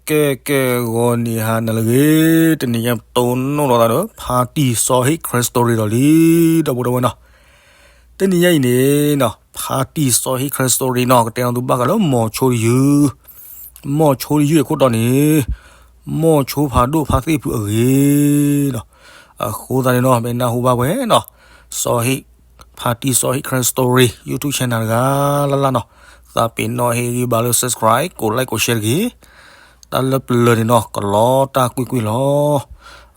ကဲ ကဲ ဂီၤနံၤဟါနၤလၢအဂ့ၤ, တနံၤညါပတိၢ်နီၣ်လီၤသးဒီး ဖါတံၢ်စီၤဟ့ၣ် Crime Story ဒီးလံ, ဒီပုၢ်ဒီဝဲၢ်နီၤ, တနံၤညါအံၤန့ၣ်နီၤ ဖါတံၢ်စီၤဟ့ၣ် Crime Story နီၤ ကတဲနီၤသုဘၣ်ဃးလၢ မိၤဆိတယုၢ်, မိၤဆိတယုၢ်အခိၣ်တီန့ၣ် မိၤဆိဖးဒိၣ်ဖါသ့ၣ်ဖုအဂ့ၢ်နီၤ, အဃိသတးန့ၣ်နီၤ မ့ၢ်နၢ်ဟူဘၣ်ဝဲနီၤ စီၤဟ့ၣ် ဖါတံၢ်စီၤဟ့ၣ် Crime Story YouTube channel တဂၤလၢ်လၢ်နီၤ, သးပ့ၤနီၣ်ဟ့ၣ်ဂံၢ်ဘါလၢ subscribe ကိး like ကိး share တဂ့ၤ, တၢ်လၢပျၢၤန့ၣ်နီၤ ကလီတၢ်ကွ့ၢ်ကွ့ၢ်လီၤ,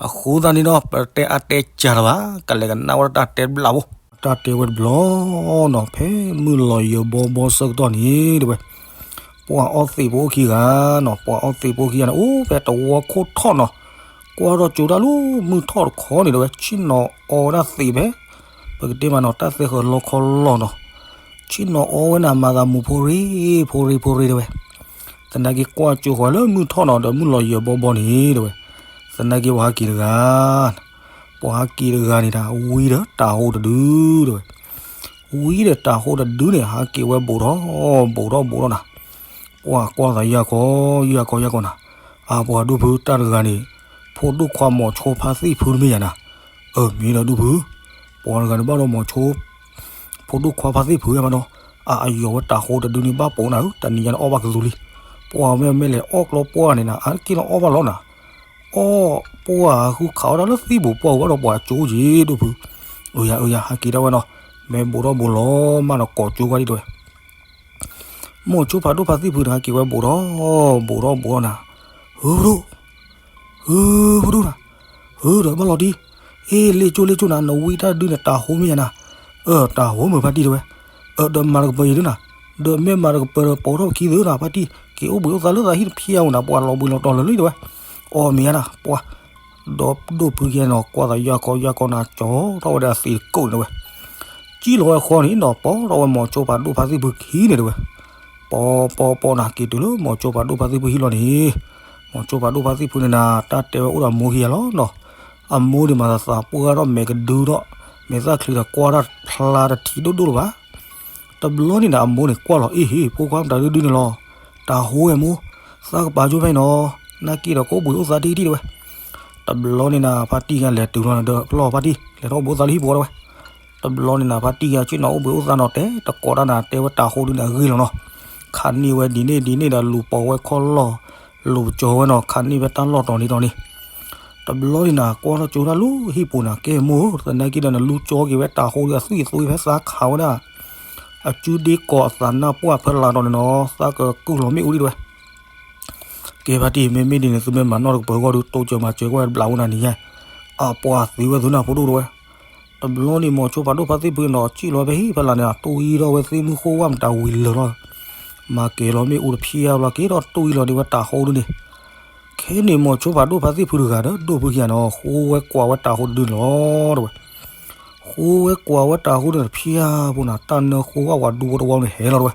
အဃိသတးန့ၣ်နီၤ ပတဲအါတဲကၢ်လၢၤဘၣ်, ကလဲၤကနၣ်ဝဲဒၣ်တၢ်တဲဘျးဖိ, တၢ်တဲဝဲတဘျီနီၤ ဖဲမုၢ်လီၤယၢၤဘီဘီဆၢကတီၢ်န့ၣ်တဲဝဲ ပှၤအီသံးဖိအိၣ်ခံဂၤနီၤ, ပှၤအီသံးဖိခံဂၤန့ၣ် အိၣ်ဖဲတဝီခိၣ်ထီၣ်နီၤ, ကွၢ်ထီၣ်ကၠိတၢ်လၢမုၢ်ထီၣ်တခီန့ၣ် တဲဝဲ ဆ့ၣ်နီၤအီဝဲဒၣ်သံးဖဲ ပကတဲမးနီၤ တၢ်သဲဃၢၤလီခီလီၤနီၤ, ဆ့ၣ်နီၤအီဝဲန့ၣ် မၤသးမူၤဖိရ့ ဖိရ့ ဖိရ့တဲဝဲ, သနာ်က့ကွၢ်ကၠိဃီၤလၢမုၢ်ထီၣ်နီၤ ဒီးမုၢ်လီၤယၢၤဘီဘီန့ၣ်တဲဝဲ, သနာ်က့ပှၤဟးက့ၤတဂၤ ပှၤဟးက့ၤတဂၤန့ၣ်ဒၣ် ဝံဒီးတၤဟိတဒုတဲဝဲ, ဝံဒီးတၤဟိတဒုန့ၣ် ဟးက့ၤဝဲဘူးထီၣ် ဘူးထီၣ်ဘူးထီၣ်နၤ, ပှၤကွၢ်သးယၢ်ကီယၢ်ကီယၢ်ကီနၤ, အပှၤဒိၣ်ဖုတၢ်တဂၤန့ၣ် ဖိဒိၣ်ခွါမိၤဆိဖါသ့ၣ်ဖုတမ့ၢ်ယၤနၤ, အၢ မ့ၢ်ဒီးဒိၣ်ဖု, ပှၤတဂၤန့ၣ်ဘၣ်ဒီးမိၤဆိ ဖိဒိၣ်ခွါဖါသ့ၣ်ဖုမးဒီး, အအယီၤဝဲတၤဟိတဒုန့ၣ်ဘၣ်ပိာ်နၤဧၢ တနံၤညါန့ၣ်အီၣ်ဘၣ်ကသူလံ, ပှၤမ့ၢ်မ့ၢ်လဲၤအီၣ်ကျီပှၢ်န့ၣ်နၤ အါတက့ၢ်လီၤအီၣ်ဘၣ်လီၤနၤ, အီၣ်ပှၢ်ဃုခးအီၣ်တၢ်လၢသံၣ်ဘိးပှၢ်ဝဲဒီးပှၤကၠိက့ၤဒိၣ်ဖု, အၢယၤ အၢယၤ ဟးက့ၤဒၣ်ဝဲနီၤ, မ့ၢ်ဘူးထီၣ်ဘူးလီၤမးဒီးကိးကၠိကွၢ်ဒံးတဲဝဲ မိၤဆိဖးဒိၣ်ဖါသံၣ်ဖုန့ၣ် ဟဲက့ၤဝဲဘူးထီၣ် ဘူးထီၣ်ဘူးထီၣ်နၤ, ဟုဖးဒိၣ်, ဟုဖးဒိၣ်, ဟုဖးဒိၣ်နၤ, ဟုဒီးဘၣ်လီၤဒံး, အ့ လ့ၣ်ကၠိလ့ၣ်ကၠိနၤ နဝံတၢ်ဒုန့ၣ် တၤဟိမ့ၢ်ယၤနၤ, အၢ တၤဟိမုၢ်ဖါတံၢ်တဲဝဲ, အၢ ဒီးမၤတကပၢၤအံၤဒုနၤ, ဒီးမ့ၢ်မၤတကပၢၤဒီးပိာ်ထီၣ်ပခံသ့နၤ ဖါတံၢ် က့ၤအိၣ်ဘှံးအိၣ်သါလၢသးဟံၣ်တဖျဲးဧါဝဲနၤ ပှၤလီၤဘှံးလီၤတီၤလၢာ်လံတဲဝဲ, အီ မ့ၢ်ယၤနၤ ပှၤ ဒီးဒိၣ်ဖုကဲနီၤ ကွၢ်သးယၢ်ခီယၢ်ခီနၤ ကၠီထီၣ်ဝဲဒၣ်သံးတကိးန့ၣ်တဲဝဲ, ကံၣ်လီၤဝဲဃီန့ၣ်နီၤ ပိာ်ထီၣ်ဝဲမိၤဆိဖးဒိၣ်ဖါသ့ၣ်ဖုခံန့ၣ်တဲဝဲ, ပီပီပီနၤ က့ၤတုၤလၢမိၤဆိဖးဒိၣ်ဖါသ့ၣ်ဖုဟံၣ်လီၤန့ၣ်, မိၤဆိဖးဒိၣ်ဖါသ့ၣ်ဖုန့ၣ်နၤ တၢ်တဲဝဲအိၣ်ဒီးအမိၢ်ခံဂၤလီၤနီၤ, အမိၢ်န့ၣ်မၤသးသးပှၢ်ထီၣ်မဲာ်ကဒုထီၣ်, မဲာ်သၣ်ချံဒီးကွၢ်တၢ်ဖျါတထံးဒိၣ်ဒိၣ်လၢၤဘၣ် တဘျီန့ၣ်နၤ အမိၢ်န့ၣ်ကွၢ်လီၤ အ့ဟ့ၣ် ဖိခွါမတၤဒုဒုန့ၣ်လီၤ, တၤဟိဝဲမိၢ်, သးကပာ်ကၠိဖဲအံၤနီၤ, နၢ်က့ဒီးကအိၣ်ဘှံးအိၣ်သါတံၢ်တံၢ်တဲဝဲ, တဘျီန့ၣ်နၤ ဖါတံၢ်ကလဲၤတုၤလီၤန့ၣ်ဒီး ဖျီၣ်ဖါတံၢ် လဲၤထီၣ်အိၣ်ဘှံးအိၣ်သါလၢဟံၣ်ပူၤတဲဝဲ, တဘျီန့ၣ်နၤ ဖါတံၢ်ကဆ့ၣ်နီၤအိၣ်ဘှံးအိၣ်သါနီၤ တဲတကိးတၢ်နၤ တဲဝဲတၤဟိဒုန့ၣ်အဂ့ၢ်လီၤနီၤ, ခးန့ၢ်ဝဲဒ်န့ၣ်ဒ်န့ၣ်ဒီးလူၤပိာ်ဝဲခီၣ်လီၢ်, လူၤကၠီဝဲနီၤ ခးန့ၢ်ဝဲတၢ်လီၢ်တီၤန့ၣ်တီၤန့ၣ် တဘျီန့ၣ်နၤ ကွၢ်ထီၣ်ကၠိတၢ်လၢဟံၣ်ပူၤန့ၣ် ကဲမိၢ်ဧၢ, သနာ်က့ဒီးနလူၤကၠီက့ၤဝဲတၤဟိဒီးအသွံၣ်အသွံၣ်ဖဲသးခးဝဲဒၣ်, အစုဒ့ကီးအသးနၢ်ပှၢ်ဖဲလၢတီၤန့ၣ်နီၤ သးကကုၢ်လီၤမ့ၣ်အူဒံးတဲဝဲ, ကဲဖါတံၢ် မ့မ့ၢ်ဒ်န့ၣ် သုမ့ၢ်မၤနီၣ်တကပၢၤအဂီၢ်ဒီး တိစၢၤမၤစၢၤကွၢ်ဝဲတဘျးအိၣ်နၤန့ၣ်ညါ, အပှၤသံဝဲသုနၤဖိဒိၣ်တဲဝဲ, တဘျီန့ၣ်မိၤဆိဖးဒိၣ်ဖါသ့ၣ်ဖုန့ၣ်ဒီး စံၣ်လီၤဖဲဟံၣ်ဖဲလၢ်န့ၣ် တူၢ်အံၤထီၣ်ဝဲသ့ၣ်မုၢ်ဃိၣ်ဝၣ်မတၤဝံၤလၢာ်လီၤ, မၤကဲၤလီၤမ့ၣ်အူတဖျၢၣ်ဘျီက့ၤဒီးတူၢ်အံၤလီၤဒံးဝဲတၤဟိဒုန့ၣ် ခဲန့ၣ်မိၤဆိဖးဒိၣ်ဖါသ့ၣ်ဖုတဂၤဒီး ဒိၣ်ဖုခံဂၤန့ၣ် ဃိဝဲကွၢ်ဝဲတၤဟိတဒုန့ၣ်လီၤတဲဝဲ, ဃိဝဲကွၢ်ဝဲတၤဟိဒုန့ၣ်တဖျၢၣ်ဖိန့ၣ် တၢ်နၢဃိဝဲပှၤဒူဖိတဝီန့ၣ်ဟဲလီၤတဲဝဲ,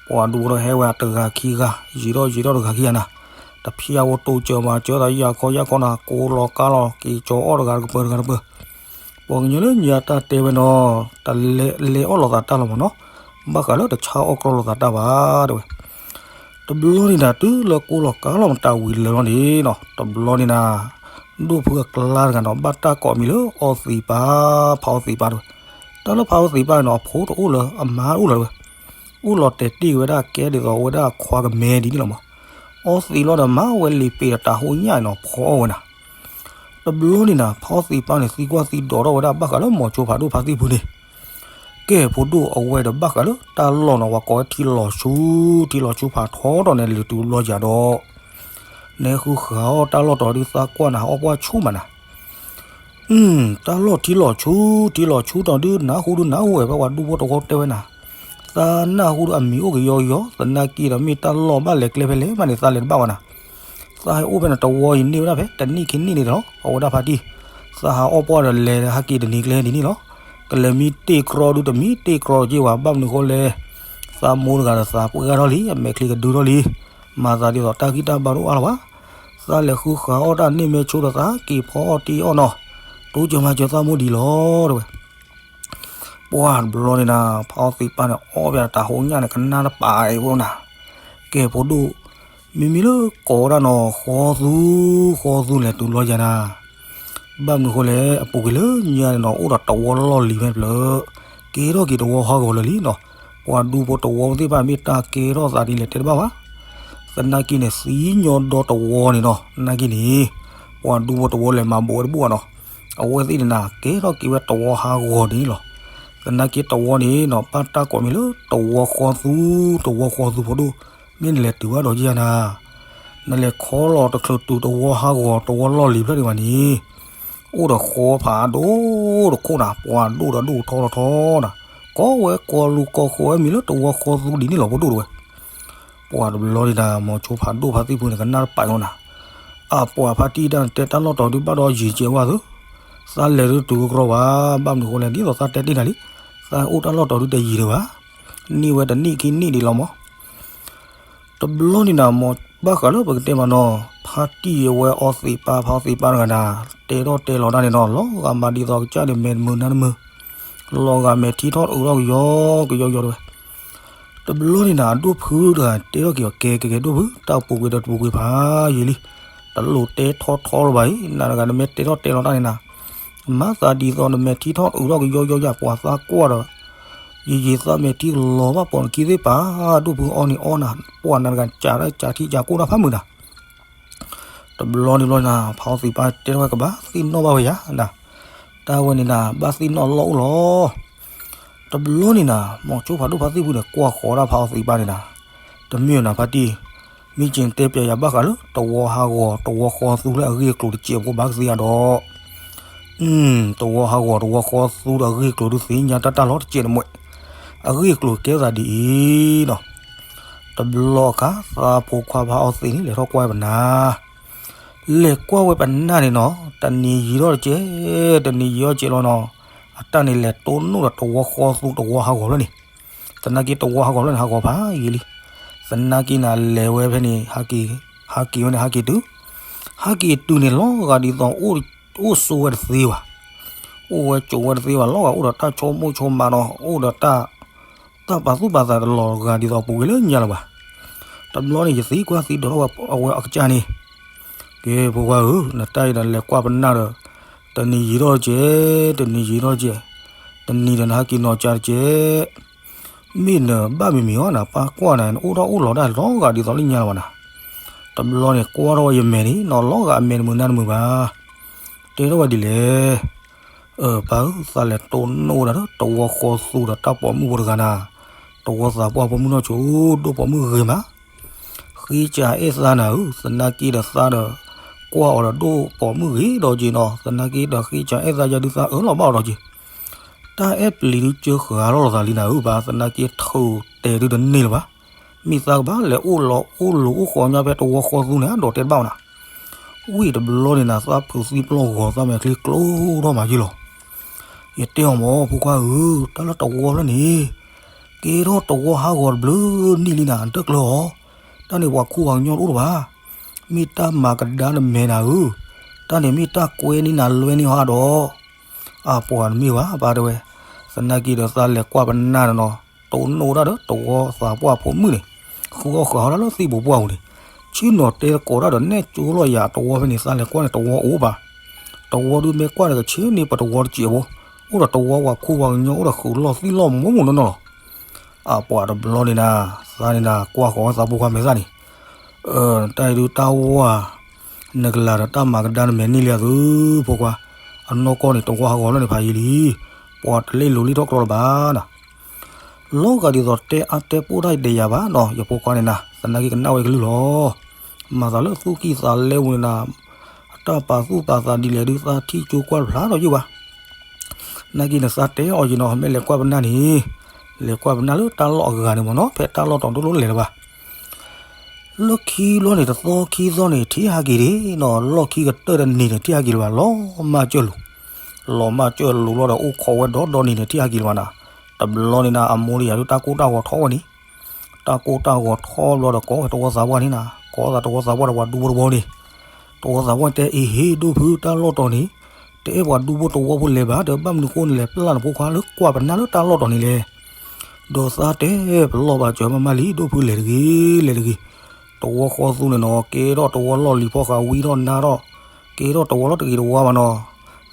ပှၤဒူဖိတဝီဟဲဝဲတဂၤခံဂၤ ယံာ်ထီၣ်ယံာ်ထီၣ်တဂၤခံဂၤနၤ, တဖျၢၣ်ဖိတိစၢၤမၤစၢၤသးယၢ်ခီယၢ်ခီနၤ ကိးလီၤကါလီၤ က့ၤကၠီအီၣ်တဂၤတကပၢၤတဂၤတပၢၤ ပှၤကညီလၢညါတၢ်တဲဝဲနီၤ, တလဲၤလဲၤအီၣ်လိာ်သးတၢ်လီၤမးနီၤ, ဘၣ်ဃးလၢတဆါအီၣ်ကြီလိာ်သးတၢ်ဘၣ်တဲဝဲ, တဘျီန့ၣ်နၤ တုၤလၢကိးလီၤကါလီၤမတၤဝံၤလၢာ်လီၤန့ၣ်နီၤ, တဘျီန့ၣ်နၤ ဒိၣ်ဖုအကျါတဂၤနီၤ ဘၣ်တၢ်ကိးအမံၤလၢအီသံးပၢ်, ဖးအီသံးပၢ်တဲဝဲ, တၢ်လၢဖးအီသံးပၢ်န့ၣ်နီၤ အဖိတအိၣ်လၢအမါအိၣ်လီၤတဲဝဲ, အိၣ်လီၤတဲာ်တ့ၢ်ဝဲဒၣ်ကဲဒ်သိးဝဲဒၣ်အခွါကမဲဒ်န့ၣ်လီၤမး, အီသံးလီၤဒီးမၤဝဲလံာ်ပ့ၤဒီးတၤဟိညၣ်နီၤ ဖီအီၣ်ဝဲနၤ တဘျီန့ၣ်နၤ ဖးအီသံးပၢ်န့ၣ် သံကွၢ်သံဒိးထီၣ်ဝဲဒၣ်ဘၣ်ဃးလၢမိၤဆိဖးဒိၣ်ဖါသ့ၣ်ဖုန့ၣ်, ကဲဖိဒိၣ်အဝဲဒီးဘၣ်ဃးလၢတၢ်လီၢ်နီၤ ပှၤကိးဝဲထံလီၤဆူ, ထံလီၤဆူဖးထီဒီးန့ၣ် လဲၤတုၤဘျီယၤဒီး, နဲဃုဃးအီၣ်တၢ်လီၢ်တီၤဒုးသးကွၢ်နၤ ဟးအီၣ်ပှၢ်ဆူၣ်မးနၤ တၢ်လီၢ်ထံလီၤဆူ, ထံလီၤဆူတီၤဒုးနၢ်ဟူဒုးနၢ်ဟူဝဲ ဖဲပှၤဒူဖိတဝီတဲဝဲနၤ, သးနၢ်ဟူဒီးအမံၤအိၣ်ကယီကယီ, သနာ်က့ဒီးမ့ၢ်တၢ်လီၢ်ဘၣ်လဲၤကျဲဖဲလဲၣ်မးန့ၣ် သးလဲၤတဘၣ်ဘၣ်နၤ, သးဟဲအိၣ်ဖဲန့ၣ်တဝီအံၤန့ၢ်ဝဲဒၣ်ဖဲ တနံၣ်ခံနံၣ်န့ၣ်လီၤ အဝဲဒၣ်ဖါတံၢ်, သးဟးအီၣ်ပှၢ်ဒီးလဲၤဟဲက့ၤတနံၤကျဲဒ်န့ၣ်လီၤ, ကလဲၤမံတ့ၢ်ကြီဒုးတမံတ့ၢ်ကြီက့ၤဝဲ ဘၣ်မနုၤဃိလဲၣ်, သးမိၢ်တဂၤဒီးသးပှဲၤထီၣ်လံ အမဲာ်ချံကဒုထီၣ်လံ, မၤသးဒ်သိးတၢ်ဂံၢ်တၢ်ဘါတအိၣ်အါလၢၤဘၣ်, သးလဲၤဃုဃးအီၣ်တၢ်န့ၢ်မဲာ်ဆိဒီးသးက့ၤဖီအီၣ်တ့ၢ်အီၣ်နီၤ, တိစၢၤမၤစၢၤသးမိၢ်ဒံးလီၤတဲဝဲ ပှၢ်တဘျီန့ၣ်နၤ ဖးအီသံးပၢ်န့ၣ် အီၣ်ပှၢ်တၤဟိညၣ်န့ၣ် ကနၣ်တပာ်အံၤဖိနၤ, ကဲဖိဒိၣ်, မ့မ့ၢ်လၢကိးဝဲဒၣ်နီၤ ဃီသူ, ဃီသူလဲၤတုၤလီၤယၤနၤ, ဘၣ်မနုၤဃိလဲၣ် အပူၤကွံာ်လၢညါန့ၣ်နီၤ အိၣ်ဒီးတဝီလီၢ်လံၤဖဲတဖျၢၣ်, ကဲထီၣ်က့ၤတဝီဟးဂီၤလၢာ်လံနီၤ, ပှၤဒူဖိတဝီသ့ၣ်တဖၣ်မ့ၢ်တၢ်ကဲထီၣ်သးဒ်လဲၣ်တဲတဘၣ်ဘၣ်, သနာ်က့န့ၣ် သံညီဒီတဝီန့ၣ်နီၤ သနာ်က့န့ၣ်, ပှၤဒူဖိတဝီလဲၤမၤဘူးဝဲတဘူၣ်ဘၣ်နီၤ, အဝဲသ့ၣ်န့ၣ်နၤ ကဲထီၣ်က့ၤဝဲတဝီဟးဂီၤန့ၣ်လီၤ, သနာ်က့တဝီန့ၣ်နီၤ ဘၣ်တၢ်ကိးမံၤလၢတဝီဃီသူ, တဝီဃီသူဖိဒိၣ်, မ့ၢ်နလဲၤတုၤဘၣ်ဒီးယၤနၤ, နလဲၤခီလီၤတချုးတုၤတဝီဟးဂီၤ တဝီလီၢ်လံၤဖျၢၣ်ဒံးဘၣ်န့ၣ်, အိၣ်ဒီးဃီဖးဒိၣ်တခိၣ်နၤ ပှၤဒိၣ်ဒီးဒိၣ်ထီထီထီနၤ, ကိးဝဲကိးလူၤကိးဃီဝဲမံၤလၢတဝီဃီသူဒ်န့ၣ်လီၤ ဖိဒိၣ်တဝဲ ပှၤတဘျီန့ၣ်နၤ မိၤဆိဖးဒိၣ်ဖါသံၣ်ဖုန့ၣ် ကနၣ်တပာ်အီၤနၤ, အပှၤဖါတံၢ်တၢ်တဲတၢ်လီၢ်တီၤဒုး ဘၣ်ဒီးယံာ်ကဲဝဲသု, သးလဲၤဒုးတုၤကကြီဘၣ်, ဘၣ်မနုၤဃိလဲၣ် ဒ်သိးသးတဲတ့ၢ်နၤလံ, သးအိၣ်တၢ်လီၢ်တီၤဒုးတယံာ်ဒံးဘၣ်, န့ၢ်ဝဲတနံၣ်ခံနံၣ်ဒံးလီၤမး တဘျီန့ၣ်နၤ မိၤဘၣ်ဃးလၢပကတဲမးနီၤ, ဖါတံၢ်အဝဲအီသံးပၢ် ဖါအီသံးပၢ်တဂၤနၤ, တဲထီၣ်တဲလီၤတၢ်န့ၣ်နီၤ လီၤဂာ်မးဒ်သိးကစၢ်န့ၣ် မဲာ်တမုာ်နါတမုာ်, လီၤဂာ်မဲာ်ထံထီၣ်အုးထီၣ်ကယီကယီကယီတဲဝဲ တဘျီန့ၣ်နၤ ဒိၣ်ဖုတဂၤတဲထီၣ်က့ၤအီၤ ကဲကဲကဲဒိၣ်ဖု တၢ်ပူၤကွံာ်ဒီးတပူၤကွံာ်ဖးယံာ်လံ, တလိၣ်တဲထီထီလၢၤဘၣ်အံၤ, နၤတဂၤနမဲာ်တဲထီၣ်တဲလီၤတၢ်န့ၣ်နၤ, မၤသးဒ်သိးနမဲာ်ထံထီၣ်အုးထီၣ်ကယီကယီယၤ ပှၤသးကွၢ်ဒီး ယယံာ်သးမဲာ်ထံကလီၤဘၣ်ပိာ်နခံသ့ၣ်ပာ်, ဒိၣ်ဖုအီန့ၣ်အီနၤ, ပှၤနၤတဂၤစးထီၣ်စးထံစးကိၢ်တၢ်ဖးမုာ်နၤ တဘျီန့ၣ်ဘျီနၤ ဖါအီသံးပၢ်တဲထီၣ်ဝဲကဘၣ်သ့ၣ်နီၣ်ဘၣ်ဝဲယၤနၤ, တၢ်ဝဲန့ၣ်နၤ ဘၣ်သ့ၣ်နီၣ်လီၢ်အိၣ်လီၤ. တဘျီန့ၣ်နၤ မိၤဆိဖးဒိၣ်ဖါသံၣ်ဖုန့ၣ် ကွၢ်ဃီၤဒၣ်ဖါအီသံးပၢ်န့ၣ်နၤ, တမ့ၢ်နၤဖါတံၢ်, မ့ၢ်က့ၤတဲပျဲယၤဘၣ်ဃးလၢ တဝီဟးဂီၤ တဝီဃီသူလၢအဂ့ၢ်အကျိၤတစဲးဖိဘၣ်ကသ့ဧါဒီး တဝီဟးဂီၤ တဝီဃီသူဒီးအဂ့ၢ်အကျိၤဒုးသ့ၣ်ညါတၢ်တၢ်လီၤတစဲးတမှဲး, အဂ့ၢ်အကျိၤကဲသးဒ်အံၤနီၤ, တဘျီအခါ သးဖိခွါဖါအီသံးန့ၣ် လဲၤထီၣ်ကွၢ်ဝဲပနၢ်, လဲၤကွၢ်ဝဲပနၢ်န့ၣ်နီၤ တနံၤယံာ်ထီၣ်တစဲး, တနံၤယံာ်ထီၣ်တစဲးလီၤနီၤ, အတၢ်န့ၣ်လဲၤတိၢ်နီၣ်ဒီးတဝီဃီသူ တဝီဟးဂီၤဖျၢၣ်န့ၣ်, သနာ်က့တဝီဟးဂီၤဖျၢၣ်န့ၣ် ဟးဂီၤဖးယံာ်လံ, သနာ်က့နၤလဲၤဝဲဖဲန့ၣ် ဟးက့ၤဝဲန့ၣ် ဟးက့ၤတုၤ, ဟးက့ၤတုၤန့ၣ် လီၤဂာ်ဒ်သိး အိၣ်ဆိးဝဲတသ့ဘၣ်, အိၣ်ဝဲဆိးဝဲတသ့ဘၣ်, လီၤဂာ်အိၣ်ဒီးတၢ်ဆိကမိၣ်ဆိကမးနီၤ, အိၣ်ဒီးတၢ် တၢ်ပာ်သူၣ်ပာ်သးတလီၤဂာ်ဒ်သိးပူၤကွံာ်လၢညါလၢၤဘၣ်. တဘျီန့ၣ် ယသံကွၢ်သံဒိးထီၣ်ဝဲအဝဲအကစၢ်န့ၣ်, ကဲဖိခွါဧၢ, နတၢ်အံၤဒီးလဲၤကွၢ်ပနၢ်ဒီး, တနံၤယံာ်ထီၣ်တစဲး, တနံၤယံာ်ထီၣ်တစဲး, တနံၤဒီးနဟးက့ၤနီၤကၢ်တစဲး, မ့ၢ်နဘၣ်မံၤမံၤအီၤနၤ, ပၢ်ကွၢ်နၤ နအိၣ်ထီၣ်အိၣ်လီၤတၢ်လီၤဂာ်ဒ်သိးလၢညါလၢၤဘၣ်နၤ. တဘျီန့ၣ် ကွၢ်ထီၣ်ဝဲယမဲာ်န့ၣ်နီၤ လီၤဂာ်အမဲာ်တမုာ်နါတမုာ်ဘၣ်. တဲထီၣ်ဝဲဒ်လဲၣ် အၢ ပၢ်ဧၢ, သးလဲၤတိၢ်နီၣ်ဝဲဒၣ်လၢတဝီဃီသူဒီးတၢ်ပိာ်မုၣ်ဖိတဂၤနၤ, တဝီသးပှၢ်ဖိမုၣ်နီၢ်ဆိ ဒိၣ်ပိာ်မုၣ်ဂ့ၤမး, ဃ့ကၢအဲၣ်သးနၤဧၢ, သနာ်က့ဒီးသးဒီး ကွၢ်အီၤဒီးဒိၣ်ပိာ်မုၣ်ဂ့ၤဒီးက့ၤနီၤ, သနာ်က့ဒီးဃ့ကၢအဲၣ်သးယၤဒုးသးအၢလီၤဘၣ်အီၤဒီးက့ၤ, တၢ်အဲၣ်ပျံၤဒုးစၢဃာ်လီၤသးလံနၤဧၢ, ဘၣ်သနာ်က့ထုးတဲာ်ဒုးတန့ၢ်လၢၤဘၣ်, မ့ၢ်သးကဘၣ်လဲၤအိၣ်လီၤအိၣ်လိၤအိၣ်ဃီညါဖဲတဝီဃီသူန့ၣ် ဒီးတဲတဘၣ်အီၤနၤ ဝံၣ်တဘျီန့ၣ်နၤ သးဖုးသံပျီၢ်ဂီၤ သးမဲာ်ချံကျိထီၣ်မးယုၢ်လီၤ. ယတဲအီၤမး ဖိခွါဧၢ, တၢ်လၢတဝီဖျၢၣ်န့ၣ် ကဲထီၣ်တဝီဟးဂီၤတဘျုးနံၣ်လံနၤ တကျၢၤအီၤ, တၢ်န့ၣ်ပှၤခူပှၤကညီတအိၣ်လၢၤဘၣ်, မ့ၢ်တၢ်မၤကဒါနမဲာ်နၤဧၢ, တၢ်န့ၣ်မ့ၢ်တၢ်ကွဲန့ၢ်နၤလွဲန့ၢ်ဟီဒီး အပှၤတမ့ၢ်ဘၣ် ပၢ်တဲဝဲ, သနာ်က့ဒီးသးလဲၤကွၢ်ပနၢ်န့ၣ်နီၤ, တိၢ်နီၣ်ဝဲဒၣ်ဒီးတဝီသးပှၢ်ဖိမုၣ်န့ၣ်, ဃုအီၣ်ဃုအီဟီဒၣ်လၢသံၣ်ပူၤပှၢ်ပူၤန့ၣ်, ဆ့ၣ်နီၤတဲသကိးတၢ်ဒီးနဲၣ်ကၠိလီၤယၤတဝီဖဲန့ၣ် သးလဲၤကွၢ်န့ၣ် တဝီအိၣ်ဘၣ်, တဝီဒုးမ့ၢ်ကွၢ်ဒီးကဆ့န့ၢ်ပတဝီတစဲးဖိ, အိၣ်ဒီးတဝီပှၤခူပှၤကညီအိၣ်ဒီးဃုာ်လီၢ်သံၣ်လီၢ်မူမူနီၢ်နီၢ်လီၤ. အပှၤတဘျီန့ၣ်နၤ, သးန့ၣ်နၤ ကွၢ်ဃီၤဝဲသးဖိခွါမဲာ်သၣ်န့ၣ်, အၢ တၢ်အံၤဒုးတၢ်ဝါ, နကလၤဒီးတၢ်မၤကဒါနမဲာ်န့ၢ်လံအသု, ဖိခွါ, အနီၢ်ကီၢ်န့ၣ် တဝီဟးဂီၤလၢန့ၣ်ဖးယံာ်လံ, ပှၤတလ့ၣ်လိၤလံထီၣ်ကျီလၢၤဘၣ်နၤ. လီၤဂာ်ဒ်သိးတဲအါတဲပိၢ်တၢ်ဒီးယၤဘၣ်နီၤ, ယဖိခွါန့ၣ်နၤ သနာ်က့ကနၣ်ဝဲကလုၢ်လီၤ. မၤသးလၢသူၣ်ကံၢ်သးလဲပူၤန့ၣ်နၤ, အတၢ်ပာ်သူၣ်ပာ်သးဒ်လဲၣ်ဒုး သးထံၣ်ကၠိကွၢ်ဖျါထီၣ်ယုၢ်ဘၣ်. နာ်က့န့ၣ်သးတဲအီၤယံၤနီၤ, မ့ၢ်လဲၤကွၢ်ပနၢ်န့ၣ်, လဲၤကွၢ်ပနၢ်လၢတၢ်လီၢ်အဂၤန့ၣ်မ့ၢ်နီၤ, ဖဲတၢ်လီၢ်တီၤဒိၣ်လိၣ်လဲၤလၢၤဘၣ်. လၢခံဘျီန့ၣ် တသီခံသီန့ၣ် ထံၣ်ဟးက့ၤဒၣ်နီၤ, လီၢ်ခံကတၢၢ်တနံၤန့ၣ် ထံၣ်ဟးက့ၤလၢၤဘၣ်, လီၤမၢ်ကၢၢ်လူၤ, လီၤမၢ်ကၢၢ်လူၤလီၤဒီး အိၣ်ခိးဝဲဒီဒီနံၤန့ၣ် ထံၣ်ဟးက့ၤလၢၤဘၣ်နၤ. တဘျီန့ၣ်နၤ အမိၢ်ဒီးယၤဒုး တၢ်ကိၢ်တၢ်ဂီၤထီၣ်ဝဲန့ၣ်, တၢ်ကိၢ်တၢ်ဂီၤထီၣ်ဘျီဒီး ကိးဝဲတဝီသးပှၢ်န့ၣ်နၤ, ကိးသးတဝီသးပှၢ်ဒီးပှၤဒူဖိတဝီန့ၣ်, တဝီသးပှၢ်တဲ အ့ဟ့ၣ် ဒိၣ်ဖု တၢ်လီၢ်တီၤန့ၣ်, တအဲၣ်ပှၤဒူဖိတဝီဖိလဲၤဘၣ်ဒီး ဘၣ်မနုၤဃိနလဲၤပျၢ်နဖိခွါလၢကွၢ်ပနၢ်လၢတၢ်လီၢ်တီၤန့ၣ်လဲၣ်. ဒီးသးတဲ ပလီၢ်ဘၣ်စၢၤမးမးလံ ဒိၣ်ဖု လဲၤတဂ့ၤ လဲၤတဂ့ၤ. တဝီဃီသူန့ၣ်နီၤ ကဲထီၣ်တဝီလီၢ်လံၤဖီဃာ်ဝံထီၣ်နါထီၣ်, ကဲထီၣ်တဝီလီၤတဂ့ၤတဝါဘၣ်နီၤ.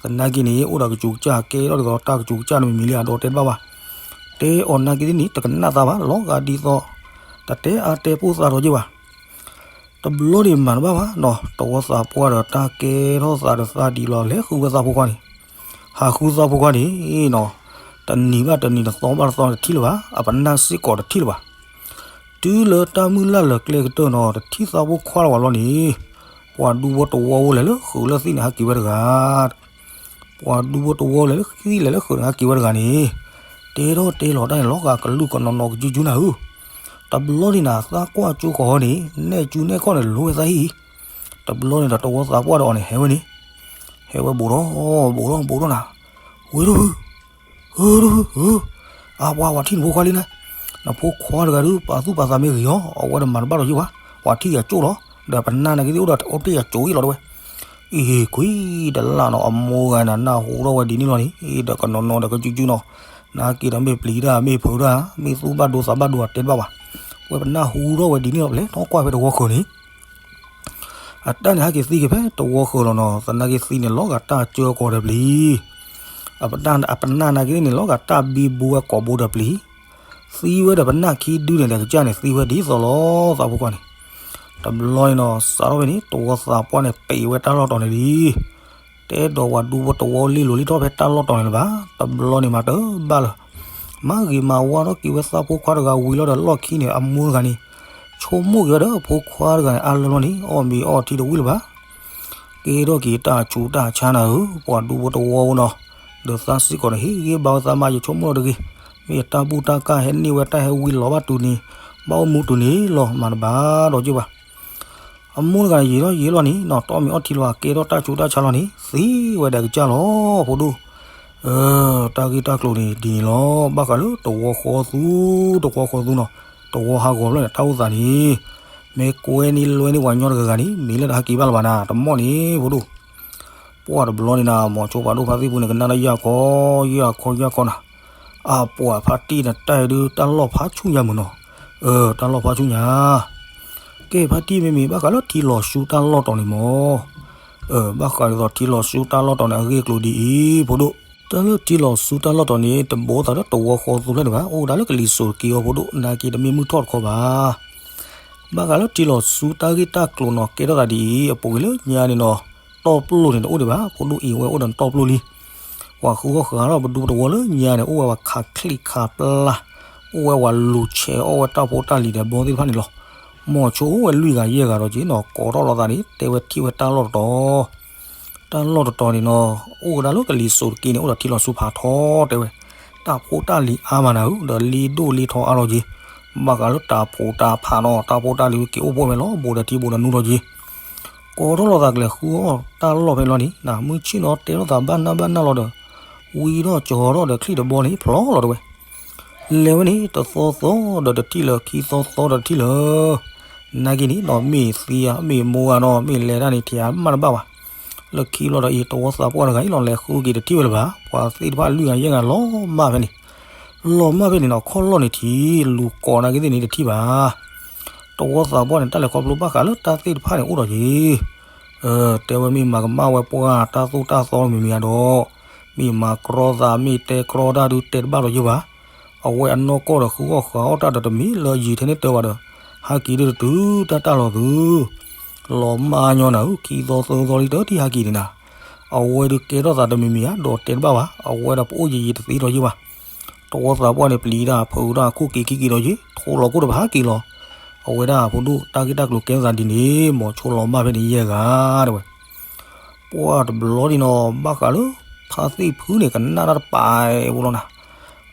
သနာ်က့န့ၣ် အိၣ်ဒီးကစူၤကစၢ် ကဲထီၣ်ဒ်သိးတၢ်ကစူၤကစၢ်န့ၣ်မ့မ့ၢ်လံ အဒိးတဲတဘၣ်ဘၣ်. တဲအီၤနာ်က့သ့ၣ်န့ၣ် တကနၣ်သးဘၣ် လီၤဂာ်ဒ်သိး တတဲအါတဲပိၢ်သးဒီးက့ၤဘၣ်. တဘျီန့ၣ်မၤတဘၣ်ဘၣ်နီၤ တဝီသးပှၢ်ဒီးတၢ်ကဲထီၣ်သးဒီးသးဒ်လီၤ လဲၤဃုဝဲသးဖိခွါန့ၣ်, ဟးဃုသးဖိခွါန့ၣ်နီၤ, တနံၤဘၣ်တနံၤ တသီဘၣ်တသီတထံၣ်လၢၤဘၣ် အပနၢ်စ့ၢ်ကီးတထံၣ်လၢၤဘၣ်. တုၤလၢတၢ်မုၢ်လၢ်လၢာ်ကျဲကတၢၢ်နီၤ တထံၣ်သးဖိခွါလၢၤဘၣ်ဘျီန့ၣ်, ပှၤဒူဖိတဝီအိၣ်လဲၤလၢဃုာ်လၢသ့ၣ်န့ၣ် ဟးက့ၤဝဲတဂၤ ပှၤဒူဖိတဝီလဲၤလၢသ့ၣ်လဲၤလၢဃုာ်န့ၣ် ဟးက့ၤဝဲတဂၤန့ၣ်, တဲထီၣ်တဲလီၤတၢ်န့ၣ် လီၤဂာ်ကလုာ်ကနီၤနီၤကစုကစုနၤဧၢ. တဘျီန့ၣ်နၤ သးကွၢ်ကၠိဃီၤဟီန့ၣ် နဲၣ်ကူနဲၣ်ခီၣ်န့ၣ် လိၤဝဲသးဟံၣ်အံၤ. တဘျီန့ၣ်ဒီးတဝီသးပှၢ်ဒီးအီၤန့ၣ် ဟဲဝဲန့ၣ်, ဟဲဝဲဘူးထီၣ် ဘူးထီၣ် ဘူးထီၣ်နၤ, ဝ့ၢ်ဒိၣ်ဧၢ ဧၢ ဧၢ အပှၤ ပှၤထံၣ်နဖိခွါလံနၤ, နဖိခွါတဂၤဒုး ပာ်သူၣ်ပာ်သးမ့ၢ်ဂ့ၤအီၤ အဝဲဒီးမၤတဘၣ်ဒီးယုၢ်ဘၣ်, ပှၤထံၣ်ယၤကၠိၣ်လီၤ, ဒီးပနၢ်နာ်က့သ့ၣ်အိၣ်ဒီးအိၣ်တ့ၢ်ယၤကၠိၣ်အံၤလီၤတဲဝဲ. အ့ၣ် ကွံတလၢ်နီၤ အမိၢ်ဂၤန့ၣ် နၢ်ဟူထီၣ်ဝဲဒ်န့ၣ်လီၤန့ၣ်, ဒီးကနီၤနီၤဒီးကစုကစုနီၤ, နာ်က့ဒီးမ့ၢ်ပျံၤတၢ် မ့ၢ်ဖုးတၢ် မ့ၢ်သူၣ်ဘၣ်ဒိသးဘၣ်ဒိအတဲတဘၣ်ဘၣ်, ဝဲပနၢ်ဟူထီၣ်ဝဲဒ်န့ၣ်လီၤ ပလဲၤထီၣ်ကွၢ်ဖဲတဝီဃၢၤန့ၣ် အတၢ်န့ၣ်ဟဲက့ၤသံက့ၤဖဲတဝီဃၢၤလီၤနီၤ, သနာ်က့သံန့ၣ် လီၤဂာ်တၢ်ကၢကီၤဒီးပျံၤ, အပနၢ်နာ်က့န့ၣ် လီၤဂာ်တၢ်ဘံဘူဝဲကိာ်ဘိဒီးပျံၤ, သံဝဲဒီးပနၢ်ခံဒုန့ၣ်ဒီးကစၢ်န့ၣ် သံဝဲဒ်သိးလီၤ သးဖိခွါန့ၣ်. တဘျီန့ၣ်နီၤ စးထီၣ်ဖဲန့ၣ် တဝီသးပှၢ်န့ၣ် ပံးဝဲတၢ်လီၢ်တီၤန့ၣ်လံ တဲဒီးပှၤဒူဖိတဝီလ့လိာ်လံထီၣ်ဖဲတၢ်လီၢ်တီၤန့ၣ်လၢၤဘၣ်, တဘျီန့ၣ်မၤတဘၣ်လၢၤ, မၤဂ့ၤမၤဝါထီၣ်က့ၤဝဲသးဖိခွါတဂၤဝံၤလီၤဒီးလီၢ်ခံန့ၣ် အမိၢ်တဂၤန့ၣ် ဆိကမိၣ်က့ၤဝဲဒီးဖိခွါတဂၤန့ၣ် အါလၢလီၤန့ၣ် အီၣ်မ့ၤအီထံတဝံၣ်လၢၤဘၣ်. ကဲထီၣ်က့ၤတၢ်ဆူးတၢ်ဆါနၤဧၢ, ပှၤဒူဖိတဝီဧိၤနီၤ, ဒီးသးစ့ၢ်ကီးန့ၣ် ဟ့ၣ်ဂံၢ်ဘါဝဲသးမါ ယဆိကမိၣ်လီၤတဂ့ၤ, မ့ၢ်ယတၢ်ဘူၣ်တၢ်ကၢ်ဟဲန့ၢ်ဝဲတၢ်ဟဲဝံလီၤဘၣ်တုၤန့ၣ်, ဘၣ်အိၣ်မူတုၤန့ၣ်လီၤ မၤတဘၣ်ဒီးက့ၤဘၣ်. အမိၢ်တဂၤန့ၣ် ယံာ်လီၤယံာ်လီၤန့ၣ်နီၤ တအီၣ်မ့ၤအီထံလၢၤဘၣ် ကဲထီၣ်တၢ်ဆူးတၢ်ဆါလီၤန့ၣ် သံဝဲဒၣ်ကစၢ်လီၤ ဖိဒိၣ်. တၢ်ဂ့ၢ်တၢ်ကျိၤန့ၣ်ဒ်န့ၣ်လီၤ. ဘၣ်ဃးလၢတဝီဃီသူ, တဝီဃီသူနီၤ, တဝီဟးဂီၤဖျၢၣ်န့ၣ် တၢ်အိၣ်သးန့ၣ် မ့ၢ်ကွဲန့ၢ်လွဲန့ၢ်ပှၤညီတဂၤဂၤန့ၣ် မ့ၢ်လၢတဟဲက့ၤဘၣ်လၢၤဘၣ်နၤ တမီၣ်န့ၣ် ဖိဒိၣ်. ပှၢ်တဘျီန့ၣ်နၤ မိၤဆိပှၤဒိၣ်ဖါသ့ၣ်ပူၤန့ၣ် ကနၣ်တၢ်ယၢ်ခီယၢ်ခီယၢ်ခီနၤ, အပှၤဖါတံၢ်န့ၣ် တၢ်အံၤဒုး တၢ်လီၢ်ဖးဆူၣ်ညါမုာ်နီၤ, တၢ်လီၢ်ဖးဆူၣ်ညါ ကဲဖါတံၢ်မ့မ့ၢ် ဘၣ်ဃးလၢထံလီၤဆူတၢ်လီၢ်တီၤန့ၣ်မီၤ, ဘၣ်ဃးဒ်သိးထံလီၤဆူတၢ်လီၢ်တီၤန့ၣ် အဂ့ၢ်အကျိၤဒ်အံၤ ဖိဒိၣ်. တၢ်လၢထံလီၤဆူတၢ်လီၢ်တီၤန့ၣ် တဘိသးလၢတဝီဃီသူဖျၢၣ်ဒံးဘၣ်, အိၣ်ဝဲဒၣ်လၢကလံၤစိးတက့ၢ်အီၤ ဖိဒိၣ်, နာ်က့တမ့ၢ်မုၢ်ထီၣ်တခီဘၣ်. ဘၣ်ဃးလၢထံလီၤဆူတၢ်ဂ့ၢ်တၢ်ကျိၤနီၤ ကဲထီၣ်သးဒ်အံၤ အပူၤကွံာ်လၢညါန့ၣ်နီၤ, တီၢ်ပျိၢ်န့ၣ် တအိၣ်ဒံးဘၣ်, ဖိဒိၣ်အံၤဝဲအိၣ်ဒီးတီၢ်ပျိၢ်လံ. ပှၤဃုအီၣ်ဃာ်ထီၣ်ပဒူပတဝီလၢညါန့ၣ် အိၣ်ဝဲပှၤခးချံၣ်ခးပျၢ်, အိၣ်ဝဲပှၤလူၤဆဲးအီၣ်ဝဲတၢ်ဖိတၢ်လံၤဒီးဘီသ့ၣ်တဖၣ်န့ၣ်လီၤ. မိၤဆိအိၣ်ဝဲလွံၢ်ဂၤယဲၢ်ဂၤဒီးက့ၤနီၤ ကိးထီၣ်လိာ်သးန့ၣ် တဲဝဲထံၣ်ဝဲတၢ်လီၢ်တတီၤ တၢ်လီၢ်တတီၤန့ၣ်နီၤ, အိၣ်ဝဲဒၣ်လၢကလံၤစိးတက့ၢ်န့ၣ် အိၣ်ဒီးထံလီၤဆူဖးထီတဲဝဲ, တၢ်ဖိတၢ်လံၤအါမးနၤဧၢ, ဒီးလ့ဒိၣ်လ့ထီအါလီၤက့ၤ, ဘၣ်ဃးလၢတၢ်ဖိတၢ်ဖးနီၤ တၢ်ဖိတၢ်လံၤက့ၤအိၣ်ဖှိၣ်ဝဲလီၤ ဘူးဒီးထံဘူးဒီးနူၤလီၤက့ၤ, ကိးထီၣ်လိာ်သးကလဲၤဃုအီၣ်တၢ်လီၢ်ဖဲလီၤန့ၣ်, မုၢ်ဆ့ၣ်နီၤတဲလိာ်သးဘၣ်နၢ်ဘၣ်နၢ်လီၤဒီး, ဝံထီၣ်ကၠီၤထီၣ်ဒီးချံၣ်တဘီန့ၣ် ဖျီလီၤတဲဝဲ လဲၤဝဲန့ၣ် တသီသီဒီးတထံၣ်လၢၤ ခံသီသီဒီးတထံၣ်လၢၤ, နာ်က့န့ၣ်နီၤ မ့ၢ်သံဧါ မ့ၢ်မိၢ်ဧါနီၤ မ့ၢ်လဲၤတၢ်န့ၣ် ထံၣ်အါမးတဘၣ်ဘၣ်. လၢခံလီၤဒီးအံၤ တဝီသးပှၢ်တဂၤအံၤလီၤ လဲၤဃုက့ၤတထံၣ်ဝဲလၢၤဘၣ်, ပှၤသ့ၣ်တဖၣ်လွံၢ်ဂၤယဲၢ်ဂၤလီၤမၢ်ဖဲန့ၣ်, လီၤမၢ်ဖဲန့ၣ်နီၤ ခီၣ်လီၢ်န့ၣ်ထံၣ် လူၤကိးနာ်က့သ့ၣ်န့ၣ်တထံၣ်ဘၣ်. တဝီသးပှၢ်န့ၣ် တၢ်လဲၤခီဖျိဘၣ်ဃးလၢတၢ်သ့ၣ်တဖၣ်န့ၣ်အိၣ်ဒီးက့ၤ တဲဝဲမ့ၢ်မၤကမၣ်ဝဲပှၢ်တၢ်သိၣ်တၢ်သီမံၤမံၤဧါဒီး, မ့ၢ်မၤကြီသး မ့ၢ်တဲကြီတၢ်ဒုးတဲတဘၣ်ဒီးယုၢ်ဘၣ်. အဝဲအနီၢ်ကီၢ်ဒီးဃုအီၣ်ဃာ်အီၣ်တၢ်ဒီးတမံၤလၢယံၤထဲန့ၣ်တၢဘၣ်ဒီး, ဟးက့ၤဒုးတတုၤတၢ်တၢ်လီၤသု, လီၤမၢ်ညီနၤဧၢ ခံသီသၢသီလံတၢ်ထံၣ်ဟးက့ၤန့ၣ်နၤ, အဝဲဒုးကဲထီၣ်သးတမံၤမံၤဧါဒီးတဲတဘၣ်ဘၣ် အဝဲဒီးပအိၣ်ယံၤယံၤတသ့ဒီးယုၢ်ဘၣ်. တဝီသးပှၢ်န့ၣ် ပျံၤတၢ်ဖုးတၢ် ခိၣ်က့ၤခံက့ၤဒီးယံၤ ထိးလီၤခိၣ်ဒီးပဟးက့ၤလီၤ. အဝဲဒၣ်ဖိဒိၣ် တၢ်ဂ့ၢ်တၢ်ကျိၤကဲထီၣ်သးဒ်န့ၣ် မိၤဆိလီၤမၢ်ဖဲန့ၣ်ယဲၢ်ဂၤတဲဝဲ. ပှၢ်တဘျီဒ်နီၤ ဘၣ်ဃးလၢ ဖါသ့ၣ်ဖုန့ၣ် ကနၣ်တၢ်တပာ်ဝဲလီၤနၤ.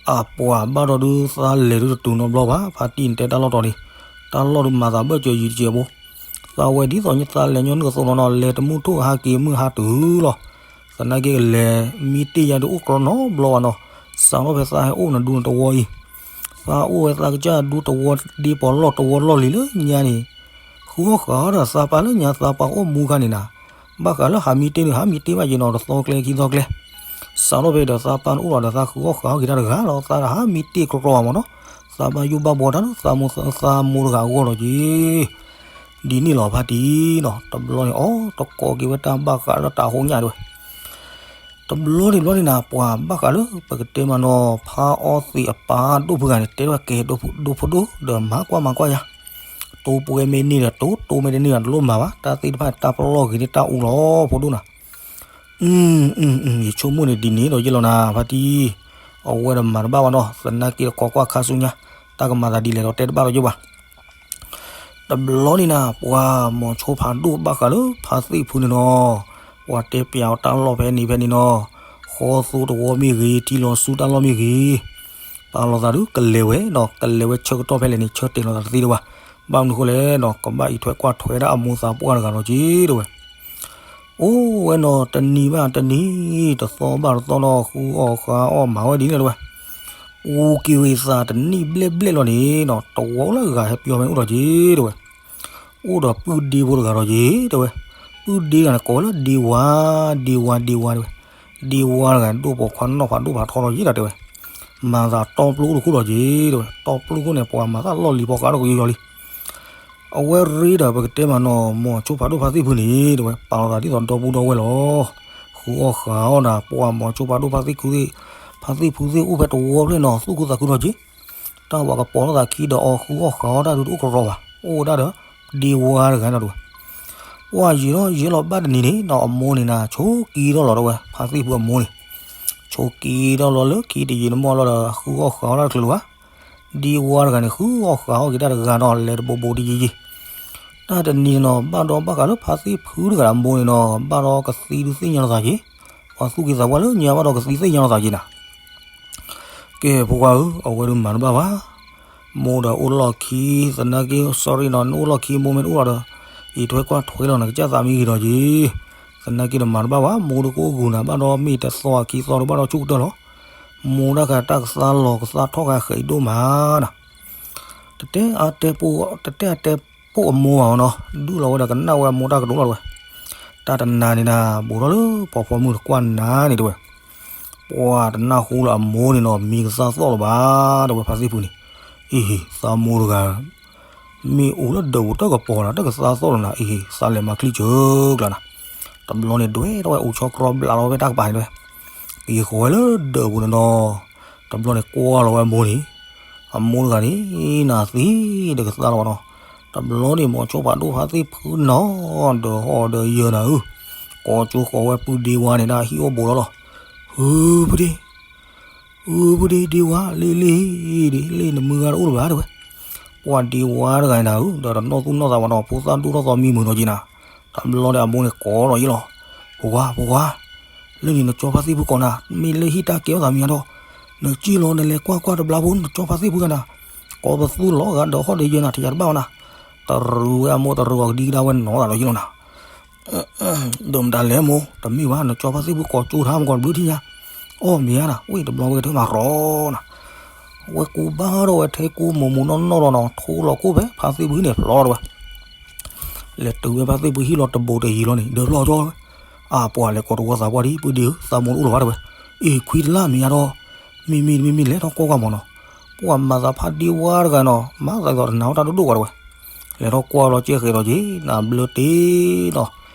အပှၤဘၣ်ဒီးဒုးသးလဲၤဒုးတတုၤနီတဘျီဘၣ် ဖါတံၢ်န့ၣ်တဲတၢ်လီၢ်တီၤန့ၣ်, တၢ်လီၢ်ဒုးမၤသးဘၣ်စၢၤယံၤတကဲးဖိ, သးဝဲဒ်သိးညါသးလဲၤညီနုၢ်ကသိးလီၤနီၤ လဲၤတမုၢ်ထိၣ်ဟးက့ၤမုၢ်ဟါတုၤလီၤ. သနာ်က့ကလဲၤ မံတ့ၢ်ယါဒုးအိၣ်ကြီနီတဘျီဘၣ်နီၤ, စးထီၣ်ဖဲသးဟဲအိၣ်နဒူနတဝီအံၤ, သးအိၣ်ဝဲသးကစၢ်ဒူတဝီဒ့ပီၤလီၢ်တဝီလီၢ်လံၤလၢညါန့ၣ်, ဃုအီၣ်ဃာ်အီၣ်ဒီးသးပၢ်လၢညါသးပၢ်အိၣ်မူခါန့ၣ်နၤ, ဘၣ်ဃးလၢဟးမံတ့ၢ်ဒုး ဟးမံတ့ၢ်ဘၣ်ယံၤနီၤ တသီကျဲခံသီကျဲ စးထီၣ်ဖဲဒီးသးပၢ်န့ၣ်အိၣ်ဒီးဒီးသးဃုအီၣ်ဃာ်အီၣ်က့ၤတၢ်တဂၤလီၤ သးတဟးမံတ့ၢ်ကြီကြီဘၣ်မၢ်နီၤ, သးဘၣ်ယိၣ်ဘၣ်ဘှီတၢ်လၢသးမိၢ်သးမိၢ်တဂၤအဂီၢ်လီၤက့ၤ. ဒ်န့ၣ်လီၤဖါတံၢ်နီၤ, တဘျီန့ၣ် အိၣ်တကိးက့ၤဝဲတၢ်ဘၣ်ဃးလၢတၢ်ဟိညၣ်တဲဝဲ. တဘျီန့ၣ်ဘျီန့ၣ်နၤ ပှၤဘၣ်ဃးလၢပကတဲမးနီၤ ဖါအီသံးအပၢ်ဒိၣ်ဖုဂၤန့ၣ် တဲထီၣ်ကဲဒိၣ်ဒိၣ်ဖိဒိၣ်ဒီး မၤကွၢ်မၤကွၢ်ယၤ, တိၢ်ပှဲၤမ့ၢ်န့ၢ်ဒီးတိၢ်, တိၢ်မ့ၢ်တန့ၢ်ဒီးတလိၣ်မၤဘၣ်, တၢ်သ့ၣ်တဖၣ်တၢ်ပလီၢ်ဂ့ၤန့ၢ်တၢ်အူလီၤဖိဒိၣ်နၤ. အ ယဆိကမိၣ်န့ၣ်ဒ်န့ၣ်ဒီးယဲၢ်လီၤနၤ ဖါတံၢ်, အဝဲဒီးမၤတဘၣ်ဘၣ်နီၤ, သနာ်က့ဒီးကိးကွၢ်ခါဆူညါ, တၢ်ကမၤသးဒ်လဲၣ်ဒီးတဲတဘၣ်ဒီးယဲၢ်ဘၣ်. တဘျီန့ၣ်နၤ ပှၤမိၤဆိဖးဒိၣ်ဘၣ်ဃးလၢဖါသ့ၣ်ဖုန့ၣ်နီၤ, ပှၤတဲပျးအီၤတၢ်လီၢ်ဖဲန့ၣ်ဖဲန့ၣ်နီၤ, ဃီသူတဝီမ့ၢ်ဂ့ၤ, ထံလီၤဆူတၢ်လီၢ်မ့ၢ်ဂ့ၤ, ပာ်လီၤသးဒုးကလဲၤဝဲနီၤ, ကလဲၤဝဲဆၢကတီၢ်ဖဲလဲၣ်န့ၣ် ဆၢတဲာ်လီၤသးတသ့ဒံးဘၣ်. ဘၣ်မနုၤဃိလဲၣ်နီၤ, ကဘၣ်အံးထွဲကွၢ်ထွဲဒၣ်အမိၢ်သးပှၢ်တဂၤဒီးက့ၤတဲဝဲ. အိၣ်ဝဲနီၤတနံၤဘၣ်တနံၤ, တသီဘၣ်တသီနီၤ, ဃုအီၣ်ဃုအီၣ်မၤဝဲဒ်န့ၣ်တဲဝဲ. ပူၤက့ၤဝဲသးတနံၣ်ဘျဲၣ်ဘျဲၣ်လီၤန့ၣ်နီၤ, တဝီလၢအဂၤဟဲပျီဖဲန့ၣ်အိၣ်ဒီးက့ၤတဲဝဲ. အိၣ်ဒီးပုၢ်ဒ့ဖိတဂၤဒီးက့ၤတဲဝဲ. ပုၢ်ဒ့တဂၤန့ၣ် ကိးဝဲလၢဒ့ဝါ, ဒ့ဝါ ဒ့ဝါတဲဝဲ. ဒ့ဝါတဂၤန့ၣ် ဒိၣ်ပိာ်ခွါနီၢ်ဖးဒိၣ်ဖးထီဒီးက့ၤဒီးတဲဝဲ. မၤသးတီပျိတခိၣ်ဒီးက့ၤတဲဝဲ. တီပျိခိၣ်န့ၣ် ပှၤမၤသးလီၢ်လံၤဖီဃးဒီးကယီယီလံ. အဝဲရ့ဒီးပကတဲမးနီၤ, မိၤဆိဖးဒိၣ်ဖါသ့ၣ်ဖုန့ၣ်တဲဝဲ, ပာ်လီၤသးဒ်သိးဒီပုၢ်ဒီဝဲၢ်လီၤ. ဃုအီၣ်ဃုအီၣ်ဒီး ပှၤမိၤဆိဖးဒိၣ်ဖါသ့ၣ်ဖုသ့ၣ်, ဖါသ့ၣ်ဖုသ့ၣ်အိၣ်ဖဲတဝီဖျၢၣ်နီၤ, သူၣ်ခုသးခုဒီးက့ၤ. တၢ်ပှၤကပီၤထီၣ်သးခံဒီးအီၤ ဃုအီၣ်ဃုအီၣ်တၢ်ဒုးတအိၣ်ကရီဘၣ်, အိၣ်ဝဲဒၣ်ဒီး ဒ့ဝါတဂၤနီၤတဲဝဲ. ပှၤယံာ်လီၤယံာ်လီၤဘၣ်တနံၤန့ၣ်နီၤ, အမိၢ်န့ၣ်နၤ ဆိးက့ထီၣ်လီၤတဲဝဲ, ဖါသ့ၣ်ဖုအမိၢ်န့ၣ် ဆိးက့ထီၣ်လီၤလၢခံတယံာ်တမီၢ်လီၤဒီး ဃုအီၣ်ဃုအီၣ်တၢ်တချုးလၢၤဘၣ်. ဒ့ဝါတဂၤန့ၣ် ဃုအီၣ်ဃုအီၣ်က့ၤတၢ်တဂၤနီၤ, လဲၤတဘိးဘိးတယံာ်ယံာ်. တၢ်တနံၤနီၤ ဘၣ်ဒီးဘၣ်ဃးလၢဖါသ့ၣ်ဖုတဂၤဒီးအမိၢ်န့ၣ်နီၤ, ဘၣ်ဒီးကသံဒုးသ့ၣ်ညါလီၤသးက့ၤ, ပှၤသူၣ်က့သးပှၢ်လၢညါဘၣ်ဒီးကသံသ့ၣ်ညါလီၤသးက့ၤနၤ. ကဲ ဖိခွါဧၢ, အဝဲဒုးမၤတဘၣ်ဘၣ်. မိၢ်ဒီးအိၣ်လီၢ်ခံ, သနာ်က့ sorry နီၤ, နအိၣ်လီၢ်ခံ မိၢ်မ့ၢ်တအိၣ်လီၤဒီး အံးထွဲကွၢ်ထွဲလီၤနၤ ကစၢ်သးမံဂ့ၤဒီးက့ၤ. သနာ်က့ဒီးမၤတဘၣ်ဘၣ်, မိၢ်ဒုးကအိၣ်ဂူၤနၤဘၣ်ဒီး မ့ၢ်တသီခံသီဒုးဘၣ်ဒီးဆူၣ်ကတၢၢ်လီၤ. မိၢ်ဒၣ်ဃးတၢ်ကသါလီၤကသါထီၣ်ဃာ်ဃဲးဒိၣ်မးနၤ. တတဲအါတဲပိၢ်, တတဲအါတဲပိၢ်အမိၢ်ဘၣ်နီၤ, ဒုးလီၤဝဲဒီးကနၣ်ဝဲအမိၢ်တၢ်ကတိၤလီၤတဲဝဲ. တၢ်တနၤန့ၣ်နၤ ဘူးထီၣ်လၢပှၤဖီမုၢ်တကွၢ်နၤန့ၣ်တဲဝဲ. ပှၤတနၢ်ဟူလၢအမိၢ်န့ၣ်နီၤ မံကသါသီၣ်လၢၤဘၣ် တဲဝဲဖါသ့ၣ်ဖုန့ၣ်. အ့ဟ့ၣ် သးမိၢ်တဂၤ မ့ၢ်အိၣ်လၢဒၢးပူၤတၢ်ကပီၤနၤ တၢ်ကသါသီၣ်လၢၤနၤ, အ့ဟ့ၣ် သးလဲၤမၤချံစၢၤကျါနၤ. တဘျီန့ၣ်ဒွဲၣ်ထီၣ်ဝဲအိၣ်ဆီကြီဘျးလီၤဝဲဖဲတၢ်ကပၤန့ၣ်တဲဝဲ. က့ၤဃီၤဝဲလၢဒၢးပူၤန့ၣ်နီၤ, တဘျီန့ၣ်ကွၢ်လီၤဝဲအမိၢ်န့ၣ်, အမိၢ်တဂၤန့ၣ် နၤသံဒီးကသါလီၤဘၣ်နီၤ. တဘျီန့ၣ်မိၤဆိဖးဒိၣ်ဖါသ့ၣ်ဖုနီၤ, ဒီးဟီၣ်ဒီးယၢၤနၤဧၢ, ကိးကၠိဃီၤဝဲပုၢ်ဒ့ဝါန့ၣ်ဒၣ်ဟံၣ်အိၣ်ဘူးလီၤလီၤ. ဟုဖုဒ့ ဟုဖုဒ့ ဒ့ဝါ လ့လ့ ဒ့လ့ နမုၢ်ဂၤတအိၣ်လၢၤဘၣ်တဲဝဲ. ပှၤဒ့ဝါတဂၤန့ၣ်နၤဧၢ, ဒီးတနီၣ်သူၣ်နီၣ်သးဘၣ်နီၤ, ဖိသၣ်ဒိၣ်ထီၣ်သီမံမုာ်နီၤက့ၤနၤ. တဘျီန့ၣ်အမိၢ်န့ၣ်ကိးလီၤယဲၢ်လီၤ. ဖိခွါ ဖိခွါ, လၢန့ၣ်နကၠီဖါသ့ၣ်ဖုကိးနၤ, မ့ၢ်လၢဟံၣ်တၢ်ကဲထီၣ်သးမံၤအါဒီး, နစံၣ်လီၤ နလဲၤကွၢ်ကွၢ်တဘျီဖိ နကၠီဖါသ့ၣ်ဖုဂၤနၤ, ကိးပသူလီၤဂာ်ဒီးဟီၣ်ဒီးယၢၤနၤ ထံၣ်ယၤတဘၣ်ဝဲနၤ. တရူးဝဲအမိၢ်တရူးအီၤကဒံကဒါဝဲနီၤသးဒီးယဲၢ်လီၤနၤ. ဒိးမတၤလဲၣ်မိၢ်, တမ့ၢ်ဘၣ် နကၠီဖါသ့ၣ်ဖုကိးကၠိထါမကီးတဘျုးထံၣ်ညါ. အီၣ်မ့ၢ်ဧါနၤ, ဝ့ၢ်တဘျီဝဲကထၢမၤရီနၤ. ဝဲကူဘၣ်ထီၣ်ဝဲထဲကူမိၢ်မိၢ်နီၢ်နီၢ်လီၤနီၤ, ထိလီၤခိၣ်ဖဲဖါသ့ၣ်ဖုန့ၣ်ဖျီတဲဝဲ. လဲၤတုၤဝဲဖါသ့ၣ်ဖုဟံၣ်လီၤတဘိးတယံၤလီၤန့ၣ် ဒၢးဖျီၣ်ကၠီဝဲ. အပှၤလဲၤကိးတဝီသးပှၢ်ဒံး ပုၢ်ဒ့ဧၢ, သးမိၢ်တအိၣ်လၢၤဘၣ်တဲဝဲ. အ့ၣ် ခွံတလၢ်မ့ၢ်ဧါဒီး, မ့မ့ၢ်တမ့မ့ၢ်လဲၤထီၣ်ကွၢ်ကွၢ်မၢ်နီၤ. ပှၤမၤသးဖါဒ့ဝါတဂၤနီၤ, မၤသးဒ်သိးတနာ်အီၣ်တၢ်ဒိၣ်ဒိၣ်ဝဲတဲဝဲ. လဲၤထီၣ်ကွၢ်လီၤကဲဃဲးဒီးက့ၤ နဘျၢတ့ၢ်နီၤ,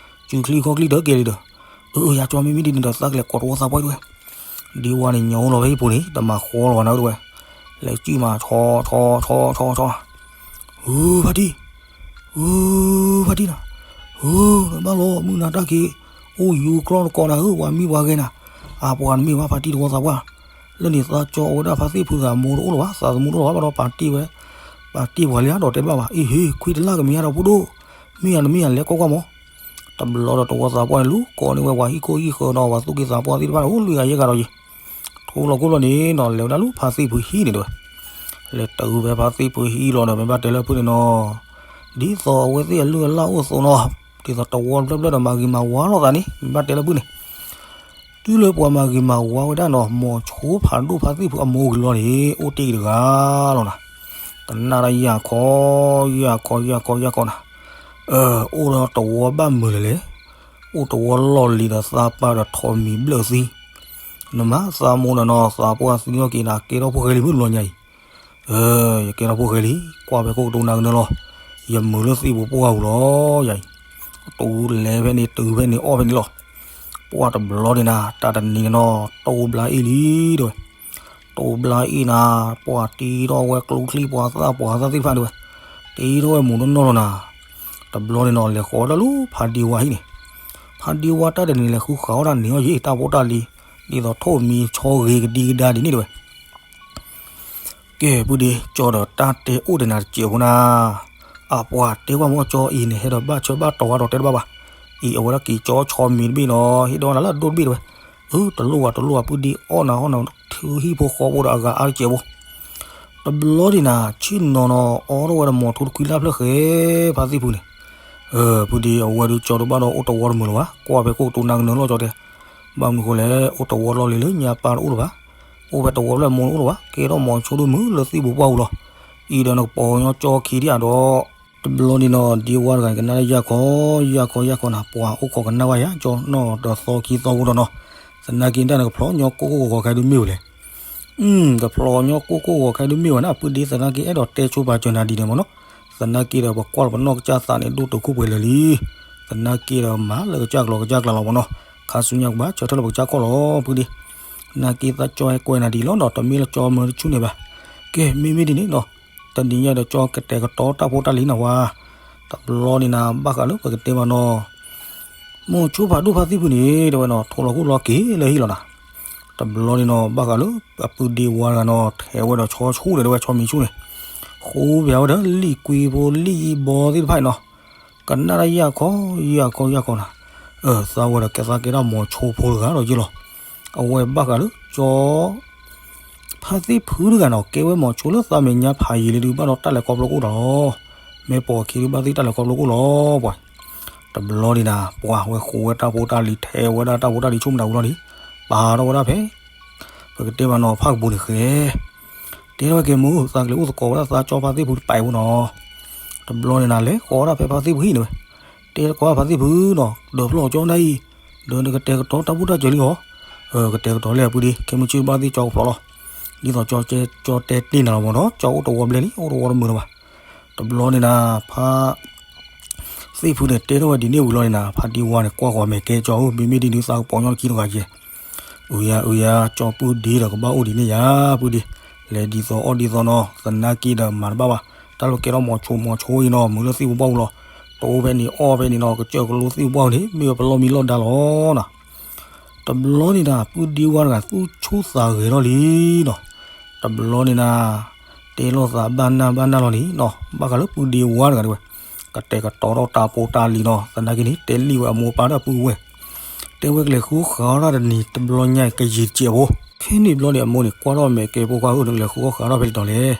စုချံခီၣ်ချံဒၢးကဲလံဒီး. အၢ ယၤကၠီမ့မ့ၢ်ဒ်န့ၣ်ဒီး သးကလဲၤကိးတဝီသးပှၢ်တဲဝဲ. ဒ့ဝါန့ၣ်ညိလီၤဖဲဟံၣ်ပူၤန့ၣ် တမၤဃီလီၤဘၣ်နၤတဲဝဲ. လဲၤစုၣ်မးဆီဆီဆီဆီဆီ ဟုဖါတံၢ်, ဟု ဖါတံၢ်နၤ, ဟု နဘၣ်လီၤမုၢ်နၤတၢ်က့ၤ, အိၣ်ယူၤကြီတကိးနၤဧၢ, ပှၤမံပှၤဂဲၤနၤ. အပှၤနမ့ၢ်ဘၣ်ဖါတံၢ်တဝီသးပှၢ်, လၢန့ၣ်သးကၠီအဝဲဒၣ်ဖါသ့ၣ်ဖုဂၤအမိၢ်တအိၣ်လၢၤဘၣ်, သးသမူတအိၣ်လၢၤဘၣ်, ဘၣ်ဒီးပာ်တ့ၢ်ဝဲ, ပာ်တ့ၢ်ပှၤလံဧါဒီးတဲတဘၣ်ဘၣ်. အ့ၣ်ဟ့ၣ် ခွံတလၢ်ကမ့ၢ်ဧါဒီးဖိဒိၣ်, မ့ၢ်ဧါနမ့ၢ်ဧါလဲၤကွၢ်ကွၢ်မၢ်. တဘျီဒီးတဝီသးပှၢ်န့ၣ် လူၤကိးန့ၢ်ဝဲပှၤဟံၣ်ခိၣ်ဟံၣ်ဃၢၤနီၤ, ပှၤသူၣ်က့သးပှၢ်သ့ၣ်တဖၣ်န့ၣ် အိၣ်လွံၢ်ဂၤယဲၢ်ဂၤဒီးယံၤ, ထိလီၤခိၣ်လီၤန့ၣ်နီၤ, လဲၤဝဲဒၣ်လၢဖါသ့ၣ်ဖုဟံၣ်န့ၣ်တဲဝဲ. လဲၤတုၤဖဲဖါသ့ၣ်ဖုဟံၣ်လီၤဒီး မ့ၢ်ဘၣ်တဲလၢဖုန့ၣ်နီၤ, ဒ်သိးအဝဲသ့ၣ်အလုၢ်အလၢ်အိၣ်အသိးနီၤ, ဒ်သိးတဝီတဖျၢၣ်ဖျၢၣ်ဒီးမၤဂ့ၤမၤဝါလိာ်သးန့ၣ် မ့ၢ်ဘၣ်တဲလၢဖုန့ၣ် တုၤလၢပှၤမၤဂ့ၤမၤဝါဝဲဒၣ်နီၤ, မိၤဆိဖးဒိၣ်ဖါသ့ၣ်ဖုအမိၢ်ဂ့ၤလီၤန့ၣ် အိၣ်တ့ၢ်တဂၤလီၤနၤ. ကနၣ်တၢ်ယၢ်ခီ, ယၢ်ခီ, ယၢ်ခီ, ယၢ်ခီနၤ. အိၣ်ဒီးတဝီဘၣ်မုာ်လၢၤလဲၣ်, အိၣ်တဝီလီၢ်လံၤဒီးသးပၢ်ဒီးထိးမံၤဘျၢၣ်သံ. နမၤသးမိၢ်ဒီးနီၤ, သးပှၢ်သံထီၣ်က့ၤနၤ ကဲထီၣ်ဖိၣ်ဃဲလံမုၢ်တဘျီညါအံၤ. ယကဲထီၣ်ဖိၣ်ဃဲလံ, ကွၢ်ဖဲခိၣ်ကတိၤနၤကနၢလီၤ. ယမုာ်လၢသံၣ်ပူၤပှၢ်ပူၤလီၤ ယၤအံၤ, တူၢ်လဲၤဖဲန့ၣ် တုၤဖဲန့ၣ် အီၣ်ဖဲန့ၣ်လီၤ. ပှၢ်တဘျီန့ၣ်နၤ တၢ်တနံၤန့ၣ်နီၤ တိၢ်ဘျါအ့ၣ်လံ တဲဝဲ, တိၢ်ဘျါအ့ၣ်နၤ, ပှၢ်တ့ထီၣ်ဝဲကျိချံ ပှၤသၣ်ပှၤသၣ်သ့ၣ်တဖၣ်တဲဝဲ, တ့ထီၣ်ဝဲမူးနီၢ်နီၢ်လီၤနၤ. တဘျီန့ၣ်နီၤ လဲၤဃီၤဝဲဒၣ်လၢဖးဒံဝါဟံၣ်န့ၣ်, ဖးဒံဝါတၢ်တနံၤလဲၤဃုဃာ်အီၣ်တၢ်န့ၣ်အီၤယံၤ တၢ်ဖိတၢ်လံၤ, ဒ်သိးထိၣ်မံၤဆီဂ့ၤကဒံကဒါဒ်န့ၣ်တဲဝဲ ကဲ ပုၢ်ဒ့ ကၠီဒီးတၢ်တဲအိၣ်တနၤတစဲးဖိနၤ, အပှၤတဲကွၢ်မ့ၢ်ကၠီအံၤန့ၣ် ဟဲဒီးဘၣ်ဆၢဘၣ်တီၤဝဲဒီးတဲတဘၣ်ဘၣ်, အံၤအဝဲဒၣ်က့ၤကၠီဆီမံၤတဘ့ၣ်နီၤ ဟ့ၣ်ဒီးနၤလၢအဒိၣ်တဘ့ၣ်တဲဝဲ, အၢ တလိၣ်ဘၣ်တလိၣ်ဘၣ် ပုၢ်ဒ့အီၣ်နၤအီၣ်နၤ ထုဟံၣ်ဖိဃီဖိဒီးအဂၤအါတစဲးဖိ တဘျီဒံးနၤ ဆ့ၣ်နီၤနီၤ အီၣ်ထီၣ်ဝဲဒီးမီၤဆိတခွံလၢ်ဖျၢၣ်ဃဲ ဖါသ့ၣ်ဖုန့ၣ်, ပုၢ်ဒ့ အဝဲဒုးကၠီတဘၣ်ဒီးအိၣ်တဝီတမုာ်လၢၤဘၣ် ကွၢ်ဖဲခိၣ်ကတိၤနၤကနၢၤလီၤကၠီတဲ, ဘၣ်မနုၤဃိလဲၣ် အိၣ်တဝီလီၢ်လံၤလၢညါပၢ်တအိၣ်လၢၤဘၣ်, အိၣ်ဖဲတဝီဖျၢၣ်မိၢ်တအိၣ်လၢၤဘၣ် ကဲထီၣ်မီၤဆိဒိၣ်မုၢ်လၢသံၣ်ပူၤပှၢ်ပူၤလီၤ, အံၤဒီးနကပီၤညီကၠီခံဒံးဧါဒီး တဘျီဒံးနီၤ ဒံဝါတဂၤန့ၣ် ကနၣ်လၢယၢ်ခီ, ယၢ်ခီယၢ်ခီနၤ ပှၤအိၣ်ခိးကနၣ်ဝဲယၤ ကၠီနီၢ်ဒီးသီခံသီဖိဒီးနီၤ, သနာ်က့ဒၣ်နကဖျီၣ်ညီကိၢ်ကိၢ်ဂီၤဂီၤခဲဒုးမ့ၢ်ဝဲလဲၣ်, ကဖျီၣ်ညီကိၢ်ကိၢ်ဂီၤခဲဒုးမ့ၢ်ဝဲနၤ ပုၢ်ဒ့ သနာ်က့အဲၣ်ဒိးတဲဆိပာ်စၢၤနၤဒ်န့ၣ်မ့ၢ်နီၤ, သနာ်က့ဒီးပကွၢ်လီၤပနီၢ်ကစၢ်သးန့ၣ် ဒိၣ်တုာ်ခိၣ်ပှဲၤလၢာ်လံ, သနာ်က့ဒီးမၤလၢကစၢ်ကျိၤကစၢ်ကျါလီၤမ့ၢ်နီၤ, ခါဆူညါကဘၣ်ဆၢထၢၣ်လၢပကစၢ်ခီၣ်လီၤ ပုၢ်ဒ့, သနာ်က့သးကၠီဟဲကွဲနၤဒ်လီၤနီၤ တမ့ၢ်လၢကၠီမၢတဆူၣ်န့ၣ်ဘၣ်, ကဲ မ့မ့ၢ်ဒ်န့ၣ်နီၤ တနံၤညါဒီးကၠီကတဲာ်ကတီၤတၢ်ဖိတၢ်လံၤနၤဝဲ, တဘျီန့ၣ်နၤ ဘၣ်ဃးလၢပကတဲမးနီၤ, မိၤဆိဖးဒိၣ်ဖါသ့ၣ်ဖုန့ၣ် တဲဝဲနီၤ ထိၣ်လီၤခိၣ်လီၤက့ၤလၢဟံၣ်လီၤနၤ, တဘျီန့ၣ်နီၤ ဘၣ်ဃးလၢအပုၢ်ဒ့ဝါတဂၤနီၤ ထဲဝဲဒီးဆီဆူၣ်န့ၣ် တဲဝဲဆီမံၤဆူၣ်န့ၣ်, ဃိပၠးဝဲဒီးလံာ်ကွံဖိလံာ်ဘီသ့ၣ်တဖၣ်အံၤနီၤ, ကနၣ်တၢ်ယၢ်ခီ ယၢ်ခီယၢ်ခီနၤ, သးဝဲဒီးကဲသးကဲဒၣ်မိၤဆိဖိတဂၤဒီးယ့ၢ်လီၤ, အဝဲဘၣ်ဃးလၢကၠီ ဖါသ့ၣ်ဖုတဂၤနီၤ ကဲဝဲမိၤဆိလၢသးမဲာ်ညါဖးယံၤလံဒုး ဘၣ်ဒီးတၢ်လဲၤခီဖျိကအိၣ်ဒီးလီၤ, မ့ၢ်ပိာ်အခံဒုး ဘၣ်သ့ၣ်တၢ်လဲၤခီဖျိကအိၣ်လီၤပှၤ, တဘျီန့ၣ်နၤ ပှၤဝဲဃိးဝဲတၢ်ဖိတၢ်လံၤ ထဲဝဲဒၣ်တၢ်ဖိတၢ်လံၤဆူၣ်မတၤဝံၤလီၤန့ၣ်, ပာ်ထီၣ်ဝဲဒၣ်ဖဲ ပကတဲမးနီၤ ဖးကပူၤန့ၣ်ဃဲ တဲထီၣ်ဝဲကဲမုၢ် သးကလဲၤအိၣ်သကိးဝဲဒၣ်သးကၠီဖါသ့ၣ်ဖုတပာ်အံၤဖိနီၤ, တဘျီန့ၣ်နၤ လဲၤဃီၤဝဲဒၣ်ဖဲဖါသ့ၣ်ဖုဟံၣ်န့ၣ်ဝဲ, တဲသကိးဖါသ့ၣ်ဖုနီၤ ဒၢးဖျီၣ်ကၠီနၤအံၤ, ဒီးနကတဲာ်ကတီၤတၢ်ဖိတၢ်စၢၤလံအီၤ, ကတဲာ်ကတီၤလဲၣ်ပုၢ်ဒ့ ခဲမုၢ်ဆ့ၣ်ဘၣ်သ့ၣ်ကၠီကဖျီၣ်လီၤ, ဒ်သိးကၠီတဲတ့ၢ်နၤလီၤမ့ၢ်နီၤ ကၠီအိၣ်တဝီဘျဲၣ်လံ အိၣ်တဝီတမုာ်လၢၤဘၣ်, တဘျီန့ၣ်နၤ ဖါ သ့ၣ်ဖုန့ၣ် တဲထီၣ်ဝဲဒ်န့ၣ်ဝံၤလီၤန့ၣ်နၤ ဖါဒံဝါန့ၣ် ကွၢ်ဃီၤမဲာ်ကဲကၠီဧၢ မ့မ့ၢ်ဒ်န့ၣ် သးကပီၤညီတခံတဂၤကဲ, အုယၤ အုယၤ ကၠီပုၢ်ဒ့ဒီးကဘၣ်အိၣ်ဒ်န့ၣ်ယၤ ပုၢ်ဒ့, လဲၤဒ်သိးအီၣ်ဒ်သိးနီၤ သနာ်က့ဒီးမၤတဘၣ်ဘၣ်, တၢ်လီၢ်ကဲထီၣ်မိၤဆိမိၤဆိအံၤနီၤ မုာ်လၢသံၣ်ပူၤပှၢ်ပူၤလီၤ, တအိၣ်ဖဲန့ၣ်အီၣ်ဖဲန့ၣ်နီၤ ကစၢၢ်ကလိသံၣ်ပူၤပှၢ်ပူၤန့ၣ် မ့ၢ်ဝဲပလီၢ်မံလီၢ်ဒါလီၤနီၤ တဘျီန့ၣ်နၤ ပုၢ်ဒ့ဝါတဂၤသူၣ်ဆူၣ်သးဂဲၤထီၣ်လံနီၤ, တဘျီန့ၣ်နၤ တဲလိာ်သးဘၣ်နၢ်ဘၣ်နၢ်လီၤန့ၣ်နီၤ ဘၣ်ဃးလၢပုၢ်ဒ့ဝါတဂၤတဲဝဲ, ကတဲာ်ကတီၤထီၣ်တၢ်ဖိတၢ်လံၤနီၤ သနာ်က့န့ၣ် တဲလံဝဲအမိၢ်အပၢ်ဒီးပုၢ်ဝဲၢ်, တဲဝဲကလဲၤဃုဃာ်အီၣ်တၢ်တနံၤတဘျီညါအံၤ ကယံာ်တစဲးဖိ, ခဲန့ၣ်ဘျီန့ၣ် အမိၢ်န့ၣ်ကွၢ်ထီၣ်မဲာ်ကဲဖိခွါဧၢ နကလဲၤဃုဃာ်အီၣ်တၢ်ဖဲလဲၣ်တီၤလဲၣ်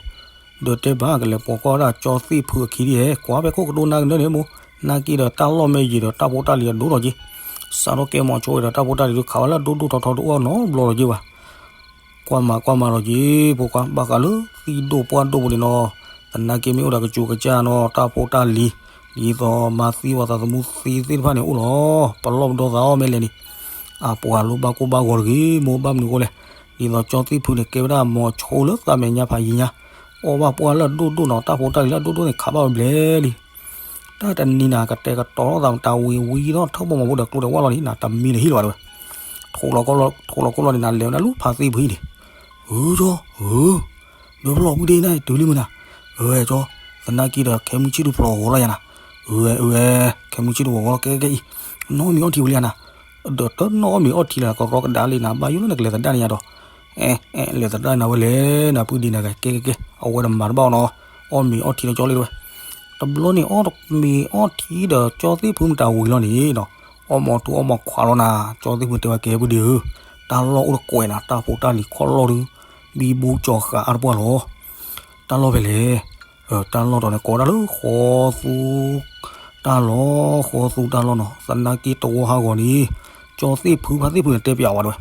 ဒီးတဲဘၣ်ကလဲၤပိာ်ကွၢ်ဝဲဒၣ်ကၠီသ့ၣ်ဖုအခံဒ်ဟဲ ကွၢ်ဖဲခိၣ်ကဒိနၤကနၢန့ၣ်မိၢ်, နာ်က့ဒီးတၢ်လီၢ်မ့ၢ်ယံာ်ဒီးတၢ်ဖိတၢ်လံၤအဒိၣ်ထီၣ်က့ၤ, စးထီၣ်ကဲမိၤဆိဝဲဒီးတၢ်ဖိတၢ်လံၤဒုးခးဝဲလၢအဒိၣ်ဒိၣ်ထီထီတအိၣ်နီတဘျီလီၤက့ၤဘၣ်, ကွၢ်မၤကွၢ်မၤလီၤက့ၤ ဖိခွါ ဘၣ်ဃးလၢသံၣ်ဒိၣ်ပှၢ်ဒိၣ်ပူၤန့ၣ်နီၤ, သနာ်က့မ့ၢ်အိၣ်ဒီးကစူၤကစၢ်နီၤ တၢ်ဖိတၢ်လံၤ, ဒ်သိးမၤသံပှၤသးသမူသ့သ့ၣ်တဖၣ်န့ၣ်အိၣ်လီၤ, ပလီၢ်ပဒီသးအီၣ်မ့ၢ်လဲၣ်န့ၣ်, အပှၤလိၣ်ဘၣ်ကိၢ်ဘၣ်ဂီၤတဂ့ၤ မိၢ်ဘၣ်မနုၤအဃိလဲၣ်, ဒ်သိးကၠီသ့ၣ်ဖုန့ၣ် ကဲဝဲဒၣ်မိၤဆိလၢသးမဲာ်ညါဖးယံၤညါ, အီၣ်ဘၣ်ပှၢ်လၢအဒိၣ်ဒိၣ်နီၤ တၢ်ဖိတၢ်လံၤလၢအဒိၣ်ဒိၣ်န့ၣ် ခးဘၣ်ဝဲဘျဲၣ်လံ တၢ်တနံၤနၤ ကတဲာ်ကတီၤထီၣ်သးမတၤဝံၤဝံၤဒီးထၢၣ်ဘီမၤဘိဒီးကျိဒီးဝၣ်လီၤန့ၣ် နၤတမံလၢဟံၣ်လၢၤဘၣ်တဲဝဲ, ထိၣ်လီၤကိၢ်လီၤန့ၣ် နၤလဲၤဝဲဒၣ်လူၤဖးသ့ၣ်ဖုဟံၣ်န့ၣ်, ဧၢကၠီ, ဧၢ, ဒီးဖျီၣ်ပုၢ်ဒ့နၤတုၤလံမုၢ်နၤ, ဧၢကၠီ, သနာ်က့ဒီးခဲမုၢ်ဆ့ၣ်ဒုးဖျိးဂီၤလီၤယၤနၤ, ဧၢ, ဧၢ, ခဲမုၢ်ဆ့ၣ်ဒုးဂီၤဂီၤလီၤ ကဲကဲအံၤ, နီၢ်မ့ၢ်အီၣ်ထံဝံၤလံယၤနၤ, ဒီးတနီၢ်အီၣ်မ့ၢ်အီၣ်ထံလၢကရီကဒါလံနၤ ဘၣ်ယိၣ်လၢနကလဲၤသဒၣ်န့ၣ်ယၤဒီး, အဲ အဲ လဲၤသဒၣ်နၤဝဲလဲၣ် နပုၢ်ဒ့နၤဂၤ ကဲကဲကဲ အဝဲတမၤတဘၣ်အီၤနီၤ, အီၣ်မ့ၤအီၣ်ထံလၢကၠီလံတဲဝဲ, တဘျီန့ၣ်အီၣ်မ့ၤအီၣ်ထံဒီးကၠီသ့ၣ်ဖုမတၤဝံၤလီၤန့ၣ်နီၤ, အီၣ်မ့ၤအီၣ်ထူအီၣ်မ့ၤခွးလီၤနၤ, ကၠီသ့ၣ်ဖုတဲဝဲကဲပုၢ်ဒ့ဧၢ, တၢ်လီၢ်အိၣ်တကွဲးနၤ တၢ်ဖိတၢ်လံၤခီၣ်လီၢ်ဒုး, ဘံဘူကၠီၤဃာ်အါတပှၢ်လီၤ, တၢ်လီၢ်ဖဲလဲၣ် တၢ်လီၢ်တီၤန့ၣ် ကိးဝဲဒၣ်လၢဃီသူတၢ်လီၢ်, ဃီသူတၢ်လီၢ်နီၤ, သနာ်က့တဝီဟးဂီၤန့ၣ်, ကၠီသ့ၣ်ဖုဖါသ့ၣ်ဖုန့ၣ်တဲပျးဝဲတဲဝဲ,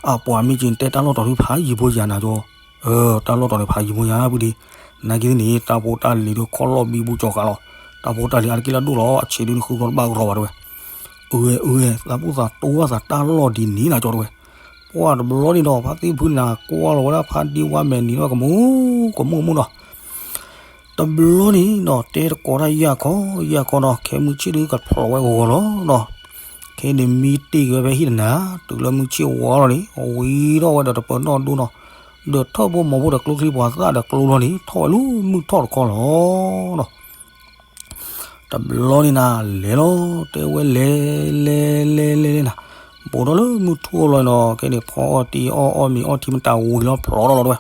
အပှၤမ့ၢ်က့ၤတဲတၢ်လီၢ်တီၤဒုးဖးယံၤဖိယၤနၤကၠီ, တၢ်လီၢ်တီၤန့ၣ်ဖးယံၤဖိယၤပုၢ်ဒ့, နာ်က့သ့ၣ်န့ၣ် တၢ်ဖိတၢ်လံၤဒုးခီၣ်လီၢ်ဘံဘူကၠီၤဃာ်လီၤ, တၢ်ဖိတၢ်လံၤအါတက့ၢ်လၢအဒိၣ်လီၤ အဆံးဒုးနဃုကီတဘၣ်ကရီဘၣ်တဲဝဲ, အဝဲ အဝဲ သးပူၣ်သးတီဘၣ်သးတၢ်လီၢ်ဒ်န့ၣ်နၤကၠီတဲဝဲ, ပှၢ်တဘျီန့ၣ်ဒီး ဖါသ့ၣ်ဖုနၤကွၢ်လီၤဝဲဒၣ်ဖါဒံဝါမဲာ်နံၤဒီးကမူၤ, ကမူၤကမူၤနီၤ, တဘျီန့ၣ်နီၤ တဲတကိးတၢ်ယၢ်ခီယၢ်ခီနီၤ ခဲမုၢ်ဆ့ၣ်ဒုးကဖျိးဝဲဂီၤဂီၤလီၤနီၤ. ခဲန့ၣ်မံတ့ၢ်က့ၤဝဲဖဲဟံၣ်တနၤ တုၤလၢမုၢ်ဆ့ၣ်ဝါလီၤန့ၣ် အဝံၤထီၣ်ဝဲဒီးတပၢၤနီၣ်ဒိနီၤ, ဒီးထီၣ်ဖိမိၢ်ဖိဒီးကျိချံပှၤသၣ်ဒီးကျိလီၤန့ၣ် ထီၣ်ဝဲလၢမုၢ်ထီၣ်တခီလီၤနီၤ. တဘျီန့ၣ်နၤ လဲၤလီၤ တဲဝဲလဲၤ လဲၤ လဲၤ လဲၤ လဲၤနၤ, ဘူးထီၣ်လၢမုၢ်ထူၣ်လီၤနီၤ ခဲန့ၣ် ဖီအီၣ်တံၢ်အီၣ် အီၣ်မ့ၤအီထံမတၤဝံၤလီၤ ဖျိးထီၣ်လီၤတဲဝဲ,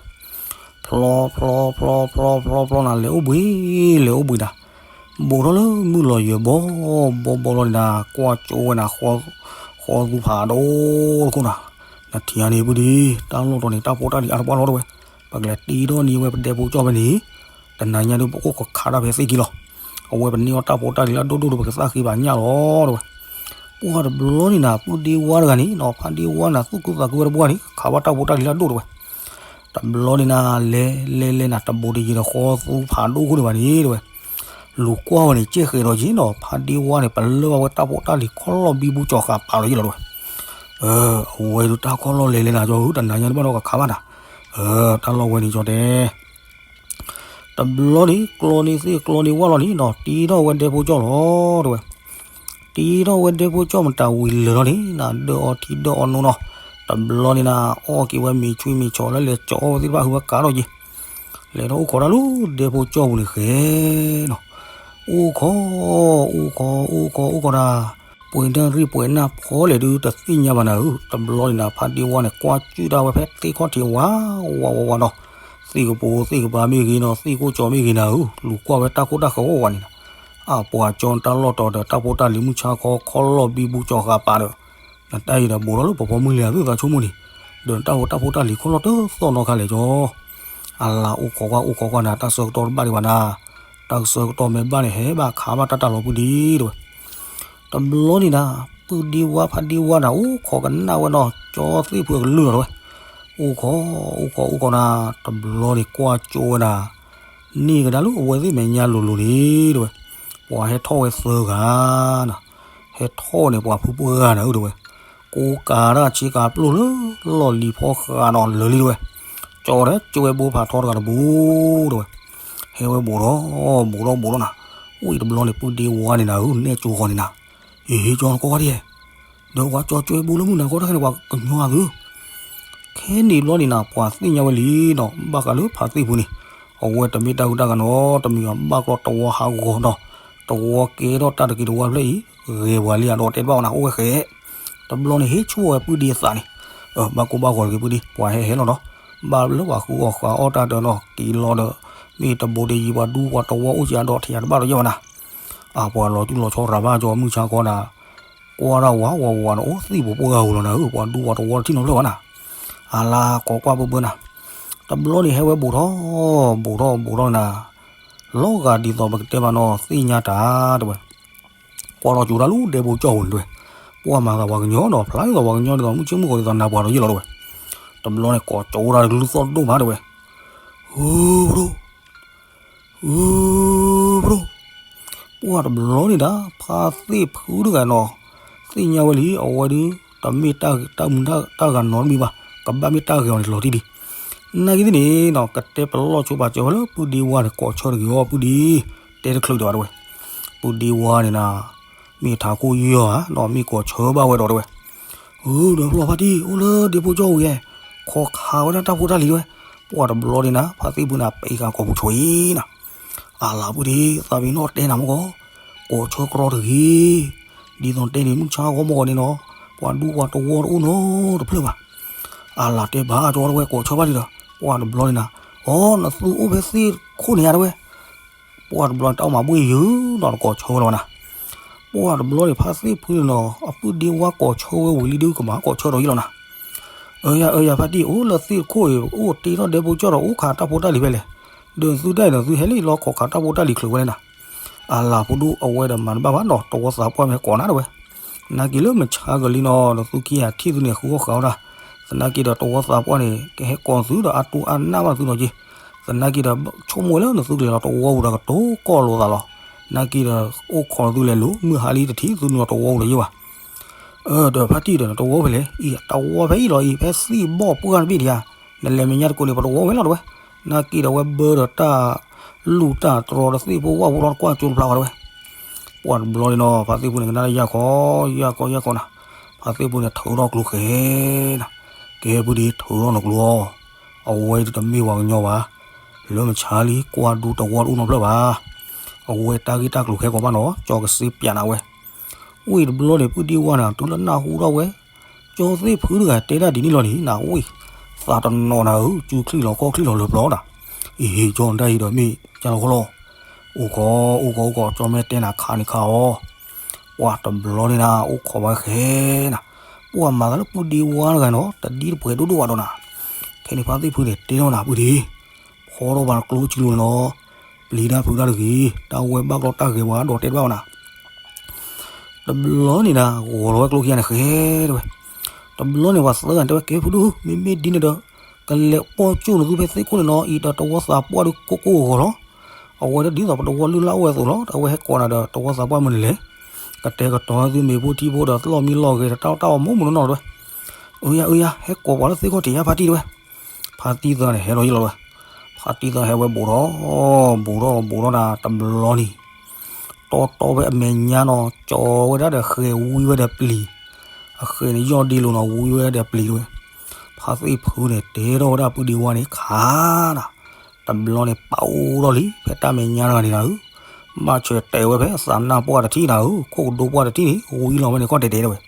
ဖျိ ဖျိ ဖျိ ဖျိ ဖျိနၤ လဲၤအိၣ်ဘှံး လဲၤအိၣ်ဘှံးနၤ, ဘူးထီၣ်လၢမုၢ်လီၤယၢၤဘီ ဘီဘီလီၤန့ၣ်နၤ ကွၢ်ကၠိဝဲနၤ ဃီသူဖးဒိၣ်တခိၣ်နၤ, နထံၣ်ဧါန့ၣ်ပုၢ်ဒံး တၢ်လီၢ်တီၤန့ၣ် တၢ်ဖိတၢ်လံၤအါတပှၢ်လီၤတဲဝဲ, ပကလဲၤတ့ထီၣ်န့ၢ်ဝဲပဒဲဖိကၠီၣ်ဖဲန့ၣ် တနၤညါဒုး ပအိၣ်ကခးတၢ်ဖဲသ့ၣ်ခံလီၤ. အဝဲပန့ၢ်အီၣ်တၢ်ဖိတၢ်လံၤလၢအဒိၣ်ဒိၣ်ဒီး ပကသၣ်ဃ့ဘၣ်ညၣ်လီၤတဲဝဲ. ပှၢ်တဘျီန့ၣ်နၤ ပုၢ်ဒ့ဝါတဂၤန့ၣ်နီၤ ဖါဒ့ဝါနၤ သူၣ်ခုသးခုဝဲတပှၢ်န့ၣ် ကခးဘၣ်တၢ်ဖိတၢ်လံၤလၢအဒိၣ်တဲဝဲ. တဘျီန့ၣ်နၤ လဲၤလဲၤလဲၤနၤ တဘူးတယံၤဒီးဃီသူဖးဒိၣ်ခိၣ်ဒံးဘၣ်န့ၣ်တဲဝဲ. လူၤကွၢ်ဝဲန့ၣ် ကဲဃဲးဒီးက့ၤနီၤ ဖါဒ့ဝါန့ၣ် ပလၢၢ်ဘၣ်ဝဲတၢ်ဖိတၢ်လံၤခီၣ်လီၢ်ဘံဘူကၠီၤဃာ်ပာ်လီၤယ့ၢ်လီၤတဲဝဲ. အဝဲဒုးတၢ်ခီၣ်လီၢ်လဲၤလဲၤနၤ ကၠီဧၢ တနၤညါန့ၣ်ဘၣ်ဒီးကခးဘၣ်နၤ တၢ်လီၢ်ဝဲန့ၣ်ကၠီတဲ တဘျီန့ၣ် ကျီန့ၢ်သ့ၣ်ကျီန့ၢ်ဝၣ်လီၤန့ၣ်နီၤ တ့ထီၣ်ဝဲဒဲဖိကၠီၣ်လီၤတဲဝဲ. တ့ထီၣ်ဝဲဒဲဖိကၠီၣ်မတၤဝံၤလၢာ်လီၤန့ၣ်နၤ ဒၢၣ်အီထံဒၢၣ်အီနိနီၤ, တဘျီန့ၣ်နၤ အီၣ်က့ၤဝဲမ့ၤဆွံမ့ၤဆီးလၢလဲၤကၠီအီၣ်ဝဲသ့ၣ်တဖၣ်ဟုဝဲကးထီၣ်က့ၤ, လဲၤထီၣ်အိၣ်ခိးတၢ်လၢဒဲဖိကၠီၣ်ပူၤန့ၣ်ဃဲနီၤ, အိၣ်ခိး အိၣ်ခိး အိၣ်ခိး အိၣ်ခိးတၢ် ပှဲၤနၣ်ရံၣ်ပှဲၤနၣ်ဖီလဲၣ်ဒုး တသ့ၣ်ညါဘၣ်နၤဧၢ, တဘျီန့ၣ်နၤ ဖါဒ့ဝါန့ၣ် ကွၢ်ကၠုၣ်တၢ်ဝဲဖဲသ့ၣ်ခီၣ်ထံးဝး ဝး ဝး ဝးနီၤ, သ့ၣ်ကပူၤသ့ၣ်ကပၤမ့ၢ်ဂ့ၤနီၤ သ့ၣ်ကိၣ်ကၠီမ့ၢ်ဂ့ၤနၤဧၢ, လူၤကွၢ်ဝဲတၢ်ခိၣ်တၢ်ဃၢၤဝးဝးန့ၣ်နၤ, အပှၤကၠီတၢ်လီၢ်တီၤဒီး တၢ်ဖိတၢ်လံၤမုၢ်ဆါခီခီၣ်လီၢ်ဘံဘူကၠီၤဃာ်ပာ်ဒီး နတၢ်အံၤဒီးဘူးထီၣ်လၢပှၤပိာ်မုၣ်လံၤအသုသးဆိကမိၣ်န့ၣ်, ဒီးနတၢ်ဖိတၢ်ဖိတၢ်လံၤခီၣ်လီၢ်တသီၣ်နီၣ်ခါလဲၣ်ကၠီ, အလၤအိၣ်ခိးကွၢ်အိၣ်ခိးကွၢ်နၤ တၢ်ဆၢကတီၢ်တဘၣ်ဒံးဘၣ်နၤ, တၢ်ဆၢကတီၢ်မ့ၢ်ဘၣ်န့ၣ် ဟဲဘၣ်ခးဘၣ်တၢ်တၢ်လီၤပုၢ်ဒံးတဲဝဲ. တဘျီန့ၣ်နၤ ပုၢ်ဒ့ဝါဖါဒ့ဝါနၤ အိၣ်ခိးကနၣ်ဝဲနီၤ ကၠီသ့ၣ်ဖုအကလုၢ်လီၤတဲဝဲ, အိၣ်ခိး အိၣ်ခိး အိၣ်ခိးနၤ တဘျီန့ၣ်ကွၢ်ကၠိဝဲနၤ န့ၢ်ကဒါလၢအဝဲသ့ၣ်မဲာ်ညါလိၤလိၤန့ၣ်တဲဝဲ, ပှၤဟဲထီၣ်ဝဲသၢဂၤနၤ, ဟဲထီၣ်န့ၣ် ပှၤဖုပှၢ်ဂၤနၤဧၢတဲဝဲ, ကိးကၤတၢ်ဆ့ကၤပျိၢ်လၢလီၢ်လံၤဖီဃးနီၤလၢာ်လံတဲဝဲ, ကၠီဒီးကၠိဝဲဘိဖးထီတဂၤတဘူးတဲဝဲ, ဟဲဝဲဘူးထီၣ် ဘူးထီၣ်ဘူးထီၣ်နၤ, အိၣ်အံၤတဘျီန့ၣ် ပုၢ်ဒ့ဝါန့ၣ်နၤဧၢ နဲၣ်ကၠိဃီန့ၣ်နၤ, အ့ ကၠီနကိးဂၤဒဲး ဒီးပှၤကၠီကၠိဝဲဘူးလၢမုၢ်နၤခီတၢ်ခဲန့ၣ် ပှၤကညီအသု ခဲန့ၣ်ဘျီန့ၣ်နၤ ပှၤသ့ၣ်ညါဝဲလံနီၤ ဘၣ်ဃးလၢဖါသ့ၣ်ဖုန့ၣ်, အဝဲတမ့ၢ်တၢ်ဂုၤတၢ်ဂၤနီၤ တမံၤဘၣ်ဘၣ်ကျီတဝီဟးဂီၤနီၤ, တဝီကဲထီၣ်တၢ်တက့ၤတဝါဖျၢၣ်အံၤ ဂဲၤပှၤလံအဒီးတဲတဘၣ်အီၤနၤ အိၣ်ဝဲဃဲ, တဘျီန့ၣ်ဟ့ၣ်ဆူၣ်ဝဲပုၢ်ဒ့အသးန့ၣ်, ဘၣ်ကိၢ်ဘၣ်ဂီၤတဂ့ၤပုၢ်ဒ့ ပှၤဟဲဟဲလီၤနီၤ, ဘၣ်လၢပှၤဃုအီၣ်ဃာ်အီၣ်တၢ်ဒီးနီၤ က့ၤလီၤဒီး မ့ၢ်တဘူးတယံၤပှၤဒူပှၤတဝီအိၣ်က့ၤအဒီးထံၣ်ယၤတဘၣ်ဒီးယဲၢ်ဘၣ်နၤ, အပှၤလီၤတူၢ်လီၤဆီရၤဘၣ်ကၠီမုၢ်ဆါခီနၤ ကွၢ်တၢ်ဝးဝးဝးနၤ အိၣ်သ့ၣ်ပူၤပှၢ်ဂၤဧိၤလီၤနၤဧၢ ပှၤဒူပှၤတဝီတထံၣ်နီတဖျၢၣ်ဘၣ်နၤ, အလါကိးကွၢ်ဘၢဘၢနၤ, တဘျီန့ၣ်ဟဲဝဲဘူးထီၣ် ဘူးထီၣ်ဘူးထီၣ်နၤ, လီၤဂာ်ဒ်သိးပကတဲဘၣ်နီၤ သ့ၣ်ညါတၢ်တဲဝဲ, ကွၢ်ထီၣ်ကၠိတၢ်လၢဒဲဖိကၠီပူၤန့ၣ်တဲဝဲ, ပှၢ်မၤသးပှၤကညီဒီး ဖျါဒ်သိးပှၤကညီဒ်သိး မုၢ်ဆ့ၣ်မုၢ်ဂီၤဒ်သိးနၢ်ပှၤဒီးယဲၢ်လီၤတဲဝဲ, တဘျီန့ၣ်ကိးကၠိတၢ်တကလုၢ်သီၣ်ဒိၣ်မးတဲဝဲ, ဧူ ပဒိၣ် ဧူ ပဒိၣ်, ပှၢ်တဘျီန့ၣ်ဒၣ် ဖါသ့ၣ်ဖုတဂၤနီၤ, သ့ၣ်ညါဝဲလံ အဝဲဒုး တမ့ၢ်တၢ်မုာ်တၢ်ဂၤနီတမံၤဘၣ်, ကဘၣ်မ့ၢ်တၢ်ဂဲၤအီၤန့ၣ်လီၤတံၢ်ဒံး, နာ်က့သ့ၣ်န့ၣ်နီၤ ကတဲပလီၢ်ဆိပာ်စၢၤဝဲလၢ ပုၢ်ဒ့ဝါန့ၣ် ကိးဆၢတဂ့ၤအီၤ ပုၢ်ဒ့, တဲတချုးဒံးဘၣ်တဲဝဲ, ပုၢ်ဒ့ဝါန့ၣ်နၤ, မ့ၢ်ထးခိၣ်ယီၤဧါနီၤ မ့ၢ်ကိးဆၢဘၣ်ဝဲဒီးတဲဝဲ ဧၢ ဒီးဖျီဖါတံၢ် အိၣ်လၢဒ့ဖိကၠီဝံၤဧါ, ခိးခးဝဲဒၣ်တၢ်ဖိတၢ်လံၤတဲဝဲ, ပှၢ်တဘျီန့ၣ်နၤ ဖါသ့ၣ်ဖုန့ၣ် ပအံၤဃာ်ကိာ်ပူၤဆိအံၤနၤ, အလၤပုၢ်ဒ့ သးပ့ၤနီၣ်တဲနၤမ့ၢ်ဂီၤ, ကိးဆၢကြီတဂ့ၤ, ဒ်သိးတဲန့ၣ် မုၢ်ဆါဂီၢ်မ့ၢ်ဂီၤန့ၣ်နီၤ, ပှၤဒူပှၤတဝီတအိၣ်နီတဖျၢၣ်ဘၣ်, အလၤတဲဘၣ်ကၠီတဲဝဲ ကိးဆၢဘၣ်လံဒီး ပှၢ်တဘျီန့ၣ်နၤ, အိ နသုအိၣ်ဖဲသ့ၣ်ခိၣ်န့ၣ်ဧါတဲဝဲ ပှၢ်တဘျီန့ၣ် တၢ်အိၣ်မၤဘှ့ၣ်ယုာ်နီၤ တကိးဆၢဝဲလီၤဝဲနၤ, ပှၢ်တဘျီန့ၣ် ဖါသ့ၣ်ဖုန့ၣ်နီၤ အပုၢ်ဒ့ဝါကိးဆၢဝဲဝံၤလံဒုး ကမၤကိးဆၢဒီးယဲၢ်လီၤနၤ, အၢ ယၤ အၢ ယၤဖါတံၢ် အိၣ်လၢသ့ၣ်တခိၣ်အံၤ အိၣ်တ့ထီၣ်ဒဲဖိကၠီဒီး အိၣ်ခးတၢ်ဖိတၢ်လံၤဖဲလဲၣ်, ဒီးသုတၢ်အံၤဒီး သုဟဲလၢယလီၤခိးခးတၢ်ဖိတၢ်လံၤချုးဝဲန့ၣ်နၤ, အလၤဖိဒိၣ် အဝဲဒီးမၤတဘၣ်ဘၣ်နီၤ တဝီသးပှၢ်မ့ၢ်ကိးနၤတဲဝဲ, နာ်က့လၢမုၢ်ဆါကလံနီၤ ဒီးသုခံဂၤထံၣ်သုန့ၣ် ဃုအီၣ်ဃာ်အီၣ်တၢ်, သနာ်က့ဒီးတဝီသးပှၢ်န့ၣ် ကဟဲကိးသုဒီးအတူၢ်အါနၢ်ဘၣ်သုနီၤက့ သနာ်က့ဒီး ဆိကမိၣ်ဝဲလၢနသုကလဲၤလီၤတဝီပူၤဒီးကတိၤကီၢ်လိာ်သးလီၤ, နာ်က့ဒီး အိၣ်ခိးသုလဲၤလိၤ မုၢ်ဟါလံတထံၣ်သုန့ၣ်လီၤတဝီပူၤဒီးယဲၢ်ဘၣ်, အၢ ဒီးဖါတံၢ်ဒီး နတဝီဖဲလဲၣ်, အံၤ တဝီဖဲအံၤလီၤအံၤ ဖဲသ့ၣ်ဘီၣ်ပှၢ်တဘ့ၣ်ဒံးဧါ, နလဲၤမဲာ်ညါတကိးန့ၣ် ပတဝီဖဲလီၤတဲဝဲ, နာ်က့ဒီးဝဲဘၢဒီးတၢ် လူၢ်တၢ်တြီတသ့ၣ်ဖိဝၣ်ဖိလီၤ တကွၢ်ကၠိတဖျါဝဲတဝဲ. ပှၢ်တဘျီန့ၣ်နီၤ ဖါသ့ၣ်ဖုန့ၣ် ကနၣ်လၢယၢ်ခီ ယၢ်ခီ ယၢ်ခီနၤ, ဖါသ့ၣ်ဖုန့ၣ်ထုးထီၣ်ကျိဃဲနၤ, ကဲဖုဒံ ထုးထီၣ်နကျိအီၤ, အဝဲဒုးတမ့ၢ်ပှၤကညီဘၣ်, လၢမဆါလံ ကွၢ်ဒူတဝီတအိၣ်နီတဖျၢၣ်ဘၣ်, အဝဲတၢ်ဂ့ၢ်တၢ်ကျိၤခဲကိးဘၣ်နီၤ ကၠီကစ့ပျးနၤဝဲ. ဝံၤတဘျီန့ၣ် ပုၢ်ဒံဝါန့ၣ် တုၤလၢနၢ်ဟူထီၣ်ဝဲ ကၠီသ့ၣ်ဖုတဂၤတဲဒၣ်ဒ်န့ၣ်လီၤန့ၣ် နဝံၤ သးတနီၤနၤဧၢ ကၠူချံၣ်လီၤခီၣ်ချံၣ်လီၤလၢပျီနၤ, အ့ ကၠီဒၣ်အံၤဒီးမ့ၢ်ကၢ်လီၤခီလီၤ, အိၣ်ခိး အိၣ်ခိး အိၣ်ခိး ကၠီမ့ၢ်တဲနၤခးန့ၣ်ခးအီၤ, ပှၢ်တဘျီန့ၣ်နၤ အိၣ်ခိးဝဲဃဲနၤ, ပှၢ်မၤသးလၢပုၢ်ဒံဝါတဂၤနီၤ တဒ်တပှဲၤဒိၣ်ဒိၣ်ဘၣ်ဒီးနၤ, ခဲန့ၣ်ဖါသ့ၣ်ဖုန့ၣ်တဲထီၣ်နၤ ပုၢ်ဒံ ဖီထီၣ်ဘၣ်နကျိဆူလိၤန့ၣ်လီၤ, ပျံၤတၢ်ဖုးတၢ်တဂ့ၤ, တၢ်ဝဲဘၣ်ကျီတၢ်ဂဲၤပှၤဒီးတဲတဘၣ်ဝဲနၤ တဘျီန့ၣ်နၤ ဂီၤလီၤဝဲကျိခံဂၤန့ၣ်ဃဲတဝဲ, တဘျီန့ၣ်ပှၤသၢဂၤန့ၣ်တဲဝဲ ကဲဖုဒိၣ် မ့မ့ၢ်ဒ်န့ၣ်ဒီး ကလဲၤပိာ်ကၠိနသုဖဲသ့ၣ်ခိၣ်န့ၣ်နီၤ အံၤဒီးတဝီသးပှၢ်ဒုးကိၢ်ကိၢ်ဂီၤဂီၤလီၤ, အဝဲဒၣ်ဒ်သိးပတဝီလုၢ်လၢ်အိၣ်ဝဲအသိးလီၤ, အဝဲဟဲကိးနၤဒီးတဝီသးပှၢ်မနုၤလဲၣ်, ကတဲာ်ကတီၤသုမ့ၤဖိထံဖိဒီးလီၢ်မံလီၢ်ဂဲၤတၢ်အီၣ်တၢ်အီမိၢ်မနုၤနီၤတဝဲ, အၢယၤ အၢယၤ ဟဲကိးပှၤလၢသ့ၣ်ခိၣ်တ့ၢ်ယါဖါတံၢ်တဝဲ, ဖါတံၢ်သၢဂၤန့ၣ်ဟဲလီၤယံလီၤဝဲ, ဖါတံၢ်သၢဂၤဟဲဝဲဘူးထီၣ် ဘူးထီၣ်ဘူးထီၣ်နၤ တဘျီန့ၣ် တီတီဖဲအမဲာ်ညါနီၤ ကၠီဝဲဒၣ်ဒီးဃဲၤဝံဝဲဒီးပျံၤ, အဃဲၤန့ၣ်ယီၢ်ဒ့လိာ်နီၤ ဝံဝဲဒီးပျံၤတဝဲ, ဖါသ့ၣ်ဖုန့ၣ်တဲထီၣ်ဝဲဒၣ်ပုၢ်ဒံဝါန့ၣ်ခးနၤ, တဘျီန့ၣ် ပာ်အိၣ်ထီၣ်လံ ဖဲတၢ်မဲာ်ညါတဂၤန့ၣ်နၤဧၢ, ဘၣ်ဆၢတဲာ်ဝဲဖဲအသးနၢ်ပှၢ်တထံၣ်နၤဧၢ ခိၣ်ကဒိပှၢ်တထံၣ်န့ၣ် ဝံလီၤဝဲန့ၣ်ခီၣ်တဲာ်တဲာ်တဝဲ,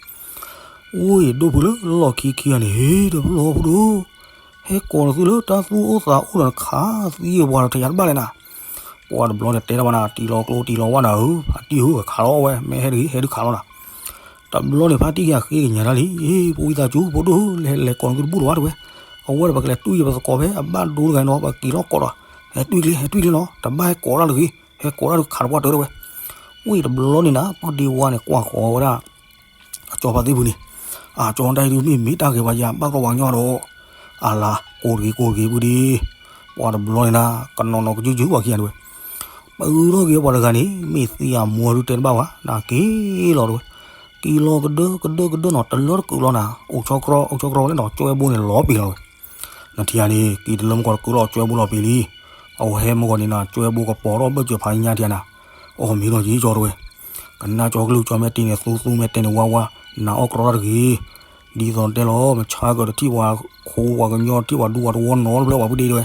ဝံဒိၣ်ဖုလၢလီၢ်ခံခံဂၤန့ၣ် ဟ့ၣ်ဒီးဖုလီၤဖုဒိၣ် ဟဲကိးနသုလၢတၢ်သူၣ်အိၣ်သးအိၣ်ဒီးနခးသံပှၤဒီးထယါတဘၣ်လဲၣ်နၤ, ပှၢ်တဘျီန့ၣ်တဲထီၣ်ဘၣ်နၤ တံၤလီၤကျိတံၤလီၤဝါနၤဧၢ, ဖါတံၢ်ဧၢ ခးလီၤဝဲ မ့ၢ်ဟဲတဂ့ၤ ဟဲဒုးခးလီၤနၤ, တဘျီန့ၣ် ဖါတံၢ်ခံဂၤဃ့ကညးတၢ်လံ, ဖိဝံသးစူၤ ဖိဒိၣ်ဧၢ လဲၤလဲၤကိးနသုတဘူၣ်လီၤဘၣ်တဝဲ, အဝဲဒီးပကလဲၤတွံၢ်ယပသကိးဖဲအဘၣ်ဒိတဂၤန့ၣ်နီၤ ပက့ၤလီၤကိးဒီး, ဟဲတွံၢ်ကျ့ ဟဲတွံၢ်ကျ့နီၤ တဘၣ်ဟဲကိးတၢ်တဂ့ၤ ဟဲကိးတၢ်ဒုးခးတပှၢ်တၢၢ်တဝဲ, ဝံတဘျီန့ၣ်နၤ ပုၢ်ဒံဝါန့ၣ် ကွၢ်ဃီၤဝဲဒၣ် အကၠီဖါသ့ၣ်ဖုန့ၣ်, အကၠီတၢ်အံၤဒုးမ့ၢ်မ့ၢ်တၢ်ဂ့ၤဘၣ်ယၤ ဘၣ်ကီဘၣ်ကညီဒီး, အလၤ ကိးတဂ့ၤ ကိးတဂ့ၤ ပုၢ်ဒံ, ပှၢ်တဘျီန့ၣ်နၤ ကနီၤနီၤကယုၢ်ယုၢ်ပှၤခံဂၤတဝဲ, ပအုးထီၣ်က့ၤပှၤတဂၤန့ၣ် မ့ၢ်သံအမိၢ်ဒုးတဲတဘၣ်ဝဲ နက့ၤလီၤတဝဲ, က့ၤလီၤကဒၢကဒၢကဒၢနီၤ တလၢတကုးလီၤနၤ အိၣ်ဆီကြီ အိၣ်ဆီကြီဝဲလၢနီၤ ကၠွဲဘိန့ၣ်လီၤပံာ်လီၤတဝဲ နထံၣ်ဧါန့ၣ် က့ၤတလၢမုၢ်ကီၢ်တကုးလီၤ ကၠွဲဘိလီၤပံာ်လံ, အဝဲဟဲမုၢ်ဂီၤန့ၣ်နၤ ကၠွဲဘိကပီၤထီၣ်ဘၢၣ်စၢၤဖးညါထံၣ်ဧါနၤ, အီၣ်မ့ၤလီၤက့ၤကၠီတဝဲ, ကနၣ်ကၠီကလုၢ်ကၠီမ့ၢ်တ့ၢ်န့ၣ် သူသူမ့ၢ်တဲန့ၣ်ဝါဝါ, နၤအီၣ်ကြီတၢ်တဂ့ၤ, ဒ်သိးတဲလီၤ မဆါကၢၤတထံၣ်ပှၤခိပှၤကညီတထံၣ်ပှၤဒူပှၤတဝီနီတဖျၢၣ်ပှၤပုၢ်ဒံတဝဲ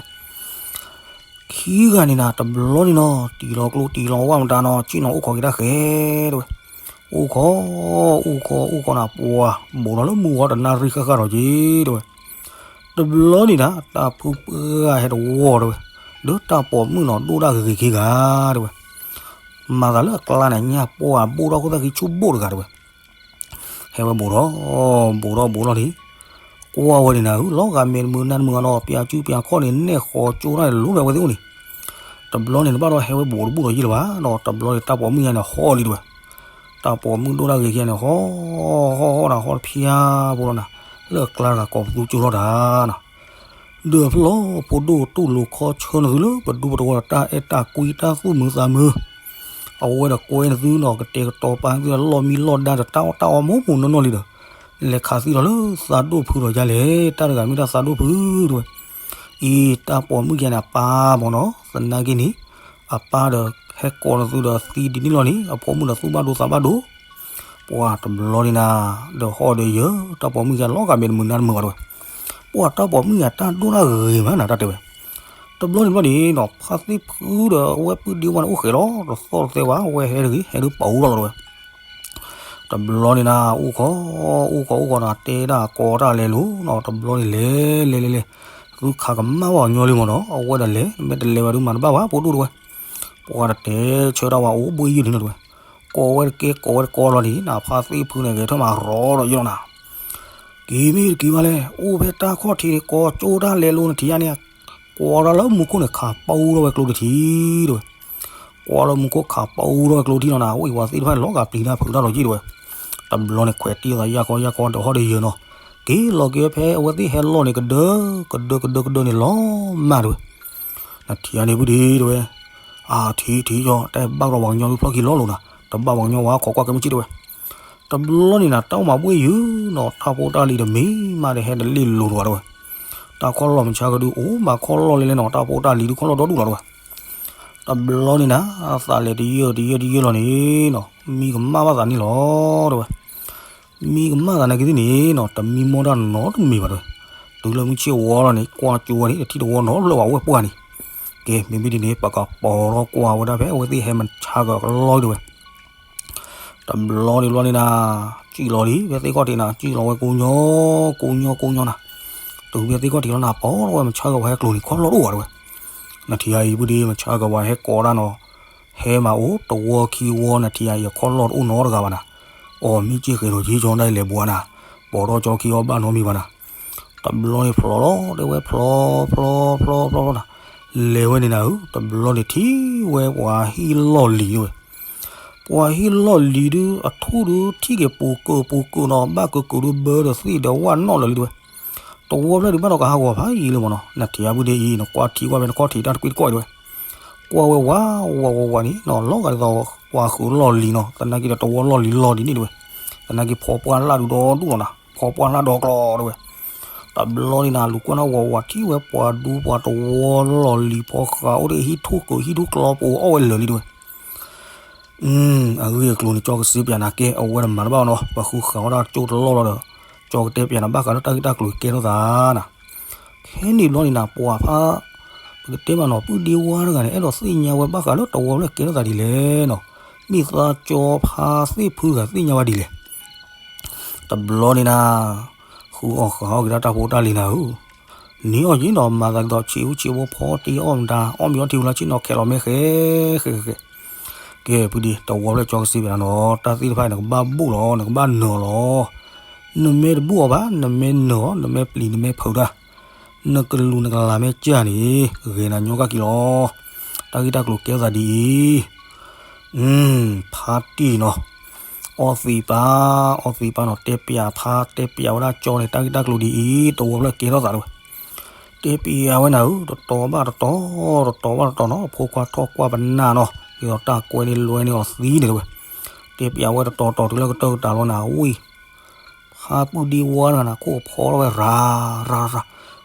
ခံဂၤန့ၣ်နၤ တဘျီန့ၣ်နီၤ တံၤလီၤကျိတံၤလီၤဝါမတၤနီၤ ကံၣ်နီၤအိၣ်ခိးက့ၤတၢ်ဃဲတဝဲ, အိၣ်ခိး, အိၣ်ခိး အိၣ်ခိးနၤ ပှၤဘူးထီၣ်လၢမုၢ်ဝါတနၣ်ရံၣ်ဃၣ်ဃၣ်ထီၣ်က့ၤတဝဲ, တဘျီန့ၣ်နၤ တၢ်ဖုပှၢ်ဂၤဟဲတဝီတဝဲ, ဒီးတၢ်ပိာ်မုၣ်နီၤ ဒိၣ်ဒၣ်ဂ့ၤဂ့ၤခံဂၤတဝဲ, မၤသးလၢအကျါန့ၣ် ညၣ်ပှၢ်ဘူးထီၣ်ခိၣ်သၣ်ခံဆူၣ်ဘိၣ်တဂၤတဝဲ ဟဲဝဲဘူးထီၣ်, ဘူးထီၣ်ဘူးထီၣ်န့ၣ်, ကွၢ်ဝဲန့ၣ်နၤဧၢ လီၤဂာ်မဲာ်တမုာ်နၤတမုာ်အနီၤ ပၠးစုပၠးခီၣ်န့ၣ် နဲၣ်ဃီၤကၠိတၢ်န့ၣ် လိၤဝဲသ့ၣ်အိၣ်န့ၣ်, တဘျီန့ၣ် တဘၣ်ဒီးဟဲဝဲဘူးတဘူၣ်ဒီးယံာ်လၢၤဘၣ်နီၤ တဘျီန့ၣ် တၢ်ပိာ်မုၣ်ညါန့ၣ်ဟီၣ်လံတဝဲ, တၢ်ပိာ်မုၣ်ဒိၣ်ဒၣ်ဂ့ၤခံဂၤန့ၣ် ဟီၣ်ဟီၣ်ဟီၣ်နၤ ဟီၣ်တဖျါဖိလီၤနၤ, လၢအကျါတဂၤကိးပသူကၠိထီၣ်တၢ်နီၤ ဒီးဖျီဖိဒိၣ်တူၢ်လိာ်ခီဆၢနသုလၢ ပဒူပတဝီဒီးတၢ်အဲၣ်တၢ်ကွံတၢ်သူၣ်မုာ်သးမုာ်, အဝဲဒီးကွဲနသုနီၤ ကတဲာ်ကတီၤပာ်သုလီၢ်မံလီၢ်ဒါဒီးတၢ်အီၣ်တၢ်အီမိၢ်မိၢ်နီၢ်နီၢ်လံဒီး, လဲၤခးသံလီၤလၢသးဒိၣ်ဖုဒီးယါလဲၣ် တၢ်တဂၤမ့ၢ်တၢ်သးဒိၣ်ဖုတဝဲ, အံၤတၢ်ပိာ်မုၣ်ခံဂၤန့ၣ် အပၢ်မ့ၢ်နီၤ သနာ်က့န့ၣ်, အပၢ်ဒီးဟဲကိးနသုဒီးသံဒ်န့ၣ်လီၤန့ၣ် အဖိမုၣ်ဒီးသူၣ်ဘၣ်ဒိသးဘၣ်ဒိ ပှၢ်တဘျီန့ၣ်နၤ, ဒီးဟီၣ်ဒီးယၢၤ တၢ်ပိာ်မုၣ်ခံဂၤလီၤဂာ်မဲာ်တမုာ်နၤတမုာ်ဘၣ်တဝဲ, ပှၢ်တၢ်ပိာ်မုၣ်ခံဂၤတၢ်ဒိၣ်တၢ်ဂ့ၤမးနၤတၢ်တဲဝဲ, တဘျီန့ၣ်ဘျီန့ၣ်နီၤ ဖါသ့ၣ်ဖုဒီးအဝဲပုၢ်ဒ့ဝါန့ၣ်အိၣ်ဃဲၤလီၤ တသီၣ်တသဲဘၣ် အဝဲဟဲတဂ့ၤ ဟဲဒုးပာ်အူလီၤလီၤတဝဲ တဘျီန့ၣ်နၤ အိၣ်ခိး, အိၣ်ခိး အိၣ်ခိးနၤ တဲဒၣ်ကိးတၢ်လဲၤလိၤနီၤ တဘျီန့ၣ်လဲၤ လဲၤလဲၤလဲၤ, သုခးကမၣ်ဝဲညီလံမ့ၢ်နီၤ အဝဲဒၣ်လဲၤ မ့ၢ်တလဲၤဝဲဒုးမၤတဘၣ်ဘၣ် ဖိဒိၣ်တဝဲ, ပှၢ်တတဲဆၢတၢ်ဝဲအိၣ်ဘှ့ယုၢ်န့ၣ်နီၤတဝဲ, ကိးဝဲတကဲကိးဝဲတကိးလီၤန့ၣ် နဖါသ့ၣ်ဖုန့ၣ် ဂဲၤထၢၣ်မးရီဒီးယိၣ်နီၤ က့ၤမ့ၢ်တက့ၤဘၣ်လဲၣ် အိၣ်ဖဲတၢ်ခီၣ်ထံးန့ၣ် ကိးကၠိတၢ်လဲၤလိၤနထံၣ်ဧါန့ၣ်, ကိးဝဲဒၣ်လၢမူခိၣ်န့ၣ်ခးပူထီၣ်ဝဲကျိတထံၣ်တဝဲ, ကိးလၢမူခိၣ်ခးပူထီၣ်ဝဲကျိထံၣ်နီၤနၤ ဝံၤပှၤသ့ၣ်တဖၣ်န့ၣ် လီၤဂာ်ပျံၤတၢ်ဖုးတၢ်လီၤက့ၢ်တဝဲ, တဘျီန့ၣ်ခွဲးတံၢ်သးယၢ်ခီယၢ်ခီဒီးဟီၣ်ဒီးယၢၤနီၤ, က့ၤလီၤက့ၤဝဲဖဲအဝဲသ့ၣ်ဟဲလီၢ်န့ၣ်ကဒၢ, ကဒၢကဒၢကဒၢန့ၣ်လီၤမၢ်တဝဲ နထံၣ်ဧါန့ၣ်ပုၢ်ဒ့တဝဲ, အထံၣ်ထံၣ်ကၠီ တၢ်ဘၣ်ကီဘၣ်ကညီဖျီၣ်ခံလီၤလိာ်နၤ တဘၣ်ဘၣ်ကညီဝဲခိးကွၢ်ကဲမုၢ်ဆ့ၣ်တဝဲ, တဘျီန့ၣ်နၤ တၢ်အိၣ်မးဘှ့ယုၢ်နီၤ တၢ်ဖိတၢ်လံၤတမံၤမးဒီးဟဲတလ့ၢ်လိၤတဝဲ, တၢ်ခီၣ်လီၢ်မုၢ်ဆါကဒုးအိၣ်မးခီၣ်လီၢ်လဲၣ်လဲၣ်နီၤ တၢ်ဖိတၢ်လံၤဒုးခီၣ်လီၢ်ဒီဒူၣ်လီၤတဝဲ, တဘျီန့ၣ်နၤ သးလဲၤတယၢၢ်တယၢၢ်တယၢၢ်လီၤန့ၣ်နီၤ, မံကမၣ်ဘၣ်သးန့ၣ်လီၤ တဲဝဲ. မံကမၣ်သးနာ်က့သ့ၣ်န့ၣ်နီၤ တမံမီၢ်တၢ်နီတမံၤဘၣ် တဲဝဲ. တုၤလၢမုၢ်ဆ့ၣ်ဝါလီၤန့ၣ် ကွၢ်ကၠိဝဲန့ၣ် တထံၣ်တဝီနီတဖျၢၣ်ဘၣ် အဝဲပှၢ်န့ၣ်. ကဲ မ့မ့ၢ်ဒ်န့ၣ် ပကပိာ်ထီၣ်ကွၢ်ဝဲဒၣ်ဖဲအဝဲသ့ၣ်ဟဲမုၢ်ဆါကကလီ တဲဝဲ. တဘျီန့ၣ်ဘျီန့ၣ်နၤ စံၣ်လီၤလံ ဖဲသ့ၣ်ခီၣ်ထံးနၤ စံၣ်လီၤဝဲကိညိ ကိညိ ကိညိနၤ. တုၤဖဲသ့ၣ်ခီၣ်ထံးလီၤနၤ ပိာ်ထီၣ်ဝဲမုၢ်ဆါကဝၤဟဲကျိၤန့ၣ် ခီၣ်လီၢ်တအိၣ်ဘၣ် တဲဝဲ. နထံၣ်ဧါအံၤ ပုၢ်ဒ့ မုၢ်ဆါကဝၤဟဲကိးတၢ်နီၤ, ဟဲမၤအိၣ်တဝီခံဝီ နထံၣ်ဧါအံၤ အခီၣ်လီၢ်တအိၣ်နီတဂၤဘၣ်နၤ. အီၤ မ့ၢ်က့ၤဃဲၤဒီးက့ၤကၠီဒၣ်လဲၤဘှါနၤ, ပိာ်ထီၣ်ကၠီခံအီၣ်ဘၣ်နီတမံၤဘၣ်နၤ. တဘျီန့ၣ်ဖျိးလီၤ တဲဝဲ ဖျိး ဖျိး ဖျိး ဖျိး ဖျိးနၤ. လဲၤဝဲန့ၣ်နၤဧၢ တဘျီန့ၣ်ထံၣ်ဝဲပှၤဟံၣ်လီၢ်လံၤ တဲဝဲ. ပှၤဟံၣ်လီၢ်လံၤဒု အထူၣ်ဒု ထံၣ်က့ၤပူၤကၢၤပူၤကၢၤနီၤ ဘၣ်ကကုာ်ဒု ဘၢဒီးသ့ၣ်ဒီးဝၣ်နီၣ်လၢာ်လံ တဲဝဲ. တဝီဖျၢၣ်ဒု ဘၣ်ဒီးကဟးဂီၤဖးယံာ်လံမ့ၢ်နီၤ. နထံၣ်ဧါ ပုၢ်ဒ့အံၤ နကွၢ်ထံကွၢ်ဖဲနခီၣ်ထံးတၢ်တကွံတကွီၢ်အံၤ တဲဝဲ. ကွၢ်ဝဲဝးဝးဝးဝးန့ၣ်နီၤ လီၤဂာ်ဒ်သိးပှၤဃုာ်လီၢ်လံၤနီၤ သနာ်က့ဒီးတဝီလီၢ်လံၤလီၤဒ်န့ၣ် တဲဝဲ. သနာ်က့ဖီပှၢ်လၢ်ဒုဒီဒူၣ်လီၤနၤ ဖီပှၢ်လၢ်ဒီကျီ တဲဝဲ. တဘျီန့ၣ်နၤ လူၤကွၢ်နီၣ်ဝးဝး ထံၣ်ဝဲပှၤဒူပှၤတဝီလီၢ်လံၤဖီဃး အိၣ်ဒီးဟံၣ်ထူၣ်ကၢၤဟံၣ်ထူၣ်ကျီပူၤအီၣ်ဝဲလၢာ်လံ တဲဝဲ. အဂ့ၢ်အကျိၤန့ၣ် ကၠီကစ့ပျးနၤ ကဲ အဝဲတမၤတဘၣ်နီၤ ပဃုဃာ်ဝဲဒၣ်ကၠိတလီၢ်လီၤဒီး ကၠီကတဲပျးနၤ ဘၣ်ဃးလၢတၢ်ဂ့ၢ်တၢ်ကျိၤကဲထီၣ်သးနၤ. ခဲန့ၣ်ဘျီန့ၣ်နၤ ပှၤဖး ပကတဲမးနီၤ ပုၢ်ဒ့ဝါတဂၤန့ၣ် အဲၣ်ဒိးသ့ၣ်ညါဝဲဘၣ်ဃးလၢတဝီဖျၢၣ်ကဲထီၣ်သးဒ်လဲၣ်နီၤ. မ့ၢ်သးကၠီဖါသ့ၣ်ဖုဂၤသ့ၣ်ညါဝဲဒ်လဲၣ် တဘျီန့ၣ်နၤ ဃုအီၣ်ဃုအီၣ်က့ၤဒၣ်တၢ်ဖိတၢ်လံၤနၤဧၢ, န့ၢ်အီၣ်ယံၤနီၤ မၤသးဒ်သိးဆံးအူဆံးဖိဖီတ့ၢ်အီၣ်မတၤ အီၣ်မ့ၤအီထံဝံၤလီၤဆ့ၣ်နီၤ ခဲလီၤမ့ၢ်ဃဲဃဲဃဲဃဲ, ကဲ ပုၢ်ဒ့ တဝီဖျၢၣ်ကၠီကစ့ပျးနၤနီၤ တၢ်သ့ၣ်တဖၣ်န့ၣ် နကဘၣ်ဘူၣ်လီၤ နကဘၣ်နၢၤလီၤ. နမ့ၢ်တဘူၣ်အီၤဘၣ် နမ့ၢ်နၢၤအီၤ နမ့ၢ်ပျံၤ နမ့ၢ်ဖုးတၢ် နကလူးနကလၤမ့ၢ်ကၢ်န့ၣ် ဂဲၤနၤညီကၢ်က့ၤလီၤ. တၢ်ဂ့ၢ်တၢ်ကျိၤကဲထီၣ်သးဒ်အံၤ ဖါတံၢ်နီၤ, အီသံးပၢ်, အီသံးပၢ်နီၤ တဲပျးဖါ တဲပျးဝဲဒၣ်ကၠီန့ၣ် တၢ်ဂ့ၢ်တၢ်ကျိၤဒ်အံၤ တဝီဖျၢၣ်ကဲထီၣ်သးတဲဝဲ. တဲပျးဝဲနၤဧၢ တတီၤဘၣ်တတီၤ, တတီၤဘၣ်တတီၤနီၤ ဖိခွါထီၣ်ကွၢ်ပနၢ်နီၤ ဒ်သိးတၢ်ကွဲန့ၣ်လွဲန့ၢ်အီၤသံန့ၣ်တဲဝဲ. တဲပျးဝဲတတီၤတတီၤတုၤလၢကတၢၢ်ကတၢၢ်လီၤနၤ ဝံၢ် ဖါပုၢ်ဒ့ဝါတဂၤန့ၣ် ခိၣ်ဖီထီၣ်ဝဲရၤရၤရၤ,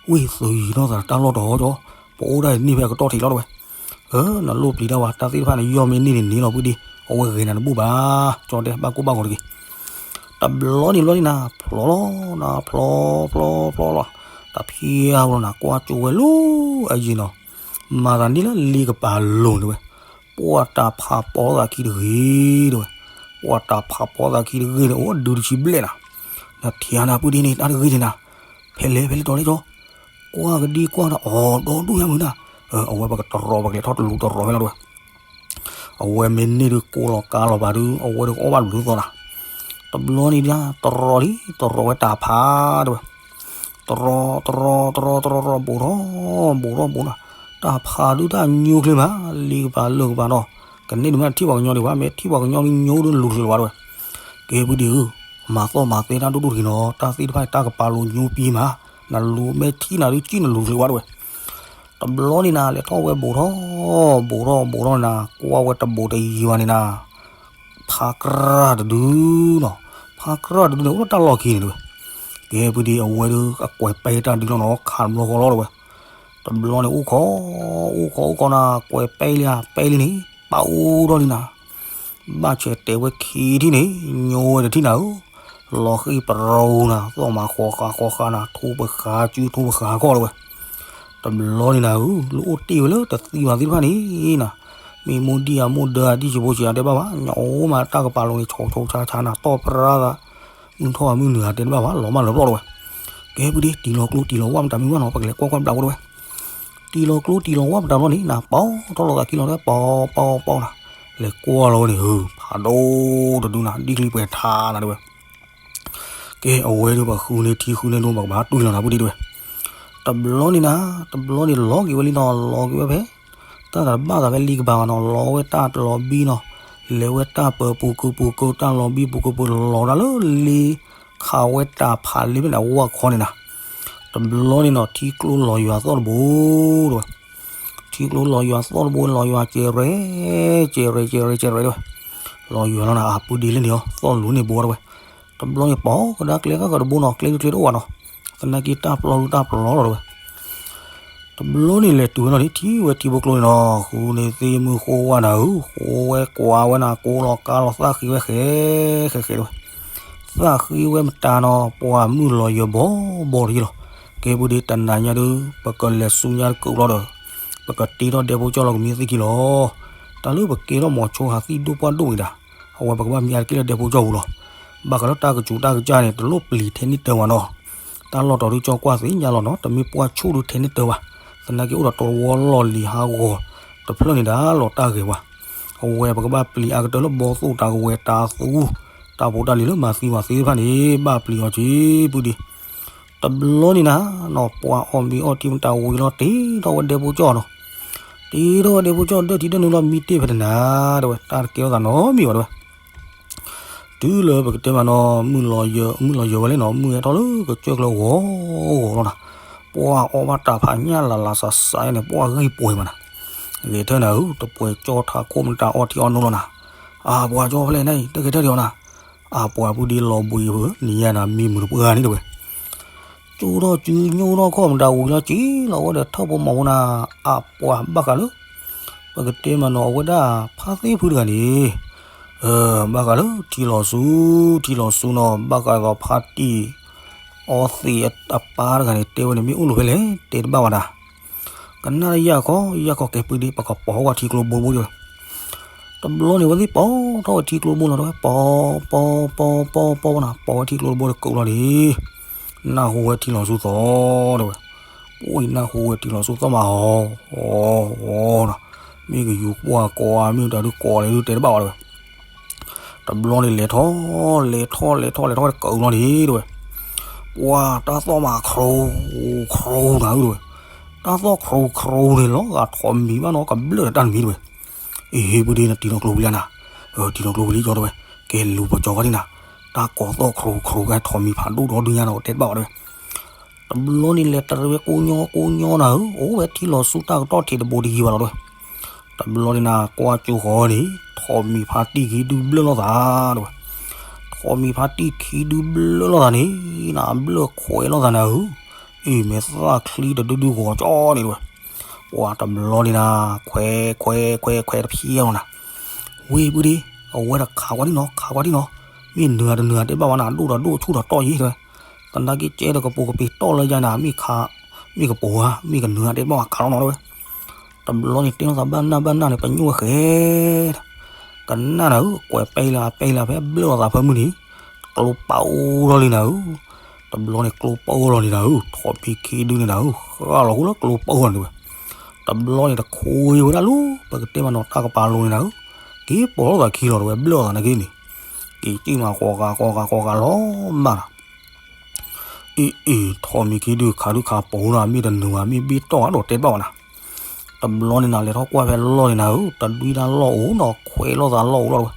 ဝံၢ်သုးယံၤနီၢ်သးတၢ်လီၢ်တတီၤကၠီ, ပအိၣ်ဒၣ်န့ၣ်ဖဲအကတီၢ်ထံးလီၤတဲဝဲ. အၢ နလိၣ်ပျံၤတၢ်ဝဲ တၢ်သ့ၣ်တဖၣ်န့ၣ် ယီၢ်မ့ၢ်န့ၢ်န့ၣ်န့ၢ်လီၤပုၢ်ဒ့, အဝဲဂဲၤနၤတဘူၣ်ဘၣ်, ကၠီတဲဘၣ်ကိၢ်ဘၣ်ဂီၤတဂ့ၤ. တဘျီန့ၣ်ဘျီန့ၣ်နၤ ဖျိးလီၤနၤ ဖျိးဖျိးဖျိးလီၤ, တဖျါလီၤနၤ ကွၢ်ကၠိဝဲလၢအယံၤနီၤ, မၤသးန့ၢ်လၢလ့ကပၤလိၤတဲဝဲ. ပှၤတၢ်ဖးပိာ်သးခံတဂ့ၤတဲဝဲ, ပှၤတၢ်ဖးပိာ်သးခံတဂ့ၤန့ၣ် အိၣ်ဒုးတဆံဘျဲၣ်နၤ, နထံၣ်နၤပုၢ်ဒ့န့ၣ် တၢ်တဂ့ၤန့ၣ်နၤ, ဖဲလဲၣ်ဖဲလဲၣ်တီၤလဲၣ်ကၠီ, ကွၢ်ကဒံကွၢ်နၤ အီၤဒီဒူၣ်ညါမုၢ်နၤ, အဝဲပကတရီ ပကလဲၤထီၣ်တလူၤတရီဝဲလီၤတဲဝဲ. အဝဲမ့ၢ်န့ၢ်ဒုးကိးလီၤကါလီၤပၤဒုး အဝဲဒုးကအီၣ်ဘၣ်လူၤသီနၤ, တဘျီန့ၣ်ဒုး တရီဒံး တရီဝဲတၢ်ဖးတဲဝဲ. တရီ တရီ တရီ တရီ တရီ ဘူးထီၣ် ဘူးထီၣ် ဘူးထီၣ်, တၢ်ဖးဒုးတၢ်ညိချ့မး လ့ကပၤလၢကပၤနီၤ, ကန့ၢ်ဒုးမ့ၢ်ထံၣ်ပှၤကညီဒံးဘၣ် မ့ၢ်ထံၣ်ပှၤကညီဒုးညိဒုးလူၤတချုးဘၣ်တဲဝဲ. ကဲပုၢ်ဒ့ဧၢ, မၤသီၣ်မၤသဲတၢ်ဒိၣ်ဒိၣ်တဂ့ၤနီၤ, တၢ်သ့ၣ်တဖၣ်တၢ်ကပၤလိၤညိပံမး, နလူၤမ့ၢ်ထံၣ်နၤဒုးကံၣ်နလူၤတချုးဘၣ်တဲဝဲ. တဘျီန့ၣ်နၤ လဲၤထီၣ်ဝဲဘူးထီၣ် ဘူးထီၣ် ဘူးထီၣ်နၤ ကွၢ်ဝဲတဘူးတယံၤဘၣ်န့ၣ်နၤ ဖါကြၢ်တဒုနီၤ, ဖါကြၢ်တဒုန့ၣ် အိၣ်ဒီးတၢ်လီၢ်ခံန့ၣ်တဲဝဲ. ကဲပုၢ်ဒ့ အဝဲဒုး အကွဲးပဲတၢ်ဒုးလီၤနီၤ ခးတဘျီဃီလီၤတဲဝဲ. တဘျီန့ၣ် အိၣ်ခိး အိၣ်ခိး အိၣ်ခိးနၤ ကွဲးပဲလံဧါ ပဲလံန့ၣ် ပာ်အိၣ်ထီၣ်လံနၤ, ဘၣ်ဆဲးတဲာ်ဝဲခံထံၣ်န့ၣ် ညိဝဲတထံၣ်နၤဧၢ, လီၤဃံပရိနၤ သီၣ်မးဃီဃာ်ဃီဃာ်နၤ ထိပဃာ်စုထိပဃာ်ခီၣ်တဲဝဲ. တဘျီန့ၣ်နၤဧၢ, လၢအိၣ်တ့ၢ်ဝဲလၢတသံဘၣ်သ့ၣ်တဖၣ်န့ၣ်နၤ, မ့ၢ်မိၢ်ဒံၣ်ဧါမိၢ်ဒၢဧါ ဒံၣ်ဆံးဖိဆံးဧါတဲဘၣ်ဘၣ်, ညအိၣ်မးတၢ်ကပၤလိၤန့ၣ် ဆိးဆိးဆါဆါနၤ တီၢ်ပြၢသး, မုၢ်ထီၣ်ဧါမုၢ်နုာ်ဧါတဲတဘၣ်ဘၣ် လီၤမၢ်လီၤပျီၢ်တဲဝဲ. ကဲပုၢ်ဒ့ တံၢ်လီၤကျိတံၢ်လီၤဝၣ်မတၤမံၤဘၣ်နီၤ ပကလဲၤကွၢ်ကွၢ်ဘျးဝဲတဲဝဲ. တံၢ်လီၤကျိတံၢ်လီၤဝၣ်မတၤလီၤန့ၣ်နၤ ပီထီၣ်လီၤသးခံလီၤတဲ ပီပီပီနၤ, လဲၤကွၢ်လီၤဝဲန့ၣ် ဖးဒိၣ်တဒုနၤ ဒ်ချံပှဲၤထါနၤတဲဝဲ. ကဲ အဝဲဒုးပဃုန့ၢ်ထံဃုန့ၢ်နိ ပကဘၣ်တွံၢ်လီၤနၤပုၢ်ဒ့တဲဝဲ. တဘျီန့ၣ်နၤ တဘျီန့ၣ်လီၤက့ၤဝဲလံနီၤ လီၤက့ၤဝဲဖဲ တၢ်တဘၣ်သးဖဲလံကပၤဘၣ်နီၤ လီၤဝဲတၢ်လီၤဘံနီၤ, လဲၤဝဲတၢ်ပၢၤပူၤကုာ်ပူၤကုာ် တၢ်လီၤဘံပူၤကုာ်ပူၤ လီၤဒၣ်လၢလ့ ခးဝဲတၢ်ဖးလ့ဖဲန့ၣ် အဝၢ်ခီန့ၣ်နၤ. တဘျီန့ၣ်နီၤ ထံကျိလီၤယွၤသီၣ်တဘိ တဲဝဲ. ထံကျိလီၤယွၤသီၣ်တဘိ လီၤယွၤကဲရဲ ကဲရဲ ကဲရဲ ကဲရဲတဲဝဲ. လီၤယွၤလီၤနၤ အပုၢ်ဒ့လၢန့ၣ်အီၤ သီၣ်လိၤန့ၢ်ဘိတဲဝဲ. တဘျီန့ၣ် ပိာ်ကဒါကျဲဃၣ်ဃၣ်တဘိနီၤ ကျဲဒုးကျဲတအိၣ်ဘၣ်နီၤ, သနာ်က့တၢ်ပျီဒုးတၢ်ပျီလီၤတဲဝဲ. တ တဘျီန့ၣ်လဲၤတုၤဝဲလီၤန့ၣ် ထံၣ်ဝဲထံဖိကျိန့ၣ်လီၤ. ဃုန့ၣ်သ့ၣ်မုၢ်ဃိဝါနၤဧၢ, ဃိဝဲကွၢ်ဝဲနၤ ကိးလီၤကါလီၤသၣ်ဃံဝဲဃဲ ဃဲဃဲတဝဲ, သၣ်ဃံဝဲမတၤနီၤ ပှၤမုၢ်လီၤယၢၤဘီဘီတယ့ၢ်လီၤ. ကဲပူၤဒ့တနၤညါဒုး ပကလဲၤဆူညါတကုးလီၤဒီး ပကတ့ထီၣ်ဒဲဖိကၠီၣ်လီၤကမံသ့ၣ်ခံလီၤ. တၢ်လၢပကဲထီၣ်မီၤဆိဟးသံၣ်ဒိၣ်ပှၢ်ဒိၣ်ဝံၤဒၣ် အဝဲပကဘၣ်မံအါတက့ၢ်လၢဒဲဖိကၠီၣ်ပူၤလီၤ. ဘၣ်ဃးလၢတၢ်ကစူၤတၢ်ကစၢ်န့ၣ် တလိၣ်ပျံၤထဲန့ၣ်တၢ်ဘၣ်နီၤ. တၢ်လီၢ်တီၤဒုးကၠီကွၢ်သ့ၣ်ညါလီၤနီၤ, တမ့ၢ်ပှၢ်ဆူၣ်ဒုးထဲန့ၣ်တၢ်ဘၣ်. သနာ်က့အိၣ်ဒီးတဝီလီၢ်လံၤဟးဂီၤတဖျၢၣ်န့ၣ်ဒၣ်လီၤတၢ်ဂဲၤပှၤ. အဝဲပကဘၣ်ပျံၤအါကတၢၢ်လၢဘီသိၣ်တၢ်ကဝဲၤတၢ်သူ တၢ်ဖိတၢ်လံၤလၢမၤသံမၤသ့တဖၣ်န့ၣ် ဘၣ်ပျံၤအီၤက့ၤပူၤဒ့ တဘျီန့ၣ်နၤနီၤ ပှၤအီၣ်မ့ၤအီထံမတၤဝံၤလီၤ တ့ထီၣ်ဝဲဒဲဖိကၠီၣ်နီၤ. တ့ထီၣ်ဝဲဒဲဖိကၠီၣ် ဒၢထံဒၢနုာ်လီၤ မံတ့ၢ်ဖဲတနၤ တဝဲ တၢ်တကဲထီၣ်သးနီတမံၤဘၣ်တဝဲ. တုၤလၢပကတဲမးနီၤ မုၢ်လီၤယၢၤ မုၢ်လီၤယၢၤဝဲလဲၣ်နီၤ မုၢ်ဟဲထီၣ်လၢကစၢၢ်ကျၢၤဂီၤဂီၤလီၤနၤ. ပှၤအီၣ်ဘၣ်တၢ်ဖးညၣ်လၤလၤစးစးန့ၣ် ပှၤဂံၢ်ပှဲၤမးနၤ. ဂဲၤထၢၣ်နၤဧၢ တပှဲၤကၠီထးခိၣ်မတၤအီထံအီနိလီၤနၤ. အပှၤကၠီဖဲလဲၣ်န့ၣ် တဂဲၤထၢၣ်ဒံးအီၤနၤ. အပှၤပူၤဒ့လီၤဘှံးဧၢ နံၤညါနၤမံမုာ်တပှၢ်န့ၣ်တဝဲ ကၠိထီၣ်စုညိထီၣ်ခီၣ်မတၤဝံၤလီၤ က့ၤလီၤဝဲဒီးထၢၣ်ဖိမီၤဖိနၤ အပှၤဘၣ်ဃးလၢ ပကတဲမးနီၤ အဝဲဒၣ်ဖါသ့ၣ်ဖုတဂၤန့ၣ် ဘၣ်ဃးလၢထံလီၤဆူ ထံလီၤဆူနီၤ ဘၣ်ဃးဒီးဖါတံၢ် အီသံးအပၢ်တဂၤန့ၣ် တဲဝဲန့ၣ် မ့ၢ်အိၣ်လိာ်ဖဲလဲၣ် တဲတဘၣ်ဝဲဒၣ် ကနၣ်ယၢ်ခီ ယၢ်ခီကဲပူၤဒ့ ပကပိာ်ဝဲထံကျိဘိတဘိ တဘျီန့ၣ် ဝဲသ့ၣ်ပိာ်ထီၣ်ဝဲထံကျိဘိလီၤ တဝဲ ပိာ် ပိာ် ပိာ် ပိာ် ပိာ်ဝဲနၤ ပိာ်ဝဲထံကျိတဘိတကုးလီၤန့ၣ် နၢ်ဟူဝဲထံလီၤဆူသီ တဝဲ ပှၤနၢ်ဟူဝဲထံလီၤဆူသီမး အီ အီ အီ နီၤ မ့ၢ်ကယူၤကွၢ်ကိးဧါ မ့ၢ်တၢ်ဒုးကိးလဲၣ်ဒုးတဲတဘၣ်ဝဲတဝဲ တဘျီန့ၣ်လဲၤထီၣ် လဲၤထီၣ် လဲၤထီၣ် လဲၤထီၣ်ဝဲတကုးလီၤန့ၣ် တဝဲ ပှၤတၢ်သီၣ်မး ခရိ ခရိနၤဧၢ တဝဲ တၢ်သီၣ်ခရိ ခရိန့ၣ် လီၤဂာ်ထိးမံၤဘၣ်နီၤ ကဘျၢၣ်ဒီးတၢ်တမံၤတဝဲ အ့ ဟ့ၣ်ပူၤဒ့ နတံၤဒီးကျိပူၤလံနၤ တံၤဒီးကျိပူၤလံကၠီတဝဲ ကဲလူၤပကၠီဂီၢ်ဒံနၤ တၢ်ကိးသီၣ်ခရိခရိကဲထိးမံၤဖးဒိၣ်ဒီဒုညါနီၤ တဲတဘၣ်ဝဲတဝဲ တဘျီန့ၣ်လဲၤတရံးဝဲကိညီကိညီနၤဧၢ အိၣ်ဝဲထံလီၤဆူတၢ်ကတီၢ်ထံးတဘိတယံၤဘၣ်လီၤတဝဲ တဘျီန့ၣ်နၤ ကွၢ်ကၠိဃီန့ၣ် ထိးမံၤဖါတံၢ်ခံဒုဘျၢၣ်လိာ်သး တဝဲ ထိးမံၤဖါတံၢ်ခံဒုဘျၢၣ်လိာ်သးန့ၣ် နဘျၢၣ်ခွဲးလိာ်သးနၤဧၢ အ့ မဲာ်သၣ်ချံတဒုဒုဂီၤကၠီန့ၣ်တဝဲ ပှၤတဘျီန့ၣ်နၤ ခွဲး ခွဲး ခွဲး ခွဲးတဖျဲလီၤနၤ ဝ့ၢ်ပူၤဒ့ အဝဲဒီးခးကွၢ်ဒံနီၤ ခးကွၢ်ဒံနီၤ မ့ၢ်နုၤဧါတနုၤဧါတဲဘၣ်ဝဲနၤ ဒိၣ်ဒီးဒိၣ် ဆူၣ်ဒီးတီၢ်ယံၤတဝဲ သနာ်က့ကဲဒီးကပိာ်ကပ့ၤတီၢ်လၢယါနၤ မ့ၢ်ခး မ့ၢ်ကပိာ်ဧါ မ့ၢ်ကနုၤဧါတဲဘၣ်ဝဲခးလီၤနီၤတဝဲ တဘျီန့ၣ်တဲလိာ်သးဘၣ်နၢ်ဘၣ်နၢ်န့ၣ် ပညိၣ်ဝဲဃဲ ကနၣ်နၤဧၢ ကွဲးပဲလၢပဲလၢဖဲဘျၢၣ်လိာ်သးဖၢမုၢ်န့ၣ် ကျိပာ်အိၣ်ထီၣ်လံနၤဧၢ တဘျီန့ၣ်ကျိပာ်အိၣ်လီၤန့ၣ်နၤဧၢ ထိးမံၤခံဒုန့ၣ်နၤဧၢ ဃၣ်လီၤဃိလၢကျိပာ်အိၣ်လီၤန့ၣ်ဝဲ တဘျီန့ၣ်တခိဝဲဒၣ်လၢ ပကတဲမးနီၤတၢ်ကပၤလိၤန့ၣ်နၤဧၢ က့ၤပိာ်လိာ်သးခံလီၤတဝဲဘျၢၣ်လိာ်သးနာ်က့န့ၣ် က့ၤကံၣ်မးဃီဂၤဃီဂၤဃီဂၤလီၤမးနၤ အ့ အ့ ထိးမံၤခံဒုခးဒုခးပိာ်နၤ မ့ၢ်တနုၤဧါ မ့ၢ်ဘ့ၣ်တီၢ်ဧါဒီးတဲတဘၣ်ဝဲနၤ တဘျီန့ၣ်နၤ လဲၤထီၣ်ကွၢ်ဖဲလီၢ်န့ၣ်နၤဧၢ တဒွံတၢ်လီၢ်အိၣ်နီၤ ခွဲးလိာ်သးလီၢ်အိၣ်လီၤတဝဲ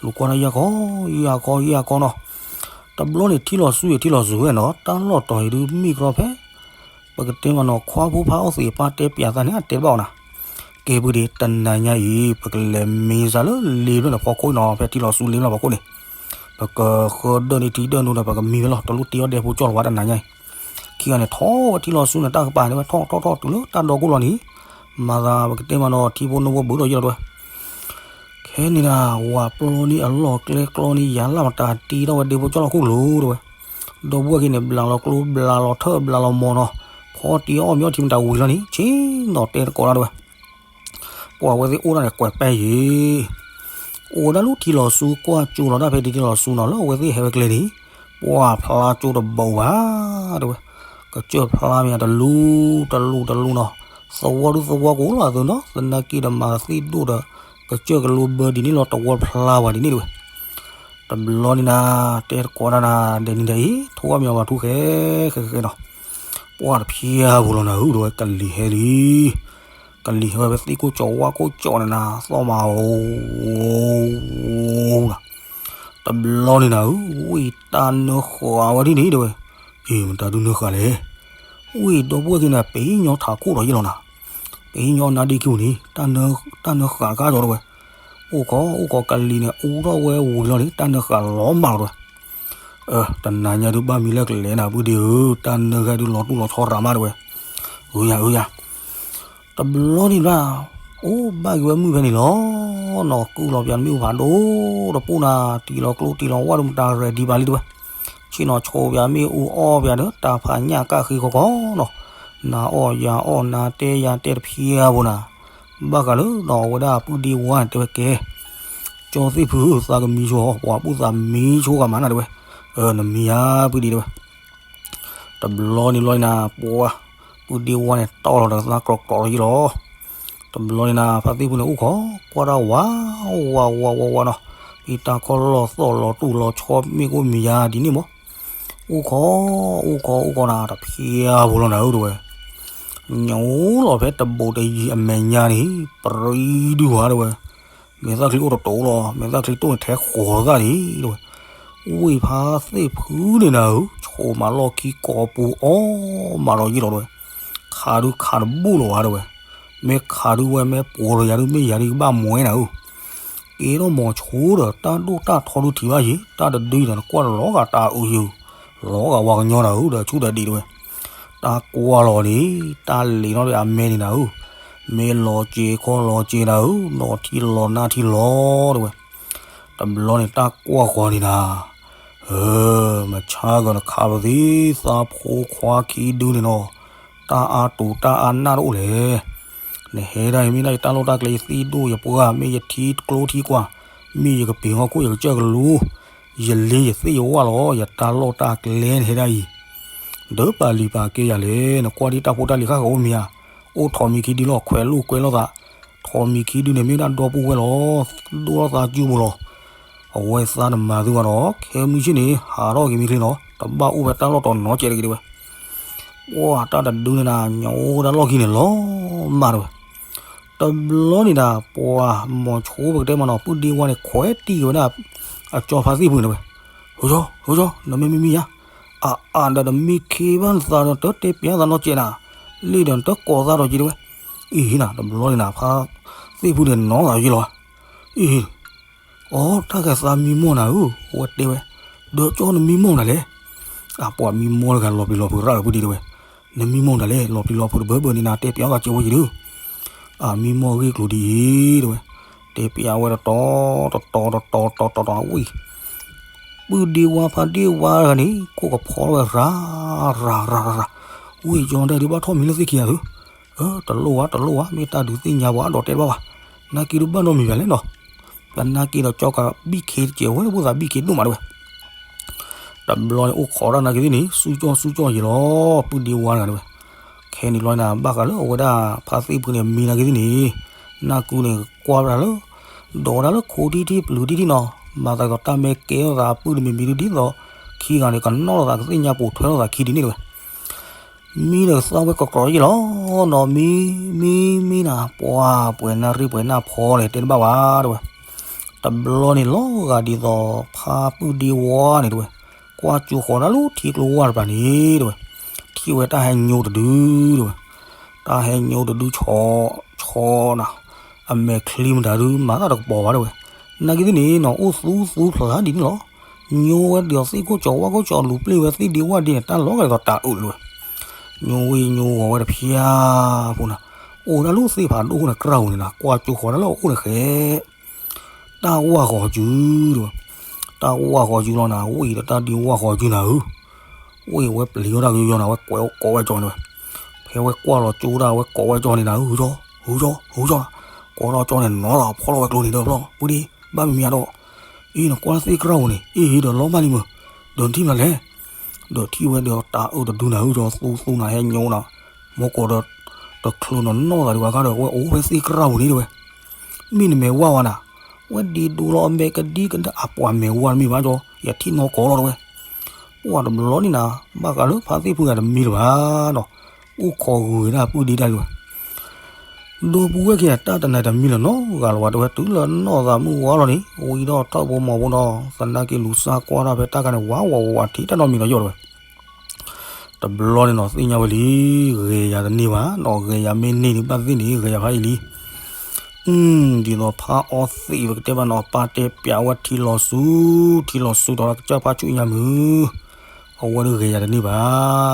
လူၤကွၢ်တၢ်ယၢ်ခီ ယၢ်ခီ ယၢ်ခီနီၤ တဘျီန့ၣ်ထံလီၤဆူအံၤ ထံလီၤဆူဝဲနီၤ တၢ်လီၢ်တီၤအံၤဒုးမ့ၢ်ကရီဖဲ ပကတဲမးနီၤ ခွါဖိဖါအီၣ်သ့ၣ်ပၢ်တဲပၠးသးန့ၣ် အတဲတဘၣ်ဝဲနၤ ကဲပူၤဒ့ တနၤညါအံၤ ပကလဲၤမံစၢၤလၢလ့ဖျၢၣ်န့ၣ်ဖီခိၣ်နီၤ ဖဲထံလီၤဆူလ့ဖျၢၣ်ဖီခိၣ်န့ၣ် ပကဃၢဒၢၣ်န့ၢ်ထံဒၢၣ်နိဒီး ပကမံဝဲလီၤ တလိၣ်တ့အီၣ်ဒဲဖိကၠီၣ်လီၤဝဲတနၤညါအံၤ ခံဂၤန့ၣ် ထီၣ်ဝဲထံလီၤဆူန့ၣ် တၢ်ကပၤန့ၣ်ဝဲ ထီၣ်ထီၣ်ထီၣ်တုၤလၢတၢ်ဒီကိၢ်လီၤန့ၣ် မၤသးပကတဲမးနီၤ ထံဖိနိဖိဘုးဒီးယဲၢ်လီၤတဝဲ ခဲန့ၣ်ဒၣ် ဝၤပျီန့ၢ်အလီၢ်ကျဲကျီန့ၢ်ယၤလၢ်မတၤတ့ထီၣ်ဝဲဒဲဖိကၠီၣ်လီၤခိၣ်လိၤတဝဲ ဒီပုၢ်ဝဲၢ်က့ၤန့ၣ် ဘျးလီၤကျိ ဘျးလီၤထၢၣ် ဘျးလီၤမီၤနီၤ ဖီတ့အီၣ်မ့ၤအီထံမတၤဝံၤလီၤန့ၣ် ဆ့ၣ်နီၤတဲတကိးတၢ်တဝဲ ပှၤအဝဲသ့ၣ်အိၣ်ဒၣ်န့ၣ်ကွဲးပဲယ့ၤ အိၣ်ဝဲဒၣ်လၢထံလီၤဆူကွၢ်ကၠိလီၤတၢ်ဖဲဒ်ထံလီၤဆူနီၤ လၢအဝဲသ့ၣ်ဟဲဝဲကျဲန့ၣ် ပှၤဖျါကၠိတဘိဘၣ် တဝဲ ကစၢၢ်ဖျါမ့ၢ်တလူၤတလူၤတလူၤနီၤ သဝီဒုသဝီကအိၣ်လီၤအသိးနီၤ သနာ်က့ဒီးမၤသ့ၣ်ဒိၣ်ဒီး ကစၢၢ်ကလိဘၢဒ်န့ၣ်လီၤ တဝီဖျါဝဲဒ်န့ၣ်တဝဲ တဘျီန့ၣ်နၤ တဲတကိးတၢ်နၤ ဒဲးနံၤဒဲးအံၤ ထိၣ်အီၣ်မ့ၤအီထူၣ်ဃဲ ဃဲဃဲနီၤ ပှၤတဖျါပူၤလီၤနၤဧၢ တဝဲကလံၤဟဲလံ ကလံၤဟဲဝဲသ့ၣ်ကိၢ်ကၠီဝါကိၢ်ကၠီန့ၣ်နၤ သီၣ်မးဧိၤ တဘျီန့ၣ်နၤဧၢ ဝံၣ်တၢ်နၢဃာ်ဝဲဒ်န့ၣ်တဝဲ အ့ မတၤဒုနၢဃာ်လဲၣ် ဝံၣ်ဒီပုၢ်ဝဲၢ်က့ၤနၤ ပဟံၣ်ညီထးခိၣ်ဒီးယဲၢ်လီၤနၤ ပဟံၣ်ညီနါဒ့ခံပူၤန့ၣ် တၢ်နၢဃာ်တခါကၠီတဝဲ အိၣ်ခိးအိၣ်ခိးကလံၤန့ၣ် အူထီၣ်ဝဲဝံၤလီၤန့ၣ် တၢ်နၢဃာ်လီၤမၢ်လီၤတဝဲ တနၤညါဒုးဘၣ်မံလၢကလဲၤနၤ ပုၢ်ဒ့ဧၢ တၢ်နၢဃာ်ဒုးလီၤတူၢ်လီၤဆီရၤမးတဝဲ ဧၢယၤ ဧၢယၤ တဘျီန့ၣ်ဘၣ်, အိၣ်ဘၣ်က့ၤဝဲမုၢ်ဖဲန့ၣ်လီၤ. နီၢ်ကူၣ်လီၤပၠးမ့ၣ်အူဖးဒိၣ်တပူၤနၤ, တံၢ်လီၤကျိတံၢ်လီၤဝၣ်ဒိၣ်မတၤ ready ဘၣ်လံတဲဝဲ, ဆ့ၣ်နီၤဆိပၠးမ့ၣ်အူအီၣ်ပၠးဒီး တၢ်ဖးညၣ်ကၣ်ဃ့ကီကီနီၤ, နၤအီၣ်ယၤအီၣ် နၤတဲယၤတဲတဖျါဖိနၤ, ဘၣ်ဃးလၢနီၤ အဝဲဒၣ်ပုၢ်ဒ့ဝါန့ၣ်တဲဝဲကဲ ကၠီသ့ၣ်ဖုသးကမံဆိ ပှၤပုၢ်သးမံဆိဂၤမးနၤတဲဝဲ, နမံဧါပုၢ်ဒ့တဲဝဲ တဘျီန့ၣ်ဘျီနၤ ပှၤ ပုၢ်ဒ့ဝါန့ၣ် တီၢ်လီၤဒီးသးကြီကြီလီၤယံလီၤ. တဘျီန့ၣ်နၤ ဖါသ့ၣ်ဖုန့ၣ် အိၣ်ခိးကွၢ်တၢ်ဝး ဝးဝးဝးဝးနီၤ, ဖံတၢ်ခီၣ်လီၢ်သီၣ်လီၤတူၢ်လီၤဆီမ့ၣ်ကိၣ်မံၤယါဒ်န့ၣ်မး, အိၣ်ခိး အိၣ်ခိးအိၣ်ခိးနၤ တဖျါဖိလီၤနၤဧၢတဲဝဲ, ညိလီၤဖဲတဘူးတယံၤအမဲာ်ညါန့ၣ် ပြံဒုဝါတဲဝဲ မဲာ်သၣ်ချံအိၣ်တတိၤလီၤ, မဲာ်သၣ်ချံတိၢ်န့ၣ်ထဲဃီၤသၣ်န့ၣ်တဲဝဲ, ဝ့ၢ်ဖါသ့ၣ်ဖုန့ၣ်နၤဧၢ, ဆိးမးလီၢ်ခံကိးပူၤအီၣ်မးလီၤယံလီၤတဲဝဲ, ခးဒုခးတဘူၣ်လီၤဝါတဲဝဲ, မ့ၢ်ခးဒုဝဲမ့ၢ်ပှီၤလီၤယၤဒု မ့ၢ်ယၤဒုကဘၣ်မွဲနၤဧၢ, ကဲထီၣ်မီၤဆိဒီး တၢ်ဒိၣ်တၢ်ထီဒုထံၣ်ဘၣ်ယံၤ တၢ်တဒုအံၤဒီး နကွၢ်လီၤဂာ်တၢ်အုးယံၤ, လီၤဂာ်ဝါကညီနၤဧၢ ဒီးဆူၣ်ဒီးဒံးတဲဝဲ, တၢ်ကွၢ်လီၤန့ၣ် တၢ်လံၤနီၣ်ဒီးအမဲန့ၣ်နၤဧၢ, မ့ၢ်လီၤစ့ၤခီလီၤစ့ၤနၤဧၢ, နီၢ်ထံလီၤနၢ်ထံလီၤတဲဝဲ, တဘျီန့ၣ် တၢ်ကွၢ်ဃီၤန့ၣ်နၤ, မဆါဂၤနခးလီၤသ့ သးဖိခွါခံဒုန့ၣ်နီၤ, တၢ်အါတူာ်တၢ်အါနၢ်တအိၣ်လဲၣ်, နဟဲဒၣ်အံၤ မ့ၢ်ဒၣ်ယတၢ်လီၢ်တၢ်ကျဲ ယသ့ၣ်ဒိၣ်ယပှၢ် မ့ၢ်ယထံကျိထံကွၢ်, မ့ၢ်ယကပ့ၤဟီၣ်ခိၣ်ယကစၢၢ်ကလူ, ယလ့ယသ့ၣ်ယဝၣ်လီၤ ယတၢ်လီၢ်တၢ်ကျဲနဟဲဒၣ်အံၤ, ဒီးပာ်လံၤပာ်ကဲယၤလဲၣ်, နကွၢ်ဒ်တၢ်ဖိတၢ်လံၤဃၣ်ဃၣ်အိၣ်မံၤဧါ, အိၣ်ထိးမံၤခံဒုလီၤ ခွဲးလိာ်ကွဲလိာ်သး, ထိးမံၤခံဒုန့ၣ် မ့ၢ်ဒၣ်ဒီပုၢ်ဝဲၢ်လီၤ, ဒိၣ်ထီၣ်သးစုပူၤလီၤ, အဝဲသးတမၤသုဘၣ်ဒီး ခဲမုၢ်ဆ့ၣ်န့ၣ် ဟးထီၣ်က့ၤမ့ၢ်ချ့နီၤ တဘၣ်အိၣ်ဖဲတၢ်လီၢ်တီၤနီၤကဲးတဂ့ၤတဲဝဲ, ပှၢ်တၢ်တဒုန့ၣ်နၤ ညိဝဲဒၣ်လီၢ်ခံန့ၣ်လီၤမၢ်တဲဝဲ, တဘျီန့ၣ်ဒၣ် ပှၤမီၤဆိပကတဲမးနီၤ ပုၢ်ဒ့ဝါန့ၣ် ခွဲးတံၢ်က့ၤဝဲဒၣ် အကၠီဖါသ့ၣ်ဖုန့ၣ်ဝဲ, ဟူကၠီ ဟူကၠီ နမ့ၢ်မံမံယါ, အအါဒီးတမံခ့ဘၣ်နသးဒီး တတဲပျးသးနီတစဲးနၤ, လ့ၣ်ဒီးနတကိးသးဒီးက့ၤတဲဝဲ, အံၤနၤ တဘျီန့ၣ်နၤ ဖါသ့ၣ်ဖုန့ၣ်နီၤသးယ့လီၤ, အံၤ အိ တၢ်ဃဲၤသးမံမီၢ်နၤဧၢ, အဝဲတဲဝဲ, ဒီးကၠီနမံမီၢ်နၤလဲၣ်, အပှၤမံမီၢ်တဂၤလီၤပျံၤလီၤဖုးရၣ်လၢပုၢ်ဒ့တဲဝဲ, နမံမီၢ်နၤလဲၣ် လီၤပျံၤလီၤဖုးတဘၢဘၢန့ၣ်နၤ တဲပျးသးကဲဝဲယံၤဒုး, အမံမီၢ်ဂ့ၢ်ကျိၤဒ်အံၤတဲဝဲ, တဲပျးဝဲတတီၤ တတီၤ တတီၤ တတီၤ တတီၤ ဝံၤ ပုၢ်ဒ့ဝါဖါဒ့ဝါတဂၤန့ၣ် ခိၣ်ကဖီထီၣ်ဝဲရၤ ရၤ ရၤ ရၤ ရၤ, ဝံၤကၠီဒၣ်ဒုးဘၣ်ထီၣ်မံၤလၢသ့ၣ်ခံဂၤသု, တလိၣ်ဝဲ တလိၣ်ဝဲ မ့ၢ်တၢ်ဒုးသ့ၣ်ညါပှၤဒီးတဲတဘၣ်ဘၣ်, နာ်က့ဒုးဘၣ်နီတမံၤဘၣ်လဲၣ်နီၤ, ပနာ်က့ဒီးကၠီကဘံၣ်ခ့တစဲးဝဲ ဖိသၣ်ဘံၣ်ခ့ဒိၣ်မးတဲဝဲ တဘျီန့ၣ်အိၣ်ခိးတၢ်နာ်က့သ့ၣ်န့ၣ် စူၣ်ကၠီၣ်စူၣ်ကၠီၣ်ယံၤလီၤ ပုၢ်ဒ့ဝါတဂၤတဲဝဲ, ခဲန့ၣ်ဘျီန့ၣ် ဘၣ်ဃးလၢအဝဲဒၣ်ဖါသ့ၣ်ဖုန့ၣ် မံနာ်က့သ့ၣ်န့ၣ်, နၢ်ကူန့ၣ် ကွၢ်ဝဲဒၣ်လၢ ဒိးဝဲဒၣ်လၢခိထံထံပျုၤထံထံနီၤ, မၤသးဒ်သိးတၢ်မ့ၢ်ကဲထီၣ်သးအပုၢ်တမံၤမံၤဒုဒ်သိး ခံဂၤန့ၣ် ကနီၣ်လိာ်သးကသ့ၣ်ညါပိာ်ထွဲလိာ်သးခံဒ်န့ၣ်တဲဝဲ မံဒီးသးဝဲကကြီယ့ၣ်လီၤ, နီၢ်မံ မံ မံနၤ ပှၤပှဲၤနၢ်ရံၣ်ပှဲၤနၢ်ဖီလဲၣ် တဲတဘၣ်ဘၣ်တဲဝဲ, တဘျီန့ၣ်လီၤဂာ်ဒ်သိး ဖါပုၢ်ဒ့ဝါန့ၣ်တဲဝဲ, ကွၢ်ကၠိဃီၤတၢ်လၢထံကျိဝါတပၤန့ၣ်တဲဝဲ, ထံၣ်ဝဲတၢ်ဟဲညိတဒုတဲဝဲ, တၢ်ဟဲညိတဒုဆီ ဆီနၤ, အမဲာ်ချံမတၤဒု မၤတၢ်တကပီၤဘၣ်တဲဝဲ, နာ်က့သ့ၣ်န့ၣ်နီၤ အိၣ်သူသူဖျါဒ်န့ၣ်လီၤ, ညိဝဲဒ်သိးသ့ၣ်ခိၣ်ကၠီဝၣ်ခိၣ်ကၠီ လူၤပျ့ၢ်ဝဲသ့ၣ်ဒ့ဝၣ်ဒ့န့ၣ် တၢ်လီၤဂာ်ဒ်သိးတၤအုးလၢၤဝဲ, ညိဝဲညိဂီၤဝဲတဖျါဖိနၤ, အိၣ်ဒၣ်လၢသ့ၣ်ဖးဒိၣ်အဃိန့ၣ် ကြၢ်ဧိၤန့ၣ်နၤ ကွၢ်ကၠိဃီၤတၢ်လၢအအိၣ်န့ၣ်ဃဲ တၢ်ဝၣ်ဃီၤစုတဲဝဲ, တၢ်ဝၣ်ဃီၤစုလီၤနၤ ဝံၣ်ဒီးတၢ်ဒုးဝၣ်ဃီၤစုနၤဧၢ, ဝံၣ်ဝဲပျံၤဝဲတၢ်ကယီယီနၤ ဝဲကိးဝဲကၠီန့ၣ်ဝဲ, ဖဲဝဲကွၢ်လီၤကၠိဒၣ် ဝဲကိးဝဲကၠီန့ၣ်နၤဧၢ, ဟူကၠီ ဟူကၠီ, ကိးထီၣ်ကၠီန့ၣ်နီၤလီၤ ဖီၣ်လီၤဝဲကျိန့ၣ်ဒီးဖျီၣ် ပုၢ်ဒ့ ဘၣ်မံၤမံၤဒီး, အံၤနကွၢ်လၢသ့ၣ်ကြၢ်ဧိၤန့ၣ် အံၤဒီးလီၤမၢ်လံမုၢ်, ဒီးနထံၣ်မနုၤလဲၣ် ဒီးထံၣ်ဝဲဒီးတၤအုးတဒုနၤဧၢ ကၠီသူသူနၤဟဲညိနၤ, မိၢ်ကိးဒီး တချုးနီၢ်နီၢ်သးဒံးဘၣ်ခါဒီး ဝဲအိၣ်ဖဲသ့ၣ်ကြၢ်ဧိၤန့ၣ်တဲဝဲ, မ့ၢ်နမဲာ်ဝါဝါနၤ, ဝဲဒံးဒိလီၤအမဲာ်ကဒံကဒါ အပှၤမဲာ်ဝါတမ့ၢ်ဘၣ်ကၠီ, ယထံၣ်နီၢ်ကိးလီၤတဲဝဲ, ပှၤတဘျီန့ၣ်နၤ, ဘၣ်ဃးလၢဖါသ့ၣ်ဖုဂၤတမံၤလၢၤဘၣ်နီၤ, အိၣ်ခိးဂုၤဝဲဒၣ်ပုၢ်ဒ့ဒၣ်လၢၤဘၣ် ဒီပုၢ်ဝဲၢ်ခံဂၤ တၢ်တနၤတမံၤလၢၤနီတဂၤလၢၤဘၣ်တဲဝဲ, တုၤလၢနီၢ်သးမုၢ်ဝါလီၤန့ၣ် ဝံၤဒီးထီၣ်ဖိမီၤဖိဒီး သနာ်က့လူၤစၢ်ကွၢ်တၢ်ဖဲတၢ်ခါန့ၣ် ဝးဝးဝးဝးထံၣ်တၢ်နီတမံၤလီၤယီၢ်တဲဝဲ, တဘျီန့ၣ်နီၤ သ့ၣ်ညါဝဲလံ, ဂဲၤယၤတန့ၢ်ဘၣ်နီၤ, ဂဲၤယၤမ့ၢ်န့ၢ်န့ၣ် ဘၣ်သ့ၣ်န့ၣ် ဂဲၤယၤဖးယံာ်လံ ဒ်သိးဖးအီသံးဝဲကတဲဘၣ်နီၤ, ပၢ်တဲပျးဝဲထံလီၤဆူ, ထံလီၤဆူဒီးကစၢၢ်ဖးဆူညါမုၢ်, အဝဲဒၣ်ဂဲၤယၤတန့ၢ်ဘၣ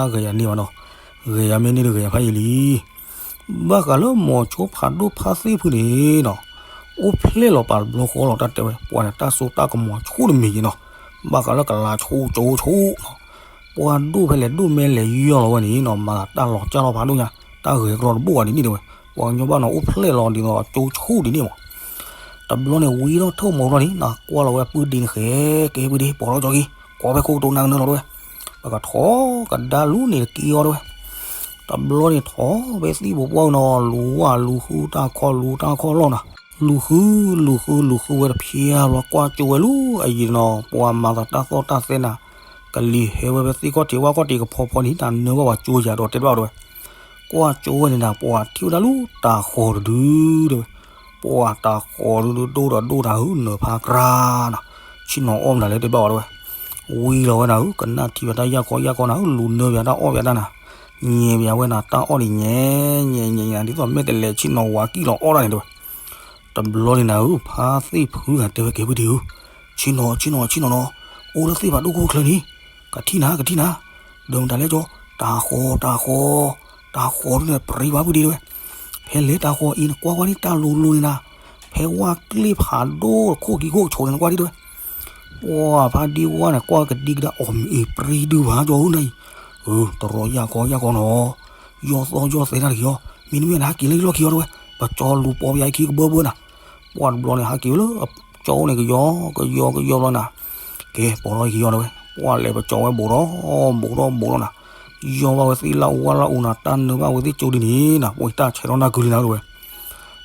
်, ဂဲၤယၤန့ၢ်ဘၣ်နီၤ, ဂဲၤယၤမ့ၢ်န့ၢ်ဒီးဂဲၤယၤဖးယံာ်လံ, ဘၣ်ဃးလၢမိၤဆိဖးဒိၣ်ဖါသ့ၣ်ဖုန့ၣ်နီၤ, အိၣ်ဖျဲၣ်လီၤပာ်တဘျီဃီလီၤ တၢ်တဲဝဲ ပှၤန့ၣ်တၢ်စိတၢ်ကမီၤဆူၣ်တမံၤနီၤ, ဘၣ်ဃးလၢကလၤဆိကၠိဆိနီၤ, ပှၤဒိၣ်ဖဲလဲၣ်ဒိၣ်မဲလဲၣ်ယီၢ်လီၤဝဲန့ၣ်နီၤ, မၤသးတၢ်လီၤကၢ်လီၤဖးဒိၣ်ညါ, တၢ်ဂဲၤကလီတဘိၣ်ဘၣ်ဒ်န့ၣ်တဲဝဲ, ပှၤကညီဘၣ်နီၤ အိၣ်ဖျဲၣ်လီၤဒ်သိးကၠိဆိဒ်န့ၣ်မး တဘျီန့ၣ်ဝံၤထီၣ်ထိၣ်မီၤဘျီန့ၣ် နကွၢ်လီၤဝဲပုၢ်ဒ့န့ၣ်ဃဲ, ကဲပုၢ်ဒ့ ပိာ်ထီၣ်ကၠီက့ၤ, ကွၢ်ဖဲခိကတိၤနၤကနၢလီၤတဲဝဲ, ပကထီၣ်ကဒါလူန့ၣ်တက့ၢ်အီၤတဲဝဲ, တဘျီန့ၣ်ထီၣ်ဖဲသံၣ်ဘိပှၢ်နီၤ လူၤဝၣ်လူၤဃုတၢ်ခီလူၤတၢ်ခီလီၤနၤ, လူၤဃုလူၤဃုလူၤဃုဝဲတဖျဲဘျီ ကွၢ်ကၠိဝဲလူၤအယံၤနီၤ, ပှၤမၤသးတၢ်သီၣ်တၢ်သဲနၤ, ကလံၤဟဲဝဲဖဲသ့ၣ်ခီၣ်ထံးဝၣ်ခီၣ်ထံးကဖီဖီန့ၣ် တၢ်နၢဘၣ်ပှၤကၠိယၤဒီးတဲတဘၣ်တဲဝဲ ကွၢ်ကၠိဝဲန့ၣ်နၤ ပှၤထံၣ်ဝဲဒၣ်လူၤတၢ်ဃီၤတဒုတဲဝဲ, ပှၤတၢ်ဃီၤဒုဒိၣ်ဒီးဒိၣ်တၢ်ဧၢ နၢၤဖးကြၢနၤ, ဆ့ၣ်နီၤအီၣ်မနုၤလဲၣ်တဲဘၣ်ဝဲတဲဝဲ, ဝံၤလီၤဝဲနၤဧၢ ကနၣ်ထံဝဲတၢ်ယၢ်ခီယၢ်ခီနၤဧၢ လူၤနၢဘၣ်တၢ်အီၣ်ဘၣ်တၢ်နၤ, ညဲဘၣ်ဝဲနၤ တၢ်အီၣ်ဒ်ညဲညဲညဲနၤ ဒ်သိးမ့ၢ်တလဲၤဆ့ၣ်နီၤဝၤကံၣ်လီၤအီၣ်တၢ်န့ၣ်တဲဝဲ, တဘျီန့ၣ်နၤဧၢ ဖါသ့ၣ်ဖုဂၤတဲဝဲကဲပုၢ်ဒ့ဧၢ, ဆ့ၣ်နီၤဆ့ၣ်နီၤဆ့ၣ်နီၤနီၤ, အိၣ်လၢသ့ၣ်ဖးဒိၣ်ခိၣ်ချၢန့ၣ်, ကထံၣ်နၤ ကထံၣ်နၤ, ဒီးမတၤလဲၣ်ကၠီ, တၢ်ဃီၤ တၢ်ဃီၤ, တၢ်ဃီၤဒုန့ၣ် ပရံဘၣ်ပုၢ်ဒ့တဲဝဲ, ဖဲလဲၣ်တၢ်ဃီၤအံၤ နကွၢ်ကွၢ်န့ၣ် တၢ်လိၤလိၤန့ၣ်နၤ, ဖဲဝၣ်ကျ့ၣ်ဖးဒိၣ်ခိၣ်ကံၤခိၣ်ကဆိးန့ၣ် နကွၢ်ဒ်တဲဝဲ, ပှၤဖါဒ့ဝါန့ၣ် ကွၢ်ကဒံကဒါ အီၣ်မ့ၢ်အ့ၣ် ပရံဒုဘၣ်ကၠီဧၢနၤအံၤ, တရီယၢ်ခီယၢ်ခီနီၤ, ယီၢ်သီယီၢ်သဲတၢ်တက့ၢ်အီၤ, မ့တမ့ၢ်နဟးက့ၤလၢယလီၢ်ခံအီၤတဲဝဲ, ပကၠီလူၤပိာ်ပယီၤအခံကဘၢဘၢနၤ, ပှၤတဘျီန့ၣ် ဟးက့ၤဝဲလၢကၠီအိၣ်န့ၣ် ကယီကယီကယီဘျီနၤ, ကဲ ပိာ်ထီၣ်အခံအီၤတဲဝဲ, ပှၤလဲၤပကၠီဝဲဘူးထီၣ်ဘူးထီၣ်ဘူးထီၣ်နၤ, ယီၢ်ဘၣ်ဝဲသ့ၣ်လၢအူဝါလၢအူနၤ တၢ်နၢဘၣ်ဝဲသ့ၣ်ကၠိဒ်န့ၣ်နၤ, ပှၤတၢ်ဆဲးထီၣ်နၢ်ကုလံနၤတဲဝဲ,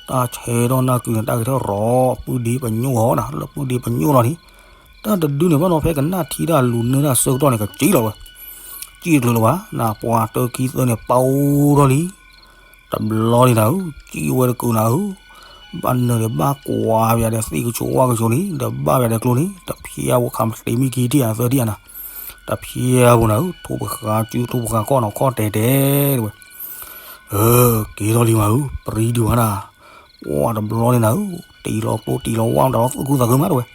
တၢ်ဆဲးထီၣ်နၢ်ကုန့ၣ် တၢ်ဂဲၤထီၣ်ရီၤ ပုၢ်ဒ့ပညိၣ်အီၤနၤ, လၢပုၢ်ဒ့ပညိၣ်လီၤန့ၣ်, တၢ်တဒုန့ၣ်ဘၣ်နီၤ ဖဲကနၣ်ထံတၢ်လူၤနၢတၢ်ဆၢကတီၢ်န့ၣ် ကစံၣ်လီၤဝဲ, စံၣ်တချုးလၢၤဘၣ်နၤ, ပှၤတၢခံသၢန့ၣ် ပာ်အိၣ်ထီၣ်လံ တဘျီန့ၣ်နၤဧၢ, စံၣ်ဝဲတကုာ်နၤဧၢ, ဘၣ်နၢၤဒီးဘၣ်ကွၢ်ပယီၤဒီးသ့ၣ်ကဆိးဝၣ်ကဆိးန့ၣ် ဒီးဘၣ်ပယီၤဒီးကျိန့ၣ် တဖျဲဖိခးမတ့မံခံထံၣ်ဧါသၢထံၣ်ဧါနၤ, တဖျဲဖိနၤဧၢ, ထိၣ်ပဃာ်စုထိၣ်ပဃာ်ခီၣ်နီၤ ခီၣ်တဲာ်တဲာ်တဲဝဲ, အၢ က့ၤထီၣ်လံမးဧၢ, ပရံဒုဘၣ်နၤ, ပှၤတဘျီန့ၣ်နၤဧၢ, တ့ၢ်လီၤကျိတ့ၢ်လီၤဝါတၢ်လီၤသူၣ်ခုသးခုမးတဲဝဲ,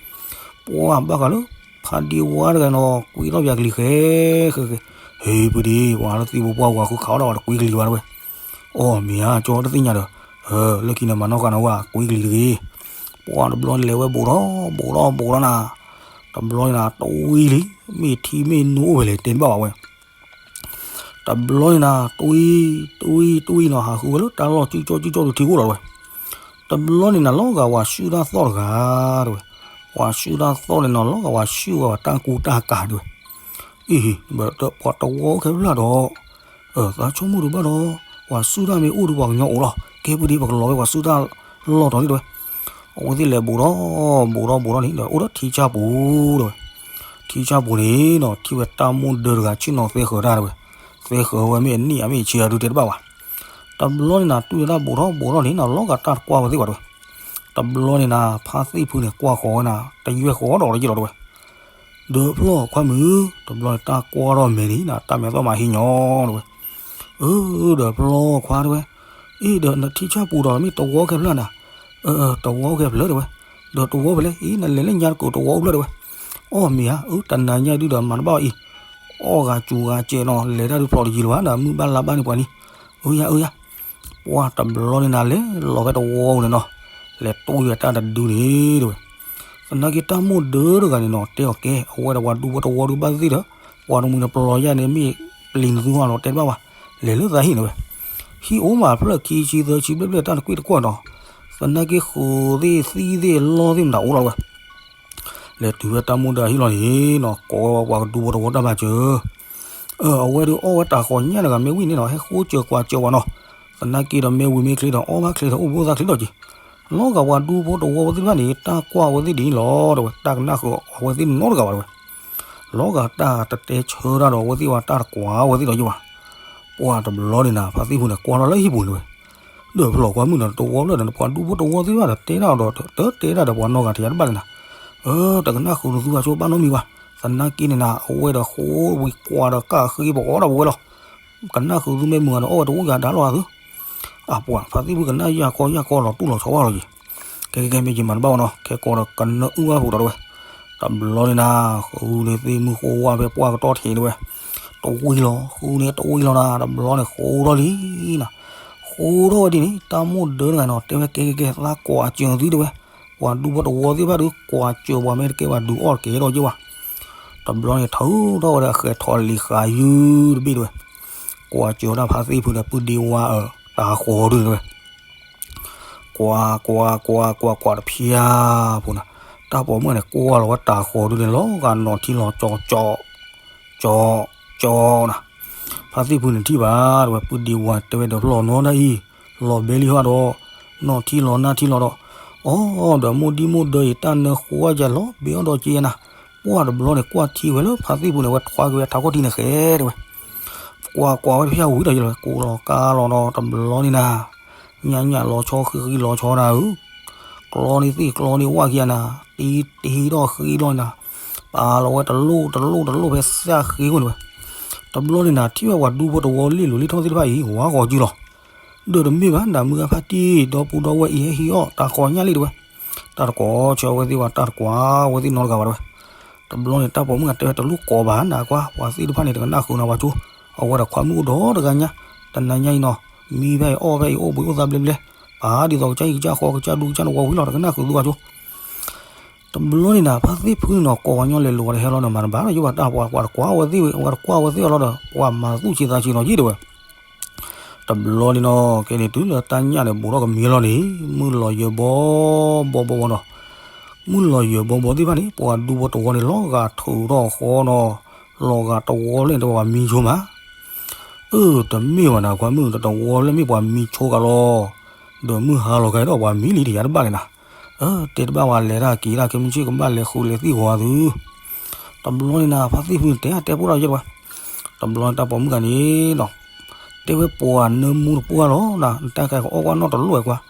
ပှၤဘၣ်ဃးလၢ ဖါဒ့ဝါတဂၤနီၤ ကွံထီၣ်ပယီၤကလံၤဃဲဃဲဃဲ, ဟ့ၣ်ပုၢ်ဒ့ ပှၤလၢသံၣ်ဘိပှၢ်ဝၤဃုခးအီၣ်ဒၣ်ဝဲတကွံကလံၤဘၣ်တဲဝဲ, အီၣ်မ့ၢ်ဧါ ကၠီတသ့ၣ်ညါဒီး, လၢခံန့ၣ်မၤနီၣ်ဃာ်နဝဲ ကွံကလံၤတဂ့ၤ, ပှၤတဘျီလဲၤဝဲဘူးထီၣ်ဘူးထီၣ်ဘူးထီၣ်နၤ, တဘျီန့ၣ်နၤ တဝံၤလံ, မ့ၢ်ထံမ့ၢ်နိအိၣ်ဝဲလဲၣ် တဲတဘၣ်ဝဲ တဘျီန့ၣ်နၤ တဝံၤ တဝံၤ တဝံၤနီၤ ဟးဃုဝဲလၢတၢ်လီၢ်စုကၠီစုကၠီတထံဂိၢ်လီၤတဲဝဲ, တဘျီန့ၣ်နၤ လီၤဂာ်ဝၤဆူၣ်တၢ်သီၣ်တဂၤ တဲဝဲ, ဝၤဆူၣ်တၢ်သီၣ်န့ၣ်နီၤ လီၤဂာ်ဝၤဆူၣ်ဝဲတၢ်ကူတၢ်ကၤတဲဝဲ, အံၤ ပှၤတဝီအိၣ်ခဲဖျၢၣ်ဒီး, သးဆိကမိၣ်ဒုးဘၣ်ဒီး, ဝၤဆူၣ်တၢ်မ့ၢ်အိၣ်ဒီးပှၤကညီအိၣ်လီၤ, ကဲပုၢ်ဒ့ ပကလီၤဝဲပှၤဆူၣ်တၢ်လီၢ်တီၤလံတဲဝဲ, အဝဲသ့ၣ်လဲၤဘူးထီၣ်ဘူးထီၣ်ဘူးထီၣ်န့ၣ်ဒီး အိၣ်ဒီးထံဆၣ်ပူၤတဲဝဲ, ထံဆၣ်ပူၤန့ၣ်နီၤ ထံၣ်ဝဲတၢ်မိၣ်ဒၢတဂၤဆ့ၣ်နီၤသဲဃၢၤတၢ်တဲဝဲ, သဲဃၢၤဝဲမ့ၢ်အနံၣ်ဧါမ့ၢ်အဆံဧါဒုးတဲတဘၣ်ဘၣ်, တဘျီန့ၣ်နၤ တူၢ်ဝဲတၢ်ဘူးထီၣ်ဘူးထီၣ်န့ၣ်နီၤ လီၤဂာ်တၢ်တကွၢ်ဝဲသ့ၣ်ဘၣ်တဲဝဲ, တဘျီန့ၣ်နၤ ဖါသ့ၣ်ဖုန့ၣ် ကွၢ်ဃီၤဝဲနၤ တယွဲၢ်ဃီၤဒီးတယ့ၢ်လီၤတဲဝဲ, ဒီးဖျီၣ်ခွါမုၣ်, တဘျီန့ၣ်တၢ်ကွၢ်ထီၣ်မဲာ်န့ၣ်နၤ တၢ်မဲာ်သီၣ်မၤဟံးညီတဲဝဲ, အၢ ဒီးဖျီၣ်ခွါတဲဝဲ, အ့ ဒီးနထံဆၣ်ပူၤဒီးမ့ၢ်တဝီအိၣ်ခဲဖျၢၣ်နၤ, အၢ တဝီအိၣ်ခဲဖျၢၣ်တဲဝဲ, ဒီးတဝီဖဲလဲၣ် အံၤ နလဲၤလၢညါတကိးတဝီအိၣ်ဖျၢၣ်တဲဝဲ, အီၣ်မ့ၢ်ဧါ အၢ တနၤညါဒုဒီးမၤတဘၣ်အံၤ, အီၣ်ဂၤစူၤဂၤစဲးနီၤ လဲၤတၢ်ဒုးဖျိးတယံၤလၢၤဘၣ် ဒီးမုၢ်ဘၣ်လါဘၣ်န့ၣ်ပှၤန့ၣ်, အၢယၤ အၢယၤ, ပှၢ်တဘျီန့ၣ်နၤ လဲၤလီၤဖဲတဝီပူၤန့ၣ်နီၤ, လဲၤတူၢ်ဝဲတၢ်တဒုန့ၣ်တဲဝဲ, သနာ်က့တၢ်မိၣ်ဒၢတဂၤန့ၣ်နီၤ တဲအီၤကဲ အဝဲဒီးပှၤဒူဖိတဝီဒုးဘၣ်သ့ၣ်ဒီး, ပှၤတမှံၤန့ၣ်ပလီၤယၢ်န့ၣ်မ့ၢ်ပျံၤနသူဟီလီၤတဲတဘၣ်ဘၣ်, လဲၤလၢသးဟံၣ်န့ၣ်ဝဲ, ဟံၣ်အိၣ်မးဖျၢၣ်ခံဆံသၢဆံဘျဲၣ်ဘျဲၣ်တၢ်တကွံတကွီၢ်နီၤ, သနာ်က့ဃုာ်သ့ၣ်သံသ့ၣ်လီသ့ၣ်မတၤအိၣ်လီၤဝဲ လဲၤတုၤဝဲတၢ်မိၣ်ဒၢအဟံၣ်လီၤန့ၣ်နီၤ ကိးဝဲပှၤကဒူဖိတဝီတၢ်ဘၣ်စၢၤ, အဝဲဒုးအီၣ်ဝဲတၢ်ဃီၤညၣ်တဂၤမ့ၢ်ဝံၤန့ၣ်နီၤ ဟဲဃိစၢၤကွၢ်စၢၤဝဲနီၤ, သနာ်က့ဒီးမ့ၢ်ဝံၤမ့ၢ်ချ့ဒီးအီၣ်ဘၣ်ချ့ဒီးအိၣ်ဘှီသးချ့ဒီးက့ၤ, လီၤဂာ်ပှၤဒူဖိတဝီဝဲသ့ၣ်တဖၣ်န့ၣ် တၢ်ကွၢ်ဝဲသ့ၣ်ဒ်န့ၣ်လီၤတဲဝဲ တၢ်ကနၣ်ဃုာ်အဝဲသ့ၣ်နီတဂၤဘၣ်တဲဝဲ, လီၤဂာ်တၢ်တတဲဆၢတၢ်ဒီးအဝဲသ့ၣ်ဝဲတၢ်တကွၢ်ဝဲသ့ၣ်ဒီးယဘၣ် ပှၢ်တဘျီန့ၣ်နၤ ဖါသံၣ်ဖိန့ၣ်ကွၢ်ထီၣ်လၢဟံၣ်ပူၤန့ၣ်ဝဲ, ဒီးဖျီၣ်ကွၢ်မုၣ်ဒီးတဝီဖျၢၣ်ဒီး ပှၤဒူဖိတဝီသ့ၣ်တဖၣ်ဒီးတဲတၢ်ဒီးတတဲတၢ်ဒီးပှၤနီၢ်ဂၤထံးတဘၣ်န့ၣ်နၤ, အၢ တကနၣ်ဃုာ်နသူဘၣ်ဆိဘၣ်နီတမံၤဘၣ်, သနာ်က့န့ၣ်နၤ အဝဲဒီးဃိဝံၤကွၢ်ဒီးကၢ်ဃ့ပအီၣ်ဒၣ်ပဝဲလီၤ, ကနၣ်ဃုာ်သူမ့ၢ်မုာ်ဒီးအီၣ်ဝဲတအိၣ်ယၤဒါလီၤသု အပှၢ်ဖါသံၣ်ဖိကနၣ်ယၢ်ခီယၢ်ခီလီၤတူၢ်လီၤဆီဝဲလီၤယံၤ, ကဲကဲကဲမ့ၢ်က့ၤမၤတဘၣ်ဝဲနီၤ ခဲကိးဒီးကနၢအုၣ်ဘၣ်ဖုးဒီးတဲဝဲ, တဘျီန့ၣ်နၤ ဃုန့ၣ်သ့ၣ်မုၢ်ဃိဝါဖဲပှၢ်ကတီၢ်ထံးတဲဝဲ, တဝံၤလီၤ ဃုန့ၣ်တဝံၤလီၤနၤ တဘျီန့ၣ်ဃိထီၣ်လံနၤ, ဃ ကိးထီၣ်ဝဲဒ်န့ၣ် တၢ်မိၢ်ဒၢတဂၤနီၤ တဲဝဲ ကဲကဲကဲ သးကွၢ်စၢၤသုတဲဝဲ, ပှၤဒူဖိတဝီသ့ၣ်တဖၣ်ဒီး ကွၢ်စၢၤပှၤမ့ၢ်တကဲဘၣ်ဒုးအီၣ်တကဲထီၣ်က့ဘၣ်. တဘျီန့ၣ် ထုးထီၣ်ဝဲဒၣ်ဃဲၤထီၣ်လံာ်ဃာ်ယုၢ်တဘ့ၣ်တဲဝဲ, ကွၢ်စၢၤတၢ်ဖါသ့ၣ်ဖုဒီး ပုၢ်ဒ့ဝါအတၢ်ဃီၤဒုးတဲဝဲ ကွၢ်ကွၢ်ကွၢ်ကွၢ်ကွၢ်တဖၠါ ဖိန့ၣ်, တၢ်ပိာ်မုၣ်န့ၣ် ကွၢ်လီၤဝဲတၢ်ဃီၤဒုးန့ၣ် လီၤဂာ်နီၢ်ထံလီၤကၠီကၠီ, ကၠီ, ကၠီနီၤ, ဖါသ့ၣ်ဖုန့ၣ်ထံၣ်ဘၣ်တဲဝဲ ပုၢ်ဒ့ဝါတဲဝဲဒီး လီၤနီၤဒၣ်အံၤ, လီၤဘဲလံဟီဒီး, နီၢ်ထံလီၤနၢ်ထံလီၤဒီး, အီၤဒီးမိၢ်ဒံမိၢ်ဒၢအံၤ တၢ်နၢဃိယၤလီၤဘဲအီၤဒီးက့နၤ, ပှၢ်တဘျီန့ၣ် ကွၢ်ထံဝဲလၢဖါသ့ၣ်ဖုန့ၣ် ဝဲထွါက့ၤဝဲထးခီၣ်ထံန့ၣ်ဃဲတဲဝဲ ကွၢ်ကွၢ်ဝဲတဖၠါဝံၤဒီးယလီၤ ကိးလီၤကါလီၤဒီး တဘျီန့ၣ်နၤ, ညၣ်ညၣ်လီၤဆီဃံဃံလီၤဆီနၤဧၢ, ကျီန့ၣ်သ့ၣ်ကျီန့ၣ်ဝၣ်ခံဂၤနၤ, တံတံဒီးဃံလီၤနၤ, ပာ်လီၤဝဲတလိၣ်တလိၣ်တလိၣ်ဖဲသၣ်ဃ့အဃိန့ၣ်ဝဲ, တဘျီန့ၣ်နၤ ထံၣ်ဝဲပှၤဒူဖိတဝီလ့ၣ်လိၤလ့ၣ်ထီၣ်သ့ၣ်တဖၣ်အံၤ ဝါဂီၤကၠူလီၤ ဒီးတမ့ၢ်ဘၣ် နၤမုၢ်ဂၤဖါတံၢ် ဒီပုၢ်ဒီဝဲၢ်အံၤဟဲဟံးအီၣ်တၢ်ဃီညၣ်လံတဲဝဲ, တၢ်တကိးဆၢဝဲသ့ၣ်ဝဲ တၢ်တကွၢ်ဝဲသ့ၣ်နီတဂၤဘၣ်တဲဝဲ, တဘျီန့ၣ် တၢ်ပိာ်မုၣ်ဂၤတဲဝဲ တလိၣ်ကိးဘၣ်နၤကွၢ် ပှၤသ့ၣ်တဖၣ်န့ၣ် တကနၣ်ဃုာ်နၤပှၤကၠိ, အဝဲဒီးခွါမုၣ်အိၣ်ဒီးတဂၤညါ, တနၤညါအံၤနီၤ, မံဖဲအံၤအီၣ်ဖဲအံၤ အိၣ်ဘှံးအိၣ်သါဘျဲဘျဲ, ပာ်ဒ်သိးကစၢ်အံၤကစၢ်ဃီ ကစၢ်ဒူကစၢ်နဝီဝံၤလီၤ တကနၣ်ဃုာ်သုပှၤကၠိ တဘျီန့ၣ်နၤ ဖါသ့ၣ်ဖုန့ၣ်နီၤ ကိးဝဲညီလဲၤလိၤဝဲတဟဲလီၤဒီး မၤတဘၣ်ဒီး ယိၣ်ဘၣ်တၢ်ပှၤ ပှၤတကွၢ်ဝဲသ့ၣ်ဝဲ အဝဲတကွၢ်ဝဲသ့ၣ်အီၤလီၤဒီး ပှၤမၤသူၣ်ဆံးသးဆံးနီၤယံၣ်တဲဝဲ, တဘျီန့ၣ်နီၤ ကဲန့ၣ်တုၤလၢတၢ်ညၣ်န့ၣ် ဘူးထီၣ်ကမံၤလီၤန့ၣ် မုၢ်လီၤယၢၤဘီဘီဘီဘီနီၤ, မုၢ်လီၤယၢၤဘီဘီသ့ၣ်တဖၣ်န့ၣ် ပှၤဒူဖိတဝီန့ၣ် လီၤဂာ်ထုးထီၣ်ဃီနီၤ, လီၤဂာ်တဝီလၢန့ၣ် တဝီပှၤမံဆိမး အၢ တမ့ၢ်ဘၣ်နၤ ခွါမုၣ် တတဝီလၢမ့ၢ်ပှၤမံဆိကၤလီၤ, ဒီးမုၢ်ဟါလီၤကဒီး ပှၤမံလံတယၤတဘၣ်န့ၣ်နၤ, အၢ တဲတဘၣ်ဝဲလဲၤတၢ်က့ၤတၢ် ခဲမုၢ်ဆ့ၣ်ကဘၣ်လဲၤဃုာ်လဲၤသံၣ်ဂီၤသု, တဘျီန့ၣ်နၤ ဖါသ့ၣ်ဖုန့ၣ် တဲတဲပိၢ်ထီၣ်ယဲၢ်တဝဲ, တဘျီန့ၣ်တၢ်ပိာ်မုၣ်ဂၤန့ၣ်နီၤ, တဲဝဲပှၤနၢမူတပှၢ်လီၤနၤ နတၢ်ကဲကအီၣ်ကွၢ်နီၢ်တလိၣ်ဝဲကွၢ်,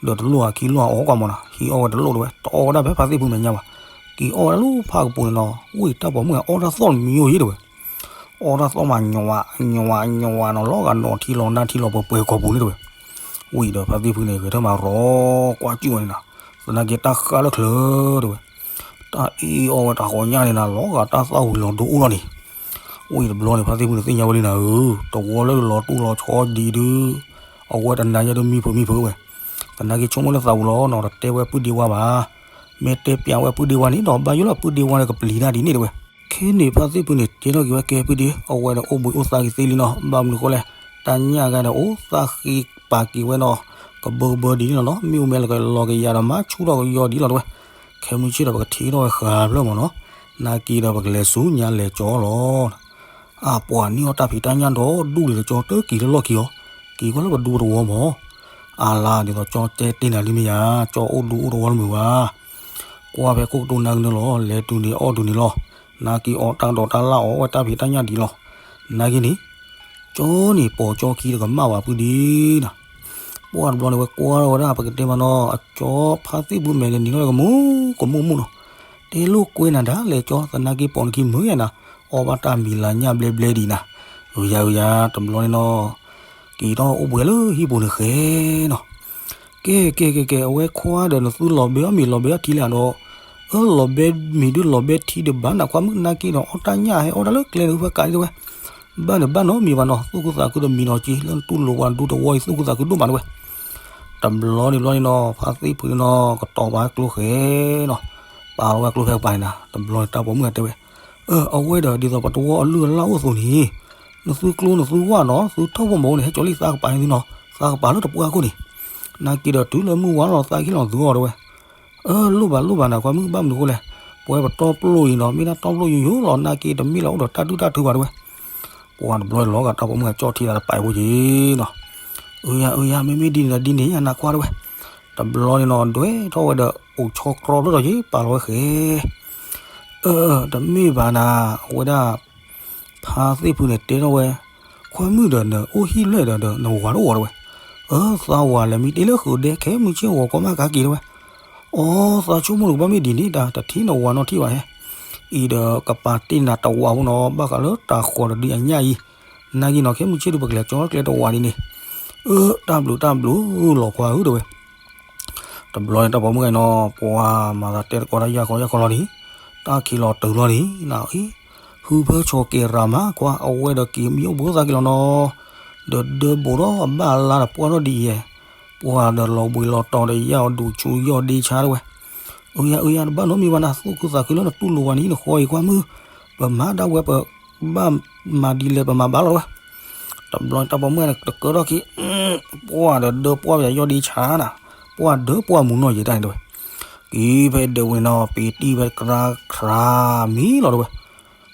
ဒီးတလိၣ်အခံလိၣ်အီၣ်ကွၢ်မးနီၤ ဟံးအီၣ်ဝဲတလိၣ်တဲဝဲ တအီၣ်ဝဲဒၣ်ဖဲဖါသ့ၣ်ဖုမဲာ်ညါဘၣ်, က့ၤအီၣ်ဝဲဒၣ်လၢဖးကပူၤန့ၣ်နီၤ, ဝံၣ်တၢ်ပိာ်မုၣ်ဂၤ အီၣ်တၢ်သီၣ်တမံၤအိၣ်ယဲၢ်တဲဝဲ အီၣ်တၢ်သီၣ်မး ညွးညွးညွးနီၤ လီၤဂာ်နီၢ်ထံလီၤနၢ်ထံလီၤပှဲၤပှဲၤကီၢ်ပူၤန့ၣ်တဲဝဲ, ဝံၤဒီးဖါသ့ၣ်ဖုန့ၣ် ဂဲၤထၢၣ်မးရီၤကွၢ်ကၠူၣ်ဝဲန့ၣ်နီၤ, သနာ်က့တၢ်ဃၣ်လၢချၢတဲဝဲ, တၢ်အ့ၣ်အီၣ်ဝဲတၢ်ဃီညၣ်န့ၣ်နၤ လီၤဂာ်တၢ်သၣ်ဝံၤလီၤဒိအိၣ်လီၤန့ၣ်, ဝံၤတဘျီန့ၣ် ဖါသ့ၣ်ဖုန့ၣ်သ့ၣ်ညါဝဲလံနၤဧၢ, တဝီလၢလီၤတူၢ်လီၤဆီဒံးဒုး, အဝဲတနၤညါဒုးမံဖုးမံဖုးဝဲ, သနာ်က့ဆိကမိၣ်လၢသးပူၤလီၤနီၤ တတဲဝဲပုၢ်ဒ့ဝါဘၣ် မ့ၢ်တဲပျးဝဲပုၢ်ဒ့ဝါန့ၣ်ဒီး ဘၣ်ယိၣ်လၢပုၢ်ဒ့ဝါန့ၣ်ကပျံၤတၢ်ဒ်န့ၣ်တဲဝဲ, ခဲန့ၣ်ဖါသ့ၣ်ဖုန့ၣ် တဲထီၣ်က့ၤဝဲကဲပုၢ်ဒ့ အဝဲဒီးအိၣ်ဘှံးအိၣ်သါက့ၤသ့လံနီၤ ဘၣ်မနုၤဃိလဲၣ်, တၢ်ညၣ်ဂၤဒီးအိၣ်သၣ်ဃ့ပာ်က့ၤဝဲနီၤ, ကဘၢကဘၢဒ်န့ၣ်လီၤနီၤ မ့ၣ်အူမဲလၢကလီၤကယၤဒီးမၤဆူၣ်ထီၣ်ကယီဒ်လီၤတဲဝဲ, ခဲမုၢ်ဆ့ၣ်ဒီးပကထံၣ်ထီၣ်ဝဲဃာ်ဖျၢၣ်မးနီၤ, နာ်က့ဒီးပကလဲၤဆူညါလဲၤကၠီလီၤ အပှၤနံၣ်အီၣ်တၢ်ဖံးတၢ်ညၣ်ဒီးဒူၣ်လံၤတကၠီတၢ်က့ၤလၢလီၢ်ခံအီၤ, က့ၤကွၢ်လၢပဒူပတဝီမး, အါလါဒ်သိးကၠီတဲတ့ၢ်နၤလံမ့ၢ်ယါ, ကၠီအိၣ်ဒူအိၣ်တဝီလၢမုာ်ဘၣ်, ကွၢ်ဖဲခိၣ်ကတိၤနၢ်ကနၢလီၤ လဲၤတုၤန့ၣ်အီၣ်တုၤန့ၣ်လီၤ, နာ်က့အီၣ်တၢ်ဒိးတၢ်လၣ်အီၣ်ဝဲတၢ်ဖံးတၢ်ညၣ်ဒ်လီၤ, နာ်က့န့ၣ် ကၠီန့ၣ်ပိာ်ကၠီခံတကမၣ်ဘၣ်ပုၢ်ဒ့နီၤ ပှၢ်တဘျီန့ၣ်ဝဲကွၢ်ထီၣ်ဝဲဒၣ် ပကတဲမးနီၤ အကၠီဖါသ့ၣ်ဖုမဲာ်န့ၣ် နံၤထီၣ်ဝဲကမူကမူမူနီၤ, တဲလိာ်ကွဲနၤဒၣ်လဲာ်ကၠီ သနာ်က့ပိာ်နခံမုာ်ယါနၤ, အီၣ်ဘၣ်တၢ်မံၤလၤညၣ်ဘျဲဘျဲဒံးနၤ, အုယၤအုယၤ တဘျီန့ၣ်နီၤ, က့ၤထီၣ်အိၣ်ဘှံးလၢဟံၣ်ပူၤန့ၣ်ဃဲနီၤ, ကဲကဲကဲကဲ အဝဲခွါဒီးနသုလီၤဘဲအီၣ်မ့ၤလီၤဘဲအီၣ်ထံလဲၣ်ဒီး, အၢ လီၤဘဲမ့ၤဒုးလီၤဘဲထံဒုးဘၣ်နၤ ခွါမုၣ်နာ်က့ဒီး အီၣ်တၢ်ညၣ်ဟဲအီၣ်တၢ်လၢကျဲန့ၣ်ဖဲကးဒ်တဲဝဲ ဘၣ်န့ၣ်ဘၣ်နီတမံၤဘၣ်နီၤ သူၣ်ခုသးခုတမံၤနီၤက့ လၢနတူၢ်လိာ်ပှၤဒူတဝီအံၤသူၣ်ခုသးခုဒိၣ်မးတဲဝဲ, တဘျီန့ၣ်ဘျီန့ၣ်နီၤ ဖါသ့ၣ်ဖုန့ၣ်နီၤ ကတီၤပာ်ကျိဃဲနီၤ, ပာ်လီၤဝဲကျိဖဲကပၤန့ၣ်နၤ တဘျီန့ၣ်တၢ်ပိာ်မုၣ်ဂၤတဲဝဲ, အၢ အဝဲဒီးဒ်သိးပတဝီအလုၢ်အလၢ်အိၣ်အသိးန့ၣ်, နသုကျိနသုဝၣ်နီၤ သုထီၣ်ဖိမီၤန့ၣ် ဟဲကၠီၤလံသးကပၤန့ၣ်သုနီၤ, သးကပၤလၢတပှၢ်ခိၣ်န့ၣ်, နာ်က့ဒီးတုၤလၢမုၢ်ဝါလီၤသးကဟ့ၣ်လီၤသုအီၤတဲဝဲ အၢ လိၣ်ဘၣ်လိၣ်ဘၣ်နၤ ခွါမုၣ်ဘၣ်မနုၤဃိလဲၣ်, ပဝဲပတီပျိၢ်အံၤနီၤ မ့ၢ်ဒၣ်တီပျိၢ်ယိယိလီၤ နာ်က့တမ့ၢ်လၢအိၣ်ဒီးတၢ်ဒုၣ်တၢ်ထုဘၣ်တဲဝဲ, ပှၤတဘျီလီၤဂာ်တၢ်ပိာ်မုၣ်ဂၤကၠီထံသးတပာ်ဖိက့ၤနီၤ, အုယၤအုယၤ မ့မ့ၢ်ဒ်န့ၣ်ဒီးဒ်န့ၣ်ယါနၤခွါတဲဝဲ, တဘျီန့ၣ်နီၤ ဒွဲၣ်ထီၣ်ဝဲဒီးအိၣ်ဆီကြီထီၣ်က့ၤ ပာ်လီၤဝဲဃဲ အၢ တမ့ၢ်ဘၣ်နၤ အဝဲဒၣ် ဖါသ့ၣ်ဖုန့ၣ်တဲထီၣ်ဝဲ, ခွါမုၣ်ဒီးနအိၣ်ဟံၣ်လဲၣ်ဒီးနဝၤတအိၣ်တဲဝဲ, အၢ သးဝၤလဲၤမံတ့ၢ်လၢဃုာ်ဒဲခဲမုၢ်ဆ့ၣ်ဂီၤကီမးကက့ၤတဲဝဲ, အီ သးဆိကမိၣ်တကဘၣ်မ့ၢ်ဒ်န့ၣ်တၢ် တထံၣ်နဝၤနီၢ်ထံၣ်ဘၣ်ဟဲ, အံၤဒီးကပာ်တ့ၢ်နၤတဝၤဖိနီၤ ဘၣ်ဃးလၢတၢ်ဃီၤတဒုအညၣ်အံၤ, နာ်က့နီၤ ခဲမုၢ်ဆ့ၣ်ဒုးပကလဲၤကၠီကျဲတဝၤဒ်န့ၣ်, အၢ တၢ်ဘျုးတၢ်ဘျုးလီၤခွါဧၢတဲဝဲ တဘျီန့ၣ်တၢ်ပိာ်မုၣ်ဂၤနီၤ ပှၤမၤသးတဲသကိးတၢ်ယၢ်ခီယၢ်ခီလီၤန့ၣ်, တၢ်ခံးလီၤတုၤလီၤန့ၣ် နအံၤ, ဟုဖၢဆီကဲၤရၤမးခွါ အဝဲဒီးက့ၤမံအိၣ်ဘှံးအိၣ်သါက့ၤလီၤနီၤ, ဒီးဒၢဘိးထီၣ်အဘၣ်အလါဒီးပှၢ်ထီၣ်ဒ်အံၤ, ပှၢ်ဒီးလီၤဘှံးလီၤတီၤဒီးယၣ်အီၤဒိၣ်ဆူယီၣ်ဒ့ဆါတဝဲ, အၢယၤအၢယၤ တဘၣ်နီတမံၤဘၣ်နၤ သူၣ်ခုသးခုလၢနတူၢ်လိာ်ဘၣ်န့ၣ် နဃီအံၤကွၢ်မုၢ်, ပမၤဒၣ်ဝဲပဘၣ်မၤဒ်လဲၣ်ပမၤဘၣ်လီၤတဝဲ, တဘျီန့ၣ်တၢ်ပိာ်မုၣ်န့ၣ်တကၢထီၣ်ခံ, ပှၢ်ဒီးဒၢပှၢ်ပယီၣ်ဒ့ဆါနၤ, ပှၢ်ဒၢပှၢ်မူနီၢ်ယံၤတၢ်န့ၣ်တဝဲ, က့ၤဖဲဒၢးပူၤန့ၣ်နီၤ ပ့ၤတံၢ်ဖဲတကြါခြးမံလီၤတဝဲ,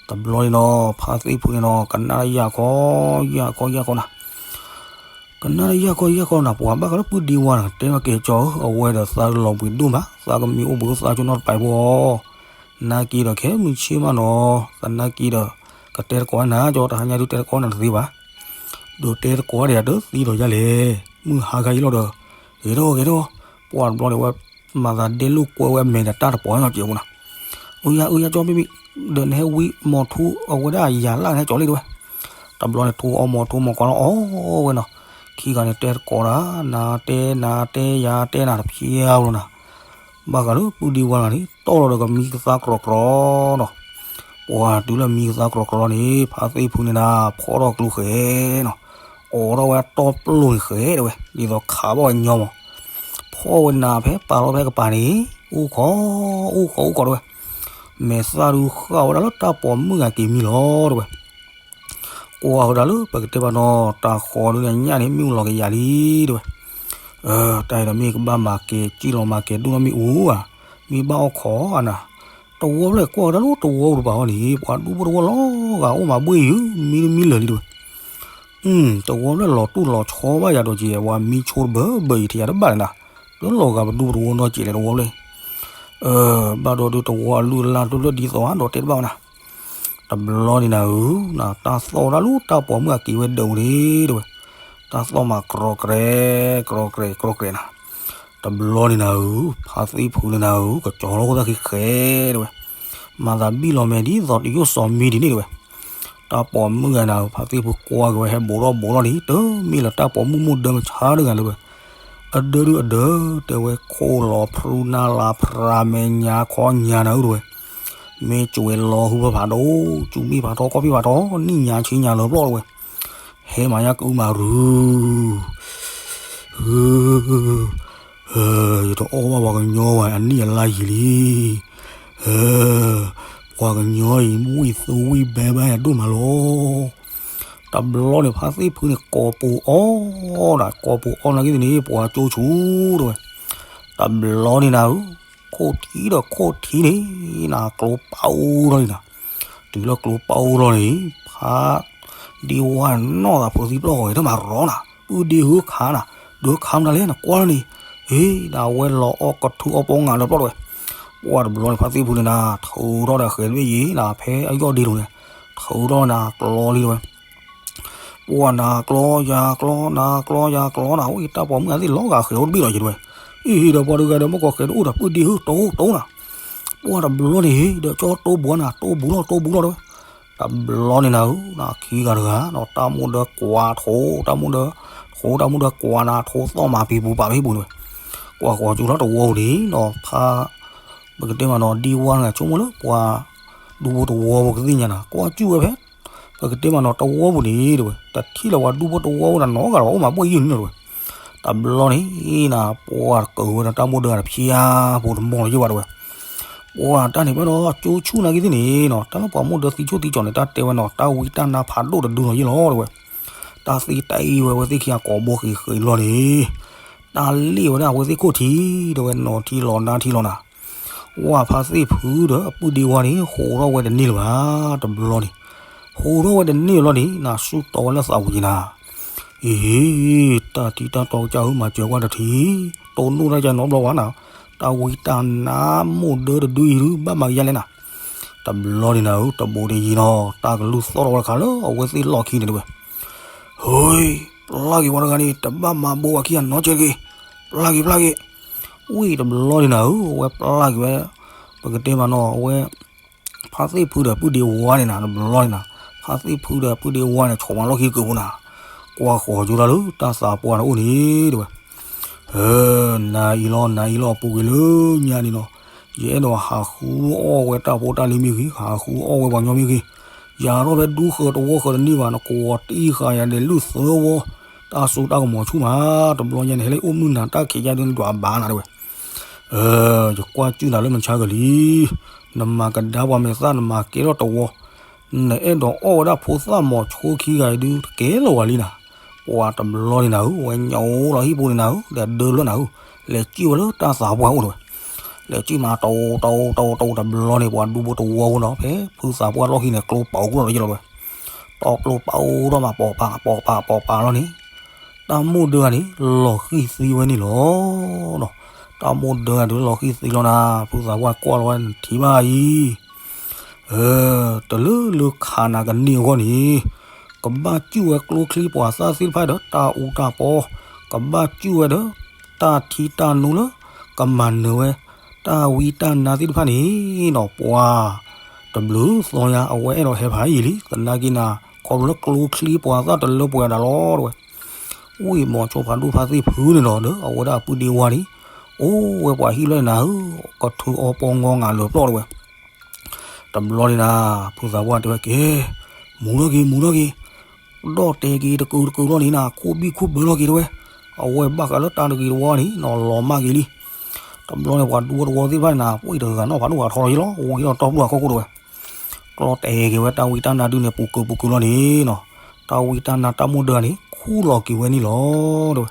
တဘျီန့ၣ်နီၤ ဖါသ့ၣ်ဖုန့ၣ်နီၤ ကနၣ်ယၣ်ခီ, ယၣ်ခီ ယၣ်ခီနၤ, ကနၣ်ယၣ်ခီ ယၣ်ခီနၤ ပှၤဘၣ်ဃးလၢပုၢ်ဒ့ဝါန့ၣ် ကတဲဘၣ်က့ၤကၠီဧၢ အဝဲဒီးသးလီၤဘှံးဒိၣ်မး သးကမံအိၣ်ဘှံးအိၣ်သါဆိနီတပၤဖိအီၤ, နာ်က့ဒီးခဲမုၢ်ဆ့ၣ်မးနီၤ သနာ်က့ဒီး ကတဲတကိးနၤ ကၠီတဟါညါဒုးတဲတကိးနၤတသ့ဘၣ်, ဒီးတဲတကိးဒံးတသ့ဒီးယၤလဲၣ်, မုၢ်ဟါခါအံၤလီၤဒီး, ဂဲၤထီၣ်ဂဲၤထီၣ်, ပှၢ်တဘျီန့ၣ်ဝဲ မၤသးဒဲလိာ်ကွဲဝဲအမဲာ်ဒီးတၢ်တပီၤနီၤကဲးပူၤနီၤ, အၢယၤအၢယၤကၠီမ့မ့ၢ်, ဒီးနဟဲဝံမီၤထူအဝဲဒၣ်ယၤလၢ်နဟဲကၠီလံတဝဲ, တဘျီန့ၣ်ထူအီမီၤထူမီၤကီလီၤအီဝဲနီၤ, ခံဂၤန့ၣ်တဲတကိးဒၣ် နၤတဲနၤတဲယၤတဲနၤတဖျါဘၣ်လီၤနၤ, ဘၣ်ဃးလၢပုၢ်ဒ့ဝါဂၤန့ၣ် တီၢ်လီၤဒီးကမံကသါကြီကြီနီၤ, ပှၤတုၤလၢမံကသါကြီကြီန့ၣ် ဖါသ့ၣ်ဖုန့ၣ်နၤ ဖီၣ်ထီၣ်ကျိဃဲနီၤ, အိးထီၣ်ဝဲတီၢ်ပျိၢ်န့ၣ်ဃဲတဝဲ ဒ်သိးခးဘၣ်ဝဲညီမး, ဖီၣ်ဝဲနၤဖဲပာ်လီၤဖဲကပၤန့ၣ်, အိၣ်ခိး, အိၣ်ခိးအိၣ်ခိးတဝဲ, မဲာ်သၣ်ဒုးဃၣ်ဝဲဒၣ်လၢတၢ်ပိာ်မုၣ်ဂၤက့ၤမံလီၤတဝဲ ကွၢ်ဃုာ်ဒၣ်လၢပကတဲဘၣ်နီၤ တၢ်ဃီဒုးန့ၣ်ညၣ်န့ၣ် မ့ၣ်အူလီၤကယၤလံတဝဲ, တၢ်အံၤဒီးမ့ၢ်ကဘၣ်မၤကဲၤစံၣ်လီၤမၤကဲၤဒိၣ်နီတမံၤအူဧါ, မ့ၢ်ဘၣ်အီၣ်ခိးဧါနၤ, တဝီဖျၢၣ်ကွၢ်ဃုာ်ဒၣ်လၢတဝီပူၤတပၤအီၤန့ၣ် ပှၤဒူဖိတဝီလီၤဂာ်အိၣ်မးဘှ့ၣ်ယုၤ မံတမံလၢာ်လံတဝဲ တဝီဖျၢၣ်လီၤတူၢ်လီၤဆီဘၣ်ယၤဒီးက့ၤ ပှၤမံဆိတဘၢဘၢအံၤထံယၤတဘၣ်န့ၣ်နၤ, လၢလီၤဂာ်ပဒူပတဝီနီၢ်ကဲၤလဲၣ်တဝီဖျၢၣ်, ဘၣ်ဒီးဒုးတဝီအလုၢ်အလၢ်ဒိၣ်လၢဒ်သိးဒီးတဲတဘၣ်ဝဲနၤ တဘျီန့ၣ်နၤဧၢ, တၢ်သီၣ်ဒၣ်လၢတၢ်ပိာ်မုၣ်အက့ၤဝဲဒၢးပူၤန့ၣ်တဝဲ, တၢ်သီၣ်မးကြီကြဲ, ကြီကြဲ, ကြီကြဲနၤ, တဘျီန့ၣ်နၤဧၢ, ဖါသ့ၣ်ဖုန့ၣ်နၤဧၢ, ကကၠီလီၤခိၣ်သၣ်ခံဃဲတဝဲ, မၤသးဘံၣ်လီၤမဲာ်ဒ်သိးတယိၣ်စီၤမံဒ်န့ၣ်တဝဲ, တၢ်ပိာ်မုၣ်ဂၤနၤဧၢ, ဖါသ့ၣ်ဖုကွၢ်က့ၤဝဲဟဲဘူးထီၣ်ဘူးထီၣ်န့ၣ် တမ့ၢ်လၢတၢ်ပိာ်မုၣ်မိၢ်ဒၢမဆါတဂၤလၢၤဝဲ အဒၢဒုးအဒၢ, တဲဝဲခိၣ်လီၤဖရူနၢ်လါဖရါမဲာ်ညါခီညါနၤဧၢတဝဲ, မ့ၢ်ကွဲးလီၤဟုဖးဖးဒိၣ်, စူၤမ့ၢ်ဖးထီ ကီၢ်မ့ၢ်ဖးထီ, နံၣ်ညါဆံညါလၢၤပျီၢ်တဝဲ, ဟဲမၤညါကအုမၤရုၤ ယတအီၣ်ဘၣ်ပှၤကညီဘၣ် အနံၣ်အလါယံာ်လံ, ပှၤကညီအံၤ ဝံၣ်သူဝံၣ်ဘဲဘၣ်ယၤဒိၣ်မးလီၤ. တဘျီန့ၣ် ဖါသ့ၣ်ဖုန့ၣ် ကိာ်ပူၤအီၣ်ဒၣ် ကိာ်ပူၤအီၣ်နာ်က့သ့ၣ်န့ၣ် ပှၤကၠိဆူၣ်တဝဲ, တဘျီန့ၣ်နၤဧၢ, ခိၣ်ထံဒီးခိၣ်ထံန့ၣ် နၤကျိပာ်အိၣ်ထီၣ်လံနၤ, တုၤလၢကျိပာ်အိၣ်ထီၣ်န့ၣ် ဖါ ဒ့ဝါနီၢ်သးဖိသံပျီၢ်ဃီၤတမၤရီနၤ, ပုၢ်ဒ့ဧၢခါနၤ, ဒုးခါမတၤလဲၣ် နကွၢ်လၢန့ၣ်, အ့ နဝဲလီၤအီၣ်ကထူအီၣ်ပီငၤလၢပျီၢ်တဝဲ, ပှၢ်တဘျီန့ၣ် ဖါသ့ၣ်ဖုန့ၣ်နၤ ထုးထီၣ်ဒီးဃဲၤတဘ့ၣ်ယံၤနၤ ဖဲအယီၢ်ဒ့လိၤန့ၣ်, ထုးထီၣ်နၤကျီလံတဝဲ ပှၢ်နၤကျီယၤကျီ နၤကျီယၤကျီနၤ အံၤတၢ်ပိာ်မုၣ်ဂၤသ့ၣ်လီၤဂာ်ဃဲၤအိၣ်တဘ့ၣ်လီၤယံၤတဝဲ, အံၤဒီးပှၤတဂၤဒီး မ့ၢ်ကီၢ်ဃဲၤတအိၣ်ဒီးပုၢ်ဒ့ဧၢ တိၢ်တိၢ်နၤ, ပှၢ်တဘျီန့ၣ် ဒီးကၠီတိၢ်ဘူးနၤ တိၢ်ဘူးလီၤ တိၢ်ဘူးလီၤတဝဲ, တဘျီန့ၣ်နၤဧၢ နခံဂၤတဂၤ တၢ်မိၣ်ဒၢကွၢ်ထိ တၢ်မိၣ်ဒၢ ထိ တၢ်မိၣ်ဒၢကွၢ်နၤ ထိသီၣ်မၤပံၤပူၤပာ်ဖဲပူၤန့ၣ်, ကွၢ်ဃီၤကၠူလီၤတဝီပူၤန့ၣ် ဒီးဖါ ပကတဲမးနီၤ ဒံဝါတဂၤဆိကမိၣ်လၢပှၤ ဒူဖိတဝီဖိကသ့ၣ်ညါနၤ ကွၢ်ကၠူဝဲဖဲ ပကတဲမးနီၤ တဝီပူၤန့ၣ်တဝဲ တထံၣ်လၢပှၤဒူဖိတဝီဖိနၤနီတဂၤလီၤ အိၣ်မးဘှ့ၣ်ယုၢ်န့ၣ်တဝဲ, တဘျီန့ၣ်နၤ ပှၢ်ကဝဲဒီးတၢ်မိၣ်ဒၢတဖျါဖိတမီၢ်လီၤယ့ၢ်ဘၣ်တဝဲ, ပှၢ်တၢ်န့ၣ်ဘၣ်ဒီး ကၠိဆူၣ်နာ်က့သ့ၣ်န့ၣ်နီၤ တၢ်လၢပှၤမိၣ်ဒၢသံဆိၣ်သံကၠီၤန့ၣ် တၢ်တဲဝဲနီၤ တၢ်ဝံတၢ်နါဖးဒိၣ်တဒုလီၤယ့ၢ်လီၤတဝဲ, တၢ်သ့တၢ်အံၤဝဲ အဝဲသ့ၣ်ခံဂၤကိးဘိဃ့ဃ့လီၤန့ၣ်, တၢ်လ့ၣ်ဝဲဒၣ်အဝဲသ့ၣ်ခိၣ်ထံး ဒီးဝဲနီၤထံလီၤနါထံလီၤနၤ, ဝဲဖါသ့ၣ်ဖုဒီးအပုၢ်ဒ့ဝါန့ၣ် ဟးထီၣ်ဝဲတန့ၢ်လၢၤဘၣ် တဘျီန့ၣ်, ဟးထီၣ်ဝဲတန့ၢ်လီၤန့ၣ် နၤဆူတီဝဲလၢသးဝံၤက့ၤနၤ, အ့ တၢ်ထံတၢ်တီကစၢ်ဧၢ မၤစၢၤကွၢ်တထံး, တိၢ်နီၣ်တၢ်ကနီတဘျီဘၣ်နၤ, တၢ်ဝံတၢ်နါမိၣ်ဒၢတဒုအံၤဒုး ဘၣ်မၤကယါလဲၣ်နၤ, တဘျီန့ၣ်နၤဧၢ တဘိးတယံၤနီၤ တၢ်ကလုၢ်သီၣ်ထီၣ်ဝဲတခါလၢအဝဲသ့ၣ်လီၢ်ခံန့ၣ်တဝဲ ဟ့ ပျၢ်က့ၤဝဲတဂၤန့ၣ် တဘၣ်မၤဘိးဝဲခံဂၤနီတစဲးတဂ့ၤ, ပျၢ်က့ၤ ပျၢ်က့ၤ, ဝံၤတဘျီန့ၣ်နၤဧၢ အဝဲပျၢ်က့ၤဝဲ, ပကတဲမးနီၤ အဝဲ ဖါသ့ၣ်ဖုဒီးပုၢ်ဒ့ဝါန့ၣ်နၤ တဘျီန့ၣ်နၤ, ဖါသ့ၣ်ဖုဒီးပုၢ်ဒ့ဝါန့ၣ် ဆိးမၤလီၢ်ခံကၢးပူၤနၤ, ကွၢ်ဃီၤကၠိတၢ်လၢတၢ်သးပှၢ်န့ၣ်အိၣ်န့ၣ်တဝဲ နၤအံၤလီၤ နၤအံၤလီၤ ပူၤကွံာ်လၢညါန့ၣ်နီၤ, ယအဲၣ်ဒိးဟးဃုအီၣ်ဝဲတၢ်ဖိတၢ်လံၤမ့ၢ်ဂ့ၤ ဟးဃုအီၣ်ဝဲပှၤကညီမ့ၢ်ဂ့ၤ, ယၤထီၣ်ဖဲဒူဃၢၤတဝီဃၢၤတန့ၢ်ဘၣ် နကဝီၤတံၢ်ဃာ်ယၤဒဲးလုၢ်သၢဝီ, တၢ်စိတၢ်ကမီၤဆူၣ်မး, တဘျီညါန့ၣ် ဟဲလၢအိၣ်မုၢ်နၤတၢ်ခံးယါဒုးနဒွးဘၣ်နၤတဝဲ, ယကွၢ်စူၣ်နၤလၢမုၢ်ဆါကလံၤ, နမၤကဒါပှၤမဲာ်သၣ် နမၤကဲထီၣ်တဝီ, နအဲၣ်ဒိးအီၣ်ဝဲဒၣ်ဖိသၣ်မီၤဆိခံဂၤအံၤဒုး တကဲလီၤဝဲလံနၤ, ပှၤတဘျီန့ၣ်နၤဧၢ ဝဲညိးလီၤဟံၣ်ပူၤန့ၣ်နၤဧၢ ဒီးဒၢလၢနၤဧၢ, လဲၤစံၣ်ဝဲလၢတၢ်သးပှၢ်အိၣ်တဝဲ လဲၤစံၣ်မးတအိၣ်တအိၣ်တအိၣ်တအိၣ်တဘျီန့ၣ် ပှၤဒူဖိတဝီဖိနီၤ ဖဲဖုသးပှၢ်လီၢ်ခံန့ၣ် ကျိပာ်အိၣ်လီၤတယံလီၤတဝဲ, တီပျိပာ်အိၣ်ထီၣ်မး ပိာ်ပာ်ပိာ်ပာ်ပိာ်ပာ်လီၤန့ၣ်, တၢ်မိၢ်ဒၢဂၤန့ၣ် လီၤဃံၤသံဝဲန့ၣ်လီၤ. တၢ်မိၢ်ဒၢဂၤဒုးလီၤဃံၤသံလီၤနၤ, ဖုသးပှၢ်ကွၢ်လီၤဝဲနထံၣ်ဘၣ်အံၤ တလၢလၢခးနၤကန့ၢ်အဂီၢ်န့ၣ်, ကဘၣ်စူၣ်ဝဲကျိချံပှၤသၣ်သ့ၣ်တဖၣ်ဒီးတၢ်အူတၢ်ပီ, ကဘၣ်စူၣ်ဝဲဒီး တၢ်ထံတၢ်နိလၢ ကမၤနၢၤဝဲ တၢ်ဝံတၢ်နါသ့ၣ်တဖၣ်န့ၣ်နီၤ ပှၤ တဘျုးသီညါ အဝဲအဲၣ်ဒိးဟဲဖးယံာ်လံ သနာ်က့နၤ ခီဖျိလၢကျိချံပှၤသၣ်တလၢပှဲၤဒၣ်လီၤတဝဲ ဝံၢ်မီၤဆိဖးဒိၣ်ဖါသ့ၣ်ဖုန့ၣ်ဒီး ဒီးအဝဲဒၣ်အပုၢ်ဒ့ဝါန့ၣ် အိၣ်ဝဲပှၤဟံၣ်လီၢ်န့ၣ်နၤဧၢ, ကထုးအီပီငီငးလၢာ်ပျီၢ်တဝဲ တဘျီန့ၣ်နၤ ဖုသးပှၢ်တဲဝဲက့ၤ မူထီၣ်က့ၤ မူထီၣ်က့ၤ, ဒီၣ်တဲက့ၤတကုာ်တကုာ်လီၤန့ၣ်နၤ ခိၣ်ဘံၣ်ခိၣ်ဘၢလီၤက့ၤတဝဲ, အဝဲဘၣ်ဃးလၢတၢ်တဂ့ၤတဝီန့ၣ်နီၤ လီၤမၢ်က့ၤလံ. တဘျီန့ၣ် ပှၤဒူဖိတဝီသ့ၣ်တဖၣ်န့ၣ်နၤ ပှၤတဂၤနီၣ်ဖးဒိၣ်ဖးထီလီၤယလီၤ ဝံၤဒီးတီပျိအခိၣ်ခိၣ်တဝဲ ကျီတဲက့ၤဝဲတၢ်ဝံတၢ်နါဒုန့ၣ် ပူၤကုာ်ပူၤကုာ်လီၤန့ၣ်နီၤ, တၢ်ဝံတၢ်နါတၢ်မိၢ်ဒၢန့ၣ် ခူၣ်လီၤက့ၤဝဲန့ၣ်လီၤ တဝဲ.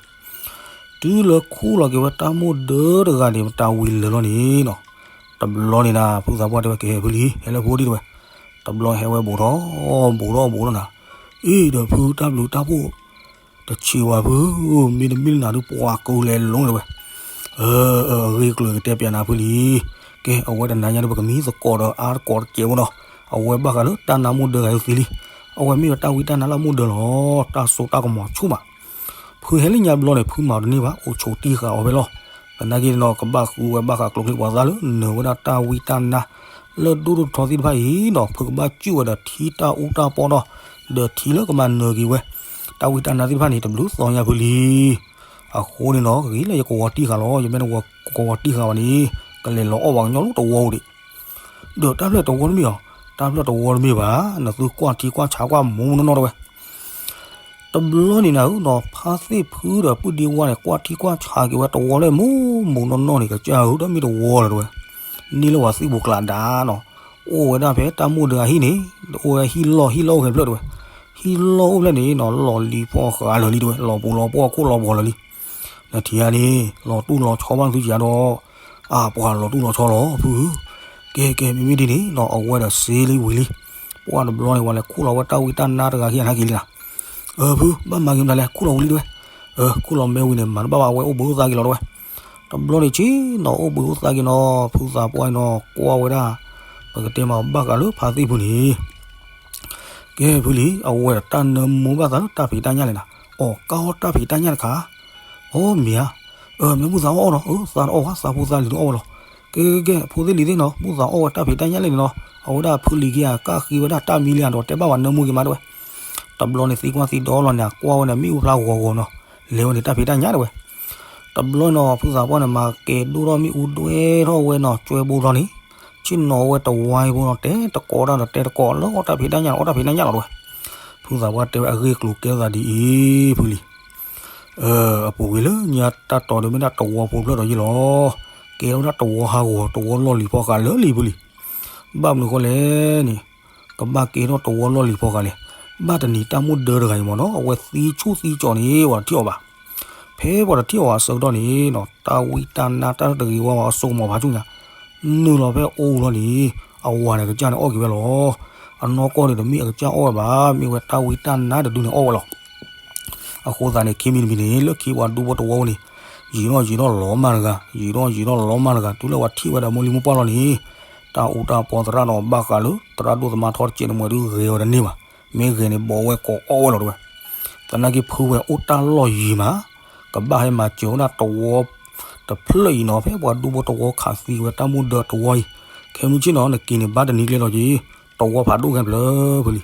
တုၤလၢခူၣ်လီၤက့ၤဝဲတၢ်မိၢ်ဒၢတဂၤန့ၣ် မတၤဝံၤလၢာ်လီၤန့ၣ်နီၤ, တဘျီန့ၣ်နၤ ဖုသးပှၢ်တဲဝဲကဟဲဖုလံ ဟဲလၢဖိဒံးတဝဲ, တဘျီဟဲဝဲဘူးထီၣ် ဘူးထီၣ်ဘူးထီၣ်နၤ, အ့ၣ်ဒီးဖုတၢ်ဘျုးတၢ်ဖှိၣ် တဆံးဝဲဖု, မ့တမ့ၢ်လၢနၤဒုးပှၤကိးလဲၤလိၤတဝဲ အဂ့ၢ်ကျိၤကတဲပျးနၤဖုလံ. ကဲ အဝဲတနၤညါဒီး ပကမံသကိးဒီးအါတကိးတကဲးဖိနီၤ, အဝဲဘၣ်ဃးလၢတၢ်နါမိၢ်ဒၢဂၤအံၤသ့လံ. အဝဲမ့ၢ်ဝဲတၢ်ဝံတၢ်နါလၢမိၢ်ဒၢလီၤ, တၢ်စိတၢ်ကမီၤဆူၣ်မး. ဖုဟဲလၢညါဘျီန့ၣ် ဖုမၤတန့ၢ်ဘၣ် အိၣ်ဆိးတံၢ်ဃာ်အီၤဖဲလီၤ. သနာ်က့န့ၣ်ဒီး ကဘၣ်ဃုဝဲဘၣ်ဃးကျိချံပှၤသၣ်လၢနၢၤဝဲဒၣ်တၢ်ဝံတၢ်နါ လၢဒိၣ်ဒိၣ်ထီသ့ၣ်တဖၣ်အံၤဒီး ဖုကဘၣ်စူၣ်ဝဲဒီးထံတၢ်အူတၢ်ပီဒီး ဒီးထံလၢကမၤနၢၤက့ၤဝဲ တၢ်ဝံတၢ်နါသ့ၣ်တဖၣ်န့ၣ် တဘျုးသီညါဖုလံ. အဃိန့ၣ်ဒီး ဂ့ၤလၢယကဝီၤတံၢ်ဃာ်လီၤ, ယမ့ၢ်တကဝီၤတံၢ်ဃာ်ဘၣ်န့ၣ် ကလဲၤလီၤအီၣ်ဘၣ်ကညီလိတဝီဧိၤဒံး. ဒီးတၢ်ဖျၢၣ်တဝီတမ့ၢ်အီၤ, တၢ်ဖျၢၣ်တဝီတမ့ၢ်ဘၣ်, နသုကွၢ်ထံကွၢ်ဆးကွၢ်မူးမူးနီၢ်နီၢ်တဝဲ တဘျီန့ၣ်နၤဧၢနီၤ ဖါသ့ၣ်ဖုဒီးပုၢ်ဒ့ဝါန့ၣ် ကွၢ်ထံကွၢ်ဆးက့ၤဝဲတဝီလၢမူးမူးနီၢ်နီၢ်န့ၣ် ကစၢ်ဧၢ တၢ်မ့ၢ်တဝီလၢၤတဝဲ, န့ၢ်လၢပှၤသံၣ်ပူၤကျးဒါနီၤ, အိၣ်ဝဲဒၣ်ဖဲတၢ်မိၢ်ဒၢအဟံၣ်န့ၣ်, အိၣ်ဝဲဟံၣ်လီၢ်ဟံၣ်လီၢ်အိၣ်ဖဲတဖျၢၣ်တဝဲ, ဟံၣ်လီၢ်အိၣ်ဖျဲၣ်န့ၣ်နီၤ လီၢ်လံၤဖီဃာ်လၢာ်လံတဝဲ, လီၤပူၤလီၤပှီၢ်ခိၣ်လီၤဘီလၢာ်လံ. နထံၣ်ဧါန့ၣ် လီၤတူၢ်လီၤဆီဘၣ်နသုကယၤဒီး, အါပှၤလီၤတူၢ်လီၤဆီလီၤဖုဧၢ, ကဲကဲ မ့မ့ၢ်ဒ်န့ၣ်နီၤ အဝဲဒီးစ့လံဝံၤလံ. ပှၢ်တဘျီန့ၣ် ပှၤလဲၤခူၣ်လီၤဝဲတၢ်ဝံတၢ်နါတဂၤခံဂၤနာ်က့ၤလံနၤ, အၢ ဖု ဘၣ်မၤက့ၤမတၤလဲၣ် ခူၣ်လီၤဝံၤလံတဝဲ, အၢ ခူၣ်လီၤမဲဝံၤန့ၣ် မၤတဘၣ်ဘၣ် အဝဲအိၣ်ဘှံးအိၣ်သါက့ၤလီၤတဝဲ. တဘျီန့ၣ်ဆ့နီၤ အိၣ်ဘှံးအိၣ်သါက့ၤနီၤ ဖုသးပှၢ်အံၤနီၤ ကွၢ်ဝဲဒၣ်, ပကတဲမးဘၣ်ဃးလၢဖါသ့ၣ်ဖုန့ၣ် ကဲဖုလံ အဝဲဒီးတၢ်နၢမူဘၣ်သးလၢတၢ်ဖံးတၢ်ညၣ်လဲၣ်နၤ, အီၣ်ကါအီၣ်တၢ်ဖံးတၢ်ညၣ်တခါ, အီၣ်မ့ၢ်ဧါ, အၢ မ့ၢ်မုၢ်သးအီၣ်အီၣ်နီၤ အၢ သးတအီၣ်ဝဲ သးဖိသးလံၤတအီၣ်ဝဲလီၤ. ကဲကဲကဲ ဖိသ့ၣ်လံၤသ့ၣ်နီၤ မုၢ်သးအီၣ်ဝဲတၢ်ဖံးတၢ်ညၣ်လဲၣ်န့ၣ်နီၤ အဝဲဒၣ်ဖုလံၤခံဂၤကၢ်ဃ့ဝဲဒၣ်တၢ်မံလံဧါဒီး တဲဘၣ်ပှၤနၢမူက့ၤမးတဝဲ. တဘျီန့ၣ်သံကွၢ်သံဒီလီၤန့ၣ် အကွၢ်ဝဲန့ၣ် မ့ၣ်အူဖျါဂီၤဂီၤနီၤ, လဲၤဝဲန့ၣ်တၢ်ဖံးတၢ်ညၣ်တဝဲ တဘျီနီၤ ဖုသးပှၢ်န့ၣ် မၤကဲၤဒိၣ်ထီၣ်မ့ၣ်အူဒွဲထီၣ်ဝဲနီၤ ကၠွဲဘိထီၣ်န့ၣ်, ဆ့ၣ်နီၤဝဲတဝါအံၤဖိနီၤ တဲတကိးတၢ်ဒီးတဲတကိး လၢအီၣ်တၢ်ဖံးတၢ်ညၣ် အီၣ်တၢ်ဖံးတၢ်ညၣ်လီၤတဝဲ. ဖုသးပှၢ်တဲဝဲအဂ့ၢ်ကျိၤကဲထီၣ်သးဒ်အံၤ ဖုလံၤ, အပူၤကွံာ်လၢညါတၢ်တီၤဒီးမ့ၢ်ဒၣ်တဝီဖိဖျၢၣ်ဒီးယ့ၢ်လီၤ, ကဲထီၣ်ဝဲဒၣ်တဝီဟးဂီၤ တဝီလီၢ်လံၤဖီဃာ်လၢလံၤဖုလံၤ, ဘၣ်မနုၤဃိလဲၣ်န့ၣ်, ကဘၣ်ကဲထီၣ်တဝီလီၢ်လံၤဖီဃာ်လဲၣ်, ဘၣ်တနံၤတၢ်မိၢ်ဒၢတဂၤအံၤမ့ၢ်နီၤ အဝဲသံဆူၣ်သံကၠီၤန့ၣ် ပှၤတထံၣ်အီၤဘၣ် ဖဲပှၤတထံၣ်အီၤအဆၢကတီၢ်န့ၣ်နီၤ တၢ်ဝံတၢ်နါတၢ်တဂ့ၤဝဲအစိကမီၤဖးဆူၣ်ညါ, နုာ်လီၤဖဲအအိၣ်လီၤန့ၣ် အဝၤန့ၣ်ကစၢ်န့ၣ်အီၣ်က့ၤဝဲလီၤ. အနီၢ်ကီၢ်န့ၣ်တမ့ၢ်အကစၢ်အီၣ်ဝဲဘၣ် မ့ၢ်ဝဲတၢ်ဝံတၢ်နါတဒုန့ၣ်အီၣ်ဝဲလီၤ. အဃိသတးန့ၣ် ခံမံၤတမံၤန့ၣ် လၢခံပှၤဒူဖိတဝီန့ၣ် ယံာ်ထီၣ်ယံာ်ထီၣ်လီၤမၢ်တဂၤ ယံာ်ထီၣ်ယံာ်ထီၣ်လီၤမၢ်တဂၤ တုၤလၢပှၤထံၣ်ဝဲဒီးမိၢ်လံၢ်မိၢ်ပှၢ်လီၤန့ၣ် တၢ်အူတၢ်ပီသရၣ်ဒီးဘၣ်ဃးလၢ သရၣ်ဒိၣ်သမါထီတစဲးန့ၣ်မ့ၢ်ဒုးဂဲၤဝဲတန့ၢ်ဘၣ်. မ့ၢ်ဂဲၤန့ၣ် ဘီဝဲကိးအီၣ်ဝဲလီၤတဝဲ. သနာ်က့ဖုဝဲအိၣ်တၢ်လီၢ်ယံၤမး ကဘၣ်ဟဲမၤစၢၤဝဲဒၣ်တဝီတဖျၢၣ်အံၤနီၤ ဖဲပှၤဒူဖိတဝီခးသံဝဲတၢ်မိၢ်ဒၢတဝီအံၤ, ခဲမုၢ်ဆ့ၣ်နီၤ နက့ၤန့ၣ်ဘၣ်တနံၤကျဲလီၤက့ၤ တဝီဖးဒိၣ်ခဲဖျၢၣ်ဖုလံ.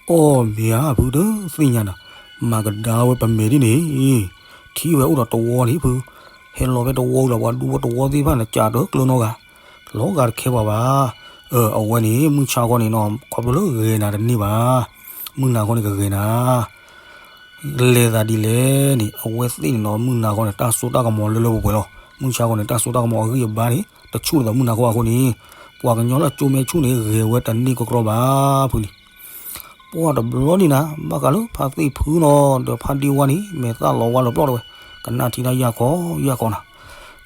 အီၣ်မ့ၢ်ဧါဖုတသ့ၣ်ညါနၤ, မၤကဒါဝဲပမဲာ်ဒ်န့ၣ်, ထံၣ်ဝဲအိၣ်ဒီးတဝီန့ၣ်ဖု, ဟဲလီၤဖဲတဝီလီၤ ပှၤဒူဖိတဝီသ့ၣ်တဖၣ်န့ၣ် ကးတကျၢၤနီတဂၤ, လီၤဂာ်တခဲပှၤဘၣ်. အဝဲန့ၣ် မုၢ်ဆါခီန့ၣ်နီၤ ခီဖျိလၢဂဲၤနၤတန့ၢ်ဘၣ်, မုၢ်နၤခီန့ၣ်ကဂဲၤနၤ လဲၤသးဒ်လဲၣ်န့ၣ် အဝဲသ့ၣ်န့ၣ်နီၤ မုၢ်နၤခီန့ၣ် တၢ်စိတၢ်ကမီၤလၢလၢပှဲၤပှဲၤလီၤ. မုၢ်ဆါခီန့ၣ် တၢ်စိတၢ်ကမီၤအဂံၢ်အဘါန့ၣ် တဆူၣ်ဒ်သိးမုၢ်နၤခီအဃိန့ၣ် ပှၤကညီလၢအကၠိမဲဆူၣ်န့ၣ် ဂဲၤဝဲတန့ၢ်ကီကီဘၣ်ဖုလံ. ပှၢ်တဘျီန့ၣ်နၤ ဘၣ်ဃးလၢဖါသ့ၣ်ဖုနီၤ ဒီးဖါဒ့ဝါန့ၣ် မဲာ်သၣ်လီၤဝါလီၤပျီၢ်တဲဝဲ, ကနၣ်ထံတၢ်ယၢ်ခီယၢ်ခီနၤ.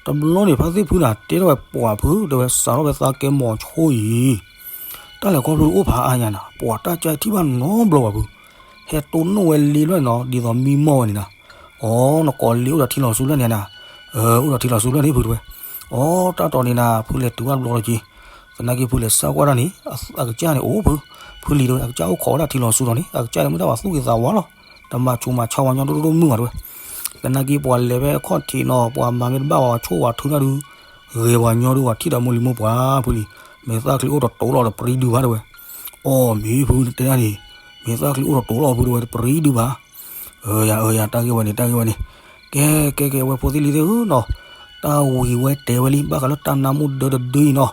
တဘျီန့ၣ် ဖါသ့ၣ်ဖုနၤ တဲထီၣ်ဝဲပှၢ်ဖု တဲဝဲ စးထီၣ်ဖဲသးကဲမီၤဆိအံၤ တၢ်လဲၤခီဖျိအိၣ်ဖးအါညါနၤ ပှၢ်တၢ်ကၢထံၣ်ဘၣ်နီတဘျီဘၣ်ဖု, ဟဲတိၢ်နီၣ်ဝဲလ့ဖျၢၣ်န့ၣ်နီၤ ဒ်သိးမံမီၢ်ဝဲန့ၣ်နၤ. အိ နကိးလ့အိၣ်ဒီးထံလီၤဆူဖျၢၣ်န့ၣ်နၤ, အိၣ်ဒီးထံလီၤဆူဖျၢၣ်န့ၣ်ဖုတဲဝဲ. အိ တၢ်တီန့ၣ်နၤ ဖုလဲၤတုၤဘၣ်တဘျီလီၤက့ၤ, သနာ်က့ဖုလဲၤစၢကွၢ်တၢ်န့ၣ် အကစၢ်န့ၣ်အိၣ်ဖု, ဖုလံၤတဲဝဲ အကစၢ်အိၣ်ခိးဝဲဒၣ်ထံလီၤဆူလီၤန့ၣ် အကစၢ်န့ၣ်မ့ၢ်တၢ်ပှၤသူၣ်က့ၤသးဝါလီၤ, တမၤဆူးမၤဆါဝဲညီဒိၣ်ဒိၣ်မုၢ်ဘၣ်တဲဝဲ. သနာ်က့ပှၤလဲၤဖဲအခီၣ်ထံးနီၤ ပှၤမၤမ့ၢ်တဘၣ်ဝဲဆိၣ်ဝဲထုတၢ်ဒုး ဂဲၤပှၤညီဒုးပှၤထံၣ်ဒီးမိၢ်လံၤမိၢ်ပှၢ်ဖုလံ, မဲာ်သၣ်ချံအိၣ်တတိၤလီၤတပြံဒုဘၣ်တဲဝဲ. အိ မ့ၢ်ဖုနတဲဒၣ်န့ၣ် မဲာ်သၣ်ချံအိၣ်တတိၤလီၤဖုတဲဝဲ တပြံဒုဘၣ်. အၢ ယၤ အၢ ယၤ တၢ်ဂ့ၢ်ဝဲန့ၣ် တၢ်ဂ့ၢ်ဝဲန့ၣ်, ကဲ ကဲ ကဲ ဝဲဖိသ့ၣ်လံၤသ့ၣ်ဧၢနီၤ, တၢ်ဝံၤဝဲတဲဝဲလံ ဘၣ်ဃးလၢတၢ်နါမိၢ်ဒၢတဒုအံၤနီၤ,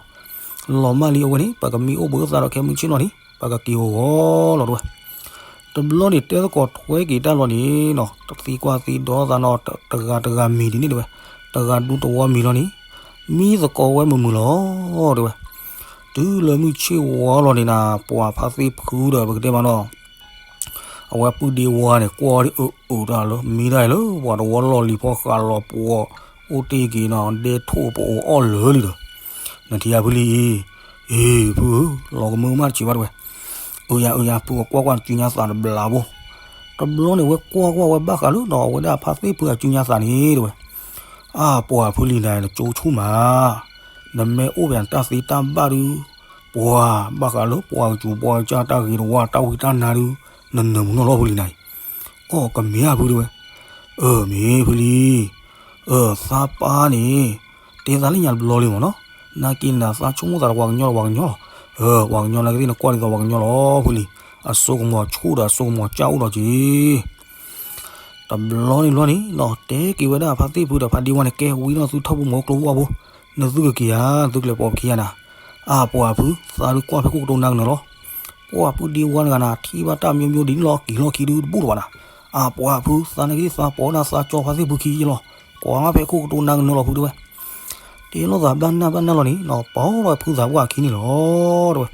လီၤမၢ်လံအဝဲန့ၣ် ပကမံအိၣ်ဘှံးအိၣ်သါဒီးခဲမုၢ်ဆ့ၣ်နီၤန့ၣ် ပကက့ၤဂီၤဂီၤလီၤတဲဝဲ. တဘျီန့ၣ် တဲသကိးထွဲက့ၤတၢ်လီၤန့ၣ်နီၤ တသံကွၢ်သံဒိးသးနီၤ တဂၤတဂၤမံၤဒ်န့ၣ်တဲဝဲ, တဂၤဒူတဝီမံၤလီၤန့ၣ် မံသကိးဝဲမုာ်မုာ်လီၤတဲဝဲ. တုၤလၢမုၢ်ဆ့ၣ်ဝါလီၤန့ၣ်နၤ ပှၤဖါသ့ၣ်ဖုဒီး ပကတဲမးနီၤ အဝဲပုၢ်ဒ့ဝါန့ၣ် ကွၢ်ဒ်အုးအုးတၢ်လၢ မံတၢ်အံၤလၢ ပှၤတဝီလီၢ်လံၤဖီဃးလီၤပှီၤ အိၣ်တ့ၢ်က့ၤနီၤ ဒဲထိၣ်ပအိးအီၣ်လၢာ်လံဒီး နထံၣ်ယၤဖုလံၤအံၤ, အ့ ဖုဧၢ လီၤကမၢကမၣ်တစဲးဘၣ်တဲဝဲ. အၢ ယၤ အၢ ယၤ ဖုကကွၢ်ကွၢ် နစုညါသးတဘျးဘိ. တဘျီန့ၣ် ဝဲကွၢ်ကွၢ်ဝဲဘၣ်ဃးလၢနီၤ အဝဲဒၣ်ဖါသ့ၣ်ဖုအစုညါသးန့ၣ်တဲဝဲ. အါ ပှၤဖုလံၤနၤ နကၠိဆူၣ်မး နမ့ၢ်အိၣ်ပှၤတၢ်သ့တၢ်ဘၣ်ဒုး ပှၤဘၣ်ဃးလၢပှၤကစူၤပှၤကစၢ်တၢ်ဂ့ၤတဝါ တၢ်ဝံတၢ်နါဒုး နနၢၤမုာ်နီၢ်လီၤဖုလံၤနၤအံၤ. အီၣ် ကမ့ၢ်ဧါဖုတဲဝဲ. အၢ မ့ၢ်ဖုလံၤ. အၢ သးပၢ်န့ၣ် တဲသးလၢညါတဘျီလံမ့ၢ်နီၤ. နာ်က့နၤ သးဆိကမိၣ်သးဒီးပှၤကညီဒီးပှၤကညီလီၤ. အၢ ပှၤကညီနာ်က့သ့ၣ် နကွၢ်ဒ်သိးပှၤကညီလီၤဖုလံၤ. အစိကမီၤဆူၣ်ဒီးအစိကမီၤကၢ်အိၣ်ဒီးက့ၤ တဘျီန့ၣ်ဘျီန့ၣ်နီၤ တဲက့ၤဝဲဒၣ်ဖါသ့ၣ်ဖုဒီးဖါဒ့ဝါန့ၣ် ကဲဝံၤနီၤ သုထီၣ်ပူၤမၤအိၣ်ကျိဖိဝဲဖိ, နသုကက့ၤဧါ သုကလဲၤပိာ်ပခံဂၤနၤ. အါ ပှၤဖု သးဒုးကွၢ်ဖဲခိၣ်ကတိၤနၤကနၢၤလီၤ. ပှၤဖုဒ့ဝါတဂၤနၤ ထံၣ်ဘၣ်တၢ်မံမံဒ်န့ၣ်လီၤ က့ၤလီၢ်ခံဒုးတဘူၣ်လၢၤဘၣ်နၤ. အါ ပှၤဖု သးနာ်က့သးပိာ်ဝဲဒၣ်သးကၠီဖါသ့ၣ်ဖုခံယဲလီၤ. ကွၢ်ဖဲခိၣ်ကတိၤနၤကနၢၤလီၤဖုတဲဝဲ. တဲလိာ်သးဘၣ်နၢ်ဘၣ်နၢ်လီၤန့ၣ်နီၤ ပိာ်ဝဲဖုသးပှၢ်အခံန့ၣ်လီၤ တဲဝဲ.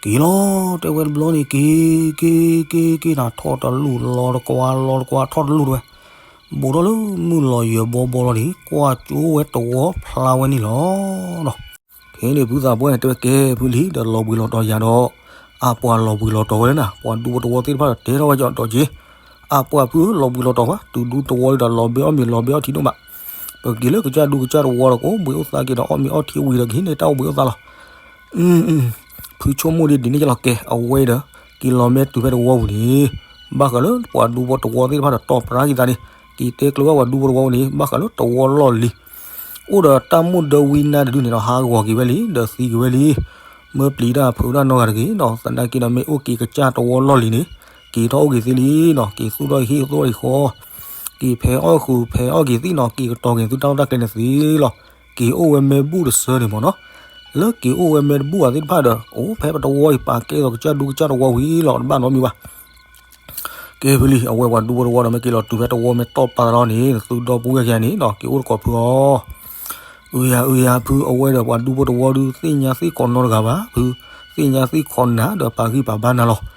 က့ၤလီၤ တဲဝဲတဘျီန့ၣ် က့ၤ က့ၤ က့ၤ က့ၤနၤ ထီၣ်တလူၢ်လီၤတကွၢ် လီၤတကွၢ်ထီၣ်တလူၢ်တဲဝဲ. ဘူးထီၣ်လၢမုၢ်လီၤယၢၤဘီဘီလီၤန့ၣ် ကွၢ်ကၠိဝဲတဝီဖျါဝဲန့ၣ်လီၤ. ခဲန့ၣ်ဖုသးပှၢ်န့ၣ် တဲဝဲကဲဖုလံၤ ဒီးလီၤဘှံးလီၤတီၤယၤဒီး အါ ပှၤလီၤဘှံးလီၤတီၤဝဲလၢနၤ ပှၤဒူဖိတဝီသ့ၣ်တဖၣ်ဒီးတဲထီၣ်ဝဲကဒီးက့ၤ. အါ ပှၤဖုလီၤဘှံးလီၤတီၤဝဲ တုၤဒူတဝီဒီး လီၤဘှံးအီၣ်မ့ၤလီၤဘှံးအီထံဒိၣ်မး. ပက့ၤလၢကစၢ်ဒူကစၢ်တဝီဒီး ကအိၣ်ဘှံးအိၣ်သါက့ၤဒီး အီၣ်မ့ၤအီထံဝံၤဒီး ကဟံးန့ၢ်တၢ်အိၣ်ဘှံးအိၣ်သါလီၤ. ဖုဆိကမိၣ်ဒ်န့ၣ်ကလီၤ ကဲ အဝဲဒီး က့ၤလီၤမ့ၢ်တုၤဖဲတဝီပူၤန့ၣ် ဘၣ်ဃးလၢပှၤဒူဖိတဝီသ့ၣ်တဖၣ်ဒီး တီၢ်ပြးက့ၤသးန့ၣ် က့ၤတဲကျိၤဘၣ်ပှၤဒူဖိတဝီပူၤန့ၣ် ဘၣ်ဃးလၢတဝီလီၢ်လံၤ အိၣ်ဒီးတၢ်မိၣ်ဒၢဝံနါတဒုန့ၣ်ဒီး ဟးဂီၤက့ၤဝဲလံ ဒီးသံက့ၤဝဲလံ. မၢပျံၤတၢ်ဖုးတၢ်နီတဂၤတဂ့ၤနီၤ သနာ်က့ဒီး မ့ၢ်အိၣ်က့ၤကစၢ်တဝီလီၢ်လံၤန့ၣ် က့ၤထီၣ်အိၣ်က့ၤသ့လံနီၤ က့ၤသူၣ်ထီၣ်ဟံၣ်သူၣ်ထီၣ်ဃီ က့ၤဖဲအီၣ်ဃုာ်ဖဲအီၣ်က့ၤသ့ၣ်နီၤ က့ၤကတီၤက့ၤသုတၢ်အိၣ်တၢ်ကျဲန့ၣ်သ့လီၤ. က့ၤအိၣ်ဝဲမ့ၢ်ဘူၣ်တဆၢန့ၣ်မ့ၢ်နီၤ လၢက့ၤအိၣ်ဝဲမ့ၢ်တဘူၣ်ဘၣ်သ့ၣ်တဖၣ်ဒီး အိၣ်ဖဲပတဝီအံၤ ပာ်ကဲသိးကစၢ်ဒူကစၢ်တဝီဝံၤလီၤ တဘၣ်နီတမံၤဘၣ်. ကဲဖုလံၤ အဝဲပှၤဒူဖိတဝီဒီး မ့ၢ်က့ၤလီၤတုၤဖဲတဝီမ့ၢ်တီၢ်ပာ်သးလီၤန့ၣ် သုဒီပုၢ်ဝဲၢ်ခံဂၤန့ၣ်နီၤ က့ၤအိၣ်သကိးဖုအီၤ. အုယၤ အုယၤ ဖု အဝဲဒီးပှၤဒူဖိတဝီဒုး သ့ၣ်ညါသ့ၣ်ခီနီတဂၤဘၣ် ဖု သ့ၣ်ညါသ့ၣ်ခီနၤဒီး ပာ်ဂံၢ်ပာ်ဘါနၤလီၤ.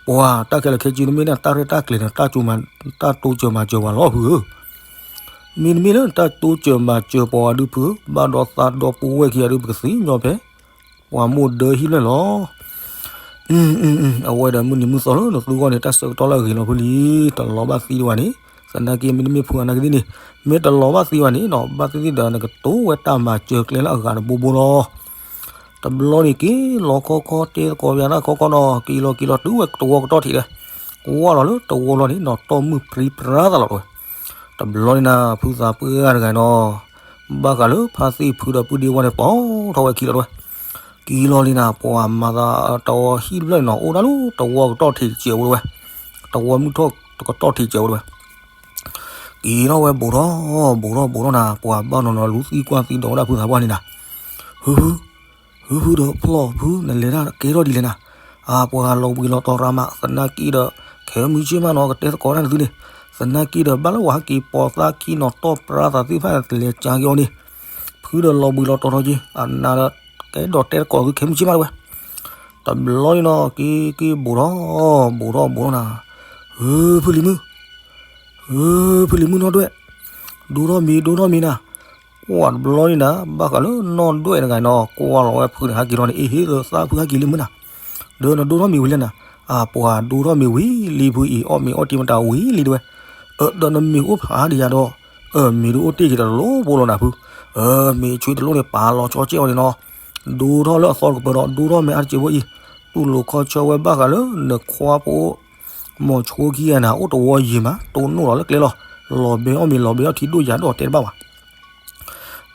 ပှၤတၢ်ခဲလၢာ်ခဲဆ့ နမ့ၢ်ဒၣ်တၢ်ရဲၣ်တၢ်ကျဲၤန့ၣ် တၢ်တိစၢၤမၤစၢၤပှၤလီၤဖုဧၢ. မ့တမ့ၢ်လၢနတၢ်တိစၢၤမၤစၢၤပှၤဒုးဖု ဘၣ်ဒီးသးဒီပုၢ်ဝဲၢ်ခံဂၤဒုး ပကသ့ၣ်ညီဖဲ ပှၤမိၢ်ဒၢဟံၣ်ဖျၢၣ်လီၤ. အဝဲဒီးမုၢ်နံၤမုၢ်သီလၢ နသုဂီၢ်န့ၣ် တၢ်ဆၢကတီၢ်လၢအဂ့ၤလီၤဖုလံၤ တလီၤဘၣ်သံတဝဲန့ၣ် သနာ်က့မ့တမ့ၢ်ဖုအနာ်က့သ့ၣ်န့ၣ် မ့ၢ်တလီၤဘၣ်သံဝဲန့ၣ်နီၤ ဘၣ်သ့ၣ်သ့ၣ်ဒီး နကတိၤဝဲတၢ်မၤစၢၤကျဲလၢအဂၤတဘိဘိလီၤ. တဘျီန့ၣ်က့ၤလီၤခီခီ တဲသကိးပှၤတၢ်ခီခီနီၤ က့ၤလီၤက့ၤလီၤတုၤဝဲတဝီကတီၢ်ထံးဒီး ကွၢ်လီၤလၢတဝီလီၤန့ၣ်နီၤ တီၢ်မုၢ်ပြံပြါသးလီၤတဲဝဲ. တဘျီန့ၣ်နၤ ဖုသးပှၢ်တဂၤနီၤ ဘၣ်ဃးလၢဖါသ့ၣ်ဖုဒီးပုၢ်ဒ့ဝါန့ၣ် ပိာ်ထီၣ်ဝဲခံလီၤတဲဝဲ. က့ၤလီၤလံနၤ ပှၤမၤသးတဝီဟံၣ်တဖျၢၣ်န့ၣ်နီၤ အိၣ်ဒၣ်လၢတဝီကတီၢ်ထံးစဲးဝဲတဲဝဲ. တဝီမုၢ်ထီၣ်ကတီၢ်ထံးစဲးဝဲတဲဝဲ. က့ၤထီၣ်ဝဲဘူးထီၣ် ဘူးထီၣ် ဘူးထီၣ်နၤ ပှၤဘၣ်နီၤနီၤလူၤသံကွၢ်သံဒိးဝဲဒၣ်ဖုသးပှၢ်န့ၣ်နၤ. ဟု ဟု ဖုဖုဒီးဖျီၣ်ဖု နလဲၤတၢ်ကဲထီၣ်ဒ်လဲၣ်နၤ. အပှၤလီၤဘှံးလီၤတီၤရၤမး သနာ်က့ဒီး ခဲမုၢ်ဆ့ၣ်မးနီၤ ကတဲသကိးတၢ်နသုန့ၣ်, သနာ်က့ဒီး ဘၣ်လၢပှၤဟဲက့ၤပိာ်သးခံနီၤ တီၢ်ပြါသးသ့ၣ်တဖၣ်န့ၣ် တလဲၤကါက့ၤအီၤန့ၣ်, ဖုဒီးလီၤဘှံးလီၤတီၤထီက့ၤ အနၤဒီး ကဲဒီးတဲသကိးသုခဲမုၢ်ဆ့ၣ်မးတဝဲ. တဘျီန့ၣ်နီၤ က့ၤက့ၤဘူးထီၣ် ဘူးထီၣ်ဘူးထီၣ်နၤ, ဧၢ ဖုလံၤမုၣ် ဧၢ ဖုလံၤမုၣ်နီၢ်ဒွဲၣ်, ဒိထီၣ်မံၤ ဒိထီၣ်မံၤနၤ. ကွၢ်တဘျီန့ၣ်နၤ ဘၣ်ဃးလၢနီၢ်ဒွဲၣ်တဂၤနီၤ ကွၢ်လီၤဝဲဖုန့ၣ် ဟဲက့ၤထီၣ်န့ၣ် အ့ဟ့ၣ်လၢသးဖုဟဲက့ၤလံမုၢ်နၤ, ဒီးနဒိထီၣ်မံၤဝံၤလံနၤ. အပှၤဒိထီၣ်မံၤဝံၤလံဖုအံၤ အီၣ်မ့ၤအီၣ်တံၤမတၤဝံၤလံတဝဲ. အၢ ဒီးနမ့ၢ်အိၣ်ဖးဒံးယၤဒီး အၢ မ့ၢ်ဒုးအိၣ်တ့ၢ်က့ၤတလိၣ်ဖိလီၤနၤဖု, အၢ မ့ၢ်ဆွံတလိၣ်န့ၣ် ပာ်လီၤဆီကဲအီၤန့ၣ်နီၤ, ဒိထီၣ်လၢအသီတကပၤဒီး ဒိထီၣ်မ့ၢ်အါတက့ၢ်ဖိအံၤ, တူၢ်လိာ်ခီဆၢဝဲဘၣ်ဃးလၢနခွါဖိ မီၤဆိခံဂၤနၤ အိၣ်တဝီယံၤမး တိၢ်နီၣ်လီၤလၢကျဲလီၤ, လီၤဘဲအီၣ်မ့ၤ လီၤဘဲအီၣ်ထံဒိၣ်ယၤဒီးတဲတဘၣ်ဘၣ်.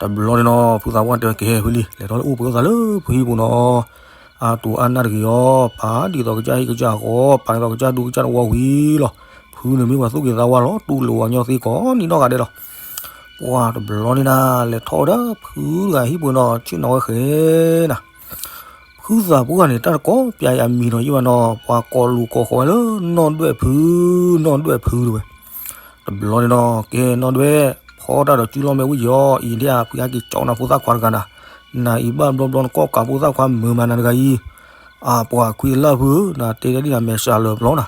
တဘျီန့ၣ်နီၤ ဖုသးပှၢ်တဲဝဲ ကဟဲဖုလံၤ လဲၤထီၣ်လၢအိၣ်ပှဲၤအိၣ်သးလၢဖုဟံၣ်ပူၤနီၤ, အါတူၢ်အါနၢ်တဂ့ၤအီၤ, ပာ်ဒ်သိးကစၢ်ဟံၣ်ကစၢ်ဃီ, ပာ်ဒ်သိးကစၢ်ဒူကစၢ်တဝီဝံၤလီၤ. ဖုန့ၣ်မ့ၢ်ပှၤသူၣ်က့ၤသးဝါလီၤ, တူၢ်လိာ်ဝဲညီသ့ကိးနံၤနီၢ်ဂၤဒဲးလီၤ. ပှၤတဘျီန့ၣ်နၤ လဲၤထီၣ်ဝဲဒၣ်ဖုတဂၤဟံၣ်ပူၤနီၤ ဆ့ၣ်နီၤဝဲဃဲၤနၤ ဖုသးပှၢ်န့ၣ် တၢ်တကိးပျးအံၤအမံၤနီၤယံၣ်ဘၣ်နီၤ, ပှၤကိးလူၤကိးဃီၤဝဲလၢနီၢ်ဒွဲၣ်ဖု, နီၢ်ဒွဲၣ်ဖုတဝဲ. တဘျီန့ၣ်နီၤ ကဲနီၢ်ဒွဲၣ် ဖီတၢ်ဒီးစုလီၢ်မ့ၢ်ဝံၣ်ယီၤ အံၤဒ်ဖုဟဲက့ၤကၠီနၤဖိသၣ်ခွါတဂၤနၤ, နၤအံၤဘၣ်ဘျီဘျီနကိးကးဖိသၣ်ခွါမုာ်မးနၤတဂၤအံၤ, အပှၤခွံလၢ်ဖုဧၢ နတဲဒ်နၤမဲာ်ဆှးလၢာ်ဘျီနၤ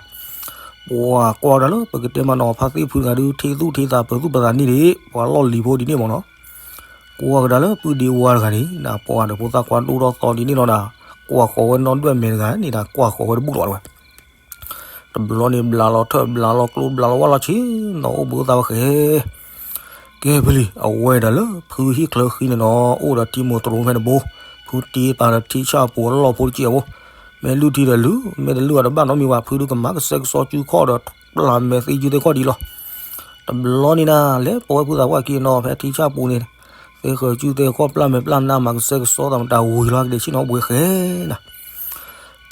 ပှၤကွၢ်ဝဲဒၣ်လၢပကတဲမးနီၤ ဖါသ့ၣ်ဖုတဂၤဒုး ထံၣ်သူၣ်ထံၣ်သးပၢၤသူၣ်ပၢၤသးန့ၣ်ဒံး ပှၤလီၢ်လံၤဖိဒ်န့ၣ်မးနီၤ, ကွၢ်ကဒါလၢပုၢ်ဒ့ဝါတဂၤန့ၣ် နပှၤဒီးဖိသၣ်ခွါဒိၣ်ထီၣ်သီဒ်န့ၣ်လီၤနၤ, ကွၢ်ဃီၤဝဲနီၢ်ဒွဲၣ်မဲာ်တဂၤန့ၣ်ဒီး ကွၢ်ဃီၤဝဲတဘူၣ်လီၤတဝဲ. တဘျီန့ၣ် ဘျးလီၤထၢၣ် ဘျးလီၤကျိ ဘျးလီၤဝၣ်လီၤဆ့ နီၤအိၣ်ဘှံးအိၣ်သါဝဲဃဲၤ ကဲဖုလံၤ အဝဲဒၣ်လၢဖုဟံၣ်ချၢဃံန့ၣ်နီၤ အိၣ်ဒီးထံမိၢ်တရိဖဲန့ၣ်ဘိ, ဖုတ့ပာ်ဒီးထံဆၣ်ပူၤအလီၢ်ဖိတကဲးဖိ, မ့ၢ်လုၢ်ထံဒီးလုၢ် မ့ၢ်တလုၢ်အတဘၣ်နီတမံၤဘၣ် ဖုဒုးကမၤကစဲကစီကၠူခီၣ်ဒီး ပျၢ်မဲာ်သ့ယုၢ်သ့ၣ်ခီၣ်ဒံးလီၤ. တဘျီန့ၣ်နၤ လဲၤပိာ်ဝဲဖုသးပှၢ်က့ၤနီၤ ဖဲထံဆၣ်ပူၤန့ၣ်, သ့ဃၢၤကၠူသ့ၣ်ခီၣ်ပျၢ်မဲာ်ပျၢ်နါမၤကစဲကစီသးမတၤဝံၤလီၤကဒဲးဆ့ၣ်နီၤအိၣ်ဘှံးဃဲၤနၤ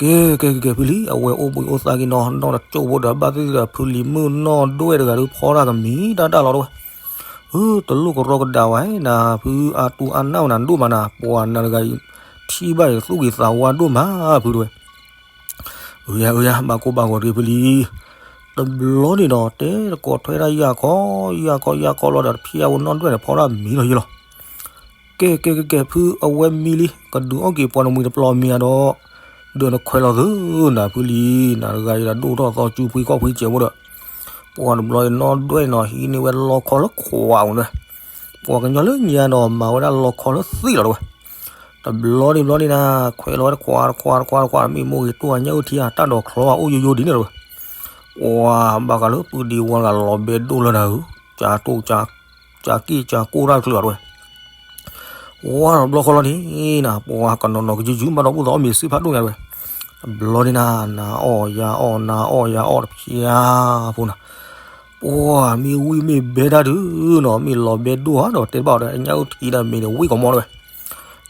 ကဲ ကဲ ကဲ ကဲ ဖုလံၤ အဝဲအိၣ်ဘှံးအိၣ်သါက့ၤနီၤ နီၢ်တကၠိၣ်ဖိဒီးဘၣ်သ့ၣ်သ့ၣ်ဒီး ဖုလံၤမုၣ်နီၢ်ဒွဲၣ်တဂၤဒုးဖီတၢ်ကမံၤတၢ်တၢ်လီၤတဝဲ. အၢ တလိၣ်ကရီကဒါဝဲ နၤဖုအါတူၢ်အါနၢ်ဝဲနၤဒိၣ်မးနၤ ပှၤနၤတဂၤအံၤ ထံၣ်ဘၣ်အံၤသူၣ်ဂ့ၤသးဝါဒိၣ်မးဖုတဝဲ. အၢယၤ အၢယၤ ဘၣ်ကိၢ်ဘၣ်ဂီၤတဂ့ၤဖုလံၤ. တဘျီန့ၣ်ဒီး တဲတကိးထွဲဒၣ်ယၢ်ခီ ယၢ်ခီယၢ်ခီလီၤဒီး တဖျံအဝဲနီၢ်ဒွဲၣ်န့ၣ် ဖီတၢ်မံၤလီၤယံၤလီၤ. ကဲ ကဲ ကဲ ကဲ ဖုအဝဲမံလံ ကဒုးအီၣ်က့ၤပှၤတမှံၤတပျီၤမံၤဧါဒီး ဒီးနခွဲးလီၤသု နၤဖုလံၤ နၤတဂၤအံၤဒီးဒိၣ်ထီၣ်သီကၠူဖှံခီၣ်ဖှံစဲးဖိဒီး ပှၤတဘျီန့ၣ်နီၢ်ဒွဲၣ်န့ၣ်နီၤ ဟံးန့ၢ်ဝဲလီခီလၢခွးဧိၤန့ၣ်, ပှၤကညီလၢညါဒီး မၤဝဲဒၣ်လီခီလၢသ့ၣ်လီၤတဝဲ. တဘျီန့ၣ်ဘျီန့ၣ်နၤ ခွဲးလီၤဝဲတခွးတခွးတခွးတခွး မ့ၢ်မိၢ်ဂ့ၤတိၢ်အညၣ်အိၣ်ထံဧါ တၢ်ဒိးချီအအိၣ်ယိယိဒ်န့ၣ်လီၤတဝဲ. ပှၤဘၣ်ဃးလၢပုၢ်ဒ့ဝါတဂၤလီၤဘဲဒိၣ်လၢနၤဧၢ, ကၠးတိၢ် ကၠးက့ၣ်ကၠးကိၢ်တၢ်တချုးလီၤတဝဲ. ဝါဒီးဘျီဃီလီၤန့ၣ်နၤ ပှၤကနီၤနီၤကယုၢ်ယုၢ် ဘၣ်ဒီးဘူၣ်သးအီၣ်မ့ၤစ့ဖးဒိၣ်ညါတဝဲ. တဘျီန့ၣ်နၤ နၤအီၣ်ယၤအီၣ် နၤအီၣ်ယၤအီၣ်တဖျါဖိနၤ, ပှၤမ့ၢ်ဝံၣ်မ့ၢ်ဘဲတၢ်ဒုးနီၤ မ့ၢ်လီၤဘဲဒိၣ်ဧါဒီးတဲတဘၣ်ဒီး အညၣ်အိၣ်ထံဒီးမ့ၤန့ၣ် ဝံၣ်ကမီၤတဝဲ.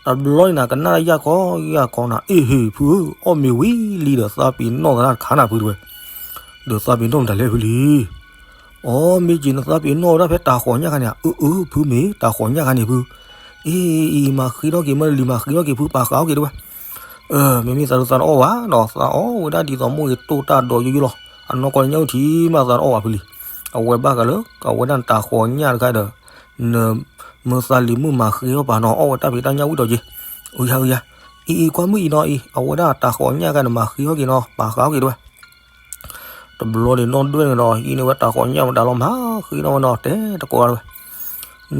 တဘျီန့ၣ်နၤ ကနၣ်တၢ်ယၢ်ခီယၢ်ခီနၤ အ့ၣ်ဟ့ၣ်ဖုဧၢ အီၣ်မ့ၤဝံၤလံဒီးသးပ့ၤနီၣ်သရၣ်တခါနၤဖုတဝဲ. ဒီးသးပ့ၤနီၣ်မတၤလဲၣ်ဖုလံၤ အီ မ့ၢ်က့ၤနသးပ့ၤနီၣ်ဝဲဒၣ်ဖဲတၢ်ဃီၤညၣ်ခါန့ၣ်ဧါ, အၢ အၢ ဖုမ့ၢ်တၢ်ဃီၤညၣ်ခါန့ၣ်ဖု, အ့ အံၤမၤဃ့ထီၣ်က့ၤမ့ၢ်လံမၤဃ့ထီၣ်က့ၤဖု ပာ်ဃာ်အီၣ်က့ၤတဝဲ. အၢ မ့မ့ၢ်သးဒုးသးတအီၣ်ဘၣ်နီၤ သးအီၣ်ဝဲဒၣ်ဒ်သိးမိၢ်ဂ့ၤတိၢ်တၢ်ဒိးယိယိလီၤ. အနီၢ်ကီၢ်ညၣ်အိၣ်ထံမးသးတအီၣ်ဘၣ်ဖုလံၤ. အဝဲဘၣ်ဃးလၢ အဝဲဒၣ်နတၢ်ဃီၤညၣ်တခါဒီး နမၢသးလံၤမုၣ်မၤဃ့အီၣ်ပာ်နီၤ အီၣ်ဝဲတၢ်ဖံးတၢ်ညၣ်ဝံၣ်ဒီးက့ၤ. အုယၤ အုယၤ, အံၤအံၤကွၢ်မုၣ်အံၤနီၤအံၤ အဝဲဒၣ်တၢ်ဃီၤညၣ်ခါန့ၣ် မၤဃ့အီၣ်က့ၤနီၤ ပာ်ဃာ်အီၣ်က့ၤတဝဲ. တဘျီန့ၣ်နီၢ်ဒွဲၣ်န့ၣ်ဒီး ဟံးန့ၢ်ဝဲတၢ်ဃီၤညၣ်မတၤလီၤ မၤဃ့နီၣ်ဝဲနီၤ တဲတကိးတဝဲ.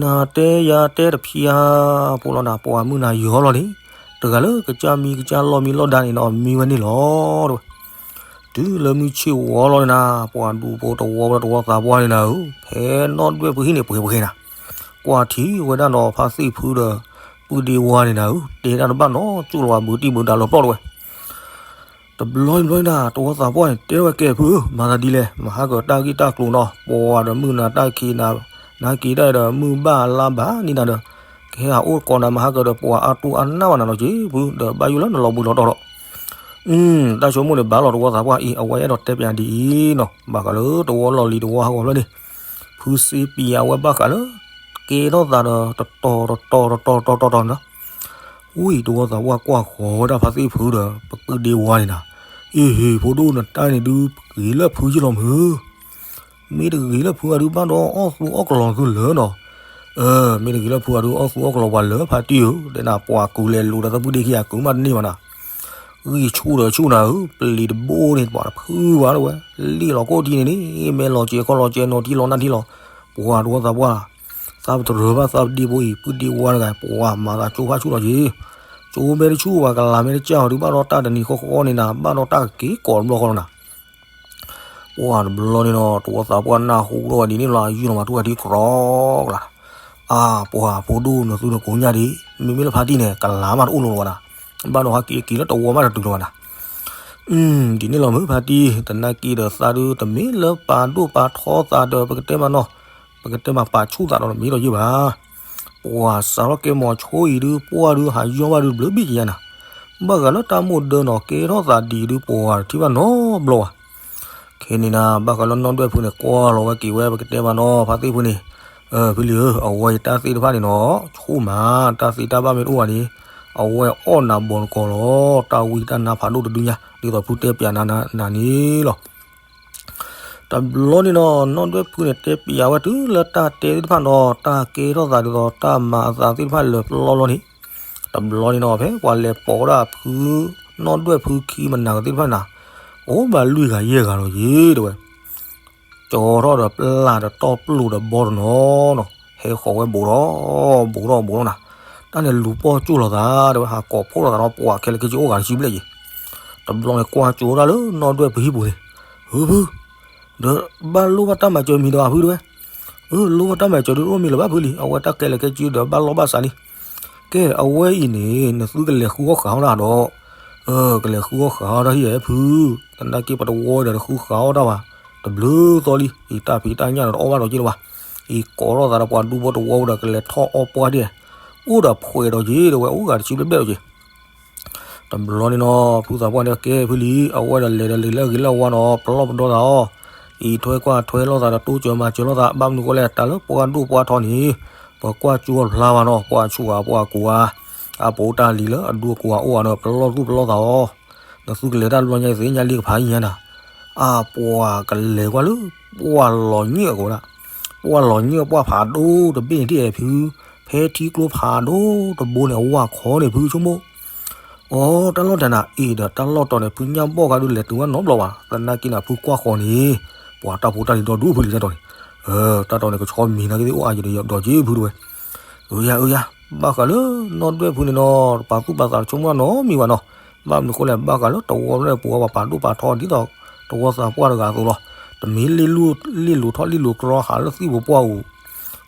နၤတဲယၤတဲတဖျါဖိလီၤနၤ ပှၤမုၢ်နၤယီၤလီၤန့ၣ် တဂၤလၢကစၢ်မံကစၢ်လီၢ်မံလီၢ်ဒါန့ၣ်နီၤ မံဝဲန့ၣ်လီၤတဝဲ. တုၤလၢမုၢ်ဆ့ၣ်ဝီလီၤန့ၣ်နၤ ပှၤဒူဖိတဝီဝဲတဝီသးပှၢ်န့ၣ်နၤဧၢ ဖဲနီၢ်ဒွဲၣ်ဖုဟံၣ်န့ၣ်ပှဲၤပှဲၤနၤ ကွၢ်ထံဝဲဒၣ်နီၤဖါသ့ၣ်ဖုဒီး ပုၢ်ဒ့ဝါန့ၣ်နၤဧၢ တဲတၢ်တဘၣ်နီၤ ကၠိၣ်လီၤအဘူးတံၢ်ဘူးဒါလီၤပျီၢ်တဝဲ. တဘျီတဘျီန့ၣ်နၤ တဝီသးပှၢ်န့ၣ် တဲဝဲကဲဖု မၤသးဒ်လဲၣ် မၤဟးကၢၤတၢ်ဂ့ၢ်တၢ်ကျိၤနီၤ ပှၤဒီးမုၢ်နၤတၢ်ခံးနၤ နၤက့ၤတၢ်ဒီးမုၢ်ဘၣ်လါဘၣ်န့ၣ်နၤဒီး ကဟဲဟးအိၣ်ကိးနၤမၤဟးကၢၤဒီး ပှၤအါတူၢ်အါနၢ်ဘၣ်နၤနီၤက့ဖု ဒီးဘၣ်ယိၣ်လၢနလီၤဘှံးလီၤတီၤဒီး တၢ်ဆိကမိၣ်န့ၣ် ဘၣ်လီၤတဝီသးပှၢ်အံၤ အဝဲအဲၣ်ဒိးတဲပၠးဒ်အံၤနီၤ ဘၣ်ဃးလၢတဝီလီၢ်လံၤတဝီဟးဂီၤဖျၢၣ်န့ၣ် ဖုစ့ပံးအဝဲဘၣ်ဃးလၢ ကဲထီၣ်သးဒီးတတီၤတတီၤတတီၤတတီၤတတီၤနီၤ ဝံၤတဝီသးပှၢ်ကွၢ်ဃီၤဝဲဒၣ်ဖါသ့ၣ်ဖုဒီး ပပုၢ်ဒ့ဝါန့ၣ်နၤ, အ့ဟ့ၣ် ဖိဒိၣ်နတၢ်န့ၣ်ဒုး ဂ့ၤလၢဖုယ့ၢ်လီၤမုၢ်, မ့ၢ်တဂ့ၤလၢဖုအဒုးဘၣ်ဒီးအီၣ်သူအီၣ်ကလီၤသုလၢာ်နီၤ, မ့ၢ်တဂ့ၤလၢဖုအဒုးအီၣ်သူအီၣ်ကလီၤပှၤလၢာ်ဖါတံၢ်ဧၢ, တဲနၤပှၤကုၤလဲၤလူၤဒီးသးပုၢ်ဒ့ခံဂၤကုၤမးတန့ၢ်ဘၣ်နၤ, ဂံၢ်ဆူၣ်ဒီးဆူၣ်နၤဧၢ, ပျံၤတဘိန့ၣ် ပှၤတဖုဘၣ်တဝဲ, လံၣ်လီၤကိၣ်ထံန့ၣ်န့ၣ် မဲလီၤကဲခီလီၤကဲနီၤထံလီၤနၢ်ထံလီၤ, ပှၤတဝီသးပှၢ် သးပတရၢဘၣ်သးပဒ့ဖိအံၤ ပုၢ်ဒ့ဝါတဂၤ ပှၤမၤသးကၠိဖးဆူၣ်လီၤက့ၤ, ကၠိမဲတဆူၣ် ပှၤကလၤမဲတကၢ်အီၤဒုးဘၣ်ဒီးတၢ်တနံၤဃီဃီန့ၣ်နၤ ဘၣ်ဒီးတၢ်ကက့ၤကိးတဘျီဃီလီၤနၤ, ပှၤတဘျီန့ၣ်နီၤ တဝီသးပှၢ်နၢ်ဟူထီၣ်ဝဲဒ်န့ၣ်လီၤ အယုၢ်လီၤမးထူၣ်ဝဲဒ်ကြီကလၤ, အါ ပှၤဖိဒိၣ်နသုနကိးညါဒံး မ့မ့ၢ်လၢဖါတံၢ်န့ၣ် ကလၤမးတအိၣ်လိာ်လီၤဘၣ်နၤ, ဘၣ်ဒီးဟးက့ၤက့ၤလၢတဝီမးတတုၤလီၤဘၣ်နၤ ဒ်န့ၣ်လီၤမုၢ်ဖါတံၢ် သနာ်က့ဒီးသးဒုးတမ့ၢ်လၢပာ်ဒိၣ်ပာ်ထီသးဒီး ပကတဲမးနီၤ, ပကတဲမးပာ်ဆူၣ်သးဒီးတမ့ၢ်ဒီးယ့ၢ်ဘၣ်, ပှၤစးထီၣ်ကဲမီၤဆိအံၤဒုး ပှၢ်ဒုးဟးယီၢ်ဘၣ်ဒုးဘျုးဘံၣ်ကယါနၤ, ဘၣ်ဃးလၢတၢ်မိၣ်ဒၢနီၤ ကဲထီၣ်သးဒ်အံၤဒုး ပှၤတထံၣ်ဘၣ်နီတဘျီဘၣ် ခဲန့ၣ်နၤ ဘၣ်ဃးလၢနီၢ်ဒွဲၣ်ဖုန့ၣ် ကွၢ်လီၤဝဲက့ၤဝဲ ပကတဲမးနီၤ ဖါသ့ၣ်ဖုန့ၣ်, ဖုလံၤဧၢ အဝဲအံၤတၢ်သ့ၣ်တဖၣ်န့ၣ်နီၤ ဆိၣ်မး တၢ်သ့တၢ်ဘၣ်မ့ၢ်တအိၣ်ဘၣ်န့ၣ် အဝဲအီၣ်နၤဘီတကီးလီၤ တၢ်ဝံတၢ်နါဖးဒိၣ်တဒုညါ ဒ်သိးဖုတဲပျးနၤနၤန့ၣ်လီၤ. တဘျီန့ၣ်နီၤ နီၢ်ဒွဲၣ်ဖုန့ၣ် တဲပျးဝဲတုၤလၢတၢ်တဲသ့ၣ်တဖၣ်ဒီး တၢ်ကဲထီၣ်သးဒ်သိးတၢ်မၤအသးသ့ၣ်တဖၣ်လၢာ်ပျီလီၤန့ၣ်, တဘျီန့ၣ်နီၤ ဖဲပှၤလဲၤပိာ်ဝဲဒၣ်ဖု နီၢ်ဒွဲၣ်ဖုခံမနၤကသ့ၣ်တဖၣ်နၤ, အိၣ်ဘၣ်လွံၢ်ဂၤယဲၢ်ဂၤလီၤယ့ၣ် တဲဝဲ ကၠီထီၣ်ဒီးပျၢ်ဒီးတီၢ်ပျိာ်ဒီးဘီတနီၤနီၤ, ဟဲဃီၤဝဲဘူးထီၣ်ဘူးထီၣ်ဘူးထီၣ်နၤ, တၢ်န့ၣ်လူၤပိာ်ကၠိၣ်လီၤသး တဲဝဲ ဟးကိးဖှိၣ်လိာ်သးဒီးပှၤခဲလၢာ်ခဲဆ့အိၣ်ဂၤတဆံဘျဲၣ်ယ့ၣ်, တဘျီန့ၣ်ကွၢ်ကၠိဒၣ်လၢနီၢ်ဒွဲၣ်ဖုဟံၣ်ပူၤန့ၣ်, ဧၢဖု ဒီးဘၣ်လိၣ်ဘၣ်တၢ်မၤစၢၤမံၤဒီးဧါဖုတဲဝဲ, အၢ လိၣ်ဘၣ်တၢ်မၤစၢၤဒုးတအိၣ်မံၤလၢၤဘၣ်ဖုလံၤ အဝဲတၢ်ခဲလၢာ်ခဲဆ့ဒီးဘၣ်လီၢ်ဘၣ်စးလံ ကဲအဝဲအံၤန့ၣ် နသုကလဲၤဃုအီၣ်ဃာ်အီၣ်တၢ်ဒီး, ကလဲၤဃုအီၣ်ဃာ်အီၣ်တၢ်ဟံၣ်ဧၢဖု, သနာ်က့ပတဝီဒီးတဃုဃာ်အီၣ်တၢ်ဘၣ်, တဘျုးသီလံ, အံၤတၢ်ဖံးတၢ်ညၣ်ဒီးတအီၣ်ဘၣ်ဒီးက့ၢ်လၢၤဘၣ်, အံၤကိးထီၣ်သးဒီးပှၤဒူဖိတဝီဒီးကလဲၤထီၣ်အီၣ်ပှၢ်ဒဲး, အိၣ်ဒီးဖှဲးဒီးက့ၢ် တဲဝဲအိၣ်ဂၤတဆံဘျဲၣ်ဘျဲၣ်ဒီးက့ၢ် တဘျီန့ၣ်နီၤ ဖုသးပှၢ်န့ၣ်ကဲဖုလံၤ အဝဲဒီးလဲၤဒီးလံာ်လၢအဂ့ၤလၢအဝါနီၤ ပလီၢ်ပဒီသးအီၤ, အံးထွဲကွၢ်ထွဲလိာ်သးဒီးတိစၢၤမၤစၢၤလိာ်သး ဘၣ်မနုၤဃိလဲၣ် တၢ်လၢပှၢ်ဒိၣ်ပှၢ်ထီန့ၣ်, ပှၤကွၢ်ကၠိအဖျါဘၣ်နီၤ ပှၤဆူၣ်ဂၤပှၤကူၤဂၤ, အပူၤတၢ်လံၤလၢအဒူအကူၤဂၤအိၣ်ဂၤဒီး ပလီၢ်သူၣ်ပလီၢ်သးအီၤ, နသုကလဲၤတၢ်တဘျီညါအံၤသ့ၣ်ညါလံကဖးအံၤညါနၤ, အပှၤကလဲၤကွၢ်လၢ ပှၢ်လီၤညၣ်အကိးဒၣ်, ပှၢ်လီၤညၣ်ပှၢ်ဖးဒိၣ်တဘ့ၣ်န့ၣ်တအဲၣ်ဖု, ဖဲထံကျိဖးဒိၣ်တဘိန့ၣ် အဝၢ်ခီန့ၣ်ဖုဆိကမိၣ် အိ တၢ်လီၢ်တၢ်နၤအံၤဒီးတၢ်လီၢ်တီၤန့ၣ် ဖုညၣ်ဘီၣ်ဂၤဒုးလဲၤတုၤဝဲနီတဘျီဘၣ်, သနာ်က့န့ၣ် ဖုကွၢ်ဃီၤန့ၣ်, ပှၤတၢ်ဖိတၢ်လံၤဒီဒူၣ်ဖုလံၤတၢ်တီၤန့ၣ်, တၢ်တီၤန့ၣ် ကဆီမံၤနာ်က့သ့ၣ်အိၣ်အါယံၤဒီးယဒီးက့ဖုတဝဲ, အၢယၤအၢယၤ, ဘၣ်ဃးလၢနီၢ်ဒွဲၣ်ဖုန့ၣ်နီၤ ပာ်သူၣ်ပာ်သးတဆိကမိၣ်နီတမံၤဘၣ်နီၤ, ဘၣ်မနုၤဃိလဲၣ် ဘၣ်ဃးလၢတဝီဖျၢၣ်ပူၤအပာ်ဒိၣ်ပာ်ထီဒ်သိး တဝီသးပှၢ်တဂၤအသိးလီၤ, တမ့ၢ်လ့ၣ်လိၣ်ထီၣ်လ့ၣ်လိၤကျီဟးလၢသံၣ်ပူၤပှၢ်ပူၤ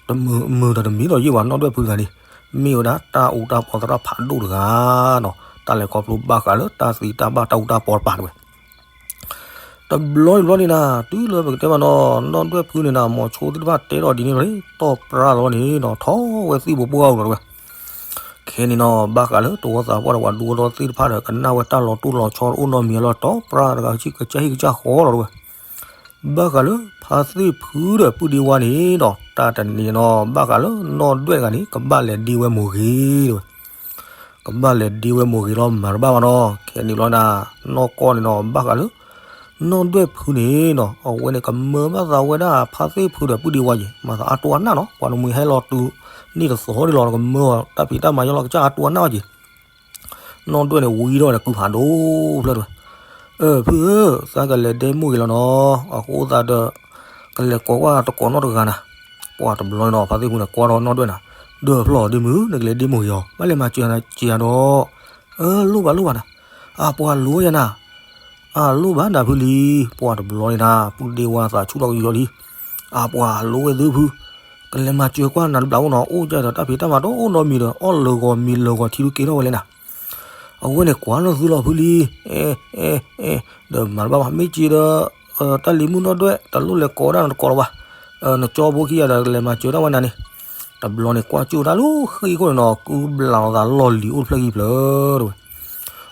တမုာ်တမံၤဒီးယ့ၢ်ဘၣ်နီၢ်ဒွဲၣ်ဖုတဂၤန့ၣ်, မ့ၢ်ဝဲဒၣ်တၢ်အူတၢ်ပီသရၣ်ဖးဒိၣ်တဂၤနီၤ, တၢ်လဲၤခီဖျိဘၣ်ဃးလၢတၢ်သံတၢ်ဘၣ်တၢ်အူတၢ်ပီတပၤတဝဲ, တဘျီတဘျီန့ၣ်နၤ တုၤလၢပကတဲမးနီၤ နီၢ်ဒွဲၣ်ဖုန့ၣ်နၤ မိၤဆိသ့ၣ်တဖၣ်တဲထီၣ်ဒ်န့ၣ်လီၤ, တီၢ်ပြၢလီၤန့ၣ်နီၤ ထီၣ်ဝဲသံၣ်ပူၤပှၢ်ပူၤလီၤတဝဲ ခဲန့ၣ်နီၤ ဘၣ်ဃးလၢတဝီသးပှၢ်ဒီးပှၤဒူဖိသ့ၣ်တဖၣ်ဒီး ကနၣ်ဝဲတၢ်လီၤတိၢ်လီၤဆီတအိၣ်နီတမံၤလီၤ တီၢ်ပြၢတဂၤ ကစၢ်ဟံၣ်ကစၢ်ဃီလီၤတဝဲ ဘၣ်ဃးလၢဖါသ့ၣ်ဖုဒီးပုၢ်ဒ့ဝါန့ၣ်ဒီး တၢ်တနံၤနီၤ ဘၣ်ဃးလၢနီၢ်ဒွဲၣ်တဂၤန့ၣ် ကဘၣ်လဲၤဒ့ဝဲမိၢ်ဂ့ၤတဝဲ ကဘၣ်လဲၤဒ့ဝဲမိၢ်ဂ့ၤလီၤ မၤတဘၣ်ဘၣ်နီၤ ခဲန့ၣ်လီၤနၤ နီၢ်ကီၢ်န့ၣ်နီၤ ဘၣ်ဃးလၢ နီၢ်ဒွဲၣ်ဖုန့ၣ်နီၤ အဝဲန့ၣ်ကမၢဘၣ်သးဝဲဒၣ်ဖါသ့ၣ်ဖုဒီးပုၢ်ဒ့ဝါယံၤ မၤသးအါတိၢ်အနၢ်နီၤ ပှၤတမှံၤဟဲလီၤတုၤန့ၣ်တသီဒ်လီၤ ကမၢတၢ်ဖံးတၢ်မၤယီၢ်လီၤကစၢ်အါတိၢ်အနၢ်ဘၣ်က့ၤ နီၢ်ဒွဲၣ်န့ၣ် ဝံထီၣ်န့ၣ် ကုဖးဒိၣ်ဖျၢၣ်တဝဲ ဖုဧၢ သးကလဲၤဒ့မိၢ်ဂ့ၤလီၤနီၤ အဃိသတးဒီး ကလဲၤကိးကွၢ်တကိးနီၢ်တဂၤနၤ ပှၤတဘျီနီၤ ဖါသ့ၣ်ဖုန့ၣ် ကွၢ်ထီၣ်နီၢ်ဒွဲၣ်နၤ ဒီးဖျီၣ်ဒ့မုၢ် နကလဲၤဒ့မိၢ်ဂ့ၤအီၤ ဘၣ်လဲၤမၤစၢၤနၤက့ၤယၤဒီး အၢ လိၣ်ဘၣ်လိၣ်ဘၣ်နၤ အပှၤလိၣ်ယၤနၤ အလိၣ်ဘၣ်နၤဖုလံ ပှၤတဘျီန့ၣ်နၤ ပုၢ်ဒ့ဝါသးဆူၣ်ထီၣ်ကယီလံ အပှၤလိၣ်ဝဲသုဖု ကလဲၤမၤစၢၤကွၢ်နၤတဘျီအိၣ်နီၤ အိၣ်ကဒီးတၢ်ဖံးတၢ်မၤတအိၣ်နီတမံၤဒီး အီၣ်လၢာ်ဂီၤမံၤလၢာ်ဂီၤထံဒုးက့ၤထီၣ်ဝဲလဲၣ်နၤ အဝဲန့ၣ်ကွၢ်လၢသုလီၤဖုလံ အဲ အဲ အဲ ဒီးမၤတဘၣ်ဘၣ် မ့ၢ်က့ၤဒီး တၢ်လံၤမုၣ်နီၢ်ဒွဲၣ် တလိၣ်လဲၤကိးဒၣ်နတကိးလၢၤဘၣ် နကၠီဖိခံဂၤဒီးကလဲၤမၤစၢၤတၢ်ဝဲနၤန့ၣ် တဘျီန့ၣ်ကွၢ်ကၠိၣ်တၢ်လၢဃံအခိၣ်န့ၣ်နီၤ ကုဘျးလီၤသးလီၢ်လံ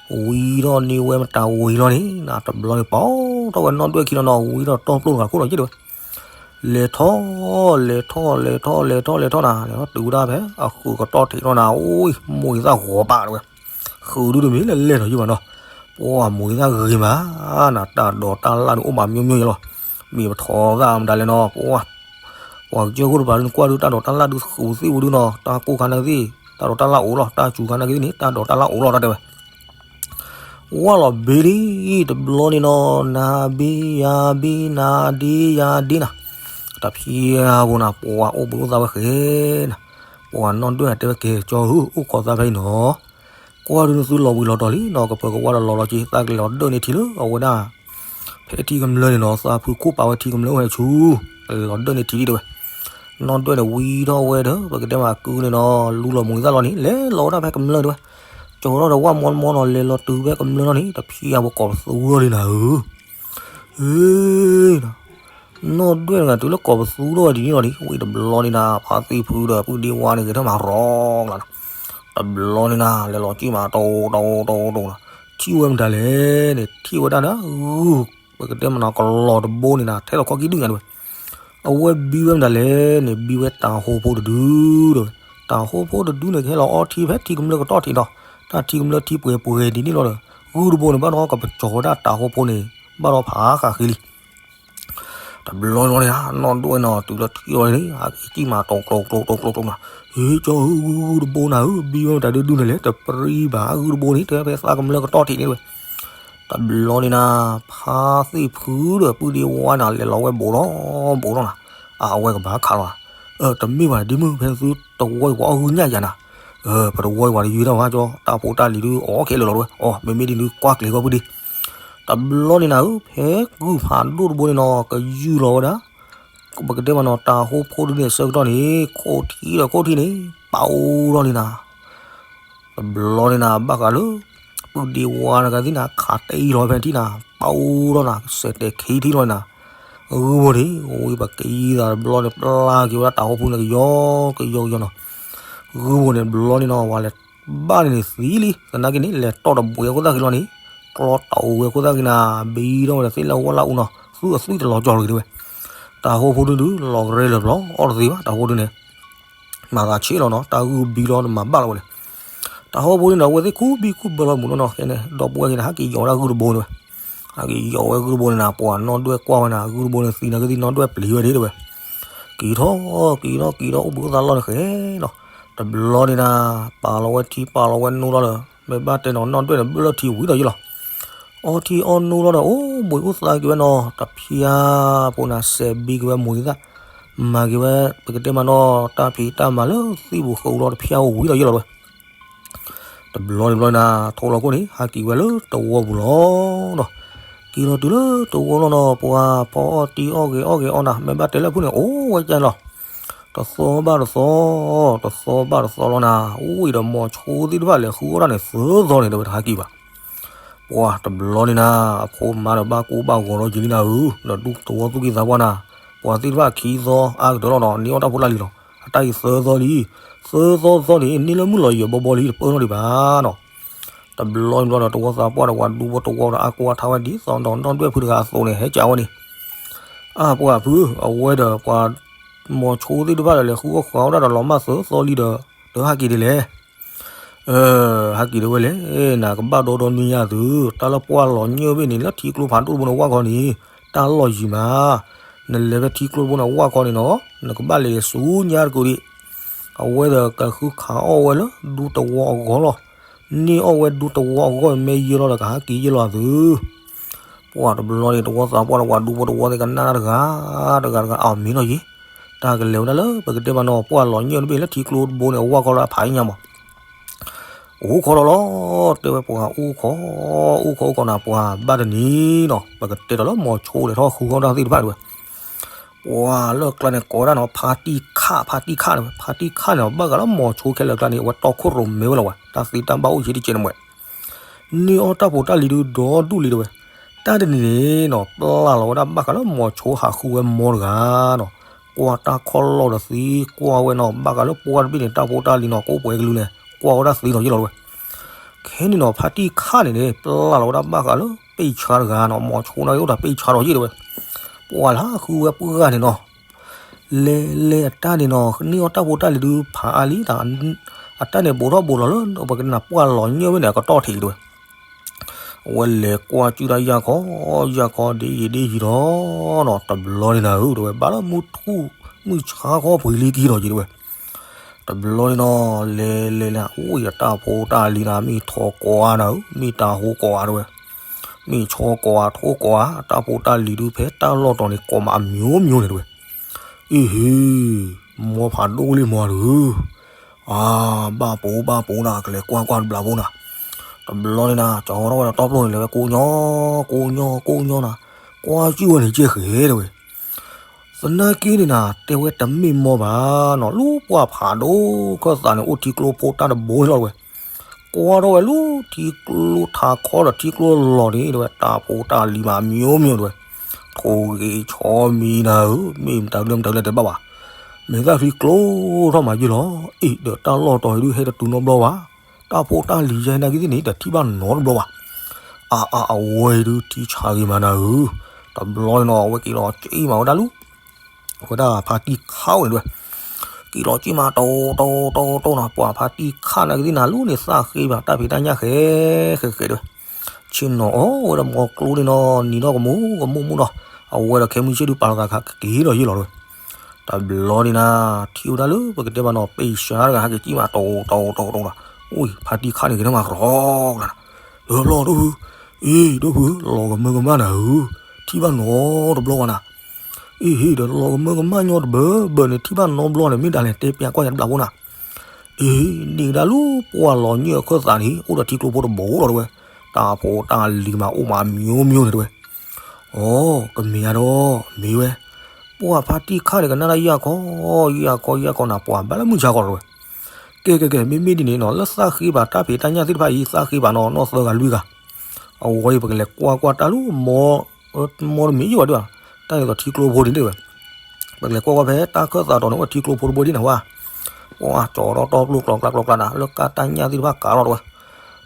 ၤအိၣ်တဖျၢၣ်ဂံၢ်ဖျၢၣ်တဝဲ ဝံထီၣ်န့ၢ်ဝဲမတၤဝံၤလီၤန့ၣ် တဘျီန့ၣ်ပိာ်ထီၣ်ဝဲနီၢ်ဒွဲၣ်ခံလီၤနီၤ ဝံထီၣ်တီၢ်ပျိၢ်တဂၤခိၣ်လီၤက့ၢ်တဝဲ လဲၤထီၣ် လဲၤထီၣ် လဲၤထီၣ် လဲၤထီၣ် လဲၤထီၣ်နၤ လဲၤထီၣ်တုၤဝဲဒၣ်ဖဲအဃုာ်ကတီၢ်ထံးထီၣ်နၤ အိၣ် မိၢ်ဂံၢ်သၣ်ဂီၤပာ်တဝဲ, ဃုာ်ဒုတမ့ၢ်လၢလဲၤထီၣ်ယံာ်ဘၣ်နီၤ, ပှၤမိၢ်ဂံၢ်သၣ်ဂ့ၤမးနၤ တၢ်ဒိးတၢ်လၣ်ဒုအိၣ်မးမျိုးမျိုးယဲလီၤ, မ့ၢ်ပထီၣ်သၣ်မတၤလဲၣ်နီၤ ပှၤ ပှၤကစၢၢ်ခိၣ်တပၤဒုနကွၢ်ဒုတၢ်ဒိးတၢ်လၣ်ဒုဃုာ်သ့ၣ်ဝဲဒုနီၤ တၢ်ကိၢ်ခါနာ်က့သ့ၣ် တၢ်ဒိးတၢ်လၣ်အိၣ်လီၤ တၢ်စူၤခါနာ်က့သ့ၣ်န့ၣ် တၢ်ဒိးတၢ်လၣ်အိၣ်လီၤ တၢ်တဲဝဲ ဝၢ်လီၤဘ့ဒံ တဘျီန့ၣ်နီၤ နၤဘံယၤဘံ နၤဒ့ယၤဒ့နၤ, တဖံးအပူၤနၤ ပှၤအိၣ်ဘှံးအိၣ်သါဝဲဃဲနၤ, ပှၤနီၢ်ဒွဲၣ်တဲဝဲကဲ ကၠီဧၢ အိၣ်ခိးသါဖဲအံၤနီၤ, ကွၢ်ဒုနသုလီၤဝံၤလီၤတီၤလံနီၤ ကပၢၤကဝါဒီးလီၤလီၤက့ၤ သးကလဲၤလီၤဒၢၣ်န့ၢ်ထံလၢအဝဲဒၣ် ဖဲထံကမျၢၢ်န့ၣ်နီၤ သးဖုခိၣ်ပာ်ဝဲထံကမျၢၢ်အိၣ်ဟဲဆူ ကလဲၤလီၤဒၢၣ်န့ၢ်ထံလံတဲဝဲ, နီၢ်ဒွဲၣ်န့ၣ်ဝံထီၣ်ဝဲဒီး ပကတဲမးကုန့ၣ်နီၤ လူလီၤမိၢ်ဂံၢ်သၣ်လီၤန့ၣ် လဲၤလီၤဝဲဒၣ်ဖဲကမျၢၢ်တဲဝဲ, ကၠီထီၣ်ဒီးဝၣ်မီမီနီၤ လဲၤလီၤတုၤဖဲကမျၢၢ်လီၤန့ၣ် တဖံးအပူၤကိးပသူထီၣ်လံနၤဧၢ, အ့ နီၢ်ဒွဲၣ်တဂၤတုၤလၢကိးပသူထီၣ်ဝဲဒ်န့ၣ်လီၤန့ၣ် ဝံၤတဘျီန့ၣ်နၤ ဖါသ့ၣ်ဖုဒီးပုၢ်ဒ့ဝါန့ၣ်ဂဲၤထၢၣ်မၤရီကျါနီၤ, တဘျီန့ၣ်နၤ လဲၤလီၤကံၣ်မးတိၢ်တိၢ်တိၢ်တိၢ်နၤ, ထံၣ်ဝဲမတၤလဲၣ်န့ၣ် ထံၣ်ဝဲဒၣ်နၤ ဂုၢ် ပကတဲမးနီၤ ကလီၤတဘိန့ၣ်နၤ ထဲလီၤခီခံဒုညါတဲဝဲ, အဝဲဘံဝဲမတၤလဲၣ်န့ၣ် ဘံဝဲတၤဟိဖိတဒုတဲဝဲ, တၤဟိဖိတဒုန့ၣ် ကဟဲလီၤအီထံဖဲထံကမျၢၢ်ကတီၢ်ထံးဒီး တၢ်ထံကမျၢၢ်ထံပှဲၤပှဲၤဒ်န့ၣ်လီၤဒီး ဂုၢ်တဘိန့ၣ် ဘၣ်ဒီးကပကၠီၤဝဲဒၣ်တၤဟိဖိန့ၣ် ဘၣ်ဒီးဖးဃာ်ဃ့လံ တဘျီဘျီန့ၣ် နီၢ်ဒွဲၣ်နီၤ တုၤလၢထံၣ်လီၤန့ၣ် ဟဲက့ၤကံၣ်မးတိၢ်ကျိကျိကျိကျိကျိနၤ, ဟ့ ကၠီဧၢ ဂုၢ်တဘိနၤဧၢ ဘံဝဲမတၤဒုဒုန့ၣ်လဲၣ် တပြံဘၣ် ဂုၢ်တဘိန့ၣ် တဲဖဲသးကမျၢၢ်ကတီၢ်ထံးန့ၣ်ဝဲ, တဘျီန့ၣ်နၤ ဖါသ့ၣ်ဖုဒီးပုၢ်ဒ့ဝါနၤ လဲၤလီၤဝဲဘူးဒီးဘူးဒီးနၤ, အဝဲကဘၣ်ခးလီၤ, တမ့ၢ်ဘၣ်ဒ်မုၢ် ဖဲသုတဝီအံၤပှၤအီၣ်ဂုၢ်ညၣ်ယၤနၤ, ပတဝီအံၤပှၤတယုၢ်တၢ်ဘၣ်ကၠီ တၢ်ဖိတၢ်လံၤဒုအိၣ်ခဲလၢာ်လီၤဝဲ, အီ မ့မ့ၢ်ဒ်နုၤကွၢ်ကျဲၤကွၢ်ပုၢ်ဒ့ တဘျီန့ၣ်နၤဧၢ ဖဲကုၢ်ဖးဒိၣ်တဘိန့ၣ်နီၤ ကယူၢ်လီၤဝဲဒၣ်, ပကတဲမးနီၤ တၤဟိဖိဒုန့ၣ်အဆၢကတီၢ်န့ၣ် ခိၣ်ထံဒီးခိၣ်ထံန့ၣ် ပာ်အိၣ်ထီၣ်လံနၤ, တဘျီန့ၣ်နၤ ဘၣ်ဃးလၢ ပုၢ်ဒ့ဝါတဂၤသ့ၣ်နၤ ခးတ့လီၤဖဲထံနၤ ပာ်အိၣ်ထီၣ်နၤ ကစဲးတဲာ်ခံထံလီၤနၤ, ဂုၢ်ဘိန့ၣ် ဝံၤပကယံၤသးတဘျီန့ၣ် ပျၢ်က့ၤဝဲဒၣ်တၤဟိဖိန့ၣ် ကယီကယီကယီနီၤ, ဂုၢ်ဘိန့ၣ်တဘျီန့ၣ်နီၤ ဝဲလဲၤ ဘၣ်န့ၣ်န့ၣ်သံလံ သနာ်က့န့ၣ် လဲၤတီၢ်တဘှံးအခိၣ်သၣ်ခံလီၤန့ၣ်, ကျီတီၢ်ဝဲအခိၣ်သၣ်ခံနၤ ဘံထီၣ်ဝဲဒီးသ့ၣ်လၢဝၣ်လၢအူနီၤ သူၣ်အသွံၣ်တလီၤကၠီလီၤက့ၤတဲဝဲ, တၤဟိဖိဒုဒု လီၤကရဲလၢာ်ဘျီ အီၣ်တသ့ဘၣ် တၤဟိဖိဒုန့ၣ်, မၤသးဆ့ၣ်လီၤနီၤ တၢ်ဂုၢ်ဘံလီၤတမၤဘၣ်လီၤဝဲလဲၣ်, တၤဟိဖိဒုန့ၣ် အဝဲသ့ၣ်ခူဘံခူဘၢလီၤမုၢ်နီၤနီၤ ခဲန့ၣ် ဒီပုၢ်ဝဲၢ်က့ၤန့ၣ် ဟဲက့ၤယီၤဝဲဒၣ်ဂုၢ်တဘိန့ၣ်ဝဲ, ဟဲက့ၤယီၤဝဲဂုၢ်တဘိန့ၣ်နၤ ပှၤနီၢ်ဒွဲၣ်ကွၢ်ဝဲနၤ ဂုၢ်တဘိန့ၣ်သံနၤကသံၣ်နီၢ်ဒွဲၣ်ပျံၤဝဲဒၣ်တဲဝဲ က့ၤထီၣ်က့ၤထီၣ်က့ၤထီၣ်အိၣ်ဘှံးအိၣ်သါလီၢ်န့ၣ်ဃဲနီၤ, တဘျီန့ၣ်နၤ ပာ်လီၤဝဲထံပာ်လီၤဝဲနိလီၤဒီး မ့ၢ်ဘၣ်တဲနီၤ နီၢ်ဒွဲၣ်န့ၣ် ဘၣ်လၢထံဝံၤဒီးယ့ၢ်လီၤ, အီထံအီနိလီၤဒီး အိၣ်ဘှံးအိၣ်သါက့ၤဝဲနီၤ တဖၠါဖိနၤ စဲးဘံက့ၤဝဲမိၢ်ဂံၢ်သၣ်, မၤက့ၤဝဲ ပကတဲမးနီၤ တၢ်ဖံးတၢ်မၤလၢသံၣ်ပူၤဃုာ်လီၤ တဖၠါအိၣ်ဝံၤဒီးယ့ၢ်လီၤဝဲ တဘျီန့ၣ်ဘျီနၤ ထိလီၤခိၣ်န့ၣ် ဟးက့ၤဝဲလၢတဝီပူၤလီၤနီၤ, က့ၤလီၤတုၤလၢတဝီလီၤနီၤ ပှၤဖီအီၣ်တံၢ်အီၣ်ဂဲၤအီၣ်ဂဲၤအီနၤ မ့ၢ်ဘၣ်တဲလၢဖုန့ၣ် အိၣ်ဝဲကၢ်လီၤ, တသီဘၣ်တသီ, တသီဘၣ်တသီလီၤနၤ အိၣ်ဝံၤဒီးမိၤဆိသ့ၣ်တဖၣ်လဲၤဃုအီၣ်တၢ်န့ၣ် သၢသီန့ၣ် တဲဝဲတဟးက့ၤဘၣ် ပှၤတဘျီန့ၣ်နၤ အဖိမါဒီးဘၣ်ကိၢ်ဘၣ်ဂီၤလီၤက့ၤလံနၤဧၢ, ဒီးဒူသဝီသူၣ်က့သးပှၢ်နၤ, ပှၤသ့ၣ်တဖၣ်ခံသီအါကတၢၢ်လီၤနီၤ န့ၢ်အီၣ်တၢ်ဖိတၢ်လံၤလီၤ, အတၢ်အံၤသၢသီလံ, သၢသီသီန့ၣ် န့ၢ်လၢမုၢ်လီၤယံၤဘီဘီလံ တပၢၢ်ထီၣ်ဒံးဘၣ်နီၤ, တဘျီန့ၣ်ဘျီဒီး တဝီသးပှၢ်ဒီးပှၤဒူဖိတဝီဒီး အါကိၢ်အါထါဝဲဒ်သိးဒီးနီၢ်ဒွဲၣ်ဖုတဂၤအသိးန့ၣ် ဟဲကးဝဲန့ၣ်, အါပှၤဖု အဝဲဒီးပှၤ မိၤဆိသ့ၣ်တဖၣ်ဒီးလဲၤဃုအီၣ်ဃုအီၣ်ဒၣ်ဒီးလီၤမၢ်သၢသီလံဒီး တဟးက့ၤဒ်လဲၣ် ဟဲက့ၤဒ်ဝဲလဲၣ်, နကဘၣ်ဒီဒီနွံညါသု, တၢ်လၢပှၢ်လီၤညၢၣ်ဘ့ၣ်န့ၣ် လၢထံကျိဖးဒိၣ်တဘိန့ၣ်ဝၢ်ခီန့ၣ် တၢ်လီၢ်ယံၤမး, နလဲၤဖဲထံကျိတဘိန့ၣ်ဝၢ်ခီန့ၣ်နီၤ, နကဘၣ်လဲၤဆူညါတကိးဒံး, အဝဲဒီးကဃုခးအီၣ်ဝဲလၢဒူသဝီအဂီၢ်လီၤ, န့ၢ်အီၣ်ဝဲဒူသဝီအဂီၢ်မ့ၢ်ယဲၢ်လီၤဒီး ကဟးက့ၤယဲၢ်လီၤသု ပှၤတဘျီန့ၣ် တဝီသးပှၢ်ဒီးပှၤဒူဖိတဝီသ့ၣ်ကနၣ်တၢ်တဂၤ, တဂၤတဂၤ အမ့ၢ်နီၤယံၤ, တၢ်ကလဲၤဝဲဒၣ်လၢ ပကတဲမးနီၤ ပှၢ်လီၤညၢၣ်တဘ့ၣ်လၢထံကျိတဘိန့ၣ် အဝၢ်ခီလၢအဖးအံၤညါမး, အိၣ်ခီလီၤလီၤ, တဲဝဲပှၤအိၣ်ခီ, အိၣ်ခီအိၣ်ခီနၤ ပှၤဘၣ်တနံၤနီၤ ပကတဲဒီးလၢမိၤဆိလဲၤထီၣ်ဃုဃီတၢ်သ့ၣ်တဖၣ်တဲဝဲ ပှၤလၢကျါန့ၣ်ကိးဝဲဒၣ်နီၤ ဖါတံၢ်ခၣ် ဖါတံၢ်ခၣ်န့ၣ်ဝဲ ဖါတံၢ်ခၣ်န့ၣ် ဘၣ်ဃးလၢမိၤဆိခဲလၢာ်ကျါန့ၣ် အဝဲတီခိၣ်ရိၣ်မဲဝဲလီၤဝဲ တၢ်သ့တၢ်ဘၣ်အိၣ်ယံၤတကဲးန့ၣ်မး, န့ၢ်အီၣ်တၢ်ဖိတၢ်လံၤဒုဒီဒူၣ်လံတဲဝဲ, တၢ်တနံၤန့ၣ်နီၤ ပျၢ်လီၤဝဲဒၣ်ဘၣ်ဃးလၢမိၤဆိဟးဃုဝဲမိၢ်တဂၤနီၤ, ကွၢ်တၢ်ခီၣ်လီၢ်ဒီးသံကွၢ်ဝဲနီၤ ဘၣ်ဃးလၢပှၢ်တဘ့ၣ်န့ၣ် တၢ်ဖိတၢ်လံၤနီၤ ကအိၣ်ပှဲၤကလုာ်န့ၣ် ကွၢ်ဝဲဒၣ်သ့နီၤယ့ၢ်လီၤတဲဝဲ ခဲန့ၣ်နီၤ ဖါတံၢ်ခၣ်န့ၣ်န့ၣ် ပျၢ်လီၤဝဲဒၣ်ဘၣ်ဃးလၢပ့ၢ်ဆါတဂၤနီၤ မိၤဆိန့ၣ်အိၣ်ဒီးပ့ၢ်ဆါဒီးယ့ၢ်တဲဝဲ, ပှၤလၢဃုဝဲပှၢ်ဂၤန့ၣ်နီၤ, လဲၤလဲၤအတၢ်န့ၣ်နီၤ န့ၢ်အီၣ်တၢ်ဖိတၢ်လံၤဒုးဖးအါလံ, အတၢ်န့ၣ်ဘူးထီၣ်ဘူးလီၤလၢ ပကနၢ်ပှၢ်လီၤညၢၢ်ဝဲန့ၣ် အကတီၢ်ထံးတဲဝဲ. အဝဲလဲၤကွၢ်ကၠူၣ်တၢ်ယၢ်ခီ, ယၢ်ခီဒ်ယံာ်ဒ်ယံာ်ဒီးနီၤ တဘျီန့ၣ်နၤဧၢ တဲဝဲ ဘၣ်လၢမုၢ်ထူၣ်မုၢ်ဆါခီပှဲၤလံက့ၤဒီးက့ၤတဲဝဲ. တဘျီန့ၣ်နီၤ လဲၤလဲၤလဲၤ အိၣ်ယတၢ်ဖိတၢ်လံၤနၤ မ့ၢ်ထီၣ်ကိးဂၤနၤဧၢ မ့ၢ်တၢ်ဟိကိးဂၤတဲဝဲ, မ့ၢ်ဆီကိးဂၤထိကိးဂၤ တၢ်ဖိတၢ်လံၤဒုးဖဲတၢ်လီၢ်တီၤန့ၣ် ကိးမးအမျိုးမျိုးန့ၣ်တဲဝဲ. အ့ဟ့, မ်ဖးဒိၣ်လံမီၤတဂၤ, အါ, ဘၣ်ပိာ်ဘၣ်ပိာ်နၤ ကလဲၤကွၢ်ကွၢ်တဘျီဖိနၤ, တဘျီန့ၣ်နၤ ကၠီထီၣ်ဝဲဒီးတီပျိၢ်န့ၣ် လဲၤဝဲကိးညီ, ကိးညီ ကိးညီနၤ, ကွၢ်ကၠူၣ်ဝဲန့ၣ်ကဲဃဲတဲဝဲ. သနာ်က့န့ၣ်နၤ တဲဝဲတမ့ၢ်မီၤဘၣ်နီၤ လူၤပှၢ်ဖးဒိၣ်ခၢၣ်သးန့ၣ် အိၣ်ထံကျိဖိတၢ်တဘိန့ၣ်လီၤတဲဝဲ. ကွၢ်ထီၣ်ဝဲလူၤထံကျိထးခီဒီးထံကျိလီၤန့ၣ်တဲဝဲ တၢ်ဖိတၢ်လံၤမးအမျိုးမျိုးတဲဝဲ, ထိၣ်ဂ့ၤဆီမံၤနၤဧၢ, မ့ၢ်မတၤတလၢမတၤတလၢတဲဘၣ်ဘၣ်, မဲာ်သၣ်ချံကျိထီၣ်မးယုၢ်လီၤ. အ့ၣ် ဒီးတၢ်လီၢ်တီၤအံၤဒုးဟဲတတုၤနီတဘျီဘၣ်, တၢ်ဖိတၢ်လံၤယဲနာ်က့သ့ၣ်န့ၣ် တထံၣ်ဘၣ်နီတဘျီဘၣ်. အါအါအဝဲအံၤဒုးထံဆးဂ့ၤမးနၤဧၢ, တဘျီန့ၣ်နီၤ အဝဲက့ၤလီၤက့ၤမးဝဲဒၣ်လူၤ အဝဲဒၣ်ဖါတံၢ်ခါဝဲန့ၣ်တဲဝဲ, က့ၤလီၤက့ၤမးတိတိတိတိနီၤ ပှၤဖါတံၢ်ခါနာ်က့သ့ၣ်နၤလူၤန့ၣ် သးဃ့ဘၣ်တၢ်ဖံးတၢ်ညၣ်ဃဲဃဲဃဲတဲဝဲ. ဆ့ၣ်နီၤအီၣ်ဝဲဒၣ်မီၤကျိန့ၣ်နီၤ နံၤဒီးကမူကမူမူဒီး အဝဲဒီးခဲမုၢ်ဆ့ၣ်ဒုးပာ်လီၤသးခးက့ၤဒီးယုၢ်လီၤတဲဝဲ. တဘျီန့ၣ်နၤ ထံၣ်ဝဲဒၣ်လၢပကတဲဘၣ်နီၤ ပ့ၢ်စှၤတဂၤဟဲက့ၤက့ၤမးတိတိတိတိနီၤ, အိၣ်ဖါတံၢ်ခါန့ၣ်က့ၤန့ၣ်မးကရီကလၤနၤ, လၢဖျီၣ်ဒိၣ်ဖု, အ့ၣ်ဒိၣ်ဖု, လီၤကမၢကမၣ်နၤဧၢ, ထံၣ်ဘၣ်နီတဘျီဘၣ်နၤ အ့ၣ်ဟ့ၣ် ဒီးလီၤကမၢကမၣ်ညီတဘၢဘၢန့ၣ် ထံၣ်ဘၣ်နီတဘျီန့ၣ် မ့ၢ်ဒၣ်လဲာ်တဲပျးကွၢ်ယၤတဘျီဖိနၤ, အ့ၣ် န့ၣ်ကဒါလူၤပှၢ်လီၤညၢၢ်အခၢၣ်သးန့ၣ် အိၣ်ဒီးထံကျိဖိတဘိလီၤတဲဝဲ, တၢ်ဖိတၢ်လံၤမးအိၣ်မးအမျိုးမျိုးန့ၣ်တဲဝဲ. အိ ကမ့ၢ်ဧါဒီး မ့ၢ်ဝဲ, ပှၢ်ဖါတံၢ်ခါန့ၣ် ကနၣ်တၢ်ယၢ်ခီ, ယၢ်ခီယၢ်ခီနၤ ပှၤဘၣ်လၢမုၢ်ဆါခီတဲဝဲ. ကဲကဲကဲ မ့မ့ၢ်ဒ်န့ၣ်နီၤ လၢသးဃ့ဘၣ်တၢ်ဖံးတၢ်ညၣ်သ့ၣ်တဖၣ်အံၤ သးဃ့ဘၣ်နီၤ နီၢ်သၢဂၤလွံၢ်ဂၤ, အဝဲအံၤ ပကလဲၤကွၢ်ကွၢ်တၢ်လူၤ မီတမံၤယိၣ်ဘၣ်ဒံးဘၣ်, တၢ်န့ၣ်သိးထံကျိဖိန့ၣ်တဲဝဲ, ပကလဲၤကွၢ်ကွၢ်ဖဲတၢ်ခၢၣ်သးတီၤန့ၣ် အိၣ်ထံကျိဖိတဘိဒ်န့ၣ်ဝဲ, ပှၤကၠီၤထီၣ်တီပျိၢ်ကျီကျါကျီကျါနၤ လၢကါတၢ်ညၣ်သ့ၣ်တဖၣ်ကးလီၤတဲဝဲ.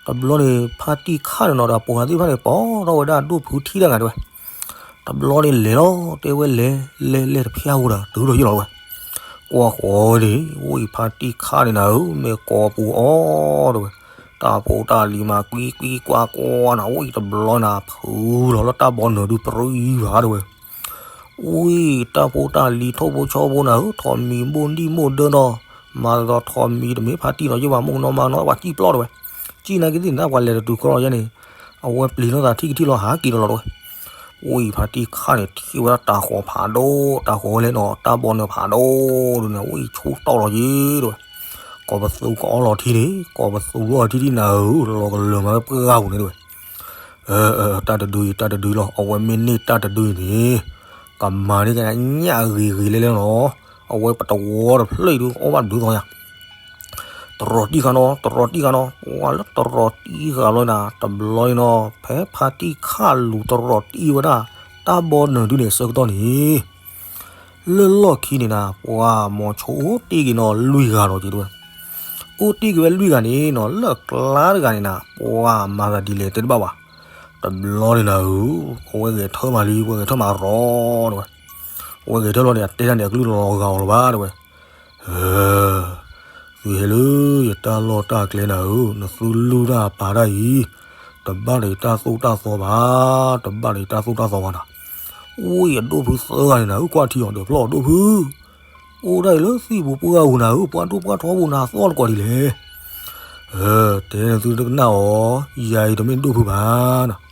တဘျီန့ၣ် ဖါတံၢ်ခါန့ၣ်နီၤ ဒီးပိာ်ဂၤသ့ၣ်တဖၣ်န့ၣ် ပိာ်ထီၣ်ဝဲဒၣ်ဒိၣ်ဖုထံၣ်တၢ်ဂၤတဲဝဲ. တဘျီန့ၣ်လဲၤလီၤ တဲဝဲလဲၤ လဲၤလဲၤတဖျါဝဲဒီး တုၤထီၣ်ယုၢ်လီၤတဲဝဲ. ကွၢ်ဃီၤဝဲန့ၣ် အိၣ်အံၤဖါတံၢ်ခါန့ၣ်နၤဧၢ မ့ၢ်ကိးပူၤအီၤတဲဝဲ, တၢ်ဖိတၢ်လံၤမးကွံကွံကွၢ်ကွၢ်နၤ အိၣ်အံၤတဘျီနၤ ဖုလီၤလၢတၢ်ဘီနုာ်ဒုးပြံဘၣ်တဲဝဲ. အိၣ်အံၤ တၢ်ဖိတၢ်လံၤထိၣ်ဖိဆီဖိနၤဧၢ ထိးမံၤဘိၣ်နံၣ်ဘိၣ်ဒၢနီၤ, မၤသးဒီးထိးမံၤတမ့ၢ်ဖါတံၢ်နီၤ ယဲၢ်ဘၣ်မုၢ်ကနီၤမၤနီၤ ပှၤစံၣ်ပျီတဲဝဲ, စံၣ်နာ်က့သ့ၣ်န့ၣ် ပှၤလဲၤတတုၤကီၢ်လီၤယဲန့ၣ်, အဝဲပျံၤလိာ်သးထံၣ်ကထံၣ်လီၤ ဟးက့ၤဒီးလီၤတဲဝဲ. အိၣ်အံၤဖါတံၢ်ခါန့ၣ် ထံၣ်ဝဲဒၣ်တၢ်ဃီၤဖးဒိၣ် တၢ်ဃီၤဝဲလဲၣ်နီၤ တၢ်ဘီနုာ်ဖးဒိၣ်ဒုးန့ၣ် အိၣ်အံၤဆိၣ်တီၢ်လီၤက့ၤတဲဝဲ, ကိးပသူကအီလီၤထံန့ၣ် ကိးပသူလီၤထံဒ်နၤဧၢ လီၤကလၢာ်မးဝဲပှၢ်ဂၤပူၤန့ၣ်တဲဝဲ. တၢ်တဒုအံၤ တၢ်တဒုအံၤလီၤ အဝဲမ့ၢ်န့ၢ်တၢ်တဒုအံၤန့ၣ်, ကမၤန့ၢ်ကညၣ်ဂ့ၤဂ့ၤလဲၣ်လဲၣ်လီၤ, အဝဲပတဝီတဖျၢၣ်အံၤဒုး အီၣ်ဘၣ်ဘျုးသီယၤ, တရီးတံၢ်ဃာ်နီၤ တရီးတံၢ်ဃာ်နီၤ ပှၤလၢတရီးတံၢ်ဃာ်လီၤနၤ တဘျီအံၤနီၤ ဖဲဖါတံၢ်ခါလူၤတရီးတံၢ်ဝဲဒၣ် တၢ်ဘီနုာ်ဒုးန့ၣ်အဆၢကတီၢ်န့ၣ် လၢလီၢ်ခံန့ၣ်နၤ ပှၤမိၤဆိအိၣ်တ့ၢ်က့ၤနီၤလွံၢ်ဂၤလီၤက့ၤတဲဝဲ, အိၣ်တ့ၢ်က့ၤဝဲလွံၢ်ဂၤန့ၣ်နီၤ လၢကျါတဂၤန့ၣ်နၤ ပှၤမၤသးဒ်လဲၣ်တဲတဘၣ်ဘၣ်, တဘျီန့ၣ်နၤဧၢ, အဝဲဂဲၤထၢမးလံ အဝဲဂဲၤထၢမးရီတဲဝဲ, အဝဲဂဲၤထၢလီၤန့ၣ် အတဲတၢ်န့ၣ် အကလုၢ်လီၤဂာ်အီၤလၢၤဘၣ်တဲဝဲ, သုဟဲလၢယတၢ်လီၢ်တၢ်ကျဲနၤဧၢ, နသုလုၢ်တၢ်ပာ်တၢ်အံၤ, တဘၣ်ဒီးယတၢ်သိၣ်တၢ်သီဘၣ်, တဘၣ်ဒီးယတၢ်သိၣ်တၢ်သီဘၣ်နၤ, အိၣ်အံၤအဒိၣ်ဖုသၢဂၤန့ၣ်နၤဧၢ ကွၢ်ထံအီၤဒီးဖျီၣ်အီၤဒိၣ်ဖု အိၣ်ဒၣ်အံၤလၢသံၣ်ပူၤပှၢ်ပူၤနၤဧၢ, ပှၢ်ဒိၣ်ပှၢ်ထီပူၤနၤ သီၣ်တကီၢ်ဒ်လဲၣ်, တဲနသုတကနၣ်အီၤ, ယၤအံၤတမ့ၢ်ဒိၣ်ဖုဘၣ်နၤ,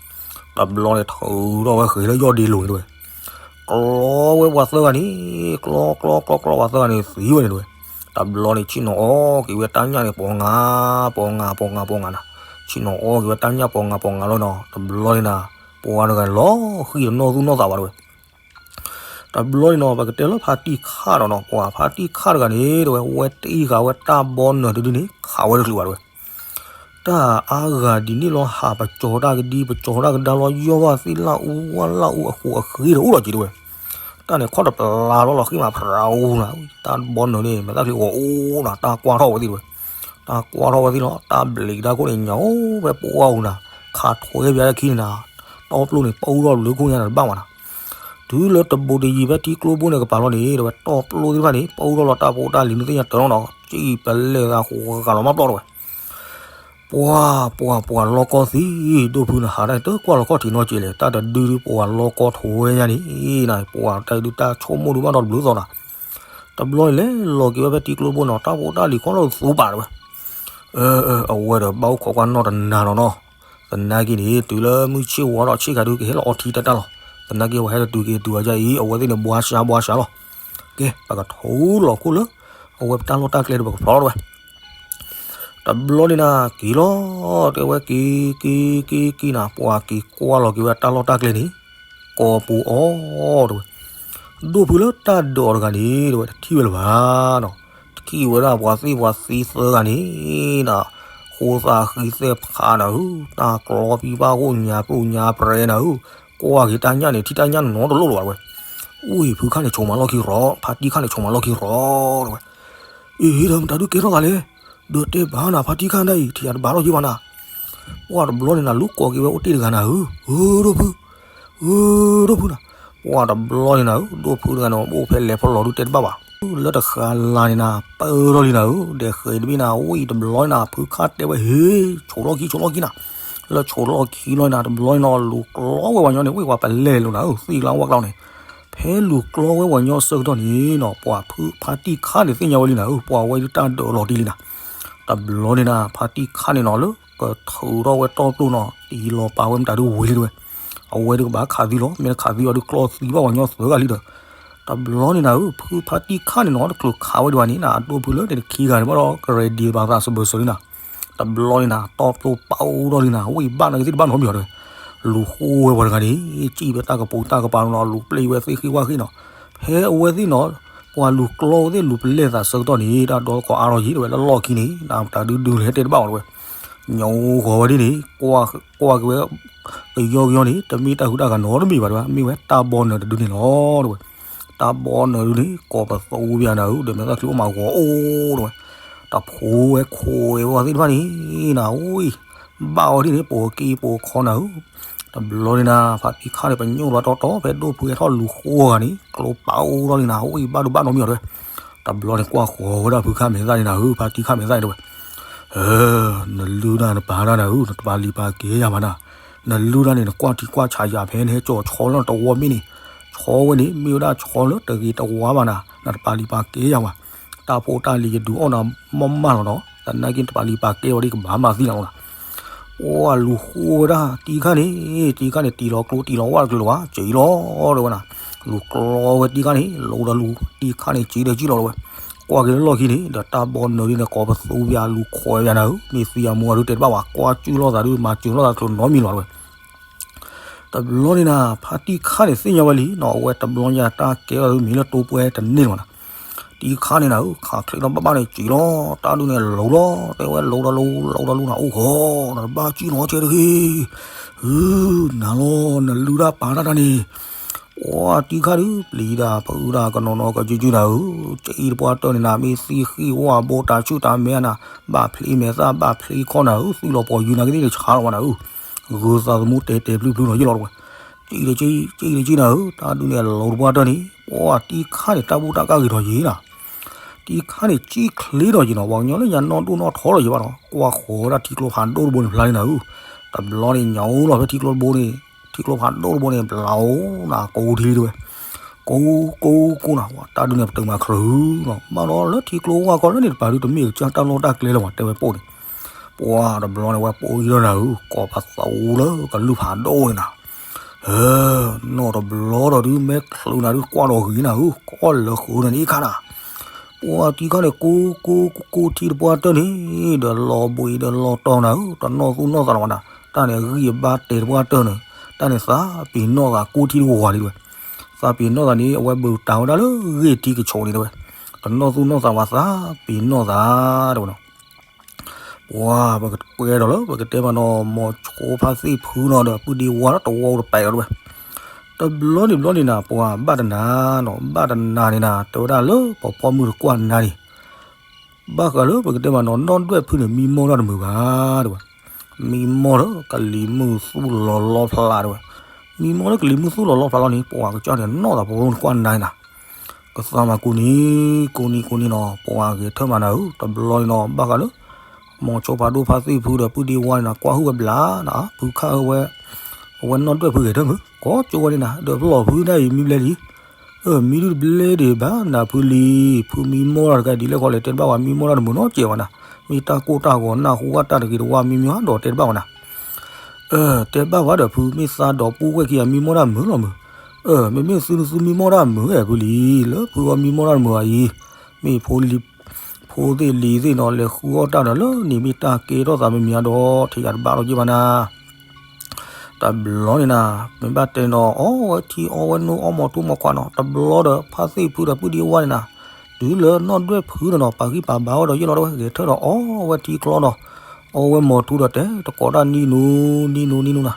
တဘျီန့ၣ်ထုးထီၣ်ဝဲဃဲၤလၢယီၢ်ဒ့လိၤန့ၣ်တဲဝဲ, ကျီဝဲပှၤသၢဂၤန့ၣ်, ကျီကျီကျီကျီပှၤသၢဂၤန့ၣ်သံဝဲန့ၣ်တဲဝဲ, တဘျီန့ၣ်ဆ့ၣ်နီၤအီၣ်က့ၤဝဲတၢ်ညၣ်န့ၣ် ပိာ်ငါ, ပိာ်ငါ ပိာ်ငါ ပိာ်ငါနၤ, ဆ့ၣ်နီၤအီၣ်က့ၤဝဲတၢ်ညၣ်ပိာ်ငါပိာ်ငါလီၤနီၤ, တဘျီန့ၣ်နၤ, ပှၤတဂၤန့ၣ်လီၤဃံတနီၢ်သူၣ်နီၢ်သးဘၣ်တဲဝဲ တဘျီန့ၣ်နီၤ ပကတဲလၢဖါတံၢ်ခါဒီးနီၤ ပှၤဖါတံၢ်ခါတဂၤန့ၣ်တဲဝဲ ဝဲတ့ၢ်ဃာ်ဝဲတၢ်ဘီနုာ်တဒုန့ၣ် ခးဝဲတချုးဘၣ်တဲဝဲ, တၢ်အါဂၤဒ်န့ၣ်လီၤ ဟးပကၠီၤတၢ်ကဒံ ပကၠီၤတၢ်ကဒါလီၤ ယီၢ်ဘၣ်သ့ၣ်လၢအူဝၣ်လၢအူအဃိးအဃ့ဒီးအိၣ်လီၤက့ၤတဲဝဲ, တၢ်န့ၣ်ခီၣ်တပျါလီၤလီၤဃံမးဖရးအူနၤ, တၢ်ဘီနုာ်န့ၣ် မ့ၢ်တၢ်ချံဂီၤအိၣ်နၤ တၢ်ကွၢ်ထီၣ်ဝဲသ့ၣ်တဲဝဲ, တၢ်ကွၢ်ထီၣ်ဝဲသ့ၣ်လီၤ တၢ်ဘျံးတၢ်ခိၣ်န့ၣ် ညါအိၣ်ဖဲပှၢ်အူနၤ, ခးထွဲပၠးတၢ်ခံန့ၣ်နၤ, တီပျိၢ်န့ၣ် ပအူထီၣ်ဘျုးခိၣ်ညါနၤတဘၣ်မးနၤ တုၤလၢတဘူးတယံၤဖဲထံကျိဘိန့ၣ်ကပၤလီၤန့ၣ် တဲဝဲ တီၢ်ပျိသ့ၣ်တဖၣ်န့ၣ် ပအိၣ်ထီၣ်လီၤတၢ်ဖိတၢ်လံၤန့ၣ်သ့ၣ်ညါတၢ်လီၤနီၤ စံၣ်ပလဲၣ်သးဃိးဂၤလီၤမးပျီတဲဝဲ ပှၤပှၤပှၤလီကီသံ ဒိၣ်ဖုန့ၣ်ဟးတၢ်တကွၢ်လီၤခီၣ်ထံးနီတစဲးလဲၣ် တၢ်တဒုဒုပှၤလီကီထိးဝဲညါန့ၣ် ပှၤတၢ်ဒုးတၢ်ဆိကမိၣ်ဒုးဘၣ်ဒီးတဘျုးသီနၤ တဘျီန့ၣ်လဲၤလီၤက့ၤဝဲဖဲထံကျိဘိနီၤ တၢ်ဖိတၢ်လံၤခီလီၤသူပာ်တဲဝဲ အဝဲဒီးဘၣ်အိၣ်ခိးကွၢ်နီၢ်တနၤနီၤနီၤ သနာ်က့န့ၣ် တုၤလၢမုၢ်ဆ့ၣ်ဝါဒီးဆ့ၣ်ကၤဒုးကဟဲလီၤအီထံတၢ်တၢ်လီၤ သနာ်က့ဝဲဟဲတတုၤက့ၤတုၤအီၤဒ်အံၤ အဝဲသ့ၣ်န့ၣ်ဘှါရှါဘှါရှါလီၤ ကဲ ပကထူလီၤခိၣ်လၢ အဝဲပတၢ်လီၢ်တၢ်ကျဲဒီးပကဖျီတဲဝဲ တဘျီန့ၣ်နၤ က့ၤလီၤ တဲဝဲက့ၤ က့ၤ က့ၤ က့ၤနၤ ပှၤက့ၤကွၢ်လီၤက့ၤဝဲတၢ်လီၢ်တၢ်ကျဲန့ၣ် ကိးပူၤအီၤတဲဝဲ ဒိၣ်ဖုလၢတၢ်ဒုးအီၤတဂၤန့ၣ် တဲဝဲ တထံၣ်ဝဲလၢၤဘၣ်နီၤ တထံၣ်ဝဲဒၣ်ပှၤသ့ၣ်ပှၤသံသၢဂၤန့ၣ်ဒီး ဃိသးဃံသဲၣ်ဖးနၤဧၢ တၢ်ကျီပံပၢ်အိၣ်ညါပူၣ်ညါပြဲနၤဧၢ ကွၢ်က့ၤတၢ်ညၣ်န့ၣ် ထံၣ်တၢ်ညၣ်နီတလိၣ်လၢၤဘၣ်တဲဝဲ အိၣ်အံၤဖုခၣ်န့ၣ်ဆိးမၤလီၢ်ခံရီၤ ဖါတံၢ်ခၣ်န့ၣ်ဆိးမၤလီၢ်ခံရီၤတဲဝဲ အ့ ဒီးမတၤဒုးကဲထီၣ်သးလဲၣ် ဒီးတဲဘၣ်နၤ ဖါတံၢ်ခၣ်ဒၣ်အံၤ ထံၣ်အတဘၣ်ထီၣ်က့ၤဘၣ်နၤ ပှၤတဘျီန့ၣ်နၤ လူၤကိးက့ၤဝဲအိၣ်တ့ၢ်တဂၤနၤဧၢ ဧၢ ဒိၣ်ဖု ဧၢ ဒိၣ်ဖုနၤ ပှၤတဘျီန့ၣ်နၤဧၢ ဒိၣ်ဖုတဂၤန့ၣ် အိၣ်ဖဲလဲၣ်ဖဲလဲၣ်ဒုးတဲတဘၣ်ဘၣ် လၢတဃးလၤန့ၣ်နၤ ပၢၢ်ထီၣ်လံနၤဧၢ ဒဲးဃဲးတဘ့ၣ်နၤ ဝံၤတဘျီန့ၣ်နၤ ဖုခၣ်တဲဝဲ ဟ့ ဆိးလီၢ်ခံ ဆိးလီၢ်ခံနၤ လၢဆိးလီၢ်ခံလီၤနၤ တဘျီန့ၣ်နၤ လူၤကျီဝဲပှၤညီန့ၣ် ဝံၤပှၤပလဲၢ်လိာ်နၤဧၢ သ့ၣ်လါဝၣ်ကျီန့ၣ် ဖဲလူၤကျီဝဲပှၤညီအဆၢကတီၢ်န့ၣ်နီၤ ပှၤဖုဖါတံၢ်ခၣ်န့ၣ်သ့ၣ်ညါဝဲလံနၤဧၢ ပှၤဝဲဒုးတၢ်ဒုးအီၤလီၤတံၢ်လံနၤ တဘျီန့ၣ်နၤ ဖါတံၢ်ခၣ်န့ၣ်နီၤ လၢကထုးထီၣ်ဝဲတီၢ်ပျိနီၤ တံၢ်လီၤပာ်ဝဲမတၤဒုးဝံၤလံတဲဝဲ အဝဲဒုးကဘၣ်ခးသံလီၤ မ့ၢ်တခးသံအီၤဒုးကျီသံဘၣ်ပှၤညီသၢဂၤလံဒီး တဘျီန့ၣ်နၤဧၢ ဖုဖါတံၢ်ခၣ်န့ၣ်နီၤ တချုးခးဝဲဒံးဘၣ်န့ၣ်နၤ အဒိၣ်ဖုလၢန့ၣ်တခံဂၤန့ၣ်ဘၣ်ဒီး ကရၢဒံးဘၣ်သးစဘၢၣ်စၢၤလံနၤ တဘျီန့ၣ်နၤ တီၢ်ပျိပာ်အိၣ်ထီၣ်လံနၤ ဝံၤဘၣ်နၤကသ့ၣ်တဘၣ်နီတမံၤအီၤတဲဝဲ လူၤဃိဝဲပှၤတဂၤန့ၣ် စံၣ်ဝဲတၢ်ကပိၤတၢ်ကပၤနီၤ လူၤပျဲဝဲသ့ၣ်ဃ့ဝါဃ့နီၤ ဖဲအဝဲသ့ၣ်နီၤ ပှၤလူၤကျီဝဲသ့ၣ်လူၤပလဲၢ်သးဆၢကတီၢ်န့ၣ် တၢ်ဒီသကိးအါထီၣ်ယံၤတဲဝဲ လၢလီၢ်ခံန့ၣ် နမတၤဒုးဒုးလဲၣ်တဲတဘၣ်အီၤတဲဝဲ ညိဃီၤဝဲဒ်န့ၣ် ကွၢ်က့ၤဝဲ ကယီကယီန့ၣ် တမ့ၢ်တၢ်ဃုတၢ်ဂၤနီတမံၤဘၣ်တဲဝဲ မ့ၢ်ဝဲတၢ်ဘီနၢၤတဒုန့ၣ်လီၤတဲဝဲ တၢ်ဘီနၢၤဒုန့ၣ် ကိးပသူပၠးနၤဧၢ ဒီးမဲာ်သၣ်ချံအိၣ်မးဂီၤအိၣ်တဲဝဲ တဖိဝဲခိးဝဲဝဲသ့ၣ်တဖၣ်န့ၣ် နၤဝံၤ ဘၣ်အီၤဒ်န့ၣ် ပိာ်က့ပိာ်ခီနၤဧၢ တဘျီန့ၣ်နၤ ဖါတံၢ်ခၣ်န့ၣ် ပညိၣ်လီၤတီတီ ဖဲဒိၣ်ဖုဟဲထီၣ်လူၤဃိဂၤန့ၣ် ကျိပာ်အိၣ်ထီၣ်လံနၤ ဝံၤဘၣ်ဒိဘၣ်နီတမံၤအီၤတဲဝဲ တဘျီန့ၣ်ကွၢ်ဃီၤဝဲဒၣ်ဖုခၣ်မဲာ်သၣ်န့ၣ်နၤဧၢ ဖါတံၢ်ခၣ်မဲာ်သၣ်န့ၣ်တဲဝဲ နလုၢ်ဒၣ်နပာ်တၢ်နၤဧၢ နတပာ်လံၤပာ်ကဲယၤဘၣ်နၤ နလုၢ်ဒၣ်န့ၣ် နကွၢ်ထံကွၢ်ဆးယၤဖဲနဟဲကၠီၤဆီလၢနတဝီမ့ၢ်န့ၣ် ဆီဝဲန့ၣ် မ့ၢ်ဝဲဒၣ်ဆီလၢတဂ့ၤတဝါဘၣ်နၤ နတပာ်လံၤပာ်ကဲယၤဘၣ် တၢ်ဖိတၢ်လံၤယဒုးအီၣ်နၤမးမးလီၤနီၤ သနာ်က့နတပာ်လံၤပာ်ကဲဝဲဒၣ်ကဘၣ်မၤသံနၤလီၤနၤ ပှၤလူၤဃိဝဲဒၣ်တံၢ်ခၣ်န့ၣ် တံၢ်ခၣ်န့ၣ် တံၢ်လီၤကျိတံၢ်လီၤဝၣ်တကလုာ်ဘၣ် စံၣ်လီၤတဲဝဲနၤ လူၤကျီဝဲတံၢ်ခၣ်န့ၣ် လူၤဒီးလူၤ တံၢ်ခၣ်န့ၣ် စံၣ်ဒီးစံၣ်လီၤတဲဝဲ ကွၢ်က့ၤလၢလီၢ်ခံန့ၣ် ဒီးတၢ်ဘီနၢၤဒ်န့ၣ် ကိးပသူပၠးလူၤခိးပၠးနၤဧၢ မ့ၢ်သံအမူအဒုးတဲတဘၣ်ဝဲ ကွၢ်စူၣ်လိာ်သးဒုးမၤစၢၤလိာ်သးတချုးနီတမံၤလီၤတဲဝဲ တဘျီန့ၣ်နၤ ဖါတံၢ်ခၣ်န့ၣ်သ့ၣ်ညါဝဲလံနီၤ အဝဲတဘျီညါတၢ်ကဲထီၣ်ဒုးမ့ၢ်လၢတိပှဲၤတန့ၢ်လီၤနၤ တံၢ်ခၣ်န့ၣ်နၤဧၢ ခးချ့ထီၣ်ဘၣ်ဘၣ်န့ၣ်စံၣ်လီၤ တၢ်ဒုးန့ၣ်လူၤလီၤ တဲဝဲလူၤဒီးလူၤ လူၤဒီးလူၤနၤ အိၣ်ဃီ နတဘၣ်စံၣ်နီၤကဲတဂ့ၤ နၤလီၤ နလုၢ်တၢ်ပာ်တၢ်တၢ်န့ၣ် ပှၤတံၢ်ခၣ်ဒုး ပျံၤတၢ်ဖုးတၢ်ကနီၤနီၤကစုကစုနၤဧၢ စံၣ်တပှၢ်တၢၢ်န့ၣ်နၤ မ့ၢ်သံဃံးဝၣ်ဘိတၢ်ဆူၣ်တၢ်မဲနၤ ဘၣ်ဖျ့မဲာ်သၣ်ဘၣ်ဖျ့ခီနၤဧၢ သွံၣ်လီၤပှီၤယုၤနၤကသ့ၣ်တဆါလီၤဝဲနၤဧၢ ဂုၤသးသမူတဲာ်တဲာ်ဖျုးဖျုးနီၤယံၣ်လီၤတဲဝဲ စံၣ်တက့ၢ် စံၣ်တက့ၢ်နၤဧၢ တၢ်ဒုးန့ၣ်အလီၤတပှၢ်တၢၢ်န့ၣ် ပှၤတံၢ်ခၣ်န့ၣ် တၢ်ဘူၣ်တၢ်ကၢ်ဂ့ၤထီၣ်ယံၤနၤ တံၢ်ခၣ်န့ၣ် စံၣ်ချ့ထီၣ်ယံၤနီၤ ပှၤကညီလၢညါနီၢ်ဒိၣ်နီၢ်ထီလီၤယံၤဘၣ်နီၤ ကွၢ်ဃီၤဝဲဒၣ်ထံကျိဖးဒိၣ်တဘိန့ၣ်ဖျါလံနၤဧၢ တဘျီန့ၣ်ညါအိၣ်လီၤဖဲထံကျိတဘိန့ၣ် ထံကျိဖးဒိၣ်တဘိန့ၣ် ဘျးအိၣ်နၤကိးထံလံတဲဝဲ ကိးကိးကိးနၤ တၢ်ဒုးန့ၣ်ပတုာ်မၤခရၢနီၤ ဘၣ်ဒီးလၢထံကျိဝၢ်ကီၢ်လၢန့ၣ်တပၤဒုးတမ့ၢ်ကစၢ်တၢ်လီၢ်တၢ်ကျဲလၢၤဘၣ် တဲဝဲပိာ်န့ၣ် ပှၤတဘျီန့ၣ်ဝဲပိာ်အံၤဒီးနၤဧၢ ကိးပသူလၢကလုၢ်ဖးဒိၣ်န့ၣ်နၤ နီၢ်တဘျီဒီးဒုး မဲာ်ချၢနၤဒုးကွၢ်ဒီးဂ့ၤနၤဧၢ ကီၢ်လၢဃုာ်န့ၣ်အံၤခါနၤ ပှၤတံၢ်ခၣ်န့ၣ် ကိးကိးကိးထံတပှၢ်တၢၢ်န့ၣ် ဒီးလီၤဘှံးဒီးလီၤတီၤနၤဧၢ တနီၢ်သူၣ်နီၢ်သးလီၤဝဲနၤ တၢ်န့ၣ်ဂံၢ်အဘါတဲာ်တပှၢ်တၢၢ်န့ၣ် တၢ်န့ၣ်သးပ့ၤနီၣ်သးကိးထံတဝၤလံဝဲ သးပ့ၤနီၣ်သးန့ၣ် အဝဲဘုးတၢ်ဝဲဒၣ်လၢဂ့ၢ်ထံကဆိးန့ၣ်တဲဝဲ တနီၢ်သူၣ်နီၢ်သးဝဲသးပ့ၤနီၣ်သးတဲဝဲနီၤ ပှၤပကပှဲဒီးလၢ ပကတဲမးနီၤ မီၤဆိဖါသ့ၣ်ဖုနီၤဒီး ပုၢ်ဒ့ဝါလီၤတဝီတပာ်လီၤတဲဝဲ တဘျီန့ၣ်ဘျီန့ၣ်နၤ ပှၤဘၣ်တနၤနီၤ ဘၣ်တနၤန့ၣ်နၤ တဲဝဲဒၣ်လၢပှၤဖီမုၢ်တကွၢ်နၤန့ၣ် ဘၣ်ဃးလၢပကတဲမးနီၤ နီၢ်ဒွဲၣ်ဖုန့ၣ် မံမီၢ်တၢ်တမုာ်ဘၣ်တဲဝဲ မံမီၢ်လၢကလံၤမုၢ်သူၣ်လီၤလီဖျးတဲဝဲ မံမီၢ်လၢကလံၤမုၢ်သူၣ်လီၤလီဖျါလီၤန့ၣ် ပှၤကစၢ်န့ၣ်နီၣ်သးပူၤနီၣ်ကွၢ်နၤနၤ, ကသးမၤကိးနံၤ ကိးနံၤကိးနံၤနီၤ ပှၤဂဲၤထၢၣ်မၤနၤဧၢ တဘျီန့ၣ်နီၤ ဘၣ်ဃးလၢ မိၤဆိဖးဒိၣ်ဖါသ့ၣ်ဖုဒီးပုၢ်ဒ့ဝါန့ၣ်နီၤ ကွၢ်ဟုၣ်ဝဲဘျးနၤ ဖုခၣ်ဝဲ အဝဲနီၣ်ဒွဲၣ်ဖုဂဲၤထၢၣ်မုၢ် ကိးကၠိဝဲန့ၣ်နၤ ဒီးဖျီၣ်ဖုဒၣ်အံၤမံဘျဲလံ မံဒုၣ်တဘျဲဒံးဘၣ်နၤဖုလံ, ဖုမံမီၢ်တၢ်တဂၤဒ်လဲၣ်ဃီလဲၣ် တဲတဘၣ်ဝဲ မံမီၢ်တၢ်တမုာ်နီတစဲးဘၣ်နၤ, မ့ၢ်တၢ်ကိၢ်တၢ်ဂီၤနၢ်ဟူဘၣ်တၢ်တဂ့ၤတဝါမံမံဒီးတဲတဘၣ်ဝဲနၤ, တဲဘၣ်ဝဲဒီးဖုမ့ၢ်သးဒီးပူၤဝဲၢ်ခံဂၤမံမီၢ်တၢ်မုာ်လီၤမုာ်, မ့မ့ၢ်သုသုမံမီၢ်တၢ်မုာ်ဝဲဖုလံ, လၢဖုအီၤမံမီၢ်တၢ်တမုာ်ဘၣ်အံၤ, မ့ၢ်ဖိလံ ဖိသ့ၣ်လံၤသ့ၣ်နီၤ လဲၤဃုအီၣ်တၢ်ဒီးလၢန့ၣ်မ့ၢ်တၢ်ကဲထီၣ်သးမံမံဒီး ထံၣ်ယၤတဘၣ်လီၤက့ဘၣ်နၤ တဘျီန့ၣ်နၤ, မ့ၢ်ဘၣ်တဲနီၤ အီဝဲထံအီဝဲနိအီမီၤထူမီၤခွးနီၤ တဘျီဒီးဖါသ့ၣ်ဖုဒီးပုၢ်ဒ့ဝါန့ၣ်နၤ, တုၤလၢနီၣ်ဒွဲၣ်ဖုန့ၣ်နီၤ ပာ်ဂံၢ်ပာ်ဘါဝဲဒီးယဲၢ်လီၤတဝဲ ဂဲၤထၢၣ်ဒီးအီဝဲထံကျီဒီး အီဝဲမီၤထူဒီးတဲတကိးတၢ်နံၤနူနံၤနူနံၤနူနၤ,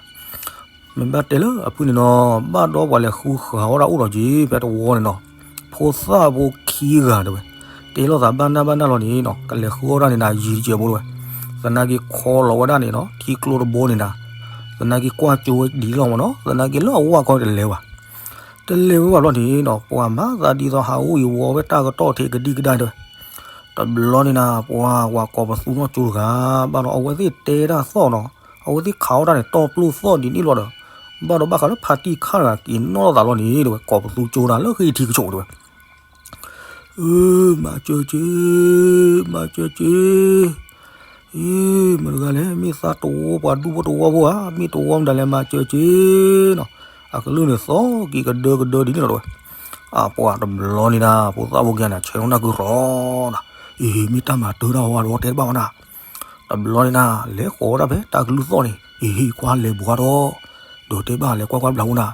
မ့ၢ်ဘၣ်တဲလၢအဖုန့ၣ်နီၤ ဘၣ်ဒီးပှၤလဲၤဃုဃာ်အီၣ်တၢ်အိၣ်ဒီးက့ၤဖဲတဝီန့ၣ်နီၤ, ဖိသၣ်ဖိခံဂၤတဝဲ, တဲလိာ်သးဘၣ်နၢ်ဘၣ်နၢ်လီၤန့ၣ်နီၤ ကလဲၤဃုအီၣ်တၢ်န့ၣ်နၤ ယံၤတစဲးဖိတဝဲ, သနာ်က့ခီလီၤဝဲဒၣ်န့ၣ်နီၤ ထံကျိတဘိန့ၣ်နၤ, သနာ်က့ကွၢ်ကၠိဝဲဒ်လီၤမးနီၤ သနာ်က့လၢအဝဲကီတလဲၤဘၣ် တလဲၤဝဲဘၣ်ဘျီန့ၣ်နီၤ ပှၤမၤသးဒ်သိးဟးအိၣ်အံၤဝီဝဲတၢ်ကတီၢ်ထံးကဒံကဒါတဝဲ, တဘျီန့ၣ်နၤ ပှၤဝၤကိးပသူနီၢ်ကၠိတဂၤ ဘၣ်ဒီးအဝဲသ့ၣ်တဲတၢ်သီၣ်နီၤ အဝဲသ့ၣ်ခးအီၣ်တၢ်န့ၣ် တီၢ်ပျိၢ်သီၣ်ဒ်န့ၣ်လီၤဒီး ဘၣ်ဒီးဘၣ်ဃးလၢဖါတံၢ်ခါတဂၤက့ၤနီၣ်လိာ်သးလီၤန့ၣ်တဝဲ ကိးပသူကၠိတၢ်လၢဃ့ၢ်ထံကဆိးတဝဲ အၢ မၤစၢၤက့ၤ, မၤစၢၤက့ၤ, အ့ မတၤတဂၤလဲၣ် မ့ၢ်သးတဝီပှၤဒူဖိတဝီဖိဧါ မ့ၢ်တဝီမတၤလဲၣ် မၤစၢၤက့ၤနီၤ, အကလုၢ်န့ၣ်သီၣ်က့ၤကဒၢကဒၢဒ်န့ၣ်လီၤတဝဲ, အပှၤတဘျီန့ၣ်နၤ ဖိသၣ်ဖိကယၤန့ၣ် ဆဲးနီၢ်နၢ်ကုရီနၤ, အ့ မ့ၢ်တၢ်မၤတၢ်တၢ်ဝါဒီးတဲတဘၣ်ဝဲနၤ တဘျီန့ၣ်နၤ လဲၤဃီၤဝဲဒၣ်ဖဲတၢ်ကလုၢ်သီၣ်န့ၣ် အ့ဟ့ၣ်ကွၢ်လဲၤဘှါဒီး, ဒီးတဲဘၣ်လဲၤကွၢ်ကွၢ်ဘျးဝဲနၤ,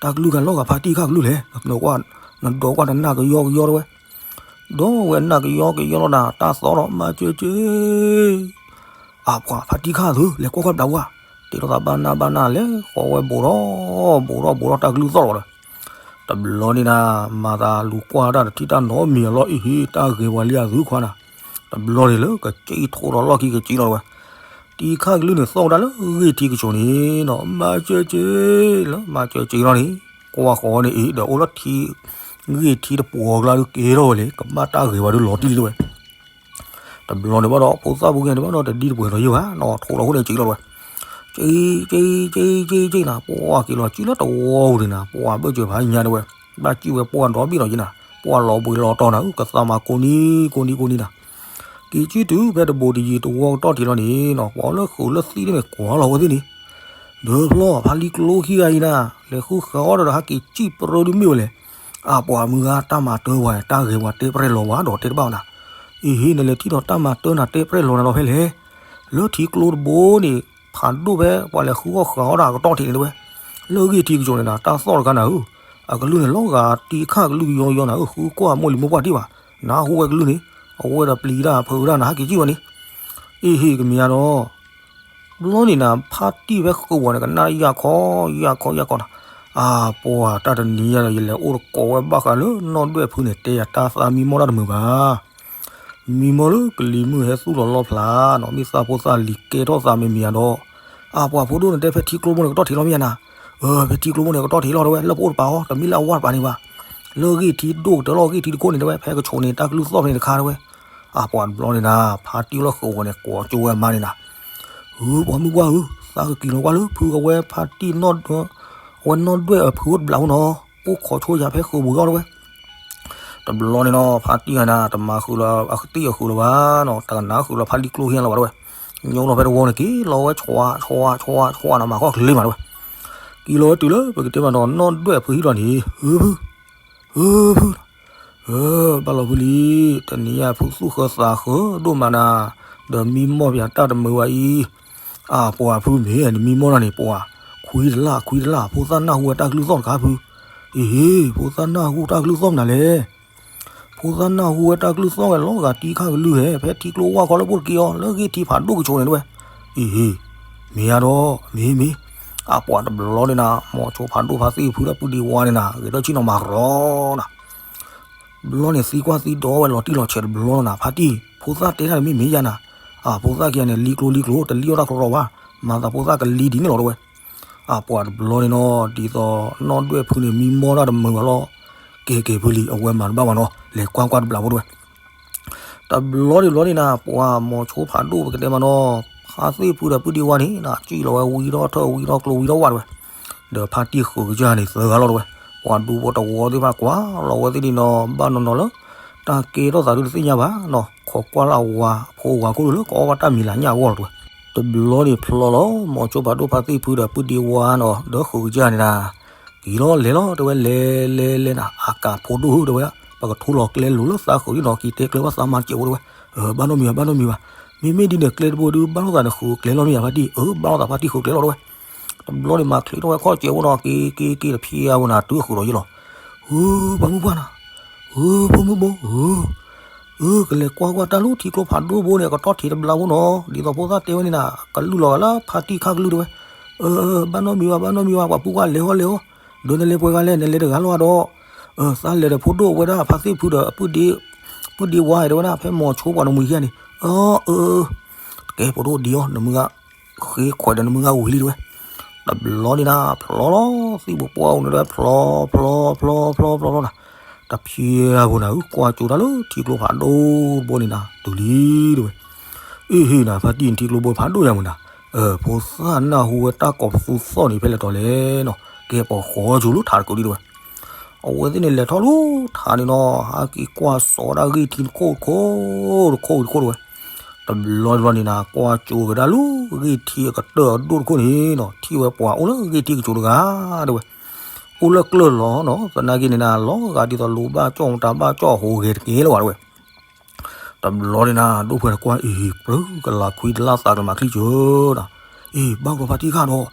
တၢ်ကလုၢ်ဂၤလီၢ်ဂၤဖါတံၢ်ခါကလုၢ်လဲၣ်, နဒီးကွၢ်တနၢ်ကယီကယီတဝဲ, ဒီးဝဲနၢ်ကယီကယီလီၤနၤ တၢ်သီၣ်ဒီး မၤစၢၤက့ၤ, အပှၤဖါတံၢ်ခါသု လဲၤကွၢ်ကွၢ်ဘျးဝဲ, တဲလိာ်သးဘၣ်နၢ်ဘၣ်နၢ်လဲၤဃီၤဝဲဘိးဒီး, ဘိးဒီးဘိးဒီးတၢ်ကလုၢ်သီၣ်လီၤဒီး တဘျီန့ၣ်နၤ မၤသးလူၤကွၢ်တၢ်တထံၣ်တၢ်နီတမံၤအလီၢ်အံၤ တၢ်ဂ့ၤဝဲလံအသုခွါနၤ, တဘျီန့ၣ်လၢကစံၣ်ထိးဒီးလီၢ်ခံကစံၣ်လီၤတဝဲ, တံၢ်ခါကလုၢ်န့ၣ်သီၣ်ဝဲဒၣ်လၢဂ့ၢ်ထံကဆိးန့ၣ်နီၤ မၤစၢၤက့ၤ, လၢမၤစၢၤက့ၤလီၤန့ၣ်, ကွၢ်ဃီၤန့ၣ်အံၤ ဒီးအိၣ်လၢထံ ဂ့ၢ်ထံတပှီၤကျါဒုးကဲထီၣ်ဝဲလံ ကဘၣ်တၢ်ဂ့ၤဝဲဒုးလီၤတံၢ်လံတဝဲ တဘျီန့ၣ်ဘၣ်ဒီး ဖိသၣ်ဖိကဲန့ၣ်ဘၣ်ဒီး တဒံတပှဲၤဒီးယဲၢ်ဘၣ်နီၤ ထိးလီၤဃိန့ၣ်ကံလီၤတဝဲ, ကံ ကံ ကံ ကံ ကံနၤ ပှၤက့ၤလီၤစုလၢတဝီပူၤန့ၣ်နၤ ပှၤဘၢၣ်စၢၤဖးညါတဝဲ, ဘၣ်စုဝဲပှၤဒီဘ့ၣ်လီၤယဲၢ်နၤ ပှၤလီၤဘှံးလီၤတီၤနၤ ကသးမၤကိးနံၤ ကိးနံၤ ကိးနံၤနၤ, က့ၤစုတုၤဖဲတဘိးတယံၤတဝီကတီၢ်ထံးလီၤန့ၣ်နီၤ ပှၤလၢဃုာ်လၢသံၣ်န့ၣ် ကွၢ်လီၤဝဲသ့ၣ်န့ၣ် ဒီးဖျီဖါလံကျိခံဂၤအံၤနၤ လဲၤဃုဃာ်အီၣ်ဒီးဟဲက့ၤစံၣ်ပြၢဒုးမ့ၢ်ဝဲလဲၣ်, အပှၤမုၢ်ဂၤတၢ်မၤတၢ်ဝဲ တၢ်ဂဲၤဝဲတဲပရဲၣ်လီၤဝဲဒီးတဲတဘၣ်ဝဲနၤ, အ့ဟ့ နလဲၤထံၣ်ဒီးတၢ်မၤတၢ်နၤတဲပရဲၣ်လီၤနၤဒီးဖဲလဲၣ်, လၢထံကျိတဘိန့ၣ် ဖးဒိၣ်ဖဲပှၤလဲၤဃုအီၣ်ဃာ်အီၣ်တၢ်အကတီၢ်ထံးန့ၣ်တဝဲ, လၢဂ့ၢ်ထံကဆိးန့ၣ်နၤ တၢ်သီၣ်တခါနၤဧၢ, အကလုၢ်န့ၣ်လီၤဂာ်တံၢ်ခါကလုၢ်ကယီကယီနၤဧၢ ဃုကွၢ်မိၢ်လံၤမိၢ်ပှၢ်ထံၣ်ဘၣ်, နဟးဟူဝဲကလုၢ်န့ၣ်, အဝဲဒီးပျံၤတၢ်ဖုးတၢ်နၤဟဲက့ၤစံၣ်ဝဲန့ၣ်, အ့ဟ့ ကမ့ၢ်ယါဒီး ဘျီန့ၣ်နၤ ဖါတံၢ်ဖဲဃုာ်ဝဲန့ၣ် ကနၣ်ယၢ်ခီ ယၢ်ခီ ယၢ်ခီနၤ, အပှၤတၢ်တနံၤယၤဒီး ယလဲၤအိၣ်တကိးဝဲဘၣ်ဃးလၢနီၢ်ဒွဲၣ်ဖုန့ၣ် တဲယၤတၢ်သးမံမီၢ်တၢ်တမုာ်ဘၣ်, မံမီၢ်လၢကလံၤမုၢ်ဟဲသူၣ်လီၤလီဖျါနီၤ မ့ၢ်သးဖိသၣ်လံၤကဲထီၣ်သးမံမံယၤဒီး, အပှၤဖိဒိၣ်န့ၣ်တဲဖဲထံကျိဖိန့ၣ်ကတီၢ်ထံးလီၤမ့ၢ်ယါနၤ, ဖဲထံကျိဖိန့ၣ်ကတီၢ်ထံးလီၤတဲဝဲ လၢပအိၣ်တပၤအီၤ တမ့ၢ်လၢအဝၢ်တပၤန့ၣ်ဘၣ်, လၢဂ့ၢ်ထံဒိၣ်ကတၢၢ်လီၤဂ့ၢ်ထံတခိၣ်န့ၣ်တဲဝဲ ဖဲကဆိးန့ၣ် တၢ်ကလုၢ်သီၣ်ဖဲန့ၣ်တခါတဲဝဲ အပှၤတဘျီန့ၣ်နၤ ဖါတံၢ်လၢဃုာ်ဝဲန့ၣ် ကိးကၠိဝဲအမါန့ၣ်နၤ, ဧၢ ပှၤမုၣ်ပှၢ်ဧၢ, သးကက့ၤလီၤကွၢ်လၢဖုအဝဲဖါတံၢ်နီၢ်, အဝဲနီၢ်ဒွဲၣ်အဖုအိၣ်တဘျးဖိနီၤ, အိၣ်ခိးဆိယၤဖဲဃုာ်ပူၤအီၤတဲဝဲ, တဘျီန့ၣ်နီၤ ဖါတံၢ်ဂၤနၤ တမၤဃုာ်လၢအကသံၣ်အဃုာ်လၢၤဘၣ်နီၤ, တကနၣ်ဃုာ်လၢဖါတံၢ်ကျိဟံၣ်လၢၤဘၣ်တဲဝဲ, ညိလီၤဖဲတဝီန့ၣ် က့ၤလီၤဝဲဆွး ဆွး ဆွး ဆွးနၤ မၤဃီကလ့မးတဲဝဲ, က့ၤလီၤဝဲတုၤလၢပကတဲမးနီၤ နီၢ်ဒွဲၣ်အဖုဟံၣ်လီၤန့ၣ် ဧၢ ဖု ဧၢ ဖု ဘၣ်လီၤဖုလံ, တနံၤအံၤဖုသူၣ်ဃၢသးဃၢဒိၣ်မးနၤ, ဒီးမံမီၢ်ပယၤတၢ်တမုာ်ဘၣ်အံၤ, အပှၤဖုမ့ၢ်နမံမီၢ်နၤန့ၣ် ပှၤ, ခွံတလၢ် ခွံတလၢ် ဖိသၣ်နၢ်ဟူဝဲတၢ်ကလုၢ်သီၣ်တခါဖု, အ့ဟ့ ဖိသၣ်နၢ်ဟူတၢ်ကလုၢ်သီၣ်မနုၤလဲၣ် ဖိသၣ်နၢ်ဟူဝဲတၢ်ကလုၢ်သီၣ်ဝဲလီၤဂာ်တံၢ်ခါကလုၢ်ဟဲ ဖဲထံကျိဝၢ်ခီလၢပအိၣ်တက့ၢ်အီၤ လၢဂ့ၢ်ထံဖးဒိၣ်ကဆိးန့ၣ်တဲဝဲ, အ့ဟ့ မ့ၢ်ယါဒီး မ့ၢ်မ့ၢ်, အပှၤတဘျီန့ၣ်နၤ မိၤဆိဖးဒိၣ်ဖါသ့ၣ်ဖုဒီးပုၢ်ဒ့ဝါန့ၣ်နၤ ဂဲၤထၢၣ်ဆ့ၣ်နီၤမၤရီနၤ ဘျီန့ၣ်သံကွၢ်သံဒိးဝဲလီၤတံၢ်လီၤဆဲးတဘျီလီၤနၤ ဖါတံၢ် ဖိသၣ်တဲတၢ်တမ့ၢ်မ့ၢ်ယါနၤ, အဖိသၣ်ခံဂၤန့ၣ် လံကျိလံကျိ တလံၣ်အီၣ်တၢ်ကရီဘၣ်, မၤသးဖိသၣ်ကလံဒ်န့ၣ်လီၤတဲဝဲ, အပှၤတဘျီန့ၣ်နီၤ ဒ်သိးနီၣ်ဒွဲၣ်ဖုန့ၣ် မံမီၢ်တၢ်တမုာ်ဘၣ်လီၤ. ကဲကဲဖုလံ အဝဲမၤတဘၣ်ဘၣ်နီၤ လဲၤကွၢ်ကွၢ်တဘျီဖိတဝဲ တဘျီန့ၣ်ဘျီန့ၣ်နၤ ပှၤမိၤဆိဖးဒိၣ်ပကတဲမးနီၤ ဖါသ့ၣ်ဖုဒီးပုၢ်ဒ့ဝါန့ၣ် စံၣ်လီၤဝဲဝံထီၣ်ထၢၣ်ဝံထီၣ်ကျိဝံထီၣ်ဝၣ်တဝဲ ဒီးဖါတံၢ်ဃုာ်ကစၢ်န့ၣ် သၢဂၤလီၤတဝဲ ပှၤဒူဖိတဝီသ့ၣ်တဖၣ်ကွၢ်လီၤဝဲသ့ၣ်န့ၣ်နီၤ ဘၣ်နီၤနီၤလၢ တၢ်ကဲထီၣ်သးဒုတသ့ၣ်ညါဘၣ်နီၤ ခိးကွၢ်လၢအဝၤအဖိအဝၤခိၣ်ဒုလၢကအီၣ်ဘၣ်တၢ်မံၤလၤညၣ်အဂီၢ်လီၤတဝဲ တဘျီန့ၣ်ဖျီလီၤ မိၤဆိဖးဒိၣ်ဖါသ့ၣ်ဖုဒီးပုၢ်ဒ့ဝါနီၤ ဒီးဃုာ်ကစၢ်န့ၣ်နၤ က့ၤလီၤလဲၤလီၤတဝဲ လဲၤလဲၤလဲၤနၤ အကးဖိဒိၣ်ဟူတဝဲ ပကထိလီၤကျဲလိၤလၢသးဃုာ်ဒ်နီၤ က့ၤတဲကျဲဘၣ်သးမၤတစဲးဖိတဝဲ ဘၣ်နီတမံၤဘၣ် ဘၣ်နီတမံၤဘၣ် မ့မ့ၢ်ဒ်န့ၣ်ကျဲတဘိဒု ဘၣ်လိာ်သးန့ၣ်ဃုာ်ကျဲလီၤမ့ၢ်ဧါဖါတံၢ် အၢ ဘၣ်လိာ်သးဖါတံၢ်ဃုာ်ကျဲလီၤတဝဲ တဘျီန့ၣ်မၤချ့ထီၣ်ဝဲခီၣ်စဲးဖိနီၤ က့ၤက့ၤက့ၤတဖျဲးအါဖိနၤ တုၤဃုာ်ဒီးယလီၤ ဟူ ပှၤမုၣ်ပှၢ်နၤ ဟူ ဖိမုၣ်ဘိ ဟူ အၢ ကလဲၤကွၢ်ကွၢ်တၢ်လၢထံကျိဖးဒိၣ်ဘိန့ၣ် အကတီၢ်ထံးတဘျီဖိနီၤ ဒ်သိးဖိသၣ်တဲဝဲန့ၣ်နၤ ကလုၢ်လီၤဂာ်လၢဖါတံၢ်ခါကလုၢ်တဝဲ အၢ ဘၣ်နီတမံၤဘၣ် ဘၣ်နီတမံၤဘၣ် ပှၤပုၢ်ကွၢ်လဲၤဟီလဲၤဟီ ဒီးနလဲၤပှဲၤဂၤလဲၣ် နလဲၤတဂၤလီၤဒီး သးလဲၤဒီးဖိဒိၣ်ဝဲဒၣ်ဖါသ့ၣ်ဖုဒီးပုၢ်ဒ့ဝါတဝဲဒၣ် ဖဲမိၤဆိပှၤနမုၤခံဂၤန့ၣ် အၢ အၢ တကဲဖိဒိၣ်ဒံးအီၤ နမုၢ်ဂၤ ဃ့ခွဲးဒီးနမုၢ်ဂၤဝံၤလံတဝဲ တဘျီန့ၣ်နၤ ဖျီလီၤ သံၣ်ဘိပှၢ်အိၣ်န့ၣ်တဝဲ ဖျီ ဖျီ ဖျီ ဖျီ ဖျီ ဖျီနၤ တဖျဲးအါဖိနၤ ကွၢ်ကၠိတၢ်လၢထံကျိဖးဒိၣ်တဘိန့ၣ်နၤ တုၤလံတဝဲ အ့ဟ့ၣ်နၤ ဖါတံၢ်နထံကျိဘိဖးဒိၣ်ယါမုၢ်နၤ ဖိသၣ်နၢ်ဟူဝဲတၢ်ကိးပသူသီၣ်န့ၣ် ဖဲလဲၣ်တီၤလဲၣ်နီၤ ကဲပဃီကၠိလၢထးတကိးဒံးတဝဲ အဝဲသ့ၣ်န့ၣ်လဲၤထီၣ်လၢထးန့ၣ်နီၤ ဟးက့ၤကွၢ်စိးဒၣ်ဂ့ၢ်ထံတခိၣ်တခိၣ် တခိၣ်တခိၣ်တဝဲ တဘျီတဘျီန့ၣ်နၤ ကွၢ်ကၠိကဒါလၢဂ့ၢ်ထံအကတၢၢ်အဒိၣ်တခိၣ်န့ၣ်နီၤ ထံၣ်ဝဲပှၤအိၣ်လၢဂ့ၢ်ထံကၠိတဂၤတဝဲ အိၣ်လၢကျၢၢ်လီၤနီၤ သနာ်က့န့ၣ်နၤ လီၤဂာ်ဒ်သိးလိၤဘၣ်ကၠီၣ်မတၤဘၣ်ကၠီၣ်ဟိဂဲၤတက့ၢ်လၢၤဘၣ်တဝဲ တဘျီန့ၣ်နၤ ဒိၣ်ဖုန့ၣ်ကွၢ်အံၤ ပြၢကလၤခွံတလၢ်သးကမၤချံကၠၢနၤ အ့ ဘၣ်ကီဖါတံၢ်ခါဒီး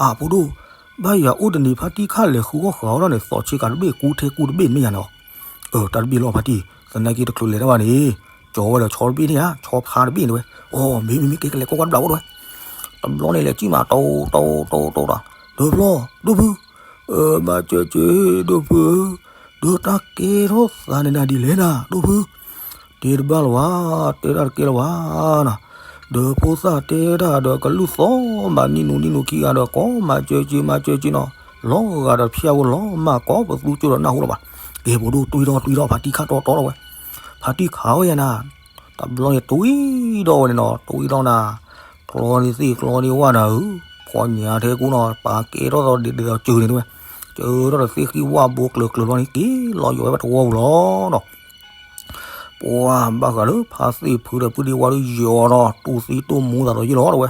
အဖိဒိၣ် ဘၣ်ယၤအိၣ်တနံၤဖါတံၢ်ခါလဲၤဃုအီၣ်ဃုအီထီၣ်န့ၣ် သီးဆ့ကၤတဘ့ၣ်ကူထဲကူတဘ့ၣ်မ့ၢ်ယါန့ၣ်လီၤ တၢ်တဘ့ၣ်လီၤဖါတံၢ် သနာ်က့တချုးလဲၤတၢ်ဘၣ်န့ၣ် ကၠီဝဲဒီးဆီတဘ့ၣ်န့ၣ်ဧါ ဆီဖါတဘ့ၣ်န့ၣ်ဝဲ အိ မ့မ့မ့ၢ်ကဲကလဲၤကွၢ်ကွၢ်တဘျီအိၣ်တဝဲ တဘျီန့ၣ်လဲၤကံၣ်မး တိတိတိတိတီ ဒီးဖျီ ဒိၣ်ဖု ဘၣ်ကၢကၢ ဒိၣ်ဖုဧၢ ဒီးတၢ်ကဲထီၣ်သးန့ၣ်ဒၣ်ဒ်လဲၣ်နၤ ဒိၣ်ဖု တဲတဘၣ်လၢၤဘၣ် တဲတၢ်တကဲလၢၤဘၣ်နၤ ဒီးဖိသၣ်တဲတၢ်ဒီးကလုၢ်သီၣ်ဘၣ်နံၣ်နူနံၣ်နူခံဂၤဒီး ကိးမၤစၢၤက့ၤမၤစၢၤက့ၤနီၤ လီၤဂာ်ဒီးဖျၢၣ်ဖိလီၤမၢ်ကိးပသူကၠိဒီးနၢ်ဟူလီၤဘၣ် ကဲဖိဒိၣ်တွံၢ်ထီၣ်တွံၢ်ထီၣ်ဖါတံၢ်ခါတီတီလီၤဝဲ ဖါတံၢ်ခးဝဲယါနၤ တဘျီန့ၣ်တွံၢ်ထီၣ်ဝဲန့ၣ်နီၤ တွံၢ်ထီၣ်နၤ ကျီန့ၢ်သ့ၣ်ကျီန့ၢ်ဝၣ်နၤဧၢ ဖီညါထဲကူနီၤ ပာ်ကဲထီၣ်သီဒ်သိးစၢၤန့ၣ်တဝဲ စၢၤထီၣ်ဒီးသ့ၣ်ဃံဝၣ်ဘိကျၢၤကျၢၤလီၤန့ၣ် က့ၤလီၤယိာ်ဝဲဘၣ်တဝီပူၤလီၤနီၤ ပှၤဘၣ်ဃးလၢဖါသ့ၣ်ဖုဒီးပုၢ်ဒ့ဝါဒုးယိာ်နီၤ တူၢ်သံတူၢ်မူသးဒီးယ့ၢ်လီၤတဝဲ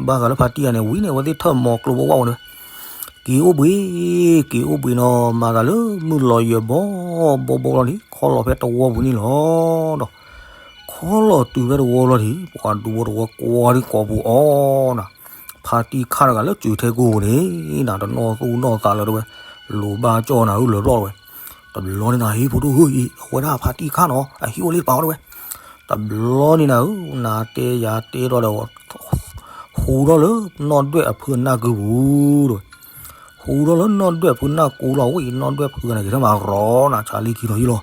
ဘၣ်ဃးလၢဖါတံၢ်ဂၤန့ၣ် ဝံၤန့ၣ် အဝဲသ့ၣ်ထၢၣ်မီၤကျိဘိဝၣ်ဝဲန့ၣ် က့ၤအိၣ်ဘှံး က့ၤအိၣ်ဘှံးနီၤ မၤသးလၢမုၢ်လီၤယိာ်ဘီဘီဘီလီၤန့ၣ် ခီလီၤဖဲတဝီပူၤန့ၣ်လီၤဒီး ခီလီၤတုၤဖဲတဝီလီၤန့ၣ် ပှၤဒူဖိတဝီကွၢ်ဒံးကိးပူၤအီၤနၤ ဖါတံၢ်ခါတဂၤလၢစၢၤထဲကူပူၤန့ၣ် နၤတနီၢ်သူၣ်နီၢ်သးလၢၤတဝဲ လိၤဘၣ်ကၠီၣ်နၤအုၣ်လၢၤဘျီၣ်တဝဲ တဘျီန့ၣ်နၤ ဟ့ၣ်ဖိဒိၣ်ဧၢအံၤ အဝဲဒၣ်ဖါတံၢ်ခါနီၤ အဟံၣ်အိၣ်လၢတပၤအီၤတဝဲ တဘျီန့ၣ်နၤဧၢ နၤတဲယၤတဲဒီးဒီး ဟူထီၣ်လၢ နီၢ်ဒွဲၣ်အဖုနၢ်ကုပူၤတဝဲ ဟူထီၣ်လၢနီၢ်ဒွဲၣ်ဖုနၢ်ကုလီၤဝဲအံၤ နီၢ်ဒွဲၣ်ဖုဂၤန့ၣ် က့ၤထီၣ်မၤရီနၤ ဆါလံခံလီၤယ့ၢ်လီၤ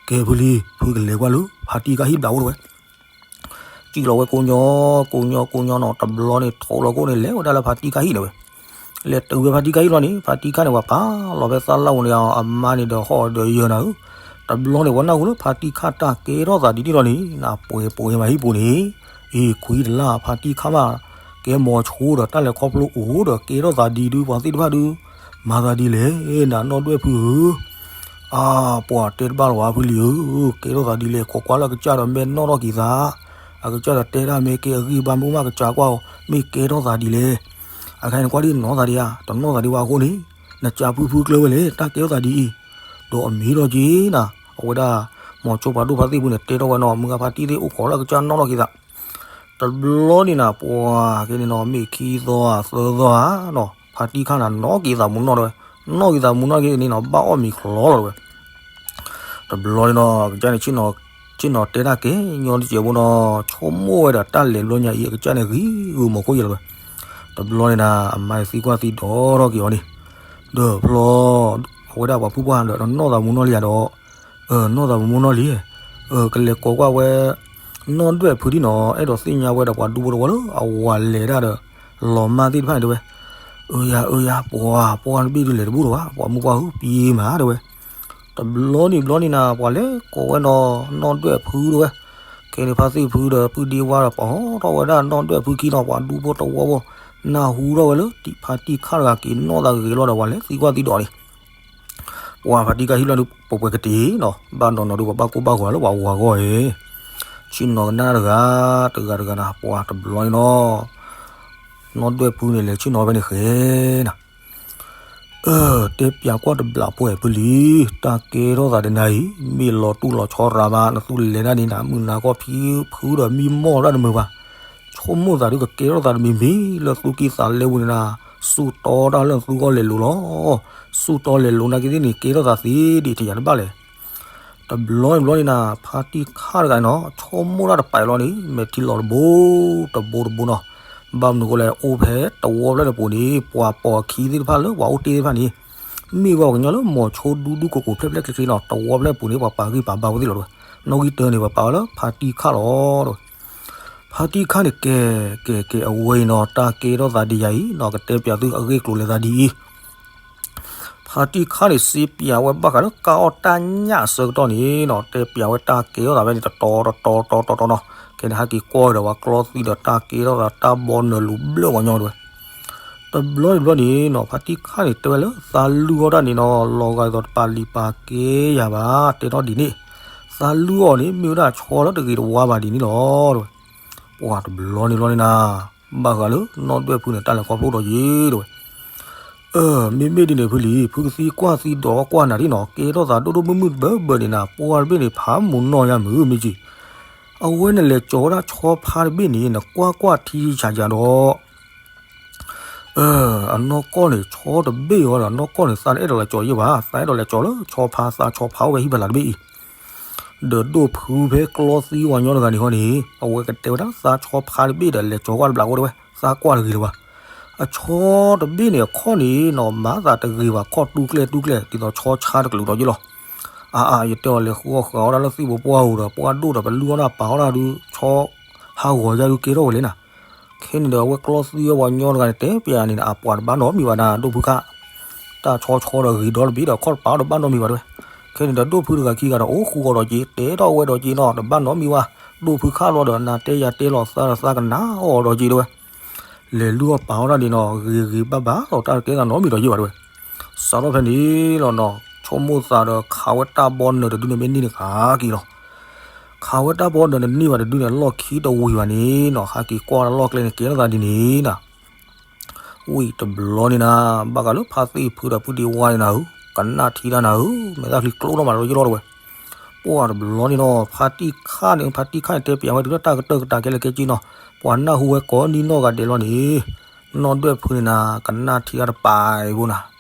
ကဲဖုလံ ဖုကလဲၤကွၢ်လၢ ဖါတံၢ်ခါဟံၣ်ဘျးအိၣ်တဝဲ စံၣ်လီၤဝဲကိးညီ ကိးညီကိးညီနီၤ တဘျီန့ၣ် ထိးလီၤကိးန့ၣ် လဲၤဝဲဒၣ်လၢဖါတံၢ်ခါဟံၣ်န့ၣ်ဝဲ လဲၤတုၤဝဲဖါတံၢ်ခါဟံၣ်လီၤန့ၣ် ဖါတံၢ်ခါန့ၣ် ပှၤပာ်လီၤဖဲသၣ်လၣ်ဝဲန့ၣ် အမါန့ၣ်ဒီးဟီၣ်ဒီးယၢၤနၤဧၢ တဘျီန့ၣ် ပှၤနၢ်ဟူလၢဖါတံၢ်ခါတၢ်ကဲထီၣ်သးဒ်န့ၣ်လီၤန့ၣ် နပှဲၤပှဲၤမးဟံၣ်ပူၤန့ၣ် အံၤခွံတလၢ်ဖါတံၢ်ခါမး ကဲမီၤဆိဒီးတၢ်လဲၤခီဖျိအိၣ်ဒီး ကဲထီၣ်သးဒ်ဒု ပှၤသ့ၣ်တဖၣ်ဒု မၤသးဒ်လဲၣ် နနီၢ်ဒွဲၣ်ဖုဧၢ အါ ပှၤတဲတဘၣ်လၢၤဘၣ်ဖုလံဧၢ, ကဲထီၣ်သးဒ်လဲၣ် ခိးကွၢ်လၢအကစၢ်ဒီးမဲာ်နီၣ်ထီၣ်က့ၤသး, အကစၢ်ဒီးတဲဒၣ်မ့ၢ်ကဲအဂံၢ်ဘါမုၢ်မးကစၢ်ကွၢ်အီၤ မ့ၢ်ကဲထီၣ်သးဒ်လဲၣ်. အခဲအံၤနကွၢ်ဒ်နီၢ်သးဒံးဧါ, တနီၢ်သးဒံးဘၣ်အဃိန့ၣ် နကၢ်ဖုဖုကျၢၤဝဲလဲၣ် တၢ်ကဲထီၣ်သးဒ်အံၤ, ဒီးအမ့ၢ်ထီၣ်က့ၤနၤ, အဝဲဒၣ် မိၤဆိဖးဒိၣ်ဖါသ့ၣ်ဖုန့ၣ် တဲထီၣ်ဝဲနီၤ မုၢ်ဂၤဖါတံၢ်သ့ၣ်အိၣ်ခိးလၢအကစၢ်နီၣ်ထီၣ်က့ၤသး တဘျီန့ၣ်နၤ ပှၤက့န့ၣ်နီၤ မ့ၢ်ခံသီဧါသၢသီဧါနီၤ ဖါတံၢ်ခါနၤနီၣ်က့ၤသးမူနီၣ်တဝဲ, နီၣ်က့ၤသးမူနီၣ်က့ၤန့ၣ်နီၤ ဘၣ်အီၣ်မံၤချီလီၤတဝဲ. တဘျီန့ၣ်နီၤ ကစၢ်န့ၣ် ဆ့ၣ်နီၤတဲတၢ်ကဲညီတစဲးဖိနီၤ ဆိကမိၣ်ဝဲဒီးတၢ်လဲၤဘျီညါအံၤ အကစၢ်န့ၣ်ဂံၢ်ဂုာ်မီၤခိၣ်ယဲၢ်လီၤဝဲ. တဘျီန့ၣ်နၤ အမါသံကွၢ်သံဒိးထီၣ်က့ၤအီၤန့ၣ် ဒီးဖျီ အဝဲဒၣ်ပှၤဖုပှၢ်ဒီးနီၢ်သးမူနီၣ်လံဧါဒီး နီၢ်သးမူနီၣ်လံ, ကလဲၤကိးကွၢ်ဝဲ နီၢ်ဒွဲၣ်ဖုဒံနီၤ အဲၣ်ဒိးသ့ၣ်ညါဝဲဒီးပှၤဒူဖိတဝီလၢအဝၤလဲၤတၢ်ဒီး လီၤမၢ်သ့ၣ်တဖၣ်န့ၣ်တဲဝဲ. အၢယၤ အၢယၤ ပှၤ ပှၤတဘ့ၣ်ဒုးလဲၤတဘူၣ်လၢၤဘၣ်, ပှၤမုၢ်ပှၢ်ဟုပံမးတဲဝဲ. တဘျီန့ၣ်ဘျီန့ၣ်နၤ ပှၤလဲၤကိးဝဲနီၤ နီၢ်ဒွဲၣ်ဖုတဲဝဲ. ခဲန့ၣ် ဖါသ့ၣ်ဖုဒီး ပုၢ်ဒ့ဝါဒီး ပှၤဟီထီၣ်ဝဲဒၣ်နီၢ်ဒွဲၣ်ဖုခံနီၤ, ပှၤဒူဖိတဝီဖိ နၢ်ဟူထီၣ်ဝဲလၢ ဖါတံၢ်ခါတဂၤက့ၤနီၢ်သးဂ့ၤဂ့ၤလီၤဒီး ပှၤလဲၤသံကွၢ်သံဒိးန့ၣ် ပှၤဖါတံၢ်ခါဟံၣ်ဖျၢၣ်ဒုး ပှဲၤပှဲၤကတ့ၤနီၤ, ဘၣ်နီၤနီၤဒုး ပှၤဘၣ်ကိၢ်ဘၣ်ဂီၤလၢပှၤဝၤဂီၢ်အံၤ, ဆ့ၣ်နီၤကနၣ်တဂၤ တဂၤတဂၤနၤ ပှၤတဘျီန့ၣ်နီၤ, နီၢ်ဒွဲၣ်ဖုန့ၣ် လဲၤဆ့ၣ်နီၤဖဲန့ၣ်ဃဲနၤ, တဲပၠးကွၢ်တဘျးပှဲၤဖုလံ, တၢ်ကဲထီၣ်သးတနၤအံၤ မ့ၢ်လီၤတူၢ်လီၤဆီရၤဘၣ်, နသူလဲၤဒၣ်န့ၣ်နၤ မုၢ်နၤကီၢ်ဖံဖုဒီးမံမီၢ်ဒၣ်တမုာ်ဘၣ်, ဆိကမိၣ်သးဒုးကကဲထီၣ်သးတမံၤမံၤ လၢသူၣ်ကံၢ်သးလဲပူၤန့ၣ်နၤ, စူၢ်တီတၢ်လၢနသူဂီၢ်လဲၤလိၤလီၤ. စူၢ်တီလဲၤလိၤနာ်က့သ့ၣ်န့ၣ် ကဲထီၣ်သးသ့ဒ်တယၤတဘၣ်လဲၣ်. တဘျီန့ၣ်ဘျီန့ၣ်နၤ ဖါတံၢ်ခါတဂၤန့ၣ်နီၤ ဆိကမိၣ်တၢ်တပာ်အံၤလီၤန့ၣ် မဲာ်ထံလီၤတဘိ တဘိတဘိနီၤ, ဘၣ်မနုၤအဃိလဲၣ် အိၣ်ဖဲတဝီဖျၢၣ်န့ၣ်ပူၤန့ၣ် ပှၤပိာ်အခံသ့ၣ်တဖၣ်လၢပှၤအိၣ်တ့ၢ်သ့ၣ်တဖၣ်န့ၣ် မ့ၢ်ဝဲပှၤကညီလၢမိၤဆိဒူဒူကိးကိးဖျဲၣ်ဖျဲၣ်ချ့ချ့နီၤ, တဝီဖျၢၣ်ပူၤန့ၣ် ပှၤပာ်ဂံၢ်ပာ်ဘါဝဲသ့ၣ်လီၤတဲဝဲ, နီၣ်ဂံၢ်တၢန့ၣ် ပှၤပာ်ဝဲလၢဖါတံၢ်ခါလီၤတဲဝဲ. ဖါတံၢ်ခါန့ၣ် ကဲ ကဲ ကဲ အဝဲအံၤနီၤ တၢ်ကဲထီၣ်သးဒ်ယၤအံၤနီၤ ကတဲပၠးသုအဂ့ၢ်ကျိၤလဲၤသးဒ်အံၤ, ဖါတံၢ်ခါန့ၣ် စ့ပၠးဝဲဘၣ်ဃးလၢကါအီၣ်တၢ်ညၣ်အဆၢကတီၢ်န့ၣ်နီၤ တဲပၠးဝဲတၢ်ကဲထီၣ်သးဖဲန့ၣ် တတီၤတတီၤတတီၤတတီၤနီၤ, ခဲန့ၣ် ဟဲက့ၤကွၢ်ဒီးပှၤကျီသံဒီးတၢ်ကဲထီၣ်သးတၢ်ဘီနၢၤလူၤဘျၢၣ်ပှၤညီတဲဝဲ. တဘျီန့ၣ်ဘျီန့ၣ်နီၤ ဖါတံၢ်ခါန့ၣ် တဲဝဲလၢသးလုၢ်အီၣ်တၢ်န့ၣ်နီၤ လီၤဂာ်ဒ်သိးတပာ်လံာ်ပာ်ကဲယၤဘၣ် တဲထီၣ်ဒ်န့ၣ်, သးလုၢ်အီၣ်န့ၣ် မ့ၢ်ဝဲဒၣ်ဆီလၢတဂ့ၤတဝါဘၣ်ဒ်န့ၣ်လီၤ တဲဝဲ. ပှၤတဘျီန့ၣ်ဘျီန့ၣ်နၤ ဘၣ်ဃးလၢနီၢ်ဒွဲၣ်ဖုန့ၣ် တၢ်လဲၤခီဖျိဒီးယ့ၣ်တဲဝဲ. မ့မ့ၢ်ဒ်န့ၣ်ဖုလံ ဖုကသံကွၢ်သံဒိးကွၢ်နၤဒ်နီၤ ကဲထီၣ်သးဒိၣ်ဒိၣ်မုၢ်မုၢ်ဘၢဘၢန့ၣ်နၤ ပှၢ်တဘ့ၣ်န့ၣ် ဖးမုၢ်နီၢ်ယါမုၢ်မ့ၢ်က့ၤ, အဝဲနလဲၤကၠီၤဝဲဒၣ်ဆီဖါတဘ့ၣ်န့ၣ် နကွၢ်ကွၢ်ထံဆးယၤဒီး အနီၢ်ကီၢ်န့ၣ် ဆီတဘ့ၣ်အီၤဒီး နီၢ်ကီၢ်န့ၣ် သးတအဲၣ်ဒိးလဲၤကၠီၤယ့ၣ်ဘၣ်, သးအဲၣ်ဒိးလဲၤကၠီၤလၢဆီဖါ သးဆီဖါအိၣ်ဝဲဟံၣ်ဖဲလးတဘ့ၣ်အံၤ, ဒီးဒိၣ်ဖုဖဲကျီသံဝၤညီတဂၤန့ၣ်ဟီန့ၣ် အဝဲကတဲဝဲဒၣ်သးဆီဖါတဘ့ၣ်ဒီး လဲၤကၠီၤကွၢ်တဘျးအိၣ်တဲဝဲ သးကွၢ်တဂ့ၤလၢၤဘၣ်. အဆီတဘ့ၣ်န့ၣ် အခီၣ်န့ၣ်နီၤ မၤသးတဂ့ၤဘၣ် ခီၣ်တူၢ်ကျဲတူၢ်ကျဲ ဒ်သိးဆီဆါတကလုာ်ဒီးယ့ၣ်လီၤ. အါအါ ယတဲအီၤလဲၤဃုအီၣ်ဃုအီၣ်ဝဲဒၣ်လၢသံၣ်ဘိပှၢ်ဧိၤဒီး ပှၢ်ဒိၣ်ဒီးပလုၢ်အီၣ်ဒၣ်ပာ်အီၣ်ဒၣ်ဒုး ဆီဟးဂီၤယါဒုးကဲထီၣ်ဝဲလဲၣ်နၤ. ခဲန့ၣ်ဒီးအဝဲကျီသံဝဲပှၤညီတဂၤန့ၣ် တဲပၠးန့ၣ် အပှၤတဘၣ်နီတမံၤဘၣ်နၤ ဒိၣ်ဖုခါ, တၢ်ဆီဆီဒီးဂ့ၤဒီတဘ့ၣ်ဒီးခီၣ်တပာ်အီၣ်ဒီးဘၣ်နီတမံၤဘၣ်တဲဝဲ. ခဲန့ၣ်ဒီးဒိၣ်ဖုတဂၤခံဂၤဒီးအိၣ်ဃုအီၤဒီးက့ၤ တဲထီၣ်ဝဲဒီးက့ၤနီၤ တဘၣ်နီတမံၤဘၣ်, ဒိၣ်ဖုခါလီၤဒီး နၤတဲယၤတဲလီၤသးဒီးသးကနၣ်အီၤဒီးက့ၤတဲဝဲ. လဲၤလုၢ်အီၣ်ပာ်အီၣ်ဒၣ်ဒ်နီၤ ဂ့ၤဂ့ၤဘၣ်ဘၣ်ဒီးတၢ်တကဲသးနီတမံၤဒီးယ့ၣ်ဘၣ်တဲဝဲ. စးထီၣ်ဖဲန့ၣ်လီၤနီၤ ဆိကမိၣ်သးဒီးခးဝဲတၢ်ဘီနၢၤတဒုန့ၣ် မ့ၢ်န့ၢ်တခါက့ၤလီၤ. ခးဝဲတၢ်ဘီနၢၤတန့ၢ်ဘၣ်တဒုန့ၣ် လီၢ်ခံတဝံၤဘၣ်န့ၣ်နီၤ ဟဲက့ၤကွၢ်လၢလီၢ်ကျဲန့ၣ် ကဲထီၣ်သးဒ်န့ၣ်နၤ. ဝံၤတဘျီန့ၣ်နၤ ဘၣ်ဃးလၢဖါသ့ၣ်ဖုဒီးဖုဒ့ဝါန့ၣ်နၤဧၢ, ကနၣ်ထံတၢ်နၤဧၢ, မဲာ်သၣ်ချံကျိထီၣ်မးဒီးယ့ၣ်လီၤတဲဝဲ. ပှၢ်တဘျီန့ၣ်နီၤ ဖါတံၢ်ခါန့ၣ် ဖါတံၢ်ခါန့ၣ် တဲပၠးဝဲတုၤလၢတၢ်ကတၢၢ်ကတၢၢ်ကဲလၢကဲက့နီၤ ပှၤနၢ်ဟူဝဲကိးနံၤနီၢ်ဂၤဒဲးလီၤန့ၣ်, နီၢ်ဒွဲၣ်ဖုန့ၣ်နၤ ကနၣ်ထံတၢ်တပာ်အံၤဘိနၤ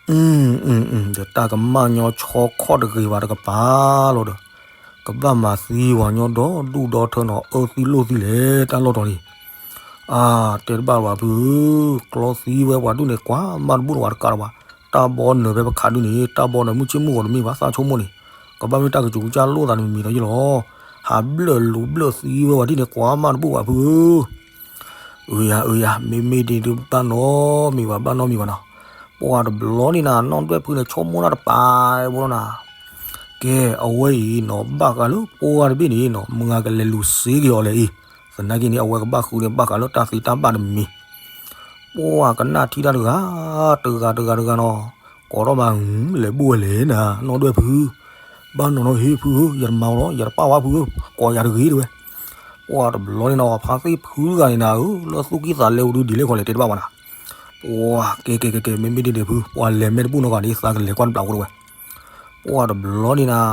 ဒီးတၢ်ကမၣ်ညီဆီခီၣ်တဂ့ၤဘၣ်တကပၤလီၤဒီး, ကဘၣ်မၤသံဝၤညီဒီဒူၣ်ဒီထၢနီၤ အၢသံလိၣ်သံလဲၣ် တၢ်လီၢ်တီၤန့ၣ်, အါ, တဲတဘၣ်လၢၤဘၣ်ဖုဧၢ, ကျီသံဝဲပှၤဒူၣ်န့ၣ် ကွၢ်မးတဘူၣ်လၢၤဘၣ်တကးလၢၤဘၣ်, တၢ်ဘီနၢၤဖဲပခးဒုန့ၣ် တၢ်ဘီနၢၤမုၢ်ဆ့ၣ်မုၢ်ဂီၤတမ့ၢ်ဘၣ် သးဆိကမိၣ်န့ၣ်, ကဘၣ်မ့ၢ်တၢ်ကစူးကစၢ်လိၣ်သးန့ၣ်မ့ၢ်ဒီးယ့ၣ်လီၤ, ဟးဘျၢၣ်လူၤဘျၢၣ်သံဝဲပှၤဒ်န့ၣ် ကွၢ်မးတဘူၣ်ဘၣ်ဖုဧၢ အၢယၤ အၢယၤ မ့မ့ၢ်ဒ်န့ၣ်ဒုးဘၣ်နီတမံၤဘၣ် ဘၣ်နီတမံၤဘၣ်နီၤ, ပှၢ်တဘျီန့ၣ်နၤ နီၢ်ဒွဲၣ်ဖုန့ၣ် ဆိကမိၣ်တၢ်တပာ်ဘိနီၤ, ကဲ အဝဲအံၤနီၤ ဘၣ်ဃးလၢပှၢ်တဘ့ၣ်န့ၣ်နီၤ မုၢ်ဂၤကလဲၤလူၤစ့က့ၤအီၤလဲၣ်အံၤ, သနာ်က့န့ၣ် အဝဲကဘၣ်ဃုန့ၣ် ဘၣ်ဃးလၢတၢ်သံတၢ်ဘၣ်တမံၤ, ပှၢ်ကနၣ်ထံတၢ်တဂၤ, တဂၤတဂၤတဂၤနီၤ, ကိးထီၣ်မး လဲၤဘူၣ်ဝဲလဲၣ်နၤ နီၢ်ဒွဲၣ်ဖု ဘၣ်နီၤနီၤဟ့ၣ်ဖုဧၢ ယတမၤဝဲလီၤ ယတပာ်ဝဲဖုဧၢ, ကိးယၤတဂ့ၤတဲဝဲ, ပှၢ်တဘျီန့ၣ်နီၤ ဖါသ့ၣ်ဖုတဂၤန့ၣ်နၤဧၢ လၢသူၣ်ကံၢ်သးလဲပူၤဒုးဒ်လဲၣ်ခီလဲၣ်တဲတဘၣ်ဘၣ်နၤ, ပှၢ် ကဲကဲကဲကဲ မ့မ့ၢ်ဒ်န့ၣ်ဖု ပှၢ်လဲၤမဲာ်တဘူၣ်နီတဂၤန့ၣ် သးကလဲၤကွၢ်တဘျးအိၣ်တဲဝဲ, ပှၢ်တဘျီန့ၣ်နၤ,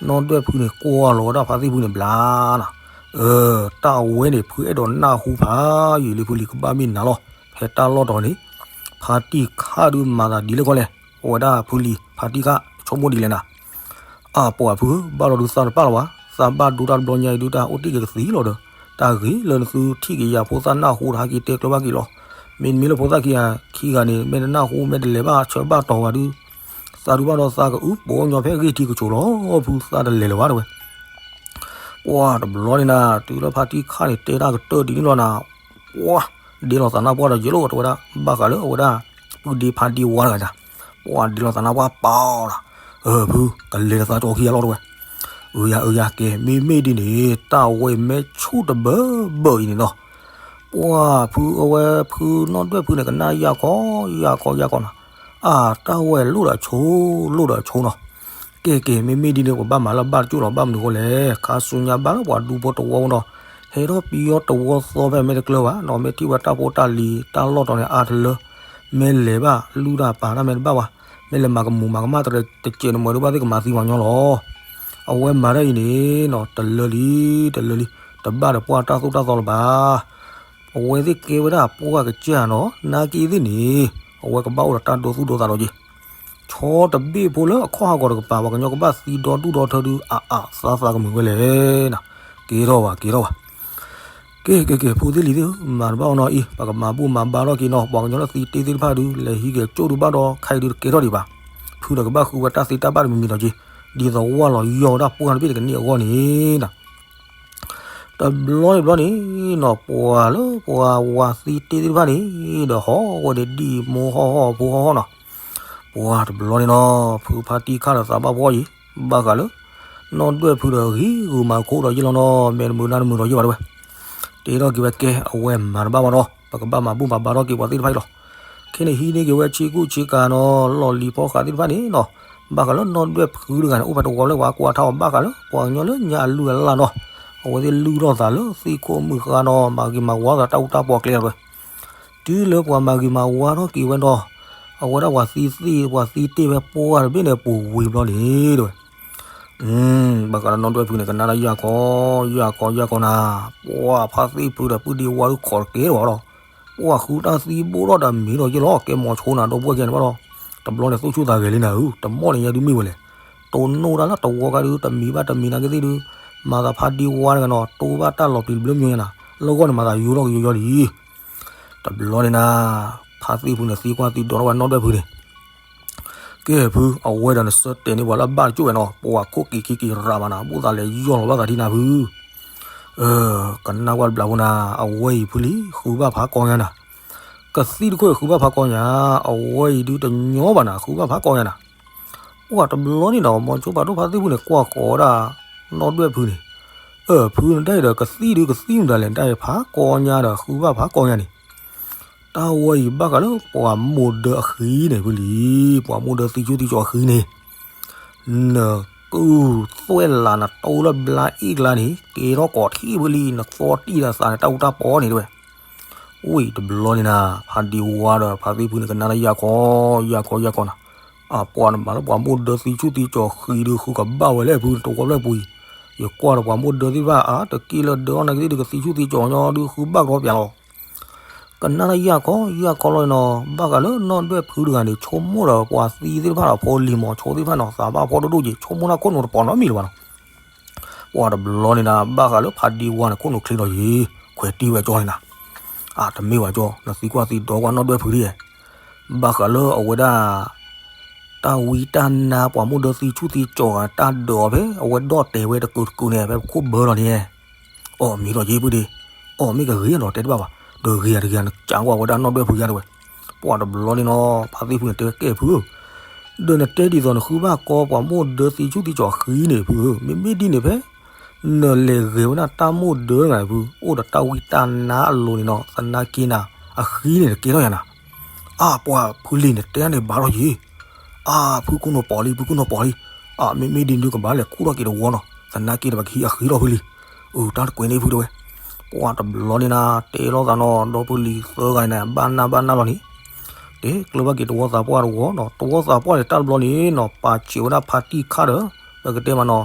နီၢ်ဒွဲၣ်ဖုန့ၣ် ကွၢ်လီၤဝဲဒၣ်ဖါသ့ၣ်ဖုန့ၣ်ဘျါနၤ, အၢ တၢ်အဝဲန့ၣ် ဖုအဲၣ်ဒိးနၢ်ဟူဖးယံာ်လံဖုလံ ကဘၣ်မ့ၢ်နၤလီၤ, ဖဲတၢ်လီၢ်တီၤန့ၣ်, ဖါတံၢ်ခါဒုးမၤသးဒ်လဲၣ်ခီလဲၣ်, အဝဲဒၣ်ဖုလံ ဖါတံၢ်ခါ ဆိကမိၣ်ဒ်လဲၣ်နၤ အၢ ပှၢ်ဖုဧၢ ဘၣ်လီၤဒုးသးတပာ်လၢၤဘၣ်, သးဘၣ်ဒိတၢ်တဘျီညါအံၤဒုး တၢ်အိၣ်တ့ၢ်က့ၤကသံလီၤဒီး, တၢ်ဂ့ၤလၢနသုထံၣ်က့ၤယၤဖိသၣ်နၢ်ဟူတဟးက့ၤတဲကျၢၤဘၣ်က့ၤလီၤ, မ့တမ့ၢ်လၢဖိသၣ်ခံဂၤခံဂၤန့ၣ် မ့ၢ်တနၢ်ဟူ မ့ၢ်တလဲၤဘၣ်ဆၢဘၣ်တီၤဝဲဒုး, သးဒုးဘၣ်ဒီးသးကအုပှၤကညီဖဲအဂ့ၢ်ထံကဆိးလီၤ, ဖုသးတလဲၤလၢၤဘၣ်တဲဝဲ ပှၢ်တဘျီန့ၣ်နၤ တုၤလၢဖါတံၢ်ခါန့ၣ် တဲတၢ်ကတၢၢ်ဒ်န့ၣ်လီၤနၤ, ပှၢ် ဒ့လီၤသးနါပှၢ်ဒီးယဲၢ်လီၤ တဲဝဲဒၣ်, ဘၣ်ဃးလၢအဝဲဒၣ် ပုၢ်ဒ့ဖါဒ့ဝါတဂၤန့ၣ်, ပှၢ်ဒ့လီၤသးနါပှၢ်ပာ်အီၤဒီး, အၢ ဖု ကလဲၤတသးကၠီခံဂၤလီၤ တဲဝဲ, အၢ ယၤ အၢ ယၤ ကဲ မ့မ့ၢ်ဒ်န့ၣ် တၢ်ဝဲအံၤမ့ၢ်ဆူၣ်တဘၢဘၢအံၤန့ၣ်နီၤ, ပှၢ်ဖု အဝဲဖုနီၢ်ဒွဲၣ်ဖုန့ၣ် ကနၣ်ယၢ်ခီ ယၢ်ခီ ယၢ်ခီနီၤ, အၢ တၢ်ဝဲလိၣ်ဒီးဆိ လိၣ်ဒီးဆိနီၤ ကဲကဲ မ့မ့ၢ်ဒ်န့ၣ် ပဘၣ်မၤလၢဘၣ်တကၠိၣ်လီၤ ဘၣ်မနုၤဃိလဲၣ်, ခါဆူညါဘၣ်လၢပှၤဒူဖိတဝီနီၤ, ဟဲထီၣ်ပယီၤတဝီသီဖဲမ့ၢ်တကျၢၤဘၣ်နီၤ, မ့ၢ်ထံၣ်ဝဲတၢ်ဖိတၢ်လံၤ တၢ်လီၢ်တီၤန့ၣ်အါတလၢ, မ့ၢ်လဲၤဘၣ် လုၢ်တၢ်ပာ်တၢ်မ့ၢ်တဘၣ်ဘၣ်, မ့ၢ်လဲၤမၤကမူၤမၤကမၣ်တရံးတစဲးန့ၣ် မ့ၢ်ဒုးဘၣ်သ့ၣ်ကမၤသံပှၤကညီလီၤ. အဝဲမၤတၢ်အံၤန့ၣ်နီၤ တလၢလံ တလၢလံ, တဘၣ်ဒီးပှၢ်တၢ်သိၣ်တၢ်သီလၢၤဘၣ်. အဝဲသ့ၣ်ကဲဝဲဒၣ်ပှၢ်ကစၢ်နီၤ, နာ်က့သ့ၣ်န့ၣ် အဝဲကဘၣ်အိၣ်ဒီးတၢ်ဒိသူၣ်ဒိသးလီၤက့ၤ ဆီတဘ့ၣ်ဖိလၢအခီၣ်ဟးဂီၤတကပၤ ပှၤကညီကဘၣ်သံဒီဒူၣ်ဒီထၢဒုး အါအါသါသးကမုာ်ဝဲလဲၣ်နီၤ, ကဲထီၣ်ဘၣ် ကဲထီၣ်ဘၣ်. ကဲ ကဲ ကဲ ဖိသ့ၣ်လံၤသ့ၣ်ဧၢ, မၤတဘၣ်အီၤနီၤအံၤ, ပကမၤဘူၣ်မၤဘါထီၣ်က့ၤနီၤ, ပှၤကညီလၢသံတ့သ့ၣ်တဖၣ်ဒုး လဲၤဟံးက့ၤကၠိၣ်ဒုးဘၣ်ဒီး ခဲအံၤဒုးတကဲထီၣ်ဒံးဘၣ်. ဖုဒီးကဘၣ်ဃုဝဲတၢ်သ့တၢ်ဘၣ်တမံၤမံၤလီၤက့ၤ, ဒ်သိးဝၢ်လီၤယီၢ်ဝဲဒၣ်ပှၢ်တဘ့ၣ်တကန့ၢ်အဂီၢ်န့ၣ်နီၤ တဘျီန့ၣ်ဘျီန့ၣ်နီၤ ပှၤလၢပှၤဝၤသံတ့သ့ၣ်တဖၣ်န့ၣ် ဒီးဟီၣ်ဝဲန့ၣ်ဒံၣ်မိၢ်ဟီၣ်ဟီၣ်ဖိဟီၣ်ဟီၣ်နီၤ, ပှၤတဘျီန့ၣ်နီၤ ဖုဖါတံၢ်ခါဒီးသးဘၣ်ဖှီၣ်အံၤ, ဘၣ်ဃးလၢ နီၢ်ဒွဲၣ်ဖုဒီးဂံၢ်ဂုာ်မၤခိၣ်ဒီးယဲၢ်လီၤနီၤ, မ့ၢ်တမုာ်နါတမုာ်ဒီးယဲၢ်ဘၣ်တဲဝဲ, တဲထီၣ်က့ၤဝဲကဲ အဝဲမၤတဘၣ်ဘၣ်နီၤ, ပကဘၣ်မၤဘူၣ်မၤဘါထီၣ်က့ၤပှၤသ့ၣ်တဖၣ်အံၤလီၤ. ခဲန့ၣ်ဟံးန့ၢ်က့ၤဝဲဆ့ကူၣ်ဆ့ကၤနီၤ လီၢ်လံၤဖီဃးသ့ၣ်တဖၣ်န့ၣ်နီၤ, ဘၣ်ဃးလၢနီၢ်ဒွဲၣ်ဖုတဂၤန့ၣ် အိၣ်ဖဲတဝီလၢပှၤကွၢ်ထီၣ်အီၤ ဘၣ်ဃးလၢပှၤကညီလၢညါအလုၢ်အလၢ်နီၤ, အဝဲသ့ၣ်လုၢ်ထီၣ်သးလၢသ့ၣ်ခိၣ်မုၣ်ဃါနီၤ မၤဂ့ၤမၤဝါသးတၢ်အူတၢ်ပီကျဲလီၤဝဲ တုၤလၢပှၤမၤဂ့ၤမၤဝါထီၣ်က့ၤဝဲဒီး, အဝဲဒၣ်ပှၤသံသ့ၣ် ပှၤသံတ့ၢ်ဝဲပှၢ်တဘ့ၣ်န့ၣ် ပူၤဝံၤဘျီန့ၣ်တဲဝဲ, ဘၣ်ဃးလၢနီၢ်ဒွဲၣ်ဖုန့ၣ် ကနၣ်တၢ်ယၢ်ခီ, ယၢ်ခီ ယၢ်ခီနၤ, ပှၢ်ဖါသ့ၣ်ဖုဒီးပုၢ်ဒ့ဝါဒုးခိးတကဲလီၤလီၤ, ပှၢ်ဃုတၢ်သံဘိၣ်ထီၣ်ဒီးမံၤဒီးယဲၢ်လီၤ ကဲမီၤဆိနၤဒီပုၢ်ဝဲၢ်ကဲန့ၣ်ဘၣ်ဒီး, တဘျီန့ၣ်သူၣ်ဆူၣ်သးဂဲၤလံနၤဧၢ, တမီၢ်န့ၣ်ညါဒုးမ့ၢ်ဝဲလဲၣ်, တိၢ်နီၣ်တၢ်လၢတဝီကါဒုး တမံၤဘၣ်တမံၤနာ်က့သ့ၣ်ဒုး, မၤသးဖါဒ့ဝါတဂၤနီၤ တိၢ်ဘၣ်တၢ်လီၤပျံၤတဘျုးမံၤညါနၤ, လၢဂီၢ်န့ၣ်မၤသးယိယိလီၤကယိယိလံ တဘျီန့ၣ်နၤ, ဖါသ့ၣ်ဖုန့ၣ်သံကွၢ်သံဒိးထီၣ်ဝဲနီၢ်ဒွဲၣ်ဖုန့ၣ်, ကဲဖု အဝဲဒီးနဆၢတဲာ်န့ၢ်ပှၤလၢအဘၣ်တကၠိၣ်ဝဲနီၤ, ပှၤခိၣ်က့ၤခံက့ၤရးမးနၤ ဘၣ်သးလဲၤယီၢ်လီၤဘၣ်သးဒ်နၤဖု, ကနၣ်ကွၢ်တဘျီဖိနၤ, အဝဲအံၤဖုလံ ဃုဘၣ်ဖးကီညါနၤ, ကသံၣ်တခိၣ်အံၤဃုဘၣ်ဖးကီညါ, အဝဲအံၤဒုးတညီဘၣ်နၤ ဃုဘၣ်ဖးကီညါနၤ ပှၢ်တဘျီန့ၣ်ဒီး မီၤဆိပာ်ဒိၣ်ဖါသ့ၣ်ဖုန့ၣ် ကွၢ်ဃီၤဝဲဒၣ် နီၢ်ဒွဲၣ်ဖုန့ၣ်, အၢ ဖုနတၢ်အံၤဒီးကသံၣ်ဒုးကသံၣ်မတၤလဲၣ် နတၢ်အံၤဖးကီညါဒီးဃုဘၣ်ဖးကီညါန့ၣ်, တၢ်ဝဲအံၤဘၣ်ဃးလၢပှၤမိၢ်ဒၢအဃံန့ၣ်ဖုလံ, ပှၤမိၢ်ဒၢသံဆူၣ်သံကၠီၤအဃံန့ၣ်, နကုၢ်သွဲၣ်လးနတိလၢဘျါအ့ၣ်ကျါန့ၣ် ကဲထီၣ်ကိးထံၣ်ဖုလံ နသီတံၢ်ဒီးသးန့ၣ် တၢ်အူတၢ်ပီန့ၣ်တဲဝဲ ဝံၤတဘျီန့ၣ်နၤ, ဖါဒံဝါဒီးဖါသ့ၣ်ဖုန့ၣ် ကနၣ်လၢယၢ်ခီ, ယၢ်ခီ ယၢ်ခီနၤ, အပှၤနမၤလၢပှၤမိၢ်ဒၢသံဆူၣ်သံကၠီၤဃံဒုး ဃုကဘၣ်ဝဲလဲၣ်ဖု တဝီဖျၢၣ်ပူၤအံၤ, ယကွၢ်ဒီးပှၤမိၢ်ဒၢသ့ၣ်တဖၣ် အါတက့ၢ်လၢဒၢထီၣ်နာ်က့သ့ၣ်ဒုး ကသံဆူၣ်သံကၠီၤညီဒုး ဃုဘၣ်ကရီပၠးလီၤ. ကနၣ်လၢယၢ်ခီ ယၢ်ခီလီၤနီၤ, ဘၣ်ဃးလၢနီၢ်ဒွဲၣ်ဖုတဂၤန့ၣ် ဆိကမိၣ်ဒီးပှၤသံသ့ၣ်တဖၣ်ဒီး ဖိလံၤမီၤဆိသ့ၣ်တဖၣ်နီၤ သးဘၣ်ဖှီၣ်ဒိၣ်ဒိၣ်က့ၤ ဆိကမိၣ်တၢ်ခိၣ်နူာ်တပိာ်နီတမံၤလၢၤဘၣ်နီၤ ပှၤတဘျီန့ၣ်နၤ ဘၣ်ဃးလၢဖါဒံဝါန့ၣ် ခိၣ်နူာ်ချ့လီၤယံၤ, ခွဲးတံၢ်ဝဲကၠီန့ၣ်နၤ, အတမ့ၢ်ဝဲကၠီ နသံကွၢ်သံဒိးကွၢ်နီၢ်ဒွဲၣ်ဖုဒ်, ဘၣ်ဃးလၢအဝဲဒၣ် တၢ်ဝံတၢ်နါပှၤမိၢ်ဒၢသံဆူၣ်သံကၠီၤဂၤ တၢ်ဒၢးအီၤဖဲ အဝဲဒီၣ်တဲာ်ဝဲတကုာ်တကုာ်န့ၣ် ဖဲပခိၣ်ဘၢလီၤန့ၣ်, အီၣ်မ့ၢ်လီၤယံၤဖုဒ့, အီၣ်မ့ၢ်ကဂ့ၤဒီးတဲတဘၣ်ဘၣ်, ဒီးဂ့ၤယၤတဂ့ၤယၤ နကးကွၢ်ဝဲဒၣ်နီၢ်ဒွဲၣ်ဖုယါတဲဝဲ, ပှၤတဘျီန့ၣ်နီၤ ဖါသ့ၣ်ဖုန့ၣ်တဲဝဲကဲဖုဧၢ ဒီးနတဲဒ်သိးနဃုဘၣ်ကီပှၤမိၢ်ဒၢသံဆူၣ်သံကၠီၤဃံန့ၣ်ဖုဧၢ, မ့မ့ၢ်ဒ်န့ၣ်ဖဲ နလဲၤဂဲၤဝဲဒၣ်တၢ်မိၢ်ဒၢတဂၤန့ၣ်ဖု အိၣ်ဒီးတၢ်ဝံတၢ်နါအလိၤန့ၣ်နီၤ သနာ်က့နၤ အဃံန့ၣ်တကဲထီၣ်ယၤနၤ, အါပှၤဖုလံၤန့ၣ်တဲန့ၣ်ဘၣ်ထီၣ်ယံၤ, အါဖုခိၣ်နူာ်ပိာ်လံ ဖုခိၣ်နူာ်ပိာ်လံ, အါမ့မ့ၢ်ဒ်န့ၣ်ကဘၣ်လဲၤခူၣ်ထီၣ်က့ၤတဝီနီၤ သနာ်က့ဒီးပကဟံးအဃံထီၣ်ဖုလံ, အၢ တၢ်တကွဲးန့ၣ်ဖုတဲဝဲ, ပှၤတဘျီန့ၣ်နၤ တဲလိာ်သးနီၤ ဒီဖုလံၤသၢဂၤန့ၣ် ဘၣ်နၢ်ဘၣ်နၢ်လီၤန့ၣ် တဲကျၢၤဘၣ်က့ၤတဝီသးပှၢ်တဝီနီၤ, တဝီသးပှၢ်န့ၣ် တၢ်တဘျီန့ၣ်နီၤ ပာ်စၢၤဝဲဒၣ်ဖါတံၢ်ခါဒီး ပကတဲမးနီၤ,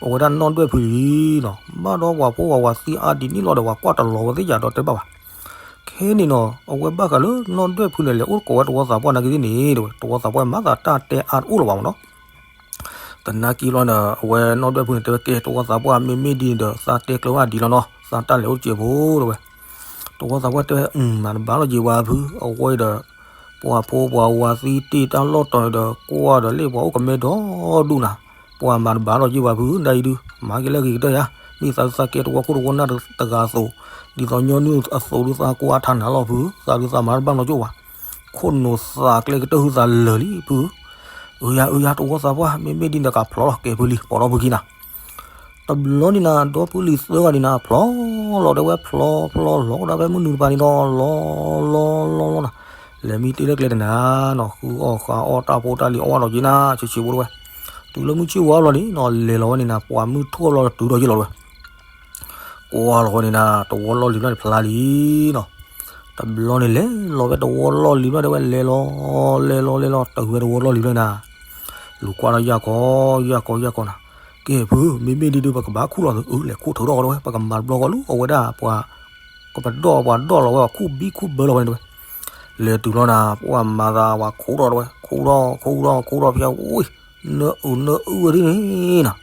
အဝဲဒၣ်နီၢ်ဒွဲၣ်ဖုလံနီၤ, ဘၣ်ဒီးပှၤဖိပှၤဝၤသံအါဒ်န့ၣ်လီၤဒီး ပှၤကွၢ်တလီၤဝဲသ့ၣ်ယၤဒီးတဲဘၣ်ဘၣ်. ခဲန့ၣ်နီၤ အဝဲဘၣ်ဃးလၢနီၢ်ဒွဲၣ်ဖုန့ၣ် လဲၤအိၣ်ကိးဝဲတဝီသးပှၢ်နာ်က့သ့ၣ်န့ၣ် တဝီသးပှၢ်မၤသးတၢ်တဲအါတအိၣ်လၢၤဘၣ်မးနီၤ သနာ်က့လီၤန့ၣ် အဝဲနီၢ်ဒွဲၣ်ဖုန့ၣ် တဲဝဲကဲ တဝီသးပှၢ်မ့မ့ၢ်ဒ်န့ၣ်ဒီး သးတဲကျၢၤဝဲဒ်လီၤနီၤ, သးတၢ်လဲၤအိၣ်တစဲးဖိတဲဝဲ. တဝီသးပှၢ်တဲဝဲ မၤတဘၣ်လီၤယံၤဝဲဖု, အဝဲဒီး ပှၤဖိပှၤဝၤသံတ့ၢ်တၢ်လီၢ်တီၤဒီး ကွၢ်ဒီးလၢပှၤအိၣ်ကမဲဒီဒူၣ်နၤ, ပှၤမၤတဘၣ်လီၤယံၤဝဲဖု ဒ်အံၤဒုး မၤက့ၤလၢအဂ့ၤကတၢၢ်ယါ, မ့ၢ်သးစၢ်ကဲတဝီခိၣ်တဝီနၢ်တဂၤအသိး, ဒ်သိးညီနုၢ်အသိးဒုးသးကွၢ်ထးနးလီၤဖု, သးဒုးသးမၤတဘၣ်နီတကၠိၢ်ဘၣ်, ခိၣ်နူာ်သးကျဲကတၢၢ်ဟုသးလၢာ်လံဖု, အၢယၤအၢယၤတဝီသးပှၢ် မ့မ့ၢ်ဒ်န့ၣ်ကဖျီလီၤ ကဲဖုလံ ပိာ်ထီၣ်ဖုခံနၤ, တဘျီန့ၣ်နၤ ဒီပုၢ်လံၤသၢဂၤန့ၣ်နၤ ဖျီလီၤတဲဝဲ ဖျီဖျီလီၤကဒီးဖဲမုၢ်နုာ်တပၤန့ၣ်ဒီး လီလီလီလီနၤ, လဲၤမံတ့ၢ်လၢကျဲတနၤနီၤ ဃုအီၣ်ဃုအီၣ်တၢ်ဖိတၢ်လံၤအီၣ်ဝဲဒီးက့ၤနၤ ဆံးဆံးဖိတဝဲ, တုၤလၢမုၢ်ဆ့ၣ်ဝါဘျီန့ၣ်နီၤ လဲၤလီၤဝဲန့ၣ်နၤ ပှၤမုၢ်ထူၣ်အဘျီတုၤဒီးယ့ၢ်လီၤတဝဲ ကွၢ်လီၤဝဲန့ၣ်နၤ တဝီလီၢ်လံၤဘျီန့ၣ်ဖျါလံနီၤ, တဘျီန့ၣ်လဲၤလီၤဝဲတဝီလီၢ်လံၤဘျီတဲဝဲ လဲၤလီၤ လဲၤလီၤလဲၤလီၤ တုၤဝဲတဝီလီၢ်လံၤဘျီန့ၣ်နၤ, လူၤကွၢ်ဒီးယၢ်ကီ ယၢ်ကီယၢ်ကီနၤ, ကဲဖု မ့မ့ၢ်ဒ်ဒုး ပကဘၣ်ခူၣ်လီၤသု အၢ လဲၤခူၣ်ထုးထီၣ်ကဒီးဝဲ ပကမၤတဘျီဃီလၢအဝဲဒၣ်ပှၤ ကပဒီၣ်ပှၤဒီၣ်လီၤဝဲ ပှၤခူၣ်ဘံၣ်ခူၣ်ဘၢလီၤဝဲန့ၣ်တဝဲ, လဲၤတုၤလီၤနၤ ပှၤမၤသးပှၤခူၣ်ထီၣ်တဝဲ ခူၣ်ထီၣ်ခူၣ်ထီၣ်ခူၣ်ထီၣ်ဖဲဝံၤ နၢအုၣ်နၢအုၣ်ဝဲဒ်န့ၣ်နၤ,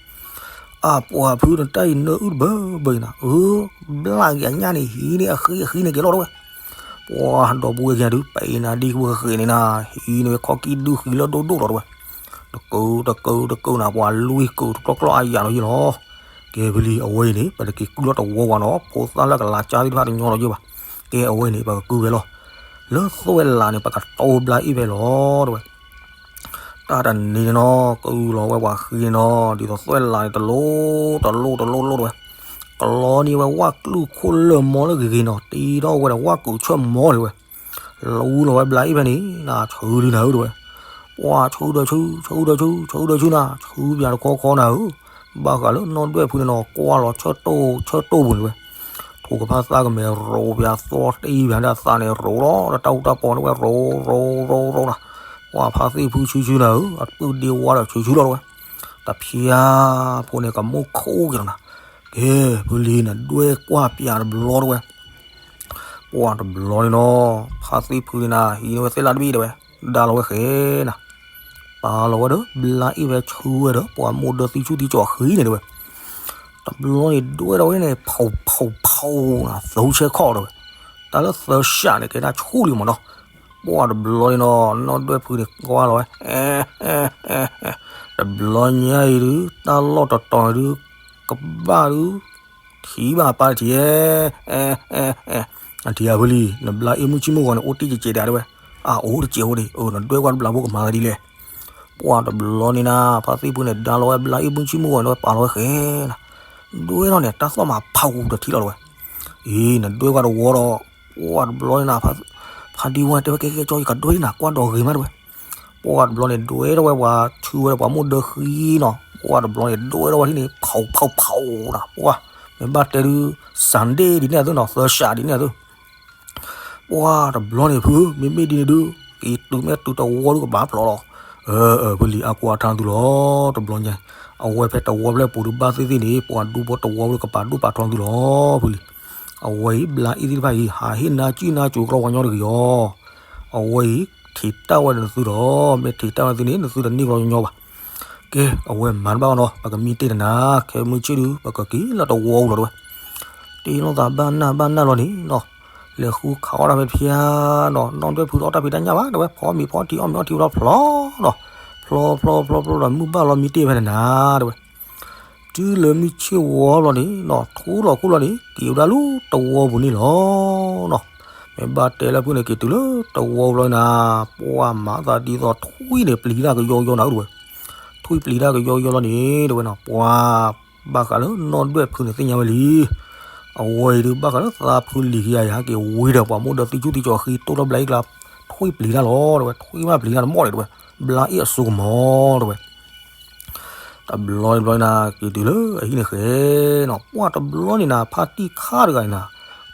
အပှၤဖုနတၢ်အံၤနၢအုၣ်တဘၢဘၢအံၤနၤ အၢ ဘျၣ်က့ၤအညၣ်န့ၣ် ဟံးန့ၢ်အဃံအဃံန့ၣ်က့ၤလီၤတဝဲ, ပှၤဒီပုၢ်ဝဲၢ်ခံဂၤဒုး ပအံၤနၤဒ်ဝဲဃ့န့ၣ်နၤ ဟံးန့ၢ်ဝဲခီၣ်ကံၢ်ဒုဃံလၢဒိၣ်ဒိၣ်လီၤတဝဲ, တကုတကုတကုနၤ ပှၤလွံၢ်ကုတကျီၢ်ကျီၢ်အယၤလီၤယ့ၢ်လီၤ, ကဲဖုလံ အဝဲအံၤန့ၣ် ပတက့ၤကုၢ်လီၤတဝီဝဲနီၤ ဖိသၣ်လၢကလၤကၢ်သ့ၣ်တဖၣ်တညီလီၤယ့ၢ်ဘၣ်, ကဲအဝဲအံၤန့ၣ် ပကကုၢ်ဝဲလီၤ, လၢသွဲၣ်လးန့ၣ် ပကတီဘျါအ့ၣ်ဖဲလီၤတဝဲ တၢ်တနံၤန့ၣ်နီၤ ကုၢ်လီၤဝဲပှၤဃံန့ၣ်နီၤ ဒ်သိးသွဲၣ်လးန့ၣ် တလိၣ်တလိၣ်တလိၣ်တလိၣ်တဝဲ, ကလီန့ၢ်ဝဲဝၣ်ကျုၢ်ခိၣ်လၢၢ်မီလၢဂ့ၤဂ့ၤနီၤ တ့ထီၣ်ဝဲဒီးဝၣ်ကုာ်ဆၢၣ်မီန့ၣ်ဝဲ, လူလီၤဝဲဘျါအ့ၣ်ဖဲန့ၣ် နၤဆူဒုနၤဧၢတဝဲ, ပှၤဆူဒီးဆူ ဆူဒီးဆူ ဆူဒီးဆူနၤ ဆူပၠးတခီခီနၤဧၢ, ဘၣ်ဃးလၢနီၢ်ဒွဲၣ်ဖုန့ၣ်နီၤ ကွၢ်လီၤဆၢၣ်တိၢ်ဆၢၣ်တိၢ်ပူၤန့ၣ်ဝဲ ထိၣ်ကဖၣ်သၣ်ကမဲာ်ရိးပၠးသီတ့ပၠးဒၣ်သးန့ၣ် ရိးလီၤဒီးတၢ်အူတၢ်ပီန့ၣ်ဝဲ ရိး ရိး ရိး ရိးနၤ, ပှၤဖါသ့ၣ်ဖုဆူဆူနၤဧၢ အပုၢ်ဒ့ဝါဒီးဆူဆူလီၤတဝဲ, တဖၠါဖိန့ၣ် ကမိၣ်ခိၣ်က့ၤလီၤနၤ, ကဲ ဖုလံ နဒွဲၣ်ကွၢ်ပၠးတဘျီတဝဲ ပှၤတဘျီန့ၣ်နီၤ ဖါသ့ၣ်ဖုန့ၣ်နၤ ဟံးန့ၢ်ဝဲသ့ၣ်လၣ်တဘ့ၣ်တဝဲ, ဒါလီၤဝဲဃဲနၤ, ပာ်လီၤဝဲဒီး ဘျါအ့ၣ်ဝဲဆူဝဲဒီး ပှၤမိၢ်ဒၢသံဆူၣ်သံကၠီၤဃံန့ၣ်တဝဲ, တဘျီန့ၣ်ဒွဲၣ်ထီၣ်ဝဲန့ၣ် ဖီဖီဖီနၤ သၢဆဲခီၣ်တဝဲ, တၢ်လၢသၢစးန့ၣ် ကဲဒၣ်ဆူၣ်လံမးနီၤ, ပှၤတဘျီန့ၣ်နီၤ နီၢ်ဒွဲၣ်ဖုန့ၣ် ကွၢ်လီၤဝဲ တဘျီညါအံၤဒုး တၢ်လီၢ်တတီၤဒုး ကဘၣ်ဒုး ထံၣ်ဘၣ်ပၢ်တထံၣ်, အထံၣ်အဖုလံ နဘျါအ့ၣ်မုၢ်ဆ့ၣ်မုၢ်ဂီၤန့ၣ် အိၣ်တ့ၢ်ကကဲးဒၣ်တဝဲ, အအိၣ်တကဲးအိၣ်ဒံး နဒွဲၣ်ကွၢ်တဘျီဖိကမၤသးဒ်လဲၣ်, ပှၤတဘျီန့ၣ်နၤ ဖါသ့ၣ်ဖုန့ၣ် ဒါလီၤဝဲဘျါအ့ၣ်မုၢ်ဆ့ၣ်မုၢ်ဂီၤန့ၣ်ဝဲ ပာ်လီၤဝဲဃဲနၤ, ဒွဲၣ်ထီၣ်န့ၣ် တၢ်သီၣ်မးဖးဂူၤတထံၣ်လီၤတဝဲ, အံၤ နဒွဲၣ်ကွၢ်တဝီဒီး ပှၤတဘျီန့ၣ်နၤ ဖါဒံဝဲတဲဝဲ ကဲကဲကၠီ ယကဒွဲၣ်နၤ ကွၢ်ဒီးဂ့ၤမးတဝဲ ပှၤတဘျီန့ၣ် ဒွဲၣ်ထီၣ်ဝဲပှၤဆူဝဲဒီးပှၤမိၢ်ဒၢဃံနီၤ, ပှၤတဘျီန့ၣ် ဒွဲၣ်ထီၣ်ဝဲဒ်န့ၣ် ဖီဖီဖီနၤ, ပှၤ မ့ၢ်ဘၣ်တဲဒုး Sunday ဒ်န့ၣ်အသိးနီၤ, သၢစးဒ်န့ၣ်အသိး, ပှၤတဘျီန့ၣ်ဖု မ့မ့ၢ်ဒ်န့ၣ်ဒုး က့ၤတုၤမ့ၢ်တုၤတဝီဒုးကဘၣ်ဖျိးလီၤ, အၢ အၢ ဖုလံ အါကိးအါထါသုလီၤ, တဘျီညါ အဝဲဖဲတဝီဖျၢၣ်ပူၤဒုးဘၣ်သ့ၣ်သ့ၣ်န့ၣ် ပှၤဒူဖိတဝီဒုးကပာ်ဒိၣ်ပာ်ထီသုလီၤ, ဖုလံ အဝဲအံၤ ဘျါအ့ၣ်သ့ၣ်တဖၣ်အံၤ ဟးဟ့ၣ်နါကံၣ်နါကိၤကလီဝါညီတဂ့ၤအီၤ, အဝဲအံၤ ထံၣ်တၢ်ဝဲဒီးနသုဒီး မ့ၢ်ထံၣ်တၢ်ဝဲသုန့ၣ် နသုတန့ၢ်ကလီညီညီဘၣ်, ကဲ အဝဲမၤတဘၣ်အီၤနီၤ, ပကမံတ့ၢ်တနၤ, ခဲမုၢ်ဆ့ၣ်ဒုး ပကက့ၤလၢတဝီပူၤလီၤတဝဲ, တ့လိာ်သးဘၣ်နၢ်ဘၣ်နၢ်လီၤန့ၣ်နီၤ, လဲၤဃုခးအီၣ်တၢ်ဖဲတဖၠါနီၤ, နီၢ်ဒွဲၣ်ဖုတအီၣ်တၢ်ဖံးတၢ်ညၣ်ဘၣ် တဝဲ ဖီမ့ၤဖီထံအီၣ်မ့ၤအီထံလီၤဖျိးနီၤ, ဖျိးဖျိးဖျိးဖျိးဒီး မုၢ်ဘၣ်လီၤမံတ့ၢ်ဖဲတနၤတဝဲ တုၤလၢမုၢ်ဆ့ၣ်ဝီဘျီန့ၣ်နီၤ, ထူလီၤခိၣ်လီၤန့ၣ် က့ၤဝဲဒၣ်လၢတဝီပူၤန့ၣ်လီၤနီၤ, မ့ၢ်ဘၣ်တဲလၢဖုန့ၣ် က့ၤတုၤလၢတဝီဘျီန့ၣ်နၤ, ပှၤမၤသးဒ်သိးထွံၣ်န့ၣ်ပျံၤတၢ်ကယီကယီနၤဧၢတဝဲ, ထွံၣ်ပျံၤတၢ်ကယီကယီလီၤန့ၣ်တဝဲနီၤ, ပှၤ ဘၣ်ဃးလၢနီၢ်ဒွဲၣ်ဖုန့ၣ်သ့ၣ်ညါဝဲလံ, အဝဲအံၤဒုးဘၣ်ဃးလၢသးဖုလံၤခံဂၤယၤ ဟဲက့ၤဝံၤဒီးပှၤမိၢ်ဒၢသံဆူၣ်သံကၠီၤဃံ တိၢ်ထီၣ်ဘျါအ့ၣ်ကျါ ထွံၣ်ပျံၤတၢ်လီၤတဝဲ, ထွံၣ်မ့ၢ်ပျံၤတၢ်တမီၢ်န့ၣ်တဝဲ, ဘျါအ့ၣ်အစိကမီၤတဝဲ တဘျီတဘျီနၤ က့ၤတုၤလၢအဟံၣ်န့ၣ်ဃဲနီၤ, ပှၤတဘျီန့ၣ်နၤ ဖါတံၢ်ခါတဂၤန့ၣ်နၤ,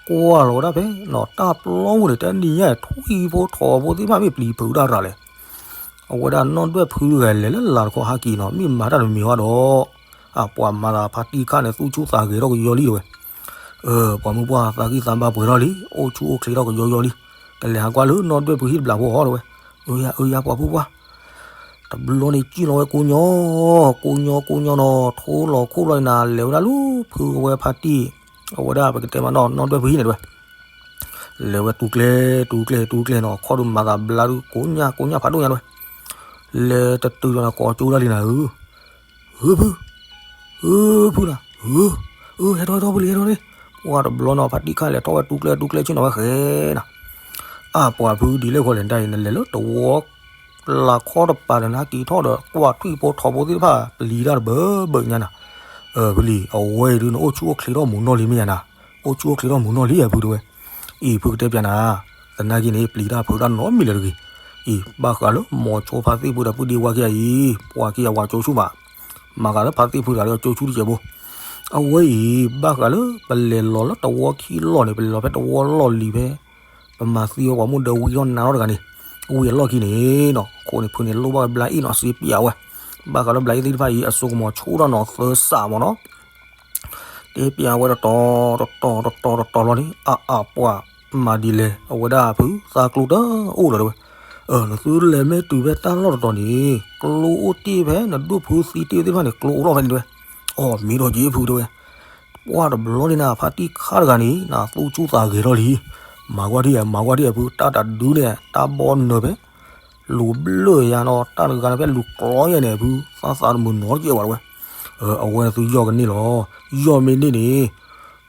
ကွၢ်လီၤဝဲဒၣ်ဖဲနီၤ တၢ်ပျီပူၤန့ၣ် တနံၤညါ ထွံၣ်ဖိထိးဖိသ့ၣ်တဖၣ် မ့ၢ်ပျံၤဖုးတၢ်ရၤလဲၣ်, အဝဲဒၣ်နီၢ်ဒွဲၣ်ဖုတဂၤလဲၤလၢလာ်တခီဟးက့ၤနီၤ မ့ၢ်မၤတၢ်တမံၤဝဲဒီး အပှၤမၤသးဖါတံၢ်ခါန့ၣ် သူၣ်ဆူၣ်သးဂဲၤထီၣ်ကယီလံတဝဲ, ပှၤမုၢ်ပှၢ်သးဂံၢ်သးဘါပှဲၤထီၣ်လံ အိၣ်ဆူၣ်အိၣ်ချ့ထီၣ်ကယီယီလံ, ကလဲၤဟးကွၢ်လၢနီၢ်ဒွဲၣ်ဖုဟံၣ်တဘျီဖိအီၤတဝဲ, အၢယၤအၢယၤပှၤဖုပှၢ် တဘျီန့ၣ် ကံၣ်လီၤဝဲကိးညီ, ကိးညီ ကိးညီနီၤ ထိလီၤခိၣ်လီၤနၤ လဲၤဝဲဒၣ်လၢဖုအဝဲဖါတံၢ်, အဝဲဒၣ်ပကတဲမးနီၤ နီၢ်ဒွဲၣ်ဖုဟံၣ်န့ၣ်တဝဲ, လဲၤဝဲတူၤကျဲ တူၤကျဲ တူၤကျဲနီၤ ခီၣ်ဒုးမၤသးဘျါဒုး ကိးညၣ် ကိးညၣ်ဖးဒိၣ်ညါတဝဲ, လဲၤတတုၤဒီးနၤ ကိးကၠိဒၣ်လံနၤဧၢ, ဧၢဖု, ဧၢဖုနၤ, ဧၢ, ဧၢ ဟဲထီၣ်ဟဲထီၣ်ဖုလံ ဟဲထီၣ်န့ၣ်, ပှၢ်တဘျီနီၤ ဖါတံၢ်ခါလဲၤထီၣ်ဝဲတူကျဲတူကျဲဆ့ၣ်နီၤဝဲဃဲနီၤ. အါပှၤဖုဒ်လဲၣ်ဃီလဲၣ် တၢ်အံၤနလဲၤလၢတဝီ လၤခီတပၤဒီးနဟဲက့ၤထီၣ်ဒီး ကွၢ်ထွံၣ်ဖိထီဖိသ့ၣ်တဖၣ် ပျံၤတၢ်တဘၢဘၢညါနီၤ. ဖုလံ အဝဲအံၤဒုးနအိၣ်ဆူၣ်အိၣ်ချ့ထီၣ်မူနီၢ်လံမ့ၢ်ယါနီၤ. အိၣ်ဆူၣ်အိၣ်ချ့ထီၣ်မူနီၢ်လံအဖုတဲဝဲ. အံၤဖုကတဲပျးနၤ, သနာ်က့န့ၣ် ပျံၤတၢ်ဖုးတၢ်နီတမံၤလၢၤတဂ့ၤ. အံၤ ဘၣ်ဃးလၢမိၤဆိဖါသ့ၣ်ဖုဒီးပုၢ်ဒ့ဝါခံဂၤအံၤ ပှၤခံဂၤဝၤကၠိဆူၣ်ဘၣ်. မၤဃးလၢဖါသ့ၣ်ဖုတဂၤဒီးကၠိဆူၣ်တစဲးဖိ. အဝဲအံၤ ဘၣ်ဃးလၢပလဲၤလီၤလၢတဝီခံလီၢ်န့ၣ် ပလဲၤလီၤဖဲတဝီလီၢ်လံၤဖဲ ပမၤသံဝဲပှၤမိၢ်ဒၢဝံထီၣ်နါထီၣ်တဂၤန့ၣ် ဝံၤအလီၢ်ခံန့ၣ်နီၤ. အဃိန့ၣ် ဖုန့ၣ်လိၣ်ဘၣ်ဝဲဘျါအ့ၣ်နီၤ စ့ပျးဝဲ. ဘၣ်ဃးလၢဘျါအ့ၣ်သ့ၣ်တဖၣ်အံၤ အစိကမီၤဆိၣ်ထီၣ်နီၤသၢစးမ့ၢ်နီၤ. တဲပျးဝဲတတီၤတတီၤတတီၤတတီၤလီၤန့ၣ် အါအါပှၤ မၤဒ်လဲၣ် အဝဲဒၣ်ဖုသးကျိတအိၣ်လၢၤတဲဝဲ. နသုလဲၤမ့ၢ်တုၤဖဲတၢ်လီၢ်တတီၤန့ၣ် ကျိအိၣ်တ့ၢ်ဖဲနဒိၣ်ဖုသံတ့ၢ်သ့ၣ်တဖၣ်န့ၣ် ကျိအိၣ်လီၤဖဲန့ၣ်တဲဝဲ. အီၣ်မ့ၢ်ဒီးက့ဖုတဲဝဲ. ပှၢ်တဘျီန့ၣ်နၤ ဖါတံၢ်ခါတဂၤန့ၣ် နသူၣ်ဆူၣ်သးဂဲၤထီၣ်လံ. မၤကွၢ်ဒံးဧါ မၤကွၢ်ဒံးဧါဖု တၢ်တဒုန့ၣ် တၢ်ဘီနၢၤဖဲ လူၤဘျၢၣ်ယါနီၤ တၢ်တဂၤန့ၣ်ဖဲလူၤကျီယါန့ၣ်ဖု သးသးတမုာ်နီတကဲဘၣ်တဲဝဲ. အဝဲနသုယီၢ်ကန့ၢ်လီၤ. ယီၢ်မ့ၢ်န့ၢ်န့ၣ်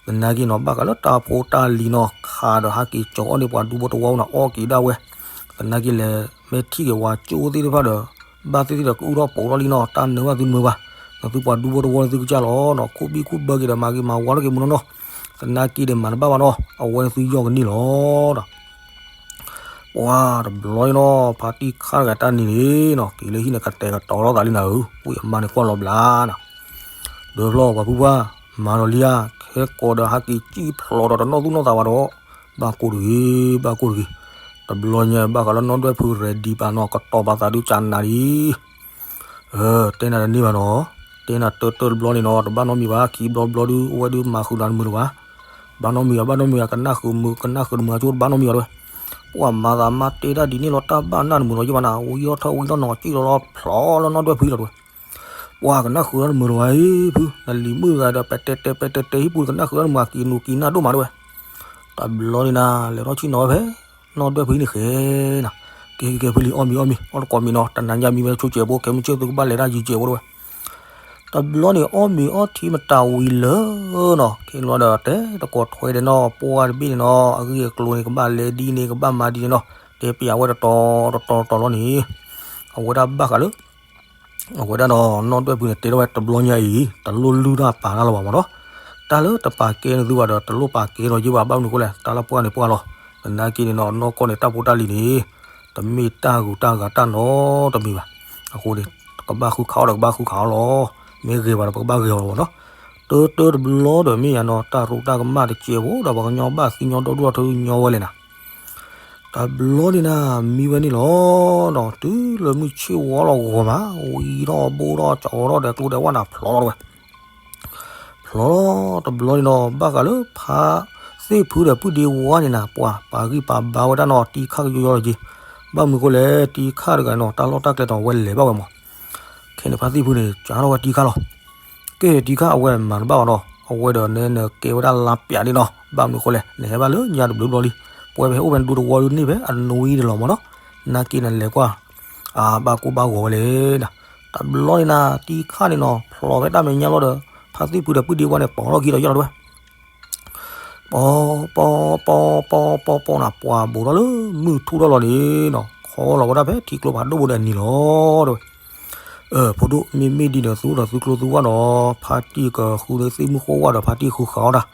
သနာ်က့နီၤ ဘၣ်ဃးလၢတၢ်ဖိတၢ်လံၤနီၤ ခးဒီးဟးက့ၤကၠီၤအီၣ်န့ၢ်ပှၤဒူဖိတဝီနီၤ အီၣ်က့ၤဒၣ်ဝဲ. သနာ်က့လဲၤမ့ၢ်ထံၣ်က့ၤဝၤကၠိသ့ၣ်တဖၣ်ဒီး ဘၣ်သ့ၣ်သ့ၣ်ဒီးကအုထီၣ်ပိာ်ထီၣ်လံနီၤ တၢ်နၢၤဘၣ်သုတမုာ်ဘၣ်. နသုပှၤဒူဖိတဝီန့ၣ်သုကစၢ်လီၤနီၤ ခိၣ်ဘံၣ်ခိၣ်ဘၢက့ၤဒီးမၤက့ၤမၤဝါထီၣ်က့ၤမူနီၢ်နီၢ်. သနာ်က့ဒီးမၤတဘၣ်ဘၣ်နီၤ အဝဲနသုယီၢ်ကန့ၢ်လီၤဒီး ပှၢ်တဘျီအံၤနီၤ ဖါတံၢ်ခါတဂၤတၢ်နံၤန့ၣ်နီၤ က့ၤလၢဟံၣ်န့ၣ် ကတဲာ်ကတီၤထီၣ်သးလံနၤဧၢ, ဝံၣ်အမါန့ၣ်ကွၢ်လီၤဘျါနီၤ. ဒီးဖျီပှၤဖုပှၢ် မၤဒီးလံဧါ, ခဲကိးဒီးဟးက့ၤစံၣ်ဖျိးဒီးတနီၣ်သူၣ်နီၣ်သးဘၣ်ဒီး, ဘၣ်ကိၢ်တဂ့ၤ, ဘၣ်ကိၢ်တဂ့ၤ, တဘျီညါဘၣ်ဃးလၢနီၢ်ဒွဲၣ်ဖု ready ပာ်နီၤ ကတီၤပာ်သးဒုးကနၤလံ တဲနၤတန့ၢ်ဘၣ်နီၤ, တဲနၤတၢၢ်တၢၢ်တဘျီန့ၣ်နီၤ တဘၣ်နီတမံၤဘၣ်, ခံဘျီဘျီဒုး အဝဲဒုးမၤဃုာ်နၤတမုာ်လၢၤဘၣ်, ဘၣ်နီတမံၤဘၣ်, ဘၣ်နီတမံၤဘၣ်, ကနၣ်ဃုာ်မုာ် ကနၣ်ဃုာ်တမုာ်အကၠိတဘၣ်နီတမံၤဘၣ်တဲဝဲ, ပှၤမၤသးမါတဲတၢ်ဒ်န့ၣ်လီၤ တၢ်ဘၣ်နၢ်တမုာ်လီၤယဲဘၣ်နၤ, ဝံထီၣ်ထၢၣ်ဝံထီၣ်နီၤ ကံၣ်လီၤလီၤဖျီလၢနီၢ်ဒွဲၣ်ဖုလီၤတဲဝဲ, ပှၤကနၣ်ဃုာ်တၢ်တမုာ်လီၤဝဲဖု, နလံၤမုၣ်ဂၤဒီး ပဲာ်တဲာ်တဲာ် ပဲာ်တဲာ်တဲာ် ဟံၣ်ပူၤကနၣ်ဃုာ်တၢ်တမုာ် အကံၣ်နူာ်ကံၣ်နၢ်ဒိၣ်မးတဲဝဲ, တဘျီန့ၣ်နၤ လဲၤထီၣ်ဆ့ၣ်နီၤဝဲဖဲ နီၢ်ဒွဲၣ်ဖုန့ၣ်ဃဲနၤ, ကဲကဲကဲဖုလံ အီၣ်မ့ၤအီၣ်မ့ၤ အီၣ်တကိးမ့ၤနီၤ တနၤညါမံဝဲဆိကဲးဖိ ခဲမုၢ်ဆ့ၣ်သုကဘၣ်လဲၤတၢ်ယံၤကဲးဖိတဲဝဲ, တဘျီန့ၣ် အီၣ်မ့ၤအီထံမတၤဝံၤလၢနီၤ ခဲလီၤဒီးတဲတကိးထွဲဒီးနီၤ ပှၢ်တဘ့ၣ်န့ၣ်နီၤ အဂ့ၢ်အကျိၤန့ၣ် ကဘၣ်လဲၤဒ်န့ၣ် ကဘၣ်မၤဒ်န့ၣ်နီၤ တဲပျးဝဲတတီၤတတီၤတတီၤလီၤန့ၣ်, အဝဲဒၣ်ဘၣ်ဃးလၢ အဝဲဒၣ်နီၤ နီၢ်ဒွဲၣ်ဖုန့ၣ် တဲထီၣ်ဝဲတဘျီညါအံၤ တလိၣ်လုၢ်တၢ်ပာ်တၢ်လီၤဘၣ်မးနီၤ, တၢ်လၢတပာ်ကဲနသုဘၣ်ဒီး တလိၣ်ပာ်ကဲဒီးယ့ၢ်ဘၣ် ဘၣ်မနုၤဃိလဲၣ် တၢ်လၢပှၢ်န့ၣ်ပှၢ်လီၤ, သနာ်က့န့ၣ်နီၤ နီၢ်ကီၢ်န့ၣ်တၢ်ဖိတၢ်လံၤန့ၣ် တမ့ၢ်တၢ်ဂုၤတၢ်ဂၤတၢ်နီတမံၤဘၣ်, အဃိန့ၣ် ကဘၣ်ဃုခးအီၣ်ဒီးကဘၣ်ဃုခးအီၣ်လီၤ, မ့ၢ်ဂဲၤဘၣ်ဒီးပကဘၣ်ဂဲၤအီၤလီၤမးနီၤ, တၢတၢတဘျီဒီးမ့ၢ်ယါနီၤ တၢ်ရူးတၢ်ကမၣ်တစဲးဖိဒီး ပှၤကညီဘၣ်သံညီဒီဒူၣ်ထီၣ်ထၢညီဝဲလဲၣ်နၤ တဘျီန့ၣ်နၤ မံဝဲန့ၣ်လီၤနီၤ တုၤလၢမုၢ်ဆ့ၣ်ဝါလီၤဂီၤမး ဝံထီၣ်ဘိထီၣ်ကၠီထီၣ်ဒီးကျိဒီးဝၣ်နၤဖျီလီၤတဲဝဲ, ဖျီလီၤတဘျီန့ၣ်နီၤ ဘၣ်ဃးလၢဖါသ့ၣ်ဖုဒီးပုၢ်ဒ့ဝါန့ၣ်နၤ ပှၤပာ်ဂံၢ်ပာ်ဘါဝဲဒၣ်နီၤ တံၤခါကယိယီလီၤက့ၤ, ဘၣ်မနုၤဃိလဲၣ် တံၤခါတဂၤနီၤ တၢ်လီၢ်တၢ်ကျဲတီၤဝဲလဲၤဘၣ်ဝဲမး ခဲန့ၣ်ဖါသ့ၣ်ဖုန့ၣ် ကၢထီၣ်ဝဲတံၤခါလီၤ, ကဲတံၤခါအဝဲမၤတဘၣ်ဘၣ်နီၤ အဝဲဒီးနဲနကဲဝဲဒၣ်လါပျးဒ့နီၤ ဘၣ်မနုၤဃိလဲၣ် နဟဲဘၣ်လၢညါတဘျုးဘျီလံ, ပဝဲပဟဲအိၣ်ဖဲနဒူတဝီဒုးန့ၢ်ဖဲအနွံတလီၤမးနီၤ, နာ်က့နလဲၤကွၢ် ဘၣ်ကိၢ်ဘၣ်ဂီၤဝဲလဲၣ်နၤ, တဘျီန့ၣ်နၤ တံၤခါန့ၣ်နီၤ ဖျိးဖဲတၢ်မဲာ်ညါလီၤဒီး ဖါသ့ၣ်ဖုဒီးပုၢ်ဒ့ဝါန့ၣ် ပိာ်ထီၣ်ခံဒီးယီၢ်လီၤတဲဝဲ ပီ ပီ ပီ ပီ ပီ ပီ နၤ ပှၤဘူးထီၣ်လၢမုၢ်ထူၣ်ထီၣ်လီၤန့ၣ်နီၤ ခီလီၤဝဲဒၣ်ဖဲထံကျိဖးဒိၣ်ဘိဒီးအနံၤလီၤတဲဝဲ, ဖိဒိၣ် မ့မ့ၢ်ဒ်န့ၣ် သုအိၣ်ဒီးသုကျိသုဝၣ်ဒီး ဖါတံၢ်ကဃုန့ၢ်သ့ၣ်မုၢ်ဃိဝၣ်ဒီး ဖါတံၢ်ဃုခးအီၣ်တၢ်,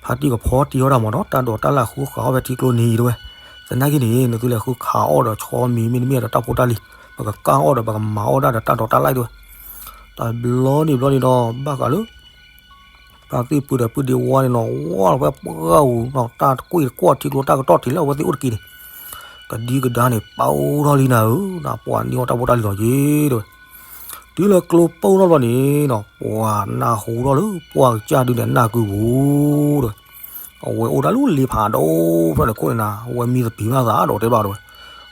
ဖါတံၢ်ကဖီတံၢ်အီၣ်တၢ်မးနီၤ တၢ်ဒိးတၢ်လၢ်ဃုခးအီၣ်ဖဲထံကျိန့ၣ်တဲဝဲ, သနာ်က့န့ၣ် နသုလဲၤဃုခးအီၣ်ဒီးဆီမံၤမ့တမ့ၢ်ဒီးတၢ်ဖိတၢ်လံၤ ပကကၢ်အီၣ်ဒီးပကမၤအီၣ်ဒၣ်ဒီးတၢ်ဒိးတၢ်လၢ်တဲဝဲ, တဘျီန့ၣ်ဘျီန့ၣ်ဒီး ဘၣ်ဃးလၢ ဖါသ့ၣ်ဖုဒီးပုၢ်ဒ့ဝါန့ၣ်နီၤ ဝါလီၤဝဲပှၢ်ဂူာ်နီၤ တၢ်တကွ့ၢ်တကွီၢ်ထံကျိတၢ်ကတီၢ်ထံးလၢအဝဲသ့ၣ်အိၣ်တက့ၢ်န့ၣ်, ကဒံကဒါန့ၣ် ပာ်အိၣ်ထီၣ်လံနၤဧၢ, နပှၤန့ၢ်အီၣ်တၢ်ဖိတၢ်လံၤလီၤက့ၤတဲဝဲ, တုၤလၢကျိပူၣ်ထီၣ်ဘျီန့ၣ်နီၤ ပှၤနၢ်ဟူထီၣ်လၢပှၢ်ကစၢ်ဒုးန့ၣ် နၢ်ကုပူၤတဲဝဲ အဝဲအိၣ်တၢ်လၢလ့ဖးဒိၣ်ဖျၢၣ်န့ၣ်ခိၣ်န့ၣ်နၤ အဝဲမံသပံးမးသးဒီးတဲဘၣ်တဲဝဲ,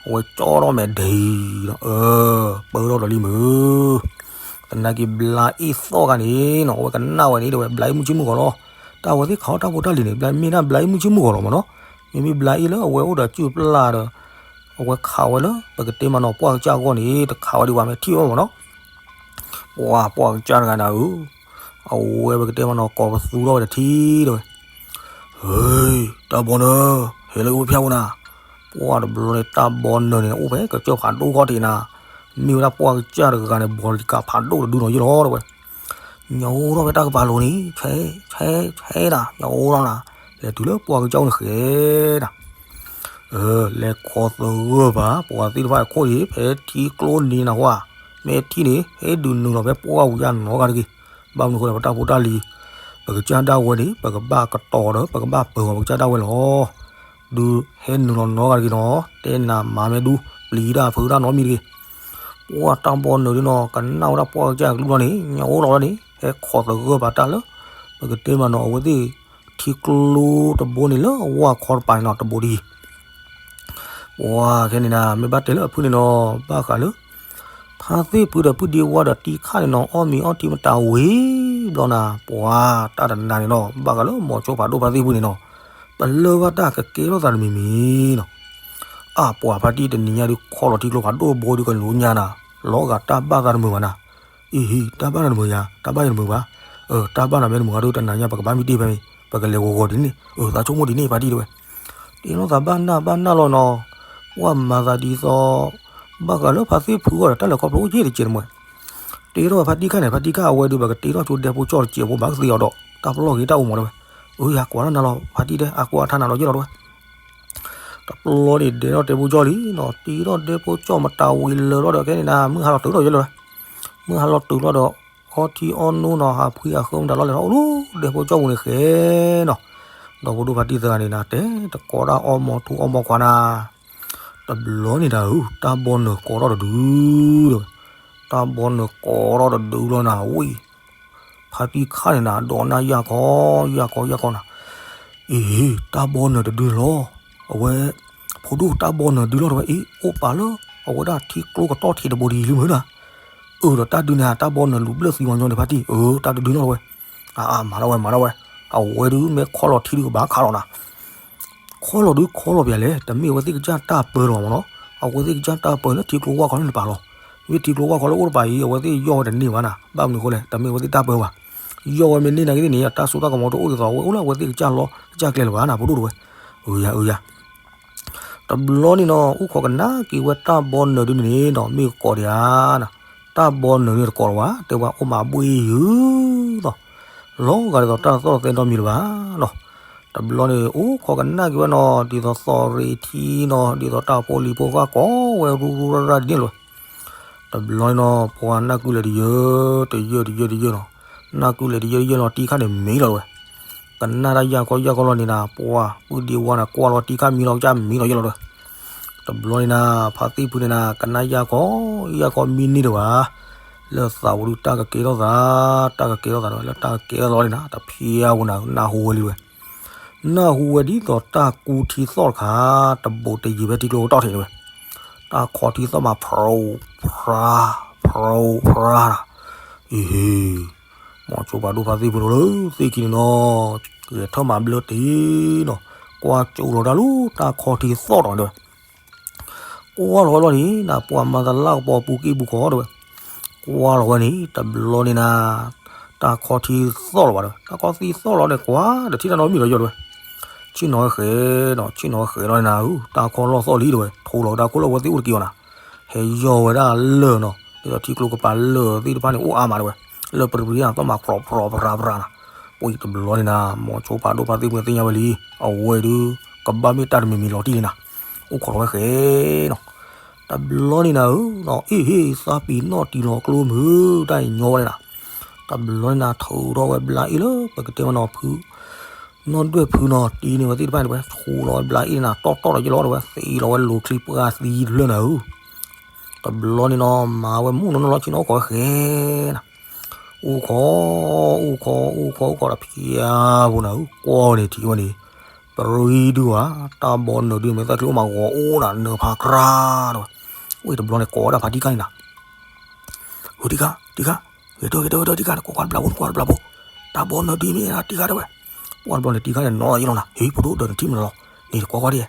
အဝဲကၠီထီၣ်မဲာ်ဒံးဒီး အၢ ပၢထီၣ်ဒီးလံမုၢ်, သနာ်က့ဘျါအ့ၣ်သီၣ်ခါန့ၣ်နီၤ အဝဲကနၣ်ဝဲန့ၣ်တဲဝဲ ဘျါအ့ၣ်မုၢ်ဆ့ၣ်မုၢ်ဂီၤလီၤ, တၢ်အဝဲသ့ၣ်ခးအီၣ်တၢ်ဖိတၢ်လံၤန့ၣ် ဘျါမ့ၢ်ဒၣ်ဘျါအ့ၣ်မုၢ်ဆ့ၣ်မုၢ်ဂီၤလီၤမးနီၤ, မ့မ့ၢ်ဘျါအ့ၣ်လၢအဝဲအိၣ်ဒီးစုၣ်ပျၢ်ဒီး အဝဲခးဝဲလၢပကတဲမးနီၤ ပှၢ်ကစၢ်အဂီၢ်န့ၣ် တခးဝဲဒံးဘၣ်မ့ၢ်ထံၣ်ဝဲမးနီၤ ပှၤပှၢ်ကစၢ်တဂၤနၤဧၢ, အဝဲပကတဲမးနီၤ ကိးပသူထီၣ်ဝဲတထံၣ်တဲဝဲ, ဟ့ တၢ်ဘီနၢၤ, ဟဲလၢအိၣ်ဖျဲၣ်ဖိနၤ, ပှၢ်တဘျီန့ၣ် တၢ်ဘီနၢၤန့ၣ် အိၣ်ဖဲကစၢၢ်ဖးဒိၣ်ခီၣ်ထံးနၤ, မ့ၢ်ဝဲဒၣ်ပှၢ်ကစၢ်တဂၤန့ၣ် ဘီလီၤကးဖးဒိၣ်တဒုနီၤယဲၢ်လီၤတဲဝဲ, ညီအိၣ်ထီၣ်ဖဲတၢ်ကပၤလိၤန့ၣ် ဆဲ ဆဲ ဆဲနၤ, ညီအိၣ်ထီၣ်နၤ, လဲၤတုၤလၢပှၢ်ကစၢ်အိၣ်န့ၣ်ဃဲနၤ လဲၤခိးသဂၢၢ်ဘၣ် ပှၤသ့ၣ်တဖၣ်အခိၣ်အံၤ ဖဲထံကျိန့ၣ်နၢ်ဟူဧါ, မ့ၢ်ထံန့ၣ် ဟဲဒုးနုာ်လီၤဖဲပှၢ်ဝံၤယါနီတဂၤတဂ့ၤ, ဘၣ်မနုၤအဃိလဲၣ် ပတၢ်ဖိတၢ်လံၤ, ပကစၢ်ဒၣ်ဝဲန့ၣ် ပကဘၣ်ကတီၤဒီး ပကဘၣ်ပၢၤအီၤပကစၢ်ဒၣ်ဝဲလီၤ, ဒုးဟဲနုာ်လီၤနီတဂၤတဂ့ၤနီၤ, တဲနၤမၤမ့ၢ်ဒူ ပျံၤတၢ်ဖုးတၢ်နီတမံၤတဂ့ၤ, ပှၢ်တၢ်ဘီနၢၤဒုနီၤ ကနၣ်ဝဲဒၣ်ပှၢ်ကစၢ်ကလုၢ်လီၤန့ၣ် ညီအိၣ်လီၤလီၤန့ၣ် ဟဲခိးသဂၢၢ်ဘၣ်တၢ်လၢ ပကတဲမးနီၤ အဝဲသ့ၣ် ထံကျိတဘိန့ၣ်လၢအဝၢ်ခီတပၤန့ၣ်နီၤ တဘိဒ်အံၤ ပှၤခဲန့ၣ်နၤ မ့ၢ်ဘၣ်တဲလၢအဖုန့ၣ်နီၤ ဘၣ်ဃးလၢ ဖါသ့ၣ်ဖုဒီးဖုဒ့ဝါဒီးတံခၣ်န့ၣ်နီၤ အီၣ်မ့ၤအီထံမတၤဝံၤဘျီနၤ ပှၤတၢ်တနၤန့ၣ်နီၤ ဘၣ်ဃးလၢမိၤဆိဖးဒိၣ်ဖါသ့ၣ်ဖုန့ၣ်နီၤ ပလၢၢ်ဘၣ်တၢ်ကကဲထီၣ်သးတမံၤမံၤနီၤ အါပှၤဖါတံၢ်တနံၤညါဒုးခီလီၤထံကျိဖးဒိၣ်ဘိဒုးကလူၤညါနၤ လီၤဂာ်တၢ်ဘၣ်သးတမုာ်ဘၣ်နၤ အံၤ တၢ်ဘၣ်နၤတမုာ်ယၤ တၢ်ဘၣ်ယၤတမုာ်ဘၣ် တၢ်ဘၣ်နၤမ့ၢ်တမုာ်အါဒုး တနၤညါပကဘၣ်မံတ့ၢ်ဖဲမ့ၢ် ပကလဲၤဂီၤဂီၤဒ်န့ၣ် သးဆိကမိၣ်ဒ်န့ၣ် ဖါတံၢ်တဲဝဲ တဲလိာ်သးဘၣ်နၢ်ဘၣ်နၢ်လီၤနီၤ ပှၢ်မၤသးဒ်သိး ဘၣ်ဃးလၢဖါသ့ၣ်ဖုအဂီၢ်ဒီး တၢ်လဲၤခီဖျိအိၣ်က့တကဲးတမှဲၤ တဲထီၣ်ဝဲဖါတံၢ်ခါန့ၣ် ဖါတံၢ်ခါအဝဲဒုး ပကတဲထီၣ်ဆိဒဲဖိကၠီၣ်တစဲးဖိဘၣ်ကသ့အီၤဒီး တၢ်ပလီၢ်ဂ့ၤတၢ်အိၣ်မးတဲဝဲ အၢ ယၤကွၢ်ထီၣ်နၤလီၤ ဖါတံၢ်တဲ အကွၢ်ထါနၤလီၤယဲၢ်လီၤတဲဝဲ တဘျီန့ၣ်ဒဲထီၣ်ဒဲဖိကၠီၣ်လံနီၤ တဲထီၣ်ဒဲဖိကၠီၣ်မတၤဝံၤလၢာ်လီၤဒီး ခဲန့ၣ်နၤ မုၢ်ဟါလီၤတုၤလီၤယဲၢ်လီၤ မုၢ်ဟါလီၤတုၤလီၤဒီး အီထံအီနိနီၤ ဟးဖှံဟးဃၢမတၤလီၤလဲၤထီၣ်အိၣ်လၢဒဲဖိကၠီၣ်ပူၤန့ၣ်ဃဲနီၤ ဒီးဖိဒိၣ်ဖါတံၢ်သၢဂၤန့ၣ်နၤ တဲတကိးဒၣ်အီၣ်မီၤထူအီၣ်မီၤခွါနၤ တဘျီန့ၣ်နၤဧၢ တၢ်ဘီနၢၤကိးထီၣ်တဒု တဲဝဲ တၢ်ဘီနၢၤကိးထီၣ်တဒုလီၤနၤ ဝံၤ ဖါတံၢ်ခါန့ၣ်နၤ ဒိးနၢ်ယၢ်ခီ ယၢ်ခီ ယၢ်ခီနၤ အံၤ တၢ်ဘီနၢၤတဒုလီၤ အဝဲ ဖိဒိၣ်တၢ်ဘီနၢၤဒုလီၤတဲဝဲ အံၤ အိၣ်ပာ်လၢ အဝဲဒၣ်ထံကျိကတီၢ်ထံးတဘိဒ်လံမုၢ်နၤ အၢ ဒီးတၢ်ဒုန့ၣ် တၢ်ဘီနၢၤလူၤဘျၢၣ်သံဝဲညီန့ၣ်ဖါတံၢ် အၢ တၢ်တဒုလီၤတဲဝဲ အါ မၤထီၣ်ဝဲ မၤထီၣ်ဝဲ အဝဲဒုးမ့ၢ်ခီလီၤထံဒုကဘၣ်ခးလီၤနၤ ခီလီၤဒုခီလီၤပျဲလဲၣ် တမ့ၢ်အဝဲသ့ၣ်ကစၢ်တၢ်ပၢလီၤမးနီၤ အဝဲသ့ၣ်ကစၢ်တၢ်ပၢလၢထံကျိဝၢ်ခီလၢနပာ်လီၤ မ့ၢ်ထံကျိဝၢ်ခီလၢအိၣ်တပၤအံၤ အဝဲသ့ၣ်ယီၢ်ဝဲတန့ၢ်ဘၣ်နၤ ဘၣ်မနုၤအဃိလဲၣ် တမ့ၢ်အဝဲသ့ၣ်တၢ်ပၢဘၣ် ယီၢ်ဝဲမ့ၢ်န့ၢ်နၤကသ့ၣ်န့ၣ် တၢ်စိတၢ်ကမီၤတအိၣ်ဒ်သိး အဝဲအိၣ်လၢအဝဲသ့ၣ်ကစၢ်လီၢ်ကစၢ်ကျဲလၢၤဘၣ်နၤ ဖိဒိၣ်တဲဝဲ အၢ ယၤ အၢ ယၤ တဘျီန့ၣ်နီၤ အိၣ်ခိးကနၣ်က့ၤဝဲတၢ်ဘီနၢၤဒုန့ၣ်နီၤ မ့ၢ်ကကိးဒံးဧါနၤ တၢ်ဘီနၢၤန့ၣ်တကိးလၢၤဘၣ် တဲဝဲအိၣ်မးဘှ့ၣ်ယုၤလီၤ လီၤဂာ်ဒ်သိးတၢ်သီၣ်သဲနီတမံၤလၢၤဘၣ်နီၤ တဘျီန့ၣ် အိၣ်ခိးကနၣ်က့ၤဝဲနီၤ ဒ်သိးသီၣ်ရ့ထံနီၤ ဒ်သိးတၢ်ဖိလံၤဖိဃၣ်ကိးဝဲရူရူရၣ်ရၣ်ဒ်န့ၣ်လီၤ တဘျီန့ၣ်နီၤ ပှၤနၢ်ကုလဲၤတယၢ တယၢ တယၢ တယၢနီၤ နၢ်ကုလဲၤတယၢ တယၢနီၤ တံခါန့ၣ်မံလီၤတဲဝဲ ကနၣ်တၢ်ယၢ်ခီယၢ်ခီလီၤန့ၣ်နၤ ပှၤပုၢ်ဒ့ဝါန့ၣ် ကွၢ်လီၤတံခါမံလီၤ ကစၢ်မံလီၤယဲၢ်လီၤတဲဝဲ တဘျီန့ၣ်နၤ ဖါသ့ၣ်ဖုန့ၣ်နၤ ကနၣ်ယၢ်ခီ ယၢ်ခီမံန့ၢ်တဘၣ် လၢသးဝဲဒုးတၢ်ကကဲထီၣ်သး တၢ်ကကဲထီၣ်သးတဲဝဲ လၢတၢ်ကကဲထီၣ်သးလီၤန့ၣ်နၤ တဖျါဝဲနၤ နၢ်ဟူဝဲလံဝဲ နၢ်ဟူဝဲဒ်သိးတၢ်ကူထံသီၣ်တခါ တဘိးတယံၤဖဲထံကျိကတီၢ်ထံးတဲဝဲ တၢ်ခီထံသီၣ်မး ဖြိးဖြါ ဖြိးဖြါ အံၤ မိၤဆိဖးဒိၣ်ဖါသ့ၣ်ဖုန့ၣ်လၢသ့ၣ်ခံန့ၣ်နီၤ ဂဲၤထၢၣ်မၤဘျၢတ့ၢ်နီၤ ကွၢ်ကၠိလီၤတၢ်လၢတၢ်ခီထံသီၣ်ဒီးတဲဝဲ ကွၢ်လီၤဝဲလီၤန့ၣ် နပှၤမၤသလၣ်ကပီၤပူၤကံၢ်ပူၤခီတဲဝဲ ကွၢ်လီၤဝဲန့ၣ် တဘျီန့ၣ်နၤ တၢ်ခီထံသီၣ်လီၤဘၣ်တဲဝဲ တၢ်ခီထံသီၣ်လီၤန့ၣ် ကွၢ်တထံၣ်တၢ်နီတမံၤလီၤယဲၢ်တဲဝဲ ဆ့ၣ်နီၤဝဲဃဲနီၤ ဆ့ၣ်နီၤဝဲဃဲလီၤန့ၣ်နၤ တၢ်ခီလီၢ်သီၣ်လံတဲဝဲ ထိးလီၤဝဲတၢ်ခိၣ်လၢအဝဲသ့ၣ်အိၣ်တက့ၢ်အီၤနၤ ဟဲယီၢ်ဝဲဒၣ်လၢၢ်နီၤ ဒ်သိးထံကျိကပၤလၢၢ်သ့ၣ်တဖၣ်န့ၣ် အိၣ်အါမးတဲဝဲ လၢပရံပရံအသီၣ်မး ဖြိးဖြါ ဖြါ ဖြါ နၤ ပှၤတဘျီန့ၣ်နၤ မိၤဆိဖးဒိၣ်ဖါသ့ၣ်ဖုသ့ၣ်ညါဝဲလံ အဝဲဒုး ကဘၣ်မ့ၢ်တၢ်တမံၤမံၤလီၤတံၢ်လံနၤ အိၣ်ခိးလီၤဝဲဃဲနီၤ တဘျီန့ၣ်နၤဧၢနီၤ အ့ၣ်ဟ့ၣ် သးပံၤနီၣ်တံၤလီၤကျိမုၢ် တၢ်အံၤညီဝဲန့ၣ်နၤ တဘျီန့ၣ်နၤ ထုးထီၣ်ဝဲဘျါအ့ၣ်လၢ ပကတဲမးနီၤဖု နီၢ်ဒွဲၣ်ဖုနီၤ တံၤန့ၢ်ဝဲသ့ၣ်တဖၣ်န့ၣ်ဝဲ ဆူးလီၤဝဲဘျါအ့ၣ်န့ၣ်နၤ တီၢ်တီၢ်ဒီးယဲၢ်လီၤတဲဝဲ သံလီၤဝဲလိၤချံပှၢ်သံတဖျၢၣ်နၤဧၢ တဘျီန့ၣ်နီၤ မၤဝဲမုၢ်နီၢ်နီၢ်လီၤ ဆ့ၣ်နီၤအိၣ်ခိးဝဲဃဲနၤ အိၣ်ခိး အိၣ်ခိး အိၣ်ခိး အိၣ်ခိးဒီးဖျါဖိနၤဧၢ ကွၢ်န့ၣ်ထံၣ်ဝဲန့ၣ် ပရံဒုဝဲ တၢ်ဘီနၢၤဒု မ့ၢ်သၢချံအိၣ်မးဂီၤအိၣ်နၤ နၢၤဖးကြါတဲဝဲ ဝဲတဘျီန့ၣ်ကိးဝဲဒၣ်ဖါတံၢ်ခါန့ၣ်နၤ ဟူတံၢ်ခါ တံၢ်ခါ ဂဲၤထၢၣ်ဂဲၤထၢၣ်ဂဲၤထၢၣ်တံၢ်ခါန့ၣ် ကွၢ်ကွၢ်တဘျီဖိ ကွၢ်တဘျီဖိ တၢ်ဘီနၢၤဒုမ့ၢ်နၤတံၢ်ခါတဲဝဲ ပှၢ်တဘျီန့ၣ်တံၢ်ခါန့ၣ်နီၤလီၤယဲၢ်လီၤနၤ ဟ့ၣ်ဖိဒိၣ်ဒီးနထံၣ်မနုၤလီၤ န့ၣ်တကွၢ်ကွၢ်ဒ်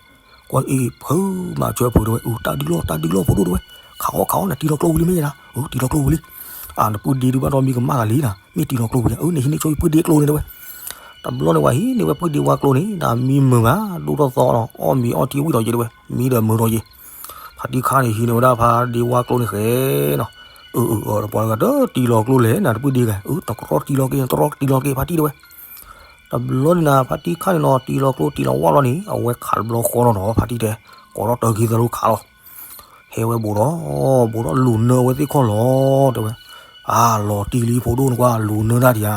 ကွၢ်အံၤဖုမၤစၢၤဖုတဲဝဲ အူ တၢ်ဒုးလီၤ တၢ်ဒုးလီၤဖိဒိၣ်တဲဝဲ ခးအီၣ်ခးအီၣ်နၤ တံၤလီၤကျိဝံၤလံမ့ၢ်ယဲနၤ အူ တံၤလီၤကျိဝံၤလံ အၢ နပုၢ်ဒ့ဒုဘၣ်ဒီးမံကမၣ်ဂၤလံနၤ မ့ၢ်တံၤလီၤကျိဝံၤလံ အၢ နဟံးန့ၢ်ဆိယပုၢ်ဒ့ကျိန့ၣ်တဲဝဲ တဘျီန့ၣ်ဝဲဟံးန့ၢ်ဝဲပုၢ်ဒ့ဝါကျိန့ၣ် တၢ်မံမုာ်မး ဒိၣ်ထီၣ်သီလီၤ အီၣ်မ့ၤအီထံဝံၣ်ဒီးယံၤတဝဲ မံဒီးမုာ်ဒီးယံၤ, ဖါတံၢ်ခါန့ၣ်ဟံးန့ၢ်ဝဲဒၣ်ဖါဒ့ဝါကျိန့ၣ်ဃဲနီၤ, အၢ အၢ အၢ ပှၤတဂၤတတံၤလီၤကျိလဲၣ် နတပုၢ်ဒ့ဂၤ အၢ တကရီတံၤလီၤက့ၤ တရီတံၤလီၤက့ၤ ဖါတံၢ်တဝဲ, တဘျီန့ၣ်နၤ ဖါတံၢ်ခါန့ၣ်နီၤ တံၤလီၤကျိတံၤလီၤဝၣ်လီၤန့ၣ် အဝဲခးတဘျီဃီလီၤနီၤ ဖါတံၢ်တဲ, ကိးထီၣ်တၢ်ခံသၢလၢခးလီၤ ဟဲဝဲဘူးဒီး ဘူးဒီးလူၤနၢအဝဲသ့ၣ်ခီၣ်လီၤ တဲဝဲ, အါ လီၤတံၢ်လံ ဖိဒိၣ်နကွၢ် လူၤနၢတၢ်ဒံးဧါ,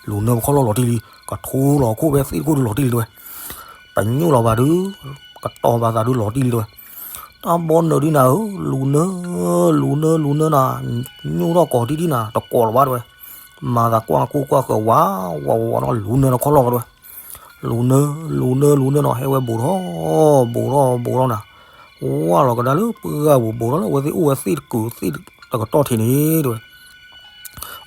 လူၤနၢပခီၣ်လီၢ်လီၤတံၢ်လံ, ကထိလီၤခိၣ်ဖဲသ့ၣ်တခိၣ်ဒုးလီၤတံၢ်လံတဲဝဲ, ပညိၣ်လီၤဘၣ်ဒုး ကတီၤဘၣ်သးဒုးလီၤတံၢ်လံတဲဝဲ, တၢ်ဘီနုာ်ဒုးနၤဧၢ, လူၤနၢ လူၤနၢ လူၤနၢနၤ, ညိၣ်ထီၣ်ကိးတံၢ်တံၢ်နၤ တကိးလၢၤဘၣ်တဲဝဲ, မၤသးကွၢ်ကူကွၢ်ဃၢၤဝး ဝးဝးဝးနီၤ လူၤနၢနၤခီၣ်လီၢ်တဲဝဲ လူၤနၢ လူၤနၢ လူၤနၢနီၤ ဟဲဝဲဘူးထီၣ် ဘူးထီၣ် ဘူးထီၣ်နၤ, ဝၢ်လီၤကဒါလၢပှၢ်ပူၤ ဘူးထီၣ်လၢအဝဲသ့ၣ်အိၣ်ဝဲသ့ၣ်တကုာ်သ့ၣ်တကတီၢ်ထံးန့ၣ်တဲဝဲ,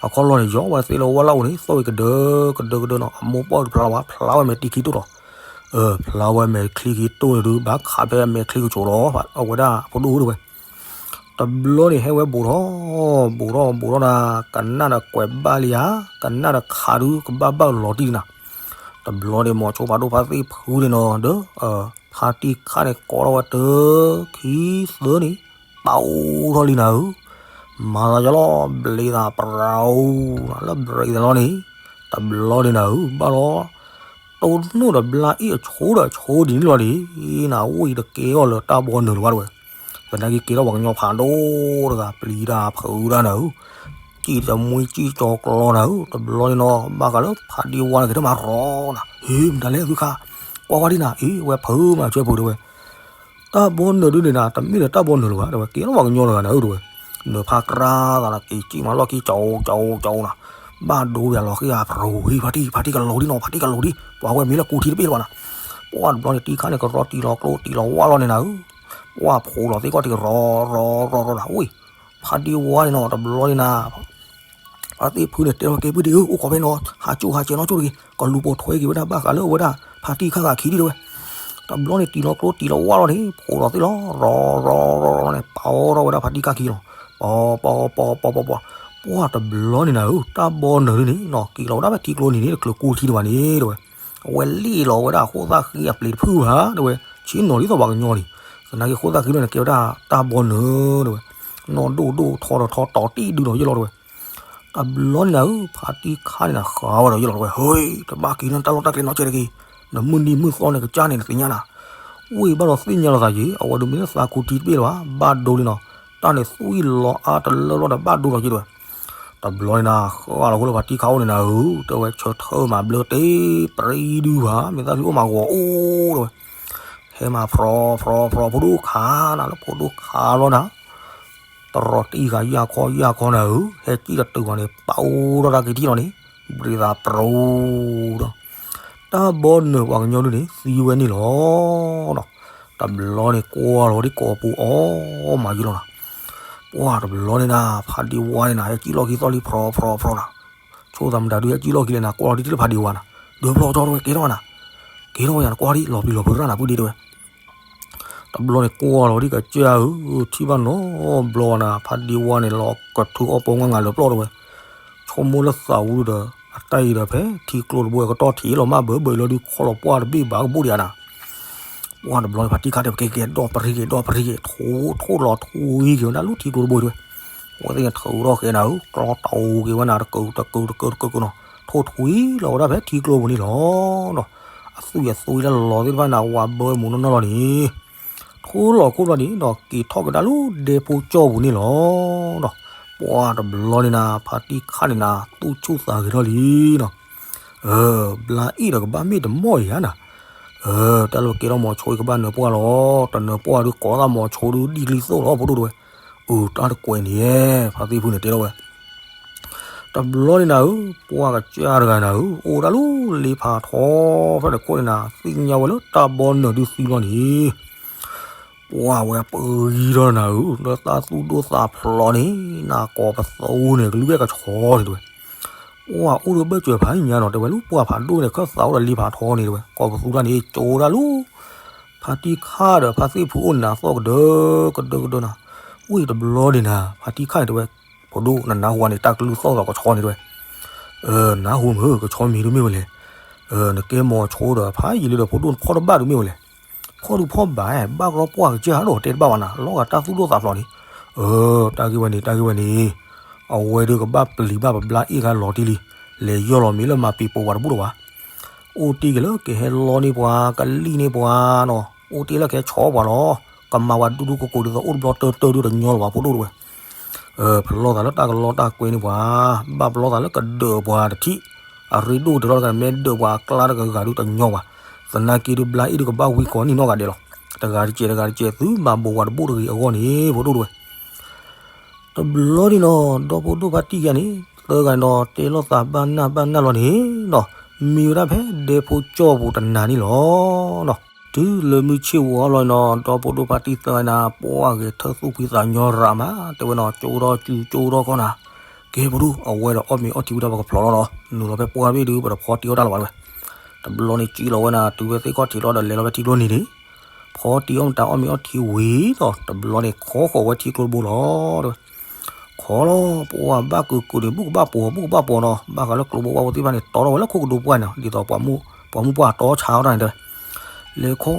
အခီၣ်လီၢ်န့ၣ် ယီၤဝဲသ့ၣ်လၢဝၢ်လၢအိၣ်န့ၣ် သီၣ်ဝဲကဒၢကဒၢကဒၢနီၤ အမိၢ်ပီၢ်တဖျါလီၤဝဲ ဖျါဝဲမဲာ်ချံခံတိၢ်လီၤ, ဖျါဝဲမဲာ်ချံခံတိၢ်န့ၣ်ဒုး ဘၣ်ခးဖဲမဲာ်ချံကစိၤလီၤ အဝဲဒၣ်ဖိဒိၣ်တဲဝဲ တဘျီန့ၣ်ဟဲဝဲဘူးထီၣ် ဘူးထီၣ် ဘူးထီၣ်နၤ, ကနၣ်ဒီးကွဲးဘၣ်လံဧါ, ကနၣ်ဒီးခးဒုးကဘၣ်ဘၣ်လီၤတံၢ်နၤ, တဘျီန့ၣ် မိၤဆိဖးဒိၣ်ဖါသ့ၣ်ဖုန့ၣ်နီၤ ဒီး ဖါတံၢ်ခါန့ၣ်ကိးထီၣ်ဝဲတၢ ခံ သၢန့ၣ် ပာ်အိၣ်ထီၣ်လံနၤဧၢ, မၤသးယီၤလီၤ ဘျံးသးပရၤအိၣ် လၢဘျံးသးလီၤန့ၣ်, တဘျီန့ၣ်နၤဧၢ ဘၣ်လီၤ တိၢ်နီၣ်ဒီးဘျါအ့ၣ်အဆိဒီးအဆိဒ်န့ၣ်လီၤဒ်နၤ ဝံၣ်တကဲအီၤလၢတၢ်ဘီနုာ်လၢၤဘၣ်တဲဝဲ, သနာ်က့ကဲထီၣ်ပှၤကညီဖးဒိၣ်တဂၤ ပျံၤတၢ်ဖုးတၢ်နၤဧၢ, စံၣ်တမှံစံၣ်ကၠီကျီနၤဧၢ, တဘျီန့ၣ်နီၤ ဘၣ်ဃးလၢဖါဒံဝါန့ၣ်က့ၤတမၤရီနၤ, ဟ့ မတၤလဲၣ်သုခါ, ကွၢ်ကွၢ်ဒ်နၤ အ့ ဝဲဖုးမၤဆၢဖုးတဲဝဲ တၢ်ဘီနုာ်ဒုးန့ၣ်နၤ တမ့ၢ်လၢတၢ်ဘီနုာ်လၢၤဘၣ်တဲဝဲ, ကဲထီၣ်ပှၤကညီတဂၤနၤဧၢတဲဝဲ, နဖါကြၢးသးလီၤက့ၤစံၣ်မၤလီၢ်ခံကၠီကၠီကၠီနၤ, ဘၣ်ဒိယၤလီၤဃံအဖရိဟံ ဖါတံၢ် ဖါတံၢ်ကလီၤဒံးနီၤ ဖါတံၢ်ကလီၤဒံး ပှၤဝဲမ့ၢ်လၢကူထံတဘ့ၣ်လၢၤဘၣ်နၤ, ပှၢ်တဘျီန့ၣ်တံၢ်ခါန့ၣ် ကရီတံၢ်လီၤကျိတံၢ်လီၤဝၣ်လီၤန့ၣ်နၤဧၢ, ပှၢ်ဖိးလီၤသ့ၣ်ကီၢ်ထံးကရီရီရီရီနၤ, ဝံၣ် ဖါဒံဝါန့ၣ်နီၤ တဘျီန့ၣ်နၤ ဖါသ့ၣ်ဖုန့ၣ်တဲလီၤက့ၤ ပုၢ်ဒ့ဧၢ အိၣ်ခိးဖဲနီၤ ဟးကၠိဟးကၠဲနီၤကၠိတဂ့ၤ ကလူၤပိာ်ထွဲက့ၤဝဲဒၣ်ဘၣ်ဃးလၢအဝဲဒၣ် ဖါတံၢ်ခါဂၤခံဒံးတဲဝဲ, တဘျီန့ၣ်တံၢ်လီၤကျိတံၢ်လီၤဝၣ်လီၤန့ၣ် ဖိးလီၤသ့ၣ်လီၤ ရီရီရီန့ၣ် ပာ်အီၣ်ထီၣ်ဝဲဒၣ်ဖါတံၢ်ခါခံလီၤ, ပီၤပီၤပီၤပီၤပီၤပီၤ, ပှၢ်တဘျီန့ၣ်နၤဧၢ တၢ်ဘီနုာ်ဒုးန့ၣ်နီၤ က့ၤလီၤဝဲဒၣ်ဖဲထံကျိန့ၣ်န့ၣ် တချုးကူထံတဘၣ်န့ၣ်တဲဝဲ အဝဲလ့ၣ်လီၤဝဲဒၣ်ဃိၣ်သၣ်ဃံအပျ့ၤတဖုဘၣ်တဲဝဲ, ဆ့ၣ်နီၤဒ်သိးပှၤကညီန့ၣ်, သနာ်က့ဃိၣ်သၣ်ဃံန့ၣ် ကဲဝဲဒၣ်တၢ်ဘီနုာ်တဲဝဲ, နီၢ်ဒိၣ်ဒိၣ်ထီထီထီတီၤတံၢ်ဒုးဒီးယဲၢ်လီၤတဲဝဲ, တဘျီန့ၣ်နၤဧၢ ဖါတံၢ်ခါန့ၣ်နၤ ဃးဝဲဒီးယဲၢ်လီၤတဲဝဲ, ဟ့ တဘၣ်က့ၤလၢတၢ်လီၢ်တၢ်ကျဲနီတစဲးတဂ့ၤ, နမုၢ်နံၤမုၢ်သီန့ၣ်ကစၢ်န့ၣ်နသ့ၣ်ညါနၤ, ဝံၣ်ဘၣ်ဒီးသ့ၣ်ညါလီၤသးယ့ၣ် အဝဲဒုးမ့ၢ်လၢသးကူထံတဘ့ၣ်လၢၤဘၣ်, ဘၣ်ဒိလံနီၤ, တၢ်န့ၣ်သွံၣ်လီၤအါတလၢလီၤဒီးဘၣ်ဒိလီၤယဲၢ်တဲဝဲ တဘျီန့ၣ်နၤ ဃၣ်လီၤဃိလၢဖါတံၢ်ခါအိၣ်န့ၣ်နၤဧၢ, တဲဝဲဆၢထၢၣ်မးဘျၢတ့ၢ်ပြံဒုဘၣ် မ့ၢ်သၣ်ဖံအိၣ်မးဂီၤအိၣ်တဲဝဲ, ဟဲမၤဖြီဖြီဖြီဖိဒိၣ်ခါနၤလၢဖိဒိၣ်ခါလီၤနၤ, တရီတံၢ်ဃာ်ယၢ်ခီယၢ်ခီနၤဧၢ, ဟဲစံၣ်တတုၤဘၣ်န့ၣ် ပာ်အိၣ်ထီၣ်တၢ်က့ၤထံၣ်လီၤန့ၣ်, ဘျံးသးပြူဒီး တၢ်ဘီနုာ်ပှၤကညီဒုးန့ၣ် သံဝဲန့ၣ်လီၤနီၤ, တဘျီန့ၣ်ကွၢ်လီၤဝဲဒ်ကိးပူၤအီၣ်မးယံၤလီၤနၤ, ပှၢ်တဘျီန့ၣ်နၤ ဖါဒံဝါန့ၣ်နၤ ဟဲစံၣ်လီၢ်ခံသီၣ်လံဖြီဖြီဖြီနၤ, ဆိသးမတၤဒုးဟဲစံၣ်လီၢ်ခံလဲၣ်နၤ ကွၢ်လီၤဒ်ထံၣ်လၢဖါဒံဝါနၤ, ဒုးဖျီကၠီတဲဝဲကဲထီၣ်နၤ, ကဲထီၣ်ဝဲယၤနကွၢ်ဒ်လီၤပျံၤလီၤဖုးရၣ်နၤပုၢ်ဒ့တဲဝဲ တဘျီန့ၣ်ကွၢ်လီၤဝဲဒ်ကစၢ်ဧၢ, ထံၣ်ဘၣ်နီတဘျီဘၣ်နၤ ဖါဒံဝါန့ၣ် လီၤကထုးအီၣ်ပိာ်မုၣ်ငါလၢာ်ပျီၢ်တဲဝဲ, ဆိကမိၣ်လၢသးဝူဒုဒီး အတၢ်အံၤဒီးဖဲထံကျိတဘိအကတီၢ်ထံးလီၤမၢ်ဘၢဘၢလီၤဒုးခီလီၤပှၢ်တဘ့ၣ်ဘၣ်ကဘိၣ်ဒံးဧါနၤ, ပှၢ်တဘျီန့ၣ် ဖါတံၢ်ခါတဲဝဲကဲကဲဒီးပရံက့ၤဒီးပရံက့ၤ ထိၣ်ထိၣ်လီၤထွံက့ၤဝဲဒၣ်လၢထံကျိတဘိတဲဝဲ, အဝဲသ့ၣ်န့ၣ်ထုးထီၣ်ဃဲနၤဧၢ ကျီတီက့ၤဝဲနၤတကုာ်တကုာ်တကုာ်တကုာ်နီၤ, ထိၣ်ထွံလီၤဝဲဒၣ်ဖဲထံကျိပူၤန့ၣ်လီၤ. အသွံၣ်အသွံၣ်လၢလီၤသ့ၣ်တဖၣ်န့ၣ် ဝးဘၢမူးနီၢ်နီၢ်လီၤန့ၣ်, ထိၣ်လီၤခိၣ်ဘျီန့ၣ်ဒီး က့ၤထီၣ်ကဒါလၢဒဲဖိကၠီပူၤန့ၣ်လီၤ. ပှၢ်တဘျီန့ၣ်နၤ ဖါတံၢ်ခါန့ၣ်နၤ သူၣ်ဆူၣ်သးဂဲၤထီၣ်လံနီၤ. ဘျါအ့ၣ်ဒီးကဘၣ်မ့ၢ်တမီၢ်အံၤဧါနၤ. တၢ်လၢကဲထီၣ်မိၤဆိအံၤကဘၣ်နၢၤပှၢ်လီၤ. တနၢၤပှၢ်ဒုးကိးသးမိၤဆိဒုးဒ်ကျံသိၣ်လီၤ ဖိဒိၣ်တဲဝဲ. အတၢ်တကွဲးန့ၣ် ဖါသ့ၣ်ဖုန့ၣ်တဲထီၣ်ဝဲ တဘျီန့ၣ်နၤဧၢ, ပှၢ်ကစၢ်တဂၤနၤဧၢ, အိၣ်ဒၣ်လၢလ့ဖးထီဖဲတခိၣ်န့ၣ်နၤ သ့ၣ်ညါဝဲလၢတၢ်ဘီနုာ်ဒုးသံလီၤန့ၣ်, ပှၢ်ဝဲပဂံၢ်ထီၣ်နၤဧၢ, လၢတၢ်သူၣ်ဒိၣ်သးဖျိးန့ၣ် နၤကိးပသူန့ၣ် ကလုၢ်ဝဲၢ်ကဆီန့ၣ်တဲဝဲ. ပှၢ်အိၣ်ဒီးဘၢၣ်စၢၤဖးညါနီၤ တဲဝဲလၢပှၢ်ဖးဒိၣ်န့ၣ် ခၢၣ်သးအိၣ်ဒီးလ့ဖးထီန့ၣ်တဲဝဲ ကိးပသူတၢ်န့ၣ် ကၠိဒၣ်လၢ ဖါတံၢ်ခါဒီးဖါသ့ၣ်ဖုအိၣ်န့ၣ်နၤသီၣ်ကဒၢကဒၢကဒၢနၤ. ဝံၣ်တဘျီန့ၣ်နၤ ဖါတံၢ်ခါန့ၣ်တဲဝဲ, ဖိဒိၣ်နနၢ်ဟူန့ၣ် တၢ်ကလုၢ်သီၣ်ဒီးကဆီန့ၣ်တဲဝဲ. နၢ်ဟူမ့ၢ် ကဆီမံၤဒုးမ့ၢ်ဝဲလဲၣ်. နကဲမီၤဆိဒီး ဖးယံာ်လံဒီး ဖိဒိၣ်နဖီၣ်တဘၣ်ဒုးမ့ၢ်ဝဲလဲၣ်. ဖီၣ်ဒုးဖီၣ်ဘၣ် ဘၣ်ကရီပှၢ်ကစၢ်ဒီး တဲတဘၣ်ဘၣ်နၤ လီၤဂာ်တၢ်သူၣ်ဒိၣ်သးဖျိးန့ၣ်. တၢ်ဂ့ၢ်ဝဲန့ၣ် တၢ်ဂ့ၢ်ဝဲန့ၣ် အဝဲဒုးကဘၣ်ပျံၤဘၣ်ပဘျါအ့ၣ်ခါလီၤတံၢ်လံ. လဲၤယီၢ်လီၤမ့ၢ်လၢမၤပံၤပိာ်ပှၤတဘူၣ်လီၤဘၣ်. အိၣ်တ့ၢ်က့ၤလၢကဟဲလီန့ၢ်ပှၤ ကလံၣ်န့ၢ်ပှၤနီၤ အိၣ်တ့ၢ်လၢကဟဲဆီၣ်ပှၤလီၤ. ကမၤဝဲဒူဒူကိကိးဒ်သိးအိၣ်တဘျီတၢၢ်တၢၢ်ဒုးတညီလၢၤဘၣ် ဖိဒိၣ်တဝဲ ပလီၢ်သးလၢတၢ်ကလီတၢ်ကွဲန့ၢ်ပှၤ, ဘၣ်ပလီၢ်သးလၢကဒၢးပှၤတထံၣ်, အရ့ဒိၣ်တလီၢ်တဂၤ မ့ၢ်ဒၢးပှၤအကျါတဂၤဂၤဒုးတညီဘၣ်. သနာ်က့ဒုးဘျါအ့ၣ်ဒုးကဘၣ်ဝံကီးနံၣ်နီၢ်ဂၤဒဲးလီၤ. တဂၤတစဲးတဂၤတစဲးသုမၤဘိးဝဲတဘိၣ်တဂ့ၤအဂီၢ်န့ၣ် ဖိဒိၣ်တဝဲ တဘျီန့ၣ်နီၤ ဒီဖိဒိၣ်ဖါတံၢ်ယါန့ၣ် သၢဂၤနီၤ တဲလိာ်သးဘၣ်နၢ်ဘၣ်နၢ်လီၤန့ၣ်နီၤ, မံဝဲဒၣ်ဖဲဒဲဖိကၠီၣ်ပူၤတနၤန့ၣ်လီၤနီၤ. တုၤလၢမုၢ်ဆ့ၣ်ဝီလီၤနီၤ ဒီဖိဒိၣ်ဖါတံၢ်သၢဂၤနၤ ပှၢ်ဂဲၤထၢၣ်သူၣ်ဖှံသးညီရးမး တဲဝဲနီၤ ကၠိဒီးကၠူကၠိဒီးခီနၤ, ကဲဖိဒိၣ် အဝဲဒီးအီၣ်မ့ၤအီထံဝံၤဒီး ပကဖျိးလီၤနီၤ, နုာ်လီၤဖဲပှၢ်ဘ့ၣ်ဒုး ပတဖီတံၢ်အီၣ်တၢ်လီၤဘၣ်ဝဲ. တဘျီန့ၣ် ကံလီၤဝဲနၤ တုၤဝဲသ့ၣ်ခီၣ်ထံးလီၤဒီး လဲၤလီၤဖဲထံကျိနံၤန့ၣ် ဖီတံၢ်အီၣ်မတၤအီၣ်မ့ၤအီထံဝံၤဒီး တဘျီန့ၣ် ခီဃီၤဝဲထံကျိတဘိလီၤ. ခီလီၤ ပှၢ်ဘၣ်ကုာ်ကုာ်န့ၣ် ဘူၣ်ကဘၣ်ပိာ် ဘူၣ်ကဘၣ်ပိာ်နီၤ, ဘၣ်ဃးလၢကျိဘိပှၢ်ဖိသ့ၣ်တဖၣ်န့ၣ် တီထီၣ်ဝဲလၢခိၣ်ကဒိပှၢ်န့ၣ် ဒ်သိးပှၤမုၢ်ပှၢ်တီဆါအီၣ်တၢ်န့ၣ်တဲဝဲ. လဲၤခီ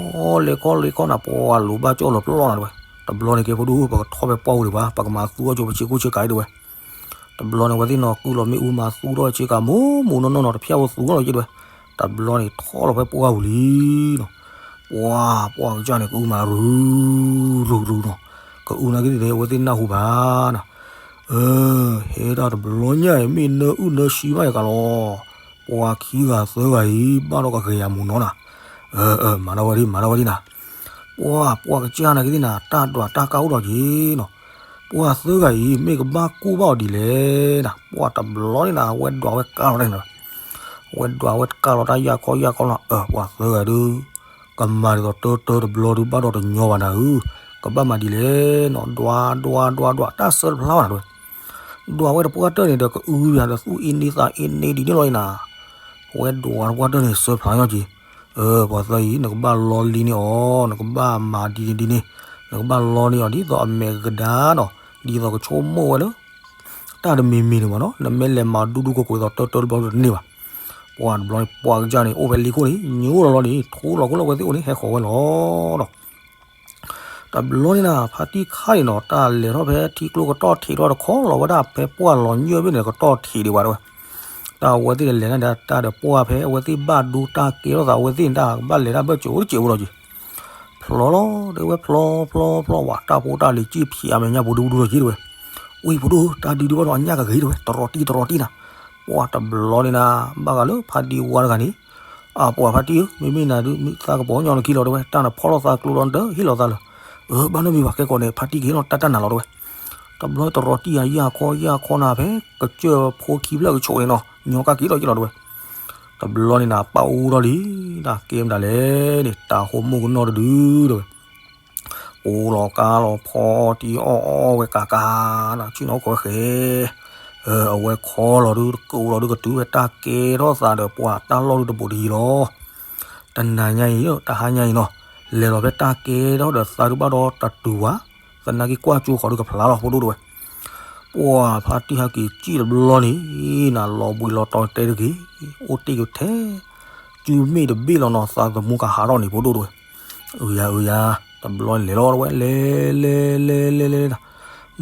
လဲၤခီ လဲၤခီနၤ ပှၢ်လိၤဘၣ်ကၠီၣ်လီၤပျီနၤတဲဝဲ. တဘျီန့ၣ် ကဲဖိဒိၣ် ပကထီၣ်ဖဲပှၢ်ပူၤဒံးဘၣ် ပကမၤသူအီၣ်ကၠိပဆ့ကိၣ်ဆ့ကၤအံၤတဲဝဲ. တဘျီန့ၣ် အဝဲသ့ၣ်နီၤ ကုၢ်လီၤမ့ၣ်အူမၤသူထီၣ်ဆ့ကၤ မိၢ်မိၢ်နီၢ်နီၢ်နီၤ တဖျၢၣ်ဝဲသူထီၣ်လီၤက့တဲဝဲ. တဘျီန့ၣ် ထီၣ်လီၤဖဲပှၢ်ပူၤလံနီၤ. ပှၢ် ပှၢ်ကစၢ်န့ၣ် ကအုမးရူၤ ရူၤ ရူၤနီၤ, ကအုနာ်က့သ့ၣ်န့ၣ် အဝဲသ့ၣ်နၢ်ဟူဘၣ်နၤ. ဟဲဒၣ်တဘျီညါအံၤ မ့ၢ်နၢအုၣ်နၢဆံဘၣ်ယကလီၤ. ပှၢ်ခံဂၤသၢဂၤအံၤ ဘၣ်ဒီးကဂဲၤယၤမူနီၤနၤ. မၤထီၣ်ဝဲဒံး မၤထီၣ်ဝဲဒံးနၤ. ပှၢ် ပှၢ်ကစၢ်နာ်က့သ့ၣ်နၤ တၢ်ဒွးတၢ်ကၢ်အိၣ်ဒီးက့ၤနီၤ. ပှၢ်သၢဂၤအံၤ မ့ၢ်ကဘၣ်ကူၣ်ဘၣ်အီၤဒ်လဲၣ်နၤ. ပှၢ်တဘျီန့ၣ်နၤ အဝဲဒွးဝဲကၢ်လီၤတၢ်န့ၣ်လီၤ. အဝဲဒွးဝဲကၢ်လီၤတၢ်ယၢ်ခီယၢ်ခီလီၤ. ပှၢ်သၢဂၤဒုး ကမၤဒ်သိးတၢတၢတဘျီဒုး ဘၣ်ဒီးတညီဘၣ်နၤဧၢ, ကဘၣ်မၤဒ်လဲၣ်နီၤ. ဒွး ဒွး ဒွး ဒွး တၢ်ဆၢတဖျါဘၣ်နၤတဲဝဲ. ဒွးဝဲတပှၢ်တၢၢ်န့ၣ်ဒီး ကအုယၤဒီးသူၣ်အ့န့သးအ့န့ဒ်န့ၣ်လီၤအံၤနၤ. အဝဲဒွးတပှၢ်တၢၢ်န့ၣ် ဆၢဖျါညီက့ၤ. ပှၢ်သၢအံၤ နကဘၣ်လီလံန့ၢ်အီၤ, နကဘၣ်မၤဒ်န့ၣ်ဒ်န့ၣ်, နကဘၣ်လီန့ၢ်အီၤဒ်သိးအမဲာ်ကဒါနီၤ, ဒ်သိးကဆိကမိၣ်ဝဲလၢ တၢ်တမံၤမံၤန့ၣ်မးနီၤ, နမ့ၢ်လဲၤမၤဒူဒူကိးကိးဒ်သိးတၢတၢတဘျီဒုးတန့ၢ်ဘၣ်. ပှၢ်တဘျီန့ၣ် ပှၢ်ကစၢ်န့ၣ် အိၣ်ဖဲလံခိၣ်န့ၣ် ညိလီၤလီၤန့ၣ် ထိလီၤခိၣ်လၢအဝဲသ့ၣ်အိၣ်န့ၣ် ဟဲဃီၤဝဲလီၤနီၤ. တဘျီန့ၣ်နၤ ဖါတံၢ်ခါအံၤနီၤ တၢ်လဲၤထီၣ်ဖဲထံကျိကတီၢ်ထံးထီၣ်တခီ လီၤဝဲဒၣ်ဖဲပှၢ်လီၤညၢၢ်ဘ့ၣ်န့ၣ် ကတီၢ်ထံးဒံးဘၣ်တဲဝဲ. တၢ်အဝဲသ့ၣ်လဲၤန့ၣ်ဒီး တၢ်ဒီးပှၢ်ဖဲအဝဲသ့ၣ်ဘၣ်ဒိတၢ်ကဲထီၣ်သး အဝဲသ့ၣ်န့ၣ် တၢ်ကဘၣ်လဲၤတၢ်ဘၢၣ်စၢၤအိၣ်တစဲးဖိလီၤက့ၤ. ဖျီလီၤတဲဝဲ ဖျီဖျီဖျီဝဲ တၢ်ဖိတၢ်လံၤစံၣ်ဖျံးအမဲာ်ညါပူၤဒူဒူလီၤက့ၤတဲဝဲ. ဝံၤဖိဒိၣ် တၢ်ဒုးဒုးဘၣ်ဒီးအညၣ်ကဂ့ၤတဲဝဲ တရီတံၢ်တရီတံၢ်နၤ. ပှၢ်တဘျီန့ၣ်နၤ ဘၣ်ဃးလၢဖါဒံဝါတဂၤန့ၣ် အပှၢ်ဖါတံၢ်ဧၢ မ့မ့ၢ်နၤဒုး မ့ၢ်သးကပီၤညီနခံလီၤတဲဝဲ တၢ်နဖီၣ်လိာ်သးကျိဒီးနတဟ့ၣ်လီၤသးလၢာ်. အၢ ဘၣ်နီတမံၤဘၣ် ကဲကီးန့ၣ် ဖါတံၢ်ကဟ့ၣ်လီၤတၢ်တၢ်နၤလီၤတဲဝဲ. တဘျီတရီတံၢ်အယၢ်ခီယၢ်ခီနၤ ဖဲကစၢၢ်ဖိခံဖျၢၣ်ကဆိးန့ၣ်နီၤ ညီကၢ်က့ၤလီၤက့ၤလီၤတဲဝဲ. တဘျီန့ၣ်နၤ ပာ်အူထီၣ်လံ တၢ်ကဲမတၤလဲၣ်န့ၣ် တၢ်ဟိမိၢ်ကနီၢ်တဒုတဲဝဲ. ကိးလီၤကါလီၤဖီတံၢ်အီၣ်အီၣ်ဝဲကးကးနၤ ဆ့ၣ်နီၤအိၣ်ခိးဝဲဃဲ အဝဲခီလီၤဒုး တကိးလီၤဒုး ကတုၤဖဲတၢ်ကဲထီၣ်သးဒီးပှၢ်တၢ်လီၢ်ဒုးတဘူးတယံၤလီၤ. တနၤညါအံၤ တဟါညါအံၤနီၤ လဲၤလီၤဖဲတၢ်ကဲထီၣ်ဒီးသးဒုးဘၣ်ဒီးတတုၤဘၣ်. သနာ်က့ကွၢ်ကၠိဃီၤဒုးကဖျါလီၤ ဖိဒိၣ်တဲဝဲ. ပှၢ်ဖါတံၢ်ဟဲက့ၤစံၣ်တဘျီန့ၣ် နၤလီၤဘှံးလီၤတီၤတဲတဂ့ၤ အိၣ်တ့ၢ်ကထဲ စုမ့ၣ်တဘ့ၣ်လီၤနီၤ သးသမူကဟးထီၣ်န့ၣ် ဖိဒိၣ်တဲဝဲ. အုယၤ အုယၤ တဘျီန့ၣ်လဲၤလီၤတဲဝဲ လဲၤ လဲၤ လဲၤ လဲၤ လဲၤ လဲၤ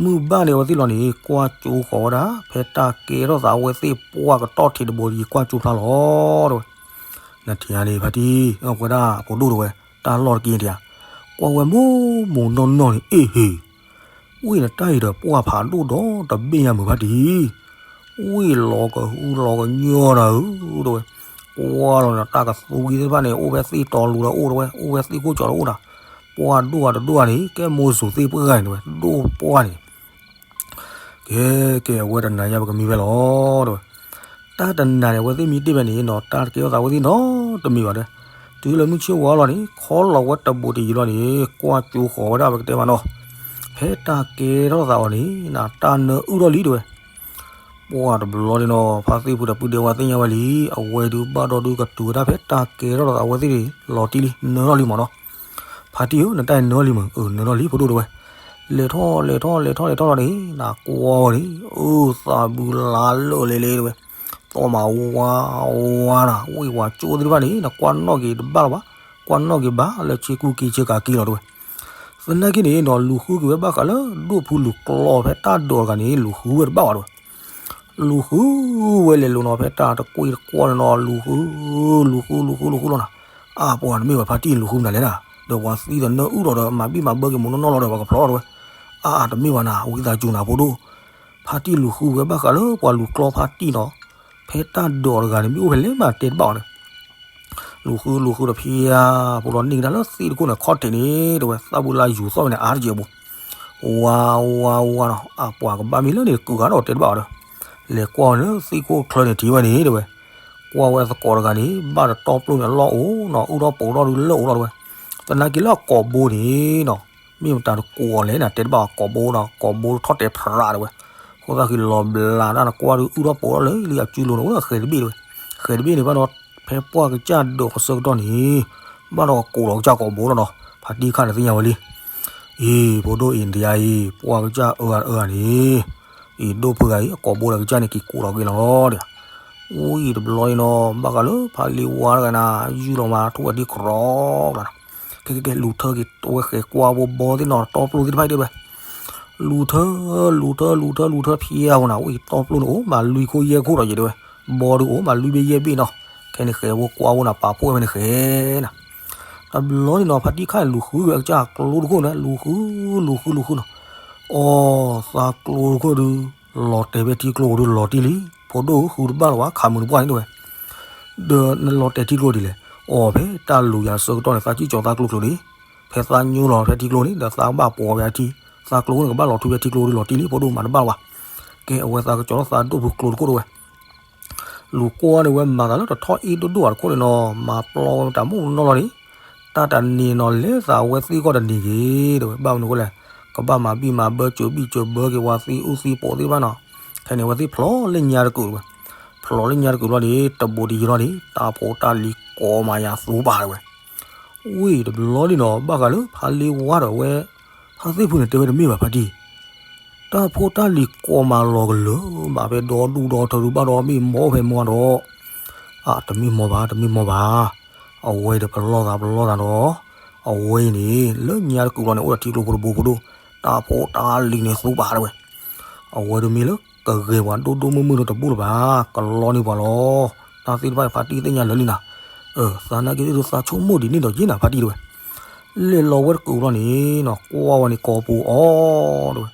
မုၢ်ဘၣ်န့ၣ် အဝဲသ့ၣ်လီၤန့ၣ် ကွၢ်ကၠိဃီၤဝဲဒၣ် ဖဲတၢ်ကဲထီၣ်သး အဝဲသ့ၣ်ပှၢ်ကတီၢ်ထံးတဘိယံၤ ကွၢ်ကၠိဖျါလီၤတဲဝဲ. နထံၣ်ဧါန့ၣ် ဖါတံၢ် အဝဲဒၣ်ဖိဒိၣ်တဲဝဲ တၢ်လီၢ်တက့ၢ်နထံၣ်ဧါ. ကွၢ်ဝဲမိၢ်မိၢ်နီၢ်နီၢ်န့ၣ် အ့ၣ်ဟ့ၣ် ဝ့ၢ်နတၢ်အံၤဒီး ပှၢ်ဖးဒိၣ်ဒီးတဘ့ၣ်ညါမုာ်ဖါတံၢ်, ဝ့ၢ်လီၤကဟုလီၤကညီနၤဧၢ တဲဝဲ. ကွၢ်လီၤနၤ တၢ်ကသူဝံသ့ၣ်တဖၣ်န့ၣ် အိၣ်ဖဲသ့ၣ်တီလူၤဒီးအိၣ်တဲဝဲ, အိၣ်ဖဲသ့ၣ်ခိၣ်ကၠီၤဒီးအိၣ်နၤ, ပှၢ်ဒိၣ်ဂၤတဒိၣ်ဂၤန့ၣ် ကဲမိၢ်စိၤသ့ၣ်ပှၢ်ဂၤန့ၣ်တဲဝဲ, ဒိၣ်ပှၢ်န့ၣ် ကဲ ကဲ အဝဲတနၤညါပကမံဝဲလီၤ တဲဝဲ. တၢ်တနၤန့ၣ် အဝဲသ့ၣ်မံတ့ၢ်ဖဲန့ၣ်နီၤ တၢ်တကဲထီၣ်သးဝဲသ့ၣ်နီတမံၤဘၣ်တဲ. တုၤလၢမုၢ်ဆ့ၣ်ဝါလီၤန့ၣ် ခီလီၤဝဲတဘူးတယံၤလီၤန့ၣ် ကွၢ်ကၠိဃီၤဝဲဒၣ်ပကတဲမးနီၤ, ဖဲတၢ်ကဲထီၣ်သးအီၤန့ၣ် နတၢ်နၢအုၣ်ထီၣ်လံတဲဝဲ. ပှၢ်တဘျီန့ၣ်နီၤ ဖါသ့ၣ်ဖုဒီးပုၢ်ဒဲဝါသ့ၣ်ညါဝဲလံ, အဝဲဒုးဘၣ်ဒီးဒုးကတုၤဝဲဒၣ်ဖဲတၢ်ကဲထီၣ်သးအဝဲသ့ၣ်န့ၣ် လီၤတံၢ်လံ နၢထီၣ်လံမးနီၤ. ဖါတံၢ်ဧၢ နတၢ်အံၤနၢထီၣ်လံမး, အၢ နၢထီၣ်လံ ဖိဒိၣ်တဲဝဲ. လဲၤထီၣ်လဲၤထီၣ်လဲၤထီၣ်လဲၤထီၣ်လီၤန့ၣ် နကွၢ်ဝဲန့ၣ် အၢ သးဘုလါလၢာ်လဲၣ်လဲၣ်တဲဝဲ. အဝဲသ့ၣ်တီမးဝါဝါနီၤ, ဝ့ၢ်ဝၤကၠိသ့ၣ်တဖၣ်န့ၣ် နကွၢ်နီၣ်က့ၤတဘၣ်လၢၤဘၣ်, ကွၢ်နီၣ်က့ၤဘၣ်လၢဆ့ကူက့ဆ့ကၤက့လီၤတဲဝဲ. သနာ်က့န့ၣ်နီၤ လူၤဃုက့ၤဝဲဘၣ်ဃးလၢဒိၣ်ဖုလူၤကျီဖဲတၢ်ဒိးတဂၤန့ၣ် လူၤဃုဝဲတဘၣ်ဘၣ်တဲဝဲ. လူၤဃုဝဲလဲၤလိၤနီၤ ဖဲတၢ်တကွ့ၢ်တကွီၢ်န့ၣ်နီၤ လူၤဃု လူၤဃု လူၤဃု လူၤဃုလီၤနီၤ. အါပှၤတမ့ၢ်ဘၣ်ဖါတံၢ်လူၤဃုမနုၤလဲၣ်နၤ, ဒီးပှၤသံဒီးနၢအုၣ်ထီၣ်ဒီးမၤဘံၣ်မၤဘၢက့ၤမူနီၢ်နီၢ်လီၤဒီးပှၤကဖျီထီၣ်တဲဝဲ. အါတမ့ၢ်ဘၣ်နၤ ဝံသးစူၤနၤဖိဒိၣ်, ဖါတံၢ်လူၤဃုဝဲဘၣ်ဃးလၢပှၤလူၤကျီဖါတံၢ်နီၤ, ဖဲတၢ်ဒိးတဂၤန့ၣ် မ့ၢ်အိၣ်ဖဲလဲၣ်မးတဲတဘၣ်အီၤန့ၣ် လူၤဃုလူၤဃုဒီးဖံယါဖိဒီးန့ၢ်ကဒါလၢသ့ၣ်တခိၣ်န့ၣ် ခီၣ်ထံးန့ၣ်တဲဝဲ သၣ်ဘုလါယူၤသီၣ်ဝဲန့ၣ် အါတက့ၢ်အပူၤ, ဝါဝါဝါနီၤ အပှၤကဘၣ်မ့ၢ်လၢန့ၣ် ကုၤဂၤဒီးတဲတဘၣ်အီၤဒီး, လဲၤကွၢ်ဝဲလၢသ့ၣ်ခိၣ်ချၢန့ၣ်ထံၣ်ဝဲန့ၣ်တဲဝဲ, ကွၢ်ဝဲသကိးတဂၤန့ၣ် ဘၣ်တတီပျိန့ၣ်အလီၢ်အိၣ်နီၤ အုၣ်ထီၣ်ပိာ်ထီၣ်ဒုးလၢအိၣ်လီၤတဲဝဲ, သနာ်က့လၢအကိာ်ဘိန့ၣ်နီၤ, မ့ၢ်မတၤတကိးလဲၣ်နၤ တဲတဘၣ်အကိာ်ဘိနီၤ ကိာ်ဘိထီၣ်တဲဖရးတဲဝဲ, အဃိသတးဃုာ်လီၤဘျးဒၣ်နကွၢ်ဒုးအုၣ်ထီၣ်ပိာ်ထီၣ်လၢလံ အစုလိၤန့ၣ် အိၣ်လၢဃဲၤတဘ့ၣ်တဲဝဲ, ဃဲၤတဘ့ၣ်န့ၣ်ဘၣ်ဒီး ဖဲပှၢ်ကစၢ်ဒိးအဆၢကတီၢ်န့ၣ် ဘၣ်ဒီးကိးလီၤကစၢ်ကိာ်ဘိလီၤနီၤ ဖါတံၢ်ခါန့ၣ်သ့ၣ်ညါဝဲလံ အံၤ ဖိဒိၣ်အံၤ နတယါအံၤ ပှၢ်ကစၢ်အၢဂၤအၢဂၤန့ၣ် အံၤ ဒိၣ်ဖုဂၤအံၤ အကိာ်ဘိဒီးကစၢ်န့ၣ် က့ၤကိးလီၤက့ၤလီၤဒီး, ဝံၤတဘျီအံၤနီၤ ဘၣ်ဃးလၢဖါလ့ဝါတဂၤနၤ ယူၢ်လီၤမးထူၣ်ဝဲဒ်ကြီလီၤ, ကဲကဲကဲ လူၤထၢက့ၤ တဝဲဃဲၤကွၢ်ဖိဘီသ့ၣ်နီၤ တီပျိသ့ၣ်တဖၣ်အံၤတဲဝဲ, လူၤထၢ လူၤထၢ လူၤထၢ လူၤထၢဖံယါဖိနၤ ဝံၤတီပျိန့ၣ်အိၣ် မၤလွံၢ်ခိၣ်ယဲၢ်ခိၣ်ဒီးယတဲဝဲ, ဘီဒုးအိၣ် မၤလွံၢ်ဘ့ၣ်ယဲၢ်ဘ့ၣ်နီၤ, ခဲန့ၣ်ဃဲၤဖိကွၢ်ဖိနၤ ပာ်ဖှိၣ်ဝဲန့ၣ်ဃဲၤနၤ တဘျီန့ၣ်နီၤ ဖါတံၢ်ခါန့ၣ် လူၤဃုဝဲကစၢ်ကျိတခိၣ်န့ၣ် လူၤဃု လူၤဃု လူၤဃုနီၤ, အိ သးကျိတခိၣ်ဒုး လီၤတဲာ်ဖဲထံကျိဒုးလီၤတံၢ်လံ, ဖိဒိၣ်ဧၢ ဃုတဘၣ်လၢၤဘၣ် ခးမုာ်တပှၢ်န့ၣ်တဲဝဲ, ဒီးနလီၤတဲာ်ထံကျိဒ်လဲၣ်, အိ ဖဲတၢ်လူၤယၤအဆၢကတီၢ်န့ၣ် သးစံၣ်ကၠီၤသးကျိကျိၤလံ, ဖဲသးညိလီၤဖဲထံကျိန့ၣ် ဒီးသးကဘၣ်ပှီၤဝဲအထံ, သးကျိန့ၣ်ကဘၣ်လီၤထွံဖဲထံကျိဒုးလီၤတံၢ်လံ ဖိဒိၣ်မၤတဘၣ်လၢၤဘၣ်, ကဲအဝဲသးကကၠီၤလီၤသးဒိၣ်ဖုကျိတခိၣ်တဲဝဲ လူၤကွၢ်န့ၣ်ဝဲမၤသးလၢတထီၣ်အ့ၣ်ဒိၣ်ဒိၣ်ဧါတခိၣ်န့ၣ်နီၤ မၤပျီဝဲတၢ်မူနီၢ်လီၤန့ၣ်, တၢ်တနံၤနီၤ လဲၤသးဝဲသ့ၣ်ကီၢ်တနံၤဂ့ၤ တဲဝဲ ဘၣ်မနုၤအဃိလဲၣ်, ကဘၣ်မၤဘံၣ်မၤဘၢစၢၤဘံၣ်စၢၤဘၢက့ၤဝဲသ့ၣ်အုၣ်သ့ၣ်ပိာ်သ့ၣ်တဖၣ်နီၤ, ခဲန့ၣ် အဝဲသ့ၣ်ဖျိးလၢညါတကုာ်တဲဝဲ, ဖျိးလၢညါတကုာ်ဘျီန့ၣ် တဘူးတယံၤလီၤန့ၣ် တၢ်ဖိတၢ်လံၤကိးမးယၤသူပာ်တဲဝဲ ဝံၤတဘျီန့ၣ်နီၤ ဘၣ်ဃးလၢဖါလ့ဝါဒီးဝဲ ဖါသ့ၣ်ဖုန့ၣ် တဲဝဲတမ့ၢ်ဘၣ်ဖါတံၢ်, တၢ်ဖိတၢ်လံၤကိးမးလီၤကလၢာ် ဘၣ်ဖဲဒီဒူၣ်ဒီထၢဒုးဘၣ်ဒီးမ့ၢ်မီၢ်ဖဲမီၢ်ဒီး, အတမ့ၢ်မီၢ်ဘၣ် တမ့ၢ်မီၢ်ဘၣ်, အဝဲအံၤဒီးပလီၢ်သးပလီၢ်သးဒီး, အဝဲအံၤန့ၣ် လၢညါတကုာ်လီၤန့ၣ် အိၣ်ဒီးထံကျိဖိတဘိဖိဒိၣ်, တၢ်ဖိတၢ်လံၤန့ၣ်သူပာ်တဲဝဲ အဝဲဒုးမ့ၢ်လၢကဂဲၤပှၤဒိၣ်ဒိၣ်မုၢ်မုၢ်ဒီးတဘူၣ်လၢၤဘၣ်, ကလီန့ၢ်ပှၤလီၤ. တၢ်သ့ၣ်တဖၣ်အံၤဖါတံၢ်သ့ၣ်ညါလၢာ်လံနၤ. သနာ်က့သးဆိကမိၣ်ဒ်န့ၣ်ဒီးက့နၤဖါတံၢ်တဲဝဲ. လဲၤလီၤဝဲတကုာ်ဘျီန့ၣ်နီၤ ကွၢ်ဝဲန့ၣ်ကိာ်ပူၤအီၤတဲဝဲ.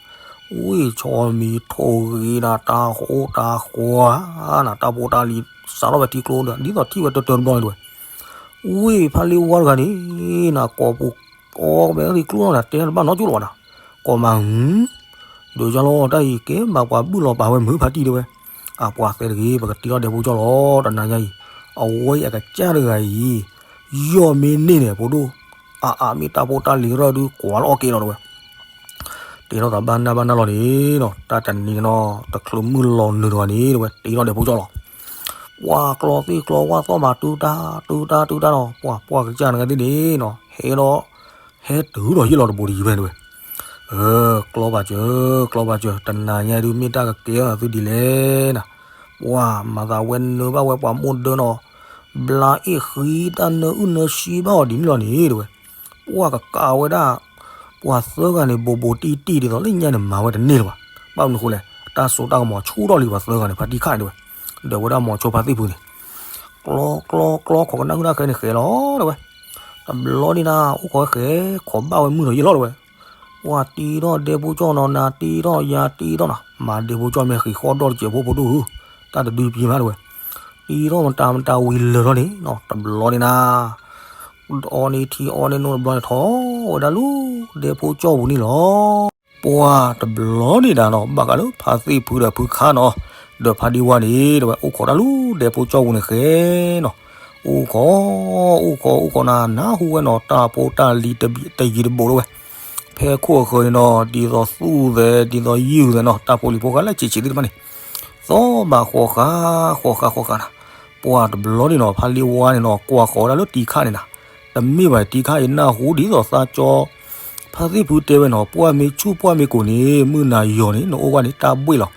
ဝ့ၢ်ဆီမံၤထိၣ်ဂ့ၤနၤ တၢ်ဃိတၢ်ဃီနၤ တၢ်ဖိတၢ်လံၤစးထီၣ်ဝဲထံကျိဒီး ဒ်သိးထံၣ်ဝဲတၢၢ်တၢၢ်တဘျီန့ၣ်တဲဝဲ. ဝ့ၢ်ဖါလ့ဝါတဂၤန့ၣ်နၤ ကိာ်ပူၤ အီၣ်ကမဲာ်ထံကျိနီၤ တဲတဘၣ်နီတကၠိၢ်လၢၤဘၣ်နၤ. ကိးမး ဒုးကၠီလီၤ တၢ်အံၤကဲမးပှၤဘုၣ်လီၤပာ်ဝဲမုာ်ဖါတံၢ်တဲဝဲ. အပှၤသဲတဂ့ၤ ပကတ့ထီၣ်ဒဲဖိကၠီၢ်လီၤ တနၤညါအံၤ. အဝဲအံၤအကစၢ်တဂၤအံၤ ယီၢ်မ့ၢ်န့ၢ်န့ၣ် ဖိဒိၣ် အအါမ့ၢ်တၢ်ဖိတၢ်လံၤရၢၢ်ဒုးကွၢ်လီၤအီၣ်က့ၤလီၤတဲဝဲ. တ့ထီၣ်သးဘၣ်နၢ်ဘၣ်နၢ်လီၤန့ၣ်နီၤ တၢ်တနံၤန့ၣ်နီၤ တချုးမုၢ်လီၤနုာ်တဂီၤန့ၣ်တဲဝဲ တ့ထီၣ်ဒဲဖိကၠီၢ်လီၤ. ပှၤကျီသ့ၣ်ကျီဝၣ်သီၣ်မး တုၤတၢ်တုၤတၢ်တုၤတၢ်နီၤ ပှၤပှၢ်ကစၢ်နဂၤသ့ၣ်န့ၣ်နီၤ ဟဲဒီး ဟဲတုၤဒီးယ့ၢ်လီၤတဘိတယံၤဖဲန့ၣ်တဲဝဲ. အၢ ကျီဘၣ်စၢၤ ကျီဘၣ်စၢၤ တနၤညါဒုးမ့ၢ်တၢ်ကကဲထီၣ်သုဒ်လဲၣ်နၤ. ပှၤမၤသးဝဲနၢဘၣ်ဝဲပှၤမိၢ်ဒၢနီၤ ဘျါအ့ၣ်ဃံတၢ်နၢအုၣ်နၢဆံဘၣ်အီၤဒ်န့ၣ်လီၤန့ၣ်တဲဝဲ. ပှၤကကးဝဲဒၣ် ပှၤသၢဂၤန့ၣ် ဘိးဘိးတံၢ်တံၢ်ဒ်သိးလၢညါန့ၣ်မၤဝဲတန့ၢ်လၢၤဘၣ်. ဘၣ်မနုၤအဃိလဲၣ် တၢ်စိတၢ်ကမီၤဆူၣ်ထီၣ်လံပှၤသၢဂၤန့ၣ် ဖါတံၢ်ခါန့ၣ်တဲဝဲ. ဒီးဝဲဒၣ်မိၤဆိဖါသ့ၣ်ဖုန့ၣ် ကျီကျီကျီခိးကနၣ်ဟုၣ်တၢ်ဃဲန့ၣ်ဃဲလီၤတဲဝဲ. တဘျီန့ၣ်နၤ အိၣ်ခိးဃဲခိးဘၣ်ဝဲမုၢ်ဒီးယ့ၢ်လီၤတဲဝဲ. ပှၤတ့ထီၣ်ဒဲဖိကၠီၢ်နီၤ နၤတ့ထီၣ်ယၤတ့ထီၣ်နီၤ မၤဒဲဖိကၠီၢ်မ့ၢ်ဃံးဃီဒီတစဲးဖိဖိဒိၣ်ဧၢ တၢ်တဒုပံၤမးတဲဝဲ. တ့ထီၣ်မတၤမတၤဝံၤလၢာ်ထီၣ်န့ၣ်နီၤ တဘျီန့ၣ်နၤ အီန့ၢ်ထံအီန့ၢ်နိတဘျီန့ၣ် ထီၣ်ဝဲဒၣ်လၢဒဲဖိကၠီၢ်ပူၤန့ၣ်လီၤ. ပှၤတဘျီန့ၣ်ဒၣ်နီၤ ဘၣ်ဃးလၢဖါသ့ၣ်ဖုဒီးဖုခါနီၤ ဒီးဖါဒံဝါန့ၣ် တဲဝဲအိၣ်ခိးတၢ်လၢဒဲဖိကၠီၢ်ပူၤန့ၣ်ဃဲနီၤ. အိၣ်ခိး အိၣ်ခိး အိၣ်ခိးနၤ နၢ်ဟူဝဲနီၤ တၢ်ဖိတၢ်လံၤတယံၤတဘူးတဲဝဲ. ဖဲခိၣ်အဃၢၤန့ၣ်နီၤ ဒ်သိးသူၣ်သဲး ဒ်သိးယုၢ်သဲးနီၤ တၢ်ဖိလံၤဖိဃါလၢဆံးဆံးသ့ၣ်တဖၣ်န့ၣ် သီၣ်ဘၣ်ဃီဃါ ဃီဃါဃီဃါနၤ. ပှၤတဘျီန့ၣ်နီၤ ဖါလ့ဝါန့ၣ်နီၤ ကွၢ်ဃီၤဝဲဒၣ်လၢတံၤခါန့ၣ်နၤ တမ့ၢ်ဘၣ်တံၤခါအံၤ နၢ်ဟူဒ်သိးသးကၠီ ဖါသ့ၣ်ဖုတဲဝဲနီၤ ပှၢ်မ့ၢ်ဆူၣ်ပှၢ်မ့ၢ်ကိးန့ၣ် မုၢ်နၤယီၤန့ၣ် နအိၣ်ဝဲန့ၣ်တၢ်ဘှ့ၣ်လီၤ.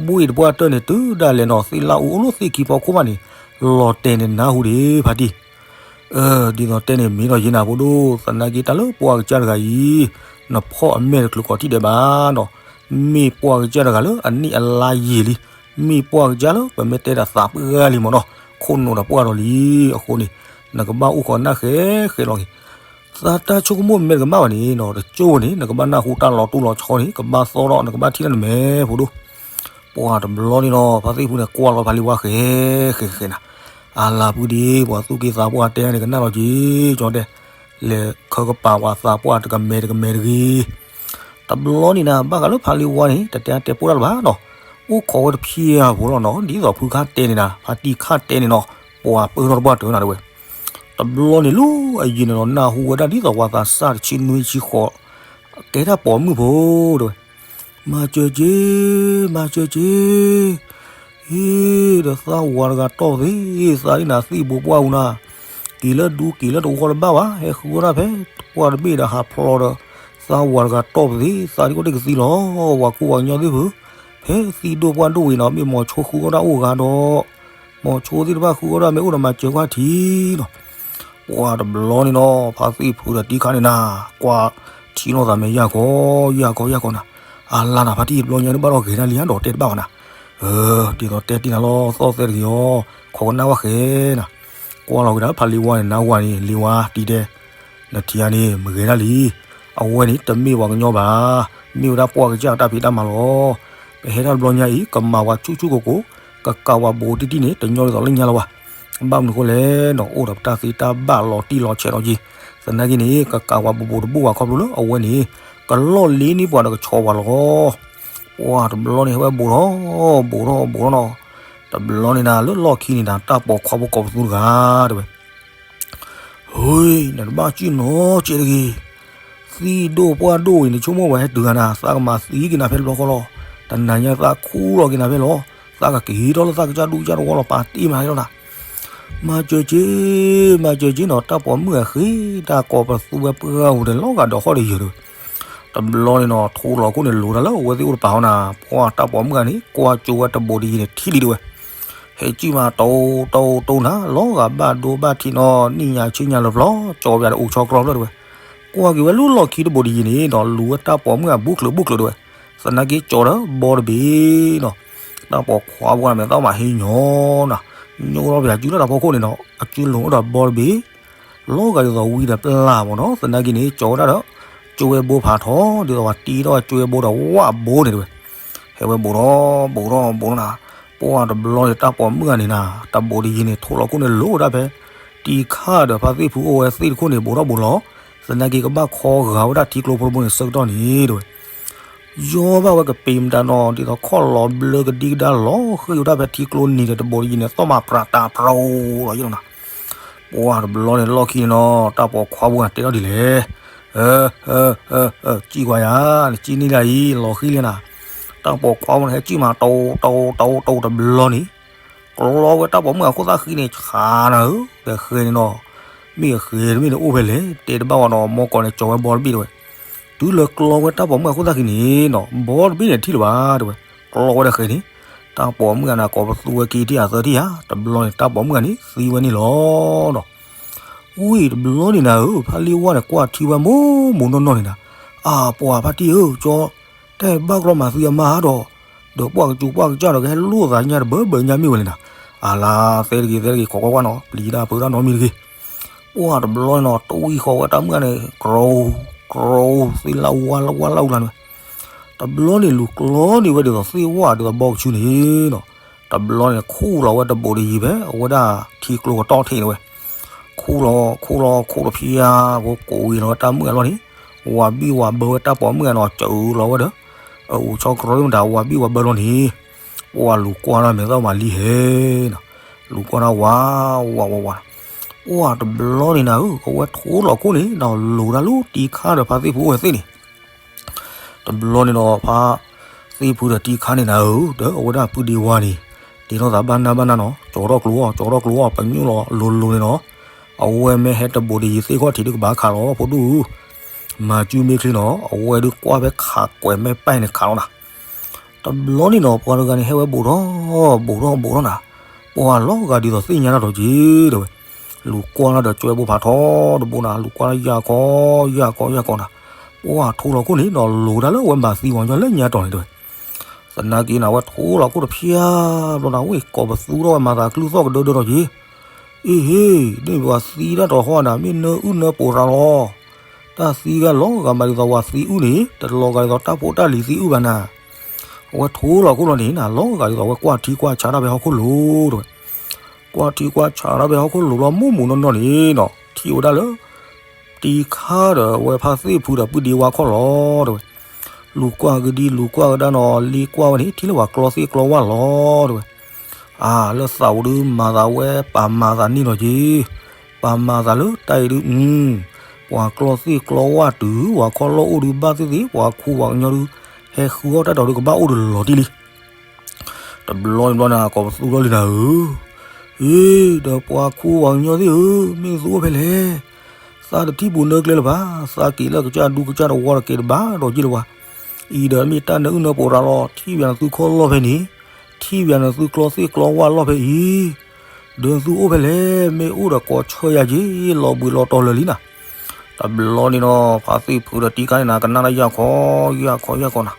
ဘှ့ၣ်တပှၢ်တၢၢ်န့ၣ် တုၤဒၣ်လဲာ်နီၤ သ့ၣ်လၣ်အူအိၣ်လၢသ့ၣ်ခံဖီခိၣ်ဘၣ်န့ၣ် လီၤတဲာ်န့ၣ်နၢ်ဟူဒံးဖါတံၢ်. အၢ ဒ်သိးတဲန့ၣ်မ့ၢ်ဒီးယ့နၤဖိဒိၣ် သနာ်က့တၢ်လၢပှၢ်ကစၢ်တဂၤအံၤ နဖီၣ်အမဲာ်တချုးကိးထံၣ်ဒဲးဘၣ်နီၤ. မ့ၢ်ပှၢ်ကစၢ်တဂၤလၢအနံၣ်အလါယံာ်လံ, မ့ၢ်ပှၢ်ကစၢ်လၢပမ့ၢ်တဲဒၣ်သးပှၢ်လံမ့ၢ်နီၤ, ခိၣ်နူာ်ဒီးပှၢ်ဒီးလံ. အဃိန့ၣ် နကဘၣ်အိၣ်ဃီနၢ်ဃဲဃဲလီၤက့ၤ သးတၢ်ဆိကမိၣ်မ့ၢ်တကမၣ်ဘၣ်န့ၣ်နီၤ တကၠိန့ၣ် နကဘၣ်နၢ်ဟူတၢ်လီၤတူၢ်လီၤဆီန့ၣ် ကဘၣ်သီၣ်ထီၣ် နကဘၣ်ထံၣ်တၢ်နမဲာ်ဖိဒိၣ်. ပှၢ်တဘျီန့ၣ်နီၤ ဖါသ့ၣ်ဖုန့ၣ် ကွၢ်လီၤဖါလံဝါဃဲဃဲဃဲနၤ, အလၤပူၤဒံး ပှၤသူၣ်က့သးပှၢ်တဲန့ၣ် ကနၣ်လီၤက့ၤ ကၠီတဲ လဲၤခၢကပၤပှၤသးပှၢ်တကမဲာ်တကမဲာ်တဂ့ၤ. တဘျီန့ၣ်နၤ ဘၣ်ဃးလၢဖါလံဝါန့ၣ် တတဲတဲပိၢ်တၢ်လၢၤဘၣ်နီၤ, အိၣ်ခိးဝဲတဖျၢၣ်ဖိလီၤနီၤ, ဒ်သိးဖုခါတဲန့ၣ်နၤ ဖါတံၢ်ခါတဲန့ၣ်နီၤ, ပှၤပၢၢ်ထီၣ်တပှၢ်တၢၢ်နၤတဲဝဲ. တဘျီန့ၣ်လၢအယံၤန့ၣ်နီၤ နၢ်ဟူဝဲဒၣ်ဒ်သိးပှၤသးစၢ်တဆံနွံဆံဃိး ကဲတၢ်ပိာ်မုၣ်ဖိတဲဝဲ. မၤစၢၤက့ၤ, မၤစၢၤက့ၤ, ဟ့ၣ်ဒီးသးဝၤတဂၤတီၢ်သ့, သးဒ်နၤသံၣ်ဘိပှၢ်အူနၤ, က့ၤလၢဒူက့ၤလၢတဝီတဘၣ်ဘၣ်, ဟဲဃုအီၣ်ဒၣ်ဖဲပှၢ်တဘ့ၣ်ဒီးဟးဖျိးဒီး သးဝၤတဂၤတီၢ်ပသ့, သးဒ်ကီးတကသံလီၤ, ဝၤကူဝၤကညီသ့ၣ်ဖု, ဖဲသံၣ်ဒိၣ်ပှၢ်ဒိၣ်ဝံၤနီၤ မ့ၢ်မိၤဆိဃုအီၣ်ဒၣ်အိၣ်ဂၤဒီး မိၤဆိသ့ၣ်တဖၣ်ဃုအီၣ်ဒၣ်မ့ၢ်အိၣ်ဒီးမၤစၢၤကွၢ်ထံနီၤ. ပှၢ်တဘျီန့ၣ်နီၤ ဖါသ့ၣ်ဖုဒီးတံၢ်ခါန့ၣ်နၤ ကွၢ်ထံနီၤသးမဲာ်ယၢ်ကီယၢ်ကီယၢ်ကီနၤ, အလါနၤ ဖါတံၢ်တဘျီညါန့ၣ်ဘၣ်ဒီးဂဲၤဒၣ်လံဧါ ဒီးတဲတဘၣ်ဘၣ်နၤ, ဒ်သိးတဲတံၢ်နၤလီၤ သီၣ်သဲတဂ့ၤအီၤ, ခိးကနၣ်ဝဲဃဲနၤ, ကွၢ်လီၤက့ၤဒၣ်ဖါလံဝါန့ၣ် နၤဝၤန့ၣ် လံဝါတံၢ်တဲ နထံၣ်ဧါန့ၣ် မ့ၢ်ဂဲၤဒၣ်လံ, အဝဲန့ၣ် တမ့ၢ်ပှၤကညီဘၣ်, မ့ၢ်ဝဲဒၣ်ပှၢ်ကစၢ်တၢ်ဖံးတၢ်မၤလီၤ. ပဟဲတၢ်တဘျီညါအံၤ ကမၤဝဲဆူၣ်ဆူၣ်ကိၢ်ကိၢ်, ကကးဝဲဘူးတံၢ်တံၢ်န့ၣ် တညီဒ်သိးလၢညါလၢၤဘၣ်. ဘၣ်မနုၤအဃိလဲၣ်နီၤ အိၣ်ဒီးပတၢ်သ့တၢ်ဘၣ်လီၤတံၢ်လီၤဆဲးလီၤက့ၤ, သနာ်က့န့ၣ် ကကးဝဲဘူးဘူးတဘူၣ်ဘၣ်ခီဖျိလၢအဝဲန့ၣ် ကလီၢ်လ့န့ၢ်ပှၤဒီးကဆီပှၤလီၤ. ပှၢ်တဘျီန့ၣ် ဟဲဝဲဘူးထီၣ် ဘူးထီၣ်ဘူးထီၣ်နီၤ, တဘျီန့ၣ်နၤ လၢလီၢ်ခံန့ၣ်နၤ တၢ်ပိာ်ခွါဖိကိးပသူတဂၤတဲဝဲ ဟူး, နတဘၣ်စံၣ်နီၤစဲးတဂ့ၤ, သံၣ်ဒိၣ်ပှၢ်ဒိၣ်ဝံၤ နဆိကမိၣ်ဝဲဟဲတုၤဂၤနၤ သးကမၤသံက့ၤနၤဖဲတဘျီဃီလီၤ. တနၤညါသးခူၣ်လီၤက့ၤနၤဖဲလီၤ, သးကက့ၤထီၣ်လၢသးကစၢ်ဒူကစၢ်တဝီလီၤ ပာ်တ့ၢ်မၤဟဲလီၤနၤ. မၤစၢၤက့ၤ, မၤစၢၤက့ၤနီၤ တၢ်ပိာ်မုၣ်အဃ့ တၢ်ကိးပသူဝဲပှၢ်ဂၤအိၣ်ဒီးလီၤဂာ်ဒီးဃီဒီးယၢၤတဲဝဲ. တဘျီန့ၣ်နီၤ ထိလီၤခိၣ်န့ၣ်လိၤတၢ်လၢအဝဲသ့ၣ်အိၣ်တပၤဟီနၤ, ပှၢ်တၢ်ပိာ်မုၣ်ဂၤန့ၣ် ကွၢ်ကၠိဝဲတဘူးတယံၤန့ၣ်ထံၣ်လံတဲဝဲ. ဟဲကံၣ်မးတိတိတိနၤ လီၤဂာ်ဘၣ်ဒိဘၣ်ထံးနီၤ နံၣ်ညါဆ့ညါလၢပျီ ကၠီပယၤဒီးအိၣ်ဆီကျီဖျၢၣ်တဲဝဲ. ကွၢ်က့ၤဝဲလၢလီၢ်ခံတဘူးတယံၤန့ၣ်နီၤ လူၤဝဲတၢ်ပိာ်မုၣ်အဘူးချုးဘူးချုးတဲဝဲ. သနာ်က့ကၠီဒီးဘီတဘ့ၣ်နီၤ, တၢ်ပိာ်ခွါပှၢ်မဲာ်သၣ်မးဟ့ၣ်ညီနၤ, ညိၣ်ထီၣ်ပယၤစုလၢတၢ်ဖီခိၣ်န့ၣ်နီၤ အစုလိၤအိၣ်ဒီးဘီတဘ့ၣ် လီၤဂာ်ဒ်သိးဝံဒီးပျၢ်မ့ၢ်နီၤ, သနာ်က့န့ၣ် ကၠီဝဲဒၣ်ဒီး ကၠိဝဲဘိဖးထီ ဒ်သိးပှၤတ့ထီၣ်ကၠိဝဲဘိဒီးဝၣ်ဘိန့ၣ်တဲဝဲ. ဟဲဝဲဘူးထီၣ် ဘူးထီၣ်ဘူးထီၣ်နၤ, ပှၢ်တဘျီန့ၣ် တၢ်ပိာ်မုၣ်ဂၤန့ၣ်နၤ တဘူးတယံၤန့ၣ် ထိလီၤခိၣ်န့ၣ်လိၤဝဲဒၣ်ဖဲ တံၢ်ခါဒီးဖါသ့ၣ်ဖုအိၣ်ဝဲသ့ၣ်တခိၣ်န့ၣ် ဘူးထီၣ်ဘူးလီၤ, သနာ်က့ကဘၣ်ခီဂာ်ဝဲဒၣ်ထံကျိဖိတဘိန့ၣ် ဆၢကတီၢ်န့ၣ်တဲဝဲ. ယီဘၣ်ဝဲကပ့ၤမတၤနီၤ ဒ်သိးခီၣ်လီၤဘျၢကဒံကဒါလီၤဃံၤဝဲဒၣ်ဖဲထံကျိနံၤဒီးတဘူးတယံၤန့ၣ် သီၣ်မးပြးတးပြိးလီၤယဲလီၤနၤ. ပှၢ်တဘျီန့ၣ်လီၢ်ခံန့ၣ်နီၤ တၢ်ပိာ်ခွါပှၢ်တဲထီၣ်ဒ်လဲၣ်, ကံၣ်ကွၢ်ယၤ, နကံၣ်န့ၢ်ဒၣ်အံၤ လီၤဃံၤလံနၤ. တၢ်ပိာ်ခွါပှၢ်န့ၣ်ဟဲကံၣ်မးတိတိတိတိတဘျီန့ၣ် ကျီဝဲတၢ်ပိာ်မုၣ်အခိၣ်သၣ်ဃံန့ၣ် ဆါနၤဧၢ, ဒီးဃဲန့ၣ်နီၤ, မ့ၢ်အဃဲတမ့ၢ်န့ၣ်အိၣ်ဖဲလဲၣ် တဲတဘၣ်ဝဲနီၤ မိၢ်ကီၢ်န့ၣ်ကၠီဝဲဘီတဘ့ၣ်တဲဝဲ. တုၤလၢကျီဝဲတၢ်ပိာ်မုၣ်အခိၣ်သၣ်ဃံန့ၣ်နီၤ ဘီတဘ့ၣ်န့ၣ်ထံၣ်လၢၤဘၣ်တဲဝဲ, ကျီဝဲဒီးဃဲန့ၣ်, တၢ်ပိာ်မုၣ်အနၤကိးပသူဝဲခံထံၣ်အသၢထံၣ်ဧါ, တဘျီန့ၣ် တၢ်ပိာ်မုၣ်ဂၤန့ၣ်သံဝဲန့ၣ်လီၤနီၤ. ဝံၤတဘျီန့ၣ်နၤဧၢ ဖါလံဝါန့ၣ် ကွၢ်ထံဝဲမိၢ်မိၢ်နီၢ်နီၢ်န့ၣ်နၤ, အါ ပှၤဖါတံၢ်ဧၢ ကၠီ တၢ်ဘၣ်ကျီမၤသံအမါဒီး, ဒီးပှၢ်ကစူၤပှၢ်ကစၢ်ဒီးကဟဲလိၣ်သးညါတဘၢဘၢညါမ့ၢ်ဝဲလဲၣ်နၤ, အါလါ သဲတဂ့ၤ သဲတဂ့ၤ ခိးကွၢ်ကွၢ်နီၤ ပျံၤတၢ်ဖုးတၢ်နီတမံၤတဂ့ၤ. ပှၢ်တဘျီန့ၣ်နီၤ တဝံၣ်ဃီဝဲတၢ်မုၣ်ဂၤန့ၣ် ကြိ ကြိ သ့ၣ်လၣ်ဝါလၢဝါလၢအူလၢ်န့ၣ်ဝဲ, တဘျီန့ၣ်လူၤကျီန့ၢ်ဝဲဒ်သိးသ့ၣ်ဝၣ်ဒ်သိးဘီကဆူန့ၣ်နီၤ, တဘျီန့ၣ်ခူၣ်လီၤဝဲတဘူးတယံၤဖဲ အဝဲဒၣ်ထံကျိကတီၢ်ထံးန့ၣ်ဝဲ, ခူၣ်လီၤ ခူၣ်လီၤ ခူၣ်တဖျါ ကိးဝံၤလီၤဝဲတၢ်မုၣ်အလီၢ်န့ၣ်, ဝၤဘံၣ်ဝၤဘၢဝဲတၢ်ပိာ်မုၣ်ဂၤနီၤ စၢလီၤဝဲဒီး အအိၣ်ဆီကရီမတၤ ဝၤဘံၣ်ဝၤဘၢလီၤန့ၣ်, ပှၢ်လူၤကွၢ်တၢ်မဲာ်သၣ်မၤလံဟဲနီၤ, လူၤကွၢ်တၢ်ဝး ဝး ဝး ဝး, ပှၢ်တဘျီန့ၣ်နၤဧၢ အဝဲထိလီၤခိၣ်န့ၣ် ဒီးလိၤတၢ်လၢတံၢ်ခါဒီးဖါသ့ၣ်ဖုအိၣ်ဝဲသ့ၣ်န့ၣ် တဘျီန့ၣ်ဒီးဖါသ့ၣ်ဖုဒီးတံၢ်ခါန့ၣ်နၤဧၢ ဒီးအဝဲဒၣ်ပုၢ်ဒ့ဝါန့ၣ် တဲထီၣ်သးဘၣ်နၢ်ဘၣ်နၢ်နီၤ ကၠီထီၣ်ကျိအီၤ ကၠီထီၣ်ကျိအီၤ ပညိၣ်လီၤလိၤလိၤန့ၣ်နီၤ, အဝဲမ့ၢ်ဟဲတဘူးတယံၤသ့ၣ်ခီၣ်ထံးဒုးကဘၣ်ခးလီၤဖိဒူၣ်ဧၢ, မၤစုမ့ၢ်ချ့နီၤ အဝဲဒုးကွၢ်ဖဲခးကွဲးမဲာ်ပဲၢ်န့ၣ်ခးလီၤနၤ, တ တဘျီန့ၣ်နီၤ ပှၤတဂၤန့ၣ် ဟဲဝဲဘူးထီၣ် ဘူးထီၣ် ဘူးထီၣ်နၤ, ပှၤလီၤဂာ်ဒ်သိးသ့ၣ်ညါတၢ်ဒီးက့ၤတဲဝဲ, လူၤကွၢ်လၢဒီးကွဲဘိဖးထီတဘိနၤ, လူၤကွၢ်လၢယၢ်ခီ ယၢ်ခီ ယၢ်ခီနၤ, ပှၤထိလီၤခိၣ်န့ၣ်နီၤ လိၤဒၣ်လၢအဝဲမၤသံပှၤကညီလၢညါတီၤန့ၣ်တဲဝဲ. သနာ်က့နၤ အဝဲထိလီၤခိၣ်တဖျၢၣ်ဘျီနၤ ဝဲကိးပသူထီၣ်ဝဲမၤသးကျုၢ်သီၣ်ကဒၢဒၢဒီးက့ၤ, အ့ဟ့, ဒ်ပှၤသံတၢ်တီၤဟီနၤ မ့ၢ်နၢအုၣ်နၢပှဲၤရၤလီၤ, တၢ်သံဂၤလီၤဂာ်မးဒ်သိးပှၤသံအုၣ်န့ၣ် တလီၤဂာ်ဒ်သိးတၢ်ဖိတၢ်လံၤသံအုၣ်ဘၣ်နၤ. အဝဲထိလီၤခိၣ်လီၤန့ၣ်နၤ လီၤဂာ်ဒ်သိးအဝဲကွၢ်ထံကွၢ်ဆးတၢ်ဖဲဟီၣ်ခိၣ်လိၤတဲဝဲ, ကွၢ်ထံကွၢ်ဆးတၢ်ဖဲဟီၣ်ခိၣ်လိၤလီၤ မုၢ်မုၢ်နီၢ်နီၢ်န့ၣ်နီၤ ထံၣ်ဝဲဒၣ်လၢ တံခါဒီးအဝဲဖါသ့ၣ်ဖုဒီးပုၢ်ဒ့ဝါခီၣ်လီၤတဲဝဲ. လူၤကွၢ်ကဒံ လူၤကွၢ်ကဒါနီၤ လ့ကွၢ်ဝဲန့ၣ် ထံၣ်လၢပှၤကျီသ့ၣ်ကျီဝၣ်လီၤတဲဝဲ. အါ လၢသးဝဲဒုးမၤသးဝဲ ပာ်မၤသးန့ၣ်လီၤက့ၤ, ပာ်မၤသးလၢတၢ်အံၤဒုး ပှၤကျီသ့ၣ်ကျီဝၣ်တုၤ ပှၤခီၣ်လီၢ်အိၣ်ဒုးဘၣ်သ့ၣ်သ့ၣ် ပှၤခူပှၤကညီဒုး ဟဲဃုအီၣ်တၢ်ဒီးဒုးကဘၣ်အိၣ်ဒီးလီၤတံၢ်လံ. တဘျီန့ၣ်ဘျီန့ၣ် ကိးပသူထီၣ်လံနၤဧၢ, အ့ ဒီးပှၤခူပှၤကညီသ့ၣ်ဧၢ, မ့ၢ်သုအိၣ်ဖဲလဲၣ်. သးတထံၣ်ပူၤနၢကျဲလၢၤဘၣ်, သးက့ၤလၢကစၢ်ဒူကစၢ်တဝီဒီးက့ၤတဘၣ်ဒီးက့ၤလၢၤဘၣ်. အံၤဒီးမ့ၢ်တၢ်နၢအုၣ်နၢပှဲၤရၤလီၤ ထံၣ်ဘၣ်နသုခီၣ်လီၢ်ဖဲန့ၣ်, ထံၣ်ဘၣ်နသုကျီသ့ၣ်ကျီဝၣ်လီၢ်ဖဲအံၤ, ဒီးသုအိၣ်ဖဲလဲၣ်, မ့ၢ်အိၣ်ဒီးကိးဆၢယၤက့ၤ လီၤဘှံးလီၤတီၤလၢာ်လံနၤ. တဘျီန့ၣ်နီၤ ဖါသ့ၣ်ဖုဒီးတံခါန့ၣ်နၤ ကနၣ်တၢ်ယၢ်ခီ ယၢ်ခီ ယၢ်ခီနၤ,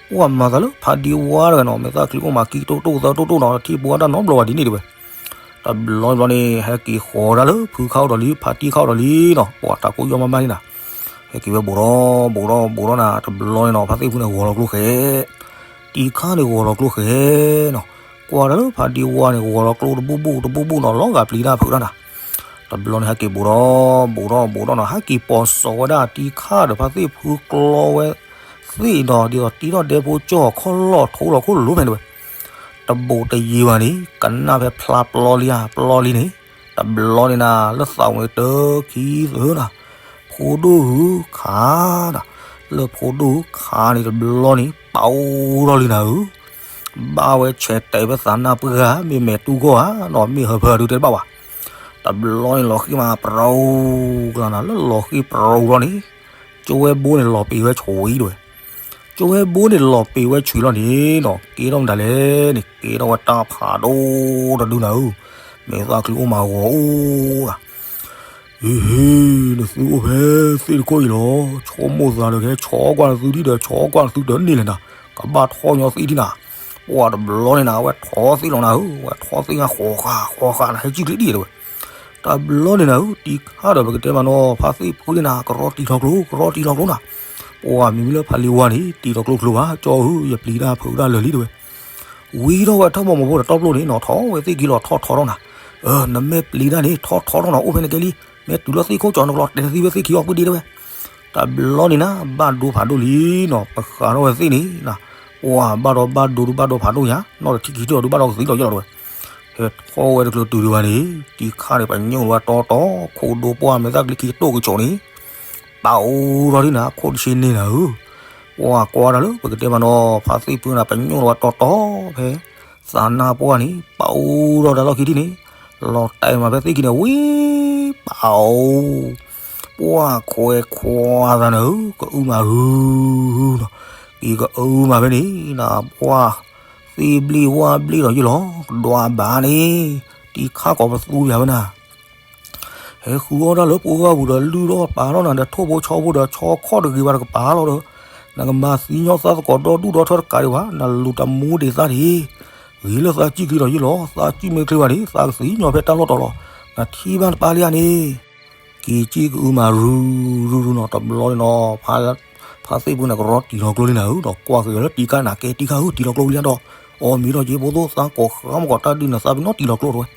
ပှၤမၤသးလၢဖါဒ့ဝါတဂၤနီၤ မဲာ်သၣ်ချံအိၣ်မးကံတိၢ်တိၢ်သၢတိၢ်တိၢ်နီၤ ထံၣ်ဘိတၢ်နီတဘျီဘၣ်ဒ်န့ၣ်တဲဝဲ. တဘျီဘျီန့ၣ် ဟဲက့ၤဃီၤဒၣ်လၢဖုခါအိၣ်ဒီးလံ ဖါတံခါအိၣ်ဒီးလံနီၤ ပှၤတၢ်ကိၢ်ယီၢ်မးမးန့ၣ်နၤ, ဟဲက့ၤဝဲဘူးထီၣ် ဘူးထီၣ် ဘူးထီၣ်နၤ တဘျီန့ၣ်နီၤ ဖါသ့ၣ်ဖုန့ၣ်ဂီၤလီၤကျိဃဲ, တံခါန့ၣ်ဂီၤလီၤကျိဃဲနီၤ, ကွၢ်ဒၣ်လၢဖါဒ့ဝါန့ၣ် ဂီၤလီၤကျိတဘူၣ်ဘူၣ်တဘူၣ်ဘူၣ်နီၤ လီၤဂာ်ပျံၤတၢ်ဖုးတၢ်နၤ. တဘျီန့ၣ် ဟဲက့ၤဘူးထီၣ် ဘူးထီၣ် ဘူးထီၣ်နီၤ ဟဲက့ၤပိာ်စီၤဝဲဒၣ်တံခါဒီးဖါသ့ၣ်ဖုကျီဝဲသ့ၣ်ဒီး ဒ်သိးတံထီၣ်ဒဲဖိကၠီၣ်ခီၣ်လီၢ်ထိလီၤခိၣ်လိၤဖဲန့ၣ်တဲဝဲ. တဘူးတယံၤဘၣ်န့ၣ် ကနၣ်ဖဲဖျါပျီလံဧါ ပျီလံန့ၣ်, တဘျီန့ၣ်နၤ လၢသးဝဲတခံသၢနၤ, ဖိဒိၣ်ဟုခးနၤ, လၢဖိဒိၣ်ဟုခးန့ၣ်တဘျီန့ၣ် ပာ်အိၣ်ထီၣ်လံနၤဧၢ, ဘၣ်ဝဲဆဲးတဲာ်ဖဲသးနၢ်ပှၢ်ဧါ မ့ၢ်မဲာ်တူၢ်ဂီၢ်ဧါနီၤ မ့ၢ်ဟၢဖၢဒုးတဲတဘၣ်ဘၣ်. တဘျီန့ၣ်လီၤဃံၤမး ပရူၤကျါနၤ လၢလီၤဃံၤပရူၤလီၤန့ၣ်, ကၠိဝဲဘိန့ၣ်လီၤပံာ်ဝဲဆူၣ်ဝံၤတဲဝဲ. ကၠိဝဲဘိန့ၣ်လီၤပံာ်ဝဲဆူၣ်လီၤန့ၣ်နီၤ ကဲထီၣ်မတၤလဲၣ်န့ၣ် ကဲထီၣ်ဝဲတၢ်ဖးဒိၣ်တဒုနၤဧၢ, မဲာ်သၣ်ချံအိၣ်မးဂီၤအိၣ်ဧါ အ့ဟ့, နသုအိၣ်ဖဲသ့ၣ်တခိၣ်အံၤလီၤ, ဆိကမိၣ်သးဒီးကဟဲဆီကွၢ်နသုဒ်ဒီး ဆီကွၢ်နသုဒီးန့ၣ်လဲၣ်နၤ, ကဘၣ်ထီၣ်ညီသ့ၣ်ဒံနၤ. ပှၤတဘျီန့ၣ်နၤ အဝဲထီၣ်သ့ၣ်လီၤနၤဧၢ, အဝဲထီၣ်သ့ၣ်ညါဃီၤဃာ်ဃီၤဃာ်နၤ ဟဲကံၣ်ချံဒံတဲဝဲ. တဘျီန့ၣ်နၤဧၢ, တံခါဒီးပကတဲမးနီၤ ဖါသ့ၣ်ဖုန့ၣ်နၤ ကရီတံၤထီၣ်ကျိ ကရီတံၤထီၣ်ကျိနၤ. ပှၤမ့မ့ၢ်လၢဖါလ့ဝါန့ၣ် တံၤထီၣ်ကျိချၢဘၣ်, ကၠီဧၢ ယပျံၤတၢ်ဖုးတၢ်လၢာ်လံတဲဝဲ. ဝံၤထီၣ်ဝဲထီၣ်မိၢ်မိၢ်ဖိဒီးတီပျိန့ၣ်နီၤ ထီၣ်ဝဲသ့ၣ်ခံလီၤ ထီၣ်ထီထီၣ်နၤ. အၢ နမ့ၢ်ပျံၤတၢ်န့ၣ် ထီၣ်ထီထီၣ်နၤ အိၣ်ဖဲနကဲလံ, မ့ၢ်တုၤလၢသ့ၣ်ခိၣ်ကၠီနကလီၤတဲာ်နသံဝဲသ့ၣ်ခံအီၤပုၢ်ဒ့တဲဝဲ. တဘျီန့ၣ်နၤ ဘၣ်ဒိဖးဒိၣ်လံနီၤ ပဃးထီၣ်ဝဲသ့ၣ်န့ၣ်နၤ, ပှၤဘၣ်ဒီးဘၣ်ဒိဒုးဘၣ်ဒိဖးဒိၣ်ညါ နီၢ်တထံၣ်ခံထံၣ်အီၤဒုးဘၣ်ဒီးကသံလီၤယလီၤတဲဝဲ. ဟဲထီၣ်ဝဲတကျၢၤတုၤဒံးဘၣ်န့ၣ် တံခါန့ၣ် ပညိၣ်ဝဲတီတီ ခိၣ်ဒိပှၢ်မဲာ်သၣ်ကျံခံတိၢ်ကဆိးန့ၣ် ပာ်အိၣ်ထီၣ်ဒံးနၤ ခိၣ်တဆ့န့ၣ်နၤဧၢ. ပှၤကွၢ်တၢ်လၢပကတဲမးနီၤ ဖါသ့ၣ်ဖုန့ၣ် ပညိၣ်ဝဲတီတီဖဲ သးနၢ်ပှၢ်န့ၣ် ပာ်အိၣ်ထီၣ်တၢ်လီၢ်ခံထံၣ်န့ၣ် လီၤတဲာ်မးဖဲသ့ၣ်ခံန့ၣ် ဝံၤပာ်အိၣ် ပှၢ်ခွဲးခွါသးနၤဧၢ ကအုမးဂုၤဂုၤနီၤ, က့ၤကအုမးဖဲန့ၣ်နၤ ပှၢ်သ့ၣ်ဘျ့ၣ်ဝၣ်ဘျ့ၣ်ဒီးယလီၤ ကဒွးဘၣ်န့ၣ် တံခါကိးပသူယၤဝဲနၤ ဟဲဃုအီၣ်တၢ်လၢပှၢ်ဂၤပူၤဒီး လုၢ်ထီၣ်ပာ်ထီၣ်နၤဒီး ထိၣ်ဖိဆီဖိဒီး ဆီခီၣ်တဂ့ၤဘၣ်တကပၤလီၤဒီး နကမၤသံညီသးသကိးဒီဒူၣ်ဒီထၢတကးဒံးဘၣ် နလူၤတၢ်မူဒံးသးန့ၣ် ဂ့ၤလၢသးစံၣ်ချ့ဒီးယလီၤ သးစံၣ်မ့ၢ်ချ့ဘၣ်န့ၣ် သးကသံညီဖဲတၢ်လီၢ်တီၤလီၤ နထံၣ်ဘၣ်တပၢ်လံဧါန့ၣ် က့ၤစံၣ်ကအုမးရုရုနီၤ တဘျီန့ၣ်နီၤ ဖါသ့ၣ်ဖုန့ၣ် ကရီတံၤလီၤကျိလံနၤဧၢ ဒီးကွၢ်က့ၤလၢတံခါန့ၣ် ကဲတံခါဧၢ တံၤလီၤကျိလံဒီး အီၣ်မ့ၤထီၣ်က့ၤဖိသိၣ် သးကိးဃါမ့ၢ်ကိးတၢ်ဒုးနသးပ့ၤနီၣ်တံၤလီၤကျိတဲဝဲ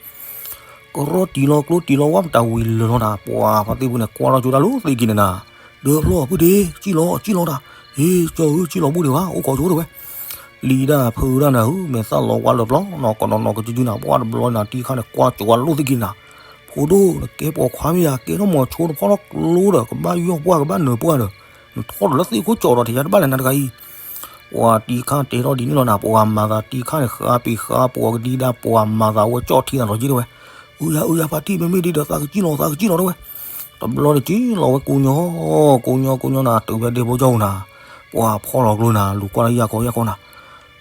ကရီတံၤလီၤကျိတံၤလီၤဝၣ်မတၤဝံၤလၢာ်လီၤနၤ ပှၤဖါသ့ၣ်ဖုန့ၣ် ကွၢ်ထီၣ်ကၠိတၢ်လၢသ့ၣ်က့ၤန့ၣ်နၤ ဒၢဖျီၣ်ပုၢ်ဒ့ စံၣ်လီၤ စံၣ်လီၤတၢ် ဟ့ၣ် ကၠီဧၢ စံၣ်လီၤဘူးဒံးဘၣ် အိၣ်ခိးကၠိတဲဝဲ ပျံၤတၢ်ဖုးတၢ်နၤဧၢ မဲာ်သၣ်လီၤဝါလၢာ်ပျီနီၤ ကနီၤနီၤကစုၤစုၤနၤ ပှၢ်တဘျီန့ၣ် တံခါန့ၣ် ကွၢ်ကၠိဝဲလိၣ်သ့ၣ်က့ၤနၤ ဖိဒိၣ် နကဲပိာ်ခွါမ့ၢ်ယၤ ကဲထီၣ်မီၤဆိတဖီထီၣ်ကျိဒီး ကဘၣ်ယီၢ်ပှၢ် ကဘၣ်နၢၤပှၢ်ဒီး နထီၣ်ဒီးလၢသ့ၣ်ခိၣ်ကၠီဒီး တယါတဘၣ်လဲၣ်နၤတဂၤအံၤ ပှၤတံခါတဲထီၣ်ဒ်န့ၣ်လီၤနၤ ပှၤမၤသးတံခါန့ၣ် ဃါပ့ၤဃါပိာ်ကဒံဒၣ် ပှၤမၤသးဝဲကၠီၣ်ထံသးဒီးက့ၤတဲဝဲ အုယၤ အုယၤ ဖါတံၢ် မ့မ့ၢ်ဒ်ဒီး သးကစံၣ်လီၤ သးကစံၣ်လီၤတဲဝဲ တဘျီန့ၣ် စံၣ်လီၤဝဲကိညိ ကိညိ ကိညိနၤ တုၤဖဲဒ့ဖိကၠီပူၤနၤ ပှၤဖီၣ်လီၤကျိနၤ လူၤကွၢ်လၢယၢ်ခီ ယၢ်ခီနၤ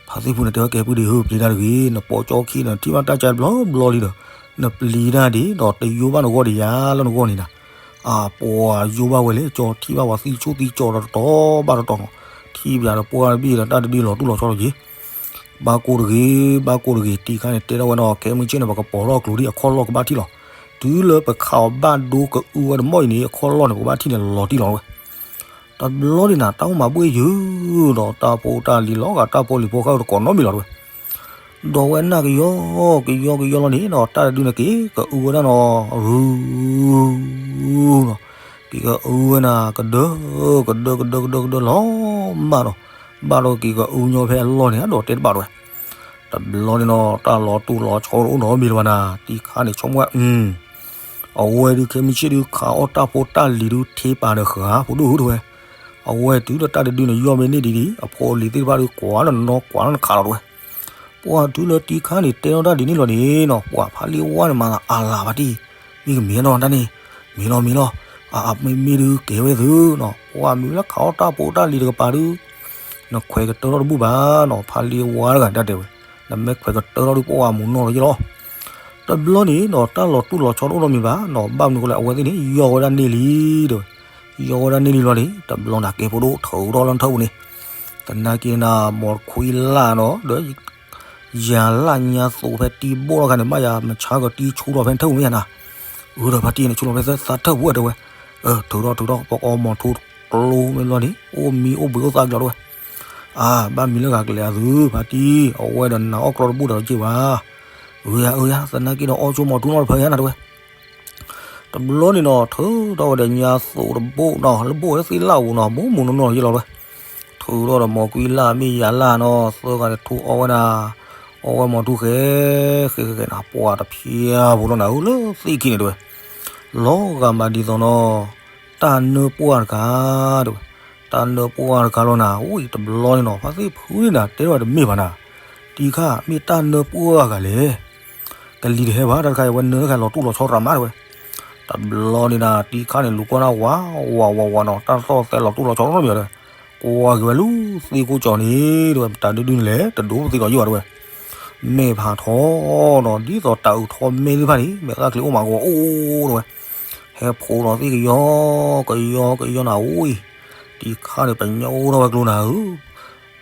ဖ ဖါသ့ၣ်ဖုန့ၣ်တဲဝဲ ကဲပုၢ်ဒ့ဧၢ, ပျံၤတၢ်တဂ့ၤ, နပိာ်ကၠီခံန့ၣ် ထံၣ်ဘၣ်တၢ်ကါတဘျီဘျီလံဒီး နပျံၤတၢ်ဒံးဒီး တယိဘၣ်နဂီၢ်ဒီးယၤလၢနဂီၢ်န့ၣ်နၤ. အပှၤယိဘၣ်ဝဲလဲၣ်, ကၠီထံၣ်ဘၣ်ပှၤသံဆူၣ်သံကၠီဒီးတတီၤဘၣ်တတီၤနီၤ, ထံၣ်ပၠးဒီးပှၢ်တဘ့ၣ်ဒီး တၢ်တဒုလီၤတူၢ်လီၤဆီတက့ၢ်. ဘၣ်ကိၢ်တဂ့ၤ, ဘၣ်ကိၢ်တဂ့ၤ, တံခါန့ၣ်တဲထီၣ်ဝဲနီၤ, ခဲမုၢ်ဆ့ၣ်န့ၣ် ပကပိာ်ထီၣ်ကျိၤဒံးအခီၣ်လီၢ်ကဘၣ်ထံၣ်လီၤ. တုၤလၢပခးအီၤဘၣ်ဒိကအုဝဲတမီၢ်အံၤန့ၣ် အခီၣ်လီၢ်န့ၣ် ပကဘၣ်ထံၣ်န့ၣ်လီၤတံၢ်လီၤဝဲ. တဘျီန့ၣ်နၤ တၢ်အိၣ်မၤဘှ့ၣ်ယုာ်ဒီး တၢ်ဖိတၢ်လံၤလီၤဂာ် တၢ်ဖိလံၤဖိဃၢ်တကိးနီတမံၤလီၤတဝဲ. ဒီးဝဲနၢ်ကယီကယီကယီလီၤန့ၣ်နီၤ တၢ်တဒုန့ၣ်က့ၤကအုဝဲဒၣ်နီၤ ရူနီၤ, က့ၤကအုဝဲနၤ ကဒၢကဒၢကဒၢကဒၢကဒၢလီၤမၢ်နီၤ, ဘၣ်ဒီးက့ၤကအုညီဖဲအလီၢ်န့ၣ် အဒိးတဲတဘၣ်တဝဲ. တဘျီန့ၣ်နီၤ တၢ်လီၤတူၢ်လီၤဆီတအိၣ်နီတမံၤလၢၤဘၣ်နၤ, တံခါန့ၣ်ဆိကမိၣ်ဝဲ အဝဲဒုးခဲမုၢ်ဆ့ၣ်ဒုး ခးအီၣ်တၢ်ဖိတၢ်လံၤဒုး ထ့ပာ်ဒီးဃာ် ဖိဒိၣ်ဧၢတဝဲ. အဝဲတုၤလၢတၢ်တဒုန့ၣ် ယီၢ်မ့ၢ်န့ၢ်ဒံးဒံး အဖိအလံၤသ့ၣ်တဖၣ်ဒုးကွၢ်လၢနနီၢ်ကွၢ်လၢနခးလီၤတဝဲ. ပှၢ်တုၤလၢတံခါန့ၣ် တဲထီၣ်တၢ်ဒ်န့ၣ်လီၤန့ၣ်နီၤ ပှၢ်ဖါလံဝါန့ၣ်မၤသးအလၤဖါတံၢ်, မ့ၢ်ကမ့ၢ်နီၤတၢ်န့ၣ်, မ့ၢ်လီၤမ့ၢ်လီၤ, အမ့ၢ်မ့ၢ်ဒုးကဲဝဲသုနီၤ, ပှၢ်မ့ၢ်လၢခးအီၣ်တၢ်ဖိတၢ်လံၤတကပၤဒုး နခွဲးကတၢၢ်ထီၣ်တဘူၣ်ဘၣ်နီၤ, ဖါလံဝါတဂၤတၢ်တဲဝဲ, နမ့ၢ်ခွဲးကတၢၢ်ထီၣ်ဒုး ပှၢ်မူနီၢ်လီၤယ့ၢ်လီၤ. တဘျီန့ၣ်နီၤ တၢ်လီၤတူၢ်လီၤဆီတအိၣ်နီတမံၤဘၣ်နီၤ, ဘၣ်မနုၤဃိလဲၣ် အဝဲသ့ၣ်န့ၣ် ယီၢ်ဝဲဒၣ်န့ၢ်လံတဝဲ. ယီၢ်ဝဲဒၣ်န့ၢ်လံလီၤန့ၣ် တဘျီန့ၣ်ကဲဖိဒိၣ်ထုးထီၣ်လၢနထၢၣ်ပူၤန့ၣ်, သနာ်က့နၤ မိၢ်တခွံလၢ်နီၤ ဒီး ယၤလၢညါသိးဖဲတံဘိၣ်ထီၣ်ခါန့ၣ် ဘၣ်ယၤမဆါကတံဆူလီၤဖဲနထၢၣ်ပူၤမ့ၢ်ယါနၤ, အၢဒီးဖါတံၢ်န့ၣ် ဆူလီၤဖဲသးထၢၣ်ပူၤဝဲတဲဝဲ, ထုးထီၣ်ထုးထီၣ် ပကအီၣ်မီၤထူကျိမ့ၢ်ဘျီန့ၣ် အိၣ်မံအိၣ်ဘှံးအိၣ်သးကလီၤတဝဲ. အါ ဘၣ်မံၤလၢဂၤကလဲာ်အသု ဖါတံၢ် အဝဲဒီးနၤအီၣ်ကျီတဘူၣ်ဒီးက့ၢ်ဘၣ်. အၢယၤအၢယၤ သနာ်က့ဒီးအီၣ်ဆိမိၤထူနီတဖၢယါနၤတဝဲ. တဘျီန့ၣ်နီၤ ထုးထီၣ်ဝဲဒီးညါသိးတဘိၣ်နီၤ လၢဘိၣ်ဝဲသ့ၣ်လၢ်အူနီၤ မူမူနီၢ်နီၢ်ယ့ၢ်လီၤတဝဲ. ထုးထီၣ်ဒီးမိၢ်ကွံလၢ်မ့ၢ်ယၤလၢ်နီၤ သၢဂၤန့ၣ်ထူအီၣ်ဝဲဒၣ်, အီၣ်ဝဲမီၤထူဃဲ, ဃဲဃဲဃဲနၤ ပှၢ်တဖျါဖိလီၤနၤဧၢ လၢသ့ၣ်ခံန့ၣ်တဝဲ. လီၤဂာ်မးဒ်သိးနီၤ တၢ်နၢပှၢ်တခါတဝဲ, တၢ်နၢပှၢ်တခါလီၤနၤ အိၣ်အံၤတဘျီန့ၣ်နီၤ ဖါသ့ၣ်ဖုန့ၣ်နၤ တဲထီၣ်ဝဲတမ့ၢ်ဘၣ်နၤ, တံခါမ့ၢ်တၢ်နၢပှၢ်ဂၤလဲၣ် ကလံၤတဟဲဘၣ် တၢ်တခါအံၤဝဲနၢတခါလီၤတူၢ်လီၤဆီရၤမးတဝဲ. တဘျီန့ၣ်နၤ တံခါန့ၣ်လူၤကွၢ်နၢ်ဝးဝးဝးဝးနီၤ တၢ်သီၣ်သဲလီၤတူၢ်လီၤဆီနီတမံၤဒီး, ကွၢ်က့ၤဝဲလၢသ့ၣ်ခိၣ်ကၠီန့ၣ်တဝဲ တၢ်ဒုဒုန့ၣ်လဲၣ် တဒိးပသံးဒီးယိၣ်ဘၣ်တဝဲ. မ့ၢ်ဖးထီနီၤ ဒ်သိးတၢ်အုးထီမ့ၢ်သ့ၣ်တဖၣ်န့ၣ် မဲာ်သၣ်ချံအိၣ်မးကဝီၤအိၣ်တဝဲ. ဟဲဖိးဒီးသ့ၣ်ကယီ ကယီကယီနၤအိၣ်အံၤ, တံခါန့ၣ် ပညိၣ်ထီၣ်ဝဲကျိနၤဧၢ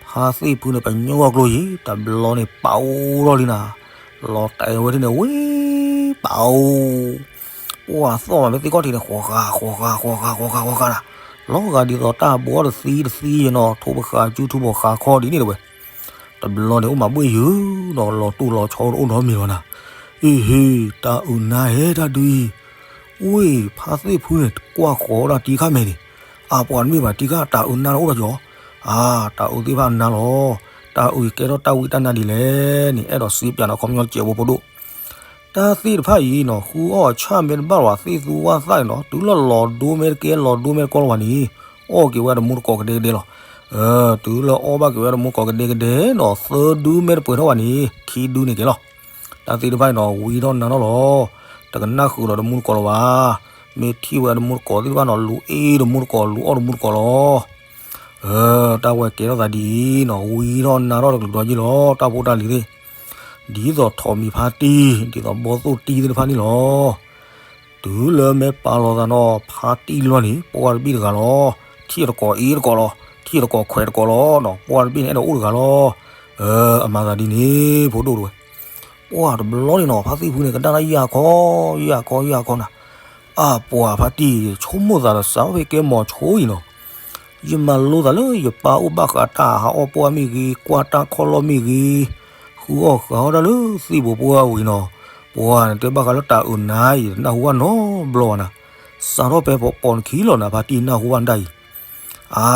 ဖါသ့ၣ်ဖုန့ၣ် ပညိၣ်ထီၣ်ကျိယံၤ တဘျီန့ၣ် ပာ်အိၣ်ထီၣ်လံနၤ, လီၤတဲာ်ဝဲဒ်န့ၣ် ဝံၤ ပာ်အိၣ်, ပှၢ်သီၣ်မးဖဲသ့ၣ်ခီၣ်ထံးန့ၣ် ဃီၤဃာ် ဃီၤဃာ် ဃီၤဃာ် ဃီၤဃာ် ဃီၤဃာ်နၤ, လီၤဂာ်ဒ်သိးတၢ်ဘှီတသံတသံယံၤနီၤ ထိၣ်ပဃာ် ကၠူထူၣ်ပဃာ်ခီဒ်န့ၣ်တဝဲ. တဘျီန့ၣ် အိၣ်မၤဘှ့ၣ်ယုာ်နီၤ လီၤတူၢ်လီၤဆီတအိၣ်နီတမံၤလီၤနၤ, အ့ဟ့ တၢ်အုးနါဟဲတၢ်ဒုအံၤ ဝ့ၢ် ဖါသ့ၣ်ဖုန့ၣ် ကွၢ်ဃီၤဝဲဒၣ်တံခါမဲာ်န့ၣ်, အါပှၤတမ့ၢ်ဘၣ် တံခါ တၢ်အုးနါန့ၣ်အိၣ်ဒီးကီၤ, အါ တၢ်အုးသ့ၣ်တဖၣ်နါလီၤ, တၢ်အုးကဲထီၣ်တၢ်ဝံတၢ်နါဒ်လဲၣ်န့ၣ် အဲၣ်ဒိးစံးပၠးနၤခီပညီတစဲးဖိဖိဒိၣ်, တၢ်သ့ၣ်တဖၣ်အံၤနီၤ ဃုအီၣ်ဆၣ်မ့ၢ်တဘၣ်လီၤ သ့ၣ်သူဝၣ်သၣ်အံၤနီၤ တုၤလၢလီၤဒိမ့ၢ်တကဲလီၤဒိမ့ၢ်တကီလီၤဘၣ်န့ၣ်, အီၣ်က့ၤဝဲတမူတကိးကဒဲကဒဲလီၤ, တုၤလၢအီၣ်ဘၣ်က့ၤဝဲတမူတကိးကဒဲကဒဲနီၤ သၢဒုမ့ၢ်တပှဲၤထီၣ်ဘၣ်န့ၣ် ခံဒုန့ၣ်ကဲလီၤ. တၢ်သ့ၣ်တဖၣ်အံၤနီၤ ဝံထီၣ်နါထီၣ်လီၤ, တကနၣ်ဃုာ်ဒီးတမူတကိးလီၤဘၣ်, မ့ၢ်ထံၣ်ဝဲတမူတကိးသ့ၣ်တဖၣ်နီၤ လူၤအ့ၣ်တမူတကိး လူၤအီၣ်တမူတကိးလီၤ. တၢ်ဝဲကဲထီၣ်သးဒ်အံၤနီၤ ဝံထီၣ်နါထီၣ်တကလုာ်ဒီးယ့ၢ်လီၤ တၢ်ဖိတၢ်လံၤသ့ၣ်, ဒ်သိးထိးမံၤဖါတံၢ် ဒ်သိးဘီသိၣ်တံၢ်သ့ၣ်တဖၣ်န့ၣ်လီၤ. တုၤလၢမ့ၢ်ပာ်လီၤသးနီၤ ဖါတံၢ်လီၤန့ၣ် ပှၢ်တဘ့ၣ်တဂၤလီၤ, ထံၣ်တကိးအ့ၣ်တကိးလီၤ, ထံၣ်တကိးခွဲးတကိးလီၤနီၤ ပှၢ်တဘ့ၣ်န့ၣ် အဲၣ်ဒိးအိၣ်တဂၤလီၤ. အမၤသးဒ်န့ၣ် ဖိဒိၣ်တဝဲ, ပှၢ်တဘျီန့ၣ်နီၤ ဖါသ့ၣ်ဖုန့ၣ် ကဒါလၢယၢ်ခီ ယၢ်ခီ ယၢ်ခီနၤ, အါပှၤဖါတံၢ် ဆိကမိၣ်သးဒီးစးထီၣ်ဖဲကဲမီၤဆိအံၤနီၤ ယမၤလိသးလၢယပၢ်အိၣ်ဘၣ်ဃးတၢ်ဟးအီၣ်ပှၢ်မ့ၢ်ဂ့ၤ ကွၢ်တၢ်ခီၣ်လီၢ်မ့ၢ်ဂ့ၤ, ဃုအီၣ်ဃုအီတၢ်လၢသ့ၣ်ပူၤပှၢ်ဝံၤနီၤ, ပှၢ်န့ၣ်တဲဘၣ်ဃးလၢတၢ်အုးနါအံၤ နၢ်ဟူဘၣ်နီတဘျီဘၣ်နၤ, စးထီၣ်ဖဲပိာ်နခံလီၤနၤ ဖါတံၢ်နၢ်ဟူဘၣ်နတၢ်အံၤ, အါ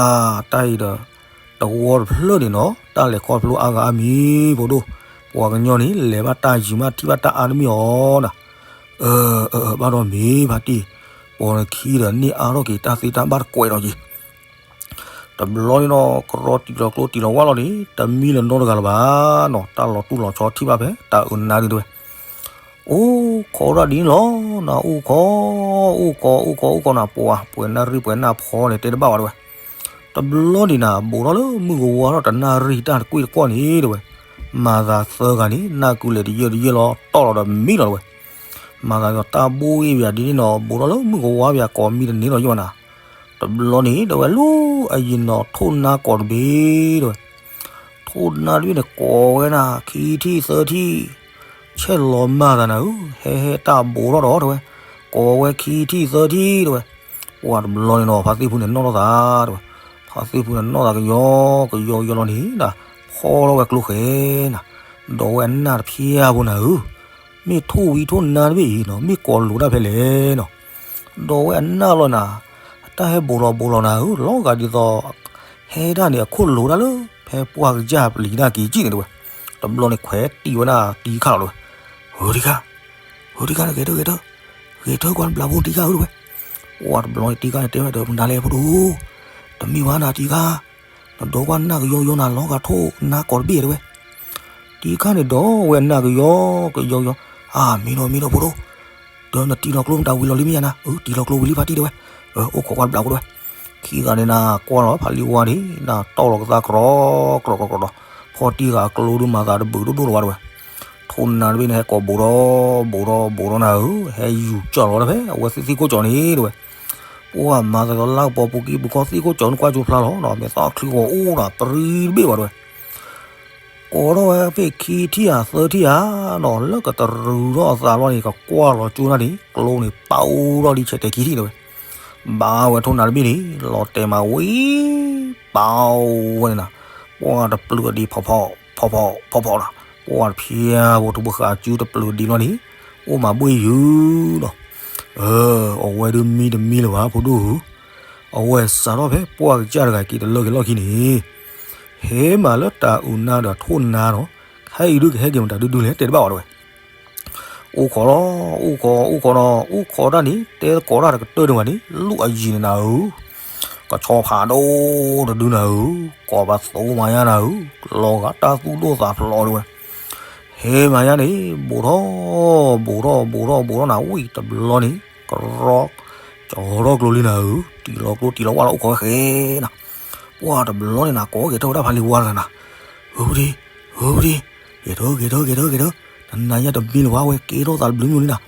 တၢ်အံၤဒီး တဝီတဖျၢၣ်န့ၣ်နီၤ တၢ်လဲၤခီဖျိအါဂၤအါမံၤ ဖိဒိၣ်, ပှၤကညီန့ၣ် လဲၤဘၣ်တၢ်ယံၤမး ထံၣ်ဘၣ်တၢ်အါတမံၤအီၤနၤ, အၢ အၢ ဘၣ်ဒီးမ့ၢ်ဖါတံၢ်, ပိာ်နခံဒီးန့ၢ်အါထီၣ်က့ၤတၢ်သ့တၢ်ဘၣ်တကွဲးဒီးက့ၤ တဘျီန့ၣ်နီၤ ကရီတံၢ်လီၤကျိတံၢ်လီၤဝၣ်လီၤန့ၣ် တမံလၢၤနီတဂၤလၢၤဘၣ်နီၤ တၢ်လီၤတူၢ်လီၤဆီထံၣ်ဘၣ်ဖဲ တၢ်အုးနါဒ်တဝဲ, အိၣ်ခိးဒၣ်ဒ်န့ၣ်လီၤနၤ အိၣ်ခိး, အိၣ်ခိး အိၣ်ခိး အိၣ်ခိးနၤ ပှၤ ပှဲၤနၢ်ရံၣ်ပှဲၤနၢ်ဖီန့ၣ် တဲတဘၣ်ဝဲတဝဲ, တဘျီန့ၣ်နၤ ဘူးထီၣ်လၢမုၢ်ကဝါထီၣ်တနၣ်ရံၣ်တၢ်တကွ့ၢ်တကွီၢ်န့ၣ်တဲဝဲ, မၤသးသၢဂၤန့ၣ် နၢ်ကုလဲၤတယၢၢ်တယၢၢ်လီၤတီၢ်လီၤဒီးမံလီၤတဲဝဲ. မၤသးဒီးတၢ်ဘိၣ်အ့ၣ်ပယၤဒ်န့ၣ်နီၤ ဘူးထီၣ်လၢမုၢ်ကဝါပယၤကိးမံတန့ၢ်လီၤယဲၢ်ဘၣ်နၤ. တဘျီန့ၣ်တဲဝဲ လၢအယံၤနီၤ ထိၣ်နါကိးတဘ့ၣ်တဲဝဲ. ထိၣ်နါတဘ့ၣ်န့ၣ် ကိးဝဲနၤ ခံထံၣ်သၢထံၣ် ဆဲးလီၤမၢ်သးနၤဧၢ, ဟဲဟဲတၢ်ဘူးထီၣ်ဒီးတဲဝဲ, ကိးဝဲခံထံၣ်သၢထံၣ်တဲဝဲ. ပှၢ်တဘျီန့ၣ်နီၤ ဖါသ့ၣ်ဖုန့ၣ်နီၣ်ထီၣ်သးတဲဝဲ, ဖါသ့ၣ်ဖုန့ၣ်နီၣ်သးကယီကယီကယီလီၤန့ၣ်ဒီး ဖီထီၣ်ဝဲကျိဃဲၤနၤ, ဒီးဝဲအနၢ်တဖျၢၣ်ဖိနၤဧၢ, မ့ၢ်ထိၣ်ဝံထိၣ်နါတဘ့ၣ်အံၤနီၤ မ့ၢ်ကိးလိၤတၢ်ဖဲလဲၣ်နီၤ. ဒီးဝဲအနၢ်လီၤနၤ, တၢ်ဟဲဘူးလီၤဘူးလီၤနၤဧၢ, လီၤဂာ်ဒ်သိး ဟဲဒၣ်န့ၣ် အခိၣ်လိၤတၢ်လၢ ဖဲပှၢ်ကစၢ်ပျံၤတၢ်က့ၤကံၣ်န့ၣ်တဲဝဲ. တဘျီန့ၣ်ခွဲးတံၢ်ဝဲဒၣ်တံခါလီၤတဲဝဲ, ဧၢတံခါ, ဧၢတံခါ ဂဲၤထၢၣ်ဂဲၤထၢၣ်, ဂဲၤထၢၣ်ကွၢ်ဘျးဖိတံခါဧၢတဲဝဲ. ပှၢ်တဘျီန့ၣ်တံခါန့ၣ်တဲဝဲဒီး မတၤလဲၣ်ဖိဒိၣ်, တမ့ၢ်ဘၣ်နၤတံခါ, နဒိးကွၢ်နၢ်ကယီယီနၤ လီၤဂာ်ထိၣ်နါကိးတဘ့ၣ်တဲဝဲ. တံခါန့ၣ်ဒီးဝဲနၢ်ကယီကယီကယီ, အါ မ့ၢ်ဒီးမ့ၢ်ဒီးဖိဒိၣ်, ဒီးနတံၢ်လီၤကျိမတၤဝံၤလီၤလံမ့ၢ်ယါနၤ, အၢ တံၢ်လီၤကျိဝံၤလံဖါတံၢ်တဲဝဲ, အိၣ်ခိးကွၢ်ဘျးဖိတဲဝဲ. ခံဂၤန့ၣ်နၤ ကွၢ်လီၤဖးလံဝါန့ၣ် နၤတီၢ်လီၤကသါကြီကြီကြီ, ဖီတံၢ်ဃာ်အကျိဒုးမၤသးတဘုးဒိၣ်ဒိၣ်လီၤဘၣ်တဲဝဲ. ထိၣ်နါတဘ့ၣ်န့ၣ် ဟဲကိးဘူးဒီးဘူးဒီးဘူးဒီးနၤဧၢ, ဟဲယူၤကၠီၣ်လီၤတၢ်ဖဲအဝဲသ့ၣ်သ့ၣ်ခိၣ်ကၠီန့ၣ်တဲဝဲ. ပှၢ်မၤသးဒီးလၢကပီၤပူၤကံပူၤခီသ့ၣ်ခိၣ်ကၠီန့ၣ် ကွၢ်ကၠိဖျါလီၤနီၤ, မဲာ်သၣ်ချံဂီၤအိၣ်ဒီးပရံတဘ့ၣ်ဘၣ်တဲဝဲ. ကိးထီၣ်ဝဲဖဲခံထံၣ်ဧါသၢထံၣ်ဧါနီၤ, လၢကတရူးထီၣ်အသးလီၤန့ၣ် ကကွၢ်လီၤကၠိနၢ်န့ၣ် ကျိန့ၣ်ပာ်အိၣ်ထီၣ်ဒ်ဆဲးတဲာ်ခံထံၣ်တဲဝဲ. ဘၣ်ဝဲထိၣ်နါတဘ့ၣ်န့ၣ် လီၤတဲာ်မးဝံၤ ပာ်ဝဲန့ၣ်နၤ, ပှၢ်တပျုာ်ဒံးဖီဖီဖီဖီဖီဖီနီၤ, ပှၢ်တဖျါဖိတဘၣ်ဃးကၠူတပျုာ်ဒံးလီၤန့ၣ် အိၣ်မးဘှ့ၣ်ယုၤနီၤ. အဝဲဒုးမံတမံလၢၤဘၣ်ဖိဒိၣ်ဧၢ, အဝဲစးထီၣ်ဖဲပှၢ်ကစၢ်တဂၤက့ၤတလၢက့ၤလီၢ်ခံန့ၣ် ဟဲမးလၢတၢ်အုးနါဒီးထိၣ်နါဒီး ခဲအံၤဒုးကဟဲက့ၤမတၤဒုဒုလဲၣ် တဲတဘၣ်ဘၣ်တဲဝဲ. အိၣ်ခိးလီၤ အိၣ်ခိး အိၣ်ခိးဒီး အိၣ်ခိးတၢ်န့ၣ် တဲသကိးတၢ်တကတၢၢ်န့ၣ်ဘၣ်န့ၣ် လၢအယံၤန့ၣ်နၤဧၢ, ကဆီဖးဒိၣ်တဒုနၤဧၢ, ကိးပသူမၤညါနၤဧၢ, လီၤဂာ်တၢ်သူၣ်ဒိၣ်သးဖျိးတဲဝဲ. ဟဲမၤညါန့ၣ် ဘူးထီၣ် ဘူးထီၣ် ဘူးထီၣ် ဘူးထီၣ်နၤ ဝံၤတဘျီန့ၣ် ကရီ ကၠီထီၣ်ကျိလံနၤဧၢ, တံၢ်လီၤကျိတံၢ်လီၤဝၣ်လီၤ အိၣ်ခိးဝဲဃဲနၤ. ပှၢ်တဘျီန့ၣ်နၤ ကိးဂဲၤထၢၣ်ဝဲဒၣ်ဖးလံဝါတဂၤနၤ, ဧၢဒ့ ဧၢဒ့, ဂဲၤထၢၣ် ဂဲၤထၢၣ် ဂဲၤထၢၣ် ဂဲၤထၢၣ်, နနၤညါတမံလၢၤဘၣ် ဝဲကဲထီၣ်သးတဘျုးမံလံနၤ.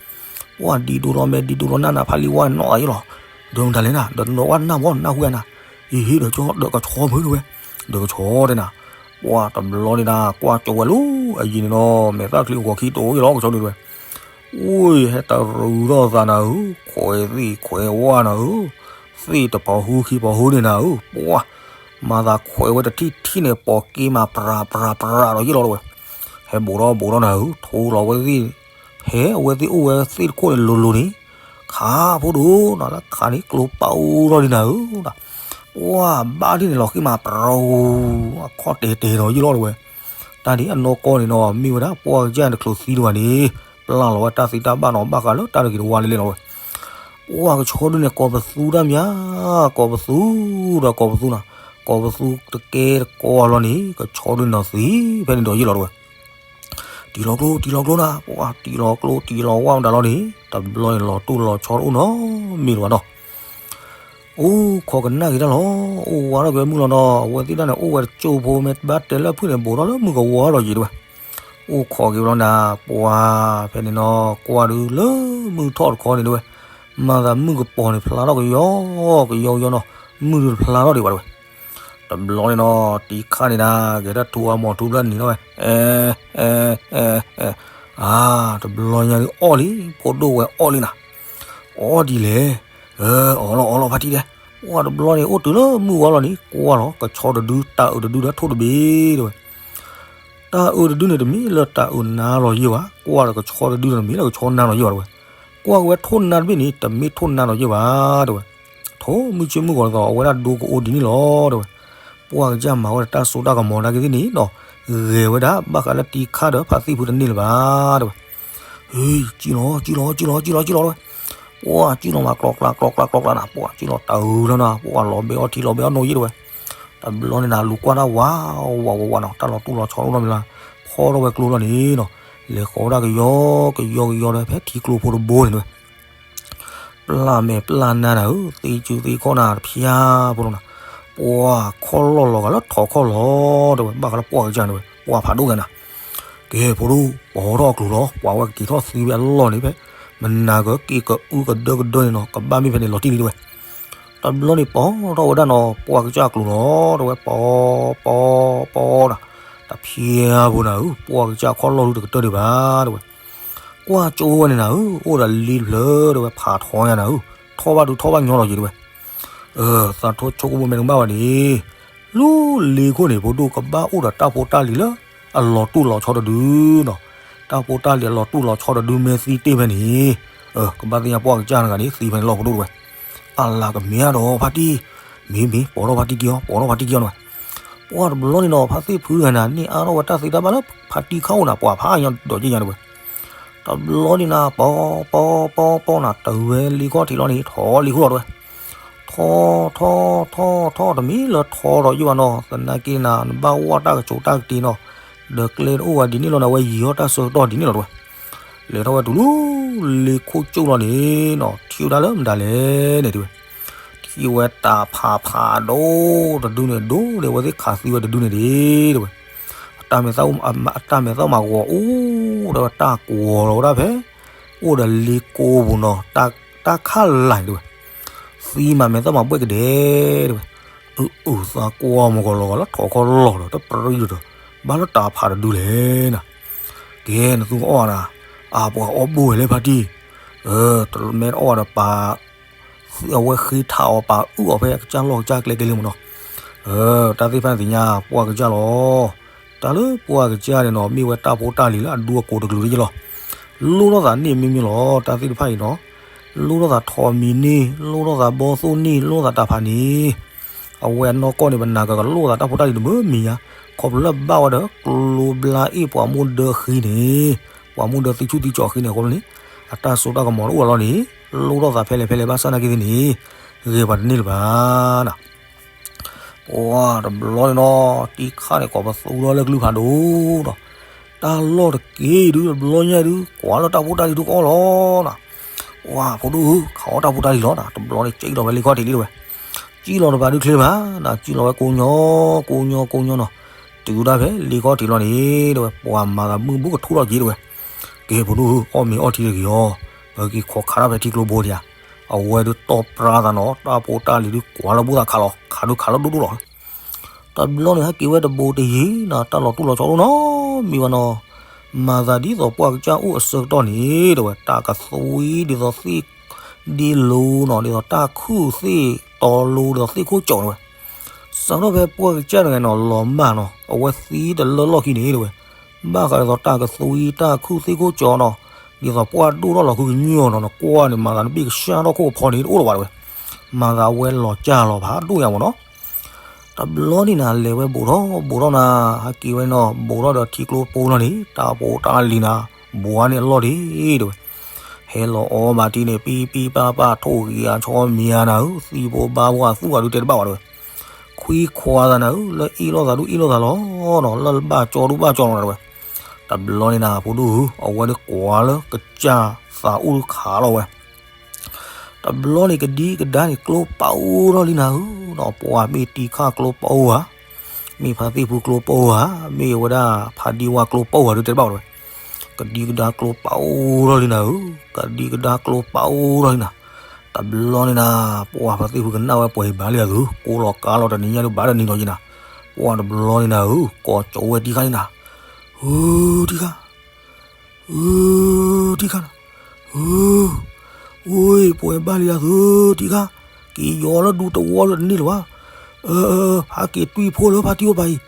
ပှၢ်ဒ်ဒိၣ်လီၤမဲာ်ဒ်ဒိၣ်လီၤနၢ်နၤ ဖးလံဝါနီၢ်သးယ့ၣ်လီၤ. ဒီးမတၤလဲၣ်နၤ ဒီးနဝၣ်နၢ်ဘီနၢ်ဟူနၤ, အံၤဟ့ၣ်ဒီးကဆီမုၢ်တဲဝဲ, ဒီးကဆီတဲနၤ. ပှၢ်တဘျီန့ၣ်နၤ ကွၢ်ကၠီဝဲလၢအယံၤန့ၣ်နီၤ မဲာ်သၣ်ချံဂီၤခံတအိၣ်ယ့ၣ်လီၤ ကဆီဒုတဲဝဲ. အိၣ် ဟဲတရူးထီၣ်သးနၤဧၢ, ခွဲးသ့ၣ်ခွဲးဝၣ်နၤဧၢ, သ့ၣ်တဖီဟူခံဖီဟူန့ၣ်နၤဧၢ, ပှၢ် မၤသးခွဲးဝဲတထံၣ်ထံၣ်န့ၣ် ပိာ်က့မးပြၤပြၤပြၤဒီးယ့ၣ်လီၤတဲဝဲ. ဟဲဘူးထီၣ်ဘူးထီၣ်နၤဧၢ, ထိလီၤဝဲသ့ၣ်, ဖဲအဝဲသ့ၣ်အိၣ်ဝဲသ့ၣ်တခိၣ်န့ၣ်လိၤလိၤန့ၣ်, ခးဖိဒိၣ်နီၤ လၢခးန့ၣ်ကျိပာ်အိၣ်ထီၣ်လံနၤဧၢ, ပှၢ်ဘၣ်ဒ်န့ၣ်လီၤဃံမးပြၤ, အခီၣ်တဲာ်တဲာ်ဒီးယ့ၣ်လီၤတဲဝဲ. တၢ်ဒ်အနီၢ်ကီၢ်န့ၣ်နီၤ မ့ၢ်ဝဲဒၣ်ပှၢ်ကစၢ်တချုးသံတဝဲန့ၣ်, ပျၢ်လီၤဝဲတၢ်သံတၢ်ဘၣ်နီၤ ဘၣ်ဃးလၢတၢ်တဂ့ၤတဝါလၢလဲၣ်လီၤဝဲ. ပှၢ်ကဆီဒုန့ၣ် ကိးပသူတၢ်မး, ကိးပသူဒီးကိးပသူနၤ, ကိးပသူတကဲတကိးလီၤန့ၣ် ကဆီဒုန့ၣ်ဒီးသံဖဲန့ၣ်ဒီးယ့ၣ်လီၤတဲဝဲ. တံၢ်လီၤကျိ တံၢ်လီၤကျိနၤ, ပှၢ်တံၢ်လီၤကျိ တံၢ်လီၤဝၣ်မတၤလီၤန့ၣ် တဘျီန့ၣ် လီၤတိၢ်လီၤဆီတအိၣ်နီတမံၤလၢၤဘၣ်နီၤ. အိၣ်ခိးကနၣ်က့ၤတၢ်လီၤ, အိၣ်ဝးထီၣ်က့ၤဝဲမုၢ်လီၤနီၤ, အဝဲသ့ၣ်တၢ်န့ၣ် အိၣ်ဝဲတကၠိဖိ မ့ၢ်ဘၣ်တဲလၢဖုၣ်န့ၣ် ဘူးထီၣ်လၢမုၢ်ကဝီၤဒီးယံၤတဲဝဲ. အိၣ်ခိးက့ၤဝဲလီၤနၤ, ပှၢ်ဖဲန့ၣ်နီၤ ကွၢ်ဒုးလၢမုၢ်ထီၣ်တခီန့ၣ်တဲဝဲ, မၤသးမုၢ်ကပီၤန့ၣ်ဖျါထီၣ်ကယီကယီကယီနီၤ, မုၢ်ဒုးတဖျါထီၣ်ဒံးဘၣ်တဲဝဲ. တဘျီန့ၣ်နီၤ တံၢ်ခါန့ၣ်နၤ ကဲတၢ်ထူအမီၤထူဖျၢၣ်နံၤထီၣ်ဝဲ, အဲ အဲ အဲ အဲ အါ တဘျီညါဒုးအီၣ်လံ, ဖိဒိၣ်ဝဲအီၣ်လံနၤ, အီၣ်ဒ်လဲၣ်, အၢ အီၣ်လီၤအီၣ်လီၤဖါတံၢ်တဲ, ပှၢ်တဘျီန့ၣ် အိၣ်တုၤလၢမုၢ်ဝါလီၤန့ၣ် ကွၢ်လီၤ ကဆီတဒု တၢ်အုးတဒုဒီးထိၣ်တဘ့ၣ်တဲဝဲ. တၢ်အုးတဒုန့ၣ် တမ့ၢ်လၢတၢ်အုးနါလီၤယ့ၢ်ဘၣ်, ကွၢ်ဒီးကဆီတဒုန့ၣ် တမ့ၢ်လၢကဆီနါလီၤယ့ၢ်ဘၣ်တဲဝဲ. ကွၢ်က့ၤဝဲထိၣ်နါတဘ့ၣ်န့ၣ် တမ့ၢ်ထိၣ်နါလီၤယ့ၢ်ဘၣ်တဲဝဲ. ထိၣ်မုၢ်ဆ့ၣ်မုၢ်ဂီၤဒ်သိး အဝဲဒၣ်ဒိကအိၣ်ဒ်န့ၣ်လီၤတဲဝဲ. ပှၢ်ကစၢ်မၤဝဲဒၣ်တၢ်စိတၢ်ကမီၤနာ်က့သ့ၣ်န့ၣ်နီၤ, ဂဲၤဝဲဒၣ်ဘၣ်ဃးလၢတံၢ်ခါဒီးဖါသ့ၣ်ဖုတန့ၢ်လၢၤဘၣ်တဲဝဲ. ဟ့ၣ် ကံၣ်လီၤ ကံၣ်လီၤ ကံၣ်လီၤ ကံၣ်လီၤ ကံၣ်လီၤတဲဝဲ. ပှၢ်ကံၣ်လီၤမး ကျီကျါ ကျီကျါ ကျီကျါနၤ, ပှၢ်ကံၣ်လီၤတၢ်အုးလီၤနၤ, ပှၢ်လီၤဘဲအီထံလီၤဘဲအီနိယ့ၣ်တဲဝဲ. တဘျီန့ၣ်နၤ လူၤကွၢ်တၢ်ဝး ဝး ဝး ဝးနီၤ, တၢ်လီၤတူၢ်လီၤဆီအိၣ်နီတမံၤလၢၤ, ဖီထီၣ်ဝဲကျိလီၤန့ၣ်နီၤ, လဲၤဃီၤဝဲဒၣ်ကယီကယီကယီဒီး ဖဲထံကျိဖိတဘိန့ၣ်တဲဝဲ. ပျၢ်မဲာ်ပျၢ်နါနၤဧၢ, သ့စုသ့ခီၣ်နၤတဖျါဖိလီၤနၤ. ပှၢ်ခီၣ်လီၢ်လီၤဂာ်လၢထိးခီၣ်လီၤ တဲဝဲ, ဘၣ်ဃးလၢပှၢ်ကစၢ်န့ၣ်ဝဲ ပှၢ်ဖးဒိၣ်ဂၤနၤ. ကဲ ဖိဒိၣ် ပီထီၣ်အကျိၤလီၤ, ပှၢ်ဝဲကက့ၤထီၣ်သံဝဲအလီၢ်န့ၣ်ဖဲ မနၤကက့ၤကအုကဒၢကဒၢန့ၣ်နီၤ, ကဘၣ်မ့ၢ်ဖဲန့ၣ်လီၤတံၢ်လံ တဲဝဲ. တဘျီန့ၣ် ပီထီၣ်ဝဲဒၣ်နီၤ ပှၢ်ကစၢ်အကျိၤလီၤ တဲဝဲ, ပီ ပီ ပီဒီး တဖျဲဖိနၤဧၢ, ပှၢ်ကစၢ်ခီၣ်လီၢ်ဒုတကတၢၢ်ဒံးဘၣ် တဲဝဲ. ကွၢ်ကၠိဝဲန့ၣ်နၤဧၢ, အိၣ်ဒီးလ့တဖျၢၣ် တဲဝဲ, ဖးထီညါနၤဧၢ, ထီၣ်ဘၣ်ဒုထီၣ်ဘၣ်ညီလီၤက့ၤ တဲဝဲ. သးထီၣ်ဆိကမိၣ်မ့ၢ်တမ့ၢ်ဘၣ်ဝဲန့ၣ် လၢလ့ခိၣ်န့ၣ် ဖိဒိၣ် ကဘၣ်အိၣ်ဒီးတၢ်ဖိတၢ်လံၤလၢအလီၤတိၢ်လီၤဆီတဒုနီၤ. တၢ်ဖိတၢ်လံၤအလီၤတိၢ်လီၤဆီတဒု မ့ၢ်သံတ့ၢ်ဖဲန့ၣ် ကဘၣ်သ့ၣ်ညါပှၢ်ကစၢ်တဂၤန့ၣ် သံဖဲန့ၣ်လီၤ ဖိဒိၣ် တဲဝဲ. အလၤကမ့ၢ်အါဒီးဖါတံၢ်, မ့ၢ်မ့ၢ် ပီထီၣ်ဖါတံၢ်က့ၤအီၤ, ပီထီၣ်ဖါတံၢ်က့ၤအီၤ တဲဝဲ. ပှၢ်တဘျီန့ၣ်နီၤ ဖါသ့ၣ်ဖုတဂၤန့ၣ် န့ၢ်အါထီၣ်ဝဲတၢ်သ့တၢ်ဘၣ်လၢဖါတံၢ်ခါအိၣ်နၤ ပှၢ်ဖးညီဒီးက့ၤညါ တဲဝဲ. တဘျီန့ၣ်နၤ ပီ ပီ ပီ ပီနၤ တဝဲလ့ခီၣ်ထံးလီၤန့ၣ် ထီၣ်လ့ခီၣ်လီၤ တဲဝဲ. ထီၣ် ထီၣ် ထီၣ် ထီၣ် တမ့ၢ်လၢထီဒီးယိၣ်ဘၣ်နီၤ, သနာ်က့နၤ နဘၣ်ဝၣ်တၢ်ကစိၤတၢ်ကတ့ၤနီၤ, ဒီးကျဲတအိၣ်ဝဲဒ်န့ၣ်လီၤနၤ, အဝဲယံၤထီၣ်တၢ်ဆၢကတီၢ်ဒ်န့ၣ်လီၤ တဲဝဲ. လဲၤထီၣ်ဝဲတုၤလၢ လ့ခိၣ်ကၠိၣ်လီၤန့ၣ်နီၤ, ထံၣ်ဝဲဒၣ်လၢမတၤလဲၣ်န့ၣ် တဲဝဲ. ထံၣ်ဝဲတၢ်ဖးဖးဒိၣ်တဒုန့ၣ် ဒိၣ်ဒီး အဝဲသ့ၣ်ခးသံဝဲတဒုန့ၣ်ဒၣ် တဲဝဲ. အတၢ်မဲာ်သၣ် အတၢ်မဲာ်သၣ်မၤဂီၤအိၣ်ဒီး တၢ်ကွီၤလီၤဝဲဒၣ်ဖဲ အိၣ်ဒီးလ့ကိပူၤနီၤ, တၢ်ခၣ်လၤ တဲဝဲ. သံမးမဲာ်သၣ်မၤဘှဲၣ်ကဒဲ တဲဝဲ. အု အု သးကွၢ်မုၢ်ကီၤလီၤဂာ်လၢထိးခီၣ်လီၢ်ဒီး တပြံဒီး ဘၣ်လၢတၢ်ဖးတဒုလဲၣ်နၤ. ကဲ နသူကအီၣ်နၤ, အပှၤအီၣ်ဘိဝဲလဲၣ်ဖါတံၢ်, တမ့ၢ်အီၣ်ဒီးပာ် အဝဲဃ့ထးအီၤပာ်အုၣ်အီၤဖဲအကစၢ်လီၢ်ကစၢ်ကျဲကဲလံမ့ၢ်နီၤ. တၢ်သ့ၣ်တဖၣ်န့ၣ်သ့ၣ်ညါပှၢ်ကစၢ်လီၤ. တၢ်လၢပှၢ်ကစၢ်န့ၣ်နီၤ မ့ၢ်ဝဲတၢ်ဖိတၢ်လံၤလၢအဒူအကိးတကလုာ်လၢယလီၤ. လိၣ်ထီၣ်သးန့ၢ်မ့ၢ်မ့ၢ်လီၤ. တၢ်သ့ၣ်တဖၣ်အံၤနီၤ လိၣ်ထီၣ်သးထိးမံၤန့ၢ်, လိၣ်ထီၣ်သးဘီသိၣ်န့ၢ်, လိၣ်ထီၣ်သးတၢ်ဖးန့ၣ် အဝဲအနီၢ်ကီၢ်န့ၣ် ပနာ်ကကလိၣ်သးတၢ်ဖိတၢ်လံၤတမုာ်မံၤညါ, ခီဖျိလၢအဘၣ်ဝဲဒီး ကျိဘျါအ့ၣ်ပှၤမိၢ်ဒၢဃံန့ၣ်, ပှၤမိၢ်ဒၢသံဆူၣ်သံကၠီၤဃံန့ၣ်အဃိန့ၣ်, အတၢ်စိတၢ်ကမီၤတအိၣ်လီၤန့ၣ်, လိၣ်ထီၣ်သးဖဲလဲၣ်ဖဲလဲၣ်ဘၣ်ဆၣ်နာ်က့သ့ၣ်န့ၣ်, ဂဲၤပှၤတန့ၢ်လၢၤဘၣ်နၤ. ပှၢ်တဘျီန့ၣ်နီၤ တံၢ်ခါန့ၣ် ကိးပသူထီၣ်လၢကလုၢ်ဖးဒိၣ်ဒီး, တၢ်လီၢ်တက့ၢ်ဒု တဘျီညါဒု ကွၢ်လၢတၢ်ဖိတၢ်လံၤဒုကအီၣ်လီၤနၤ. ပှၢ်ဖိဒိၣ်ဧၢ, ခးအီၣ်တၢ်ဖိတၢ်လံၤလီၤနၤ. တဘျီန့ၣ် ကၠံၣ်လီၤဝဲလ့ခီၣ်ထံးလံ တဲဝဲ. ကၠံၣ်လီၤတပၤဒုချ့ဘၣ်နၤ, ကၠံၣ်လီၤဝဲကိညိ ကိညိ ကိညိနီၤ. တုၤဒၣ်ဖဲလ့ခီၣ်ထံးလီၤန့ၣ် တဲဝဲ, ပှၢ်မၤသးမုၢ်ဘူးကထူထီၣ်က့ၤ တဲဝဲ. ကဲ ဖိဒိၣ်ဧၢ, အီၣ်မ့ၤအီထံတဂ့ၤအီၤ, ပက့ၤခိးခးတၢ်ဖဲထံကျိဘိဒံးဧါ. အဝဲဒုတီၢ်ပြါသးနီၤ, တၢ်ဖိတၢ်လံၤဒုကွၢ်လၢဘူၣ်သးခးလီၤ, ခးဒုခးလၢဒိၣ်ဒိၣ်လီၤ. တဘျီန့ၣ် ဟဲက့ၤဝဲတဘိတယံၤနၤ, တၢ်လီၤတိၢ်လီၤဆီဒိၣ်နီၤ မ့ၢ်ဝဲနီၤ. မၤသးဒ်သိးပှၢ်ကစၢ်အိၣ်အဆၢကတီၢ်န့ၣ် တဲဝဲ, တၢ်ကသွံဒ်သိးသ့ၣ်ဒ့လိၤနီၤ, ဒ်သိးတၢ်ခုၣ်သ့ၣ်တီလိၤ ဒ်သိးသ့ၣ်ခိၣ်ကၠီၤ တဲဝဲ. စးထီၣ်ဖဲပှၢ်ကစၢ်တဂၤနီၤ လီၤမၢ်နီၤ, အဝဲသံတလၢလီၢ်ခံန့ၣ် တဲဝဲ. ဘၣ်ဃးဒ်သိးတၢ်ကသွံ တၢ်ခုၣ်သ့ၣ်ခိၣ်ကၠီၤနီၤ, ဒ်သိးပှၢ်ဒိၣ်ထီၣ်လီၤဃုကညီၢ်နီၤ, နကွၢ်န့ၣ် မၤသးနဘ့ၣ်ကစၢ်ထီၣ်ခိၣ်အဖီန့ၣ် တအိၣ်လၢၤဘၣ် တဲဝဲ. မၤသးအဝဲလီၤစၢ်လီၤဖးဒိၣ်ညါမ့ၢ်နီၤ. တဘျီန့ၣ်နၤ လဲၤဝဲဘူးထီၣ်ဘူးထီၣ်နၤ, ဟဲက့ၤဝဲနီၤ ဘူးထီၣ်ဒီးထံကျိဖိလီၤန့ၣ် တၢ်ဖိတၢ်လံၤနၤ ဘူးဝဲန့ၣ်အလီၢ်ဒံး တဲဝဲ. ဟဲလီၤအီဘၣ်ထံန့ၣ် ပံပံပၢ်ပၢ် ထိၣ်ဂံၢ်အါဆီမံၤအါနၤဧၢ, သံဖိဘါဖိအသူၣ်ဂၤဒုတဲတဘၣ်ဘၣ် တဲဝဲ. ခွံခွါသးနၤဧၢ, လၢအ့ၣ်လိာ်သးဒုအ့ၣ်လိာ်သးလီၤနီၤ, လၢဘၣ်ကၠီဒုဘၣ်ကၠီလီၤ တဲဝဲ. တဘျီန့ၣ်နၤ ဖိဒိၣ်ဧၢ, အဝဲဒုကွၢ်လၢကစၢ်သးအိၣ်ဒုခးလီၤဝဲ. တဘျီန့ၣ် ကဒံကဒါန့ၣ် ကျိပအိၣ်ထီၣ်လံနၤဧၢ, ပှၢ်မ့ၢ်တံၢ်ခါကျိပအိၣ်ဧါ, မ့ၢ်ဖါသ့ၣ်ဖုကျိပအိၣ်ဧါ, မ့ၢ်ဝဲဒၣ်ဖါဒံဝါကျိပအိၣ်ဧါဒုတဲတဘၣ်ဝဲ တဲဝဲ. ကဒံကဒါကျိပအိၣ်ထီၣ်လံနၤဧၢ, ကဒံကဒါကျိပအိၣ်ထီၣ်လံနၤ. တဘျီန့ၣ်နၤ ပှၢ်ဖါသ့ၣ်ဖုကနၣ်ဝဲပှဲၤဘၣ်လံအသု, ကိးလီၤကါလီၤတနံၤညါဒုဘၣ်ဒီးနံၤလီၤက့နၤ. ပှၢ်တဘျီန့ၣ်နၤဧၢ, ကိးကၠိဝဲတံၢ်ခါန့ၣ်နၤ, ဧၢ တံၢ်ခါ ဧၢ တံၢ်ခါနၤ, ဧၢ, အိ ပှဲၤဘၣ်လံအသု တံၢ်ခါ, က့ၤယီၤလၢဒူတဝီလၢတန့ၢ်လၢၤဘၣ်. အၢ ဟးက့ၤတွံၢ်ဖိလၢဖါတံၢ်အိၣ်ပၤအံၤ,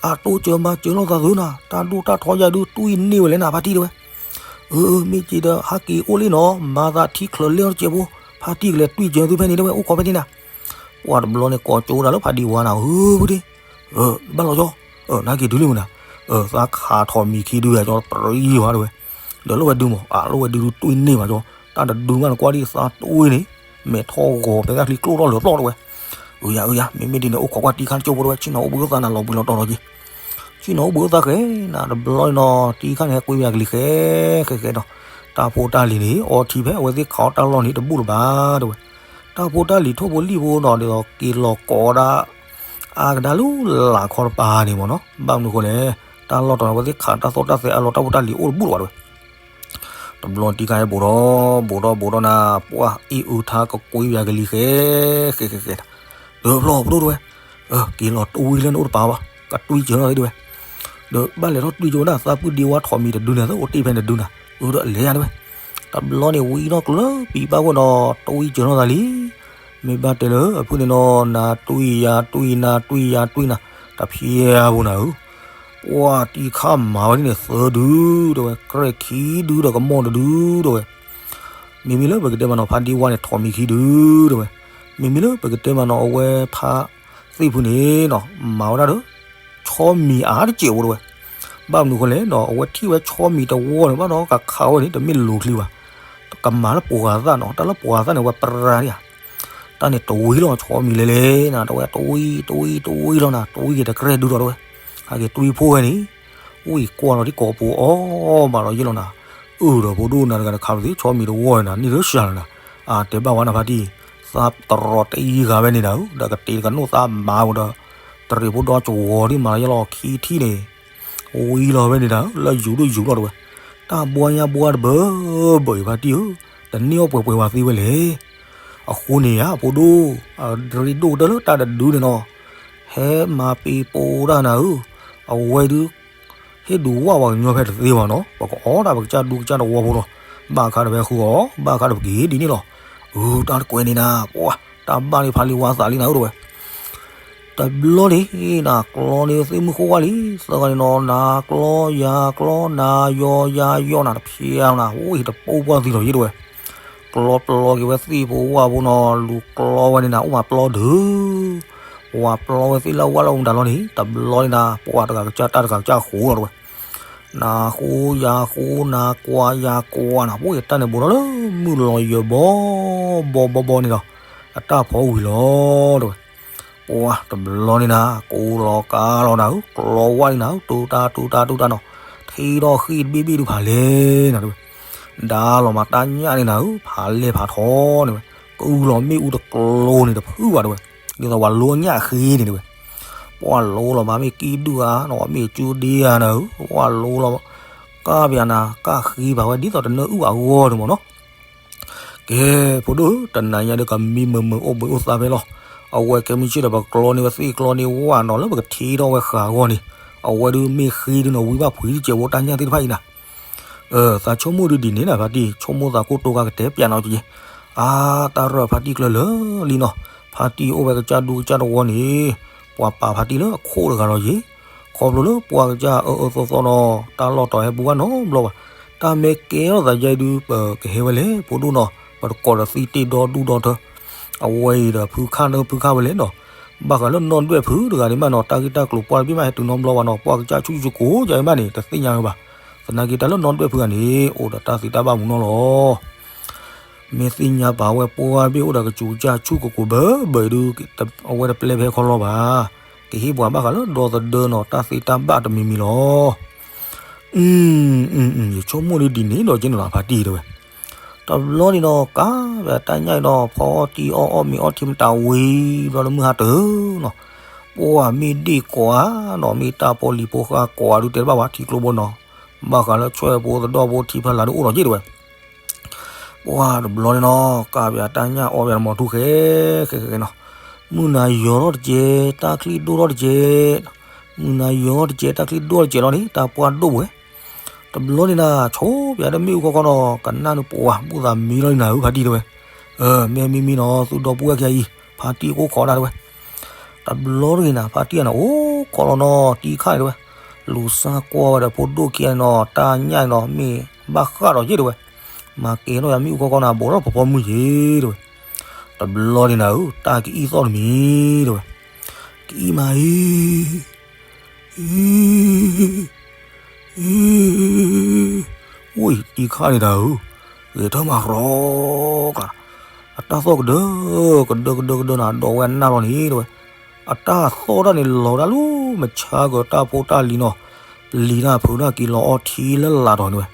အတိစၢၤမၤစၢၤလိာ်သးသုနၤ, တၢ်ဒိၣ်တၢ်ထီယၤဒုတွံၢ်န့ၢ်ဝဲလဲၣ်နၤ ဖါတံၢ်တဲဝဲ. အၢ မ့ၢ်က့ၤဒီးဟးက့ၤအိၣ်လံနီၤ, မၤသးထံချၢးလဲအီၤတစဲးဖိ, ဖါတံၢ်ကလဲၤတွံၢ်စၢၤသုဖဲန့ၣ်တဲဝဲ, အိၣ်ခိးဖဲန့ၣ်နၤ. ပှၢ်တဘျီန့ၣ် ကိးကၠိဒၣ်လၢဖါဒံဝါနၤ, ဧၢ ဖုဒ့, ဘၣ်လီၤကၠီ, နဟဲက့ၤတုၤလံမနၤ, သးခးထီၣ်မံၤခံဒုယၤကၠီ တရံယၤဘၣ်တဲဝဲ, ဒီးလိၣ်ဝဲဒုမး, အလိၣ်ဝဲဒုဒုတွံၢ်န့ၢ်ဘၣ်ကၠီ, တၢ်တဒုမးနကွၢ်ဒ်သးတွံၢ်န့ၣ်, မဲာ်ထီၣ်ဂီၤဖဲသၣ်ချံကျိၣ်ထီၣ်လၢာ်ပျီၢ်တဲဝဲ. အၢ ယၤ အၢ ယၤ မ့မ့ၢ်ဒ်န့ၣ် အိၣ်ခိးကွၢ်တံၢ်ခါကၠိဖိတဲဝဲ, ဆ့ၣ်နီၤအိၣ်ဘှံးအိၣ်သါနၤလီၤဘှံးလီၤတီၤလီၤက့ၤ ဆ့ၣ်နီၤအိၣ်ဘှံးအိၣ်သါဃဲနၤ, တဘျီန့ၣ်နီၤ တံၢ်ခါန့ၣ် ဟဲကွံာ်ဝဲအကလံၤဃဲဃဲဃဲဒီး, တၢ်ဖိတၢ်လံၤန့ၣ် အီထံဖဲအဝဲသ့ၣ်ခးအီၣ်တၢ်လီၢ်န့ၣ် တဘူၣ်လၢၤဘၣ်တဲဝဲ. တၢ်ဖိတၢ်လံၤထိၣ်ဖိလံၣ်ဖိနီၤ ဒ်သိးက့ၤလီၤကိးဒၣ် အါကဒါလၢလၢ်ခီတပၤန့ၣ်မ့ၢ်နီၤ, ဘၣ်မနုၤအဃိလဲၣ်, တၢ်လီၢ်တီၤန့ၣ် အဝဲသ့ၣ်ခးတၢ်သီၣ်တၢ်သဲအလီၢ် တၢ်ဖိတၢ်လံၤအိၣ်တဘူၣ်လၢၤဘၣ်တဲဝဲ. တဘျီတံၢ်ခါဟဲဘူးထီၣ်, ဘူးထီၣ်ဘူးထီၣ်နၤ, ပှၢ်အ့ၣ်အုးထါကကွံဘၣ်ကလံၤဃဲ, ဃဲဃဲဃဲ, ဒီးဖျီၣ်ပဒိၣ်တဲဝဲ, က့ၤလီၤတဝံလၢနအိၣ်တပၤဘၣ်, ကတွံကၢၤနီၣ်သ့တဲဝဲ. ဒီးဘၣ်လဲၤထီၣ်တွံကၢၤဝဲဒၣ် သးပုၢ်ဒ့ဝါထိးမံၤတဒုန့ၣ် သအိၣ်တ့ၢ်ဖဲန့ၣ်တဒုနၤ, အၢဒီးလဲၤယါတဲဝဲ. တဘျီန့ၣ်ဝံထီၣ်ကျၢၤလၢပံၤပၢ်ဝဲဒီး တဝံကၢၤနီၣ်သးလံ. မ့ၢ်ဘၣ်တဲလၢအဖုၣ်န့ၣ်နီၤ, နၤတွံယၤတွံနၤတွံယၤတွံနၤ, တဖျဲဘိနၤဧၢ, ပှၢ်တံၢ်ခါမၤဝဲဒ်န့ၣ်သၢဒုတဲဝဲ, ကြဲၢ်ခံဒုဒီးကမီၣ်တဒုတဲဝဲ. မ့မ့ၢ်လၢပကတဲမးနီၤ ဖါဒံဝါန့ၣ် ထိးမံၤခံဒုတဲဝဲ. မ့မ့ၢ်လၢပကတဲမးနီၤ အဝဲဖါသ့ၣ်ဖုန့ၣ်နီၤ မၤဝဲဒၣ်ဒီး ဆီမံၤအါတစဲးဖိတဲဝဲ. ဘၣ်မနုၤအဃိလဲၣ်နီၤ အဝဲထံၣ်ဝဲဆီမံၤတဝီန့ၣ် ဘၣ်ဒီးကခးဝဲန့ၣ် တမ့ၢ်လိၤချံဘၣ်, ကမၤလၢပှၤသၣ်နီၤ, တၢ်လၢပှၤသၣ်န့ၣ် အဝဲပရၢ်ဒံးဧါ. တၢ်န့ၣ်တဝံလီၤ ဆီမံၤလဲၤလဲၤနၤ တဲဝဲ, တဝံ တဝံ တဝံလီၤနၤ, တဝံက့ၤတကြဲၢ်ဒုဒီးတဲဝဲ, ဟဲက့ၤတွံဖိဝဲန့ၣ် ဝံၢ်ကွၢ်လီၤထံကီၢ်ပူၤအီၣ်ဘၣ်လီၤယ့ၢ်လီၤနၤ, အၢၣ်ဒီးဖိဒိၣ်နၤတဂၤတခါပသ့ ဆီမံၤတဝီန့ၣ်နၤ န့ၢ်လၢစှၤလီၤနၤ, အတဲဘၣ်ဝဲနၤဖါတံၢ်, သးတရီတအံၤဂၤဝဲန့ၣ်နၤဧၢ, ဒီးကတ့ၢ်တကနိၣ်သးမၤဝဲဒီး တရံးဖိဒီစဝီၤဒ်မၤလီၤယ့ၢ်လီၤခံထံၣ်န့ၣ်, ဝံလီၤဝဲန့ၣ်နၤဧၢ လၢယူၤဒိၣ်ယူၤလီၤတဲဝဲ, တၢ်ဘှါညါဘှါတဘၢဘၢအံၤဖါတံၢ်ဧၢ, တန့ၢ်အီၣ်ပှဲၤပှဲၤဝဲသ့ဝဲလဲၣ်. အဃိန့ၣ်ဧါ ဖိဒိၣ်, အရ့ဒိၣ်ကတၢၢ်လၢတၢ်တဒုန့ၣ်နီၤ, ဟဲမၤပ့ၤပိာ်တၢ်နၤဧၢ, အဝဲဒုး ဟ့ၣ်ဒုးဝၣ်ပှၤကညီဖဲတသ့ဘၣ်နီၤ, ပကအီၣ်ဒၣ်ပကစၢ်ဒူကစၢ်တဝီဖိလီၤ, ဘၣ်ခါဒီးပဟဲဃုအီၤ, ဘၣ်ခါဒီးပက့ၤဒ်န့ၣ်လီၤ. အၢ တၢ်တကွဲးန့ၣ်နၤ, ပှၢ် တၢ်ဘၣ်န့ၣ်ဖးလံဝါသးလံနၤဧၢတဲဝဲ. တဘျီန့ၣ်နၤ ကျီန့ၣ်သ့ၣ်မုၢ်ဃိဝါလံ, သၢဂၤန့ၣ်နီၤ နၤကျီယၤကျီ နၤယီယၤယီနၤ တဖျဲနၤ, အိၣ်အံၤတပိၢ်ပှၢ်သံလီၤယ့ၢ်တဲဝဲ. ကျီပျီက့ၤဝဲသ့ၣ်ဖိဝၣ်ဖိနီၤ, လူၤကျီဝဲန့ၣ်နၤ အိၣ်မးပျီဒုး, ဝၤပျီဝဲသ့ၣ်လၢဝၣ်လၢအူတၢ်လီၤန့ၣ်, တဘျီန့ၣ်နၤ ပှၤတဂၤကစၢ်တၢ်တဂၤကစၢ်ဃိလီၤတဲဝဲ. နၤဃိယၤဃိ နၤကွၢ်ယၤကွၢ်နၤ, ပအိၣ်အံၤတၢ်န့ၣ်ဘူးထီၣ်လၢ မုၢ်လီၤယၢၤဘီဘီဘီဘီန့ၣ်ဒီး အတၢ်ဖီဝံၤလီၤတဲဝဲ. ပှၢ်တဘျီန့ၣ်နၤ ကိးလီၤကါလီၤနၤဧၢ, ကျီဝၣ်န့ၣ်နၤဧၢ, တူၢ်တၢ်တူၢ်တၢ်တူၢ်တၢ်နီၤ, ထံထီၣ်ဃ့ၢ်တဘ့ၣ်ဘ့ၣ်ဒုးဖးလဲၢ်နၤတဲဝဲ. ဒါလီၤမးတၢ်ညၣ်န့ၣ်နၤဧၢ, ဖးလဲၢ်ဖးထီန့ၣ်ဝဲ, ကအုလီၤမ့ၣ်အူတကျိၤန့ၣ်တဖုဘၣ်တဲဝဲ, ဒ်သိးပှၤလိအညၣ်ဃ့န့ၣ်တဲဝဲ. ပှၢ်လိလီၤမးမ့ၣ်ကံၣ်ဒုၣ်ဧါနီၤ, မ့ၣ်ကၠူဒ့ဧါနၤဧၢ, ပှၢ်လိလီၤ, ကၢ်ပယၤနၤ ကၢ်ဃ့ဘၣ်ဝဲဒ်သိးတနၢအုၣ်အဂီၢ်န့ၣ်မ့ၢ်နီၤ. ကဲ ဖိဒိၣ်ဧၢ, တနၤညါဒီးကမံမုာ်မုာ်အိၣ်ဘှံးအိၣ်သါဖဲလီၤ. အဝဲကဲမုၢ်ဆ့ၣ်ဒီး ပကျီန့ၢ်ဝဲသ့ၣ်ကျီန့ၢ်ဝၣ်နီၤ လၢပကထံထီၣ်ဝဲဃာ်အဂီၢ်န့ၣ်, အဝဲဒုးမ့ၢ်ဃ့ဒုးနီၤ ဝံဘၣ်ဖှံတစဲးဖိတၢ်ညၣ်သ့ၣ်တဖၣ်အံၤနၤ. သးဆိကမိၣ်ဒုးဒ်န့ၣ်နၤ ဖါတံၢ်, ဆိကမိၣ်သးကိၢ်တိၤကါကတဲပျးနီၤက့ၤ, အါ တၢ်ရၢၢ်ဖါတံၢ်ကျၢၢ်လၢာ်လံနီၤ, ဖါတံၢ်အိၣ်ဝဲကစၢ်ဒူကစၢ်တဝီန့ၣ်, ပှၤပာ်ဖါတံၢ်လၢအခိၣ်တဂၤလီၤယ့ၢ်, ခီဖျိလၢပှၤကစၢ်အၢအၢသီသီနီၤ, တၢ်လီၢ်တီၤဟဲဘူးဘၣ်နီတဘျီဘၣ်, တၢ်မ့ၢ်ကဲထီၣ်သးယဲဒုး ပကဟဲဝဲလဲၣ် ဖိဒိၣ်နီၤ, ပတကိးဒီးသံတ့ၢ်ဒီဒူၣ်ဒီထၢ, အဝဲအံၤဒီးဖုခၣ်လၢဖုခၣ်ဝဲလဲၣ်နီၤ, ဘၣ်ဃးလၢနီၢ်ဒွဲၣ်ဖုတဂၤန့ၣ်မးနီၤ, တၢ်ဂ့ၢ်တၢ်ကျိၤပှၢ်တဘ့ၣ်မးဟဲတုၤနီတဘျီဘၣ်နီၤ, ပှၤကစၢ်ဆူၣ်ဆူၣ်ကိးကိးယၤအံၤမးန့ၣ် တသ့ၣ်ညါဝဲဘၣ်, သနာ်က့တၢ်လၢနီၢ်ဒွဲၣ်ဖုဂၤန့ၣ် အိၣ်ဒီးတၢ်သံတၢ်ဘၣ်မူနီၤလီၤ. မ့ၢ်သ့ၣ်ညါပာ်ဝဲပှၢ်ဘ့ၣ်အိၣ်ဒီးကစူၤကစၢ်ဆူၣ်ကိးကိးဘၢဘၢအံၤဒုး, အဝဲတပျဲဖဲခီလီၤဘၣ်, ကဟ့ၣ်ပှၤဘၣ်ဃးလၢဒီသဒၢနီၤ တၢ်သ့တၢ်ဘၣ်တမံၤမံၤလီၤ. ယဆိကမိၣ်ဒ်ဒ်န့ၣ်ဒီးက့န့ၣ်လီၤ ဖါတံၢ်တဲဝဲ. တဘျီန့ၣ်ဒီး ကးပတၢ်ညၣ်အံၤဒီး ဖီအီၣ်တံၢ်အီၣ်အီၣ်မ့ၤအီထံမတၤဝံၤ ဘျီလၢမုၢ်ဟါတၢၤနီၤ, ပှၢ်မ့ၢ်ဒ့ၣ်ကွၢ်နီၤ မ့ၢ်တၢ်ပီလံၤဖိဃၢ်ကွၢ်ဒုးတဲတဘၣ်ဝဲထံကျိဘီနီၤ, ဘၣ်ဃးလၢဆွဲၣ်ဖိသဒီၣ်ဖိထံဖီလာ်ဒုးအိၣ်ဒီးက့တဲဝဲ. ပှၢ်တဘျီန့ၣ်နီၤ ကးပတၢ်ညၣ်အီၣ်ပတမီၤထူၣ်ဃဲဃဲဃဲနီၤ, မုၢ်နၤယီၤထီၣ်တကဲ, တၢ်ချံၣ်ဒိၣ်ထီၣ်တကဲ, မုၢ်နၤယီၤထီၣ်တကဲ တၢ်ချံၣ်ဒိၣ်ထီၣ်တကဲလီၤန့ၣ် တၢ်ပှၢ်ဒိၣ်ဝဲ. တဘျီန့ၣ်နၤ ဆိပၠးဒီးမ့ၣ်အူခီခီနီၤ ကနၣ်န့ၣ်ပှၤဘူၣ်သးမံလီၤန့ၣ်နၤဧၢ ဖါတံၢ်တဲဝဲ. မ့ၢ်မံမံနီၤ သုဒီပုၢ်ဝဲၢ်ခံဂၤအံၤ ဖါတံၢ်အိၣ်ခိးဒၣ်တဲဝဲ. တဘျီတဂ့ၤနၤ ဖါတံၢ်အံၤနၤ အိၣ်ခိးလီၤနီၤ တံၢ်ခါန့ၣ်တဲဝဲ. လူၤစၢ်ကွၢ်ဝဲဒီးဖိဒိၣ်ခံဂၤန့ၣ်နီၤ တၢ်ညၣ်အံၤနီၤ မ့ၢ်ဘၣ်ဃးဒီးက့တဲဝဲ. မၤကဲထီၣ်ယၤမ့ၣ်အူခီခီနၤ ဘိးထီၣ်ဖီဖီမုၢ်က့တဲဝဲ. တဘျီန့ၣ်နၤဧၢ တၢ်ကအံၣ်သီၣ်တမံၤတဲဝဲ. ကအံၣ်မးအံၤ အံၤ အံၤ အိၣ်အံၤတံၢ်ခါန့ၣ်တၢ်ဧၢ, ဂဲၤထၢၣ်မးရီကျါ, အတၢ်သီၣ်ကဒၢ ကဒၢကဒၢကဒၢနၤ ဒီးဝဲအနၢ်လီၤန့ၣ်တဲဝဲ. အတၢ်သီၣ်တၢ်န့ၣ်လီၤဒၣ်လၢမဆါကတၢၢ်ဖိတၢ်လံၤနီၤ, ပျံၤတၢ်ဖုးတၢ်က့ၤလီၤအီထံလၢလာ်တီၤန့ၣ်ဝဲ.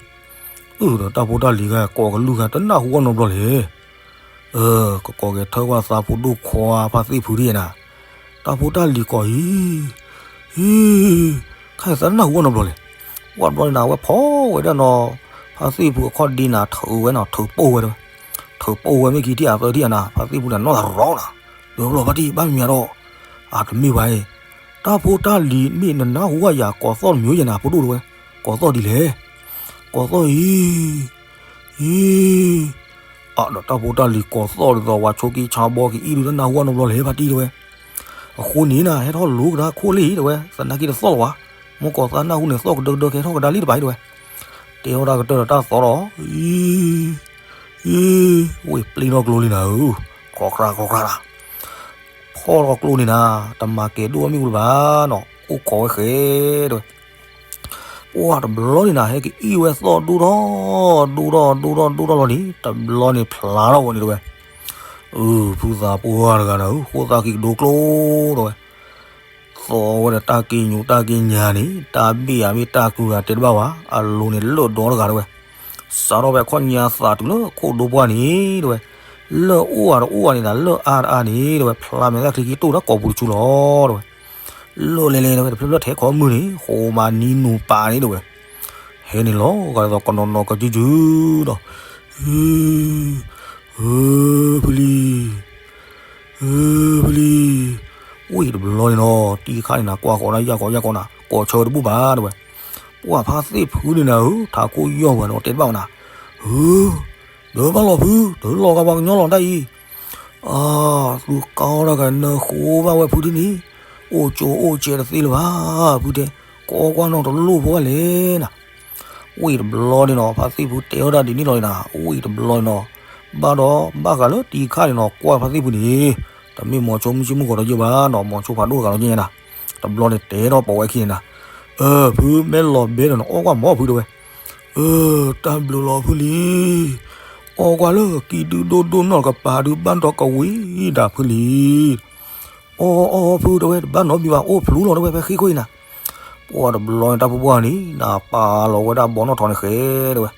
အၢ ဒီးတၢ်ဖိတၢ်လံၤဂၤကိးကလုၢ်ဂၤတနၢ်ဟူအီၤနီတဘျီလဲၣ်. အၢ ကကိးဂဲၤထၢၣ်ကွၢ်သးဖိဒိၣ်ခွါဖါသ့ၣ်ဖုဒ်နၤ, တၢ်ဖိတၢ်လံၤကိးအံၤ, အံၤ, ခါအံၤသးနၢ်ဟူဝဲနီတဘျီလဲၣ်. ဝဲတဘျီန့ၣ်နၤ အဝဲဖီၣ်ဝဲဒၣ်နီၤ, ဖါသ့ၣ်ဖုအခီၣ်ဒ့နၤ ထုးဝဲနီၤ, ထုးပိၢ်ဝဲတဲဝဲ, ထုးပိၢ်ဝဲမ့ၢ်ခံထံၣ်အသၢထံၣ်အနၤ ဖါသ့ၣ်ဖုန့ၣ်နီၢ်သရီနၤ, ဒီးလီၤဖါတံၢ်ဘၣ်မံၤမံၤဒီး, အတမ့ၢ်ဘၣ်အံၤ, တၢ်ဖိတၢ်လံၤမ့ၢ်နနၢ်ဟူဝဲယၤ ကိးသီၣ်တမံၤယဲနၤဖိဒိၣ်တဲဝဲ, ကိးသီၣ်ဒ်လဲၣ်, ကိးသီၣ်အံၤ အံၤ, အဒီးတၢ်ဖိတၢ်လံၤကိးသီၣ်ဒ်သိး ဝၤဆိက့ဆါဘီက့ၤအံၤဒုးတၢ်နၢ်ဟူဝဲနီတဘျီလဲၣ် ဖါတံၢ်တဲဝဲ. အဃိန့ၣ်နၤ ဟဲထီၣ်လိၤကဒါခိၣ်လံတဲဝဲ, သနာ်က့တသီၣ်လၢၤဘၣ်, မ့ၢ်ကိးသးနၢ်ဟူန့ၣ် သီၣ်ကဒၢကဒၢကဟဲထီၣ်ကဒါလံတပၤတဲဝဲ. တဲထီၣ်တၢ်ကတၢၢ်ဒီးတၢ်သီၣ်ဒီး, အံၤ, အံၤ, ဝ့ၢ်ပျ့ၤထီၣ်ကျိလံနၤဧၢ, ကြီကြၤကြီကြၤနၤ ဖီၣ်ထီၣ်ကျိန့ၣ်နၤ, တမၤကဲၤဒိၣ်အီၣ်မ့ၣ်အူလၢၤဘၣ်နီၤ, အိၣ်ခိးဝဲဃဲတဲဝဲ. ပှၢ်တဘျီန့ၣ်နၤ ဟဲကအံၣ်ဝဲသီၣ်ဒိၣ်ထီၣ်, ဒိၣ်ထီၣ်ဒိၣ်ထီၣ်ဒိၣ်ထီၣ်လီၤန့ၣ် တဘျီန့ၣ်ဖျါထီၣ်ဝဲန့ၣ်တဲဝဲ. အၢ ဖုသးပှၢ်တဂၤနၤဧၢ, ဃိသးက့ၤကဒိကျိတဲဝဲ. သီၣ်ဝဲဒီးတၢ်က့ညူးတၢ်က့ညါန့ၣ် တၢ်ဘ့ၣ်ဧါမ့ၢ်တၢ်ကုဂၤတဲတဘၣ်ဘၣ်, အလိၤန့ၣ်လၢၢ်ဒီတဂၤတဲဝဲ. စးထီၣ်ဖဲခီၣ်ညါသးတုၤလၢခိၣ်ဒိပှၢ်န့ၣ်တဲဝဲ, လၢၢ်အိၣ်ဧါတအိၣ်ဧါန့ၣ်နၤ လၢၢ်အါတအါန့ၣ်တဲဝဲ ဖျါမဲာ်သၣ်ချံက့ၤတိၢ်ဒီးကိာ်ပူၤတဆူလီၤတဲဝဲ. လၢၢ်လဲၤလဲၤတဲဝဲ တဖျၢၣ်ဖျၢၣ်ထဲခီမုၢ်န့ၣ် ဃိးမးနံနူၤပာ်န့ၣ်တဲဝဲ. ဟဲန့ၣ်လီၤဂာ်ဒ်သိးကနီၤနီၤကစုကစုဒီး, အၢ, အၢ, ဖုလံၤ, အၢ, ဖုလံၤ, ဝ့ၢ်တဘျီန့ၣ်နီၤ တံၤခါန့ၣ်နၤ ကွၢ်ဃီၤဒၣ်ယၢ်ကီယၢ်ကီနၤ ကိးဆၢတဘူၣ်ဘၣ်တဲဝဲ. ပှၢ်ဖါသ့ၣ်ဖုန့ၣ်နၤဧၢ ထးခိၣ်ယီၢ်ဝဲနီၤ တဲတဘၣ်ဝဲနၤ, အၢ ဒီးဘၣ်လီၤဖု တလီၤဂာ်ပှၤကညီလီၤတၢ်အံၤ, အၢ သုကအီၣ်တၢ်ကနၢဃိဘၣ်ဝဲဖုဒ်န့ၣ်, အိၣ်ကၠိအိၣ်ကဲတသ့လၢၤဘၣ်, ဖုတဲ, ကအီၣ်ကွၢ်နီၢ်တလိၣ်ဖိဘၣ်လဲၣ်နၤ. ဝံၤတဘျီန့ၣ်နီၤ ဖါသ့ၣ်ဖုတဲအီၣ်တၢ်ဒ်န့ၣ်လီၤနၤ, ဝံၤတဘျီန့ၣ်နီၤ, ဘၣ်ဒီးဘၣ်ဃးလၢတံၤခါန့ၣ်နီၤ ကွၢ်ဖါသ့ၣ်ဖုန့ၣ်, တမ့ၢ်မိၤဆိမုၢ်ဆ့ၣ်မုၢ်ဂီၤဒီးယဲၢ်ဘၣ်နီၤ, မိၤဆိဖးဒိၣ်တဂၤလီၤယဲၢ်နၤ. တဘျီန့ၣ်တဲထီၣ်ပိာ်ဝဲခံန့ၣ်နၤ, အၢ ဖုမ့ၢ်လီၤဘဲဒီးနအီၣ်ကွၢ်မီၤဖုတဲဝဲ. အၢ တၢ်ဘျုးလီၤဖုလံၤ, အီၣ်ကွၢ်လၢကံဒုဒိၣ်ဒိၣ်နီၢ်ကပၤဒုးဘၣ်ဒီးကဝံၤဒၣ်ဖုလံၤ. အီၣ်အီၣ်ဖုတဲဝဲ တဘၣ်နီတမံၤဘၣ် အိၣ်ဖျူလီၤတဲဝဲ ဖဲဃ့ၢ်ခိၣ်အံၤနၤ. ပှၢ်တဘျီန့ၣ် တၢ်ဖိပှၢ်န့ၣ် နပာ်လီၤဝဲဒၣ်ဘီနီၣ်ထိးန့ၣ်ဃဲတဲဝဲ.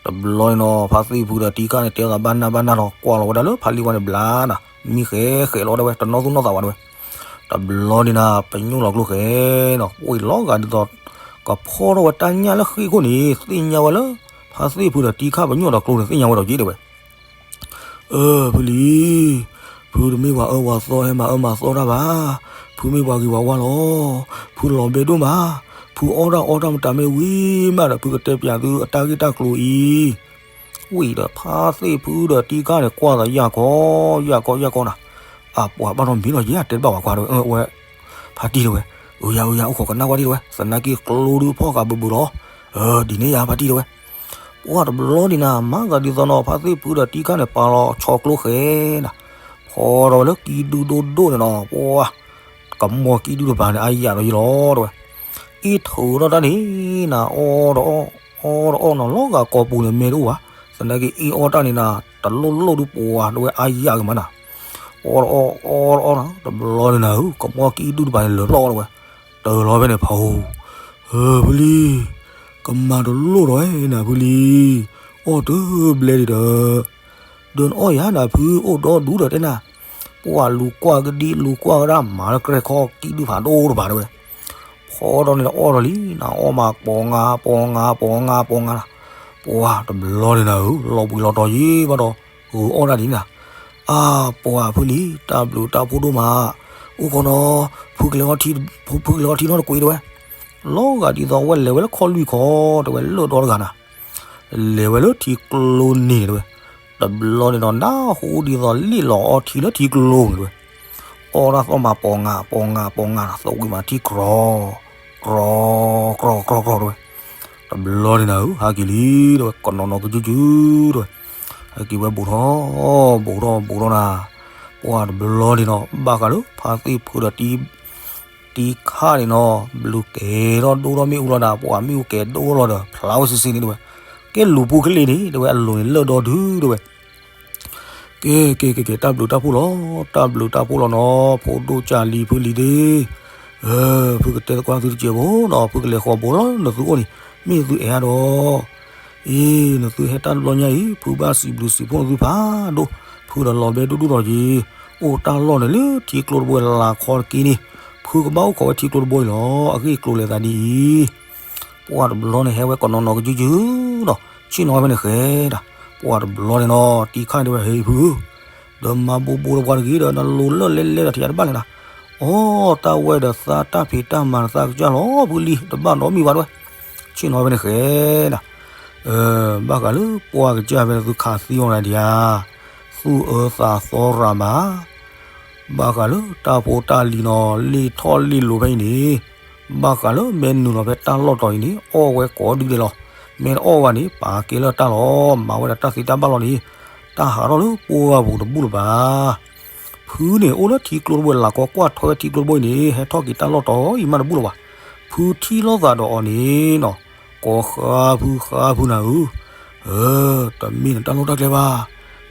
တဘျီန့ၣ်နီၤ ဖါသ့ၣ်ဖုဒီးတံၤခါန့ၣ် တဲအသးဘၣ်နၢ်ဘၣ်နၢ်ဒီး ကွၢ်လီၤဝဲဒၣ်လၢဖးလံဝါန့ၣ်ဘျါနၤ, မံဃဲဃဲလီၤတဲဝဲ တနီၢ်သူၣ်နီၢ်သးဘၣ်တဲဝဲ. တဘျီန့ၣ်နၤ ပညိၣ်လီၤကျိဃဲနီၤ ပှ့ၤလီၤဂာ်ဒ်သိး ကဖီၣ်ထီၣ်ဝဲတၢ်ညၣ်လၢဃ့ၢ်ခိၣ်န့ၣ် သ့ၣ်ညါဝဲလၢ ဖါသ့ၣ်ဖုဒီးတံၤခါပညိၣ်ဒီးကျိန့ၣ် သ့ၣ်ညါဝဲဒီးက့ၤတဲဝဲ. အၢ ဖုလံၤ, ဖုတမ့ၢ်ပှၤအၢပှၤသီဟဲမၤအၢမၤသီတၢ်ဘၣ်. ဖုမ့ၢ်ပှၤဂ့ၤပှၤဝါလီၤ. ဖုလီၤဘဲဒိၣ်မး. ဖုအီၣ်တၢ်အီတၢ်မတၤမ့ၢ်ဝံၤမးဒီး ဖုကတဲပၠးသုအတၢ်ဂ့ၢ်တၢ်ကျိၤအံၤ. ဝံၤဒီးဖါသ့ၣ်ဖုဒီးတံၤခါန့ၣ် ကွၢ်သးယၢ်ကီယၢ်ကီယၢ်ကီနၤ. အပှၤဘၣ်ထီၣ်မံၤလီၤယဲ တဲတဘၣ်ဝဲကွၢ်တဲဝဲ အဝဲ ဖါတံၢ်တဲဝဲ, အၢယၤအၢယၤ အိၣ်ခိးကနၣ်ကွၢ်တံၢ်တဲဝဲ, သနာ်က့ကျိဒုးဖီၣ်ဃာ်ဘုးဘုးလီၤ. အၢ ဒ်န့ၣ်ယၤဖါတံၢ်တဲဝဲ. ပှၢ်တဘျီန့ၣ်နၤ မၤသးဒ်သိးနီၤ ဖါသ့ၣ်ဖုဒီးတံၤခါန့ၣ် ပာ်လီၤဆီကျိဃဲနၤ, ဖီထီၣ်ဝဲလၢကံဒုဒိၣ်ဒိၣ်န့ၣ်နီၤ ပှၢ် ကမီၤကံဒုတပၤန့ၣ် အါယၢ်ဒီးယံလီၤတဲဝဲ. အ့ၣ်ထုးထီၣ်တၢ်န့ၣ်နၤ အီၣ်ဒီးအီၣ် အီၣ်ဒီးအီၣ်နီၤ လီၤဂာ်ကိာ်ပူၤန့ၣ် မဲတအိၣ်ဘၣ်. သနာ်က့အ့ၣ်အီၣ်တၢ်န့ၣ်နၤ တလိၣ်လိၣ်ဒုးပှၢ်တဲဝဲ အါယၢ်ကမၤနၤ. အီၣ်ဒီးအီၣ် အီၣ်ဒီးအီၣ်နၤ တဘျီန့ၣ်နၤဧၢ ကမီၤကံဒုတပၤန့ၣ် လၢာ်လီၤတဲဝဲ. တၢ်လီၤဖဲန့ၣ်ဖးဧိၤ, အၢ ဖုလံၤ, ကမၤတလိၣ်ဒီးနၤဖုလံၤ, အီၣ်တဘျဲဒံးဒီး ဒီးနအီၣ်ယၤနၤဖု အိၣ်ဒီဒူၣ်ဒီးတဲနၤ, ပှၢ်လူၤကွၢ်ကဒံလူၤကွၢ်ကဒါ မၤလၢကြဲၢ်ခီကံဒုဖးဒိၣ်တပၤတဲဝဲ. ဖီထီၣ်န့ၣ်ဒီးအီၣ်ဒီးလံနၤ အီၣ်မးပိာ်ငါပိာ်ငါပိာ်ငါပိာ်ငါနၤ, ပှၢ်တဘျီန့ၣ်နၤဧၢ လီၤဘှံးလီၤတီၤယံၤဘၣ်ဒီး ဂုာ်အီၣ်တၢ်ဒ်န့ၣ်နၤ. အါ ပှၢ်ဖုလံၤ တၢ်ဘျုးတၢ်ဖှိၣ်ဒိၣ်မး, အိၣ်ခိးနီၤ ဖုကလဲၤအီထံ ဖုကလဲၤအီထံနီတကွ့တဲဝဲ. လီၤဂာ်ဒ်သိးဝဲလဲၤဝဲလၢခီၣ်လွံၢ်ခီတဲဝဲ လၢာ်ဒီတဂၤနၤ လဲၤဝဲလၢထံကျိန့ၣ်တဲဝဲ. တဘျီန့ၣ်ဒီးနၢ်ဟူဒ်သိးလံၣ်လီၤအီထံလၢထံကျိန့ၣ်တဲဝဲ. အီၣ်တၢ်သီၣ်မးပိာ်ငါပိာ်ငါပိာ်ငါ သဝံးမးထံကြီ, ကြီကြီကြီတဲဝဲ. တဘျီန့ၣ်နၤဧၢ ဟးက့ၤလံတဲဝဲ ကနီၤနီၤကစုကစုတဲဝဲ. ဟဲက့ၤဝဲဘူးထီၣ် ဘူးထီၣ်ဘူးထီၣ်နၤ. ပှၢ်တဘျီန့ၣ်ဒီး ဘၣ်ဃးလၢဖါသ့ၣ်ဖုဒီးတံၤ တံၤခါန့ၣ်နီၤ ဘျုးကဲၤထီၣ်ဒိၣ်ထီၣ်မ့ၣ်အူလီၤနၤ ပှၢ်မ့ၣ်အူကဲၤဒိၣ်လီၤဒီး ဖျါဝဲစ့စ့န့ၣ်တဲဝဲ. ကဲလူၤပူၤကလ့ၢ်န့ၣ် တဲဝဲ အလိၤန့ၣ်လၢာ်ဒီဒုတဲဝဲ. ကဲ ကဲ ကဲ ကဲ တၢ်ဘျုးတၢ်ဖှိၣ်လီၤ တၢ်ဘျုးတၢ်ဖှိၣ်လီၤနီၤ ဖိဒိၣ်ကၢ်လံၤဖုလံၤဒ့. အၢ ဖုကတဲသကိးသုတစဲးဖိနီၤ ဖုကလဲၤဃီၤဘူးလီၤ နသုအိၣ်န့ၣ် မ့ၢ်သုအဲၣ်အါဒီး အ့ နသုဟဲတၢ်တဘျီညါအံၤ ဖုဘၣ်စံးဘျုးစံးဖှိၣ်နသုဖးဒိၣ် ဖုဒီးလီၤဘဲဒိၣ်ဒိၣ်ဒီးက့ၤ အိၣ်တၢ်လီၢ်န့ၣ်လၢထံကျိတဘိလၢ်ခီတက့ၢ်န့ၣ်, ဖုကဘၣ်အိၣ်ခိးဝဲထံကျိတဘိအံၤလီၤ. အဂ့ၢ်အကျိၤလဲၤသးဒ်အံၤ, ပှၢ်တဘျီန့ၣ်ဟဲဝဲကိးနီၢ်နီၢ်ကယုၢ်ကယုၢ်ဒီး ဆ့ၣ်နီၤဝဲဖဲန့ၣ်ဃဲဒၣ်, ပှၢ်တဘျီန့ၣ်နီၤ တံခါန့ၣ်တဲဝဲ ဟဲဖုဧၢ, ဒီးမၤဘိဘိတပှၢ်တဂ့ၤဒီး နလိၤလၢလဲလဲဒီးထံၣ်တဘၣ်လဲၣ်နၤ, အိ တၢ်ဝဲဒီးသးတၢ်ဖံးတၢ်မၤဒီးသးကစၢ်လီၤ ဖုလံၤ တဘၣ်နီတမံၤဘၣ်တဲဝဲ, ဆ့ၣ်နီၤဝဲဖဲန့ၣ်ဃဲဒၣ် ဘၣ်ဃးလၢပှၢ်ကစၢ်ဖဲန့ၣ်သုခးသံအီၤနၤဒံးဧါ, သူၣ်အၢသးသီရၤမး, ဘၣ်ဃးလၢတၢ်ဖိတၢ်လံၤနီၤ လ့ၣ်ထီၣ်လ့ၣ်လိၤဖဲအံၤန့ၣ်, ဘၣ်ဃးလၢမ့ၢ်နုာ်လီၤဖဲတၢ်လီၢ်တီၤအံၤန့ၣ် အီၣ်ဝဲကိးဒူၣ်ဒဲးလီၤ. မ့ၢ်တအီၣ်ဘၣ်န့ၣ် ပာ်ကဲလၢတၢ်လီၤ. မၤဝဲဒၣ်တၢ်သ့တၢ်ဘၣ်လီၤန့ၣ် တၢ်ဟးထီၣ်လၢပှၢ်ပူၤတဘူၣ်လၢၤဘၣ်. ဖုန့ၣ်အိၣ်လၢထံကျိတဘိလၢ်ခီ ကွၢ်ထွဲဝဲထံကျိတဘိအံၤန့ၣ် ဟဲထီၣ်က့ၤတၢ်လီၢ်တီၤအံၤမးတဘူၣ်လၢၤဘၣ်. ဖုထံၣ်လိာ်သးဒီးအီၤန့ၣ်နီၤ, ကိးဃါဖုဃါဖုနၤဧၢ, တမ့ၢ်နတၢ်လီၢ်တၢ်ကျဲဘၣ်,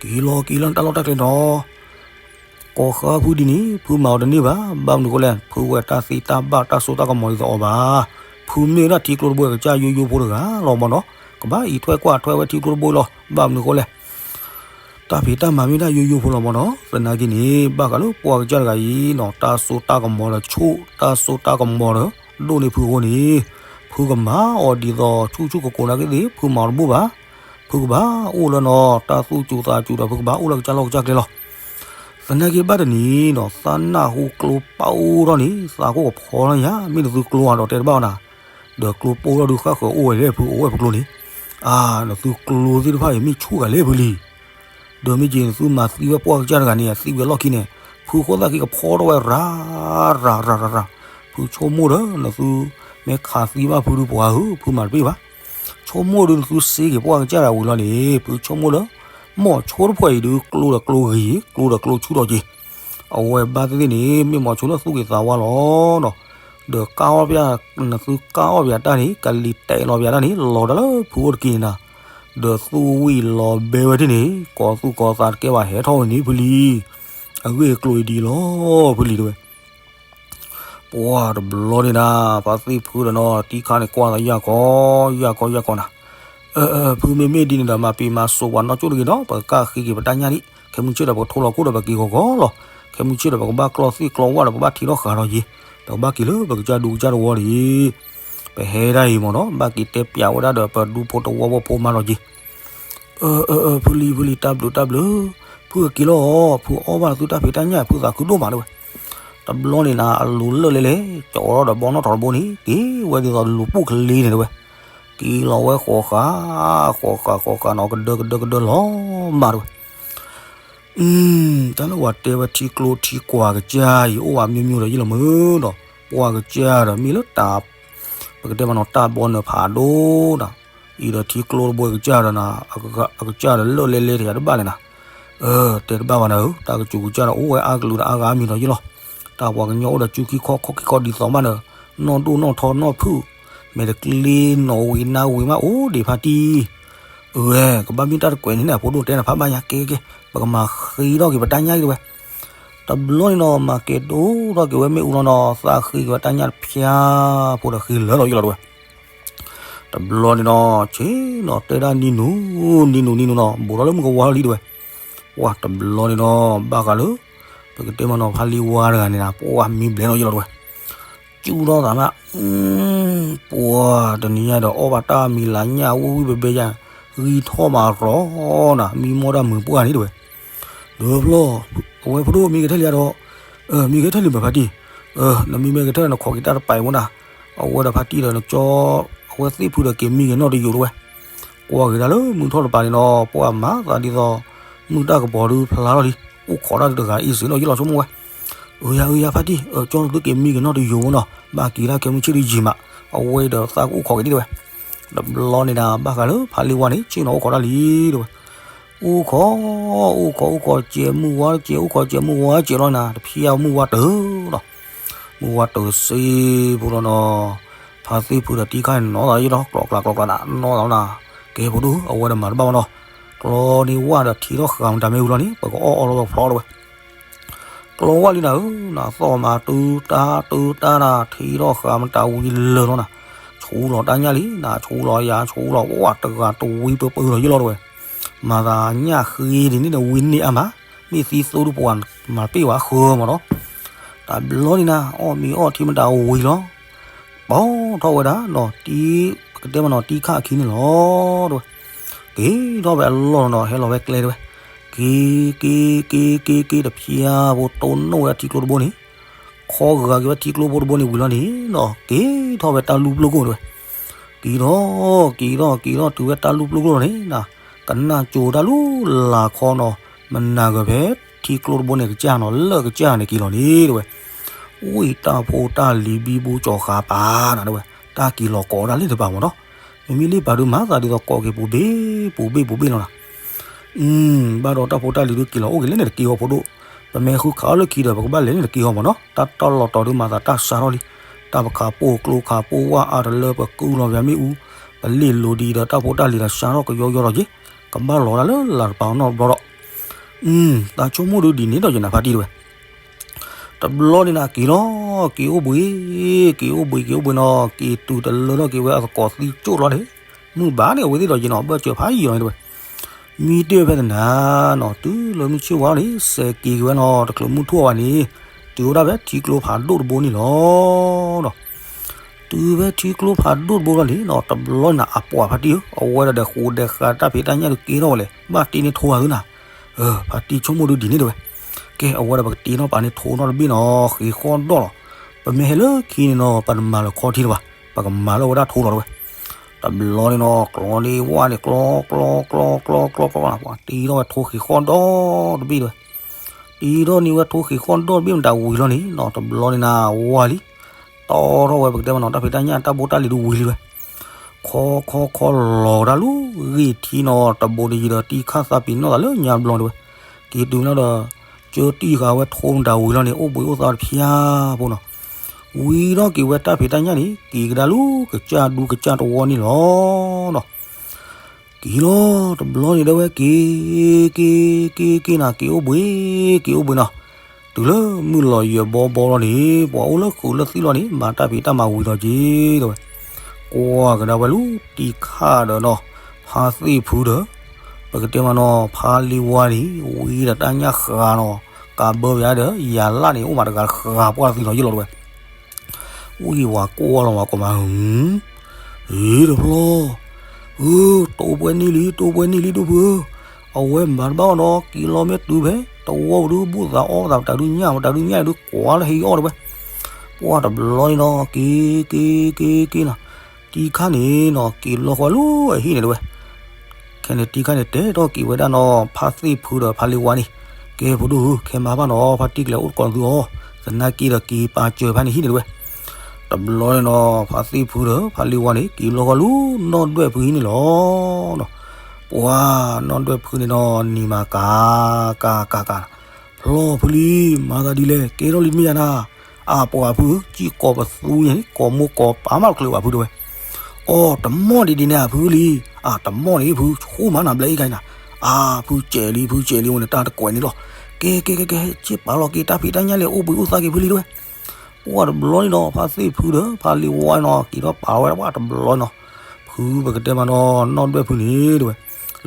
က့ၤလီၤက့ၤလၢနတၢ်လီၢ်တၢ်ကျဲနီၤ ကိးဃါဖုဒ်န့ၣ် ဖုမၤအီၤတန့ၢ်ဘၣ်. ဘၣ်မနုၤဃိလဲၣ် ဖုဝဲတၢ်သ့တၢ်ဘၣ်တၢ်စိတၢ်ကမီၤဒ်သိးအီၤဘၣ်. ဖုမ့ၢ်ဝဲဒၣ်ထံကျိတဘိအကစၢ်ယိယိဖိတဂၤလီၤမၢ်နီၤ, ကဘၣ်အံးထွဲကွၢ်ထွဲဝဲထံကျိတဘိလီၤ. ဘၣ်မနုၤဃိလဲၣ် တၢ်ဖံးတၢ်မၤမ့ၢ်ဒၣ်ယိယိဖိလီၤမၢ်နီၤ. သနာ်က့န့ၣ် ဘၣ်ဃးလၢပှၢ်ကစၢ်တဂၤအံၤနီၤ တၢ်စိတၢ်ကမီၤဒီးဆူၣ် တၢ်စိတၢ်ကမီၤဒီးဒိၣ်န့ၢ်ဖုအဃိန့ၣ်, ဖုကမၤအီၤဒ်သိးဆူၣ်ဆူၣ်ကိၤကိၤနာ်က့သ့ၣ် ဖုမၤအီၤတဘူၣ်ဘၣ်. ဖုကဘၣ်အိၣ်လၢနီၤ တၢ်သူၣ်စူၤသးစူၤဒီး ဖုကဘၣ်အိၣ်လၢကစၢ်လီၢ်ကစၢ်ကျဲလီၤ. သနာ်က့ဘၣ်တနံၤနီၤ သးနၢ်ဟူကျိပာ်အိၣ်ထီၣ်န့ၣ် သးကိၢ်ကဖီလီၤယၤ မ့ၢ်နသုကျိအါဒီးတဲတဘၣ်အီၤနၤ, ဒီးကျိပာ်အိၣ်ထီၣ်ဒုးဃၣ်ဃၢၤအိၣ်ဝဲလဲၣ် ဖုအိၣ်ဝဲဖုကျိန့ၣ်, အါ နသုကျိသ့ၣ်တဖၣ်အံၤ မ့ၢ်ဆူၣ်ဂၤလဲၣ်ဖုလံၤ ဒီးမ့ၢ်က့ၤနသုမၤသံဝဲပှၢ်ကစၢ်တဂၤန့ၣ် သံဝဲလီၢ်ခံန့ၣ်, ဖုဃိသးခံကဖီထီၣ်ဝဲရၤ ရၤ ရၤ ရၤ ရၤ, ဖုဆိကမိၣ်ဒီးနသုမ့ၢ်ခးသံဘၣ်ဖုဒုးပှၤဧၢ ဖုမၤတပ့ၢ်ဘၣ်. ဆိကမိၣ်ဒုးနသုစ့က့ၤပှၢ်ကစၢ်တဂၤဝံၤလီၤန့ၣ် ဖုဆိကမိၣ်လၢ မိၢ်ဆိတဖှဲးအံၤဒုး ကျိဒီးကျိဂ့ၤ ကျိဒီးကျိဆူၣ်ထီၣ်က့ၤ အဝဲဘၣ်သ့ၣ်သ့ၣ်န့ၣ် မ့ၢ်မိၤဆိလၢသူၣ်က့ၤသးဝါလီၤနီၤ, ဒီးကၢ်အီၣ်ပျၢ် နသုကၢ်အီၣ်ပျၢ်တၢ်န့ၣ် ကလံၤတဲာ်လီၤပျၢ်တၢ်န့ၣ် လီၤတၢ်လၢဖုအိၣ်တက့ၢ်န့ၣ်နၤ, ဒီးသူၣ်ဝံၣ်လီၤဘဲဝဲဒၣ်န့ၣ် ကိးသူၣ်ကိးသးတကဲဘၣ်ဟဲထီၣ်ဝဲန့ၣ်ဖုလံၤ, အဂ့ၢ်အကျိၤအံၤဒ်လီၤ ဖုလံၤတဲဝဲ ပှၢ်တဘျီန့ၣ်နၤ ဖါသ့ၣ်ဖုဒီးနီၤ တံခါန့ၣ်ကွၢ်သးယၢ်ကီ ယၢ်ကီ ယၢ်ကီနၤ, ဖုမ့မ့ၢ်ဒ်န့ၣ်ဒီး မၤပံာ်မၤစိးပှၤနီၢ်ကၠိၣ်တဂ့ၤနီၤ ပကကၢ်ဃ့က့ၤပတၢ်ညၣ်ဒံး ခဲမုၢ်ဆ့ၣ်ဒီး ပကထိလီၤကိၣ်ဒီးပက့ၤဂီၤဂီၤလီၤ, ခဲမုၢ်ဆ့ၣ်ဒီး ပကဘၣ်ကျီသ့ၣ်ကျီဝၣ်ဒီး ပကဘၣ်ထံထီၣ်ဃာ်ထီၣ်က့ၤ, ပကဘၣ်က့ၤလၢပကစၢ်ဒူကစၢ်တဝီဒံး ပဟဲဒၣ်အံၤမ့ၢ်နီၤ ဘၣ်က့ၤတဲပျးဝဲဒၣ်ဒီး ပဒူဖိတဝီဖိမးလီၤက့ၤ ဖုလံၤ ဖုလံၤ တၢ်ဘျုးတၢ်ဘျုး, ဖုကက့ၤလီၤအီၤ ဖုအီၣ်ဘၣ်နသုတၢ်ဖံးတၢ်ညၣ် ဖုသးခုဒိၣ်မးတဲဝဲ, တဘျီန့ၣ်နၤ အလိၤလၢာ်လဲၣ်လဲၣ် ကၠီထီၣ်ဒီးဘီနီၣ်ထီၣ်တဘိန့ၣ် က့ၤဝဲဒ်သိးလူၤပိၣ်ကလ့န့ၣ်တဲဝဲ, က့ၤလီၤဝဲဃိးဃာ် ဃိးဃာ် ဃိးဃာ်နီၤ ကဒၢကဒၢကဒၢလီၤမးတဲဝဲ တၢ်လၢပှၤတဲဝဲထံကျိထံကွၢ်ကစၢ်အံၤ အိၣ်ဝဲမျိုးမျိုးဒီးယံာ်လီၤမုၢ်ဒီး ပှၢ်ကစၢ်ဒီးမ့ၢ်လၢတၢ် ပကတဲမ့ၢ်နီၤ တၢ်ဘီနၢၤဖးဒိၣ်ဒီး အံၤဒီးထံကျိတဘိကစၢ်ဒီးနၤ အကစၢ်ဒီးလၢာ်လဲၣ်လဲၣ်တယၤတဘၣ်လဲၣ်နၤ, တဲတဘၣ်ဘၣ်နၤဧၢ တၢ်ကစူၤကစၢ်ဒီးအိၣ်ဝဲအါကလုာ်ဒီးအါဂၤမံၤဒီးယံာ်လီၤ, တၢ်ပှၤကညီအိၣ်ဒီးစုခံခီခီခံခီဒ်သိးမးနၤ, နီၢ်ဒိၣ်နီၢ်ထီနီၢ်ဖုၣ်, မဲာ်တကျ့နီၣ်ဝံၤနါဝံၤမးအိၣ်ဒံးဖါတံၢ် အဝဲ ကဘၣ်မ့ၢ်တၢ်တကွဲးန့ၣ်န့ၣ် အဖိဒိၣ်တဲနၤဖးဘၣ်ညါကဲကဲ, ပကမၤဃ့ထီၣ်က့ၤပတၢ်ညၣ်အံၤတဲဝဲ, တဘျီန့ၣ်နီၤ မၤကဲဒိၣ်ထီၣ်က့ၤဝဲမ့ၣ်အူလီၤနီၤ သးဃ့က့ၤဝဲတၢ်ညၣ်တဖျါ ဖိဒီးဃ့လၢာ်လီၤယံာ်လီၤတဲဝဲ, တဘျီန့ၣ်နီၤ ဆ့ၣ်နီၤတဲဒၣ်နံၤနူၤ နံၤနူၤနံၤနူၤနီၤ ဘူးထီၣ်လၢမုၢ်ကဝါလီၤလံတဲဝဲ, ပှၢ်တဘျီန့ၣ်နီၤ ဘၣ်ဃးလၢ ပကတဲမ့ၢ်နီၤ ဖါလံဝါတဂၤန့ၣ်နၤ ပှၢ်မံဘျဲၣ်နီၤယံာ်လီၤတဲဝဲ ကၠူထီၣ်သးမး ပှၢ်တနံၤညါဒီး အီၣ်ဘၣ်တၢ်မံၤလၤညၣ်ဝံၣ်ဝံၣ်ဘဲဘဲယါ ဂံၢ်ထီၣ်မးရီနၤ မံမီၢ်တၢ်မုာ်ပှၢ်န့ၣ်တဲဝဲ, ဒီးဖျီၣ် အဝဲဖိဒိၣ်မံကထၢၣ်လံဒီး မံကထၢၣ်လံမးဖါတံၢ်, နမံမ့ၢ်ကထၢၣ်နခိးက့ၤတၢ်တပာ်အံၤမ့ၢ်နၤ, အဝဲဒီးဖါတံၢ်ဒီးနကၠီ အဝဲသ့ၣ်ဖုဒီးက့ၤမံက့ၤနီၣ်တယိာ်တဲဝဲ, ကွၢ်က့ၤဒၣ်လၢမုၢ်ထီၣ်တပၤန့ၣ်နီၤ ပှၢ်မၤသးဒ်သိး မုၢ်တၢ်ကပီၤဒုးဖျါထီၣ်လံ, အိၣ်ခိးတၢ်တဂၤအံၤစ့ၢ်နီၤ ယံာ်လီၤဆိကမိၣ်ဝဲ, အၢ ယၤ အၢ ယၤ ဖါတံၢ် ကၠီနသုက့ၤမံက့ၤနီၣ်တယိာ်မ့ၢ်နီၤ ဘၣ်က့ၤတၢ်ခဲမုၢ်ဆ့ၣ်ဒုးယံာ်မး, အဝဲဒီးသးကအိၣ်ခိးက့ၤဒ်တဲဝဲ, တဘျီန့ၣ်နၤ ဘၣ်ဃးလၢဖါလံဝါန့ၣ် ဆ့ၣ်နီၤအိၣ်ခိးတၢ်လံတဲဝဲ, အိၣ်ခိး အိၣ်ခိး အိၣ်ခိး ကဲမုၢ်ဝါကဲ အိၣ်ခိးကဲမုၢ်ဝါကဲလီၤနၤ တဖျါမုၢ်ဝါတၢၤလီၤ, မုၢ်ဝါတၢၤစ့ဖိလီၤနီၤ, ဖါသ့ၣ်ဖုဒီးတံၢ်ခါန့ၣ်နီၤသးယံာ်လီၤ ကျိးကျါကျိးကျါနၤ နီၤသးနၤ, ကဲဖိဒိၣ် အဝဲဒီးမၤတဘၣ်ဘၣ်နီၤ, ကျီန့ၢ်ဝၣ်ဒီးထံထီၣ်ဃာ်မတၤမ့ၢ်ဝံၤလီၤန့ၣ် ပကအီၣ်အီလီၤဝဲဖျီတဲဝဲ ကျီဝၣ်လံနၤဧၢ, နသီၣ်မၤတုၤတၢ်တုၤတၢ်နၤ ထံထီၣ်ဃာ်မတၤဝံၤလၢာ်လီၤနၤ, ဆူလီၤတၢ်ညၣ်လံနၤ ဆူလီၤယၤ ဆူလီၤဝၣ်တဂၤတဝံပၢပၢလီၤယံာ်လီၤတဲဝဲ, မၤသးညၣ်ဃ့ဒ်န့ၣ်ဒီးဝံန့ၢ်အါမး, မ့ၢ်သံသိဒုးပှၤမၤပ့ၢ်ဝဲဃၢမးနီၤ. တဘျီန့ၣ်နၤ အီၣ်မ့ၤအီထံမတၤဝံၤလီၤ. ပိာ်ထီၣ်ဝဲဒၣ်နီၤ တံ ပကတဲမးနီၤတံခၣ်အခံန့ၣ်လီၤ တဲဝဲ. က့ၤထီၣ်ဝဲအလီၢ်နီၤ ဟဲလီၤဝဲကျဲတဲဝဲ. က့ၤ က့ၤ က့ၤ က့ၤ က့ၤ က့ၤတဖျါဖိတိၢ်နီၣ်ဝဲဒၣ်ထံကျိတဘိန့ၣ် ခီဂာ်က့ၤဝဲထံကျိဖိတဘိန့ၣ်ဝံၤလီၤန့ၣ်နီၤ က့ၤထီၣ်ဝဲတၢ်လူၢ်ပျိၢ်ကျိတဲဝဲ. က့ၤထီၣ် က့ၤထီၣ် က့ၤထီၣ်တုၤဝဲတၢ်လူၢ်ပျိၢ်ကျိလီၤန့ၣ်နၤ ကနၣ်ကၠိတၢ်လူၢ်လၢ်ခီနီၤ မနၤဂၤဖဲထံကျိတဘိန့ၣ်ကစၢ်နီၤ လၢကစၢ်န့ၣ်က့ၤလီၤန့ၣ်တဲဝဲ. ဝံၢ်တၢ်ဖိတၢ်လံၤဘံဘူကၠီၤဃာ်ပာ်နၤတဲဝဲ တၢ်က့ၤလီၤကိးဒၣ်လၢတပၤမးနီၤ. မ့မ့ၢ်လၢပာ်ဒုးမၤသးဒ်သိးကိးက့ၤပူၤဘ့ၣ်ပူၤဘ့ၣ်ပူၤဘ့ၣ်လီၤနၤ. ဘၣ်ဒီးတၢ်ဖိတၢ်လံၤဒုးက့ၤလီၤအိၣ်က့ၤလၢန့ၣ်တက့ၤအီၤဖိဒိၣ်. ပမ့ၢ်ဃုခးအီၤလၢခံဒီး ပကဘၣ်လဲၤန့ၣ်တက့ၤအီၤမးနီၤ. တၢ်တၢ်လီၤတီၤဒုးမၤသးတၢ်စှၤထီၣ်လံ. တၢ်ပခးပိာ်ကျိခးပိာ်ဝၣ်အါတလၢပကုၢ်လီၤပမ့ၣ်အူ, ပလ့ၢ်လိၤဒံးဒီးတၢ်ဖိတၢ်လံၤဒီးစှၤထီၣ်ကယီယီထီၣ်က့ၤ, ကဘၣ်လီၤဒၣ်လၢလၤတပၤအီၤနီတဘျီဒီး သးဆိကမိၣ်ဒုးဒ်န့ၣ်ဒီးယနၢ်ဖါတံၢ်တဲဝဲ. တဘျီန့ၣ်နၤက့ၤလီၤ, က့ၤအိၣ်ဘှံး, က့ၤအိၣ်ဘှံး က့ၤအိၣ်ဘှံးနီၤ, က့ၤတုၤတလၢထီၣ်က့ၤဝဲအသကိးသံကၠိၣ်လီၤန့ၣ်, မုၢ်ဘၣ်န့ၣ် အဝဲသ့ၣ်ဒီးယနီၤ ဘၢၣ်စၢၤဖးယံာ်လီၤန့ၣ်တဲဝဲ. မံတ့ၢ်ဝဲဖဲသနၤနီၤ, တုၤလၢမုၢ်ဆ့ၣ်ဝါန့ၣ် စဲးက့ၤက့ၤဝဲနီၤ, တချုးမုၢ်ထူၣ်အီၤဘၣ်န့ၣ် တုၤဝဲဒၣ်ဖဲထံကျိဖးဒိၣ်တဘိန့ၣ်လီၤ. ဒီး တုၤဖဲထံကျိဖးဒိၣ်တဘိလီၤန့ၣ်နီၤ, တဘျီန့ၣ်အပှၤဖါတံၢ်ဧၢ, အဝဲဒၣ်ဒီးဃိးဒဲးဃာ်တၢ်ဖံးတၢ်ညၣ်ဒုးကဲထီၣ်ဝဲလဲၣ်, ဘၣ်တ့န့ၢ်ထိအသုနၤ. ဖါတံၢ်ဆိကမိၣ်ဒုးဒ်န့ၣ်တဲဝဲ. ကဲ အဝဲဒၣ်ပကတ့ထီၣ်ပာ်န့ၢ်ထိနီတဘ့ၣ်နီၤ, ဃ့ၤဃီၣ်ဒီၣ်လီၤ. ပမ့ၢ်ဟဲလၢခံန့ၣ်နီၤ ပတမၤလၢခီထံလၢၤဘၣ်, ပကမၤလၢအဝဲဒၣ်ထိလီၤတဲဝဲ. တဘျီန့ၣ်နီၤ ကျီန့ၢ်ဝၣ်န့ၣ် ကျီ ကျီ ကျီ ကျီ ကျီ ကျီ ကျီ ပှၤတ့ထီၣ်ဝဲထိဃ့ၤဃီၣ်ဒီၣ်တဘ့ၣ်တဲဝဲ. တ့ထီၣ်န့ၢ်ဝဲထိဃ့ၤဃီၣ်ဒီၣ်တဘ့ၣ်မတၤဝံၤလီၤန့ၣ်နီၤ, တဘျီန့ၣ်နၤ ဝါလံ, တီထီၣ်ဝဲပကတဲမးနီၤ တၢ်ဖံးတၢ်ညၣ်တၢ်ဘိတၢ်လံၤဒုးဝံၤလံဝဲ. ခီခီခီလီၤတၢ်လူၤဂ့ၢ်ထံနီၤ, တဘိတယံၤဒီးတံၢ်ခၣ်သးပ့ၤနီၣ်သးလၢညါဘျီတဲဝဲ. က့ၤတုၤမးဒီး ကၢတံၢ်ဃာ်ဝဲထိမတၤဝံၤလီၤန့ၣ် အိၣ်ဘှံးအိၣ်သါတဖျါဖိနီၤ. ဝံၤထီၣ်က့ၤဝဲတၢ်ဖံးတၢ်ညၣ်န့ၣ် က့ၤကဒါလူၤကစၢ်ဒူကစၢ်တဝီန့ၣ်လီၤ. က့ၤလီၤ တဘျီန့ၣ်တဲဝဲ က့ၤ က့ၤ က့ၤ က့ၤနၤ က့ၤအိၣ်ဘှံး က့ၤအိၣ်ဘှံးနီၤ. တုၤလၢမုၢ်လီၤယၢၤဘီဘီလီၤန့ၣ် ပှၤအိၣ်လၢဃုာ်လၢသံလီၤန့ၣ် မၤတၢ်ဖံးတၢ်မၤဝံၤလီၤက့ၤတဲဝဲ. ကွၢ်ကဒါဝဲလူၤတံၢ်ခၣ်ဒီးနီၤ ဖါသ့ၣ်ဖုဒီး ပကတဲမးနီၤ ဖါလ့ဝါန့ၣ် ဝံၤဒီးတၢ်ညၣ်ဃာ်နီၤ ကးဘၢဝဲဒီး ယၤလၣ်န့ၣ် အိၣ်မးတဂၤဃာ်ပှၢ်သံလီၤယ့ၢ်လီၤတဲဝဲ. ဝံၤဝၤကွၢ်လီၤဝၤကိးမး ဧ့တဖျီၣ်, ဧၢ တိၢ်ပှဲၤန့ၢ်လံ တိၢ်ပှဲၤန့ၢ်လံ ဒိၣ်ဖုဧၢ, အဝဲမၤတဘၣ်အီၤဒီး က့ၤလီၤမ့ၢ်တုၤဖဲ တဝီပူၤဒုး ဘိၣ်သးအီၣ်သး ပတၤဒုးညၣ် ပတၤဒုးညၣ်ဒုး ကွၢ်လၢဟံးအီၣ်တဲဝဲ. ပှၢ်တဘျီန့ၣ်နီၤ က့ၤ က့ၤ က့ၤ က့ၤနီၤ, တံၢ်ခၣ်န့ၣ်နီၤ က့ၤလီၤဃီၤလၢအဟံၣ်န့ၣ်တဲဝဲ. ခဲန့ၣ်တံၢ်ခၣ်န့ၣ် တဲထီၣ်က့ၤဝဲဒၣ်နီၤ ဖါသ့ၣ်ဖုဒီးဖါလ့ဝါန့ၣ်, ကဲဖိဒိၣ်ဧၢ ခဲမၤဘၣ်နီၤ ဖါတံၢ်ကလဲၤအိၣ်တကိးသုအီၤ, သနာ်က့ဒီးက့ၤပာ်စၢၤဖဲန့ၣ်ဟံၣ်န့ၣ်တဲဝဲ. တဘျီန့ၣ်နီၤ ဖါသ့ၣ်ဖုဒီးဖါလ့ဝါန့ၣ် က့ၤလီၤဃီၤလၢနီၢ်ဒွဲၣ်ဖုဟံၣ်န့ၣ်လီၤ. ပှၢ်နီၢ်ဒွဲၣ်ဖုန့ၣ်နီၤ နံၤမၤကၤ ကၤ ကၤ ကၤ ဖျီၣ်ဖုလံ မၤသးဒ်လဲၣ် ကဲထီၣ်လံမ့ၢ်ယၤနၤ, အပှၤဖု ကံၣ်ကိးပသူညါန့ၣ် ကိးမိၢ်ကိးပၢ်မးတချုးဘၣ်ဖုတဲဝဲ. အိ တမီၢ်ဒ်ဒ်န့ၣ်အဖုလံ, အတမီၢ်န့ၣ်ဖု ဆိမးနၤဘျဲအံၤခါနၤ, အဖုစဲးလံ ဖုစဲးလံအိၣ်န့ၣ်တၢ်တကွဲးန့ၣ်လီၤ. ကဲ ကဲ ကဲ ကဲ ဆ့ပာ်လီၤက့ၤတၢ်ဖံးတၢ်ညၣ်လံ အိၣ်ဘှံးအိၣ်သါက့ၤဖုလံတဲဝဲ. ပှၢ်တဘျီန့ၣ်နီၤ ဖါသ့ၣ်ဖုဒီးဖါလ့ဝါနီၤ က့ၤထီၣ်ပာ်ဝဲဒၣ်ပှၢ်တဘျီနီၤ, ဖုပကတဲမးနီၤ နီၢ်ဒွဲၣ်ဖုန့ၣ်တဲဝဲ,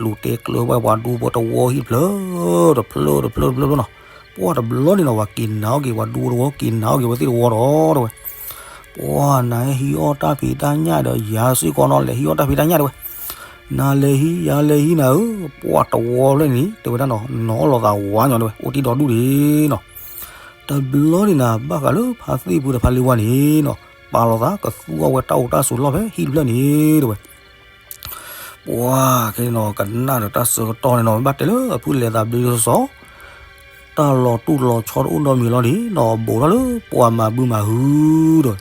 လူၤတဲကျၢၤဝဲပှၤဒူဖိတဝီဟံၣ်တဖျၢၣ် တဖျၢၣ် တဖျၢၣ် တဖျၢၣ် တဖျၢၣ်နီၤ. ပှၢ်တဘျီန့ၣ်နီၤ ပှၤက့ၤနာ်အီၣ်က့ၤပှၤဒူဖိတဝီ က့ၤနာ်အီၣ်က့ၤဝဲသ့ၣ်တဝီဒီးတဲဝဲ. ပှၢ်နဟဲဟံးအီၣ်တၢ်ဖံးတၢ်ညၣ်ဒီးယၤစ့ၢ်ကီးနီၤ လဲၤဟံးအီၣ်တၢ်ဖံးတၢ်ညၣ်တဲဝဲ. နလဲၤဟံး ယၤလဲၤဟံးနၤဧၢ, ပှၢ်တဝီဖျၢၣ်န့ၣ် တဲဝဲဒၣ်နီၤ နီၤလီၤသးဝါညီတဲဝဲ အိၣ်တ့ၢ်ဒီဒူၣ်ဒံးနီၤ. တဘျီန့ၣ်နၤ ဘၣ်ဃးလၢဖါသ့ၣ်ဖုဒီးဖါလ့ဝါန့ၣ်နီၤ ပာ်လီၤသးကသူအီၣ်ဝဲတၢ်အိၣ်တၢ်ဆိးလီၢ်ဖဲဟံၣ်တဖျၢၣ်န့ၣ်တဲဝဲ. ပှၢ်ခဲန့ၣ်နီၤ ကနၣ်ဒီးတၢ်ဆၢကတီၢ်န့ၣ်နီၤ ဘၣ်တဲလၢအဖုလဲၤသးဘျ့စီစီ တၢ်လီၤတူၢ်လီၤဆီတအိၣ်နီတမံၤလီၤန့ၣ်နီၤ ဘူးထီၣ်လၢပှၤမၤဘုမၤဟုဒီး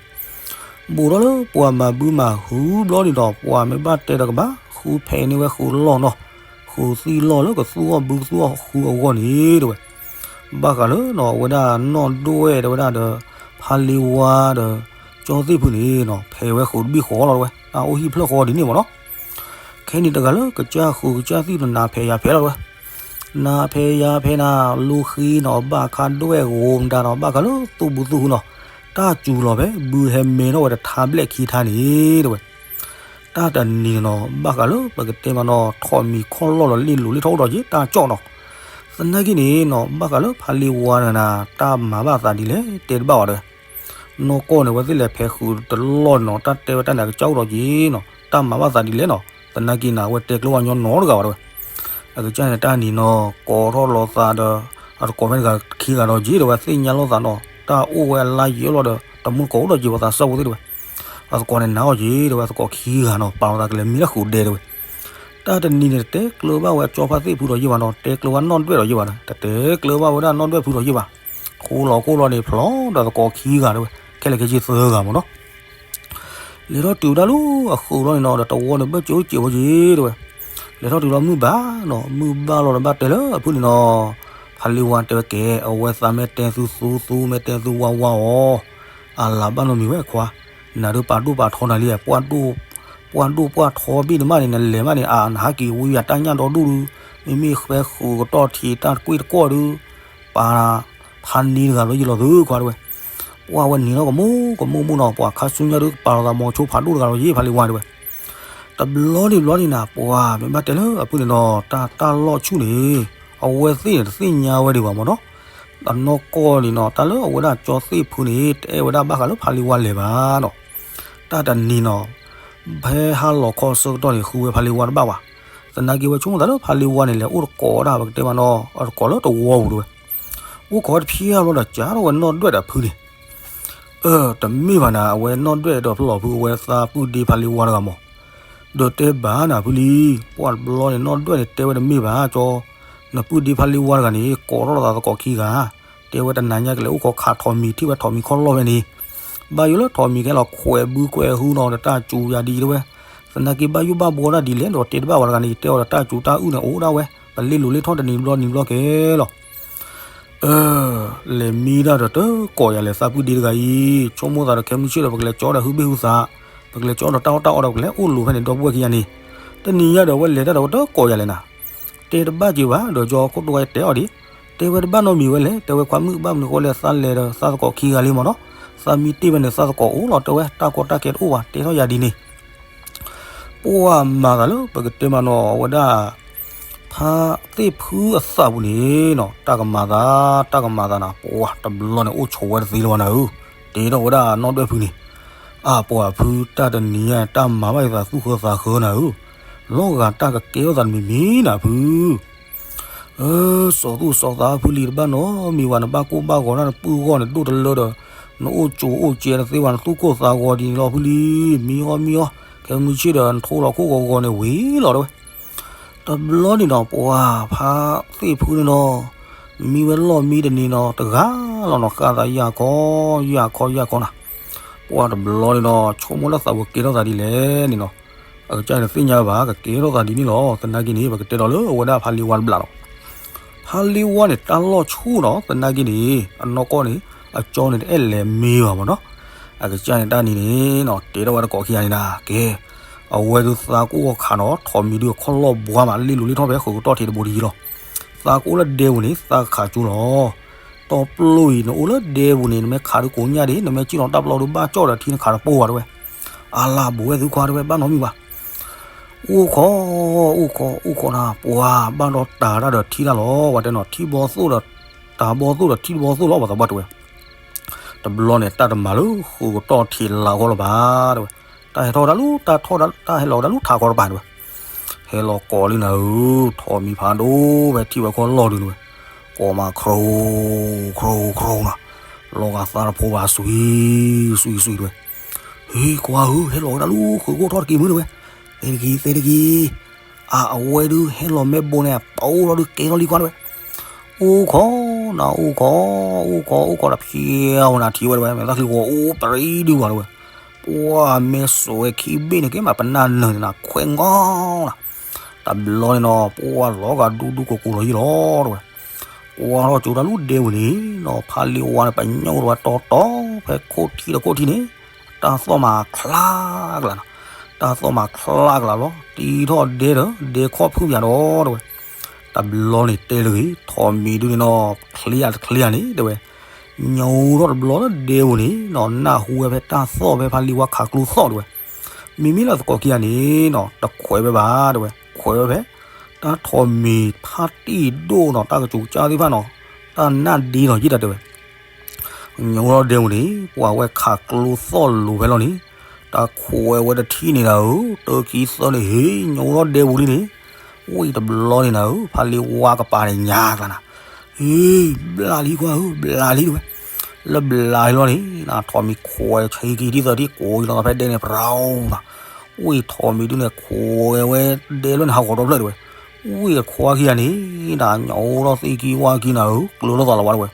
ဘူးထီၣ်လၢပှၤမၤဘုမၤဟုဘျီန့ၣ်ဒီး ပှၤမ့ၢ်ဘၣ်တဲဒီးကဘၣ် ဃုဖဲးန့ၢ်ဝဲဃုလီၢ်နီၤ, ဃုသံလီၢ်လၢကသူအီၣ်ဘုကသူအီၣ်ဃုအဂီၢ်န့ၣ်တဲဝဲ. ဘၣ်ဃးလၢနီၤ အဝဲဒၣ်နီၢ်ဒွဲၣ်တဲဝဲဒၣ်ဒီး ဖါလ့ဝါဒီး ကၠီသ့ၣ်ဖုန့ၣ်နီၤ ဖဲးဝဲဃုတဘ့ၣ်ဃီလီၤတဲဝဲ တၢ်အိၣ်ဟံၣ်ဖျၢၣ်ဃီဒ်န့ၣ်မ့ၢ်နီၤ. ခဲန့ၣ်တဂၤလၢကစၢ်ဃုကစၢ်သံၣ်နီၤ နၤဖဲးယၤဖဲးလီၤတဲဝဲ. နၤဖဲးယၤဖဲးနၤ လိဃ့နီၤ ဘၣ်ခါဒွဲၣ်ဂိၤမတၤနီၤ ဘၣ်ဃးလၢသူၣ်ဘုသူၣ်ဟုနီၤ တၢ်စူၤလီၤဖဲ ဘုဟဲမဲထီၣ်ဝဲတထါဘျဲၣ်ခံထါန့ၣ်တဲဝဲ. တၢ်တနံၤနီၤ ဘၣ်ဃးလၢပကတဲမးနီၤ ထိးမံၤခီၣ်လီၢ်လီၤ လ့ၣ်လိၤလ့ၣ်ထီၣ်အိၣ်ဒီးက့ၤတၢ်ကၠီၣ်နီၤ. သနာ်က့န့ၣ်နီၤ ဘၣ်ဃးလၢဖးလ့ဝါတဂၤန့ၣ် တၢ်မၤဘၣ်သးဒ်လဲၣ် တဲတဘၣ်ဝဲတဝဲ. နီၢ်ကီၢ်န့ၣ် အဝဲသ့ၣ်လဲၤဖဲးဃုာ်တလီၢ်န့ၣ်နီၤ တၢ်တဲဝဲတၢ်န့ၣ် အကစၢ်အိၣ်ဒီးက့ၤနီၤ တၢ်မၤဘၣ်သးဒ်လဲၣ်နီၤ. သနာ်က့န့ၣ် အဝဲတဲကျၢၤဝဲညီနီတဂၤဘၣ်တဝဲ. အကစၢ်န့ၣ်တၢ်နံၤနီၤ ကိးထီၣ်လီၤသးဒီး အတကိးဖဲတဂၤခံဂၤဒီးက့ၤတဝဲ သ့ၣ်ညါလိာ်သးနီၤ တၢ်အိၣ်ဝဲအလါယံာ်လီၤဒီး တမူတကိးအိၣ်ဒီးက့ၤဝဲသးစၢ်ဖိသ့ၣ်တဝဲ. အသကိးန့ၣ်နာ်အီၤက့ၤတဝဲ အသကိးခံဂၤနီၤ ပာ်လီၤသးကလဲၤမံလၢဃုာ်ဒဲတဝဲ. တၢ်တနံၤန့ၣ် တတဲကျၢၤဘၣ်ဝဲကၠီဖါသ့ၣ်ဖုဒီးယ့ၢ်ဘၣ်နီၤ တဲကျၢၤဘၣ်နီၢ်ဒွဲၣ်ဒီးယ့ၢ်ဘၣ်ဒီး တတဲကျၢၤဘၣ်ဝဲဒၣ်နီၢ်ဒွဲၣ်ဖုဒီးယ့ၢ်ဘၣ်. ဃိလီၤဃိလီၤန့ၣ် ဖျီဒီးသကိးခံဂၤတဝဲ ခဲလၢာ်ခဲဆ့သၢဂၤမ့ၢ်နီၤ. လဲၤထီၣ်တုၤဝဲဒၣ်လၢအဃုာ်လီၤန့ၣ်နီၤ ဒီးတဝီန့ၣ်ဘၢၣ်စၢၤအိၣ်စဲးဝဲက့ၤတဝဲ. လဲၤထီၣ်တုၤလီၤမုၢ်ဘၣ်နီၤ မုၢ်ဘၣ်လီၤဒီးဘၣ်တဲလၢအဖုန့ၣ်နီၤ ဖးလ့ဝါတဲဝဲကဲ အဝဲသးမ့ၢ်တဲသုသူသူ မ့ၢ်တဲသုဝါဝါအီၤ အလၤဘၣ်နီတမံၤဝဲခွါ, နၤဒုးပာ်ဒိၣ်ပာ်ထီနၤလံ ပှၢ်ဒိၣ်ပှၢ်ထီဘ့ၣ်နမးန့ၣ် နလဲၤမးန့ၣ် အနဟးက့ၤဝံယၤတၢ်ညၣ်ဒီဒူၣ်ဒုး, မ့မ့ၢ်ဃဲဃုာ်ကတီၢ်ထံးတၢ်တကွ့ၢ်တကွီၢ်ဒုး, ပာ်ဖးန့ၢ်တဂၤလီၤယံာ်လီၤသုခွါတဝဲ. ပှၢ်ဝဲန့ၣ်လီၤကမိၢ်ကမိၢ်မုၢ်နီၤ ပှၤခါဆူညါဒုးကပာ်လီၤသးမီၤဆိဖးဒိၣ်တဂၤလီၤယံာ်ဖးလ့ဝါတဝဲ. တဘျီန့ၣ်ဘျီန့ၣ်နၤ ပှၤမ့ၢ်ဘၣ်တဲလၢအဖုန့ၣ်နီၤ တၢ်တၢ်လီၢ်ဆူၣ်န့ၣ် အဝဲသ့ၣ်န့ၣ်တသ့ၣ်ညါဝဲဒံးဘၣ်မ့ၢ်နီၤ. အနီၢ်ကီၢ်န့ၣ်နီၤ တၢ်လၢအဝဲဒၣ်ကၠီသ့ၣ်ဖုန့ၣ် တအဲၣ်ဝဲဒၣ်ဘၣ်ဃးလၢဖးလ့ဝါလဲၤဘၣ်နီၤ. တၢ်တနံၤနီၤ ဖဲဟါလီၤခီဆၢကတီၢ်န့ၣ် ဃုဝဲဖးလ့ဝါတဘၣ်ဘၣ်. သနာ်က့ဝဲဆိကမိၣ်သးလၢဖးလ့ဝါန့ၣ် လဲၤအိၣ်တကိးဒၣ်ပကတဲမ့ၢ်နီၤ အတကိးလၢတဝီပူၤတဝဲ. အိၣ်ခိးတဖျဲလီၤဒီးကးထီၣ်ဝဲနီၢ်ဒွဲၣ်ဒီးဖုန့ၣ် အၢ တမ့ၢ်ဘၣ်နၤ အဝဲနီၢ်ဒွဲၣ်ဒီးဖျီၣ်ဖု အဝဲသးပုၢ်ဒ့ဖးလ့ဝါတဂၤမး, ဒီးတဲဘၣ်နၤဖုလံ. ပှၢ်တဘျီန့ၣ် နီၢ်ဒွဲၣ်န့ၣ်တဲဝဲတမ့ၢ်ဘၣ်ကၠီ, နပုၢ်ဒ့ဖးလ့ဝါတဂၤန့ၣ် ကိးထီၣ်လီၤသးသကိးခံဂၤ, တဲဝဲတနၤညါကလဲၤအိၣ်ခိးခးထိးမံၤထံၣ်ဝဲထိးမံၤခီၣ်လီၢ်ဖဲန့ၣ်, ဘၣ်ယိၣ်လၢထိးမံၤကဟဲလီၤခွဲးဘုကွဲးဟူနီၤ ဒီးတၢ်စူၤယၤဒ်အံၤတဲဝဲ. သနာ်က့ဘၣ်ယိၣ်ဘၣ်ဘှီတၢ်ဒ်လဲၣ်ဒီးတဲတဘၣ်ဝဲတဂၤန့ၣ် ယတဲအီၤဒီးတၢ်စူၤတၢ်အုၣ်န့ၣ်အိၣ်ဒၣ်ဝဲ, ပလ့လိၤလ့ထီၣ်တနံၤဘျီနံၤဘျီကဲလီၤ. အၢ လဲၤမံတၢ်ဒီးတကိးယၤလဲၣ် သးပုၢ်ဒ့တဂၤအံၤ, ဆိကမိၣ်သးဒီးခဲမုၢ်ဆ့ၣ်ဒီး ပကလဲၤကၠီဒီးဟုဘ့ၣ်ဟုသး, ပကလဲၤကၠီဒီးတၢ်အီၣ်တၢ်အီဒီး ပကလဲၤအိၣ်လိၤဖဲန့ၣ်ဒီပုၢ်ဝဲၢ်ခံဂၤန့ၣ်, တနံၤညါဒီးဝဲလဲၤတၢ်ဒီးဝဲတကိးယၤလဲၣ်နၤ, တဲတဘၣ်က့ၤဘၣ် ဒီးကၠီခိၣ်တိဝဲတဲအီၤဒ်, တဲဝဲတဘၣ်နီတမံၤဝဲလဲၣ်, တဲဝဲခွါမုၣ်ဘၣ်မနုၤဃိလဲၣ် သးလဲၤဒီးသးသကိးခံဂၤလံမ့ၢ်နီၤ, သးမံတ့ၢ်ဝဲန့ၣ် သးသကိးအိၣ်လီၤတဲဝဲ တၢ်ကီတၢ်ခဲတအိၣ်ဘၣ် တဲထီၣ်ယၤဒ်န့ၣ် ပှၢ်မၤသးလၢပကတဲမ့ၢ်နီၤ အဝဲဒၣ် ဖါသ့ၣ်ဖုအသးပူၤန့ၣ်နီၤ တၢ်ကမၤသး တၢ်ကမၤသးနၤ ပှၢ်တဘျီန့ၣ် အိၣ်ဆိးဝဲတသ့လၢၤဘၣ်နၤဧၢ, တဲထီၣ်ဝဲဒၣ်နီၢ်ဒွဲၣ်ဖုန့ၣ်, အပှၤဖုတၢ်တနံၤညါ တၢ်မၤဘၣ်ယသးသူၣ်ဃၢသးဃၢနၤဧၢ, လီၤဂာ်တၢ်ကကဲထီၣ်သးတမံၤမံၤနၤဖု စီၤသူၣ်စီၤသးဖုလံၤတဘၣ်နီတမံၤဘၣ် နဘၣ်ကိၢ်ဘၣ်ဂီၤဒၣ်နပုၢ်ဂီၢ်န့ၣ်ဒိၣ်တလၢဒီး နအိၣ်ကၠိအိၣ်ကဲတသ့ဘၣ် နသူၣ်ကိၢ်သးဂီၤဒ်န့ၣ်လီၤဖုလံၤ, မံအီၣ်မံအီၣ် ခဲမုၢ်ဆ့ၣ်ဒီး နထိလီၤခိၣ်ဂီၤဂီၤန့ၣ်ဝံၤလီၤတဲဝဲ. တဘျီန့ၣ်နီၤ ပှၤဖါသ့ၣ်ဖုန့ၣ်နီၤ မံဝဲလီၢ်မံတနံၤနီၤ တဂၤလီၤနီၤ ဃၣ်သးယၢ်ခီ ယၢ်ခီ ယၢ်ခီနၤ, ပှၢ်တဘျီန့ၣ်နီၤ ဆိကမိၣ်လၢသးပူၤကဲထီၣ်သးဒ်လဲၣ်န့ၣ်နီၤ အကစၢ်န့ၣ်တသ့ၣ်ညါဘၣ် ကကဲထီၣ်သးဒ်န့ၣ်လီၤ. သနာ်က့န့ၣ် ပကတဲဒီးလၢအဝဲဒၣ်ဖါလ့ဝါတဘျီလီၤ. ဖါလ့ဝါန့ၣ် တၢ်လီၢ်ဆူၣ်နီၤ သနာ်က့န့ၣ် အနီၢ်ကီၢ်န့ၣ် အကၠီန့ၣ်တအဲၣ်လဲၤမ့ၢ်ဘၣ်မ့ၢ်နီၤ, အကစၢ်န့ၣ်တၢ်န့ၣ်န့ၣ်နီၤ တဲထီၣ်ဝဲတကိးခံဂၤန့ၣ်နၤ ကဲ အဝဲဒုးသးကအိၣ်ခးနီၤ ထိးမံၤဒုးအခီၣ်လီၢ်ဘှါမး လ့လိၤလ့ထီၣ်ဖဲဃုာ်ကတီၢ်ထံးတဘိဒ်အံၤလီၤ. သးကအိၣ်လၢဒဲပူၤန့ၣ် သးကခးကၠိလီၤ. တီပျိအံၤ နအိၣ်လၢဒဲပူၤန့ၣ် နမ့ၢ်ခးဒုးကိးညၣ်ဒံး နမ့ၢ်စံၣ်လီၤတၢ်ပျီဒုးဘၣ်ကၠီၣ်ဒီးထံနခးတပိၢ်ဘၣ်တဲဝဲ. အလၢဘိးဝဲသုခွါတဲဝဲ ဘၣ်နီတမံၤဘၣ်. အိၣ်ခိး အိၣ်ခိး အိၣ်ခိးနၤ ပှၤဘၣ်ဒီးတၤတၢ်ဒီးထံတၢ်လီၤ ပှၤတဲနီၤ ထံဘီသိၣ်ဒီး တၤဘီသိၣ်ဒီးထံတဘီသိၣ်လီၤ ပှၤသးပှၢ်တဲဝဲ. တဘျီန့ၣ် တၢ်တမၤလၢဃုာ်ကတီၢ်ထံးလၤဂီၢ်လၢၤဘၣ်တဲဝဲ. တၢ်ဟဲထီၣ်ဝဲဒၣ်လၢ တၢ်ထီၣ်ဒၣ် တၢ်ဟဲလီၤဝဲဒၣ်လၢထးခီတပၤတဲဝဲ. ဟဲလီၤကိးလံနၤဧၢ, ထိးမံၤဖးဒိၣ်ဖဲထံၣ်ဝဲခီၣ်လီၢ်ဒုးတဲဝဲ. ကိးမး ခရိ ခရိ ခရိနၤ, လီၤဂာ်သးတဖိဘၣ် စွံ စွံ စွံတဲဝဲ. ဟ့ၣ် ကွၢ်ဧၢ ဟဲလီၤဝဲဒၣ်လၢဃုာ်ကတီၢ်တက့ၢ်မုၢ်တဲဝဲ. သ့တက့ၢ် သ့တက့ၢ်. အ အဝဲဒုးဟဲလီၤမ့ၢ်ဘိန့ၣ် ပအိၣ်ထီၣ်ဒုးကဲထီၣ်လံကွၢ်တဲဝဲ. အိၣ်ခိးနၤ အိၣ်ခိး အိၣ်ခိး အိၣ်ခိးတဖျဲဝဲနၤ ထံၣ်ဝဲတဲဝဲ မဲာ်သၣ်ချံဂီၤအိၣ်ပရံဒုးဘၣ်တဲဝဲ. ပှၢ်မ့ၢ်စိာ်ဝဲခံဘ့ၣ်န့ၣ် ကဲမးပနၢ်နၢၤန့ၣ်နၤ ခွဲးငီနၤ. တဘျီန့ၣ်နီၤ ပှၢ်လီၤဂာ်ဒူဒူကိးကိးလီၤယံၤလီၤတဲဝဲ. ကွၢ်ထီၣ်ကၠိတၢ်လူၢ်ဒဲပူၤန့ၣ်နီၤ ဖါလ့ဝါန့ၣ် ပညိၣ်တဝဲတီတီ ဖဲခိၣ်ထံးဒီးခိၣ်ထံးန့ၣ် တၢ်သီၣ်မးချါကလၤနီၤ, တၢ်သီၣ်မးချါကလၤလီၤ. တံထီၣ်ဒဲဒီး ဒဲခီၣ်ဖုၣ်ပယၤဒီးတဲဝဲ. တဘျီန့ၣ်တဲလၢဂ့ၤ ထိးမံၤဒုန့ၣ်နီၤ ချ့ယၤတချ့ယၤန့ၣ်တဲဝဲ. ညိထီၣ်တဘျီလၢဒဲပူၤန့ၣ်နီၤ နၢ်ဟူဝဲဖဲတၢ်သီၣ်ဖဲဖါလ့ဝါခးကျိသီၣ်တဲဝဲ. မ့မ့ၢ်လၢသကိးခံဂၤန့ၣ်နီၤ တခွဲးဝဲဘၣ်တဲဝဲ, ခွဲးဝဲဖဲ အထိးမံၤဖးတံၢ်ဒိၣ်နီၤ တၢ်ကစူၤကစၢ်သ့ၣ်တဖၣ်နီၤ, တၢ်နၢ်ဒ့နီၤ ယံၣ်တၢ်တဲဝဲ, ညိထီၣ်ဒဲပူၤန့ၣ် ပှၤဝဲခးကျိသီၣ်လိၤဖဲလီၤန့ၣ်, တၢ်ခွဲးဝဲတထံၣ်န့ၣ်နၤဧၢ, တၢ်ခံသၢန့ၣ် ဟ့ၣ်ညိထီၣ်ဒဲပူၤလံန့ၣ်, ဝံၣ်တဘျီန့ၣ်နၤဧၢ, ဖါလ့ဝါကပၤန့ၣ်ညါကျါနၤ, ဟ့ၣ် ဘျးလံခွါဧၢ ဘျးလံတဲဝဲ, လၢဘျးလံလီၤန့ၣ် နထိးမံၤခွဲးဆံခံထံၣ်သၢထံၣ်ကိးလီၤဖဲဒဲန့ၣ် ပြၤနၤ ဝံၣ်ထိးမံၤဒုန့ၣ် ခွဲးဝဲဒဲလီၤန့ၣ် ဟးဂီၤဒီဖျၢၣ်တဲဝဲ, ဝံၣ်အခွါခံဂၤန့ၣ် နညိထီၣ်သ့ၣ်ခံဝါခံနၤဧၢ, ကျၢၤလိာ်သးလီၤဝဲတဲဝဲ,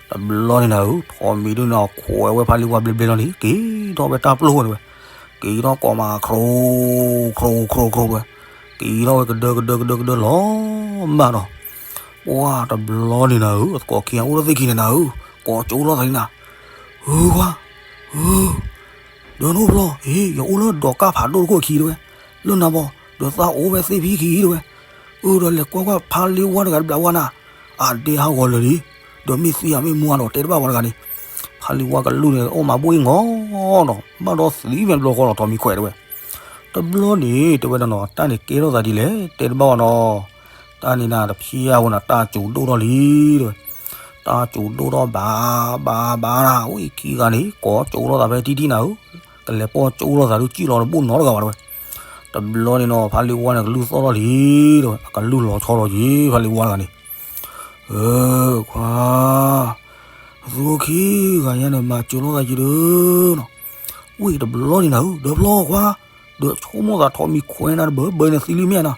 တဘျီန့ၣ်နၤဧၢ, ထိးမံၤဒုန့ၣ် ခွဲးဝဲဖါလ့ဝါဘျဲဘျဲလီၤန့ၣ် က့ၤထီၣ်ဝဲတၢ်ပျိၢ်ဝဲတဲဝဲ, က့ၤထီၣ်ကိးမး ခရိ ခရိ ခရိ ခရိတဲဝဲ, က့ၤထီၣ်ဝဲကဒၢကဒၢကဒၢကဒၢလီၤမးနီၤ, ပှၤတဘျီန့ၣ်နၤဧၢ, အသကိးခံဂၤအိၣ်လၢသ့ၣ်ခံန့ၣ်နၤဧၢ, ကိးကၠိလိာ်သးလံနၤ, ဧၢခွါ ဧၢ ဒီးနိဖျီ ဟ့ၣ် ယအိၣ်လၢဒီးကၢ်ဖးဒိၣ်တခိၣ်ခံတဲဝဲ, လၢနၤဘီ ဒီးသးအိၣ်ဝဲသ့ၣ်ဖံခံတဲဝဲ, အၢ ဒီးလဲၤကွၢ်ကွၢ်ဖါလ့ဝါတဂၤတဘျီဝါနၤ, အဒဲဟးဂီၤလၢာ်လံ, ဒီးမ့ၢ်သံဧါမ့ၢ်မူဧါဒီးတဲတဘၣ်ဝဲတဂၤန့ၣ်, ဖါလ့ဝါကလုၢ်န့ၣ် အိၣ်မးဘိၣ်အံၤငီၢ်နီၤ ဘၣ်ဒီးသံဖဲဘျီဃီလီၤ ထိးမံၤခွဲးတဲဝဲ, တဘျီန့ၣ် တဲဝဲဒၣ်နီၤ တၢ်န့ၣ်ကဲထီၣ်သးဒ်လဲၣ် တဲတဘၣ်ဝဲနီၤ, တၢ်န့ၣ်နၤတဖျါဝဲနၤ တၢ်စူၤဒိၣ်ထီၣ်လံတဲဝဲ, တၢ်စူၤဒိၣ်ထီၣ်ဘၣ်ဘၣ်ဘၣ်နၤ ဝံၣ်ခံဂၤန့ၣ် ကိးကၠိလိာ်သးဖဲထံထံၣ်နၤဧၢ, ကလဲၤပိာ်ကၠိလိာ်သးဒုး စံၣ်လီၤတဘိၣ်နီတဂၤဘၣ်တဲဝဲ, တဘျီန့ၣ်နီၤ ဖါလ့ဝါန့ၣ် ကလုၢ်သီၣ်ထီၣ်လံတဲဝဲ, အကလုၢ်လီၤဆီလီၤက့ၤ ဖါလ့ဝါတဂၤန့ၣ်, ဧၢ ခွါ သုအိၣ်ခံဂၤညါန့ၣ် မၤစၢၤလိာ်သးက့ၤဒီးနီၤ, ဝံၣ်တဘျီန့ၣ်နၤဧၢ ဒီးဖျီခွါ, ဒီးဆိကမိၣ်သးထိးမံၤခွဲးနၤတဘၢဘၢန့ၣ်သံလံမ့ၢ်နၤ,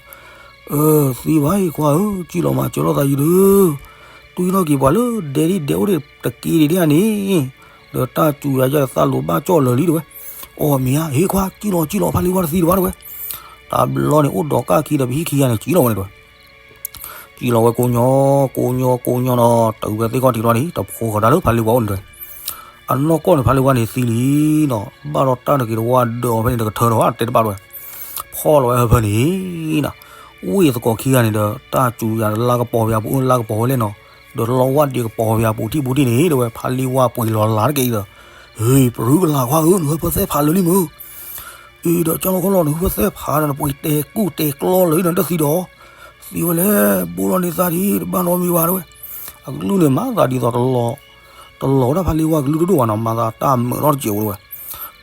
အၢ သံဘၣ်အံၤခွါဧၢ စံၣ်လီၤမၤစၢၤလိာ်သးက့ၤဒီး, တွံၢ်ထီၣ်က့ၤပှၤလၢဒဲဒ်ဒဲအိၣ်ဒံးတက့ၢ်ဒံးဒ်န့ၣ်, ဒီးတၢ်စူၤယၤယၤသးလိၤဘၣ်ကၠီၣ်လၢာ်လံတဲဝဲ, အီၣ်မ့ၢ်ဧါ ဟ့ၣ်ခွါ စံၣ်လီၤစံၣ်လီၤ ဖါလ့ဝါတသံတဘၣ်တဲဝဲ, တဘျီန့ၣ် အိၣ်ဒီးကၢ်ခံဒီးပဟံၣ်ခံဂၤန့ၣ် စံၣ်လီၤဝဲန့ၣ်တဲဝဲ စံၣ်လီၤဝဲကိးညီ ကိးညီကိးညီနီၤ တုၤဖဲသ့ၣ်ခီၣ်ထံးတဘျီန့ၣ် တဖိးဃီၤတၢ်လၢဖါလ့ဝါအိၣ်န့ၣ်တဲဝဲ, အနီၢ်ကီၢ်န့ၣ် ဖါလ့ဝါန့ၣ်သံလံနီၤ ဘၣ်ဒီးတၢ်တဂ့ၤတဝါဒၢးအီၤဖဲန့ၣ် တကထၢဒီးတဲတဘၣ်တဲဝဲ, ဖီၣ်လီၤဝဲဟၢဖၢန့ၣ်နီၤ, ဝံၣ်သကိးခံဂၤန့ၣ်ဒီး တၢ်စူၤယၤလါကပီၤပယၤပူၤ လါကပီၤဝဲလဲၣ်နီၤ, ဒီးလီဝၣ်ဒံးကပီၤပယၤပူၤထံၣ်ပူၤထံၣ်န့ၣ်တဲဝဲ ဖါလ့ဝါပှ့ၤလီၤလၤတက့ၢ်ဒီး, ဟ့ၣ် ပရူကလၤခွါဧၢ နဟၢဖၢသဲဖးလၢာ်လံမုၢ် အံၤဒီးကၠီလီၤခီလီၤ နဟၢဖၢသဲဖးဒီး နပှ့ၤတဲကူၣ်တဲကျီလၢာ်အံၤဒီး နတသံဒီး, သံဝဲလဲၣ် ဘိလီၤန့ၢ်သးဒံး တဘၣ်နီတမံၤဘၣ်တဲဝဲ, အကလုၢ်န့ၣ်မၤသးဒ်သိး တလီၤဝဲဒၣ်ဖါလ့ဝါကလုၢ်တဒိၣ်ဘၣ်နီၤ မၤသးတၢ်မုာ်ထီၣ်တစဲးဖိတဲဝဲ,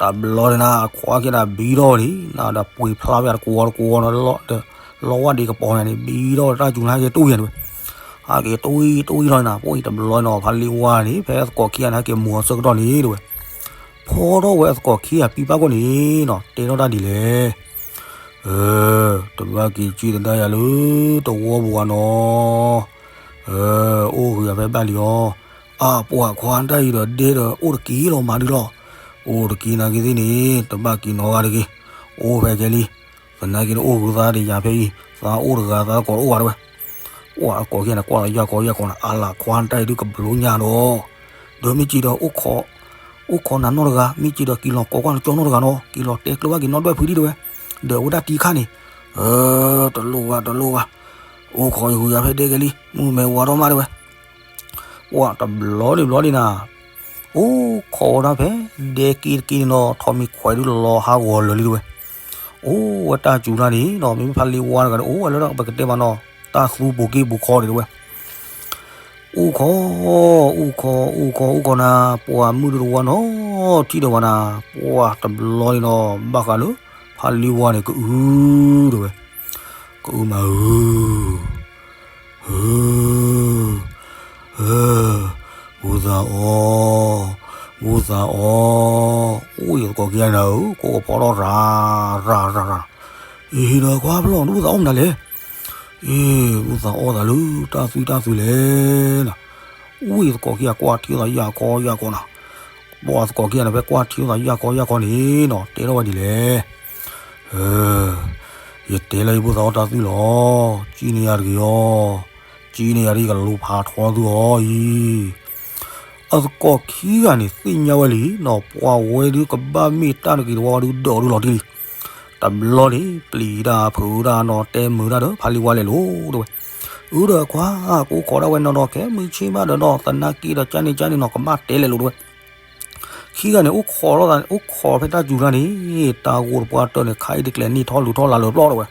တဘျီန့ၣ်နၤ အခွါက့ၤနၤဘံထီၣ်ဝဲန့ၣ် နဒီးပှ့ၤဖျါဝဲတကွီတကွီနီၤ လီဝၣ်ဒံးကပီၤန့ၣ် ဘံထီၣ်ဝဲတၢ်စူၤန့ၣ် ဟဲက့ၤတွံၢ်ယၤတဲဝဲ, ဟဲက့ၤတွံၢ်တွံၢ်ထီၣ်န့ၣ် ပှၤအံၤတဘျီနီၤ ဖါလ့ဝါန့ၣ် ဖဲအသကိးခံဂၤန့ၣ် ဟဲက့ၤမူၤအဆၢကတီၢ်န့ၣ်တဲဝဲ, ဖီထီၣ်ဝဲအသကိးခံဂၤပံပၢ်ကွီၢ်န့ၣ်နီၤ တဲထီၣ်တၢ်ဒ်လဲၣ် ဧၢ, တဘၣ်က့ၤစံၣ်တဒါယၤလၢတဝီပူၤဘၣ်နီၤ, အိၣ်ဂ့ၤယၤဖဲဘၣ်လံအီၤ, အပှၤခွါတၢ်အံၤဒီးဒဲဒီးအိၣ်တက့ၢ်လီၤမးဒုလီၤ, အိၣ်တက့ၢ်နာ်က့ၤသ့ၣ်န့ၣ် တဘၣ်က့ၤနီတဂၤတဂ့ၤ, အိၣ်ဖဲကဲလံ, သနာ်က့န့ၣ်အိၣ်ဂ့ၤသးဒီးယၤဖဲအံၤ သးအိၣ်တဂၤသးသကိးတအိၣ်ဘၣ်တဲဝဲ, ပှၤအသကိးခံဂၤန့ၣ် ကွၢ်လီၤယၢ်ကီယၢ်ကီနၤ အလၤခွါတၢ်အံၤဒုးကဘျိညါဒီး, ဒီးမ့ၢ်စံးဒီး အိၣ်ခိးနၤနီတဂၤ မ့ၢ်စံးဒီးက့ၤလီၤကိးကွၢ်နကၠီနီတဂၤနီၤ က့ၤလီၤတဲကျၢၤဘၣ်က့ၤနီၣ်ဒွဲၣ်ဖုဒံးတဲဝဲ, ဒီးအဝဲဒၣ်တံၢ်ခါန့ၣ်, ဧၢ, တလိၣ်ဘၣ် တလိၣ်ဘၣ်, အိၣ်ခိးယဂုၤယၤဖဲဒဲကဲလံ မုၢ်မဲာ်ဝါထီၣ်မးတဲဝဲ, ပှၤတဘျီဒံးဘျီဒံးနၤ, အိၣ်ခိးဝဲဒၣ်ဖဲဒဲက့ၤတက့ၤန့ၣ်နီၤ ထိးမံၤခွဲးဒုးလီၤဟးဂီၤလၢာ်လံတဲဝဲ, အိၣ်ဝဲတၢ်စူၤတၢ်န့ၣ်နီၤ မ့မ့ၢ်ဖါလ့ဝါတဂၤန့ၣ် အိၣ်ဝဲလၢပကတဲမးနီၤ တၢ်သူပူၤက့ၢ်ပူၤခီဒံးတဲဝဲ အိၣ်ခိး, အိၣ်ခိး အိၣ်ခိး အိၣ်ခိးနၤ, ပှၤမုၢ်ဒိၣ်တဝါနီၤ ထံၣ်ဒီးဝဲနၤ, ပှၤတဘျီန့ၣ်နီၤ ဘၣ်ဃးလၢ ဖါလ့ဝါန့ၣ် ကအုတဲဝဲ, ကအုမးဧၢ, ဧၢ, ဧၢ, ဘူၣ်သးအီ, ဘူၣ်သးအီ, အိၣ်ယသကိးခံဂၤန့ၣ်ဧၢ, ကိးကဖီထီၣ်ရၤ, ရၤ ရၤ ရၤ, အံၤဒီးကွၢ်ဖျီၣ် နဘူၣ်သးအီမနုၤလဲၣ် အ့ ဘူၣ်သးအီသးလၢတၢ်သွံၣ်တၢ်သွံၣ်လဲၣ်နီၤ, အိၣ်ယသကိးခံဂၤကွၢ်ထံသးယၢ်ခီယၢ်ခီနီၤ, ပှၤသကိးခံဂၤန့ၣ် ဖဲကွၢ်ထံသးယၢ်ခီယၢ်ခီန့ၣ်နီၤ တဲထီၣ်ဝဲဒ်လဲၣ်, ဧၢ, ယတဲလၢယဘူၣ်သးအီတၢ်သွံၣ်လီၤ, စံးန့ၢ်ယၤတဂ့ၤအီၤ, စံးန့ၢ်ယၤတဂ့ၤ ကလူၤဖးထီသုအီၤအံၤ အသကိးခံဂၤန့ၣ် သ့ၣ်ညါဝဲလံနီၤ, ပှၤဝဲဒုးကဘၣ်မ့ၢ်တၢ်တဂ့ၤတဝါဝဲဒုး ဒိးဒုးလီၤတံၢ်လံ. တဘျီန့ၣ် ပျံၤတၢ်ဖုးတၢ်နီၤ တဲမုာ်တၢ်ဒီး ဖါလံဝါလဲၤလိၤတဲဝဲ, အုဒီးခွါ ကိးခိးဒၣ်ဝဲနီၤဒီး ခဲမုၢ်ဆ့ၣ်ဘၣ်ဒီးနီၤ သနာ်က့ဒီးကန့ၣ်ကန့ၣ်နီၤ ကဘၣ်တဲလဲၤလိၤတဲဝဲ. ခံဂၤန့ၣ် အိၣ်ခိးလီၤသး အိၣ်ခိးဖဲတၢ်စူၤတၢ်န့ၣ် တၢ်ဂိၢ်တပှၢ်တၢၢ်န့ၣ် ခါအံၤတကျဲၤန့ၢ်ထီၣ်လူၤထီၣ်လါလၢပျီတဲဝဲ.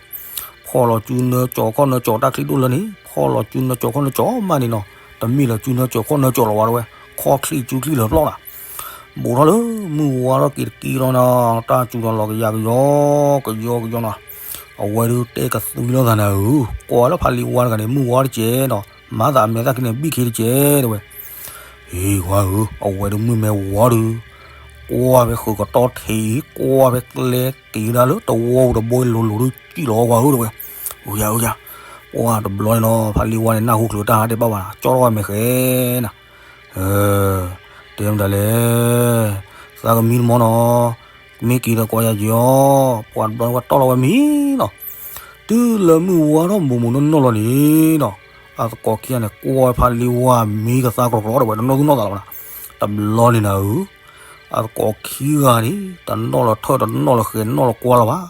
ဖီၣ်လီၤစုနၢကၠီၤခီၣ်နၢကၠီၤ တၢ်ချံဒိၣ်လၢန့ၣ် ဖီၣ်လီၤစုနၢကၠီၤခီၣ်နၢကၠီၤမးန့ၣ်နီၤ, တမ့ၢ်လၢစုနၢကၠီၤခီၣ်နၢကၠီၤလီၤဝဲဒၣ်ဝဲ, ခီၣ်ချံစုချံလၢပျီၢ်နၤ, ဘူးထီၣ်လၢမုၢ်ဝါထီၣ်က့ၤတက့ၢ်လီၤနီၤ, တၢ်စူၤထီၣ်လီၤကယၤကယီ ကယီကယီနီၤ, အဝဲဒၣ်တဲကသွံလိာ်သးနၤဧၢ, ကွၢ်လၢဖးလံဝါတဂၤန့ၣ် မုၢ်ဝါတကဲးနီၤ, မၤသးအမဲာ်သၣ်ခံန့ၣ် ဘံၣ်ခ့တကဲးတဲဝဲ ဟ့ၣ်ဝါဧၢ, အဝဲဒၣ်မုၢ်မဲဝါဒုး, ကွၢ်ဖဲဃုာ်ကတီၢ်ထံးအံၤ ကွၢ်ဖဲကျဲက့ၤဒၣ်လၢတဝီပူၤတဘိလိၤလိၤဒုး စံၣ်လီၤဝဲကွၢ်ဧၢတဲဝဲ, အယၤအယၤ, ပှၢ်တဘျီန့ၣ်နီၤ ဖးလံဝါန့ၣ် နၢ်ဟူချုးတၢ်ဟးတဲဘၣ်ဘၣ်နီၤ ကၠီထီၣ်ဝဲမဲာ်ဃဲနၤ, တဲမတၤလဲၣ်, သးကမံတမီနီၤ, မ့ၢ်က့ၤဒီးကိးယၤက့ၤအီၤ, ပှၢ်တဘျီန့ၣ်ဝဲတီၢ်လီၤဝဲမံနီၤ တုၤလၢမုၢ်ဝါထီၣ်မိၢ်မိၢ်နီၢ်နီၢ်လီၤန့ၣ်နီၤ, အသကိးခံဂၤန့ၣ် ကွၢ်ဖးလံဝါမံကသါကြီကြီဒီးဝဲ တနီၣ်သူၣ်နီၣ်သးလီၤဘၣ်နၤ, တဘျီန့ၣ်နၤဧၢ, အသကိးခံဂၤန့ၣ် တနီၣ်လီၤထၢၣ်တနီၣ်လီၤဃဲၤနီၣ်လီၤကွၢ်လီၤဘၣ်,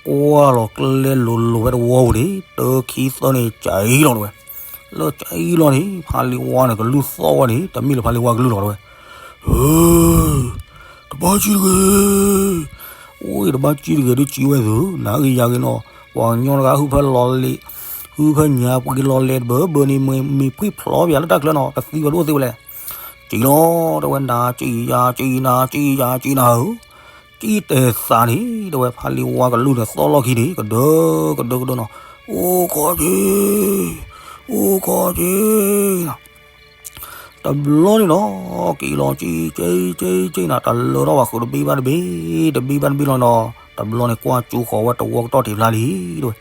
ကွၢ်လီၤကျဲလိၤလိၤဖဲတဝီပူၤန့ၣ် တၢခံသၢန့ၣ် ကၠံလီၤတဲဝဲ, လၢကၠံလီၤန့ၣ် ဖးလံဝါန့ၣ် ကလုၢ်သီၣ်ဝဲန့ၣ် တမ့ၢ်လၢဖးလံဝါကလုၢ်လီၤတဲဝဲ ဧၢ, တဘၣ်ကံၣ်တဂ့ၤ, အိၣ်တဘၣ်ကံၣ်တဂ့ၤ ဒုးကံၣ်ဝဲသု, နၤဂ့ၤယၤဂ့ၤနီၤ, ပှၤကညီတဂၤ ဟုၣ်ဖဲလီၤလဲၤ, ဟုၣ်ဖဲညါပှ့ၤလီၤလဲၤတဘၢဘၢန့ၣ် မ့ၢ်ဖှံဖျိပယၤလၢတၢ်ချၢနီၤ, ကသံဝဲဒၣ်အိၣ်သ့ဝဲလဲၣ်, ကံၣ်လီၤတဲဝဲ နၤကံၣ်ယၤကံၣ်နၤကံၣ်ယၤကံၣ်နၤဧၢ, ကံၣ်တဲာ်သးန့ၣ် တဲဝဲ ဖးလံဝါကလုၢ်န့ၣ် သီၣ်လီၢ်ခံန့ၣ် ကဒၢကဒၢကဒၢနီၤ, အိၣ်ခီက့ၤ, အိၣ်ခီက့ၤနီၤ တဘျီန့ၣ်နီၤ, က့ၤလီၤက့ၤက့ၤက့ၤက့ၤနၤ တလၢထီၣ်ဘၣ်ဃုာ်တဘ့ၣ်ဘၣ်တဘ့ၣ်, တဘ့ၣ်ဘၣ်တဘ့ၣ်လီၤနီၤ, တဘျီန့ၣ် ကွၢ်ကၠိဃီၤဝဲတဝီကတီၢ်ထံးဖျါလံတဲဝဲ,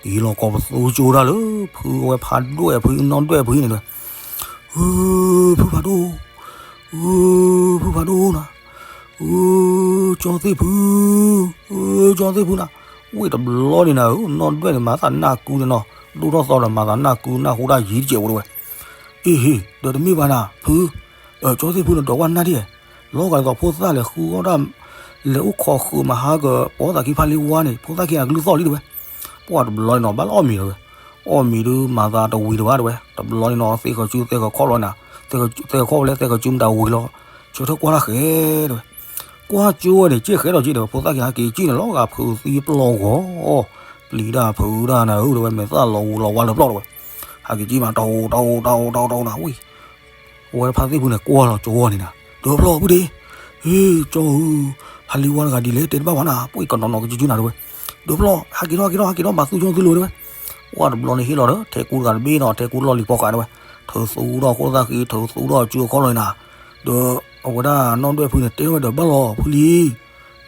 က့ၤလီၤကိးပသူကၠိတၢ်လၢ ဖုအဝဲဖးဒွဲၣ်ဖု နီၣ်ဒွဲၣ်ဖုန့ၣ်တဲဝဲ, ဧၢ, ဖုဖးဒိၣ်, ဧၢ, ဖုဖးဒိၣ်နၤ, ဧၢ, ကၠီသ့ၣ်ဖု, ဧၢ, ကၠီသ့ၣ်ဖုနၤ, ဝ့ၢ်တဘျီန့ၣ်နၤဧၢ, နီၣ်ဒွဲၣ်န့ၣ် မၤသးနၢ်ကူန့ၣ်နီၤ, ဒိၣ်ထီၣ်သီဒီး မၤသးနၢ်ကူနၢ်ဟူတၢ်ယံၤတစဲးဖိတဲဝဲ အ့ဟ့, ဒီးတမ့ၢ်ဘၣ်နၤ ဖု, ကၠီသ့ၣ်ဖုန့ၣ် ဒိးဝဲနၢ်ဒံး, လီၤဂာ်ဒ်သိးဖိသၣ်လဲၤဃုအီၣ်တၢ်, လဲၤအိၣ်ခိးဃုာ်မဟါက ပိာ်သးခံဖးလံဝါန့ၣ် ဖိသၣ်ခံဂၤကလုၢ်သီၣ်လံတဲဝဲ, ပှၢ်တဘျီန့ၣ်နီၤ ဘၣ်လၢအီၣ်မ့ၤတဲဝဲ, အီၣ်မ့ၤဒုးမၤသးတဝံၤတဘၣ်တဲဝဲ, တဘျီန့ၣ်နီၤ သဲဃီၤစု သဲဃီၤခီၣ်လီၤနၤ, သဲဃီၤခီၣ်ဝဲလၢသဲဃီၤစုမတၤဝံၤလီၤ, ဆၢထၢၣ်ကွၢ်တၢ်ဃဲတဲဝဲ, ကွၢ်ကၠိဝဲန့ၣ် က့ၣ်ဃဲဒီးက့ၣ်တဲဝဲ, ဖိသၣ်ခံဂၤဟဲက့ၤကံၣ်န့ၣ် လီၤဂာ်ဖုးသံပျီၢ်ဂီၤ ပျံၤတၢ်ဖုးတၢ်နၤဧၢတဲဝဲ, မဲာ်သၣ်လီၤဝူၤလီၤဝါလၢပျီၢ်တဲဝဲ, ဟဲက့ၤကံၣ်မး တၢ်အိၣ်တၢ်အိၣ်တၢ်အိၣ်တၢ်အိၣ်တၢ်အိၣ်နၤဝံၤ အဝဲဖါသ့ၣ်ဖုန့ၣ် ကွၢ်လီၤကၠိဝဲန့ၣ်နၤ, ဒီးဖျီၣ်ဖုဒ့, ဟ့, ကၠီဧၢ, ဖးလံဝါတဂၤဒ်လဲၣ် တဲတဘၣ်ဘၣ်နၤ, ပှ့ၤကနီၤနီၤကစုစုနၤတဲဝဲ, ဒီးဖျီၣ် ဟဲက့ၤထီၣ် ဟဲက့ၤထီၣ် ဟဲက့ၤထီၣ် ဘၣ်သူကၠိသုလိၤတဲဝဲ, ပှၢ်တဘျီန့ၣ်ဟ့ၣ်လီၤဒီး ထဲကူတဂၤတဘ့ၣ်နီၤ, ထဲကူလီၢ်လံၤဖီဃာ်တဲဝဲ, ထုးသူဒီးခိၣ်သၣ်ဃံ ထုးသူဒီးကၠိအခီၣ်လီၤနၤ, ဒီးအဝဲဒၣ်နီၣ်ဒွဲၣ်ဖုန့ၣ် တဲထီၣ်ဝဲဒီးဘၣ်လီၤဖုလံ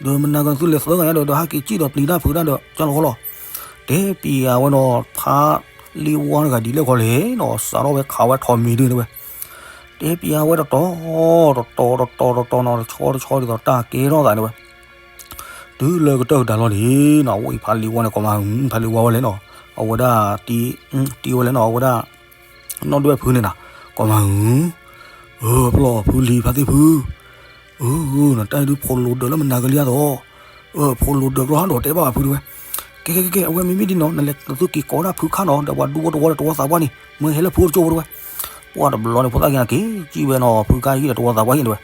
ဒီးမနၤကသုလဲၤသၢဂၤညါဒီး ဒီးဟဲက့ၤကံၣ်ဒီးပျံၤတၢ်ဖုးတၢ်ဒီး ကၢလီၤဃီလီၤ, တဲပျံၤအဝဲနီၤ ဖးလံဝါတဂၤဒ်လဲၣ်ခီလဲၣ်နီၤ, စးထီၣ်ဝဲခးဝဲထိးမံၤဒုန့ၣ်ဝဲ, တဲပျံၤအဝဲတတီၤ တတီၤ တတီၤ တတီၤနီၤ, တဆီတဆီဒ်သိးတၢ်ကဲထီၣ်သးန့ၣ်ဝဲ, တုၤလၢကတၢၢ်ကဒါလီၤန့ၣ်နီၤ, ဝံၤဖးလံဝါန့ၣ် ကိးမးဟု ဖးလံဝါဝဲလဲၣ်နီၤ, အဝဲဒၣ် တံၤဝဲလဲၣ်နီၤ, အဝဲဒၣ် နီၣ်ဒွဲၣ်ဖုန့ၣ်နၤ ကိးမးဟု, အၢ ပျီၢ်ဖုလံၤဖါသ့ၣ်ဖု, အၢ နတၢ်အံၤဒုးဖိလိၤဒၢးလၢမနၤကလံၤအသိး, အၢ ဖိလိၤဒၢးကျီဟးဒီးတဲဘၣ်ဖုတဲဝဲ, ကဲကဲကဲ အဝဲမ့မ့ၢ်ဒ်နီၤ နလဲၤနသုက့ၤကိးဒၣ်ဖုခါနီၤ ဒီးပှၤဒူဝဲတဝီဒီးတဝီသးပှၢ်န့ၣ် မ့ၢ်ဟဲလၢဖုတကၠိဖိတဲဝဲ, ပှၢ်တဘျီန့ၣ် ဖိသၣ်ခံဂၤက့ၤကံၣ်ဝဲနီၤ ဖုခါဟံၣ်ဒီးတဝီသးပှၢ်ဟံၣ်တဲဝဲ,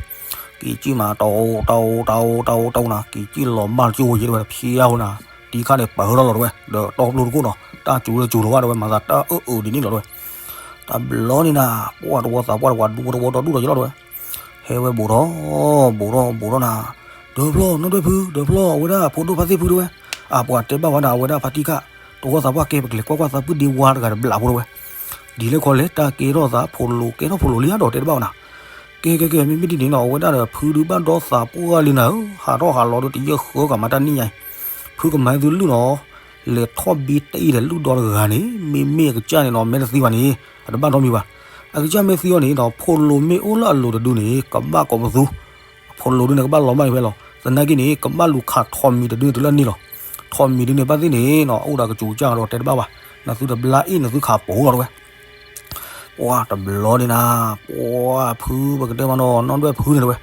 က့ၤကံၣ်မး တၢ်အိၣ်တၢ်အိၣ်တၢ်အိၣ်တၢ်အိၣ်နၤ က့ၤကံၣ်လီၤဘၣ်တကၠိဖိယံၤတဲဝဲ ဖျါဝဲနၤ, တံၤခါန့ၣ် ပၢၢ်ထီၣ်လီၤတဲဝဲ, ဒီးတီပျိတကိၣ်နီၤ တၢ်စူၤလၢစူၤလီၤဘၣ်တဲဝဲ မၤသးတၢ်အၢၣ်အုးဒ်န့ၣ်လီၤတဲဝဲ တဘျီန့ၣ်နၤ ပှၢ်တဝီသးပှၢ်ဒီးပှၤဒူဝဲတဝီဒီဒူၣ်ဒီးယလီၤတဲဝဲ, ဟဲဝဲဘူးထီၣ် ဘူးထီၣ်ဘူးထီၣ်နၤ, ဒီးဖျီၣ်နီၣ်ဒွဲၣ်ဖု ဒီးဖျီၣ် အဝဲဒၣ်ဖိဒိၣ်ဖါသ့ၣ်ဖုတဲဝဲ, အပှၤတဲဘၣ်ဝဲဒၣ် အဝဲဒၣ်ဖါတံၢ်ခါ တဝီသးပှၢ်ကဲ ပကလဲၤကွၢ်ကွၢ်သးပုၢ်ဒ့ဝါတဂၤတဘျးဖိတဲဝဲ, ဒ်လဲၣ်ခီလဲၣ် တၢ်ကဲထီၣ်သးဖိလိၤကဲထီၣ်ဖိလိၤလံဧါဒီးတဲတဘၣ်ဝဲနၤ, ကဲကဲကဲ မ့မ့ၢ်ဒ်န့ၣ်နီၤ အဝဲဒၣ်ဒီးဖုဒုးဘၣ်ဒီသးပှၢ်လံနၤဧၢ, ဟးထီၣ်ဟးလီၤဒီးတယၢၢ်ဃၢကၤမၤတၢ်နံၣ်ညါအံၤ, ဖုကမၤသုလုၢ်နီၤ လဲၤထီၣ်ဘံတအံၤဒီးလုၢ်ဒီတဂၤန့ၣ် မ့မ့ၢ်အကစၢ်န့ၣ်နီၤ မဲာ်တသံဘၣ်န့ၣ် အတဘၣ်ထီၣ်မံၤဘၣ်. အကစၢ်မ့ၢ်သံအီၤန့ၣ်နီၤ ဖိလိၤမ့ၢ်အိၣ်လၢအလိၤတဒုန့ၣ် ကဘၣ်ကိးပသူ, အဖိလိၤဒုန့ၣ် ကဘၣ်လီၤမၢ်န့ၣ်ဖဲလီၤ. သနာ်က့န့ၣ် ကဘၣ်လူၤခးထိးမံၤတဒုန့ၣ်တုၤလၢန့ၣ်လီၤ. ထိးမံၤဒုန့ၣ် ဘၣ်သ့ၣ်န့ၣ်နီၤ အိၣ်ဒီးကစူၤကစၢ်ဒီးတဲတဘၣ်ဘၣ်. နသုတဘျါအ့ၣ် နသုခးပိၤလီၤတဲဝဲ ပှၢ်တဘျီန့ၣ်နၤ, ပှၢ်ဖုပကတဲမးနီၤ နီၢ်ဒွဲၣ်ဖုန့ၣ်တဲဝဲ,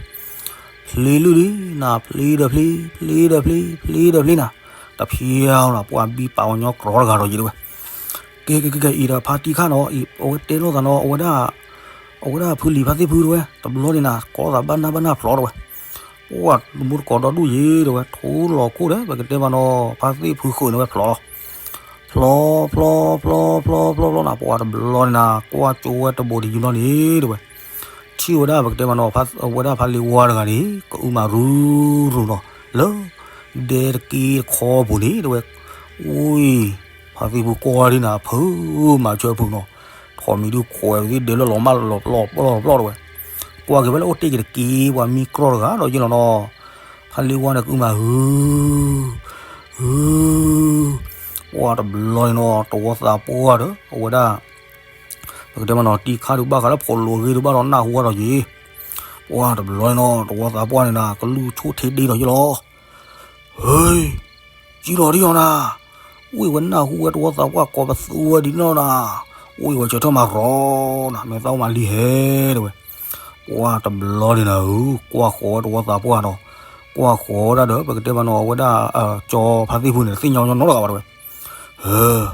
ဖျ့လုၢ်ဒံးနၤ ဖျ့ဒီးဖျ့, ဖျ့ဒီးဖျ့, ဖျ့ဒီးဖျ့နၤ, တဖျါနီၤ ပှၢ်ဘံပာ်ဝဲညီကြီတဂၤဒီးယံၤတဲဝဲ. ကဲကဲကဲကဲ အံၤဒီးဖါတံၢ်ခါနီၤ အဝဲတဲလိာ်သးနီၤ အဝဲဒၣ်, အဝဲဒၣ်ဖုလံၤဖါသ့ၣ်ဖုတဲဝဲ, တဘျီန့ၣ်နၤ ကိးသးဘၣ်နၢ်ဘၣ်နၢ်ဖျိးတဲဝဲ. ပှၢ်တမူတကိးဒီဒူၣ်ယံၤတဲဝဲ ထိလီၤခိၣ်ဒီး ပကတဲမးနီၤ ဖါသ့ၣ်ဖုဃုာ်န့ၣ်ဝဲဖျိးလီၤ. ဖျီဖျီဖျီဖျီဖျီဖျီနၤ ပှၤတဘျီန့ၣ်နၤ ကွၢ်ကၠိဝဲတဘိးတယံၤဘျီန့ၣ်တဲဝဲ, ထံၣ်ဝဲဒၣ်ပကတဲမးနီၤ ဝဲဒၣ်ဖါလ့ဝါတဂၤန့ၣ် ကအုမၤရူၤရူၤနီၤ လၢ ဒဲတက့တခီပူၤန့ၣ်တဲဝဲ, အိၣ် ဖါသ့ၣ်ဖုကွၢ်ဒ်နၤ ဖုမၤဆၢဖုနီၤ, ထိးမံၤဒုးခွဲးဝဲသ့ၣ် ဒဲလၢလီၤမၢ်လီၤပျီၣ်ပျီၣ်ပျီၣ်တဲဝဲ, ကွၢ်က့ၤဝဲလၢအိၣ်တ့ၢ်က့ၤတက့ ပှၤမံကြီတဂၤဒီးယ့ၢ်လီၤနီၤ, ဖါလ့ဝါန့ၣ် ကအုမၤဟု ဟု ပှၢ်တဘျီန့ၣ်နီၤ တဝီသးပှၢ်ဒီး အဝဲဒၣ် ပကတဲမးနီၤ တံခါဒုးဘၣ်ဃးလၢဖိးလိာ်ဂ့ၤဒုးဘၣ်ဒီးနၢ်ဟူဝဲဒီးယ့ၢ်, ပှၢ်တဘျီန့ၣ်နီၤ တဝီသးပှၢ်န့ၣ်နၤ ကလုၢ်ဆိၣ်ထံဒ့ဒီးယ့ၢ်လီၤ, ဟ့ ကံလီၤဒ်အီၤနၤ, အိၣ်ဝဲနၢ်ဟူဝဲတဝီသးပှၢ်ကိးပသူဝဲဒ်နီၢ်နၤ, အိၣ်ဝဲဆၢထၢၣ်မၤရီနၤ မ့ၢ်သးအိၣ်မၤလံဟဲတဲဝဲ, ပှၢ်တဘျီန့ၣ်နၤဧၢ ကွၢ်ဃီၤဝဲတဝီသးပှၢ်နီၤ, ကွၢ်ဃီၤဝဲဒၣ်ဒီး ပကတဲမးနီၤ အဝဲဒၣ် ကၠီဖါသ့ၣ်ဖုန့ၣ် တသ့ၣ်ညါညီနီတဂၤဘၣ်တဲဝဲ, ဟ့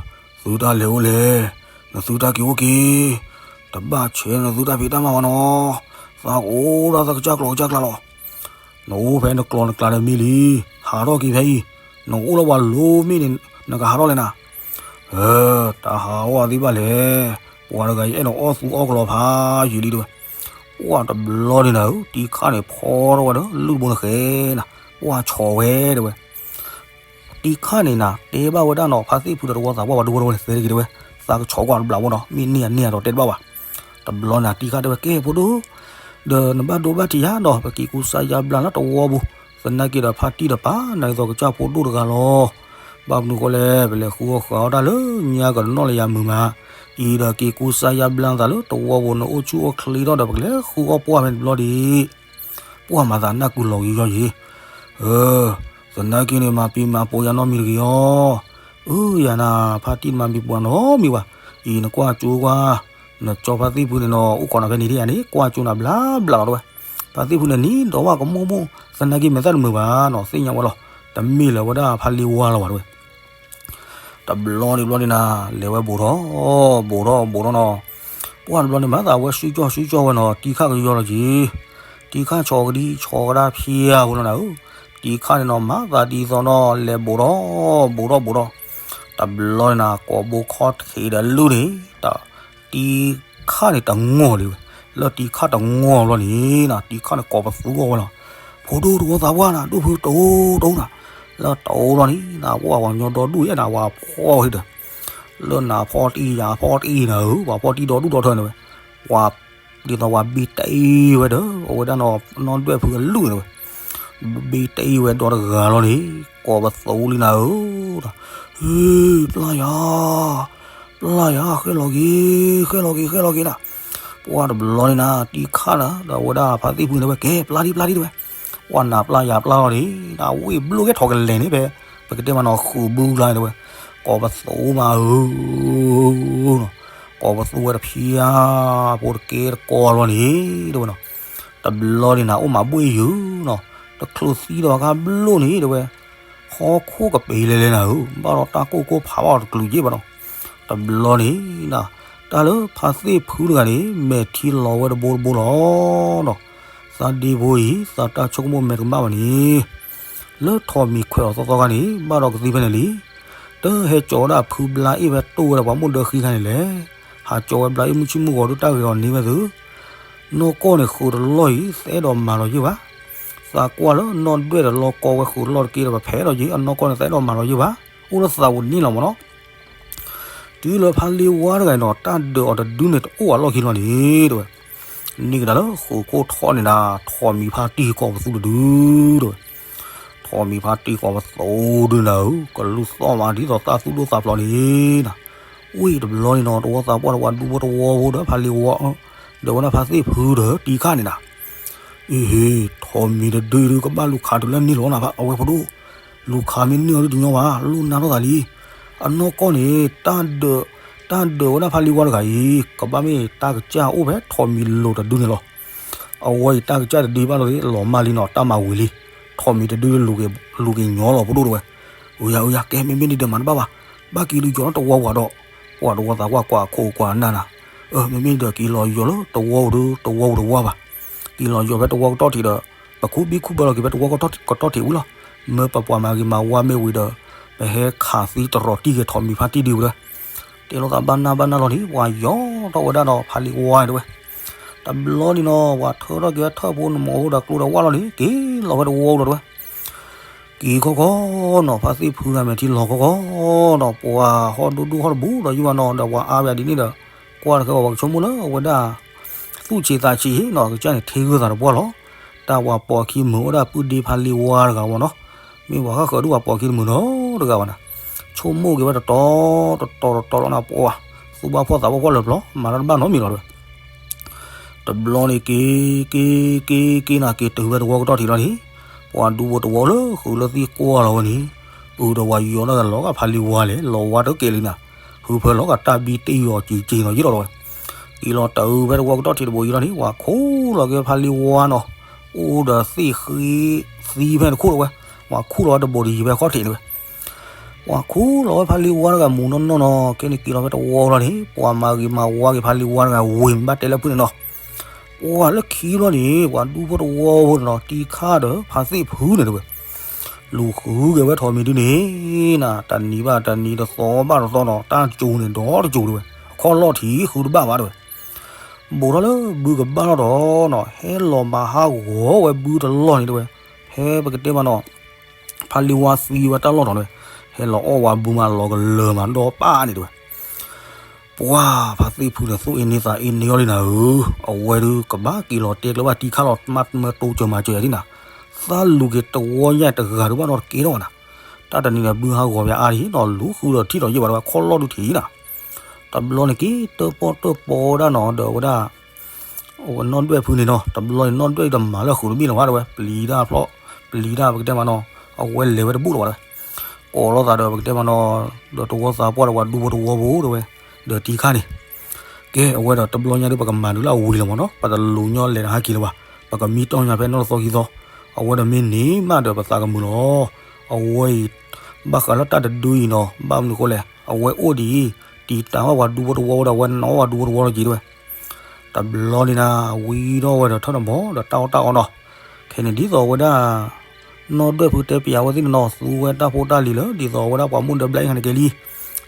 သုတၢ်လဲၤအိၣ်လဲၤ, နသုတၢ်က့ၤအိၣ်က့ၤ, တဘၣ်ဆဲးနသုတၢ်ဖံးတၢ်မၤဘၣ်နီၤ, သးကအိၣ်ဒၣ်သးကစၢ်ကျိၤကစၢ်ကျါလီၤ, နအိၣ်ဖဲနကျိၤနကျါဒီးမ့ၢ်လံ, ဟးထီၣ်က့ၤဖဲအံၤ, နအိၣ်လၢပှၤလိၤမ့ၢ်န့ၣ် နကဟးထီၣ်လဲၣ်နၤ, ဟ့ တၢ်ဟးဂီၤသ့ၣ်ဘၣ်လဲၣ်, ပှၤတဂၤအံၤအဲၣ်ဒိးအီၣ်သူအီၣ်ကလီၤဖးယံာ်လံတဲဝဲ, ပှၢ်တဘျီန့ၣ်နၤဧၢ တံခါန့ၣ်ဖီထီၣ်ဝဲဒီး လုၢ်တဘိန့ၣ်ဃဲနၤ, ပှၢ်ဆီးဝဲတဲဝဲ တံခါန့ၣ်နၤ တဲဘၣ်ဝဲဒၣ်နီၤ ဖါသ့ၣ်ဖုဒီးတဝီသးပှၢ်ပှၤဒိၣ်ဝဲတဝီန့ၣ် သဲတဂ့ၤတဲဝဲ, သးကဆီးကွၢ်တဘျီဖိနီၤ မ့ၢ်န့ၢ်ယၤန့ၢ်ယၤဒီးတဲတဘၣ်ဘၣ်, တဘျီန့ၣ်တံခါတဲဝဲ ကဲဖိဒိၣ်, ဒီးနဘၣ်ဒိဘၣ်ထံးယၤဒီး ပက့ၤကူစါယါဘျါလၢတဝီပူၤ, သနာ်က့ဒီးဖါတံၢ်တပာ် နၤဒ်သိးကစၢ်ဖိဒိၣ်တဂၤလီၤ, ဘၣ်မနုၤဃိလဲၣ် ပလဲၤဃုအီၣ်ဃုအီၣ်တၢ်လၢညါကနီၣ်လၢယၤမုာ်မး, အံၤဒီးက့ၤကူစါယါဘျါသးလၢတဝီပူၤ နအိၣ်ဆူၣ်အိၣ်ချ့ထီၣ်ဒီး ပကလဲၤဃုအီၣ်ပှၢ်ဖဲန့ၣ်တဘျီဒံး ပှၢ်မၤသးနၢ်ကုလီၤက့ၤယီၤယံၤ, အၢ သနာ်က့န့ၣ် မၤပံၤမၤပိာ်ယၤနီတမံၤတဂ့ၤအီၤ, အၢ ယၤနၤ ဖါတံၢ်နမၤပံၤပိာ်နီတမံၤဘၣ်, အံၤနကွၢ်ကၠိကွၢ်, နကၠီဖါသ့ၣ်ဖုန့ၣ်နီၤ အိၣ်ခိးနၤဖဲန့ၣ်ဒ်ယၤန့ၣ် ကွၢ်ကၠိနၤဘျါဘျါလီၤတဲဝဲ, ဖါသ့ၣ်ဖုန့ၣ်နံၤဒီးဝဲကမိၢ်မိၢ် သနာ်က့မဲာ်သၣ်တမုာ်ဘၣ်နီၤ သ့ၣ်ညါဝဲလီၤ, တမ့ၢ်လၢၤဝဲဒၣ်ဖါလ့ဝါလီၤဘၣ်တဲဝဲ တဘျီဒံးဘျီဒံးနၤ လဲၤဝဲဘူးထီၣ် ဘူးထီၣ်ဘူးထီၣ်နီၤ, ပှၢ်တဘျီန့ၣ်မၤသးဝဲဆူကၠီဆူကၠီဝဲနီၤ တံခါကယီလီၤက့ၤ, တံခါဆီကဒံဆီကဒါဖျါဖိလီၤနၤဧၢ, တံခါန့ၣ်နီၤ မၤသးဒ်သိးနီၤ လဲၤဘူးထီၣ် ဘူးထီၣ်ဘူးထီၣ်, တဘျီန့ၣ်နၤ ကိးဘိခီၣ်ထံးဒီးလုၢ်န့ၣ် တံခါန့ၣ်တငီၢ်ဒံးဝဲ, လၢတံခါတငီၢ်ဘျီန့ၣ်နၤ တံခါန့ၣ်ကိးပသူအီၣ်ဝဲလီၤ, ဖိဒိၣ်တဝီသးပှၢ်နၤ ဒိၣ်ဖုတအိၣ်တအိၣ်နၤ, လၢတအိၣ်ဘျီန့ၣ်နၤ ပှၢ်ပှၤညီဒီဒူၣ်ယဲနၤ ပှၤဖီၣ်ဟ့ဒီး လၢနၤဖီၣ်တံၢ်ယၤဖီၣ်တံၢ်နၤဧၢ ပှၤဖီၣ်တံၢ်ဒီဒူၣ်ဒီထၢန့ၣ်ဝဲ, ပှၤဒ်သိးပှၤဘံတအံၤဝဲဒီး အဝဲဒၣ်နီၢ်ဒွဲၣ်ဖုအလုၢ်န့ၣ်ဝဲ, ဘံတအံၤဝဲဒီတဂၤလီၤန့ၣ် ကိးပသူလံနၤဧၢ, ဟ့ ပျၢ်ယၤ ပျၢ်ယၤ ဃဲလီၤက့ၤ ဃဲလီၤက့ၤ ဃဲလီၤက့ၤနၤ, ပှၢ်တဘျီန့ၣ်နၤ တံခါနၤ ဒီးအဝဲဒၣ်ဖါသ့ၣ်ဖုန့ၣ်ဝဲ ကဲ ပျၢ်ဒံး ပျၢ်ဒံးတဲဝဲ, ပှၢ်နၤပျၢ်ယၤပျၢ်လီၤန့ၣ် နဝ့ၢ်ဘျိၣ်ကဲထီၣ်ကလဲာ်န့ၣ်ဖဲ ပကတဲမးနီၤ ဃုာ်ဘုကျါန့ၣ်တဲဝဲ, ကိးပသူမးဧၢ, ကိးပသူဝဲတဖျါ ဖိတကဲတကီလီၤန့ၣ် တဲဝဲနီၤ, တဘျီန့ၣ်နၤ အိၣ်မးဘှ့ၣ်ယုာ်နီၤ, တချုးသံဒီးခါဘျိၣ်န့ၣ်တဲဝဲ ဟီၣ်ခိၣ်ကပ့ၤလဲၤလဲၤနၤဧၢ, ဘၣ်ဒီးတၢ်ကိၢ်ကိၢ်ဖးဘၣ်အီၤတကလုာ်ယ့ၢ်ဘၣ်နီၤ, တဘျီန့ၣ်နၤ တၢ်လၢဖါသ့ၣ်ဖုတဂၤန့ၣ် မဲာ်ထံလီၤဝဲတဘိတဘိလီၤနီၤ, သးဒ့ဖိအံၤ သးတၢ်ဆိကမိၣ်မဲာ်တကမၣ်ဘၣ်န့ၣ် လၢထိးမံၤခွဲးအီၤသီသီခါန့ၣ် ဘၣ်ဒီးကသံဖဲန့ၣ်လံ, တဟဲကၠီၤဝဲဒၣ်ဖုဘျါအ့ၣ်ဝဲတိၢ်ဝဲဒီးပှၤမိၢ်ဒၢဃံခါန့ၣ်လဲၣ်, ဟးကၠီၤဝဲဘျါအ့ၣ်မုၢ်ဆ့ၣ်မုၢ်ဂီၤဒုးတၢ်ဂ့ၤအီၤန့ၢ်ဝဲသု, နီၢ်ကီၢ်န့ၣ်ဃုာ်တလီၢ်အံၤ သအဲၣ်ဒိးမၤလီၤယ့ၢ်ဘၣ်, သးကွၢ်လၢနီၢ်ဒွဲၣ်ဒီးလီၢ်ကီဝဲဃုာ်တလီၢ်တက့ဒီးပဖဲးဒီးယ့ၢ် အနီၢ်ကီၢ်န့ၣ်သအဲၣ်ဒိးမၤလီၤယ့ၢ်ဘၣ်, အိၣ်လၢသးပူၤန့ၣ်လီၤမးနီၤ တုၤလၢဖါလ့ဝါတဂၤအံၤနီၤ တၢ်ဒၢးအီၤတဒုန့ၣ်တအိၣ်အလီၢ်ခံလီၤန့ၣ် တဲဝဲ, န့ၢ်ကဒါလၢဃိာ်ခိၣ်ထီၣ်န့ၣ်ဒၣ် ထိးမံၤဖါတံၢ်ဃီၤပသူတဒု တဲဝဲ, ထိးမံၤဖါတံၢ်ဃီၤပသူဒုနၤဧၢ ကလူၢ်သီၣ်မးဒ်သိးတၢ်သူၣ်ဒိၣ်သးဖျိးန့ၣ်နၤ, ဝံၤတဘျီန့ၣ်နီၤ တဝီသးပှၢ်တဝီဒူဖိတဝီဖိဒီးဖါလ့ဝါ ဒီးဝဲဒၣ်ဖါသ့ၣ်ဖုဒီးတံခါန့ၣ်နၤ အ့ဟ့ ထိးမံၤတဒုဒုကဘၣ်လူၤခးတုၤလၢန့ၢ်လီၤနၤဖး အဝဲဖိဒိၣ်, လူၤခးမ့ၢ်န့ၢ်အီၤဒုတညီဘၣ် လိၣ်နါထီၣ်သးလံ, အနီၢ်ကီၢ်န့ၣ် တၢ်ဒၢး, တၢ်ဒၢးဝဲဒၣ်ဖါလ့ဝါတဂၤအံၤ ကဘၣ်မ့ၢ်တၢ်ကစၢ်အိၣ်ဖဲထိးမံၤလိၤတဒုန့ၣ်လီၤ. အဝဲအံၤတၢ်ကစၢ်တဒုဘၣ်လီၤလီၤမၢ်လံနီၤ တၢ်မၤဝံၤလံ, ထိးမံၤတဒုလူၤက့ၤညီလီၤဖိဒိၣ်တဲဝဲ, အယၤအယၤ ကဲမ့မ့ၢ်ဒ်ဒီးမၤတဘၣ်ဘၣ်, ဘၣ်က့ၤလူၤယီၤလၢတဝီပူၤဒီး, ပှၤတဝီသးကွၢ်ကွၢ်ခိၣ်ကွၢ်နၢ်နၤ, မ့မ့ၢ်ဒီးက့ၤလီၤယီၤလၢတဝီပူၤဒီး တဝီပူၤတဝီဘၣ်, က့ၤလီၤယီၤဖဲတဝီကတီၢ်ထံးဒီး, ပခူဘံခူဘၢလီၤက့ၤဖဲတဝီကတီၢ်ထံးဝံၤလီၤ, မ့ၢ်ပပှၤမၤဂ့ၤမၤဝါမ့ၢ်ဝံၤဒီး, ပ ပဟဲခးသံတရီးတံၢ်က့ၤထိးမံၤဖါတံၢ်ဒုဝဲဒၣ်, တဲလိာ်သးဘၣ်နၢ်ဘၣ်နၢ်လီၤန့ၣ် ပှၤယီၤထီၣ်ဝဲဒၣ်ဒီးဖါလံဝါတဲဝဲ, တဘျီန့ၣ်နီၤ ပှၤထၢထီၣ်က့ၤဝဲထၢၣ်ဖိနမီၤဖိဒီးကျိဒီးဝၣ်လီၤန့ၣ် က့ၤလီၤဝဲတဝီဒီးတဲဝဲ က့ၤခီခီနီၤ ဖါသ့ၣ်ဖုဂၤမဲာ်ထံလီၤခီခီဒီး ပှၤဟီၣ်ဒိၣ်ဒိၣ်ဟီၣ်တဘူးဒီးယုၢ်ဘၣ်နီၤ ဒီးပှၤအါဝဲဒ်န့ၣ်ဒီး ကွၢ်တဃဲပှၤကဆိကမိၣ်လၢအဝဲဒၣ် သူၣ်ဆံးသးဆံးနီၤ ကစၢ်န့ၣ်ထ့ဂၢၢ်သးတပှၢ်လီၤ. တၢ်ပှၤပိာ်ခံမုာ်အိၣ်ဒၣ်ပုၢ်ဒ့ဖါလံဝါတဂၤမ့ၢ်နီၤ, မ့ၢ်ပှၤဃၣ်ဃၢၤဒုပှၤပိာ်ခံတမုာ်နီတဂၤဘၣ်နီၤ, ဆိကမိၣ်က့ၤဝဲတတီၤတတီၤတတီၤလီၤနၤ ပှၤသူၣ်ဘၣ်ဖှီၣ်သးဘၣ်ဖှီၣ်လၢပျီ မၤတၢ်တဘၣ်နီတမံၤလီၤတဲဝဲ တဘျီန့ၣ်က့ၤ က့ၤ က့ၤ က့ၤနၤက့ၤတုၤဝဲတဝီကတီၢ်ထံးလီၤန့ၣ်, ပှၤဒူဖိတဝီလၢဃုာ်လၢသံကွၢ်လီၤဝဲန့ၣ်, အုးဒီးပှၤယီၤလီၤဂာ်လီၤဂာ်ဖါလံဝါလဲၣ် လီၤဝါတကဲလံနၤ, ဟုဖၢလီၤဂာ်တၢ်ဘံတ့ၢ်အီၤက့ၤက့ၤနီၤယ့ၢ်လီၤတဲဝဲ, က့ၤလီၤတုၤဖဲတဝီကတီၢ်ထံးတဘိယံၤလီၤန့ၣ် ပှၤခူၣ်လီၤက့ၤဖါလံဝါနီၤ, အိၣ်ဒီးသ့ၣ်ဃ့သံဖဲတခိၣ်လီၤဝဲ, ပှၤခူၣ်လီၤဝဲတဘိတယံၤဖဲခီၣ်ထံးန့ၣ်ဝဲ ပှၤခူၣ်လီၤဝဲဖါလံဝါတဂၤမူးနီၢ်နီၢ်နီၤ, ခဲန့ၣ်က့ၤလီၤဖဲတဝီလီၤန့ၣ် ပှၤမၤဂ့ၤမၤဝါက့ၤဖါလံဝါတဂၤဝ့ၤဘၣ်တဲလၢဖုန့ၣ်နီၤ, ပှၤလၢခံဘျီန့ၣ် ပှၤဒူဖိတဝီဖိန့ၣ်နီၤ တံခါဒီးဖါသ့ၣ်ဖုန့ၣ်တဲဝဲ, လူၤဃုက့ၤဝဲထိးမံၤဒုန့ၣ် နၤ တနံၤဘၣ်တနံၤတသီဘၣ်တသီနီၤ တၢ်ကၠိန့ၣ်ဒီတကၠိတဲဝဲ, အခီၣ်လီၢ်ထံးဃုတဘၣ်ဘၣ်တဲဝဲ ဘူးထီၣ်လၢဘုကဘၣ်လီၢ်တီၤနီၤ ဟဲလီၤမၤဟးဂီၤဝဲဘုတလီၢ်န့ၣ်တဲဝဲ, ဖဲပကတဲမးနီၤ ဖါလံဝါသံဝဲတၢ်လီၢ်တီၤန့ၣ်, ဟဲလီၤအီၣ်ဝဲဘုမးလီၤကလၢၤမးဒီပၢ်န့ၣ်တဲဝဲ, ပှၤဖါသ့ၣ်ဖုန့ၣ်သူၣ်အ့န့သးအ့န့အီၤလံနၤဧၢ, အဝဲဒုးကဘၣ်က့ၤလီၤတဲကျၢၤဘၣ်တံခါလီၤ မၤမၢတိစၢၤမၤစၢၤယၤဒ်နၤ, သးလူၤက့ၤတဝီညါတဂၤဒုးဘၣ်နီတကဲထီၣ်ဘၣ်နၤ, တၢ်တနံၤဒီးဘုဟးဂီၤပၠးအါဒ်နီၤ လူၤဃုဒီးထံၣ်ဒီးယ့ၢ်ဘၣ်တဲဝဲ ခီၣ်လီၢ်ဒုးထံးနၤ တဘျီန့ၣ်က့ၤတၢၣ်ပီၣ်တၢၣ်ပီဝဲဒၣ်နီၤ ဒီးဝဲဒၣ် အဝဲနီၢ်ဒွဲၣ်ဖုန့ၣ်နီၤ တဘျီန့ၣ်နီၢ်ဒွဲၣ်ဒီးမၤလၢဃုာ်တဘ့ၣ်လီၤဝဲတဲဝဲ ပျံၤတၢ်ဖျီၣ် ပျံၤတၢ်ပကတဲမးနီၤ အဝဲလဲၤဝဲတဘူၣ်လီၤဝဲတဲဝဲ, ကိးလိာ်သးဒီးပကတဲမးနီၤ ဒီးတဝီသးပှၢ်ဒီးပှၤဒူဖိတဝီဖိတဲဝဲ, ဒီးတံခါန့ၣ် ကဲအဝဲဒီးတဘျီညါဒုးပကမၤဒုးလၢအဝံၤလီၤမးနီၤ ပတလူၤညီလဲၤတဟးက့ၤလၢၤဘၣ်, ပကမံတီၢ်ညါဖဲနီၢ်တသီခံသီ, အဝဲဒီးမ့ၢ်န့ၢ်မးဒီးပသးကမုာ်လီၤ, အဝဲအံၤ ဘၣ်ဃးလၢတၢ်တဒုအံၤနီၤ ဘၣ်မနုၤဃိလဲၣ် အဝဲအိၣ်ဒ်အံၤ တံာ်တာ်ဝဲပှၤဒူဖိတဝီဒီး အဝဲနီၣ်ဝဲပှၤဒူဖိတဝီလီၤက့ၤတဲဝဲ တဘျီန့ၣ်နၤ ဝံၤဒီးဝဲဒီးထၢၣ်တဘီဒီးတၢ်အီၣ်တၢ်အီနီၤ, ခဲန့ၣ်ဒ်သိးဝဲဒၣ် နီၢ်ဒွဲၣ်ဖုတဲပၠးဝဲသ့ၣ်န့ၣ်နီၤ သူဝဲတၢ်ဖိတၢ်လံၤလၢ ဒ်သိးဝဲဒၣ်ပှၤမူဒါဘျါအံၤဟးန့ၣ်ကဲလံ,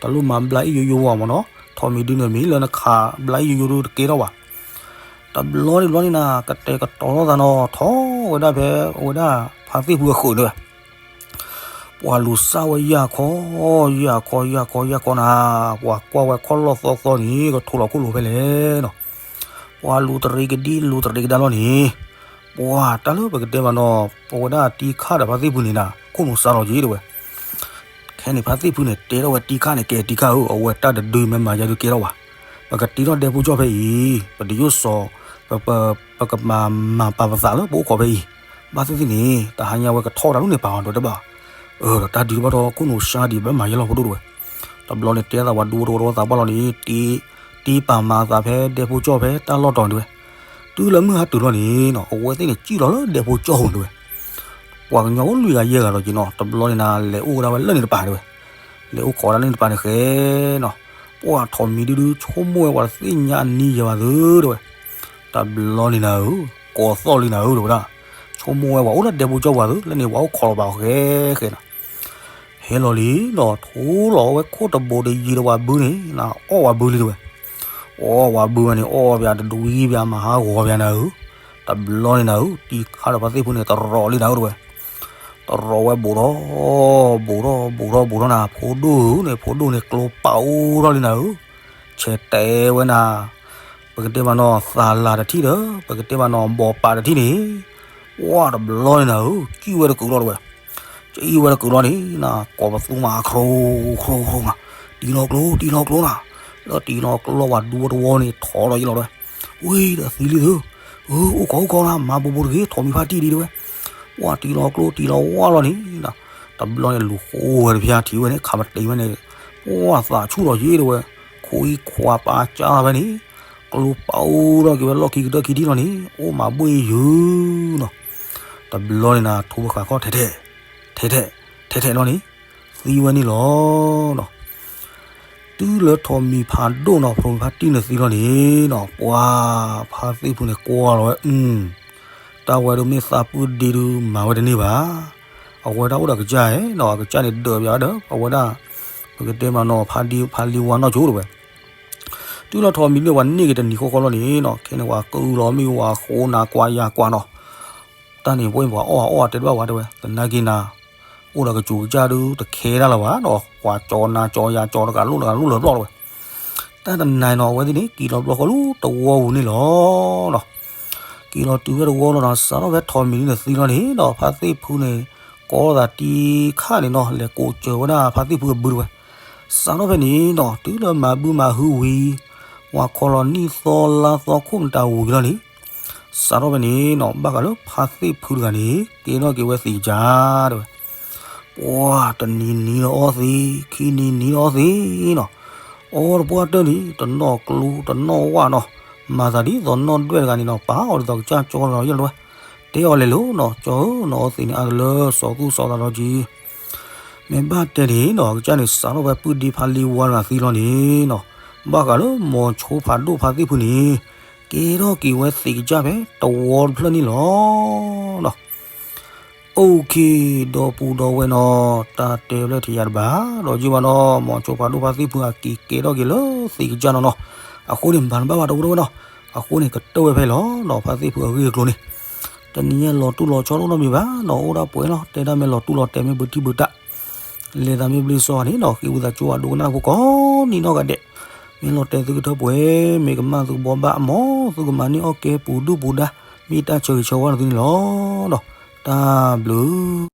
တလိၣ်မၤဘျါအံၣ်ယိယိဝဲမးနီၤ, ထိးမံၤဒုန့ၣ်မ့ၢ်လၢနခးဘျါအံၣ်ယိယိဒုတကဲထီၣ်ဘၣ်, တဘျီန့ၣ်ဘျီန့ၣ်နၤ ကတဲာ်ကတီၤလိာ်သးနီၤ ထီၣ်ဝဲဒၣ်ဖဲ အဝဲဒၣ် ဖါသ့ၣ်ဖုအဃုာ်န့ၣ်ဝဲ ပှၤလူၤစၢ်ဝဲယၢ်ခီ ယၢ်ခီ ယၢ်ခီ ယၢ်ခီနၤ, ပှၤကွၢ်ဝဲခီၣ်လီၢ်သီသီန့ၣ် ကထိးလီၤခိၣ်လိာ်ဖဲလဲၣ်နီၤ, ပှၤလူၤတရံးကဒံလူၤတရံးကဒါလီၤန့ၣ်, ပှၤတၢ်လၢပကတဲမးနီၤ ပဝဲဒၣ်တံခါဒီးဖါသ့ၣ်ဖုန့ၣ်နၤ ခိၣ်နူာ်စါလီၤက့ၤတဲဝဲ, ခဲန့ၣ်ဖါသ့ၣ်ဖုန့ၣ် တဲထီၣ်ဝဲတံခါန့ၣ် ကဲတံခါဧၢ အဝဲတၢ်တဒုမ့ၢ်မၤယါဒုးကဲထီၣ်ဘၣ်, ပကတ့ထီၣ်ဒဲဖိကၠီၣ်ဖဲအံၤ, ပတယိၣ်စီၤ, ပ ပကမၤမၤပာ်ပသးလၢပအိၣ်ခိးဖဲအံၤ, ဘၣ်သ့ၣ်သ့ၣ်န့ၣ် တဟါညါဝဲကထီၣ်တၢ်လၢန့ၣ်ပာ်အီၤဒီးတဘၣ်, အၢ ဒီးတၢ်ဒုးတဘၣ်ထီၣ်ခိၣ်နူာ်စါဒံးဘၣ်မၤယါလီၤဖိဒိၣ်တဲဝဲ, တဘျီန့ၣ်တဲသးပှၤဒူဖိတဝီသးပှၢ်လီၤန့ၣ် တ့ တ့ပာ်မၤအသးဖဲဒဲဖိကၠီၣ်ဖဲတၢ်လီၢ်တီၤန့ၣ်တဲဝဲ, တုၤလၢမုၢ်ဟါတုၤလီၤန့ၣ်နီၤ အဝဲသ့ၣ်န့ၣ် ကံၣ်လီၤလၢဒဲဖိကၠီၣ်ပူၤန့ၣ်တဲဝဲ, ပှၤကညီအိၣ်လွံၢ်ဂၤယဲၢ်ဂၤလီၤက့ၤနီၤ တဘျီန့ၣ်နၤ လဲၤအိၣ်ဝဲဒၣ်ဝဲလၢန့ၣ်တပၤတဲဝဲ, လဲၤအိၣ်ခိးဒၣ်လၢန့ၣ်တပၤန့ၣ်ဃဲနီၤ, ပှၤထိးမံၤဒုဒုဆိကမိၣ်ဝဲပှၤတသ့ၣ်ညါအနံၤယဲၢ်ဘၣ်သုတဲဝဲ, တဘျီန့ၣ်နၤဧၢ, ကိးသီၣ်လံနၤဧၢတဲဝဲဒၣ်, ဆိကမိၣ်ဝဲပှၤအိၣ်လၢဒဲဖိကၠီၣ်ပူၤသု လၢန့ၣ်ပှၤအိၣ်ခိးလီၤပာ်အီၤဃဲဃဲနီၤ ဟဲလီၤလံနီၤ ထိလီၤဝဲခိၣ်တဘိတယံၤဒီးပှၤဘုန့ၣ် နၤအီၣ်ပှၤဘုလံတဲဝဲ, အီၣ်ပှၤဘုဝဲန့ၣ် အီၣ်ပၠးတဒွံပၠးမၤဟးဂီၤပၠးနၤဧၢ, တဘျီန့ၣ်နၤဧၢ တံခါဒီးဖါသ့ၣ်ဖုန့ၣ် တရီးလံနၤဧၢတဲဝဲ, တရီးဝဲဘူးထီၣ် ဘူးထီၣ် ဘူးထီၣ် ဘူးထီၣ်နၤ ဖိဒိၣ်ဧၢန့ၣ် ဖိဒိၣ်န့ၣ် ကျိပာ်အိၣ်ထီၣ်လံနၤဧၢ, ဆဲးတဲဝဲနၤ ပကတဲမးနီၤ သးလၤတထံၣ်ဒီး ပကတဲမးနီၤ ဘီးပာ်တထံၣ်န့ၣ်, ပှၢ်တဘျီန့ၣ်နၤဧၢ ကံၣ်ဝဲတကုာ်လီၤတဲဝဲ, ကံၣ်ဝဲတကုာ်လီၤန့ၣ် နၤ ကိးပသူမး ခရိခရိခရိနၤ, တံၤလီၤကျိ တံၤလီၤကျိနၤ, လၢတံၤလီၤကျိပှၤဒူဖိတဝီန့ၣ် ထိးလီၤယံၤလီၤတဲဝဲ, ဝံၤဒီးသံလံသု, အိၣ်ခိးအိၣ်ခိးနၤ မၤဘူးဘူးတဂ့ၤ ထိးမံၤဖါတံၢ်ဒံးတဲဝဲ, ပှၢ်တံၤလီၤကျိတံၤလီၤဝါလီၤန့ၣ်နၤ, တဘျီန့ၣ်လူၤဃိဝဲတဖၠါထံၣ်ဝဲန့ၣ် ခးပတံၤဝဲန့ၣ်, ပှၢ်သးဆူၣ်လီၤယံၤတဲဝဲ, ခိအံၤခွါပာ်ကၢ်ဖဲန့ၣ် ကျိပာ်အိၣ်ထီၣ်က့ၤဝဲလီၢ်ခံကတၢၢ်ခံထံၣ်လီၤန့ၣ် အိၣ်မၤဘှ့ၣ်ယုၤနီၤ, တဘျီန့ၣ်နၤ ထိးဝဲဃးခီၣ်ထဲထဲ, ထဲထဲ, ထဲထဲလီၤန့ၣ်, သံဝဲန့ၣ်လီၤနီၤ, တုၤလၢထိးမံၤဖးဒိၣ်နီၤ ထိးမံၤဖါတံၢ်န့ၣ်သံလီၤန့ၣ်နီၤ ပှၤဖါသ့ၣ်ဖုန့ၣ်ကွၢ်လီၤဝဲ အု တၢ်ဝဲဒုးမ့ၢ်သးပုၢ်ဒ့ဒုးမၤဝဲတန့ၢ်ဘၣ်, အဝဲဒၣ်အိၣ်ဒီးကစၢ်ဧဲနီၤ, အကစၢ်န့ၣ်ဒၢးပၠးဝဲဒီး အဝဲဒၣ် ပကတဲမးနီၤ ဖါဒံဖါလံဝါနီၢ်ကၠိတဲဝဲ. တုၤလီၤထီၣ်မံၤဒ်န့ၣ် ပှၤန့ၢ်က့ၤတနံၤဃီဃီလီၤန့ၣ်နီၤ, ခဲန့ၣ် ပှၤကုၢ်လီၤမ့ၢ်ဝၤဃိနၤကွၢ်ယၤကွၢ်နီၤ, တၢ်န့ၣ် ပှၤအီၣ်အီၣ်တဲတဘၣ်ဝဲတဲဝဲ, သနာ်က့နၤ အိၣ်ဒီးကစၢ်ကစၢ်ဒုး တခဲဒၣ်လၢၤဘၣ်နီၤ, ကွၢ်ကၠီနၤကၠီယၤကၠီ တကးလိၣ်တကးလိၣ်လၢၤဘျီတဲဝဲ. တၢ်တနၤနီၤ အဝဲသ့ၣ်န့ၣ် က့ၤလီၤဘျီဃီလၢတဝီပူၤန့ၣ်လီၤနီၤ. က့ၤလီၤတုၤဝဲတဝီလီၤနီၤ, စးထီၣ်ဖဲထီၣ်မံၤဒ်န့ၣ်သံလီၤန့ၣ်နီၤ, ဖါသ့ၣ်ဖုန့ၣ် ကိးသးတံခါန့ၣ်နီၤ, လဲၤကိးစၢၤဝဲဒၣ်ဖါသ့ၣ်ဖုအဘုတဲဝဲ. စးထီၣ်ဖဲန့ၣ်နီၤ တုၤလၢမၤဘုမၤဟုဝံၤ ဝၤခီလီၤနံၣ်သီလါသီခိၣ်မတၤဝံၤလီၤန့ၣ်, စးထီၣ်ဖဲန့ၣ်နီၤ ဘၣ်ဃးလၢဖါသ့ၣ်ဖုတဂၤန့ၣ် ကဲထီၣ်က့ၤဝဲသံးကစၢ်တဲဝဲ. ပှၤတနံၤနံၤဒီးအီသံး, ခံနံၤနံၤဒီးအီသံးနီၤ, အီတပှၢ်တၢၢ်န့ၣ် တနီၣ်ကျိတနီၣ်ဝၣ်နီၤ, မၤသးဒ်သိးနီၣ်ဒွဲၣ်တဂၤန့ၣ်နီၤ ပာ်အီၤဒ်သိးကစၢ်ကၠီတဂၤယဲၢ်လီၤဝဲ. တဲအီၤလဲၤလိၤနီၤ, ကၠီဧၢ, နအီသံးန့ၣ်အါတလၢစီၤသူၣ်စီၤသးဒီးက့ၤ မ့ၢ်ဘၣ်တဲန့ၣ်နီၤ အကစၢ်န့ၣ် စးထီၣ်ဖဲပုၢ်ဒ့ဖါလံဝါတဂၤသံလီၤန့ၣ်နီၤ, ဘၣ်ဃးလၢမိၤဆိဖးဒိၣ်ဖါသ့ၣ်ဖုန့ၣ် ကဲထီၣ်က့ၤဝဲသံးကစၢ်ဖဲတဝီတဖျၢၣ်န့ၣ်လီၤနီၤ. အိၣ်ခ့ ဒီပုၢ်ဒီဝဲၢ်နီၤ, တၢ်တဲဖျဲၣ်ထံးယၤတဘၣ်ဒီးယံာ်ဘၣ်နီၤ, မိၤဆိဖးဒိၣ်ဖါသ့ၣ်ဖုအက့ၤကဲထီၣ်က့ၤလၢသံးကစၢ်နီၤနီၤ. အဃိန့ၣ် မၤတဘၣ်ဘၣ်တဝဲတဝဲနီၤ, အဃိန့ၣ် ကတၢၢ်ဝဲဖဲလီၤနီၤ, ဖါသ့ၣ်ဖုအဂ့ၢ်အကျိၤန့ၣ် တနံၤညါလီၤတူၢ်လီၤဆီတအိၣ်နီတမံၤဘၣ်နီၤ, အိၣ်ဒၣ်ပှဲၤလီၤ, တဲဒၣ်မ့ၢ်လီၤတူၢ်လီၤတဲာ်မ့ၢ်ဘုထံၣ်ဘုတၢ်, လဲၤသးမ့ၢ်ဘျ့စီအန့ၣ်နီၤ, ဃ့ဝံသးစူၤအဒိကနၣ်ဖိကိးနံၤနီၢ်ဂၤဒဲး, မ့ၢ်လီၤတဲာ်သုကထၢပှဲၤ, မ့ၢ်ကမၣ်သုကဘှီဘၣ်အမီၤ, သုကမၤန့ၢ်အီၣ်ကဲပူၤဒုၣ်ပူၤဒါ, မ့ၢ်တၢ်ဆၢဂ့ၤဆၢဝါလၢသုန့ၣ်လီၤနီၤ, တၢ်ဘျုး